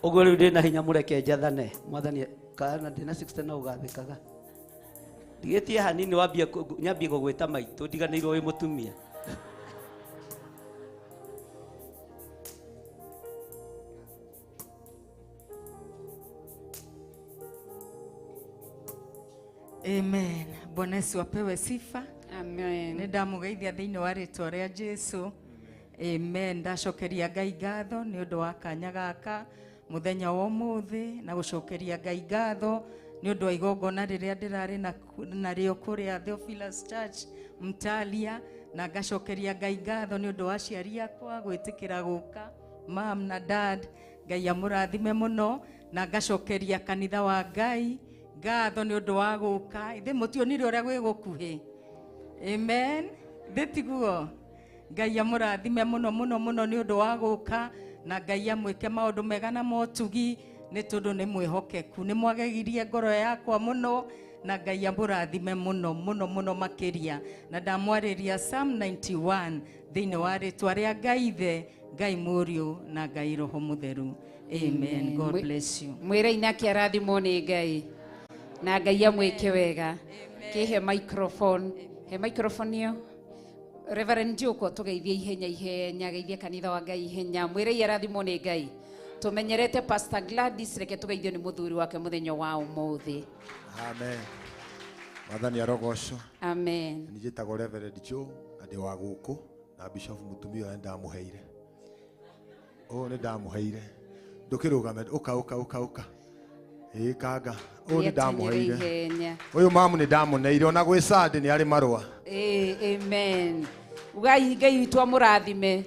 ũguo rĩu ndĩna hinya mũreke njathane mwathani kana ndĩna 60 no ũgathĩkaga ndigĩtie hanini wambie nyambie gũgwĩta maitũ ndiganĩirwo wĩ mũtumia. Amen. Bwana Yesu apewe sifa. Amen. Nĩ ndamũgeithia thĩinĩ wa rĩtwa rĩa Jesu. Amen. Ndacokeria Ngai ngatho nĩ ũndũ wa kanya gaka mũthenya wa ũmũthĩ, na gũcokeria Ngai ngatho nĩ ũndũ wa igongona rĩrĩa ndĩrarĩ narĩo kũrĩa Theophilus Church Mtalia, na ngacokeria Ngai ngatho nĩ ũndũ wa aciari akwa gwĩtĩkĩra gũka, mam na dad, Ngai amũrathime mũno, na ngacokeria kanitha wa Ngai ngatho nĩ ũndũ wa gũka. Ithe mũtionire ũrĩa gwĩ gũkuhĩ. Amen. Thĩ tiguo. Ngai amũrathime mũno mũno mũno nĩ ũndũ wa gũka, na Ngai amwĩke maũndũ mega na motugi nĩ tondũ nĩ mwĩhokeku. Nĩ mwagegirie ngoro yakwa mũno, na Ngai amũrathime mũno mũno mũno makĩria. Na ndamwarĩria Psalm 91 thĩinĩ wa rĩtwa rĩa Ngai Ithe, Ngai Mũriũ, na Ngai Roho Mũtheru. Amen. God bless you. Mwĩrei nake arathimwo nĩ Ngai na Ngai amwĩke wega. Kĩhe microphone, he microphone ĩyo. Reverend Joko tũgeithie ihenya ihenya, geithie kanitha wa Ngai ihenya. Mwĩrei arathimwo nĩ Ngai. Tũmenyerete Pastor Gladys, reke tũgeithio nĩ mũthuri wake mũthenya wa ũmũthĩ. Amen. Mwathani arogocwo. Amen. Nĩ njĩtagwo Reverend Joe na ndĩ wa gũkũ, na Bishop mũtumia ũyũ nĩndamũheire. Ũyũ nĩndamũheire. Ndũkĩrũgame, ũka ũka ũka ũka. Ĩĩ kanga, ũyũ nĩndamũheire. Ihenya. Ũyũ mamu nĩndamũneire ona gwĩ Sunday nĩ arĩ marũa. Ĩĩ, amen. Ugai Ngai witũ amũrathime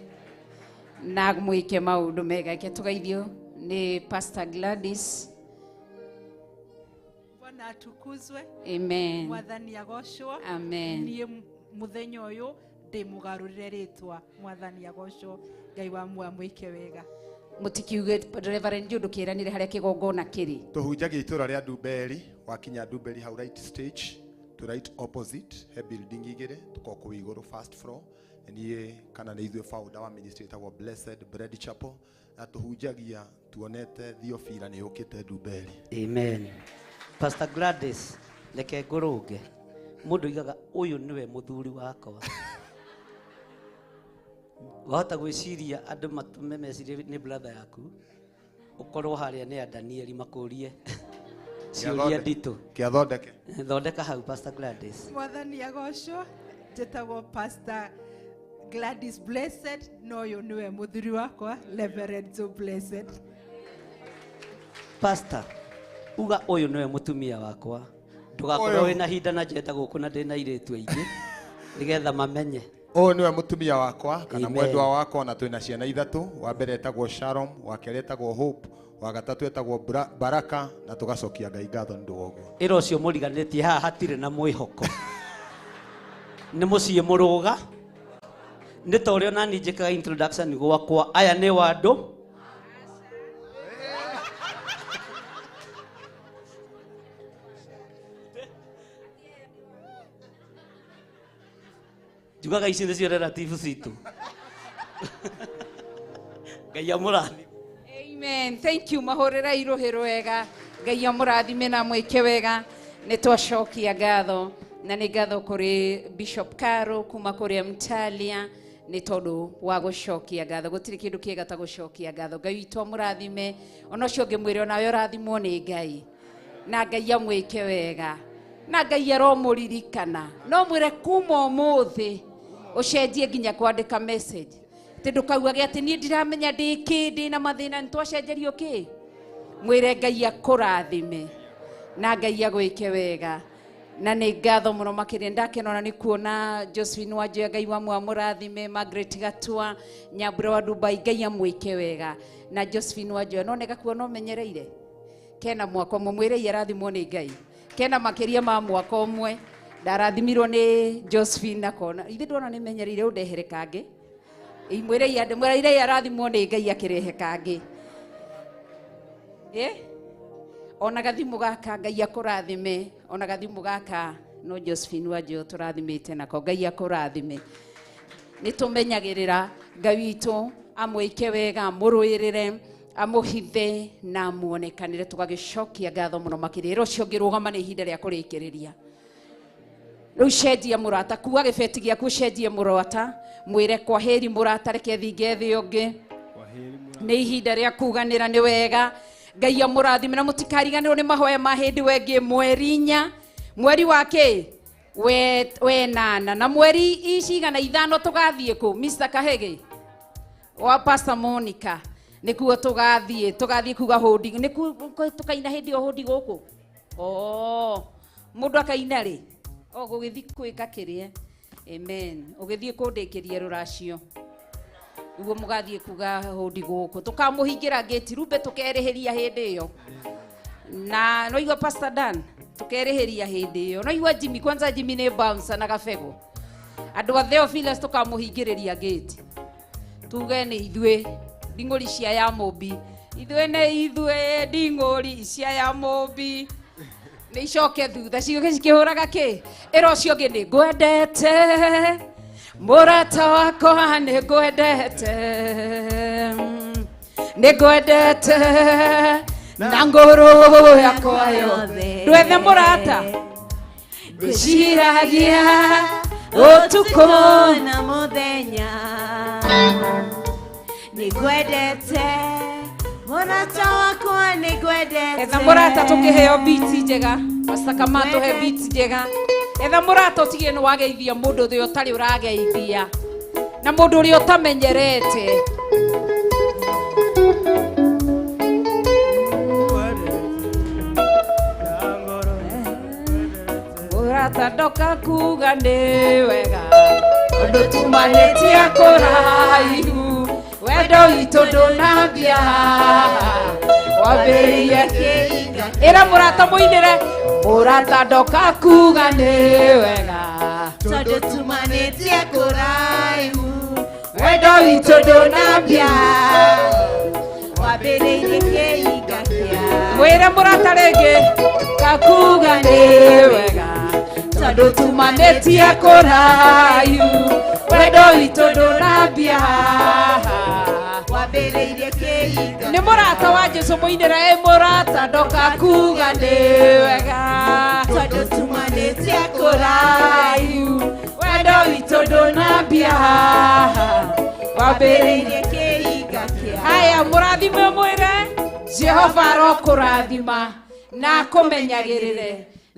na mwĩke maũndũ mega. Reke tũgeithio nĩ Pastor Gladys. Bwana atukuzwe. Amen. Mwathani agocwo. Amen. Niĩ mũthenya ũyũ ndĩmũgarũrĩre rĩtwa. Mwathani agocwo. Ngai wa muoyo amwĩke wega. Mũtikiuge Reverend Joe ndũkĩranire harĩa kĩgongona kĩrĩ. Tũhunjagia itũra rĩa Ndumberi, wakinya Ndumberi hau right stage to right opposite he building igĩrĩ tũkoragwo kũu igũrũ first floor. Niĩ kana nĩ ithuĩ founder wa ministry ĩtagwo Blessed Bread Chapel, na tũhunjagia tuonete Theophila nĩ yũkĩte Ndumberi. Amen. Pastor Gladys, reke ngũrũnge. Mũndũ oigaga ũyũ nĩwe mũthuri wakwa. Wahota gwĩciria andũ matũme mecirie nĩ brother yaku, ũkorwo harĩa nĩ a Danieli makũrie ciũria nditũ. Kĩathondeke. Thondeka hau Pastor Gladys. Mwathani agocwo, njĩtagwo Pastor Gladys Blessed, na ũyũ nĩwe mũthuri wakwa Reverend Joe Blessed. Pastor, uga ũyũ nĩwe mũtumia wakwa. Ndũgakorwo Ũyũ. wĩna hinda na njenda gũkũ na ndĩna airĩtu aingĩ nĩgetha mamenye. Ũyũ nĩwe mũtumia wakwa kana Amen. mwendwa wakwa na twĩna ciana ithatũ. Wa mbere etagwo Sharon, wa kerĩ etagwo Hope, wa gatatũ etagwo Baraka na tũgacokia Ngai ngatho nĩ ũndũ wa ũguo. Ĩra ũcio mũriganĩtie haha hatirĩ na mwĩhoko. Nĩ mũciĩ mũrũga. Nĩ ta ũrĩa onani njĩkaga introduction gwakwa, aya nĩ wandũ. Njugaga ici nĩcio relative citũ. Ngai amũrathime. Amen. Thank you. Mahũrĩra irũhĩ rwega. Ngai amũrathime na mwĩke wega. Nĩ twacokia ngatho na nĩ ngatho kũrĩ Bishop Caro kuma kũrĩa Mtalia nĩ tondũ wa gũcokia ngatho. Gũtirĩ kĩndũ kĩega ta gũcokia ngatho. Ngai witũ amũrathime. Ona ũcio ũngĩ mwĩre onawe ũrathimwo nĩ Ngai. Na Ngai amwĩke wega. Na Ngai aromũririkana. No mwĩre kuma ũmũthĩ ũcenjie nginya kwandĩka message. Atĩ ndũkaugage atĩ niĩ ndiramenya ndĩ kĩ, ndĩ na mathĩna, nĩ twacenjerio kĩ? Mwĩre Ngai akũrathime na Ngai agwĩke wega. Na nĩ ngatho mũno makĩria, ndakena ona nĩ kuona Josephine Wanjoya, Ngai wa amũrathime, Margaret Gatua, Nyambura wa Dubai, Ngai amwĩke wega. Na Josephine Wanjoya, no nĩ gakuona ũmenyereire? Kena mwaka ũmwe, mwĩrei arathimwo nĩ Ngai. Kena makĩria ma mwaka ũmwe, ndarathimirwo nĩ Josephine akona. Ithe ndona nĩ menyereire ũndehere kangĩ. Mwĩrei andũ, mwĩrei arathimwo nĩ Ngai akĩrehe kangĩ. Ona gathimũ gaka Ngai akũrathime, ona gathimũ gaka no Josephine Wanjoya tũrathimĩte nako, Ngai akũrathime. Nĩ tũmenyagĩrĩra Ngai witũ amwĩke wega, amũrũĩrĩre, amũhithe na amuonekanĩre, tũgagĩcokia ngatho mũno makĩria. Ĩra ũcio ũngĩ rũgama, nĩ ihinda rĩa kũrĩkĩrĩria. Rĩu cenjia mũrata, kua gĩbeti gĩaku ũcenjie mũrata, mwĩre kwa heri mũrata, reke thinge thĩ ũngĩ. Nĩ ihinda rĩa kuganĩra nĩ wega. Ngai amũrathime na mũtikariganĩrwo nĩ mahoya ma hĩndĩ wengĩ mweri inya, mweri wa kĩ? Wenana. Na mweri icigana ithano tũgathiĩ kũ? Mr. Kahege wa Pastor Monica nĩkuo tũgathiĩ, tũgathiĩ kuga hũndi, nĩkuo tũkaina hĩndĩ ĩyo hũndi gũkũ. Oh, mũndũ akaina rĩ? O gũgĩthiĩ kwĩka kĩrĩa. Amen. Ũgĩthiĩ kũndĩkĩria rũracio. Nĩguo mũgathiĩ kuga hũndi gũkũ. Tũkamũhingĩra gate, rumbe tũkerĩhĩria hĩndĩ ĩyo. Na no igua Pastor Dan, tũkerĩhĩria hĩndĩ ĩyo. No igua Jimmy, kwanza Jimmy nĩ bouncer na gabego. Andũ a Theophilus tũkamũhingĩrĩria gate. Tuge nĩ ithuĩ nding'ũri cia ya Mũmbi. Ithuĩ nĩ ithuĩ nding'ũri cia ya Mũmbi. Nĩ icoke thutha ciũke cikĩhũraga kĩ? Ĩra ũcio ũngĩ nĩ ngwendete, mũrata wakwa nĩ ngwendete, nĩ ngwendete na ngoro yakwa yothe. Ndwethe mũrata, ngwĩciragia ũtukũ na mũthenya, nĩ ngwendete mũrata wakwa, nĩ ngwendete. Etha mũrata tũkĩheo beat njega, Pastor Kamau tũhe beat njega. Etha mũrata ũtige nĩ wageithia mũndũ ũrĩa ũtarĩ ũrageithia na mũndũ ũrĩa ũtamenyerete. Mũrata ndoka kuga nĩ wega, ũndũ tumanĩtie kũraihu, wendo witũ ndũnambia wambĩrĩirie kĩinga. Ĩra mũrata mũinĩre, mũrata ndoka kuga nĩ wega, tondũ tumanĩtie kũraihu, wendo witũ ndũnambia wambĩrĩirie kĩinga kĩa. Mwĩre mũrata rĩngĩ, kakuga nĩ wega, tondũ tumanĩtie kũraihu, wendo witũ ndũnambia wambĩrĩirie kĩinga. Nĩ mũrata wa Jesu mũinĩre ĩ mũrata ndoka kuga nĩ wega tondũ tumanĩtie kũraihu wendo witũ ndũnambia haha wambĩrĩirie kĩhinga kĩa Haya, mũrathime mwĩre Jehova arokũrathima na akũmenyagĩrĩre.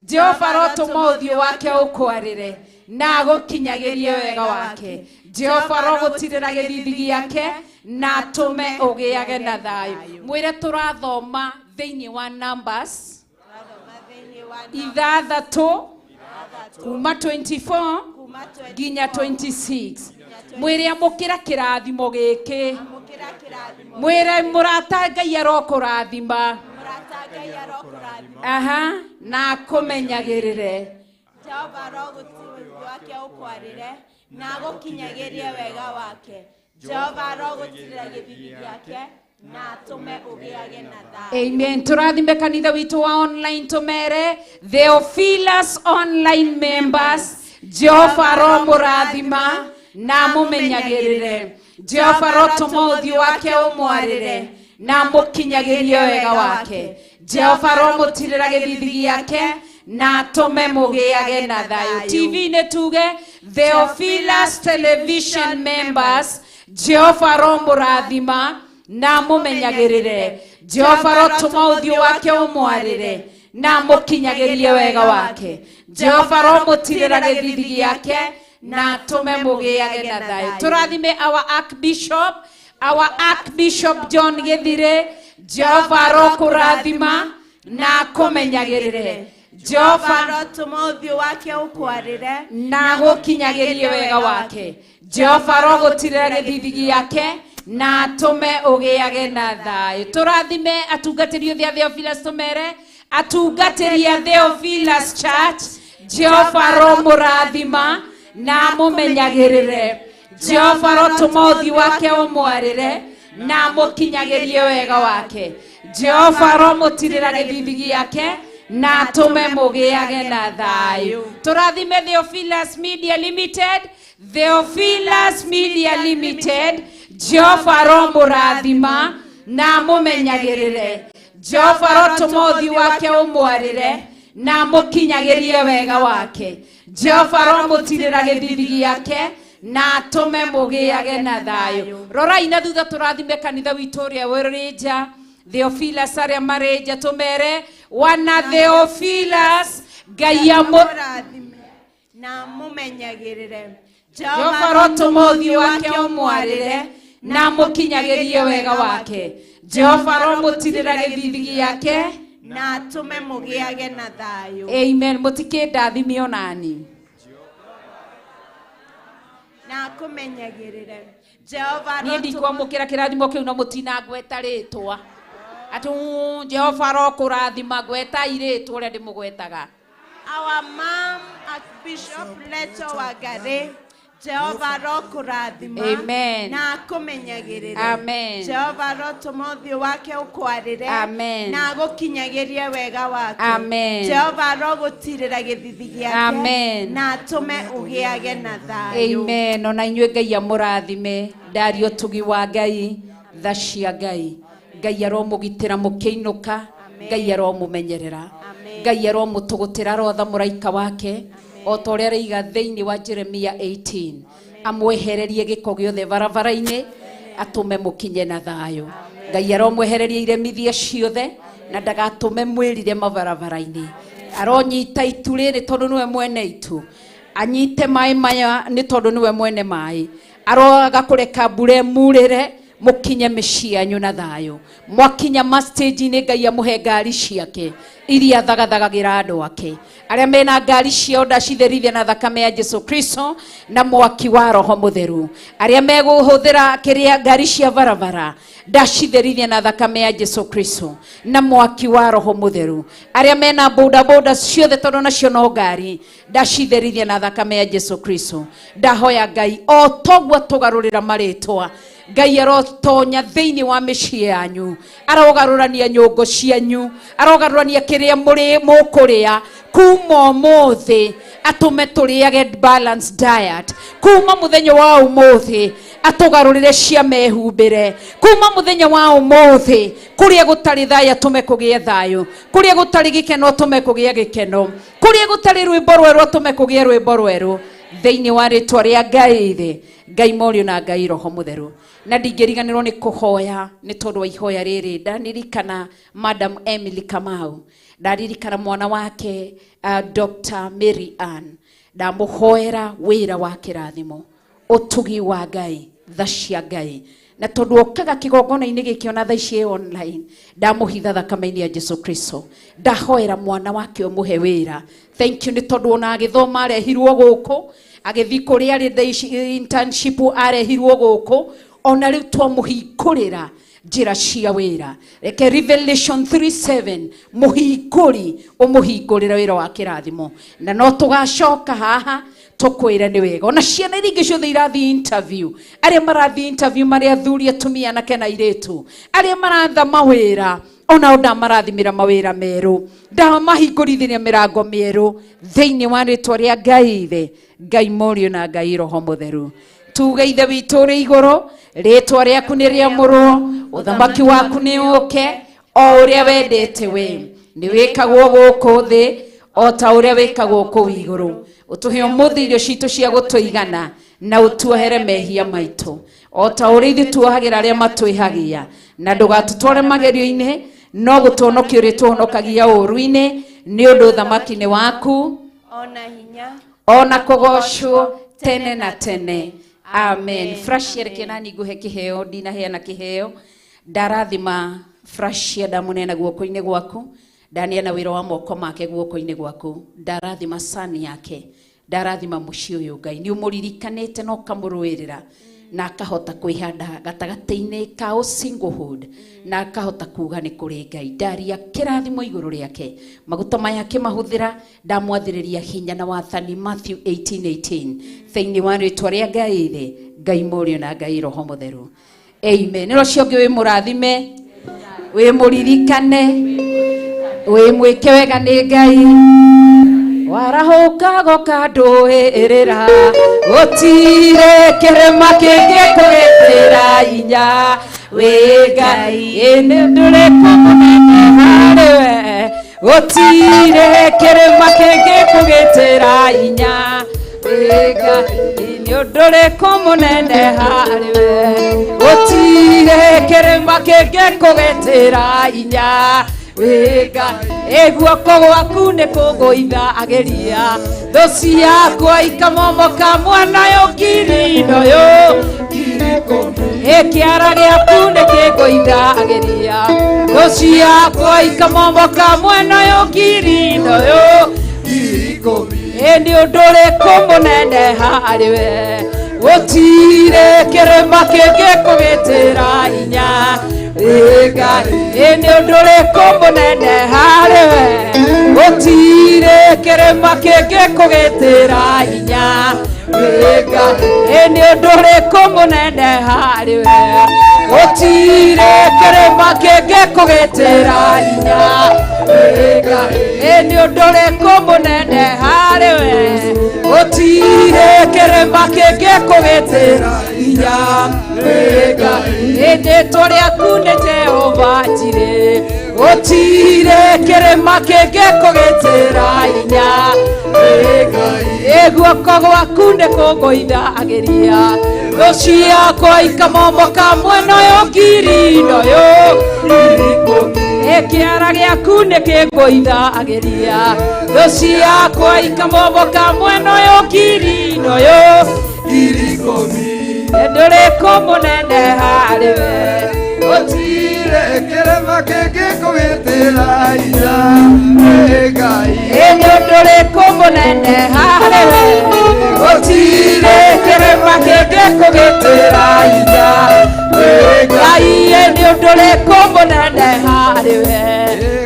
Jehova arotũma ũthiũ wake ũkwarĩre na agũkinyagĩrie wega wake. Jehova arogũtirĩra gĩthithi gĩake na atũme ũgĩage na thayũ. Mwĩre tũrathoma thĩinĩ wa Numbers 6 kuma 24 nginya 26. Mwĩre amũkĩra kĩrathimo gĩkĩ. Mwĩre mũrata Ngai arokũrathima. Aha, na akũmenyagĩrĩre. Jehova arogũtirĩra ũthiũ wake ũkwarĩre na agũkinyagĩrie wega wake. Jehova arogũtirĩra gĩthithi gĩake na atũme ũgĩage na thayũ. Amen. Tũrathime kanitha witũ wa online tũmere Theophilus online members, Jehova aromũrathima na amũmenyagĩrĩre. Jehova arotũma ũthiũ wake ũmwarĩre na amũkinyagĩrie wega wake. Jehova aromũtirĩra gĩthithi gĩake na atũme mũgĩage na thayũ. TV-inĩ tuge Theophilus television members, Jehova aromũrathima na amũmenyagĩrĩre. Jehova arotũma ũthiũ wake ũmwarĩre na amũkinyagĩrie wega wake. Jehova aromũtirĩra gĩthithi gĩake na atũme mũgĩage na thayũ. Tũrathime our archbishop, our archbishop John Gĩthire. Jehova arokũrathima na akũmenyagĩrĩre. Jehova Jehova arotũma ũthiũ wake ũkwarĩre na agũkinyagĩrie wega wake. Jehova arogũtirĩra gĩthithi gĩake na atũme ũgĩage na thayũ. Tũrathime atungatĩri othe a Theophilus tũmere atungatĩri a Theophilus Church, Jehova aromũrathima na amũmenyagĩrĩre. Jehova arotũma ũthiũ wake ũmwarĩre na amũkinyagĩrie wega wake. Jehova aromũtirĩra gĩthithi gĩake na atũme mũgĩage na thayũ. Tũrathime Theophilus Media Limited, Theophilus Media Limited, Jehova aromũrathima na amũmenyagĩrĩre. Jehova arotũma ũthiũ wake ũmwarĩre na amũkinyagĩrie wega wake. Jehova aromũtirĩra gĩthithi gĩake na atũme mũgĩage na thayũ. Rorai na thutha tũrathime kanitha witũ ũrĩa ũrĩ nja, Theophilus arĩa marĩ nja tũmere wana Theophilus Ngai amũ amũrathime na amũmenyagĩrĩre. Jehova arotũma ũthiũ wake ũmwarĩre na amũkinyagĩrie wega wake. Jehova aromũtirĩra gĩthithi gĩake. na atũme mũgĩage na thayũ. Amen. Mũtikĩndathime onani. Na akũmenyagĩrĩre. Jehova Niĩ ndikwamũkĩra kĩrathimo kĩu no mũtinangweta rĩtwa. Atĩ Jehova arokũrathima, ngwetai rĩtwa ũrĩa ndĩmũgwetaga. Our mom Archbishop Leto Wangari, Jehova arokũrathima Amen. na akũmenyagĩrĩre. Amen. Jehova arotũma ũthiũ wake ũkwarĩre Amen. na agũkinyagĩrie wega wake. Amen. Jehova arogũtirĩra gĩthithi gĩake Amen. na atũme ũgĩage na thayũ. Amen. Ona inyuĩ Ngai amũrathime. Ndaria ũtugi wa Ngai, tha cia Ngai. Ngai aromũgitĩra mũkĩinũka. Ngai aromũmenyerera. Ngai aromũtũgũtĩra arotha mũraika wake o ta ũrĩa araiga thĩinĩ wa Jeremia 18 amwehererie gĩko gĩothe barabara-inĩ atũme mũkinye na thayũ. Ngai aromwehereria iremithia ciothe na ndagatũme mwĩrire mabarabara-inĩ. Aronyita itu rĩrĩ tondũ nĩwe mwene itu, anyite maĩ maya nĩ tondũ nĩwe mwene maĩ. Aroaga kũreka mbura ĩmurĩre mũkinye mĩciĩ yanyu na thayũ. Mwakinya ma stage-inĩ Ngai amũhe ngari ciake iria thagathagagĩra andũ ake. Arĩa mena ngari ciao ndacitherithia na thakame ya Jesu Kristo na mwaki wa Roho Mũtheru. Arĩa megũhũthĩra kĩrĩa ngari cia barabara ndacitherithia na thakame ya Jesu Kristo na mwaki wa Roho Mũtheru. Arĩa mena boda boda ciothe tondũ nacio no ngari ndacitherithia na thakame ya Jesu Kristo. Ndahoya Ngai o toguo tũgarũrĩra marĩtwa, Ngai arotonya thĩinĩ wa mĩciĩ yanyu, arogarũrania nyũngũ cianyu, arogarũrania kĩrĩa mũkũrĩa kuma ũmũthĩ, atũme tũrĩage balanced diet kuma mũthenya wa ũmũthĩ, Atũgarũrĩre cia mehumbĩre. Kuma mũthenya wa ũmũthĩ, kũrĩa gũtarĩ thayũ atũme kũgĩe thayũ, kũrĩa gũtarĩ gĩkeno atũme kũgĩe gĩkeno, kũrĩa gũtarĩ rwĩmbo rwerũ atũme kũgĩe rwĩmbo rwerũ, thĩinĩ wa rĩtwa rĩa Ngai Ithe, Ngai Mũriũ na Ngai Roho Mũtheru. Na ndingĩriganĩrwo nĩ kũhoya nĩ tondũ wa ihoya rĩrĩ. Ndanirikana Madam Emily Kamau, ndaririkana mwana wake Dr. Mary Ann, ndamũhoera wĩra wa kĩrathimo, ũtugi wa Ngai, tha cia Ngai. Na tondũ okaga kĩgongona-inĩ gĩkĩ ona thaa ici ĩ online, ndamũhitha thakame-inĩ ya Jesu Kristo. Ndahoera mwana wake ũmũhe wĩra. Thank you nĩ tondũ ona agĩthoma arehirwo gũkũ, agĩthiĩ kũrĩa arĩ thaa ici internship arehirwo gũkũ, ona rĩu twamũhingũrĩra njĩra cia wĩra. Reke Revelation 3:7 mũhingũri ũmũhingũrĩre wĩra wa kĩrathimo. Na no tũgacoka haha tũkwĩre nĩ wega. Ona ciana iria ingĩ ciothe irathiĩ interview, arĩa marathiĩ interview marĩ athuri, atumia, anake na airĩtu, arĩa maratha mawĩra, onao ndamarathimĩra mawĩra merũ, ndamahingũrithĩria mĩrango mĩerũ thĩinĩ wa rĩtwa rĩa Ngai Ithe, Ngai Mũriũ na Ngai Roho Mũtheru. Tuge Ithe witũ ũrĩ igũrũ, rĩtwa rĩaku nĩ rĩamũrwo, ũthamaki waku nĩ ũke, o ũrĩa wendete we nĩ wĩkagwo gũkũ thĩ o ta ũrĩa wĩkagwo kũu igũrũ. Ũtũhe ũmũthĩ irio citũ cia gũtũigana, na ũtuohere mehia maitũ o ta ũrĩa ithuĩ tuohagĩra arĩa matwĩhagia, na ndũgatũtware magerio-inĩ, no gũtũhonokia ũrĩtũhonokagia ũũru-inĩ, nĩ ũndũ ũthamaki nĩ waku ona hinya ona kũgocwo tene na tene. Amen. Frashia, reke nani ngũhe kĩheo, ndinaheana kĩheo. Ndarathima Frashia, ndamũneana guoko-inĩ gwaku, ndaneana wĩra wa moko make guoko-inĩ gwaku, ndarathima sani yake, ndarathima mũciĩ ũyũ. Ngai nĩ ũmũririkanĩte na ũkamũrũĩrĩra, na akahota kwĩhanda gatagatĩ-inĩ ka singlehood, na akahota kuga nĩ kũrĩ Ngai. Ndaria kĩrathimo igũrũ rĩake, maguta maya akĩmahũthĩra, ndamwathĩrĩria hinya na wathani Matthew 18:18 thĩinĩ wa rĩtwa rĩa Ngai Ithe, Ngai Mũriũ na Ngai Roho Mũtheru. Amen. Nĩ ũcio ũngĩ wĩ mũrathime, wĩ mũririkane, wĩ mwĩke wega nĩ Ngai. Warahũka goka ndũĩrĩra, gũtirĩ kĩrĩma kĩngĩkũgitĩra inya wĩ Ngai. Ĩ nĩ ũndũ ũrĩkũ mũnene harĩ we, gũtirĩ kĩrĩma kĩngĩkũgitĩra inya wĩ Ngai. Ĩ nĩ ũndũ ũrĩkũ mũnene harĩ we, gũtirĩ kĩrĩma kĩngĩkũgitĩra inya wĩ Ngai. Ĩ guoko gwaku nĩ kũngũithagĩria thũ ciakwa ikamomoka mwana ũyũ ngiri ĩno ĩ kĩara gĩaku nĩ kĩngũithagĩria thũ ciakwa ikamomoka mwena ũyũ ngiri ĩno ĩ nĩ ũndũ ũrĩkũ mũnene harĩ we, gũtirĩ kĩrĩma kĩngĩkũgitĩra inya wĩ Ngai. Ĩ nĩ ũndũ ũrĩkũ mũnene harĩ we, gũtirĩ kĩrĩma kĩngĩkũgitĩra inya wĩ Ngai. Ĩ nĩ ũndũ ũrĩkũ mũnene harĩ we, gũtirĩ kĩrĩma kĩngĩkũgitĩra inya wĩ Ngai. Ĩ nĩ ũndũ ũrĩkũ mũnene harĩ we, gũtirĩ kĩrĩma kĩngĩkũgitĩra inya wĩ Ngai. Ĩ rĩtwa rĩaku nĩ Jehova Jireh, gũtirĩ kĩrĩma kĩngĩkũgitĩra inya wĩ Ngai. Ĩ guoko gwaku nĩ kũngũithagĩria thũ ciakwa ikamomoka mwena ũyũ ngiri ĩno ĩ kĩara gĩaku nĩ kĩngũithagĩria thũ ciakwa ikamomoka mwena ũyũ ngiri ĩno nĩ ũndũ ũrĩkũ mũnene harĩ we, gũtirĩ kĩrĩma kĩngĩkũgitĩra inya wĩ Ngai. Ĩ nĩ ũndũ ũrĩkũ mũnene harĩ we, gũtirĩ kĩrĩma kĩngĩkũgitĩra inya wĩ Ngai. Ĩ nĩ ũndũ ũrĩkũ mũnene harĩ we,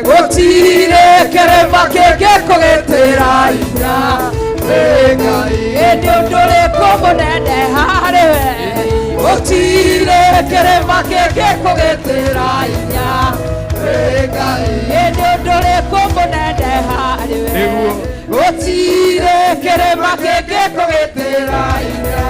gũtirĩ kĩrĩma kĩngĩkũgitĩra inya wĩ Ngai. Ĩ nĩ ũndũ ũrĩkũ mũnene harĩ we, gũtirĩ kĩrĩma kĩngĩkũgitĩra inya wĩ Ngai. Ĩ nĩ ũndũ ũrĩkũ mũnene harĩ we, gũtirĩ kĩrĩma kĩngĩkũgitĩra inya.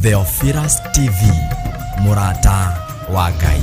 Theophilus TV, mũrata wa Ngai.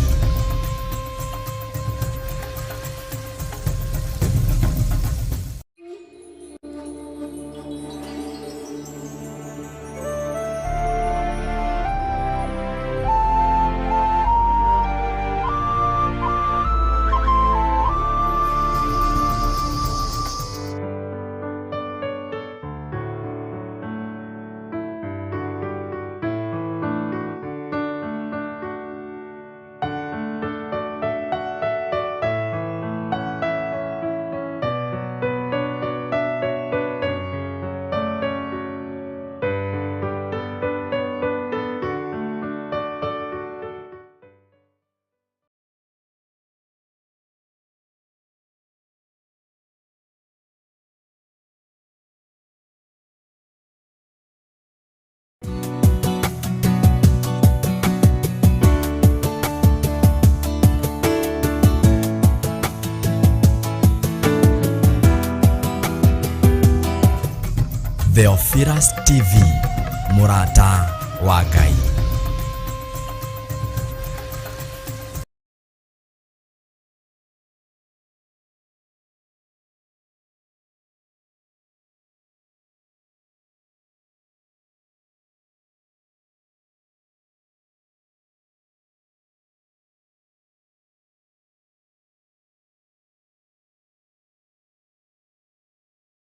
Theophilus TV, mũrata wa Ngai.